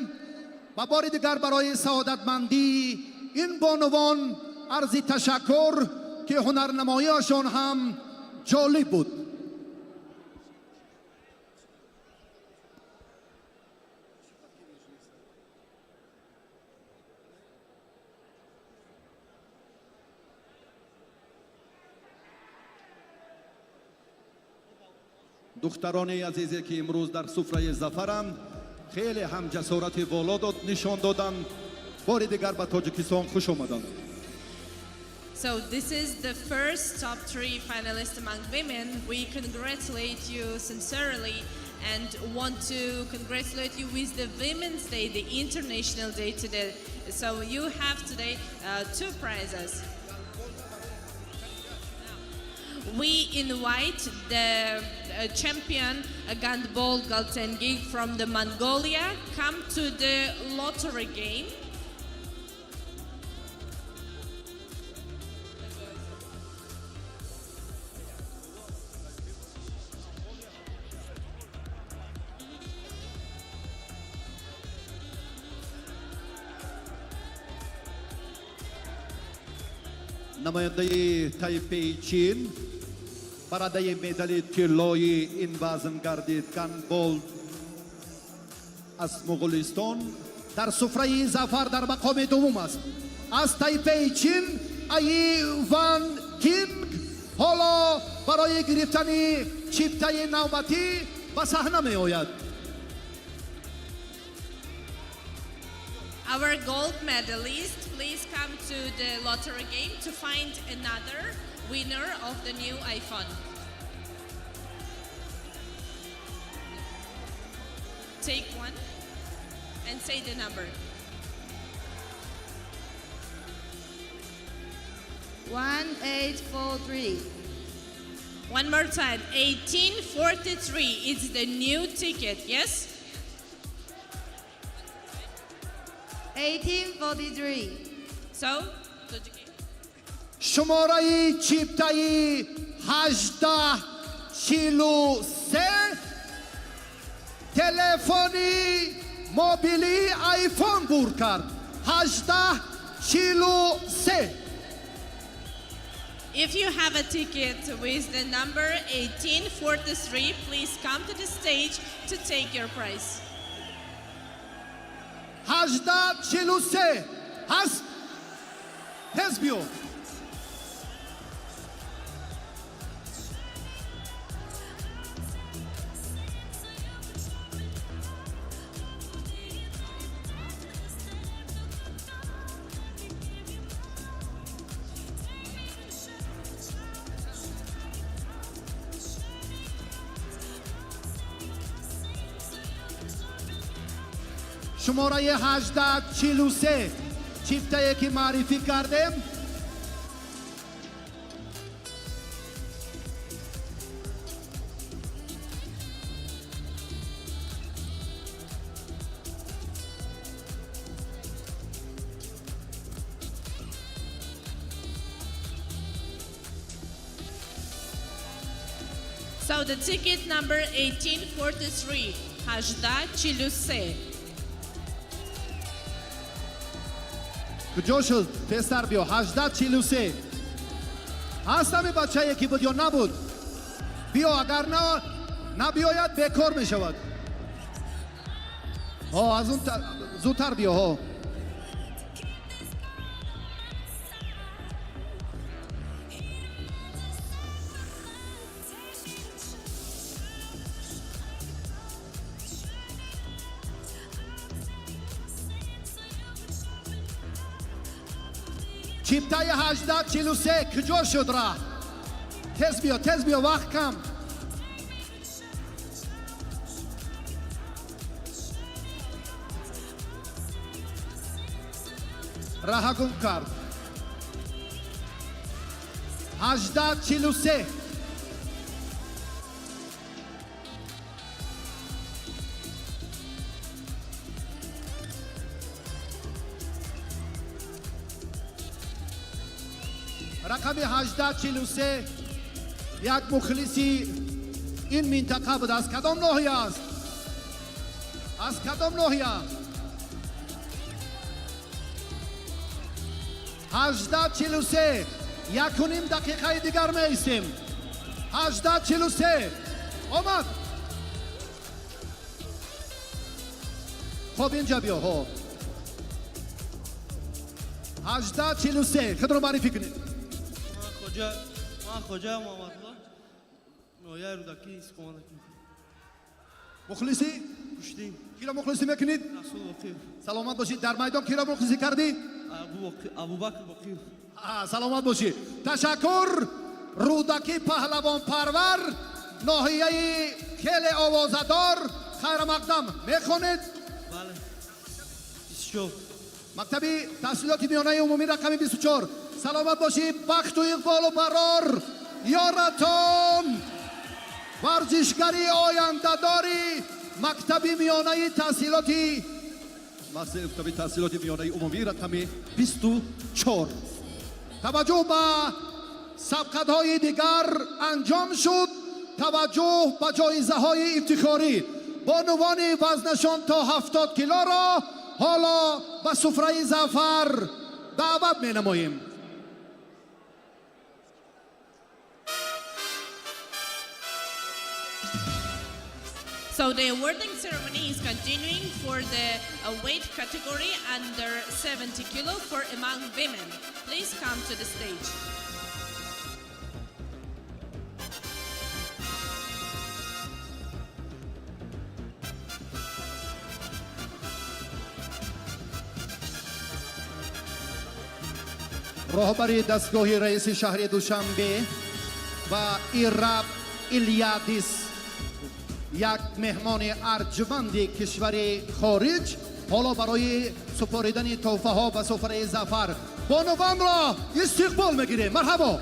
S6: ва бори дигар барои саодатмандии ин бонувон арзи ташаккур, ки ҳунарнамоиашон ҳам ҷолиб буд.
S14: Духтарони азизе, ки имрӯз дар суфраи зафаранд, хеле ҳам ҷасорати воло нишон доданд. Бори дигар ба Тоҷикистон хуш омаданд.
S7: So this is the first top three finalists among women. We congratulate you sincerely and want to congratulate you with the Women's Day, the International Day today. So you have today two prizes. We invite the champion Gandbol Galtengig from the Mongolia come to the lottery game.
S14: Намояндаи Тайпеи Чин барандаи медали тиллои ин вазн гардид, Ганболд аз Моғулистон.
S6: Дар суфраи зафар дар мақоми дуввум аст аз Тайпеи Чин Аи Ван Кинг ҳоло барои гирифтани чиптаи навбатӣ ба саҳна меояд.
S7: Our gold medalist, please come to the lottery game to find another winner of the new iPhone. Take one and say the number.
S15: 1843.
S7: One more time, 1843 is the new ticket, yes?
S15: 1843.
S7: So,
S6: Шумораи чиптаи 1843 телефони мобилии айфон бурд кард. 1843.
S7: If you have a ticket with the number 1843, please come to the stage to take your prize.
S6: 1843 ҳаст, тез биё. Шумораи 1843 чифтае ки маърифӣ кардем.
S7: So the ticket number 1843, Hajda Chiluse.
S6: Куҷо шуд? Тезтар биё. 1843 ҳаст, ҳами бачае ки буд ё набуд? Биё, агар на набиёяд, бекор мешавад. Ҳо, аз он зудтар биё. Ҳо. Чиптаи 1843 куҷо шуд раҳ? Тез биё, тез биё, вақт кам. Раҳа гум кард. 1843. Рақами 1843 як мухлиси ин минтақа буд. Аз кадом ноҳия аст? Аз кадом ноҳия? 1843. 1.5 дақиқаи дигар меистем. 1843 омад. Хоб, инҷа биё. Ҳо, 1843, худро маърифӣ кунед.
S11: Ман Хоҷа Муҳаммадулло, ноҳияи Рӯдакӣ, истиқомат.
S6: Мухлиси?
S11: Куштӣ.
S6: Киро мухлисӣ мекунед?
S11: Расул Боқиев.
S6: Саломат бошед. Дар майдон киро мухлисӣ кардӣ?
S11: Абубакр Боқиев.
S6: Саломат бошӣ, ташаккур. Рӯдакӣ паҳлавонпарвар, ноҳияи хеле овозадор. Хайрамақдам. Мехонед?
S11: Бале, 24.
S6: Мактаби таҳсилоти миёнаи умумӣ рақами 24. Саломат бошӣ, бахту иқболу барор ёратон, варзишгари ояндадори мактаби миёнаи таҳсилоти, мактаби таҳсилоти миёнаи умумӣ рақами 24. Таваҷҷӯҳ ба сабқатҳои дигар анҷом шуд. Таваҷҷӯҳ ба ҷоизаҳои ифтихорӣ. Бонувони вазнашон то 70 килоро ҳоло ба суфраи зафар даъват менамоем.
S7: So the awarding ceremony is continuing for the weight category under 70 kilo for among women. Please come to the stage.
S6: Роҳбари дастгоҳи раиси шаҳри Душанбе ва Ираб Илядис, як меҳмони арҷманди кишвари хориҷ, ҳоло барои супоридани тӯҳфаҳо ба суфраи зафар бонувонро истиқбол мегирем. Марҳабо.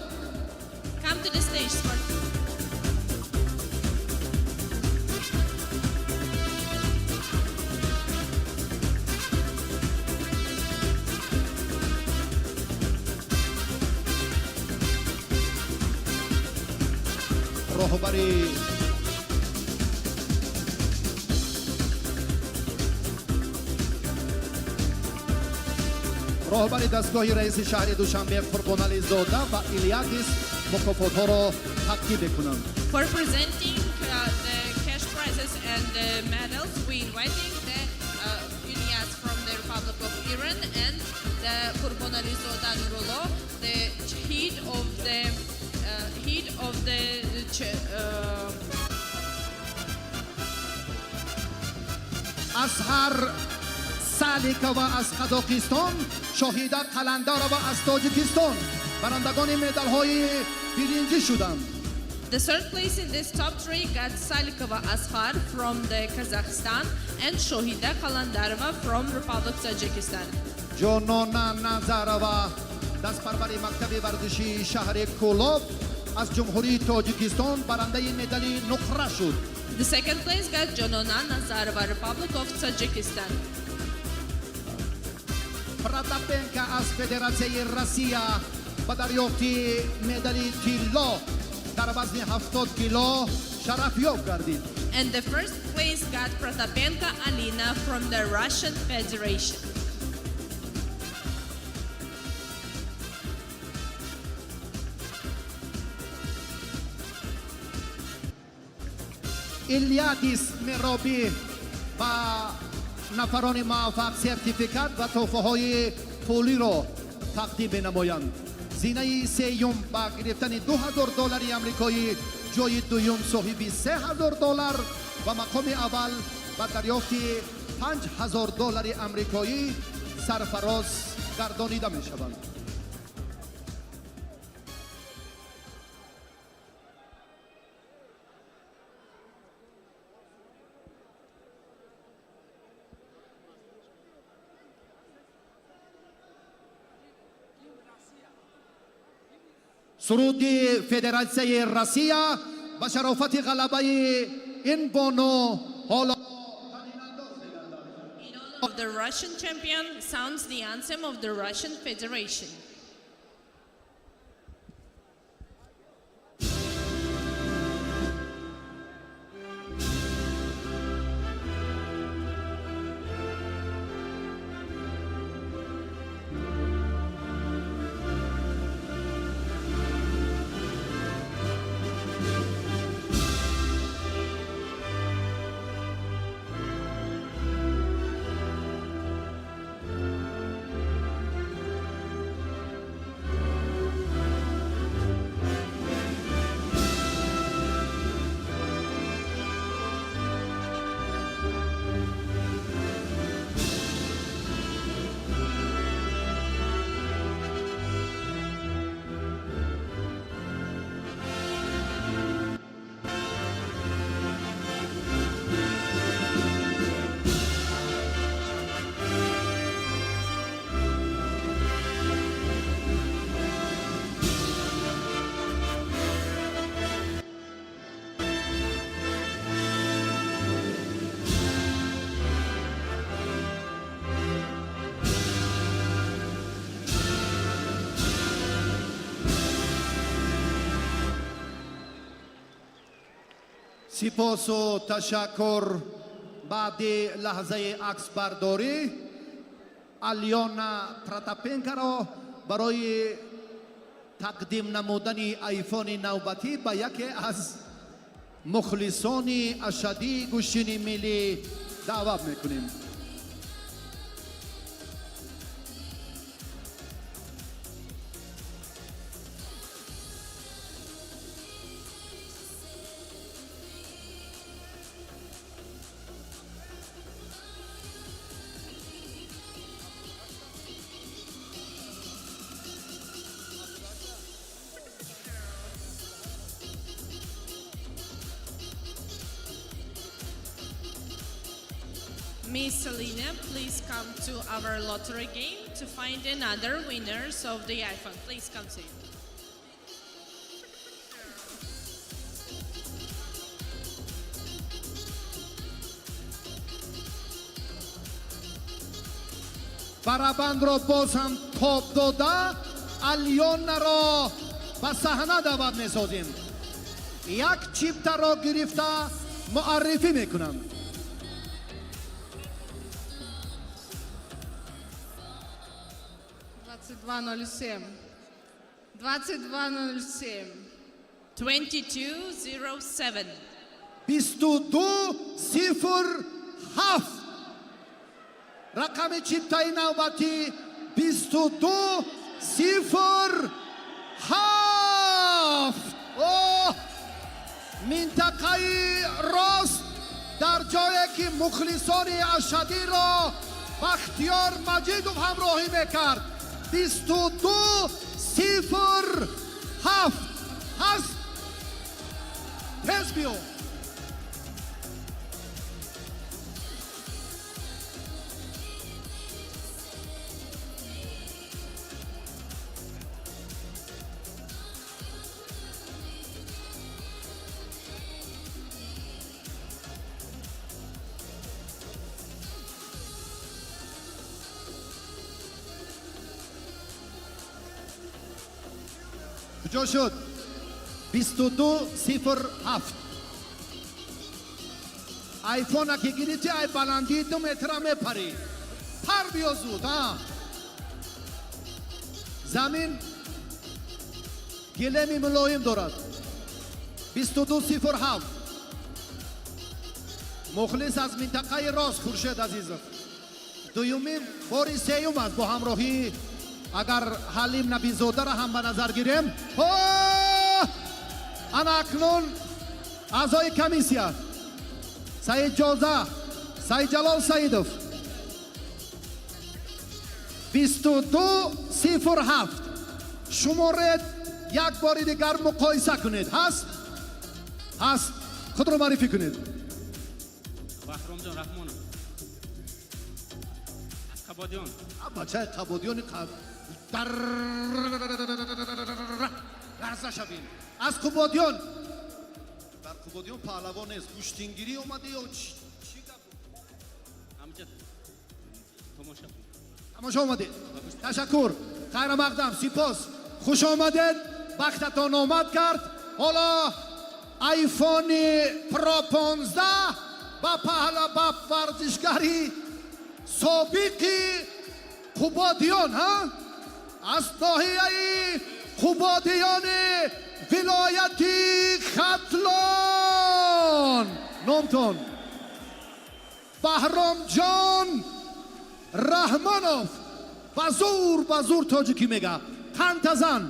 S7: Come to the stage, sport.
S6: Роҳбари дастгоҳи раиси шаҳри Душанбе Қурбонализода ва Илядис мукофотҳоро тақдим мекунанд.
S7: For presenting the cash prizes and the medals, we inviting the Ilyas from the Republic of Iran and the Qurbonalizoda Nurullo, the head of the head of the
S6: Асҳар Саликова аз Қазоқистон, Шоҳида Қаландарова аз Тоҷикистон барандагони медалҳои биринҷӣ шуданд.
S7: The third place in this top three got Salikova Ashar from the Kazakhstan and Shohida Kalandarova from Republic Tajikistan.
S6: Ҷонона Назарова, дастпарвари мактаби варзишии шаҳри Кӯлоб аз Ҷумҳурии Тоҷикистон, барандаи медали нуқра шуд.
S7: The second place got Jonona Nazarova, Republic of Tajikistan.
S6: Протапенко аз Федератсияи Россия ба дарёфти медали тилло дар вазни 70 кило шарафёб гардид.
S7: And the first place got Protapenko Alina from the Russian Federation.
S6: Илядис Меробӣ ба нафарони муваффақ сертификат ва тӯҳфаҳои пулиро тақдим менамоянд. Зинаи сеюм ба гирифтани 2000 доллари амрикоӣ, ҷои дуюм соҳиби 3000 доллар ва мақоми аввал ба дарёфти 5000 доллари амрикоӣ сарфароз гардонида мешаванд. Суруди Федератсияи Россия ба шарофати ғалабаи ин бону ҳоло
S7: Of the Russian champion sounds the anthem of the Russian Federation.
S6: Сипосу ташаккур. Баъди лаҳзаи аксбардорӣ Алёна Протапенкаро барои тақдим намудани айфони навбатӣ ба яке аз мухлисони ашадии гӯштини миллӣ даъват мекунем.
S7: Miss Selena, please come to our lottery game to find another winners of the iPhone. Please come to you.
S6: Барабанро боз ҳам тоб дода, Алёнаро ба саҳна даъват месозем. Як чиптаро гирифта муаррифӣ мекунам.
S15: 22:07. 22:07.
S7: 22:07.
S6: 22:07. Рақами чиптаи навбатӣ 22:07. Оҳ, минтақаи рост, дар ҷое ки мухлисони ашадиро Бахтиёр Маҷидов ҳамроҳӣ мекард. 22:07 ҳаст. Тез биё. Куҷо шуд? 22:07. Айфона ки гирифти, ай баландии 2 метра мепарӣ. Пар, биё зуд. А замин гилеми мулоим дорад. 22:07. Мухлис аз минтақаи рост, Хуршед Азизов, дуюмин бори сеюм аст бо ҳамроҳӣ, агар Ҳалим Набизодаро ҳам ба назар гирем. Ана акнун аъзои комиссия Саидҷоза Саидҷалол Саидов. 22:07. Шуморед, як бори дигар муқоиса кунед. Ҳаст, ҳаст. Худро муаррифӣ кунед.
S16: Баҳромҷон Раҳмонов аз Қабодиён.
S6: Бачаи Қабодиёни дар ларза шавем. Аз Қубодиён.
S14: Дар Қубодиён паҳлавон нест. Гӯштингирӣ омадӣ ё чӣ гап?
S16: Ҳамҷа тамоша.
S6: Тамошо омадед. Ташаккур, хайра мақдам, сипос, хуш омадед, бахтатон омад кард. Ҳоло Айфони Про 15 ба паҳла ба варзишгари собиқи Қубодиён, ҳа, аз ноҳияи Қубодиёни вилояти Хатлон, номтон Баҳромҷон Раҳмонов. Ба зур, ба зур тоҷикӣ мега, қантазан.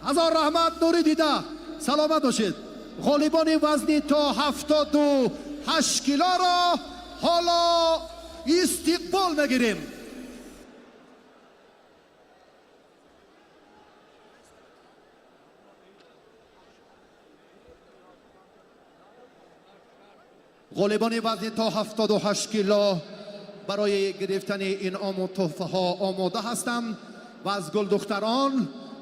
S6: Ҳазор раҳмат, нури дида, саломат бошед. Ғолибони вазни то 78 килоро ҳоло истиқбол мегирем. Ғолибони вазни то 78 кило барои гирифтани инъому тӯҳфаҳо омода ҳастанд ва аз гулдухтарон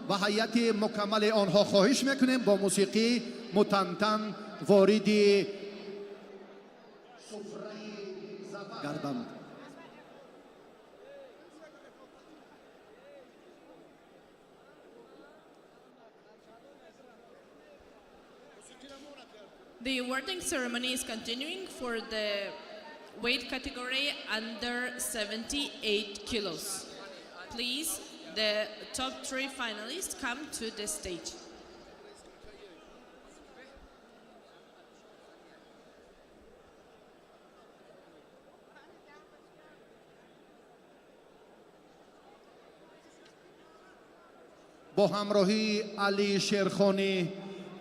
S6: ва ҳайати мукаммали онҳо хоҳиш мекунем, бо мусиқӣ мутантан вориди гарданд.
S7: The awarding ceremony is continuing for the weight category under 78 kilos. Please, the top three finalists come to the stage.
S6: Бо ҳамроҳии Али Шерхонӣ,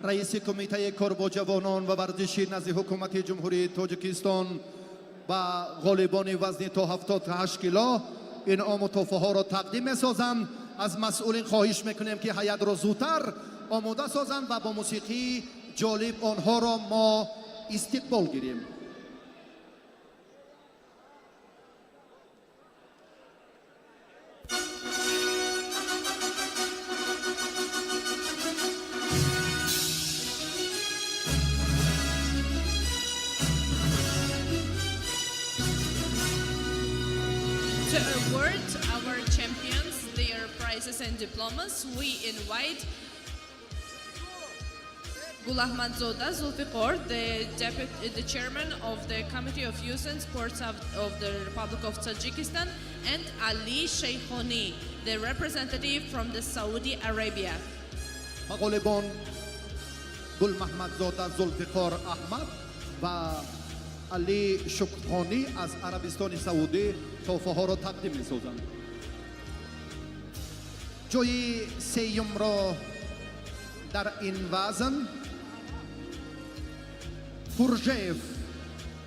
S6: раиси Кумитаи кор бо ҷавонон ва варзиши назди Ҳукумати Ҷумҳурии Тоҷикистон, ба ғолибони вазни то 78 кило инъому тӯҳфаҳоро тақдим месозанд. Аз масъулин хоҳиш мекунем, ки ҳайатро зудтар омода созанд ва бо мусиқии ҷолиб онҳоро мо истиқбол гирем.
S7: To award our champions their prizes and diplomas, we invite Gulahmadzoda Zulfiqor, the chairman of the Committee of Youth and Sports of the Republic of Tajikistan, and Ali Sheikhoni, the representative from the Saudi Arabia.
S14: Ба ғолибон Гулмаҳмадзода Зулфиқор Аҳмад ва Али Шукхонӣ аз Арабистони Саудӣ тӯҳфаҳоро тақдим месозанд. Ҷои сеюмро дар ин вазн Куржеев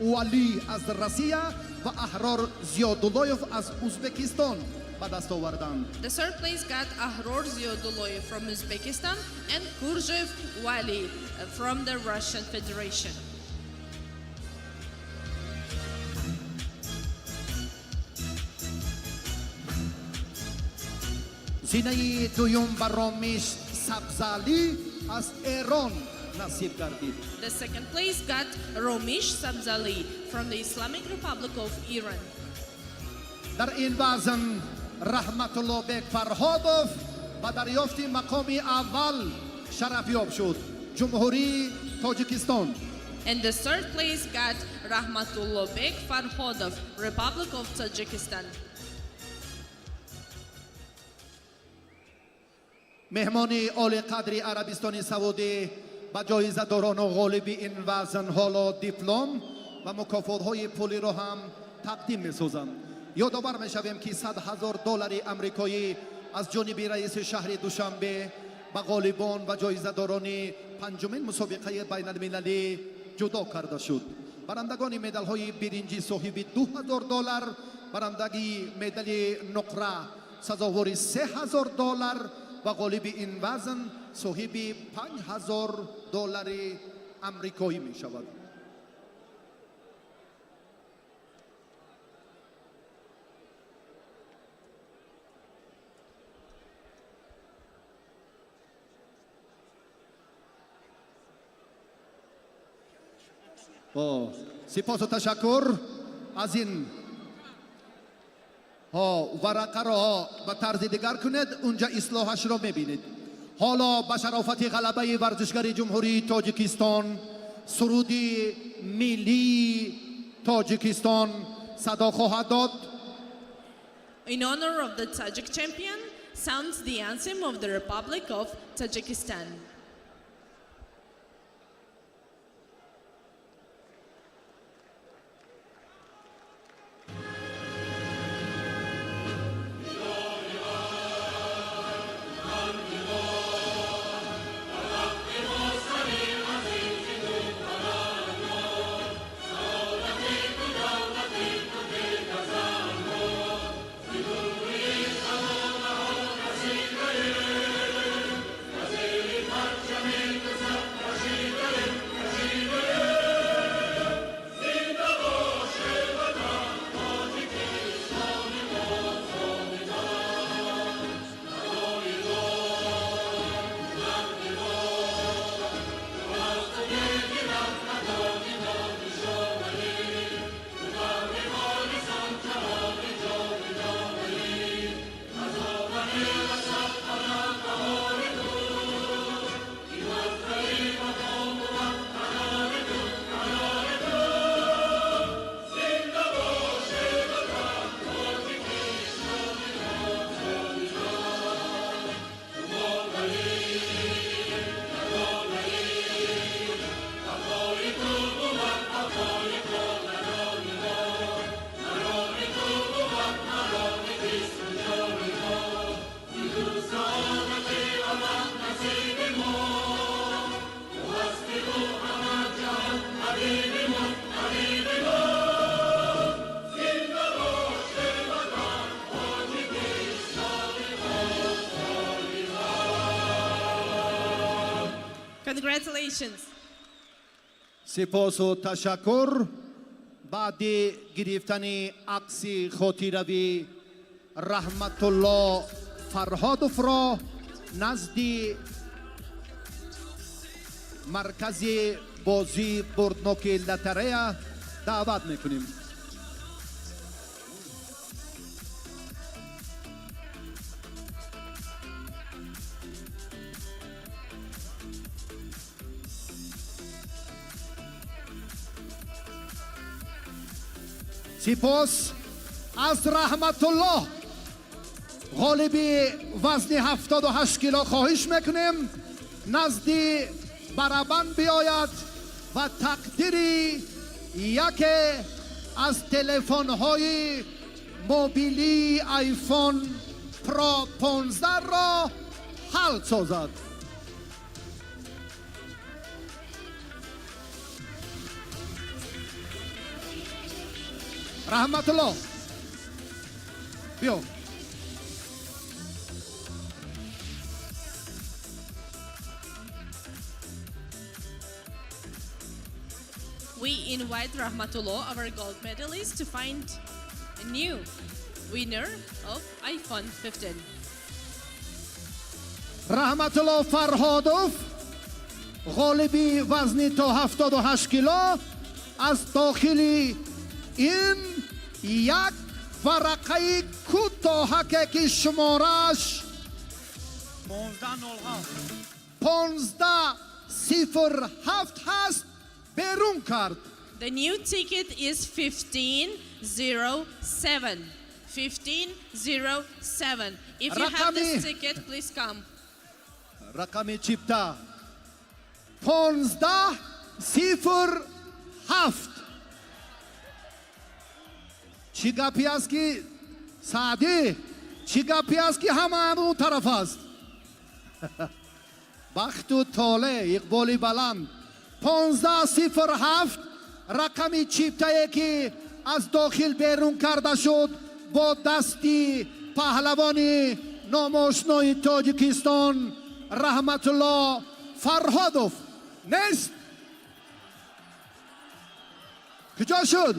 S14: Уали аз Россия ва Аҳрор Зиёдуллоев аз Узбекистон ба даст оварданд.
S7: The third place got Ahror Ziyodulloyev from Uzbekistan and Kurjev Wali from the Russian Federation.
S14: Зинаи дуюм ба Ромиш Сабзалӣ аз Эрон насиб гардид.
S7: The second place got Romish Sabzali from the Islamic Republic of Iran.
S14: Дар ин вазн Раҳматуллобек Фарҳодов ба дарёфти мақоми аввал шарафёб шуд. Ҷумҳурии Тоҷикистон.
S7: And the third place got Rahmatullobek Farhodov, Republic of Tajikistan.
S14: Меҳмони олиқадри Арабистони Саудӣ ба ҷоизадорону ғолиби ин вазн ҳоло диплом ва мукофотҳои пулиро ҳам тақдим месозанд. Ёдовар мешавем, ки 100 000 доллари амрикоӣ аз ҷониби раиси шаҳри Душанбе ба ғолибон ва ҷоизадорони панҷумин мусобиқаи байналмилалӣ ҷудо карда шуд. Барандагони медалҳои биринҷӣ соҳиби 2000 доллар, барандаги медали нуқра сазовори 3000 доллар ва ғолиби ин вазн соҳиби 5000 доллари амрикоӣ мешавад. Сипосу ташаккур. Аз ин варақаро ба тарзи дигар кунед, унҷа ислоҳашро мебинед. Ҳоло ба шарофати ғалабаи варзишгари Ҷумҳурии Тоҷикистон суруди миллии Тоҷикистон садо хоҳад дод.
S7: In honor of the Tajik champion sounds the anthem of the Republic of Tajikistan. Congratulations.
S14: Сипосу ташаккур. Баъди гирифтани акси хотиравӣ Раҳматулло Фарҳодовро назди маркази бозии бурдноки лотарея даъват мекунем. Сипос аз Раҳматуллоҳ, ғолиби вазни 78 кило, хоҳиш мекунем назди барабан биёяд ва тақдири яке аз телефонҳои мобилии iPhone Pro 15 ро ҳал созад. Раҳматулло, биё.
S7: We invite Rahmatullah, our gold medalist, to find a new winner of iPhone 15.
S14: Раҳматулло Фарҳодов, ғолиби вазни то 78 кило, аз дохили ин як варақаи кӯтоҳаке, ки шуморааш 1507 ҳаст, берун кард.
S7: The new ticket is 1507. 1507. If you have this ticket, please come.
S14: Рақами чипта 1507. Чӣ гапи аст, ки Саъдӣ, чӣ гапи аст, ки ҳама он тараф аст? Бахту толеъ, иқболи баланд. 1507 рақами чиптае, ки аз дохил берун карда шуд бо дасти паҳлавони номошнои Тоҷикистон Раҳматулло Фарҳодов. Нест, куҷо шуд?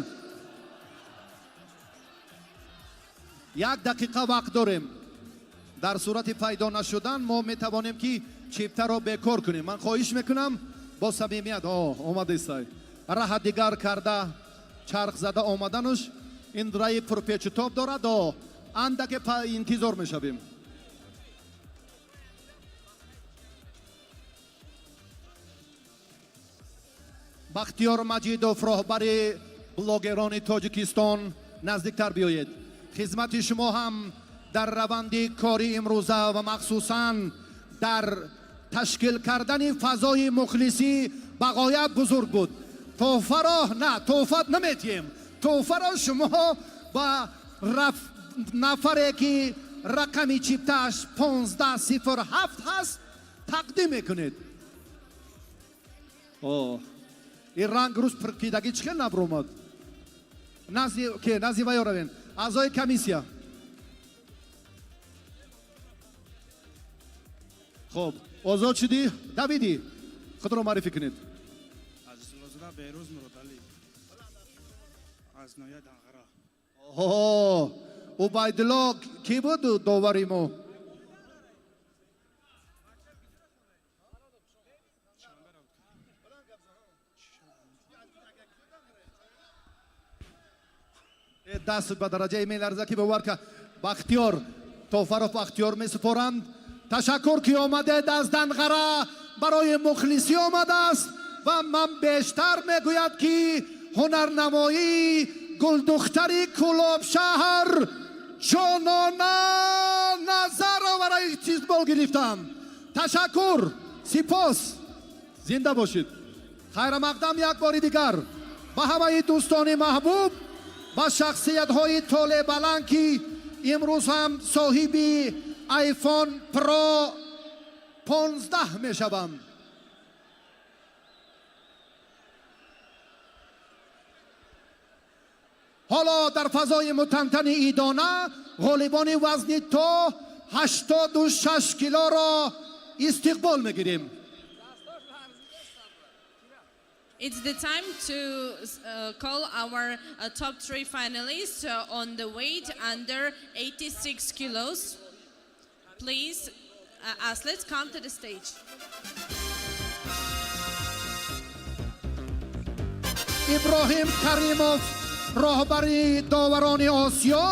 S14: Як дақиқа вақт дорем. Дар сурати пайдо нашудан мо метавонем, ки чиптаро бекор кунем. Ман хоҳиш мекунам бо самимият. Омадистай, раҳа дигар карда, чарх зада омаданаш, ин раи пурпечутоб дорад. Андаке интизор мешавем. Бахтиёр Маҷидов, роҳбари блогерони Тоҷикистон, наздиктар биёед. Хизмати шумо ҳам дар раванди кори имрӯза ва махсусан дар ташкил кардани фазои мухлисӣ ба ғоят бузург буд. Тӯҳфаро на, тӯҳфа наметиҳем, тӯҳфаро шумо ба нафаре, ки рақами чиптааш 1507 ҳаст, тақдим мекунед. Ин ранг рӯз пуркидагӣ чӣ хел набромад? Назди ваё равем, аъзои комиссия. Хуб, озод шудӣ, давидӣ, худро муаррифӣ кунед.
S15: Азизуллозода Беҳрӯз Муродалӣ, аз ноҳияи Данғара.
S14: Оҳо, Убайдулло кӣ буд довари мо? Даст ба дараҷаи меларза, ки бовар ка. Бахтиёр Тофаров, Бахтиёр месупоранд. Ташаккур, ки омадед аз Данғара, барои мухлисӣ омадааст ва ман бештар мегӯяд, ки ҳунарнамоии гулдухтари Кӯлобшаҳр Ҷонона Назароваро истиқбол гирифтам. Ташаккур, сипос, зинда бошед. Хайрамақдам як бори дигар ба ҳамаи дӯстони маҳбуб, ба шахсиятҳои толеъбаланд, ки имрӯз ҳам соҳиби iPhone Pro 15 мешаванд. Ҳоло дар фазои мутантани идона ғолибони вазни то 86 килоро истиқбол мегирем.
S7: It's the time to call our top three finalists on the weight under 86 kilos. Please, athletes, come to the stage.
S14: Иброҳим Каримов, роҳбари доварони Осиё,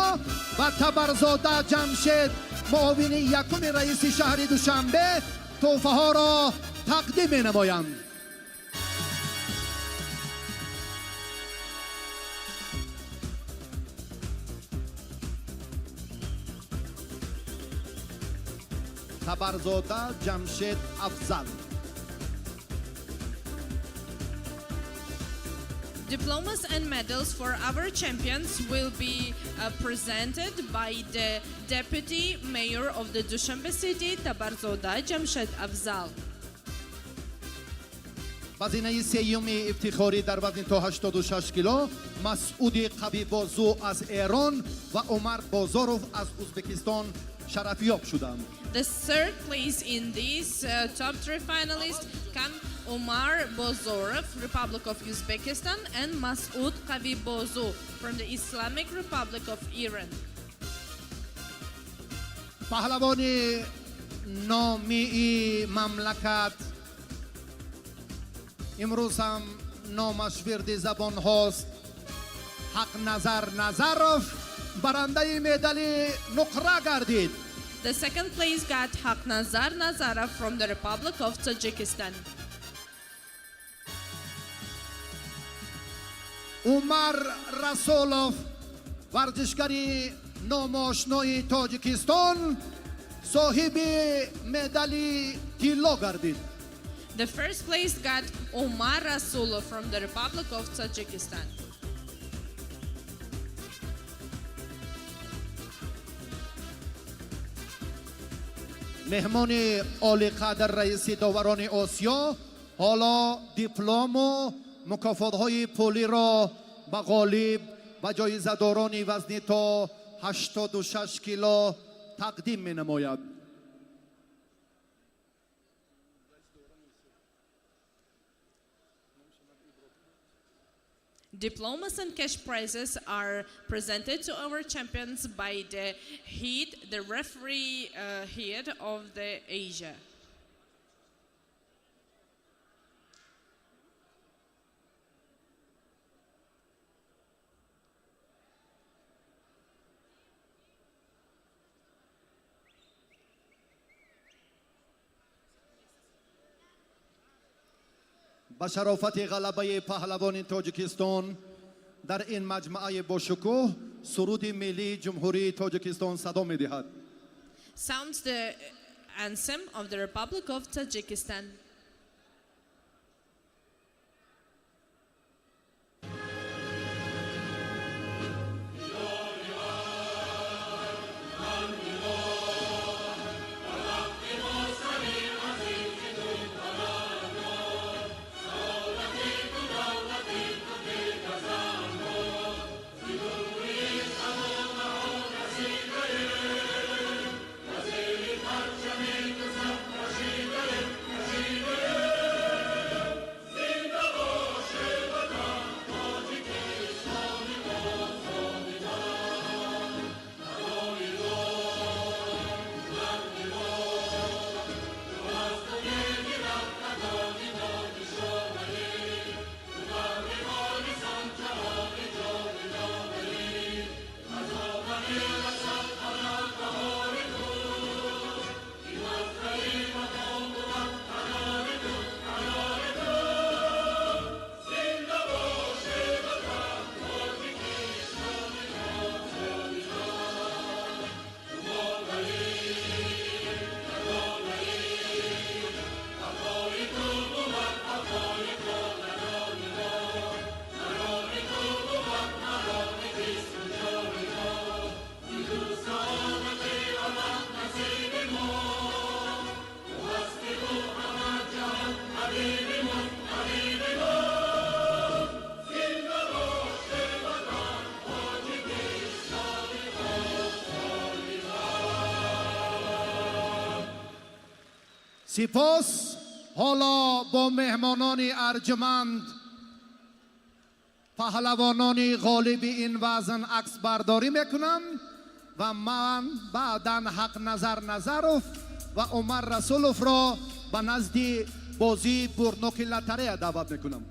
S14: ва Табарзода Ҷамшед, муовини якуми раиси шаҳри Душанбе, тӯҳфаҳоро тақдим менамоянд. Табарзода Ҷамшед Афзал.
S7: Diplomas and medals for our champions will be presented by the Deputy Mayor of the Dushanbe City, Tabarzoda Jamshed Afzal.
S14: Ба зинаи сеюми ифтихорӣ дар вазни то 86 кило Масъуди Қавибозу аз Эрон ва Умар Бозоров аз Ӯзбекистон шарафёб шуданд.
S7: The third place in these top three finalists come Umar Bozorov, Republic of Uzbekistan, and Masoud Qavibozu from the Islamic Republic of Iran.
S14: Паҳлавони номии мамлакат имрӯз ҳам номаш вирди забонҳост, Ҳақназар Назаров барандаи медали нуқра гардид.
S7: The second place got Haknazar Nazarov from the Republic of Tajikistan.
S14: Умар Расулов, варзишгари номошнои Тоҷикистон, соҳиби медали тилло гардид.
S7: The first place got Omar Rasulov from the Republic of Tajikistan.
S14: Меҳмони олиқадр, раиси доварони Осиё ҳоло диплому мукофотҳои пулиро ба ғолиб ва ҷоизадорони вазни то 86 кило тақдим менамояд.
S7: Diplomas and cash prizes are presented to our champions by the head, the referee head of the Asia.
S14: Ба шарофати ғалабаи паҳлавони Тоҷикистон дар ин маҷмӯаи бошукӯҳ суруди миллии Ҷумҳурии Тоҷикистон садо медиҳад.
S7: Sounds the anthem of the Republic of Tajikistan.
S14: Сипос. Ҳоло бо меҳмонони арҷуманд паҳлавонони ғолиби ин вазн аксбардорӣ мекунанд ва ман баъдан Ҳақназар Назаров ва Умар Расуловро ба назди бозии бурдноки лотарея даъват мекунам.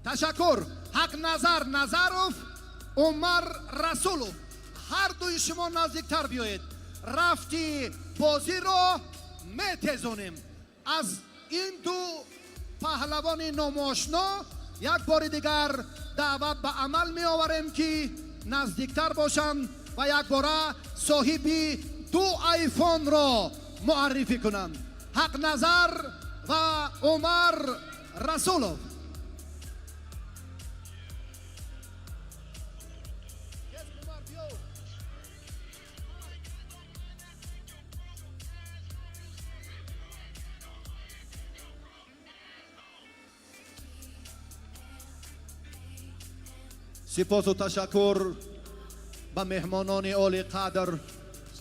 S14: Ташаккур. Ҳақназар Назаров, Умар Расулов, ҳар дуи шумо наздиктар биёед. Рафти бозиро метезонем. Аз ин ду паҳлавони номошно
S6: Як бори дигар даъват ба амал меоварем, ки наздиктар бошанд ва якбора соҳиби ду айфонро муаррифӣ кунанд. Ҳақназар ва Умар Расулов. Сипосу ташаккур ба меҳмонони олиқадр,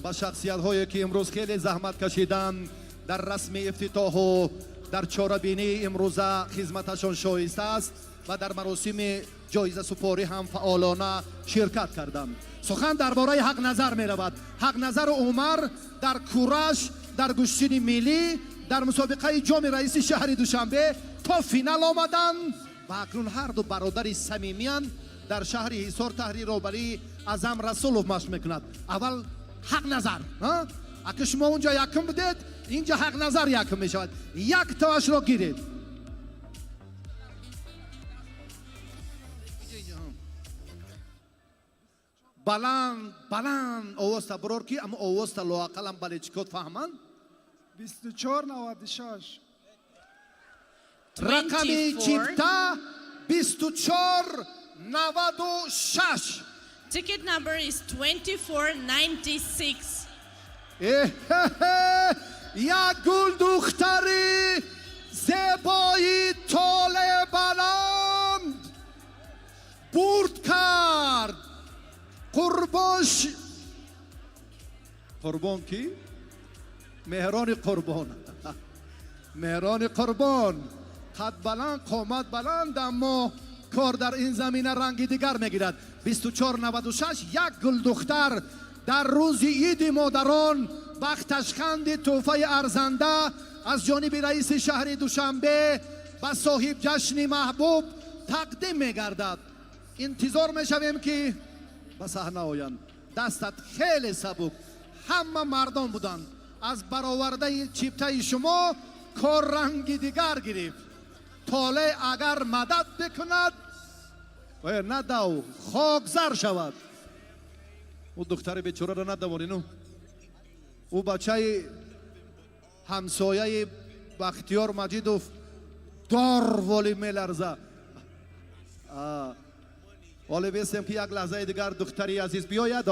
S6: ба шахсиятҳое, ки имрӯз хеле заҳмат кашиданд дар расми ифтитоҳу дар чорабинии имрӯза хизматашон шоиста аст ва дар маросими ҷоизасупорӣ ҳам фаъолона ширкат карданд. Сухан дар бораи Ҳақназар меравад. Ҳақназару Умар дар кураш, дар гӯштини миллӣ, дар мусобиқаи ҷоми раиси шаҳри Душанбе то финал омаданд ва акнун ҳарду бародари самимиянд. Дар шаҳри Ҳисор таҳри роҳбарии Аъзам Расулов машқ мекунад. Аввал Ҳақназар, ака, шумо унҷо якум будед, инҷа Ҳақназар якум мешавад. Як тоашро гиред. Баланд баланд овозта бурор, ки аммо овозта лоақалам болельщикот фаҳманд.
S17: 24,96.
S6: Рақами чипта 24,96.
S7: Ticket number is 2496.
S6: Як гулдухтари зебои толе баланд бурд кард. Қурбон, қурбон ки? Меҳрони Қурбон. Меҳрони Қурбон қад баланд, қомат баланд, аммо кор дар ин замина ранги дигар мегирад. 24,96. Як гулдухтар дар рӯзи иди модарон бахташханди тӯҳфаи арзанда аз ҷониби раиси шаҳри Душанбе ба соҳиб ҷашни маҳбуб тақдим мегардад. Интизор мешавем, ки ба саҳна оянд. Дастат хеле сабук. Ҳама мардон буданд. Аз баровардаи чиптаи шумо кор ранги дигар гирифт. Толе агар мадад бикунад, надав, хокзар шавад. Ӯ духтари бечораро надавонину. Ӯ бачаи ҳамсояи Бахтиёр Маҷидов дор воли меларза. Ҳоле бестем, ки як лаҳзаи дигар духтари азиз биёяд.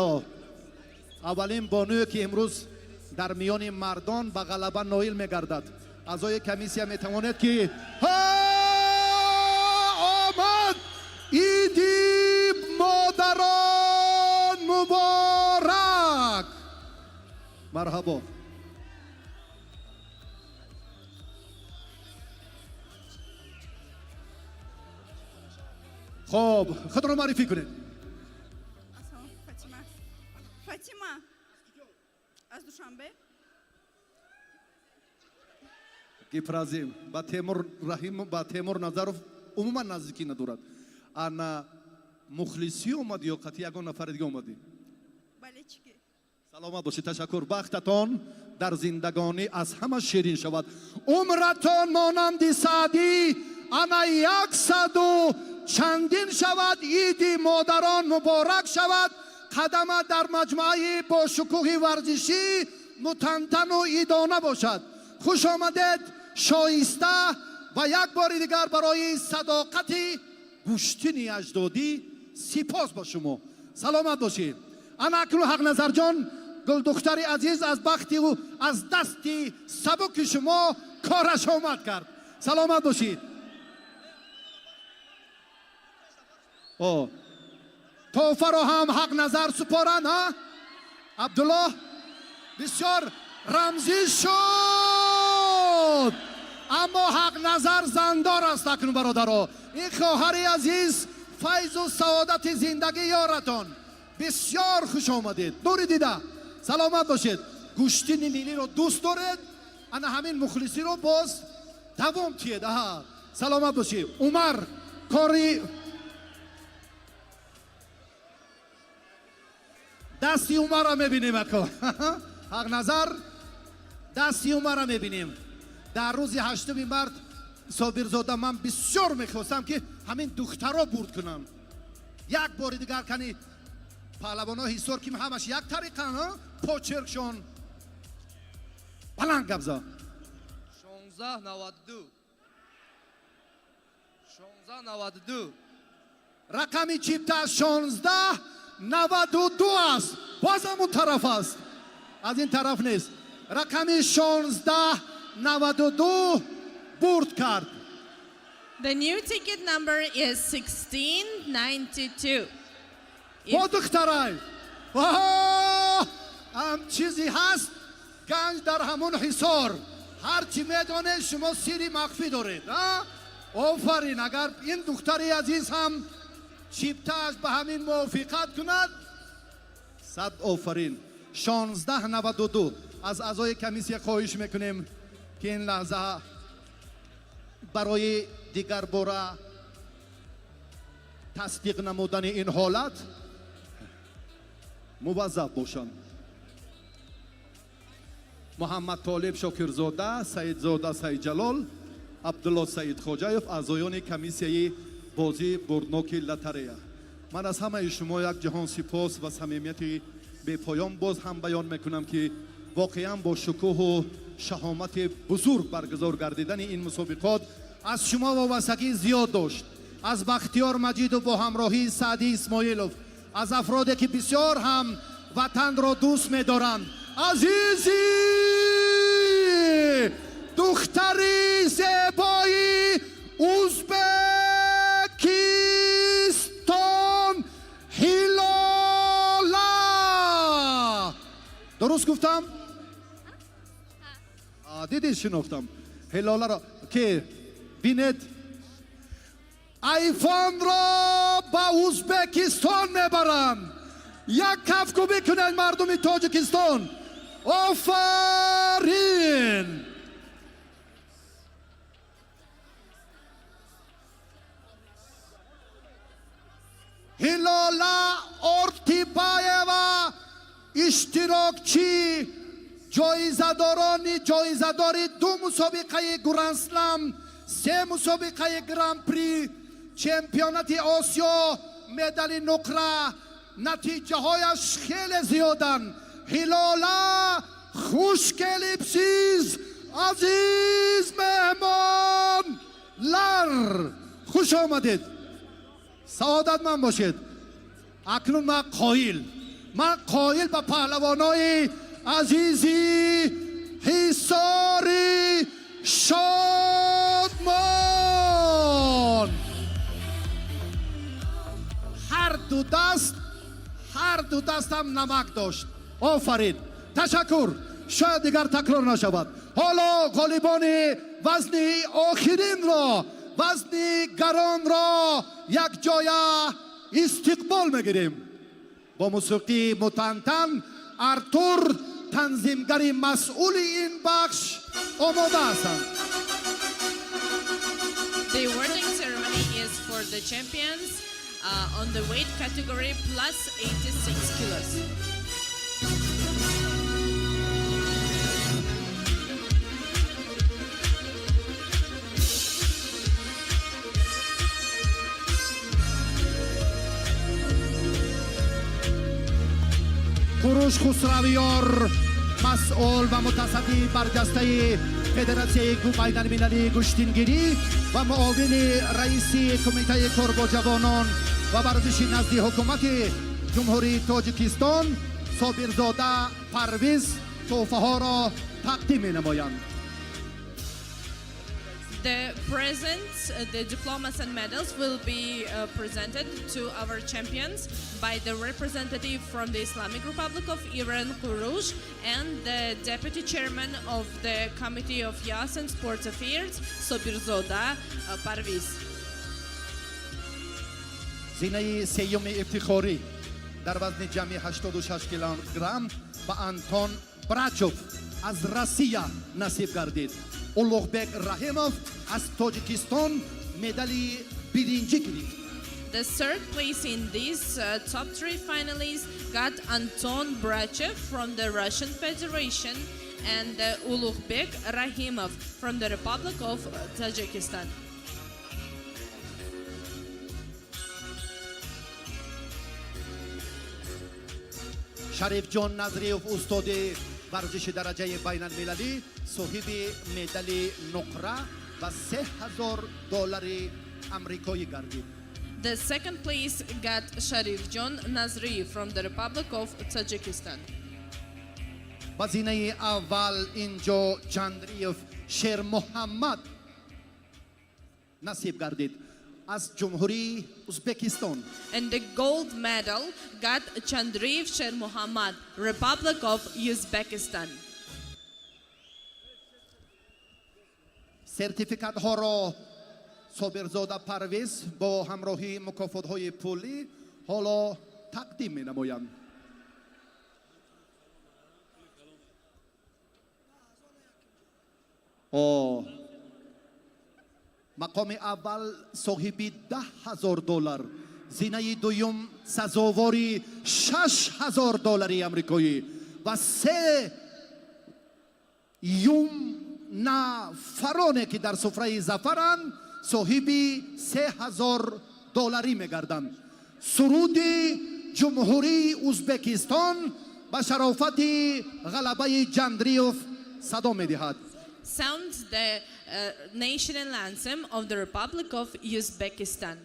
S6: Аввалин бонуе, ки имрӯз дар миёни мардон ба ғалаба ноил мегардад. Аъзои комиссия метавонед, ки омад. Иди модарон муборак! Марҳабо. Хоб, худро муаррифӣ кунед.
S18: Фатима. Фатима. Аз Душанбе.
S6: Гипразим ба Темур Раҳим, ба Темур Назаров умуман наздикӣ надорад. Ана мухлисӣ омадӣ ё қатъи ягон нафари дига омадӣ?
S18: Болельщики.
S6: Саломат бошед, ташаккур. Бахтатон дар зиндагонӣ аз ҳама ширин шавад, умратон монанди Саъдӣ ана яксаду чандин шавад. Иди модарон муборак шавад. Қадама дар маҷмӯаи бошукӯҳи варзишӣ мутантану идона бошад. Хуш омадед, шоиста, ва як бори дигар барои садоқати гӯштини аҷдодӣ сипос ба шумо. Саломат бошед. Ана акнун Ҳақназарҷон, гулдухтари азиз аз бахти ӯ аз дасти сабуки шумо кораш омад кард. Саломат бошед. О тӯҳфаро ҳам Ҳақназар супоранд. Ҳа, Абдуллоҳ, бисёр рамзӣ шуд, аммо Ҳақназар зандор аст. Акнун, бародаро, ин хоҳари азиз файзу саодати зиндагӣ ёратон. Бисёр хуш омадед, нури дида, саломат бошед. Гӯштини миллиро дӯст доред, ана ҳамин мухлисиро боз давом тиед. Аҳа, саломат бошед. Умар, кори дасти Умарро мебинем. Ако Ҳақназар, дасти Умарро мебинем. Дар рӯзи 8 март Собирзода, ман бисёр мехостам, ки ҳамин духтаро бурд кунанд. Як бори дигар кани паҳлавоно Ҳисор, ки ҳамаш як тариқан почеркшон. Баланд гап зад.
S11: 16,92. 16,92.
S6: Рақами чипта 16,92 аст. Боз ҳамун тараф аст, аз ин тараф нест. Рақами 16,92 бурд кард.
S7: The new ticket number is 1692.
S6: Бо духтарай ҳам чизе ҳаст, ганҷ дар ҳамун Ҳисор. Ҳарчи медонед шумо, сири махфӣ доред. Офарин! Агар ин духтари азиз ҳам чиптааш ба ҳамин мувофиқат кунад, сад офарин. 16,92. Аз аъзои комиссия хоҳиш мекунем, ки ин лаҳза барои дигар бора тасдиқ намудани ин ҳолат муваззаф бошанд. Муҳаммад Толиб Шокирзода, Саидзода Саидҷалол, Абдулло Саидхоҷаев, аъзоёни комиссияи бозии бурдноки лотарея. Ман аз ҳамаи шумо як ҷаҳон сипос ва самимияти бепоён боз ҳам баён мекунам, ки воқеан бо шукӯҳу шаҳомати бузург баргузор гардидани ин мусобиқот аз шумо вобастагӣ зиёд дошт, аз Бахтиёр Маҷидов бо ҳамроҳии Саъдӣ Исмоилов, аз афроде ки бисёр ҳам ватанро дӯст медоранд. Азизи духтари зебои Узбекистон Ҳилола, дуруст гуфтам? Дидӣ, шинохтам Ҳилоларо, ки бинед, айфонро ба Узбекистон мебаранд. Як кафкӯбӣ кунед, мардуми Тоҷикистон. Офарин! Ҳилола Ортибаева, иштирокчӣ, ҷоизадорони ҷоизадори ду мусобиқаи Гранд-слам, се мусобиқаи Гран-при, чемпионати Осиё, медали нуқра, натиҷаҳояш хеле зиёданд. Ҳилола, хуш келибсиз, азиз меҳмонлар, хуш омадед, саодатманд бошед. Акнун ман қоил ба паҳлавонои азизи Ҳисори Шодмон. Ҳар ду дастам намак дошт. Офарин, ташаккур. Шояд дигар такрор нашавад. Ҳоло ғолибони вазни охиринро, вазни гаронро, якҷоя истиқбол мегирем бо мусиқии мутантан. Артур, танзимгари масъули ин бахш, омода ҳастанд.
S7: The awarding ceremony is for the champions on the weight category plus 86 kilos.
S6: Куруш Хусравиёр, масъул ва мутасаддии барҷастаи Федератсияи байналмилалии гӯштингирӣ ва муовини раиси Кумитаи кор бо ҷавонон ва варзиши назди ҳукумати Ҷумҳурии Тоҷикистон, Собирзода Парвиз тӯҳфаҳоро тақдим менамоянд.
S7: The presents, the diplomas and medals will be presented to our champions by the representative from the Islamic Republic of Iran, Kurush, and the deputy chairman of the Committee of Youth and Sports Affairs, Sobirzoda Parviz.
S6: Зинаи сеюми ифтихорӣ дар вазни ҷамъи 86 килограмм ба Антон Брачов аз Россия насиб гардид. Улуғбек Раҳимов аз Тоҷикистон медали биринҷӣ гирифт.
S7: The third place in these top three finalists got Anton Brachev from the Russian Federation. and Ulugbek Rahimov from the Republic of Tajikistan.
S14: Шарифҷон Назриев, устоди варзиши дараҷаи байналмилалӣ, соҳиби медали нуқра ва 3000 доллари амрикоӣ гардид.
S7: The second place got Sharifjon Nazriyev from the Republic of Tajikistan.
S14: Ба зинаи аввал инҷо Ҷандриев Шермуҳаммад насиб гардид аз Ҷумҳурии Узбекистон.
S7: And the gold medal got Chandriyev Sher Muhammad, Republic of Uzbekistan.
S14: Сертификатҳоро Собирзода Парвиз бо ҳамроҳии мукофотҳои пулӣ ҳоло тақдим менамоянд. О, мақоми аввал соҳиби 10 000 доллар, зинаи дуюм сазовори 6000 доллари амрикоӣ ва сеюм нафароне, ки дар суфраи зафаранд, соҳиби 3000 долларӣ мегарданд. Суруди Ҷумҳурии Узбекистон ба шарофати ғалабаи Ҷандриев садо медиҳад.
S7: Sounds the national anthem of the Republic of Uzbekistan.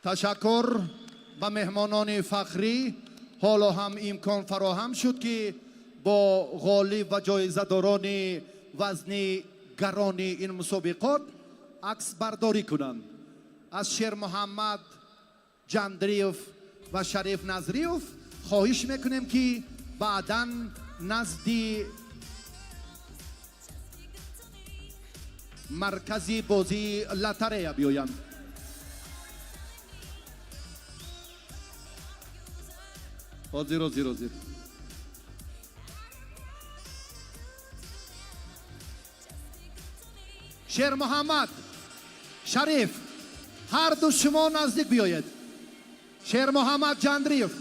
S14: Ташаккур ба меҳмонони фахрӣ. Ҳоло ҳам имкон фароҳам шуд, ки бо ғолиб ва ҷоизадорони вазни гарони ин мусобиқот аксбардорӣ кунанд. Аз Шермуҳаммад Ҷандриев ва Шариф Назриев хоҳиш мекунем, ки баъдан назди маркази бозии лотарея биёянд. Ҳозир, ҳозир, ҳозир. Шермуҳаммад, Шариф, ҳарду шумо наздик биёед. Шермуҳаммад Ҷандриев,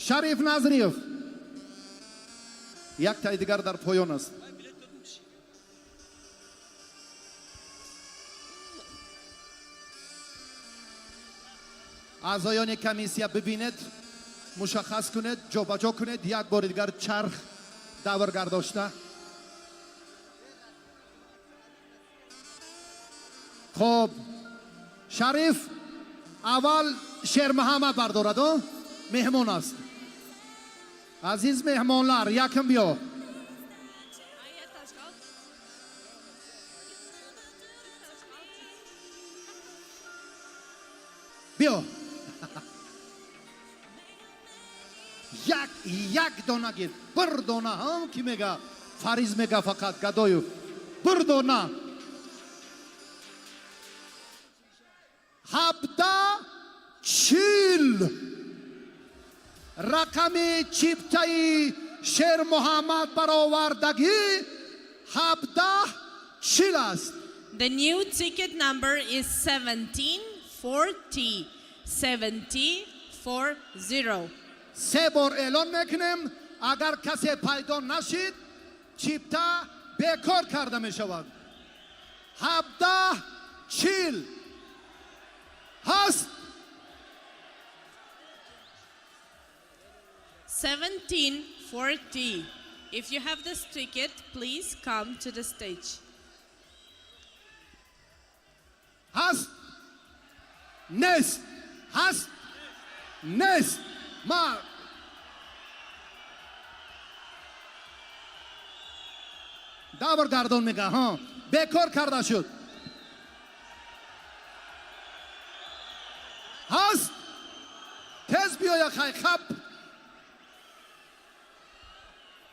S14: Шариф Назриев. Як таи дигар дар поён аст. Аъзоёни комиссия, бибинед, мушаххас кунед, ҷобаҷо кунед. Як бори дигар чарх давр гардошта. Хоб, Шариф аввал, Шермуҳаммад бардорад. О, меҳмон аст. Азиз меҳмонлар, якм биё. Биё. Як як дона гир, бір дона. Ҳам ки мега, Фариз мега, фақат Гадоев бір дона. 17:40 рақами чиптаи Шермуҳаммад баровардагӣ 17:40 аст.
S7: The new ticket number is 1740. 1740.
S14: Се бор эълон мекунем, агар касе пайдо нашид, чипта бекор карда мешавад. 17:40 ҳаст.
S7: 1740. If you have this ticket, please come to the stage.
S14: Ҳаст? Нест. Ҳаст? Нест. Ма давр гардон мега, ҳа, бекор карда шуд. Ҳаст? Тез биёя, хай хап.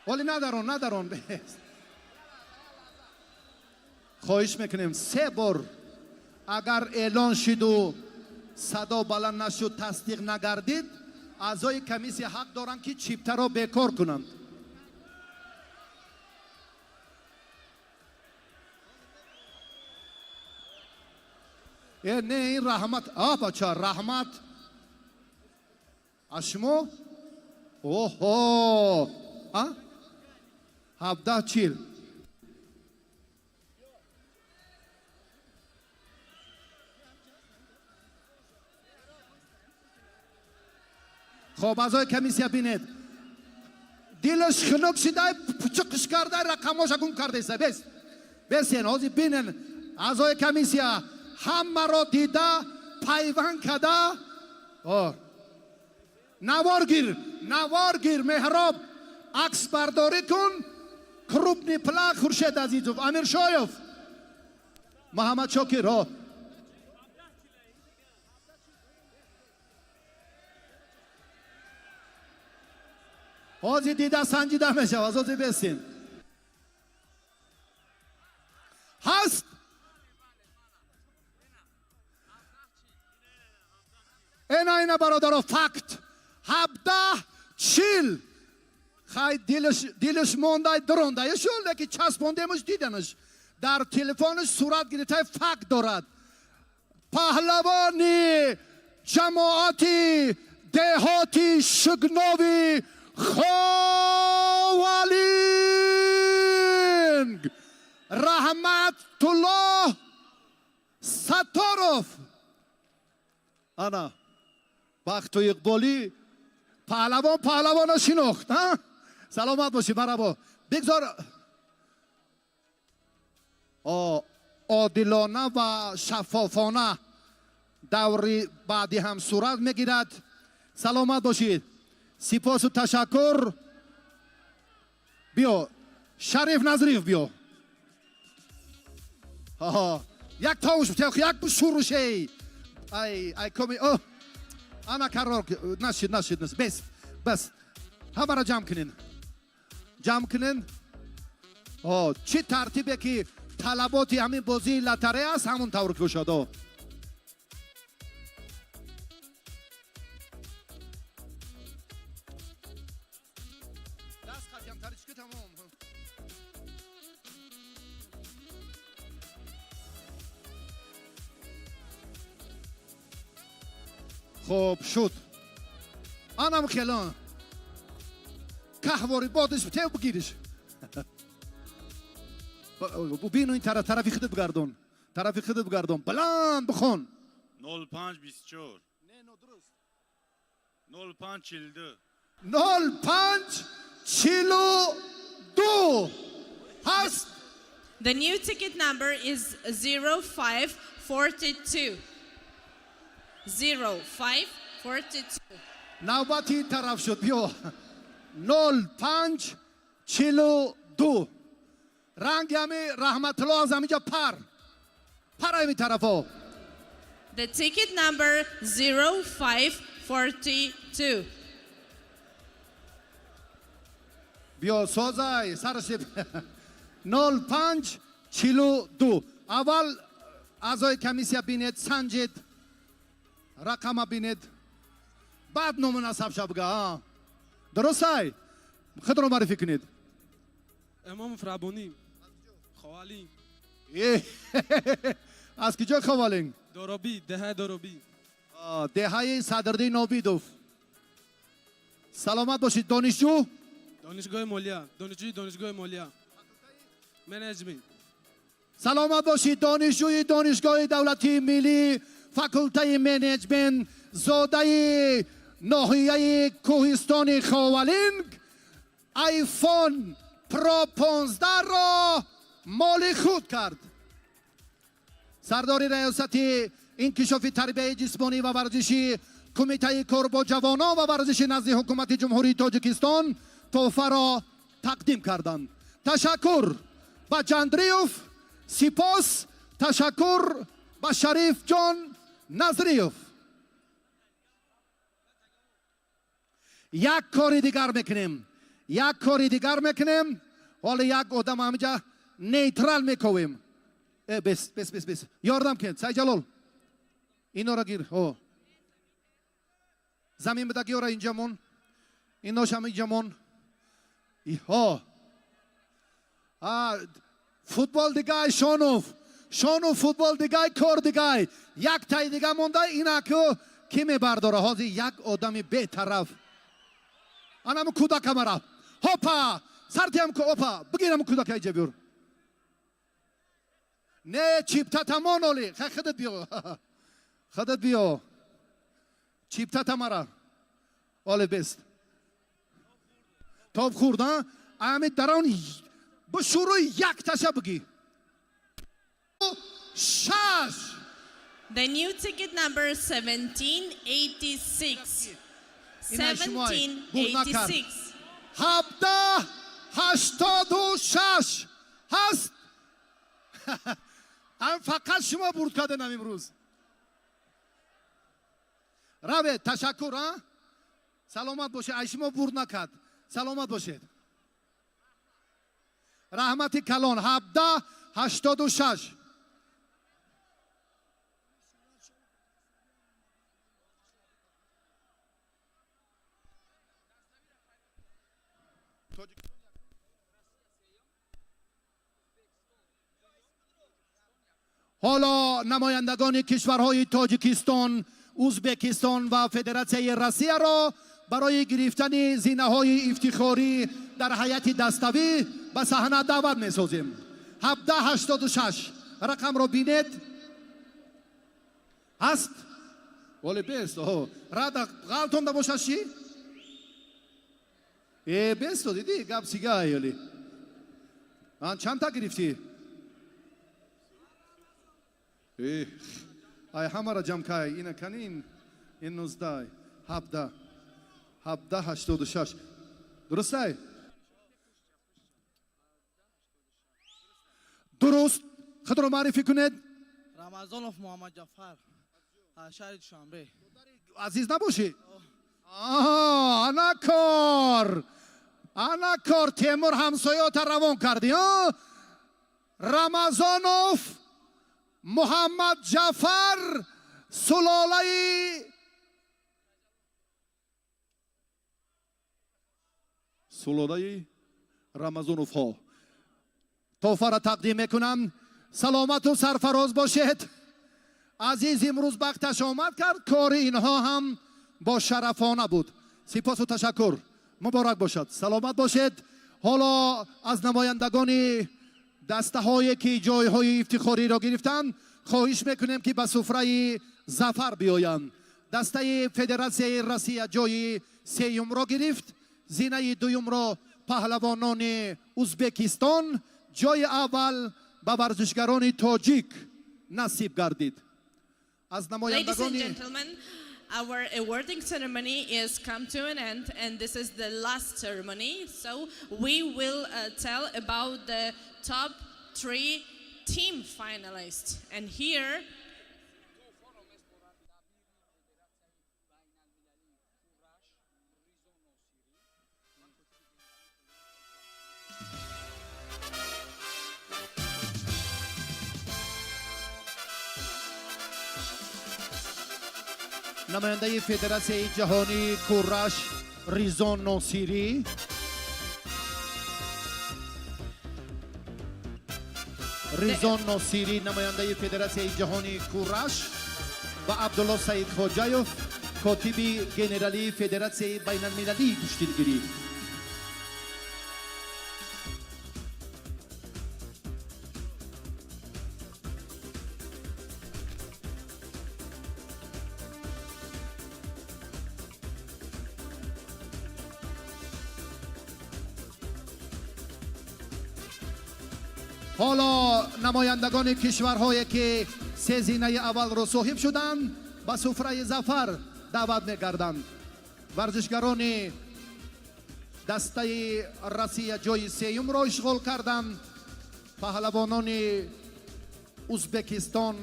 S14: Оли надарон, надарон. Хоҳиш мекунем, се бор агар эълон шиду садо баланд нашуд, тасдиқ нагардид, аъзои комиссия ҳақ доранд, ки чиптаро бекор кунанд. Э, не, ин раҳмат, а бача, раҳмат аз шумо. Оҳо, а 17:40. Хоб, аъзои комиссия, бинед, дилаш хунук шидай, пучуқш кардай, рақамоша гум кардеса. Бес, бесен, ҳозир бинен, аъзои комиссия ҳамаро дида, пайванд када. Навор гир, навор гир, Меҳроб, аксбардорӣ кун, крупный план. Хуршед Азизов, Амиршоев, Муҳаммадшокир. О, ҳозир дида санҷида мешавад, ҳозир бесин. Ҳаст? Ина, ина, бародаро, факт 17:40. Хай, дилаш, дилаш мондай, дурондай шуд, леки часпондемаш, диданаш, дар телефонаш сурат гирифтай, факт дорад. Паҳлавони ҷамоати деҳоти Шугнови Ховалинг Раҳматуллоҳ Сатторов. Ана бахту иқболӣ, паҳлавон паҳлавона шинохт. Саломат бошӣ, марҳабо. Бигзор одилона ва шаффофона даври баъдӣ ҳам сурат мегирад. Саломат бошед, сипосу ташаккур. Биё, Шариф Назриев, биё. Як тавуш, як шурушей, ай, ай, коми. О, ана қарор нашид, нашид, бес, бас, ҳамаро ҷамъ кунен, ҷамъ кунен. Чӣ тартибе ки талаботи ҳамин бозии лотарея аст, ҳамон тавр кушод. О, даст қатиям таричка, тамом. Хоб шуд, анам хелон каҳвори бодиш тев бигириш. Бину, ин тараф, тарафи худат бигардон, тарафи худат бигардон, баланд бихон.
S15: 0524.
S14: Не, нодуруст.
S15: 0542.
S14: 0542 ҳаст.
S7: The new ticket number is 0542. 0542.
S14: Навбати ин тараф шуд, биё. 0542. Ранги ҳами Раҳматулло аз ҳаминҷа пар пар ҳами тарафо.
S7: The ticket number 0542.
S14: Биё, созай сараш. 0542. Аввал аъзои комиссия бинед, санҷед, рақама бинед, баъд ному насабша бига. Дурустай?
S6: Худро муаррифӣ кунед.
S17: Имомов Раббонӣ. Ховалинг.
S6: Аз куҷо Ховалинг?
S17: Доробӣ, деҳаи Доробӣ.
S6: Деҳаи Садриддин Обидов. Саломат бошед. Донишҷӯ?
S17: Донишгоҳи молия. Донишҷӯи донишгоҳи молия. Менеҷмент.
S6: Саломат бошед. Донишҷӯи донишгоҳи давлатии миллӣ, факултаи менеҷмент, зодаи ноҳияи кӯҳистони Ховалинг, iPhone Pro 15-ро моли худ кард. Сардори раёсати инкишофи тарбияи ҷисмонӣ ва варзиши Кумитаи кор бо ҷавонон ва варзиши назди ҳукумати Ҷумҳурии Тоҷикистон тӯҳфаро тақдим карданд. Ташаккур ба Ҷандриев, сипос, ташаккур ба Шарифҷон Назриев. Як кори дигар мекунем. Як кори дигар мекунем. Ҳоло як одам ҳаминҷа нейтрал мековем. Бес, бес, бес, бес. Ёрдам кунед, Сайҷалол. Инора гир. Ҳо. Замин бидагиёра инҷа мон. Иношам инҷа мон. Ҳо. Футбол дигай Шонов. Шонов футбол дигай, кор дигай. Як тай дига монда, инаку ки мебардора? Ҳозир як одами бетараф. Анаму кӯдака мара. Ҳопа! Сартиам ку, опа, бигирам кӯдака инҷа биёр. Не, чипта тамон оли. Хай худат биё. Худат биё. Чипта тамара. Оле бест. Топ хурд, а? Ами дарон бо шуруи як таша бигӣ. Шаш.
S7: The new ticket number 1786. 1786.
S6: 1786 ҳаст. Ам фақат шумо бурд кардем имрӯз. Равед, ташаккур, а? Саломат бошед. Ай шумо бурд накард. Саломат бошед. Раҳмати калон. 1786. Ҳоло намояндагони кишварҳои Тоҷикистон, Узбекистон ва Федератсияи Россияро барои гирифтани зинаҳои ифтихорӣ дар ҳайати даставӣ ба саҳна даъват месозем. 1786 рақамро бинед. Ҳаст? Оле бест. Рада ғалтонда бошад чӣ? Бесто, дидӣ? Гап сига оли. Ан чандта гирифтӣ? Ай ҳамаро ҷамъ кай. Ина канин, ин 19, 17, 1786. Дурустай? Дуруст. Худро муаррифӣ кунед.
S11: Рамазонов Муҳаммадҷафар аз шаҳри Душанбе.
S6: Азиз набошӣ? Ана кор. Ана кор. Темур ҳамсоёта равон кардӣ, а? Рамазонов Муҳаммадҷафар сулолаи Рамазоновҳо. Тӯҳфаро тақдим мекунам. Саломату сарфароз бошед. Азиз имрӯз бахташ омад кард, кори инҳо ҳам бо шарафона буд. Сипосу ташаккур. Муборак бошад. Саломат бошед. Ҳоло аз намояндагони дастаҳое ки ҷойҳои ифтихориро гирифтанд, хоҳиш мекунем ки ба суфраи зафар биёянд. Дастаи Федератсияи Россия ҷои сеюмро гирифт, зинаи дуюмро паҳлавонони Узбекистон, ҷои аввал ба варзишгарони тоҷик насиб гардид. Аз намояндагони
S7: Ladies and gentlemen, our awarding ceremony is come to an end, and this is the last ceremony. So we will tell about the top 3 team finalists. And here
S6: намояндаи Федератсияи ҷаҳонии кураш Ризон Носирӣ.
S14: Ризон Носирӣ, намояндаи Федератсияи ҷаҳонии кураш, ва Абдулло Саидхоҷаев, котиби генералии Федератсияи байналмилалии гӯштингирӣ. Ҳоло намояндагони кишварҳое ки се зинаи аввалро соҳиб шуданд, ба суфраи зафар даъват мегарданд. Варзишгарони дастаи Россия ҷои сеюмро ишғол карданд. Паҳлавонони Узбекистон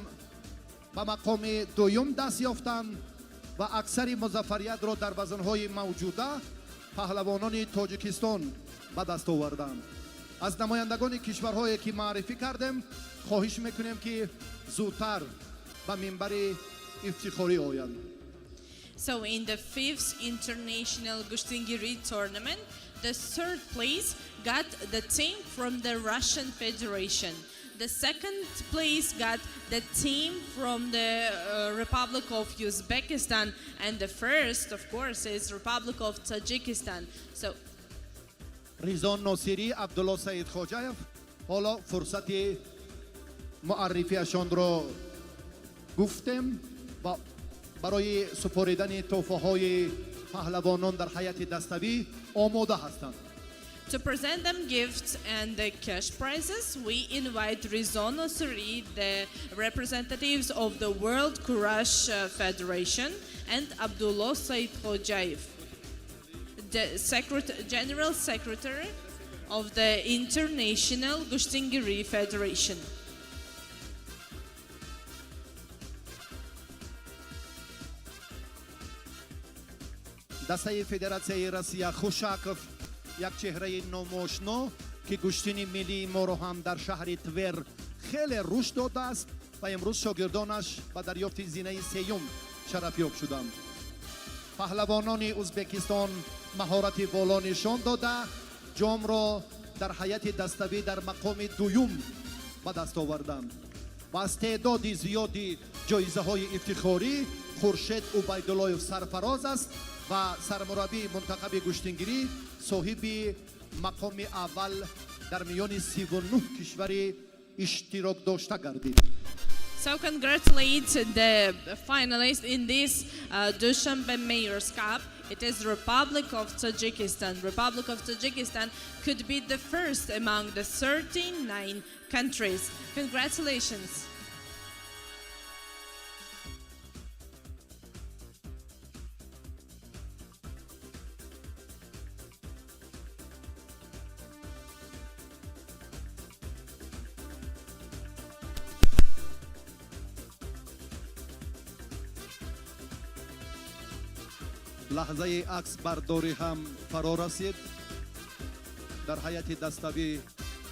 S14: ба мақоми дуюм даст ёфтанд ва аксари музаффариятро дар вазнҳои мавҷуда паҳлавонони Тоҷикистон ба даст оварданд. Аз намояндагони кишварҳое ки маърифӣ кардем, хоҳиш мекунем ки зудтар ба минбари ифтихорӣ оянд.
S7: So in the fifth international Gushtingiri tournament, the third place got the team from the Russian Federation. The second place got the team from the Republic of Uzbekistan, and the first, of course, is Republic of Tajikistan. So
S14: Ризон Носирӣ, Абдулло Саидхоҷаев ҳоло фурсати муаррифиашонро гуфтем ва барои супоридани тӯҳфаҳои паҳлавонон дар ҳайати даставӣ омода ҳастанд.
S7: To present them gifts and the cash prizes, we invite Rizon Nosiri, the representatives of the World Kurash Federation, and Abdullah Saidkhojaev, the General Secretary of the International Gushtingiri Federation.
S14: Дастаи Федератсияи Россия, Хушаков, як чеҳраи номошно ки гӯштини миллии моро ҳам дар шаҳри Твер хеле рушд додааст ва имрӯз шогирдонаш ба дарёфти зинаи сеюм шарафёб шуданд. Паҳлавонони Узбекистон маҳорати боло нишон дода, ҷомро дар ҳайати даставӣ дар мақоми дуюм ба даст оварданд ва аз теъдоди зиёди ҷоизаҳои ифтихорӣ Хуршед Убайдуллоев сарфароз аст ва сармураббии мунтахаби гӯштингирӣ соҳиби мақоми аввал дар миёни 39 кишвари иштирокдошта гардид.
S7: So congratulate the finalists in this Dushanbe Mayor's Cup. It is Republic of Tajikistan. Republic of Tajikistan could be the first among the 39 countries. Congratulations.
S14: Лаҳзаи акс бардорӣ ҳам фаро расид. Дар ҳайати даставӣ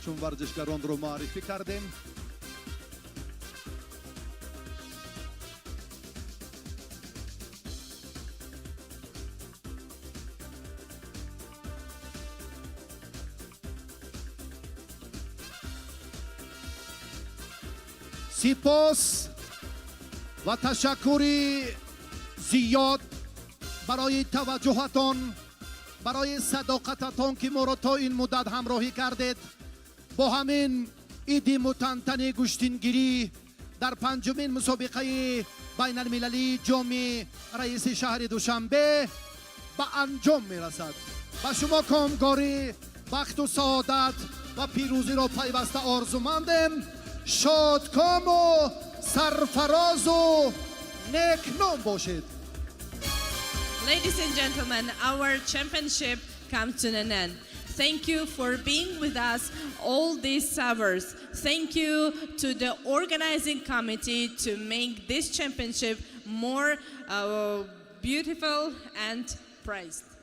S14: чун варзишгаронро муаррифӣ кардем, сипос ва ташаккури зиёд барои таваҷҷӯҳатон, барои садоқататон ки моро то ин муддат ҳамроҳӣ кардед. Бо ҳамин иди мутантани гӯштингирӣ дар панҷумин мусобиқаи байналмилалии ҷоми раиси шаҳри Душанбе ба анҷом мерасад. Ба шумо комгорӣ, бахту саодат ва пирӯзиро пайваста орзумандем. Шодкому сарфарозу некном бошед.
S7: Ladies and gentlemen, our championship comes to an end. Thank you for being with us all these hours. Thank you to the organizing committee to make this championship more beautiful and prized.